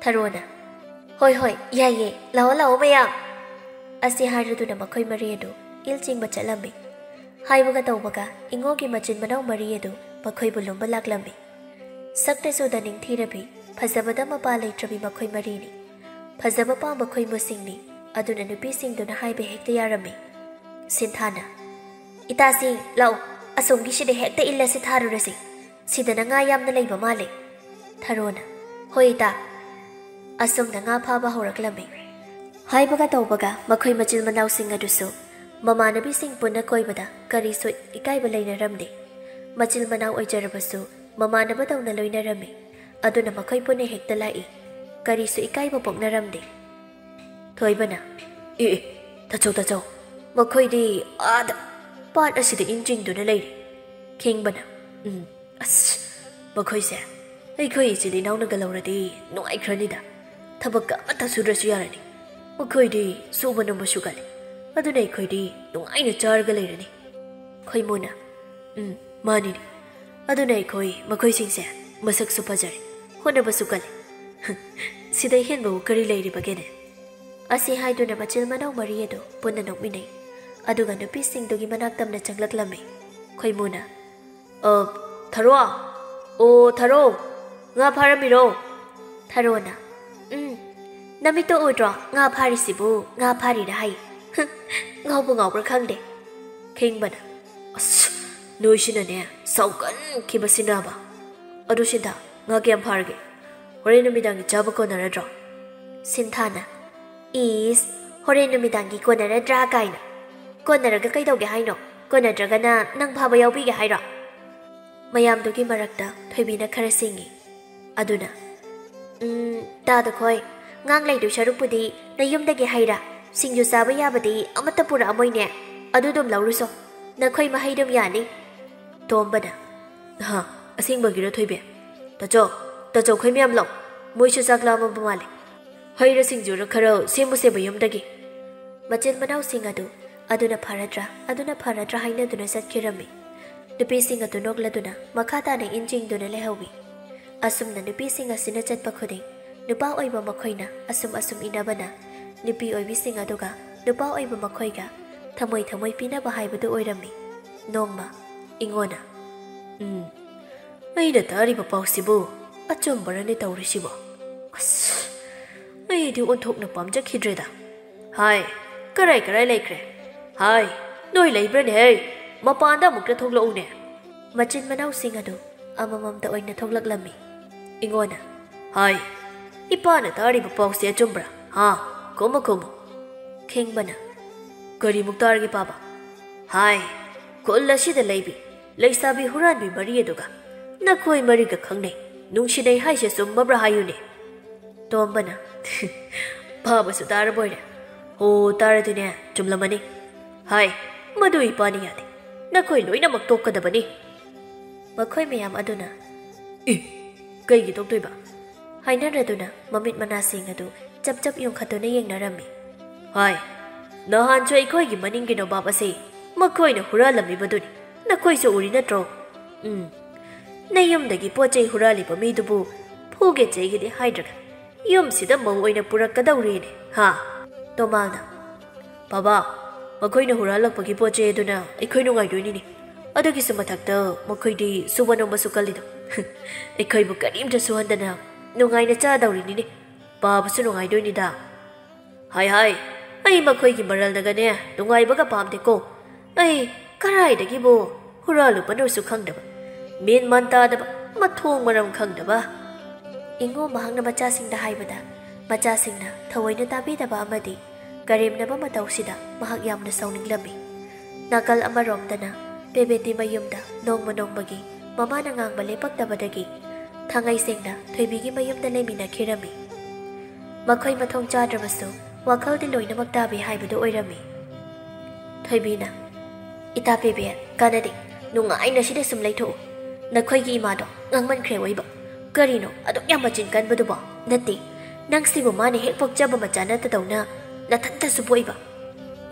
ꯊꯔꯣꯅ, "ꯍꯣꯏ, ꯍꯣꯏ, ꯌꯥꯏꯌꯦ, ꯂꯥꯛꯑꯣ, ꯂꯥꯛꯑꯣ ꯃꯌꯥꯝ!" ꯑꯁꯤ ꯍꯥꯏꯔꯗꯨꯅ ꯃꯈꯣꯏ ꯃꯔꯤ ꯑꯗꯨ ꯏꯜ ꯆꯤꯡꯕ ꯆꯠꯂꯝꯃꯤ꯫ ꯍꯥꯏꯕꯒ ꯇꯧꯕꯒ ꯏꯉꯣꯒꯤ ꯃꯆꯤꯟ ꯃꯅꯥꯎ ꯃꯔꯤ ꯑꯗꯨ ꯃꯈꯣꯏꯕꯨ ꯂꯨꯝꯕ ꯂꯥꯛꯂꯝꯃꯤ꯫ ꯁꯛꯇ ꯆꯨꯗ ꯅꯤꯡꯊꯤꯔꯕꯤ, ꯐꯖꯕꯗ ꯃꯄꯥ ꯂꯩꯇ꯭ꯔꯕꯤ ꯃꯈꯣꯏ ꯃꯔꯤꯅꯤ꯫ ꯐꯖꯕ ꯄꯥꯝꯕ ꯈꯣꯏꯃꯨꯁꯤꯡꯅꯤ, ꯑꯗꯨꯅ ꯅꯨꯄꯤꯁꯤꯡꯗꯨꯅ ꯍꯥꯏꯕ ꯍꯦꯛꯇ ꯌꯥꯔꯝꯃꯤ꯫ ꯁꯤꯟꯊꯥꯅ, "ꯏꯇꯥꯁꯤꯡ, ꯂꯥꯛꯑꯣ, ꯑꯁꯣꯝꯒꯤꯁꯤꯗ ꯍꯦꯛꯇ ꯏꯜ ꯑꯁꯤ ꯊꯥꯔꯨꯔꯁꯤ꯫ ꯁꯤꯗꯅ ꯉꯥ ꯌꯥꯝꯅ ꯂꯩꯕ ꯃꯥꯜꯂꯦ꯫" ꯊꯔꯣꯅ, "ꯍꯣꯏ ꯏꯇꯥ꯫" ꯑꯁꯨꯝꯅ ꯉꯥ ꯐꯥꯕ ꯍꯧꯔꯛꯂꯝꯃꯤ꯫ ꯍꯥꯏꯕꯒ ꯇꯧꯕꯒ ꯃꯈꯣꯏ ꯃꯆꯤꯜ ꯃꯅꯥꯎꯁꯤꯡ ꯑꯗꯨꯁꯨ ꯃꯃꯥꯟꯅꯕꯤꯁꯤꯡ ꯄꯨꯟꯅ ꯀꯣꯏꯕꯗ ꯀꯔꯤꯁꯨ ꯏꯀꯥꯏꯕ ꯂꯩꯅꯔꯝꯗꯦ꯫ ꯃꯆꯤꯜ ꯃꯅꯥꯎ ꯑꯣꯏꯖꯔꯕꯁꯨ ꯃꯃꯥꯟꯅꯕꯗꯧꯅ ꯂꯣꯏꯅꯔꯝꯃꯤ꯫ ꯑꯗꯨꯅ ꯃꯈꯣꯏ ꯄꯨꯟꯅ ꯍꯦꯛꯇ ꯂꯥꯛꯏ꯫ ꯀꯔꯤꯁꯨ ꯏꯀꯥꯏꯕ ꯄꯣꯛꯅꯔꯝꯗꯦ꯫ ꯊꯣꯏꯕꯅ, "ꯑꯦ, ꯑꯦ, ꯇꯥꯆꯧ, ꯇꯥꯆꯧ, ꯃꯈꯣꯏꯗꯤ ꯑꯥꯗ ꯄꯥꯠ ꯑꯁꯤꯗ ꯏꯟ ꯆꯤꯡꯗꯨꯅ ꯂꯩꯔꯤ꯫" ꯈꯤꯡꯕꯅ, "ꯎꯝ, ꯑꯁ, ꯃꯈꯣꯏꯁꯦ ꯑꯩꯈꯣꯏ ꯏꯆꯤꯜ ꯏꯅꯥꯎꯅꯒ ꯂꯧꯔꯗꯤ ꯅꯨꯡꯉꯥꯏꯈ꯭ꯔꯅꯤꯗ꯫ ꯊꯕꯛꯀ ꯑꯃꯠꯇ ꯁꯨꯗ꯭ꯔꯁꯨ ꯌꯥꯔꯅꯤ꯫ ꯃꯈꯣꯏꯗꯤ ꯁꯨꯕ ꯅꯣꯝꯕꯁꯨ ꯀꯜꯂꯤ꯫ ꯑꯗꯨꯅ ꯑꯩꯈꯣꯏꯗꯤ ꯅꯨꯡꯉꯥꯏꯅ ꯆꯥꯔꯒ ꯂꯩꯔꯅꯤ꯫" ꯈꯣꯏꯃꯨꯅ, "ꯎꯝ, ꯃꯥꯅꯤꯅꯦ꯫ ꯑꯗꯨꯅ ꯑꯩꯈꯣꯏ ꯃꯈꯣꯏꯁꯤꯡꯁꯦ ꯃꯁꯛꯁꯨ ꯐꯖꯔꯦ, ꯍꯣꯠꯅꯕꯁꯨ ꯀꯜꯂꯤ꯫ ꯁꯤꯗ ꯍꯦꯟꯕꯕꯨ ꯀꯔꯤ ꯂꯩꯔꯤꯕꯒꯦꯅꯦ?" ꯑꯁꯤ ꯍꯥꯏꯗꯨꯅ ꯃꯆꯤꯜ ꯃꯅꯥꯎ ꯃꯔꯤ ꯑꯗꯨ ꯄꯨꯟꯅ ꯅꯣꯛꯃꯤꯟꯅꯩ꯫ ꯑꯗꯨꯒ ꯅꯨꯄꯤꯁꯤꯡꯗꯨꯒꯤ ꯃꯅꯥꯛ ꯇꯝꯅ ꯆꯪꯂꯛꯂꯝꯃꯤ꯫ ꯈꯣꯏꯃꯨꯅ, "ꯑ, ꯊꯔꯣ? ꯑꯣ, ꯊꯔꯣ, ꯉꯥ ꯐꯥꯔꯝꯃꯤꯔꯣ?" ꯊꯔꯣꯅ, "ꯎꯝ, ꯅꯃꯤꯠꯇꯣ ꯎꯗ꯭ꯔꯣ ꯉꯥ ꯐꯥꯔꯤꯁꯤꯕꯨ? ꯉꯥ ꯐꯥꯔꯤꯔꯥ ꯍꯥꯏ꯫ ꯉꯥꯎꯕ ꯉꯥꯎꯕ꯭ꯔꯥ ꯈꯪꯗꯦ꯫" ꯈꯤꯡꯕꯅ, "ꯑꯁ, ꯅꯣꯏꯁꯤꯅꯅꯦ ꯁꯥꯎꯒꯟꯈꯤꯕꯁꯤꯅꯕ꯫ ꯑꯗꯨ ꯁꯤꯗ ꯉꯥ ꯀꯌꯥꯝ ꯐꯥꯔꯒꯦ? ꯍꯣꯔꯦꯟ ꯅꯨꯃꯤꯗꯥꯡꯒꯤ ꯆꯥꯕ ꯀꯣꯟꯅꯔꯗ꯭ꯔꯣ?" ꯁꯤꯟꯊꯥꯅ, "ꯏꯁ, ꯍꯣꯔꯦꯟ ꯅꯨꯃꯤꯗꯥꯡꯒꯤ ꯀꯣꯟꯅꯔꯗ꯭ꯔꯥ ꯀꯥꯏꯅ꯫ ꯀꯣꯟꯅꯔꯒ ꯀꯩꯗꯧꯒꯦ ꯍꯥꯏꯅꯣ? "ꯀꯣ ꯅꯠꯇ꯭ꯔꯒꯅ ꯅꯪ ꯐꯥꯕ ꯌꯥꯎꯕꯤꯒꯦ ꯍꯥꯏꯔꯣ?" ꯃꯌꯥꯝꯗꯨꯒꯤ ꯃꯔꯛꯇ ꯊꯣꯏꯕꯤꯅ ꯈꯔ ꯁꯤꯡꯉꯤ꯫ ꯑꯗꯨꯅ, "ꯎꯝ, ꯇꯥꯗꯈꯣꯏ, ꯉꯥꯡ ꯂꯩꯗꯣꯏ ꯁꯔꯨꯛꯄꯨꯗꯤ ꯅꯌꯨꯝꯗꯒꯤ ꯍꯩꯔꯥ, ꯁꯤꯡꯖꯨ ꯆꯥꯕ ꯌꯥꯕꯗꯤ ꯑꯃꯠꯇ ꯄꯨꯔꯛꯑꯝꯃꯣꯏꯅꯦ꯫ ꯑꯗꯨꯗꯨꯝ ꯂꯧꯔꯨꯁꯣ꯫ ꯅꯈꯣꯏ ꯃꯍꯩꯗꯨꯝ ꯌꯥꯅꯤ꯫" ꯇꯣꯝꯕꯅ, "ꯍꯥ, ꯑꯁꯦꯡꯕꯒꯤꯔꯣ ꯊꯣꯏꯕꯤ? ꯇꯥꯆꯧ, ꯇꯥꯆꯧꯈꯣꯏ ꯃꯌꯥꯝ ꯂꯥꯛꯑꯣ꯫ ꯃꯣꯏꯁꯨ ꯆꯥꯛ ꯂꯥꯝꯃꯕ ꯃꯥꯜꯂꯦ꯫ ꯍꯩꯔꯥ ꯁꯤꯡꯖꯨꯔ ꯈꯔ ꯁꯦꯝꯃꯨꯁꯦꯕ ꯌꯨꯝꯗꯒꯤ꯫" ꯃꯆꯤꯟ ꯃꯅꯥꯎꯁꯤꯡ ꯑꯗꯨ "ꯑꯗꯨꯅ ꯐꯔꯗ꯭ꯔꯥ, ꯑꯗꯨꯅ ꯐꯔꯗ꯭ꯔꯥ" ꯍꯥꯏꯅꯗꯨꯅ ꯆꯠꯈꯤꯔꯝꯃꯤ꯫ ꯅꯨꯄꯤꯁꯤꯡ ꯑꯗꯨ ꯅꯣꯛꯂꯗꯨꯅ ꯃꯈꯥ ꯇꯥꯅ ꯏꯟ ꯆꯤꯡꯗꯨꯅ ꯂꯩꯍꯧꯏ꯫ ꯑꯁꯨꯝꯅ ꯅꯨꯄꯤꯁꯤꯡ ꯑꯁꯤꯅ ꯆꯠꯄ ꯈꯨꯗꯤꯡ, ꯅꯨꯄꯥ ꯑꯣꯏꯕ ꯃꯈꯣꯏꯅ ꯑꯁꯨꯝ ꯑꯁꯨꯝ ꯏꯟꯅꯕꯅ ꯅꯨꯄꯤ ꯑꯣꯏꯕꯤꯁꯤꯡ ꯑꯗꯨꯒ ꯅꯨꯄꯥ ꯑꯣꯏꯕ ꯃꯈꯣꯏꯒ ꯊꯃꯣꯏ ꯊꯃꯣꯏ ꯄꯤꯅꯕ ꯍꯥꯏꯕꯗꯨ ꯑꯣꯏꯔꯝꯃꯤ꯫ ꯅꯣꯡꯃ ꯏꯉꯣꯅ, "ꯎꯝ, ꯑꯩꯅ ꯇꯥꯔꯤꯕ ꯄꯥꯎꯁꯤꯕꯨ ꯑꯆꯨꯝꯕꯔꯅꯦ ꯇꯧꯔꯤꯁꯤꯕꯣ? ꯑꯁ, ꯑꯩꯗꯤ ꯑꯣꯟꯊꯣꯛꯅ ꯄꯥꯝꯖꯈꯤꯗ꯭ꯔꯦꯗ꯫ ꯍꯥꯏ, ꯀꯔꯥꯏ ꯀꯔꯥꯏ ꯂꯩꯈ꯭ꯔꯦ? ꯍꯥꯏ, ꯅꯣꯏ ꯂꯩꯕ꯭ꯔꯅꯦ? ꯍꯩ, ꯃꯄꯥꯟꯗ ꯑꯃꯨꯛꯇ ꯊꯣꯛꯂꯛꯎꯅꯦ꯫" ꯃꯆꯤꯟ ꯃꯅꯥꯎꯁꯤꯡ ꯑꯗꯨ ꯑꯃꯃꯝꯇ ꯑꯣꯏꯅ ꯊꯣꯛꯂꯛꯂꯝꯃꯤ꯫ ꯏꯉꯣꯅ, "ꯍꯥꯏ, ꯏꯄꯥꯅ ꯇꯥꯔꯤꯕ ꯄꯥꯎꯁꯦ ꯑꯆꯨꯝꯕ꯭ꯔꯥ? ꯍꯥ? ꯈꯨꯝꯃꯨ, ꯈꯨꯝꯃꯨ꯫" ꯈꯤꯡꯕꯅ, "ꯀꯔꯤꯃꯨꯛ ꯇꯥꯔꯒꯦ ꯄꯥꯕ?" "ꯍꯥꯏ, ꯈꯨꯜ ꯑꯁꯤꯗ ꯂꯩꯕꯤ ꯂꯩꯁꯥꯕꯤ ꯍꯨꯔꯥꯟꯕꯤ ꯃꯔꯤ ꯑꯗꯨꯒ ꯅꯈꯣꯏ ꯃꯔꯤꯒ ꯈꯪꯅꯩ, ꯅꯨꯡꯁꯤꯅꯩ ꯍꯥꯏꯁꯦ ꯆꯨꯝꯃꯕ꯭ꯔꯥ ꯍꯥꯏꯌꯨꯅꯦ?" ꯇꯣꯝꯕꯅ, "ꯄꯥꯕꯁꯨ ꯇꯥꯔꯕꯣꯏꯔꯦ꯫ ꯍꯣ, ꯇꯥꯔꯗꯤꯅꯦ, ꯆꯨꯝꯂꯝꯃꯅꯤ꯫ ꯍꯥꯏ, ꯃꯗꯨ ꯏꯄꯥꯅ ꯌꯥꯗꯦ꯫ ꯅꯈꯣꯏ ꯂꯣꯏꯅꯃꯛ ꯇꯣꯛꯀꯗꯕꯅꯤ꯫" ꯃꯈꯣꯏ ꯃꯌꯥꯝ ꯑꯗꯨꯅ, "ꯏ, ꯀꯩꯒꯤ ꯇꯣꯛꯇꯣꯏꯕ?" ꯍꯥꯏꯅꯔꯗꯨꯅ ꯃꯃꯤꯠ ꯃꯅꯥꯁꯤꯡ ꯑꯗꯨ ꯆꯞ ꯆꯞ ꯌꯨꯡꯈꯠꯇꯨꯅ ꯌꯦꯡꯅꯔꯝꯃꯤ꯫ "ꯍꯥꯏ, ꯅꯍꯥꯟꯁꯨ ꯑꯩꯈꯣꯏꯒꯤ ꯃꯅꯤꯡꯒꯤ ꯅꯣꯕꯥꯞ ꯑꯁꯤ ꯃꯈꯣꯏꯅ ꯍꯨꯔꯥꯜꯂꯝꯃꯤꯕꯗꯨꯅꯤ꯫ ꯅꯈꯣꯏꯁꯨ ꯎꯔꯤ ꯅꯠꯇ꯭ꯔꯣ? ꯎꯝ, ꯅꯌꯨꯝꯗꯒꯤ ꯄꯣꯠ ꯆꯩ ꯍꯨꯔꯥꯜꯂꯤꯕ ꯃꯤꯗꯨꯕꯨ ꯐꯨꯒꯦ ꯆꯩꯒꯦꯗꯤ ꯍꯥꯏꯗ꯭ꯔꯒ ꯌꯨꯝꯁꯤꯗ ꯃꯧ ꯑꯣꯏꯅ ꯄꯨꯔꯛꯀꯗꯧꯔꯤꯅꯦ, ꯍꯥ?" ꯇꯣꯃꯥꯜꯅ, "ꯕꯥꯕꯥ, ꯃꯈꯣꯏꯅ ꯍꯨꯔꯥꯜꯂꯛꯄꯒꯤ ꯄꯣꯠ ꯆꯩ ꯑꯗꯨꯅ ꯑꯩꯈꯣꯏ ꯅꯨꯡꯉꯥꯏꯗꯣꯏꯅꯤꯅꯦ꯫ ꯑꯗꯨꯒꯤꯁꯨ ꯃꯊꯛꯇ ꯃꯈꯣꯏꯗꯤ ꯁꯨꯕ ꯅꯣꯝꯕꯁꯨ ꯀꯜꯂꯤꯗꯣ꯫ ꯑꯩꯈꯣꯏꯕꯨ ꯀꯔꯤꯝꯇ ꯁꯨꯍꯟꯗꯅ ꯅꯨꯡꯉꯥꯏꯅ ꯆꯥꯗꯧꯔꯤꯅꯤꯅꯦ꯫ ꯄꯥꯕꯁꯨ ꯅꯨꯡꯉꯥꯏꯗꯣꯏꯅꯤꯗ꯫ ꯍꯥꯏ ꯍꯥꯏ, ꯑꯩ ꯃꯈꯣꯏꯒꯤ ꯃꯔꯜꯗꯒꯅꯦ ꯅꯨꯡꯉꯥꯏꯕꯒ ꯄꯥꯝꯗꯦꯀꯣ꯫ ꯑꯩ ꯀꯔꯥꯏꯗꯒꯤꯕꯨ ꯍꯨꯔꯥꯜꯂꯨꯕꯅꯣꯁꯨ ꯈꯪꯗꯕ, ꯃꯦꯟ ꯃꯥꯟ ꯇꯥꯗꯕ, ꯃꯊꯣꯡ ꯃꯔꯝ ꯈꯪꯗꯕ꯫" ꯏꯉꯣ ꯃꯍꯥꯛꯅ ꯃꯆꯥꯁꯤꯡꯗ ꯍꯥꯏꯕꯗ ꯃꯆꯥꯁꯤꯡꯅ ꯊꯑꯣꯏꯅ ꯇꯥꯕꯤꯗꯕ ꯑꯃꯗꯤ ꯀꯔꯦꯝꯅꯕ ꯃꯇꯧꯁꯤꯗ ꯃꯍꯥꯛ ꯌꯥꯝꯅ ꯁꯥꯎꯅꯤꯡꯂꯝꯃꯤ꯫ ꯅꯥꯀꯜ ꯑꯃꯔꯣꯝꯗꯅ ꯄꯦꯕꯦꯠꯇꯤ ꯃꯌꯨꯝꯗ ꯅꯣꯡꯃ ꯅꯣꯡꯃꯒꯤ ꯃꯃꯥꯅ ꯉꯥꯡꯕ ꯂꯦꯞꯄꯛꯇꯕꯗꯒꯤ ꯊꯥꯡꯉꯩ ꯁꯦꯡꯅ ꯊꯣꯏꯕꯤꯒꯤ ꯃꯌꯨꯝꯗ ꯂꯩꯃꯤꯟꯅꯈꯤꯔꯝꯃꯤ꯫ ꯃꯈꯣꯏ ꯃꯊꯣꯡ ꯆꯥꯗ꯭ꯔꯕꯁꯨ ꯋꯥꯈꯜꯗꯤ ꯂꯣꯏꯅꯃꯛ ꯇꯥꯕꯤ ꯍꯥꯏꯕꯗꯨ ꯑꯣꯏꯔꯝꯃꯤ꯫ ꯊꯣꯏꯕꯤꯅ, "ꯏꯇꯥ ꯄꯦꯕꯦꯠ, ꯀꯥꯟꯅꯗꯦ, ꯅꯨꯡꯉꯥꯏꯅ ꯁꯤꯗ ꯁꯨꯝ ꯂꯩꯊꯣꯛꯎ꯫ ꯅꯈꯣꯏꯒꯤ ꯏꯃꯥꯗꯣ ꯉꯥꯡꯃꯟꯈ꯭ꯔꯦ ꯑꯣꯏꯕ꯫ ꯀꯔꯤꯅꯣ ꯑꯗꯨꯛ ꯌꯥꯝ ꯃꯆꯤꯟ ꯀꯟꯕꯗꯨꯕꯣ? ꯅꯠꯇꯦ, ꯅꯪꯁꯤꯕꯨ ꯃꯥꯅ ꯍꯦꯛ ꯄꯣꯛꯆꯕ ꯃꯆꯥ ꯅꯠꯇꯗꯧꯅ ꯅꯊꯟꯇꯁꯨ ꯄꯣꯛꯏꯕ꯫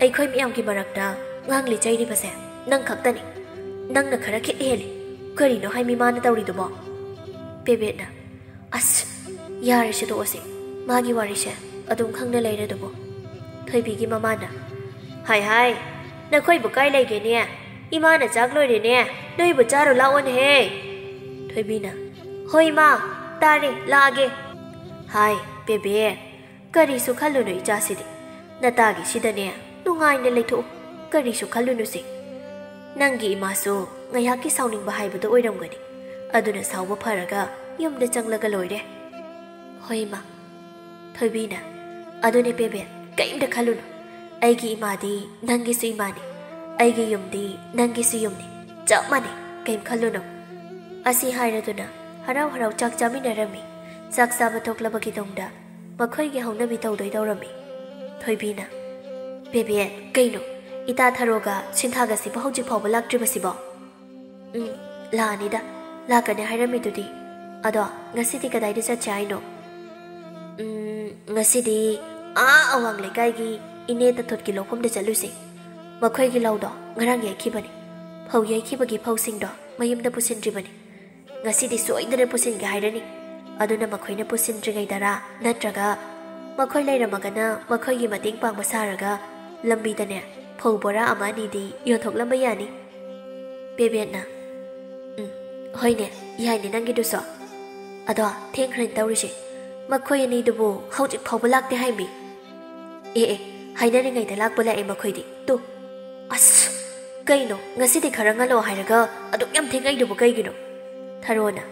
ꯑꯩꯈꯣꯏ ꯃꯌꯥꯝꯒꯤ ꯃꯔꯛꯇ ꯉꯥꯡꯂꯤ ꯆꯩꯔꯤꯕꯁꯦ ꯅꯪ ꯈꯛꯇꯅꯤ꯫ ꯅꯪꯅ ꯈꯔ ꯈꯤꯠ ꯍꯦꯜꯂꯤ꯫ ꯀꯔꯤꯅꯣ ꯍꯥꯏꯃꯤ ꯃꯥꯅ ꯇꯧꯔꯤꯗꯨꯕꯣ?" ꯄꯦꯕꯦꯠꯅ, "ꯑꯁ, ꯌꯥꯔꯦꯁꯦ, ꯇꯣꯛꯑꯁꯦ꯫ ꯃꯥꯒꯤ ꯋꯥꯔꯤꯁꯦ ꯑꯗꯨꯝ ꯈꯪꯅ ꯂꯩꯔꯦ ꯑꯗꯨꯕꯨ꯫" ꯊꯣꯏꯕꯤꯒꯤ ꯃꯃꯥꯅ, "ꯍꯥꯏ ꯍꯥꯏ, ꯅꯈꯣꯏꯕꯨ ꯀꯥꯏ ꯂꯩꯒꯦꯅꯦ? ꯏꯃꯥꯅ ꯆꯥꯛ ꯂꯣꯏꯔꯦꯅꯦ, ꯅꯣꯏꯕꯨ ꯆꯥꯔꯨ ꯂꯥꯛꯑꯣꯅꯦꯍꯦ꯫" ꯊꯣꯏꯕꯤꯅ, "ꯍꯣꯏ ꯏꯃꯥ, ꯇꯥꯔꯦ, ꯂꯥꯛꯑꯒꯦ꯫" "ꯍꯥꯏ, ꯄꯦꯕꯦ, ꯀꯔꯤꯁꯨ ꯈꯜꯂꯨꯅꯨ ꯏꯆꯥꯁꯤꯗꯤ꯫ ꯅꯇꯥꯒꯤꯁꯤꯗꯅꯦ ꯅꯨꯡꯉꯥꯏꯅ ꯂꯩꯊꯣꯛꯎ꯫ ꯀꯔꯤꯁꯨ ꯈꯜꯂꯨꯅꯨꯁꯦ꯫ ꯅꯪꯒꯤ ꯏꯃꯥꯁꯨ ꯉꯥꯏꯍꯥꯛꯀꯤ ꯁꯥꯎꯅꯤꯡꯕ ꯍꯥꯏꯕꯗꯨ ꯑꯣꯏꯔꯝꯒꯅꯤ꯫ ꯑꯗꯨꯅ ꯁꯥꯎꯕ ꯐꯔꯒ ꯌꯨꯝꯗ ꯆꯪꯂꯒ ꯂꯣꯏꯔꯦ꯫" "ꯍꯣꯏ ꯏꯃꯥ꯫" ꯊꯣꯏꯕꯤꯅ, "ꯑꯗꯨꯅꯦ ꯄꯦꯕꯦ, ꯀꯔꯤꯝꯇ ꯈꯜꯂꯨꯅꯨ꯫ ꯑꯩꯒꯤ ꯏꯃꯥꯗꯤ ꯅꯪꯒꯤꯁꯨ ꯏꯃꯥꯅꯤ, ꯑꯩꯒꯤ ꯌꯨꯝꯗꯤ ꯅꯪꯒꯤꯁꯨ ꯌꯨꯝꯅꯤ꯫ ꯆꯞ ꯃꯥꯟꯅꯩ, ꯀꯔꯤꯝ ꯈꯜꯂꯨꯅꯨ꯫" ꯑꯁꯤ ꯍꯥꯏꯔꯗꯨꯅ ꯍꯔꯥꯎ ꯍꯔꯥꯎ ꯆꯥꯛ ꯆꯥꯃꯤꯟꯅꯔꯝꯃꯤ꯫ ꯆꯥꯛ ꯆꯥꯕ ꯊꯣꯛꯂꯕꯒꯤ ꯇꯨꯡꯗ ꯃꯈꯣꯏꯒꯤ ꯍꯧꯅꯕꯤ ꯇꯧꯗꯣꯏ ꯇꯧꯔꯝꯃꯤ꯫ ꯊꯣꯏꯕꯤꯅ, "ꯄꯦꯕꯦ, ꯀꯩꯅꯣ? ꯏꯇꯥ ꯊꯔꯣꯒ ꯁꯤꯟꯊꯥꯒꯁꯤꯕꯨ ꯍꯧꯖꯤꯛ ꯐꯥꯎꯕ ꯂꯥꯛꯇ꯭ꯔꯤꯕꯁꯤꯕꯣ?" "ꯎꯝ, ꯂꯥꯛꯑꯅꯤꯗ꯫ ꯂꯥꯛꯀꯅꯤ ꯍꯥꯏꯔꯝꯃꯤꯗꯨꯗꯤ꯫ ꯑꯗꯣ ꯉꯁꯤꯗꯤ ꯀꯗꯥꯏꯗ ꯆꯠꯁꯦ ꯍꯥꯏꯅꯣ?" "ꯎꯝ, ꯉꯁꯤꯗꯤ ꯑꯥ ꯑꯋꯥꯡ ꯂꯩꯀꯥꯏꯒꯤ ꯏꯅꯦ ꯇꯊꯣꯠꯀꯤ ꯂꯧꯐꯝꯗ ꯆꯠꯂꯨꯁꯦ꯫ ꯃꯈꯣꯏꯒꯤ ꯂꯧꯗꯣ ꯉꯔꯥꯡ ꯌꯩꯈꯤꯕꯅꯤ꯫ ꯐꯧ ꯌꯩꯈꯤꯕꯒꯤ ꯐꯧꯁꯤꯡꯗꯣ ꯃꯌꯨꯝꯗ ꯄꯨꯁꯤꯟꯗ꯭ꯔꯤꯕꯅꯤ꯫ ꯉꯁꯤꯗꯤ ꯁꯣꯏꯗꯅ ꯄꯨꯁꯤꯟꯒꯦ ꯍꯥꯏꯔꯅꯤ꯫ ꯑꯗꯨꯅ ꯃꯈꯣꯏꯅ ꯄꯨꯁꯤꯟꯗ꯭ꯔꯤꯉꯩꯗꯔꯥ, ꯅꯠꯇ꯭ꯔꯒ ꯃꯈꯣꯏ ꯂꯩꯔꯝꯃꯒꯅ ꯃꯈꯣꯏꯒꯤ ꯃꯇꯦꯡ ꯄꯥꯡꯕ ꯁꯥꯔꯒ ꯂꯝꯕꯤꯗꯅꯦ ꯐꯧ ꯕꯣꯔꯥ ꯑꯃ ꯑꯅꯤꯗꯤ ꯌꯣꯟꯊꯣꯛꯂꯝꯕ ꯌꯥꯅꯤ꯫" ꯄꯦꯕꯦꯠꯅ, "ꯎꯝ, ꯍꯣꯏꯅꯦ, ꯌꯥꯏꯅꯦ ꯅꯪꯒꯤꯗꯨꯁꯨ꯫ ꯑꯗꯣ ꯊꯦꯡꯈ꯭ꯔꯦꯅ ꯇꯧꯔꯤꯁꯦ꯫ ꯃꯈꯣꯏ ꯑꯅꯤꯗꯨꯕꯨ ꯍꯧꯖꯤꯛ ꯐꯥꯎꯕ ꯂꯥꯛꯇꯦ ꯍꯥꯏꯃꯤ꯫" "ꯑꯦ ꯑꯦ, ꯍꯥꯏꯅꯔꯤꯉꯩꯗ ꯂꯥꯛꯄ ꯂꯥꯛꯑꯦ ꯃꯈꯣꯏꯗꯤ꯫ ꯇꯨ꯫ ꯑꯁ, ꯀꯩꯅꯣ, ꯉꯁꯤꯗꯤ ꯈꯔ ꯉꯜꯂꯣ ꯍꯥꯏꯔꯒ ꯑꯗꯨꯛ ꯌꯥꯝ ꯊꯦꯡꯉꯛꯏꯗꯨꯕꯨ ꯀꯩꯒꯤꯅꯣ?" ꯊꯔꯣꯅ,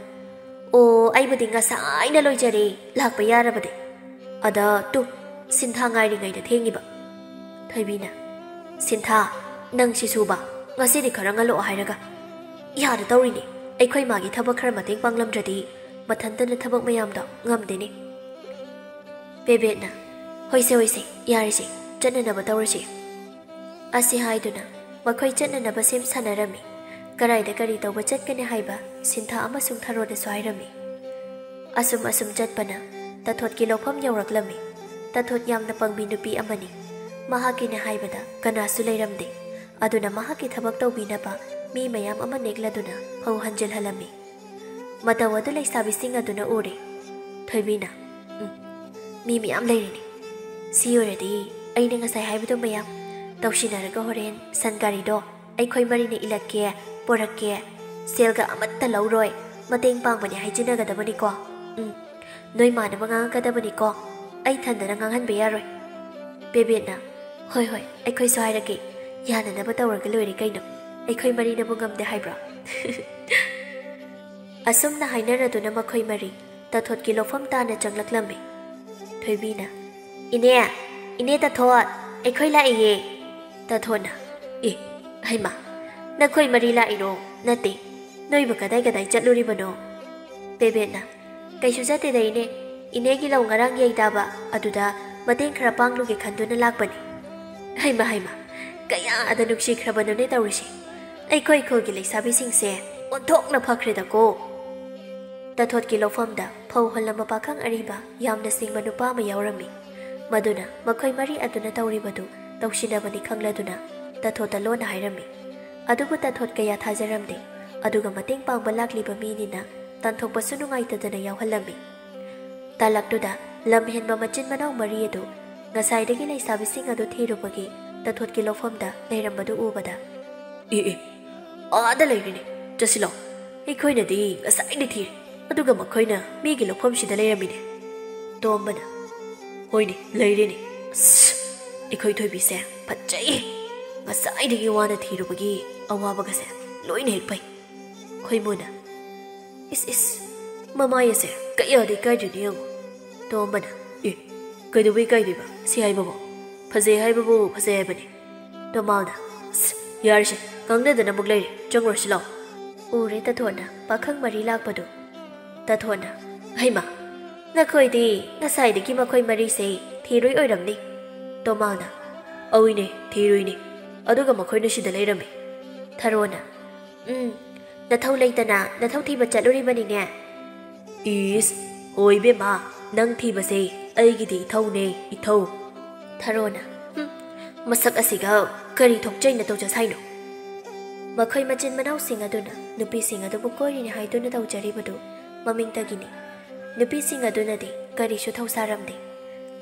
"ꯑꯣ, ꯑꯩꯕꯨꯗꯤ ꯉꯁꯥꯏꯅ ꯂꯣꯏꯖꯔꯦ, ꯂꯥꯛꯄ ꯌꯥꯔꯕꯅꯦ꯫ ꯑꯗ ꯇꯨ, ꯁꯤꯟꯊꯥ ꯉꯥꯏꯔꯤꯉꯩꯗ ꯊꯦꯡꯉꯤꯕ꯫" ꯊꯣꯏꯕꯤꯅ, "ꯁꯤꯟꯊꯥ, "ꯅꯪ ꯁꯤꯁꯨꯕ, ꯉꯁꯤꯗꯤ ꯈꯔ ꯉꯜꯂꯛꯑꯣ ꯍꯥꯏꯔꯒ꯫ ꯌꯥꯗ ꯇꯧꯔꯤꯅꯤ, ꯑꯩꯈꯣꯏ ꯃꯥꯒꯤ ꯊꯕꯛ ꯈꯔ ꯃꯇꯦꯡ ꯄꯥꯡꯂꯝꯗ꯭ꯔꯗꯤ ꯃꯊꯟꯇꯅ ꯊꯕꯛ ꯃꯌꯥꯝꯗꯣ ꯉꯝꯗꯦꯅꯦ꯫" ꯕꯦꯕꯦꯠꯅ, "ꯍꯣꯏꯁꯦ, ꯍꯣꯏꯁꯦ, ꯌꯥꯔꯦꯁꯦ, ꯆꯠꯅꯅꯕ ꯇꯧꯔꯁꯦ꯫" ꯑꯁꯤ ꯍꯥꯏꯗꯨꯅ ꯃꯈꯣꯏ ꯆꯠꯅꯅꯕ ꯁꯦꯝ ꯁꯥꯅꯔꯝꯃꯤ꯫ ꯀꯔꯥꯏꯗ ꯀꯔꯤ ꯇꯧꯕ ꯆꯠꯀꯅꯤ ꯍꯥꯏꯕ ꯁꯤꯟꯊꯥ ꯑꯃꯁꯨꯡ ꯊꯔꯣꯗꯁꯨ ꯍꯥꯏꯔꯝꯃꯤ꯫ ꯑꯁꯨꯝ ꯑꯁꯨꯝ ꯆꯠꯄꯅ ꯇꯥꯊꯣꯠꯀꯤ ꯂꯧꯐꯝ ꯌꯧꯔꯛꯂꯝꯃꯤ꯫ ꯇꯥꯊꯣꯠ ꯌꯥꯝꯅ ꯄꯪꯕꯤ ꯅꯨꯄꯤ ꯑꯃꯅꯤ꯫ ꯃꯍꯥꯛꯀꯤꯅꯦ ꯍꯥꯏꯕꯗ ꯀꯅꯥꯁꯨ ꯂꯩꯔꯝꯗꯦ꯫ ꯑꯗꯨꯅ ꯃꯍꯥꯛꯀꯤ ꯊꯕꯛ ꯇꯧꯕꯤꯅꯕ ꯃꯤ ꯃꯌꯥꯝ ꯑꯃ ꯅꯦꯛꯂꯗꯨꯅ ꯐꯧ ꯍꯟꯖꯤꯜꯍꯜꯂꯝꯃꯤ꯫ ꯃꯇꯧ ꯑꯗꯨ ꯂꯩꯁꯥꯕꯤꯁꯤꯡ ꯑꯗꯨꯅ ꯎꯔꯦ꯫ ꯊꯣꯏꯕꯤꯅ, "ꯎꯝ, ꯃꯤ ꯃꯌꯥꯝ ꯂꯩꯔꯤꯅꯤ꯫ ꯁꯤ ꯑꯣꯏꯔꯗꯤ ꯑꯩꯅ ꯉꯁꯥꯏ ꯍꯥꯏꯕꯗꯣ ꯃꯌꯥꯝ ꯇꯧꯁꯤꯟꯅꯔꯒ ꯍꯣꯔꯦꯟ ꯁꯟ ꯒꯥꯔꯤꯗꯣ ꯑꯩꯈꯣꯏ ꯃꯔꯤꯅ ꯏꯜꯂꯛꯀꯦ, ꯄꯣꯔꯛꯀꯦ, ꯁꯦꯜꯒ ꯑꯃꯠꯇ ꯂꯧꯔꯣꯏ, ꯃꯇꯦꯡ ꯄꯥꯡꯕꯅꯦ ꯍꯥꯏꯖꯤꯟꯅꯒꯗꯕꯅꯤꯀꯣ꯫ ꯎꯝ, ꯅꯣꯏ ꯃꯥꯟꯅꯕ ꯉꯥꯡꯉꯛꯀꯗꯕꯅꯤꯀꯣ, ꯑꯩ ꯊꯟꯗꯅ ꯉꯥꯡꯍꯟꯕ ꯌꯥꯔꯣꯏ꯫" ꯕꯦꯕꯦꯠꯅ, "ꯍꯣꯏ, ꯍꯣꯏ, ꯑꯩꯈꯣꯏꯁꯨ ꯍꯥꯏꯔꯛꯀꯦ, ꯌꯥꯅꯅꯕ ꯇꯧꯔꯒ ꯂꯣꯏꯔꯦ ꯀꯩꯅꯣ, ꯑꯩꯈꯣꯏ ꯃꯔꯤꯅꯕꯨ ꯉꯝꯗꯦ ꯍꯥꯏꯕ꯭ꯔꯣ?" ꯑꯁꯨꯝꯅ ꯍꯥꯏꯅꯔꯗꯨꯅ ꯃꯈꯣꯏ ꯃꯔꯤ ꯇꯥꯊꯣꯠꯀꯤ ꯂꯧꯐꯝ ꯇꯥꯅ ꯆꯪꯂꯛꯂꯝꯃꯤ꯫ ꯊꯣꯏꯕꯤꯅ, "ꯏꯅꯦ, ꯏꯅꯦ ꯇꯥꯊꯣꯠ, ꯑꯩꯈꯣꯏ ꯂꯥꯛꯏꯌꯦ꯫" ꯇꯥꯊꯣꯠꯅ, "ꯑꯦ, ꯍꯩꯃꯥ, ꯅꯈꯣꯏ ꯃꯔꯤ ꯂꯥꯛꯏꯔꯣ? ꯅꯠꯇꯦ, ꯅꯣꯏꯕꯨ ꯀꯗꯥꯏ ꯀꯗꯥꯏ ꯆꯠꯂꯨꯔꯤꯕꯅꯣ?" ꯕꯦꯕꯦꯠꯅ, "ꯀꯩꯁꯨ ꯆꯠꯇꯦꯗ ꯏꯅꯦ, ꯏꯅꯦꯒꯤ ꯂꯧ ꯉꯔꯥꯡ ꯌꯩ ꯇꯥꯕ, ꯑꯗꯨꯗ ꯃꯇꯦꯡ ꯈꯔ ꯄꯥꯡꯂꯨꯒꯦ ꯈꯟꯗꯨꯅ ꯂꯥꯛꯄꯅꯤ꯫" ꯍꯩꯃꯥ, ꯍꯩꯃꯥ, ꯀꯌꯥꯗ ꯅꯨꯡꯁꯤꯈ꯭ꯔꯕꯅꯣꯅꯦ ꯇꯧꯔꯤꯁꯦ꯫ ꯑꯩꯈꯣꯏ ꯈꯨꯜꯒꯤ ꯂꯩꯁꯥꯕꯤꯁꯤꯡꯁꯦ ꯑꯣꯟꯊꯣꯛꯅ ꯐꯈ꯭ꯔꯦꯗꯀꯣ꯫ ꯇꯥꯊꯣꯠꯀꯤ ꯂꯧꯐꯝꯗ ꯐꯧ ꯍꯣꯜꯂꯝꯕ ꯄꯥꯈꯪ ꯑꯔꯤꯕ ꯌꯥꯝꯅ ꯁꯤꯡꯕ ꯅꯨꯄꯥ ꯑꯃ ꯌꯥꯎꯔꯝꯃꯤ꯫ ꯃꯗꯨꯅ ꯃꯈꯣꯏ ꯃꯔꯤ ꯑꯗꯨꯅ ꯇꯧꯔꯤꯕꯗꯨ ꯇꯧꯁꯤꯟꯅꯕꯅꯤ ꯈꯪꯂꯗꯨꯅ ꯇꯥꯊꯣꯠꯇ ꯂꯣꯟꯅ ꯍꯥꯏꯔꯝꯃꯤ꯫ ꯑꯗꯨꯕꯨ ꯇꯥꯊꯣꯠ ꯀꯌꯥ ꯊꯥꯖꯔꯝꯗꯦ꯫ ꯑꯗꯨꯒ ꯃꯇꯦꯡ ꯄꯥꯡꯕ ꯂꯥꯛꯂꯤꯕ ꯃꯤꯅꯤꯅ ꯇꯥꯟꯊꯣꯛꯄꯁꯨ ꯅꯨꯡꯉꯥꯏꯇꯗꯅ ꯌꯥꯎꯍꯜꯂꯝꯃꯤ꯫ ꯇꯥꯂꯛꯇꯨꯗ ꯂꯝ ꯍꯦꯟꯕ ꯃꯆꯤꯟ ꯃꯅꯥꯎ ꯃꯔꯤ ꯑꯗꯨ ꯉꯁꯥꯏꯗꯒꯤ ꯂꯩꯁꯥꯕꯤꯁꯤꯡ ꯑꯗꯨ ꯊꯤꯔꯨꯕꯒꯤ ꯇꯥꯊꯣꯠꯀꯤ ꯂꯧꯐꯝꯗ ꯂꯩꯔꯝꯕꯗꯨ ꯎꯕꯗ, "ꯑꯦ, ꯑꯦ, ꯑꯥꯗ ꯂꯩꯔꯤꯅꯦ, ꯆꯠꯁꯤꯜꯂꯣ꯫ ꯑꯩꯈꯣꯏꯅꯗꯤ ꯉꯁꯥꯏꯗꯤ ꯊꯤꯔꯦ, ꯑꯗꯨꯒ ꯃꯈꯣꯏꯅ ꯃꯤꯒꯤ ꯂꯧꯐꯝꯁꯤꯗ ꯂꯩꯔꯝꯃꯤꯅꯦ꯫" ꯇꯣꯝꯕꯅ, "ꯍꯣꯏꯅꯦ, ꯂꯩꯔꯦꯅꯦ꯫ ꯑꯁ, ꯑꯩꯈꯣꯏ ꯊꯣꯏꯕꯤꯁꯦ ꯐꯠꯖꯩ꯫ ꯉꯁꯥꯏꯗꯒꯤ ꯋꯥꯅ ꯊꯤꯔꯨꯕꯒꯤ ꯑꯋꯥꯕꯒꯁꯦ ꯂꯣꯏꯅ ꯍꯦꯛ ꯐꯩ꯫" ꯈꯣꯏꯃꯨꯅ, "ꯏꯁ, ꯏꯁ, ꯃꯃꯥꯏ ꯑꯁꯦ ꯀꯌꯥꯗꯤ ꯀꯥꯏꯗ꯭ꯔꯤꯅꯣ ꯌꯦꯡꯉꯨ꯫" ꯇꯣꯝꯕꯅ, "ꯑꯦ, ꯀꯩꯗꯧꯕꯩ ꯀꯥꯏꯗꯣꯏꯕ? ꯁꯤ ꯍꯥꯏꯕꯕꯨ ꯐꯖꯩ ꯍꯥꯏꯕꯕꯨ ꯐꯖꯩ ꯍꯥꯏꯕꯅꯤ꯫" ꯇꯣꯃꯥꯎꯅ, "ꯑꯁ, ꯌꯥꯔꯁꯦ, ꯉꯥꯡꯅꯗꯅ ꯑꯃꯨꯛ ꯂꯩꯔꯦ, ꯆꯪꯉꯨꯔꯁꯤ ꯂꯥꯛꯑꯣ꯫ ꯎꯔꯦ ꯇꯥꯊꯣꯠꯅ ꯄꯥꯈꯪ ꯃꯔꯤ ꯂꯥꯛꯄꯗꯨ꯫ ꯇꯥꯊꯣꯠꯅ, "ꯍꯩꯃꯥ, ꯅꯈꯣꯏꯗꯤ ꯉꯁꯥꯏꯗꯒꯤ ꯃꯈꯣꯏ ꯃꯔꯤꯁꯦ ꯊꯤꯔꯨꯏ ꯑꯣꯏꯔꯝꯅꯤ?" ꯇꯣꯃꯥꯜꯅ, "ꯑꯧꯏꯅꯦ, ꯊꯤꯔꯨꯏꯅꯦ꯫ ꯑꯗꯨꯒ ꯃꯈꯣꯏꯅ ꯁꯤꯗ ꯂꯩꯔꯝꯃꯤ꯫" ꯊꯔꯣꯅ, "ꯎꯝ, ꯅꯊꯧ ꯂꯩꯇꯅ ꯅꯊꯧ ꯊꯤꯕ ꯆꯠꯂꯨꯔꯤꯕꯅꯤꯅꯦ?" "ꯏꯁ, ꯍꯣꯏ ꯏꯕꯦꯝꯃ, ꯅꯪ ꯊꯤꯕꯁꯦ ꯑꯩꯒꯤꯗꯤ ꯏꯊꯧꯅꯦ, ꯏꯊꯧ꯫" ꯊꯔꯣꯅ, "ꯍꯨꯝ, ꯃꯁꯛ ꯑꯁꯤꯒ ꯀꯔꯤ ꯊꯣꯛꯆꯩꯅ ꯇꯧꯖ ꯁꯥꯏꯅꯣ?" ꯃꯈꯣꯏ ꯃꯆꯤꯟ ꯃꯅꯥꯎꯁꯤꯡ ꯑꯗꯨꯅ ꯅꯨꯄꯤꯁꯤꯡ ꯑꯗꯨꯕꯨ ꯀꯣꯏꯔꯤꯅꯦ ꯍꯥꯏꯗꯨꯅ ꯇꯧꯖꯔꯤꯕꯗꯨ ꯃꯃꯤꯡꯇꯒꯤꯅꯤ꯫ ꯅꯨꯄꯤꯁꯤꯡ ꯑꯗꯨꯅꯗꯤ ꯀꯔꯤꯁꯨ ꯊꯧꯁꯥꯔꯝꯗꯦ꯫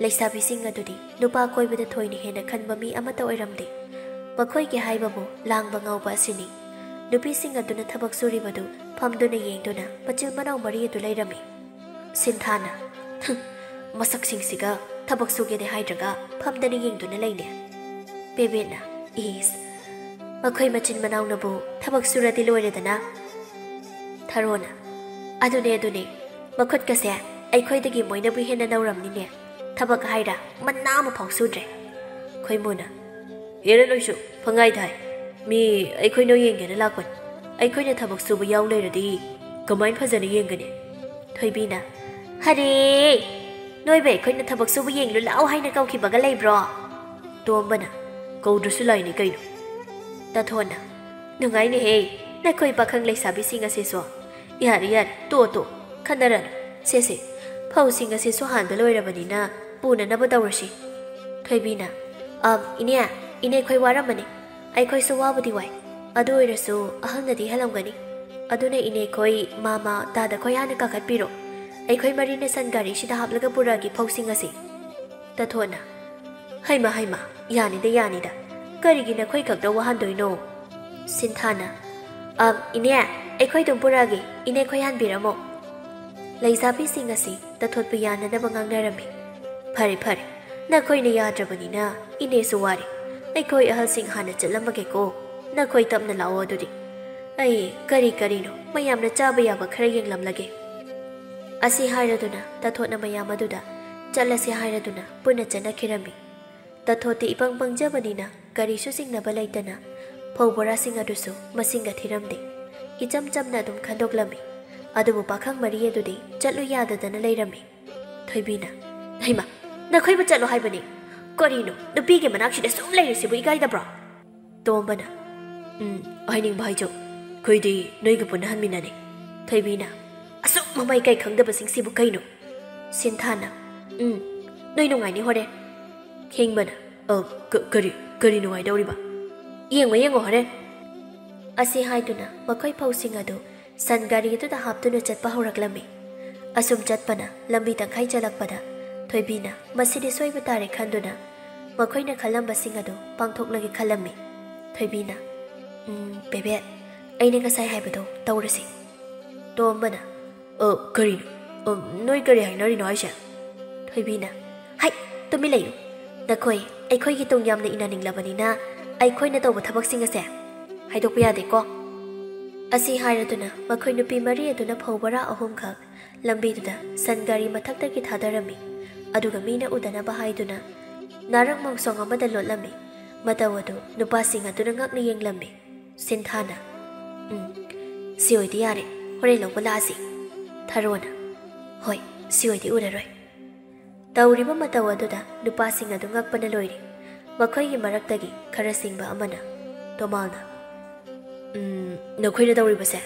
ꯂꯩꯁꯥꯕꯤꯁꯤꯡ ꯑꯗꯨꯗꯤ ꯅꯨꯄꯥ ꯀꯣꯏꯕꯗ ꯊꯣꯏꯅ ꯍꯦꯟꯅ ꯈꯟꯕ ꯃꯤ ꯑꯃꯠꯇ ꯑꯣꯏꯔꯝꯗꯦ꯫ ꯃꯈꯣꯏꯒꯤ ꯍꯥꯏꯕꯕꯨ ꯂꯥꯡꯕ ꯉꯥꯎꯕ ꯑꯁꯤꯅꯤ꯫ ꯅꯨꯄꯤꯁꯤꯡ ꯑꯗꯨꯅ ꯊꯕꯛ ꯁꯨꯔꯤꯕꯗꯨ ꯐꯝꯗꯨꯅ ꯌꯦꯡꯗꯨꯅ ꯃꯆꯤꯟ ꯃꯅꯥꯎ ꯃꯔꯤ ꯑꯗꯨ ꯂꯩꯔꯝꯃꯤ꯫ ꯁꯤꯟꯊꯥꯅ, "ꯍꯨꯝ, ꯃꯁꯛꯁꯤꯡꯁꯤꯒ ꯊꯕꯛ ꯁꯨꯒꯦꯗꯤ ꯍꯥꯏꯗ꯭ꯔꯒ ꯐꯝꯗꯅ ꯌꯦꯡꯗꯨꯅ ꯂꯩꯅꯦ꯫" ꯄꯦꯕꯦꯠꯅ, "ꯏꯁ, ꯃꯈꯣꯏ ꯃꯆꯤꯟ ꯃꯅꯥꯎꯅꯕꯨ ꯊꯕꯛ ꯁꯨꯔꯗꯤ ꯂꯣꯏꯔꯦꯗꯅ꯫" ꯊꯔꯣꯅ, "ꯑꯗꯨꯅꯦ, ꯑꯗꯨꯅꯦ, ꯃꯈꯨꯠꯀꯁꯦ ꯑꯩꯈꯣꯏꯗꯒꯤ ꯃꯣꯏꯅꯕꯨ ꯍꯦꯟꯅ ꯅꯧꯔꯝꯅꯤꯅꯦ꯫ ꯊꯕꯛ ꯍꯥꯏꯔ ꯃꯅꯥ ꯑꯃ ꯐꯥꯎ ꯁꯨꯗ꯭ꯔꯦ꯫" ꯈꯣꯏꯃꯨꯅ, "ꯍꯦꯔꯦ ꯅꯣꯏꯁꯨ, ꯐꯉꯥꯏ ꯊꯥꯏ꯫ ꯃꯤ ꯑꯩꯈꯣꯏ ꯅꯣꯏ ꯌꯦꯡꯒꯦꯅ ꯂꯥꯛꯄꯅꯤ꯫ ꯑꯩꯈꯣꯏꯅ ꯊꯕꯛ ꯁꯨꯕ ꯌꯥꯎ ꯂꯩꯔꯗꯤ ꯀꯃꯥꯏꯅ ꯐꯖꯅ ꯌꯦꯡꯒꯅꯤ?" ꯊꯣꯏꯕꯤꯅ, "ꯍꯔꯦ, ꯅꯣꯏꯕꯨ ꯑꯩꯈꯣꯏꯅ ꯊꯕꯛ ꯁꯨꯕ ꯌꯦꯡꯂꯨ ꯂꯥꯛꯑꯣ ꯍꯥꯏꯅ ꯀꯧꯈꯤꯕꯒ ꯂꯩꯕ꯭ꯔꯣ?" ꯇꯣꯝꯕꯅ, "ꯀꯧꯗ꯭ꯔꯁꯨ ꯂꯥꯛꯏꯅꯤ ꯀꯩꯅꯣ꯫" ꯇꯥꯊꯣꯟꯅ, "ꯅꯨꯡꯉꯥꯏꯅꯦꯍꯦ, ꯅꯈꯣꯏ ꯄꯥꯈꯪ ꯂꯩꯁꯥꯕꯤꯁꯤꯡ ꯑꯁꯤꯁꯨ꯫ ꯌꯥꯔꯦ, ꯌꯥꯔꯦ, ꯇꯣꯛꯑꯣ, ꯇꯣꯛꯑꯣ, ꯈꯟꯅꯔꯅꯨ꯫ ꯁꯦ, ꯁꯦ, ꯐꯧꯁꯤꯡ ꯑꯁꯤꯁꯨ ꯍꯥꯟꯕ ꯂꯣꯏꯔꯕꯅꯤꯅ ꯄꯨꯅꯅꯕ ꯇꯧꯔꯁꯤ꯫" ꯊꯣꯏꯕꯤꯅ, "ꯑꯝ, ꯏꯅꯦ, ꯏꯅꯦ ꯈꯣꯏ ꯋꯥꯔꯝꯃꯅꯤ꯫ ꯑꯩꯈꯣꯏꯁꯨ ꯋꯥꯕꯨꯗꯤ ꯋꯥꯏ꯫ ꯑꯗꯨ ꯑꯣꯏꯔꯁꯨ ꯑꯍꯜꯅꯗꯤ ꯍꯜꯂꯝꯒꯅꯤ꯫ ꯑꯗꯨꯅ ꯏꯅꯦ ꯈꯣꯏ, ꯃꯥꯃ, ꯗꯥꯗ ꯈꯣꯏ ꯍꯥꯟꯅ ꯀꯥꯈꯠꯄꯤꯔꯣ꯫ ꯑꯩꯈꯣꯏ ꯃꯔꯤꯅ ꯁꯟ ꯒꯥꯔꯤꯁꯤꯗ ꯍꯥꯞꯂꯒ ꯄꯨꯔꯛꯑꯒꯦ ꯐꯧꯁꯤꯡ ꯑꯁꯤ꯫" ꯇꯥꯊꯣꯟꯅ, "ꯍꯩꯃ, ꯍꯩꯃ, ꯌꯥꯅꯤꯗ, ꯌꯥꯅꯤꯗ꯫ ꯀꯔꯤꯒꯤ ꯅꯈꯣꯏ ꯈꯛꯇ ꯋꯥꯍꯟꯗꯣꯏꯅꯣ?" ꯁꯤꯟꯊꯥꯅ, "ꯑꯝ, ꯏꯅꯦ, ꯑꯩꯈꯣꯏ ꯑꯗꯨꯝ ꯄꯨꯔꯛꯑꯒꯦ, ꯏꯅꯦ ꯈꯣꯏ ꯍꯥꯟꯕꯤꯔꯝꯃꯣ꯫" ꯂꯩꯁꯥꯕꯤꯁꯤꯡ ꯑꯁꯤ ꯇꯥꯊꯣꯠꯄꯨ ꯌꯥꯅꯅꯕ ꯉꯥꯡꯅꯔꯝꯃꯤ꯫ "ꯐꯔꯦ, ꯐꯔꯦ, ꯅꯈꯣꯏꯅ ꯌꯥꯗ꯭ꯔꯕꯅꯤꯅ ꯏꯅꯦꯁꯨ ꯋꯥꯔꯦ꯫ ꯑꯩꯈꯣꯏ ꯑꯍꯜꯁꯤꯡ ꯍꯥꯟꯅ ꯆꯠꯂꯝꯃꯒꯦꯀꯣ, ꯅꯈꯣꯏ ꯇꯞꯅ ꯂꯥꯛꯑꯣ ꯑꯗꯨꯗꯤ꯫ ꯑꯩ ꯀꯔꯤ ꯀꯔꯤꯅꯣ ꯃꯌꯥꯝꯅ ꯆꯥꯕ ꯌꯥꯕ ꯈꯔ ꯌꯦꯡꯂꯝꯂꯒꯦ꯫" ꯑꯁꯤ ꯍꯥꯏꯔꯗꯨꯅ ꯇꯥꯊꯣꯠꯅ ꯃꯌꯥꯝ ꯑꯗꯨꯗ ꯆꯠꯂꯁꯤ ꯍꯥꯏꯔꯗꯨꯅ ꯄꯨꯟꯅ ꯆꯠꯅꯈꯤꯔꯝꯃꯤ꯫ ꯇꯥꯊꯣꯠꯇꯤ ꯏꯄꯪ ꯄꯪꯖꯕꯅꯤꯅ ꯀꯔꯤꯁꯨ ꯆꯤꯡꯅꯕ ꯂꯩꯇꯅ ꯐꯧ ꯕꯣꯔꯥꯁꯤꯡ ꯑꯗꯨꯁꯨ ꯃꯁꯤꯡꯒ ꯊꯤꯔꯝꯗꯦ꯫ ꯏꯆꯝ ꯆꯝꯅ ꯑꯗꯨꯝ ꯈꯟꯗꯣꯛꯂꯝꯃꯤ꯫ ꯑꯗꯨꯕꯨ ꯄꯥꯈꯪ ꯃꯔꯤ ꯑꯗꯨꯗꯤ ꯆꯠꯂꯨ ꯌꯥꯗꯗꯅ ꯂꯩꯔꯝꯃꯤ꯫ ꯊꯣꯏꯕꯤꯅ, "ꯍꯩꯃꯥ, ꯅꯈꯣꯏꯕꯨ ꯆꯠꯂꯣ ꯍꯥꯏꯕꯅꯤ꯫ ꯀꯔꯤꯅꯣ ꯅꯨꯄꯤꯒꯤ ꯃꯅꯥꯛꯁꯤꯗ ꯁꯨꯝ ꯂꯩꯔꯤꯁꯤꯕꯨ ꯏꯀꯥꯏꯗꯕ꯭ꯔꯣ?" ꯇꯣꯝꯕꯅ, "ꯎꯝ, ꯍꯥꯏꯅꯤꯡꯕ ꯍꯥꯏꯖꯧ꯫ ꯑꯩꯈꯣꯏꯗꯤ ꯅꯣꯏꯒ ꯄꯨꯟꯅ ꯍꯟꯃꯤꯟꯅꯅꯤ꯫" ꯊꯣꯏꯕꯤꯅ, "ꯑꯁꯨꯛ ꯃꯃꯥꯏ ꯏꯀꯥꯏ ꯈꯪꯗꯕꯁꯤꯡꯁꯤꯕꯨ ꯀꯩꯅꯣ?" ꯁꯤꯟꯊꯥꯅ, "ꯎꯝ, ꯅꯣꯏ ꯅꯨꯡꯉꯥꯏꯅꯤ ꯍꯣꯔꯦꯟ꯫" ꯈꯤꯡꯕꯅ, "ꯑ, ꯀ-, ꯀꯔꯤ, ꯀꯔꯤ ꯅꯨꯡꯉꯥꯏꯗꯧꯔꯤꯕ?" "ꯌꯦꯡꯉꯣ, ꯌꯦꯡꯉꯣ ꯍꯣꯔꯦꯟ꯫" ꯑꯁꯤ ꯍꯥꯏꯗꯨꯅ ꯃꯈꯣꯏ ꯐꯧꯁꯤꯡ ꯑꯗꯨ ꯁꯟ ꯒꯥꯔꯤ ꯑꯗꯨꯗ ꯍꯥꯞꯇꯨꯅ ꯆꯠꯄ ꯍꯧꯔꯛꯂꯝꯃꯤ꯫ ꯑꯁꯨꯝ ꯆꯠꯄꯅ ꯂꯝꯕꯤ ꯇꯪꯈꯥꯏ ꯆꯠꯂꯛꯄꯗ ꯊꯣꯏꯕꯤꯅ, "ꯃꯁꯤꯗꯤ ꯁꯣꯏꯕ ꯇꯥꯔꯦ" ꯈꯟꯗꯨꯅ ꯃꯈꯣꯏꯅ ꯈꯜꯂꯝꯕꯁꯤꯡ ꯑꯗꯨ ꯄꯥꯡꯊꯣꯛꯂꯒꯦ ꯈꯜꯂꯝꯃꯤ꯫ ꯊꯣꯏꯕꯤꯅ, "ꯎꯝ, ꯕꯦꯕꯦꯠ, ꯑꯩꯅ ꯉꯁꯥꯏ ꯍꯥꯏꯕꯗꯣ ꯇꯧꯔꯁꯤ꯫" ꯇꯣꯝꯕꯅ, "ꯑ, ꯀꯔꯤꯅꯣ? ꯑ, ꯅꯣꯏ ꯀꯔꯤ ꯍꯥꯏꯅꯔꯤꯅꯣ ꯍꯥꯏꯁꯦ?" ꯊꯣꯏꯕꯤꯅ, "ꯍꯩ, ꯇꯨꯃꯤꯟ ꯂꯩꯌꯨ꯫ ꯅꯈꯣꯏ ꯑꯩꯈꯣꯏꯒꯤ ꯇꯨꯡ ꯌꯥꯝꯅ ꯏꯟꯅꯅꯤꯡꯂꯕꯅꯤꯅ ꯑꯩꯈꯣꯏꯅ ꯇꯧꯕ ꯊꯕꯛꯁꯤꯡ ꯑꯁꯦ ꯍꯥꯏꯗꯣꯛꯄ ꯌꯥꯗꯦꯀꯣ꯫" ꯑꯁꯤ ꯍꯥꯏꯔꯗꯨꯅ ꯃꯈꯣꯏ ꯅꯨꯄꯤ ꯃꯔꯤ ꯑꯗꯨꯅ ꯐꯧ ꯕꯣꯔꯥ ꯑꯍꯨꯝꯈꯛ ꯂꯝꯕꯤꯗꯨꯗ ꯁꯟ ꯒꯥꯔꯤ ꯃꯊꯛꯇꯒꯤ ꯊꯥꯗꯔꯝꯃꯤ꯫ ꯑꯗꯨꯒ ꯃꯤꯅ ꯎꯗꯅꯕ ꯍꯥꯏꯗꯨꯅ ꯅꯥꯔꯛ ꯃꯣꯡꯁꯣꯡ ꯑꯃꯗ ꯂꯣꯠꯂꯝꯃꯤ꯫ ꯃꯇꯧ ꯑꯗꯨ ꯅꯨꯄꯥꯁꯤꯡ ꯑꯗꯨꯅ ꯉꯛꯅ ꯌꯦꯡꯂꯝꯃꯤ꯫ ꯁꯤꯟꯊꯥꯅ, "ꯎꯝ, ꯁꯤ ꯑꯣꯏꯗꯤ ꯌꯥꯔꯦ, ꯍꯣꯔꯦꯟ ꯂꯧꯕ ꯂꯥꯛꯑꯁꯤ꯫" ꯊꯔꯣꯅ, "ꯍꯣꯏ, ꯁꯤ ꯑꯣꯏꯗꯤ ꯎꯔꯔꯣꯏ꯫" ꯇꯧꯔꯤꯕ ꯃꯇꯧ ꯑꯗꯨꯗ ꯅꯨꯄꯥꯁꯤꯡ ꯑꯗꯨ ꯉꯛꯄꯅ ꯂꯣꯏꯔꯦ꯫ ꯃꯈꯣꯏꯒꯤ ꯃꯔꯛꯇꯒꯤ ꯈꯔ ꯁꯤꯡꯕ ꯑꯃꯅ ꯇꯣꯃꯥꯜꯅ, "ꯎꯝ, ꯅꯈꯣꯏꯅ ꯇꯧꯔꯤꯕꯁꯦ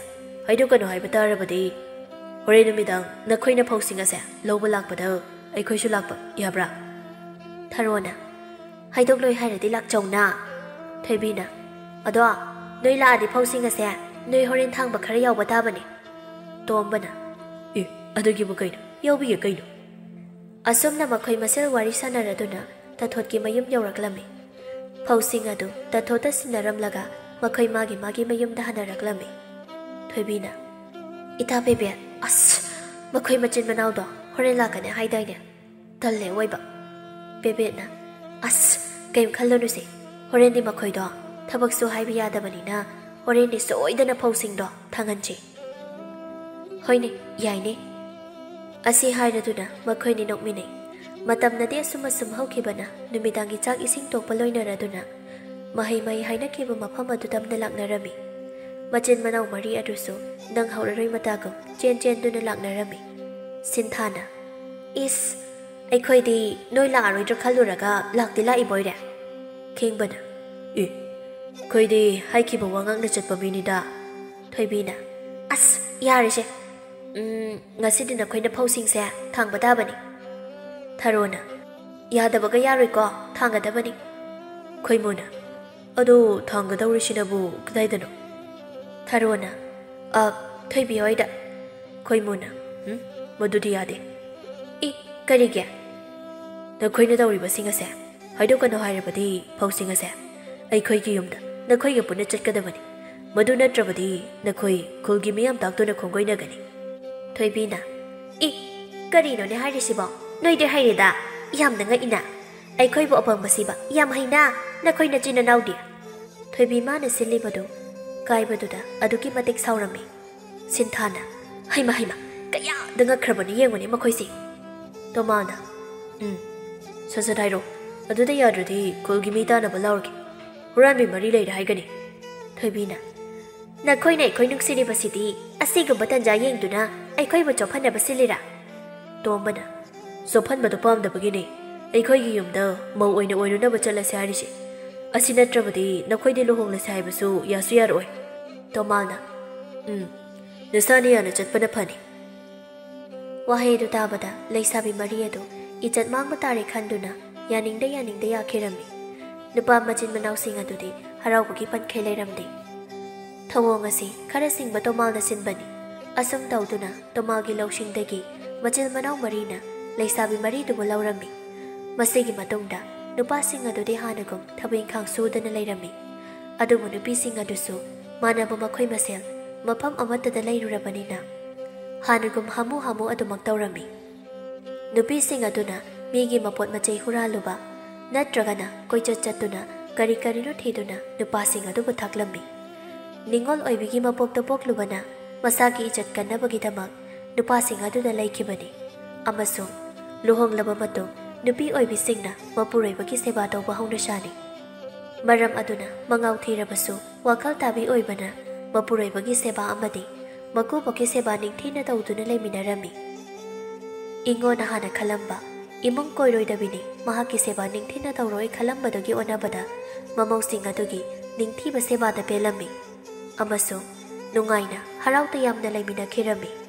ꯍꯥꯏꯗꯣꯛꯀꯅꯨ ꯍꯥꯏꯕ ꯇꯥꯔꯕꯗꯤ ꯍꯣꯔꯦꯟ ꯅꯨꯃꯤꯗꯥꯡ ꯅꯈꯣꯏꯅ ꯐꯧꯁꯤꯡ ꯑꯁꯦ ꯂꯧꯕ ꯂꯥꯛꯄꯗ ꯑꯩꯈꯣꯏꯁꯨ ꯂꯥꯛꯄ ꯌꯥꯕ꯭ꯔꯥ?" ꯊꯔꯣꯅ, "ꯍꯥꯏꯗꯣꯛꯂꯣꯏ ꯍꯥꯏꯔꯗꯤ ꯂꯥꯛꯆꯧꯅ꯫" ꯊꯣꯏꯕꯤꯅ, "ꯑꯗꯣ ꯅꯣꯏ ꯂꯥꯛꯑꯗꯤ ꯐꯧꯁꯤꯡ ꯑꯁꯦ ꯅꯣꯏ ꯍꯣꯔꯦꯟ ꯊꯥꯡꯕ ꯈꯔ ꯌꯥꯎꯕ ꯇꯥꯕꯅꯦ꯫" ꯇꯣꯝꯕꯅ, "ꯑꯦ, ꯑꯗꯨꯒꯤꯕꯨ ꯀꯩꯅꯣ? ꯌꯥꯎꯕꯤꯒꯦ ꯀꯩꯅꯣ꯫" ꯑꯁꯨꯝꯅ ꯃꯈꯣꯏ ꯃꯁꯦꯜ ꯋꯥꯔꯤ ꯁꯥꯟꯅꯔꯗꯨꯅ ꯇꯥꯊꯣꯠꯀꯤ ꯃꯌꯨꯝ ꯌꯧꯔꯛꯂꯝꯃꯤ꯫ ꯐꯧꯁꯤꯡ ꯑꯗꯨ ꯇꯥꯊꯣꯠꯇ ꯁꯤꯟꯅꯔꯝꯂꯒ ꯃꯈꯣꯏ ꯃꯥꯒꯤ ꯃꯥꯒꯤ ꯃꯌꯨꯝꯗ ꯍꯟꯅꯔꯛꯂꯝꯃꯤ꯫ ꯊꯣꯏꯕꯤꯅ, "ꯏꯇꯥ ꯕꯦꯕꯦ, ꯑꯁ, ꯃꯈꯣꯏ ꯃꯆꯤꯟ ꯃꯅꯥꯎꯗꯣ ꯍꯣꯔꯦꯟ ꯂꯥꯛꯀꯅꯤ ꯍꯥꯏꯗꯥꯏꯅꯦ? ꯇꯜꯂꯦ ꯑꯣꯏꯕ꯫" ꯕꯦꯕꯦꯠꯅ, "ꯑꯁ, ꯀꯩꯝ ꯈꯜꯂꯨꯅꯨꯁꯦ, ꯍꯣꯔꯦꯟꯗꯤ ꯃꯈꯣꯏꯗꯣ ꯊꯕꯛꯁꯨ ꯍꯥꯏꯕ ꯌꯥꯗꯕꯅꯤꯅ ꯍꯣꯔꯦꯟꯗꯤ ꯁꯣꯏꯗꯅ ꯐꯧꯁꯤꯡꯗꯣ ꯊꯥꯡꯍꯟꯁꯤ꯫" "ꯍꯣꯏꯅꯦ, ꯌꯥꯏꯅꯦ꯫" ꯑꯁꯤ ꯍꯥꯏꯔꯗꯨꯅ ꯃꯈꯣꯏꯅꯤ ꯅꯣꯛꯃꯤꯟꯅꯩ꯫ ꯃꯇꯝꯅꯗꯤ ꯑꯁꯨꯝ ꯑꯁꯨꯝ ꯍꯧꯈꯤꯕꯅ ꯅꯨꯃꯤꯗꯥꯡꯒꯤ ꯆꯥꯛ ꯏꯁꯤꯡ ꯇꯣꯛꯄ ꯂꯣꯏꯅꯔꯗꯨꯅ ꯃꯍꯩ ꯃꯍꯩ ꯍꯥꯏꯅꯈꯤꯕ ꯃꯐꯝ ꯑꯗꯨꯗ ꯑꯃꯅ ꯂꯥꯛꯅꯔꯝꯃꯤ꯫ ꯃꯆꯤꯟ ꯃꯅꯥꯎ ꯃꯔꯤ ꯑꯗꯨꯁꯨ ꯅꯪ ꯍꯧꯔꯔꯣꯏ ꯃꯇꯥꯒꯨꯝ ꯆꯦꯟ ꯆꯦꯟꯗꯨꯅ ꯂꯥꯛꯅꯔꯝꯃꯤ꯫ ꯁꯤꯟꯊꯥꯅ, "ꯏꯁ, ꯑꯩꯈꯣꯏꯗꯤ ꯅꯣꯏ ꯂꯥꯛꯑꯔꯣꯏꯗ꯭ꯔꯥ ꯈꯜꯂꯨꯔꯒ ꯂꯥꯛꯇꯤ ꯂꯥꯛꯏꯕꯣꯏꯔꯦ?" ꯈꯦꯡꯕꯅ, "ꯑꯦ, ꯑꯩꯈꯣꯏꯗꯤ ꯍꯥꯏꯈꯤꯕ ꯋꯥ ꯉꯥꯛꯅ ꯆꯠꯄ ꯃꯤꯅꯤꯗ꯫" ꯊꯣꯏꯕꯤꯅ, "ꯑꯁ, ꯌꯥꯔꯦꯁꯦ꯫ ꯎꯝ, ꯉꯁꯤꯗꯤ ꯅꯈꯣꯏꯅ ꯐꯧꯁꯤꯡꯁꯦ ꯊꯥꯡꯕ ꯇꯥꯕꯅꯤ꯫" ꯊꯔꯣꯅ, "ꯌꯥꯗꯕꯒ ꯌꯥꯔꯣꯏꯀꯣ, ꯊꯥꯡꯒꯗꯕꯅꯤ꯫" ꯈꯣꯏꯃꯨꯅ, "ꯑꯗꯣ ꯊꯥꯡꯒꯗꯧꯔꯤꯁꯤꯅꯕꯨ ꯀꯗꯥꯏꯗꯅꯣ?" ꯊꯔꯣꯅ, "ꯑ, ꯊꯣꯏꯕꯤ ꯍꯣꯏꯗ꯫" ꯈꯣꯏꯃꯨꯅ, "ꯎꯝ, ꯃꯗꯨꯗꯤ ꯌꯥꯗꯦ꯫" "ꯏ, ꯀꯔꯤꯒꯤ?" "ꯅꯈꯣꯏꯅ ꯇꯧꯔꯤꯕꯁꯤꯡ ꯑꯁꯦ ꯍꯥꯏꯗꯣꯛꯀꯅꯨ ꯍꯥꯏꯔꯕꯗꯤ ꯐꯧꯁꯤꯡ ꯑꯁꯦ ꯑꯩꯈꯣꯏꯒꯤ ꯌꯨꯝꯗ ꯅꯈꯣꯏꯒ ꯄꯨꯟꯅ ꯆꯠꯀꯗꯕꯅꯤ꯫ ꯃꯗꯨ ꯅꯠꯇ꯭ꯔꯕꯗꯤ ꯅꯈꯣꯏ ꯈꯨꯜꯒꯤ ꯃꯤꯌꯥꯝ ꯇꯥꯛꯇꯨꯅ ꯈꯣꯡꯒꯣꯏꯅꯒꯅꯤ꯫" ꯊꯣꯏꯕꯤꯅ, "ꯏ, ꯀꯔꯤꯅꯣꯅꯦ ꯍꯥꯏꯔꯤꯁꯤꯕꯣ? ꯅꯣꯏꯗꯤ ꯍꯩꯔꯦꯗ, ꯌꯥꯝꯅ ꯉꯛꯏꯅ꯫ ꯑꯩꯈꯣꯏꯕꯨ ꯑꯄꯪꯕ ꯁꯤꯕ ꯌꯥꯝ ꯍꯩꯅ, ꯅꯈꯣꯏ ꯅꯆꯤꯟ ꯅꯅꯥꯎꯗꯤ?" ꯊꯣꯏꯕꯤ ꯃꯥꯅ ꯁꯤꯜꯂꯤꯕꯗꯨ ꯀꯥꯏꯕꯗꯨꯗ ꯑꯗꯨꯛꯀꯤ ꯃꯇꯤꯛ ꯁꯥꯎꯔꯝꯃꯤ꯫ ꯁꯤꯟꯊꯥꯅ, "ꯍꯩꯃ, ꯍꯩꯃ, ꯀꯌꯥꯗ ꯉꯛꯈ꯭ꯔꯕꯅꯣ ꯌꯦꯡꯉꯨꯅꯦ ꯃꯈꯣꯏꯁꯤ!" ꯇꯣꯃꯥꯜꯅ, "ꯎꯝ, ꯁꯠ ꯁꯠ ꯍꯥꯏꯔꯣ꯫ ꯑꯗꯨꯗ ꯌꯥꯗ꯭ꯔꯗꯤ ꯈꯨꯜꯒꯤ ꯃꯤ ꯇꯥꯅꯕ ꯂꯥꯎꯔꯒꯦ꯫ ꯍꯨꯔꯥꯟꯕꯤ ꯃꯔꯤ ꯂꯩꯔꯦ ꯍꯥꯏꯒꯅꯤ꯫" ꯊꯣꯏꯕꯤꯅ, "ꯅꯈꯣꯏꯅ ꯑꯩꯈꯣꯏ ꯅꯨꯡꯁꯤꯔꯤꯕꯁꯤꯗꯤ ꯑꯁꯤꯒꯨꯝꯕ ꯇꯟꯖꯥ ꯌꯦꯡꯗꯨꯅ ꯑꯩꯈꯣꯏꯕꯨ ꯆꯣꯞꯍꯟꯅꯕ ꯁꯤꯜꯂꯤꯔꯥ?" ꯇꯣꯝꯕꯅ, "ꯆꯣꯞꯍꯟꯕꯗꯨ ꯄꯥꯝꯗꯕꯒꯤꯅꯦ ꯑꯩꯈꯣꯏꯒꯤ ꯌꯨꯝꯗ ꯃꯧ ꯑꯣꯏꯅ ꯑꯣꯏꯔꯨꯅꯕ ꯆꯠꯂꯁꯦ ꯍꯥꯏꯔꯤꯁꯦ꯫ ꯑꯁꯤ ꯅꯠꯇ꯭ꯔꯕꯗꯤ ꯅꯈꯣꯏꯗꯤ ꯂꯨꯍꯣꯡꯂꯁꯦ ꯍꯥꯏꯕꯁꯨ ꯌꯥꯁꯨ ꯌꯥꯔꯛꯑꯣꯏ꯫" ꯇꯣꯃꯥꯜꯅ, "ꯎꯝ, ꯅꯁꯥꯅ ꯌꯥꯅ ꯆꯠꯄꯅ ꯐꯅꯤ꯫" ꯋꯥꯍꯩ ꯑꯗꯨ ꯇꯥꯕꯗ ꯂꯩꯁꯥꯕꯤ ꯃꯔꯤ ꯑꯗꯨ ꯏꯖꯠ ꯃꯥꯡꯕ ꯇꯥꯔꯦ ꯈꯟꯗꯨꯅ ꯌꯥꯅꯤꯡꯗ ꯌꯥꯅꯤꯡꯗ ꯌꯥꯈꯤꯔꯝꯃꯤ꯫ ꯅꯨꯄꯥ ꯃꯆꯤꯟ ꯃꯅꯥꯎꯁꯤꯡ ꯑꯗꯨꯗꯤ ꯍꯔꯥꯎꯕꯒꯤ ꯄꯟꯈꯩ ꯂꯩꯔꯝꯗꯦ꯫ ꯊꯧꯑꯣꯡ ꯑꯁꯤ ꯈꯔ ꯁꯤꯡꯕ ꯇꯣꯃꯥꯜꯅ ꯁꯤꯟꯕꯅꯤ꯫ ꯑꯁꯨꯝ ꯇꯧꯗꯨꯅ ꯇꯣꯃꯥꯜꯒꯤ ꯂꯧꯁꯤꯡꯗꯒꯤ ꯃꯆꯤꯟ ꯃꯅꯥꯎ ꯃꯔꯤꯅ ꯂꯩꯁꯥꯕꯤ ꯃꯔꯤꯗꯨꯕꯨ ꯂꯧꯔꯝꯃꯤ꯫ ꯃꯁꯤꯒꯤ ꯃꯇꯨꯡꯗ ꯅꯨꯄꯥꯁꯤꯡ ꯑꯗꯨꯗꯤ ꯍꯥꯟꯅꯒꯨꯝ ꯊꯕꯛ ꯏꯪꯈꯥꯡ ꯁꯨꯗꯅ ꯂꯩꯔꯝꯃꯤ꯫ ꯑꯗꯨꯕꯨ ꯅꯨꯄꯤꯁꯤꯡ ꯑꯗꯨꯁꯨ ꯃꯥꯟꯅꯕ ꯃꯈꯣꯏ ꯃꯁꯦꯜ ꯃꯐꯝ ꯑꯃꯠꯇꯗ ꯂꯩꯔꯨꯔꯕꯅꯤꯅ ꯍꯥꯟꯅꯒꯨꯝ ꯍꯥꯃꯨ ꯍꯥꯃꯨ ꯑꯗꯨꯃꯛ ꯇꯧꯔꯝꯃꯤ꯫ ꯅꯨꯄꯤꯁꯤꯡ ꯑꯗꯨꯅ ꯃꯤꯒꯤ ꯃꯄꯣꯠ ꯃꯆꯩ ꯍꯨꯔꯥꯜꯂꯨꯕ ꯅꯠꯇ꯭ꯔꯒꯅ ꯀꯣꯏꯆꯠ ꯆꯠꯇꯨꯅ ꯀꯔꯤ ꯀꯔꯤꯅꯣ ꯊꯤꯗꯨꯅ ꯅꯨꯄꯥꯁꯤꯡ ꯑꯗꯨꯕꯨ ꯊꯥꯛꯂꯝꯃꯤ꯫ ꯅꯤꯡꯉꯣꯜ ꯑꯣꯏꯕꯤꯒꯤ ꯃꯄꯣꯛꯇ ꯄꯣꯛꯂꯨꯕꯅ ꯃꯁꯥꯒꯤ ꯏꯖꯠ ꯀꯟꯅꯕꯒꯤꯗꯃꯛ ꯅꯨꯄꯥꯁꯤꯡ ꯑꯗꯨꯗ ꯂꯩꯈꯤꯕꯅꯤ ꯑꯃꯁꯨꯡ ꯂꯨꯍꯣꯡꯂꯕ ꯃꯇꯨꯡ ꯅꯨꯄꯤ ꯑꯣꯏꯕꯤꯁꯤꯡꯅ ꯃꯄꯨꯔꯣꯏꯕꯒꯤ ꯁꯦꯕꯥ ꯇꯧꯕ ꯍꯧꯅꯁꯥꯅꯤ꯫ ꯃꯔꯝ ꯑꯗꯨꯅ ꯃꯉꯥꯎ ꯊꯤꯔꯕꯁꯨ ꯋꯥꯈꯜ ꯇꯥꯕꯤ ꯑꯣꯏꯕꯅ ꯃꯄꯨꯔꯣꯏꯕꯒꯤ ꯁꯦꯕꯥ ꯑꯃꯗꯤ ꯃꯀꯨꯕꯣꯛꯀꯤ ꯁꯦꯕꯥ ꯅꯤꯡꯊꯤꯅ ꯇꯧꯗꯨꯅ ꯂꯩꯃꯤꯟꯅꯔꯝꯃꯤ꯫ ꯏꯉꯣꯅ ꯍꯥꯟꯅ ꯈꯜꯂꯝꯕ, ꯏꯃꯨꯡ ꯀꯣꯏꯔꯣꯏꯗꯕꯤꯅꯤ, ꯃꯍꯥꯛꯀꯤ ꯁꯦꯕꯥ ꯅꯤꯡꯊꯤꯅ ꯇꯧꯔꯣꯏ ꯈꯜꯂꯝꯕꯗꯨꯒꯤ ꯑꯣꯟꯅꯕꯗ ꯃꯃꯧꯁꯤꯡ ꯑꯗꯨꯒꯤ ꯅꯤꯡꯊꯤꯕ ꯁꯦꯕꯥꯗ ꯄꯦꯜꯂꯝꯃꯤ ꯑꯃꯁꯨꯡ ꯅꯨꯡꯉꯥꯏꯅ ꯍꯔꯥꯎ ꯇꯌꯥꯝꯅ ꯂꯩꯃꯤꯟꯅꯈꯤꯔꯝꯃꯤ꯫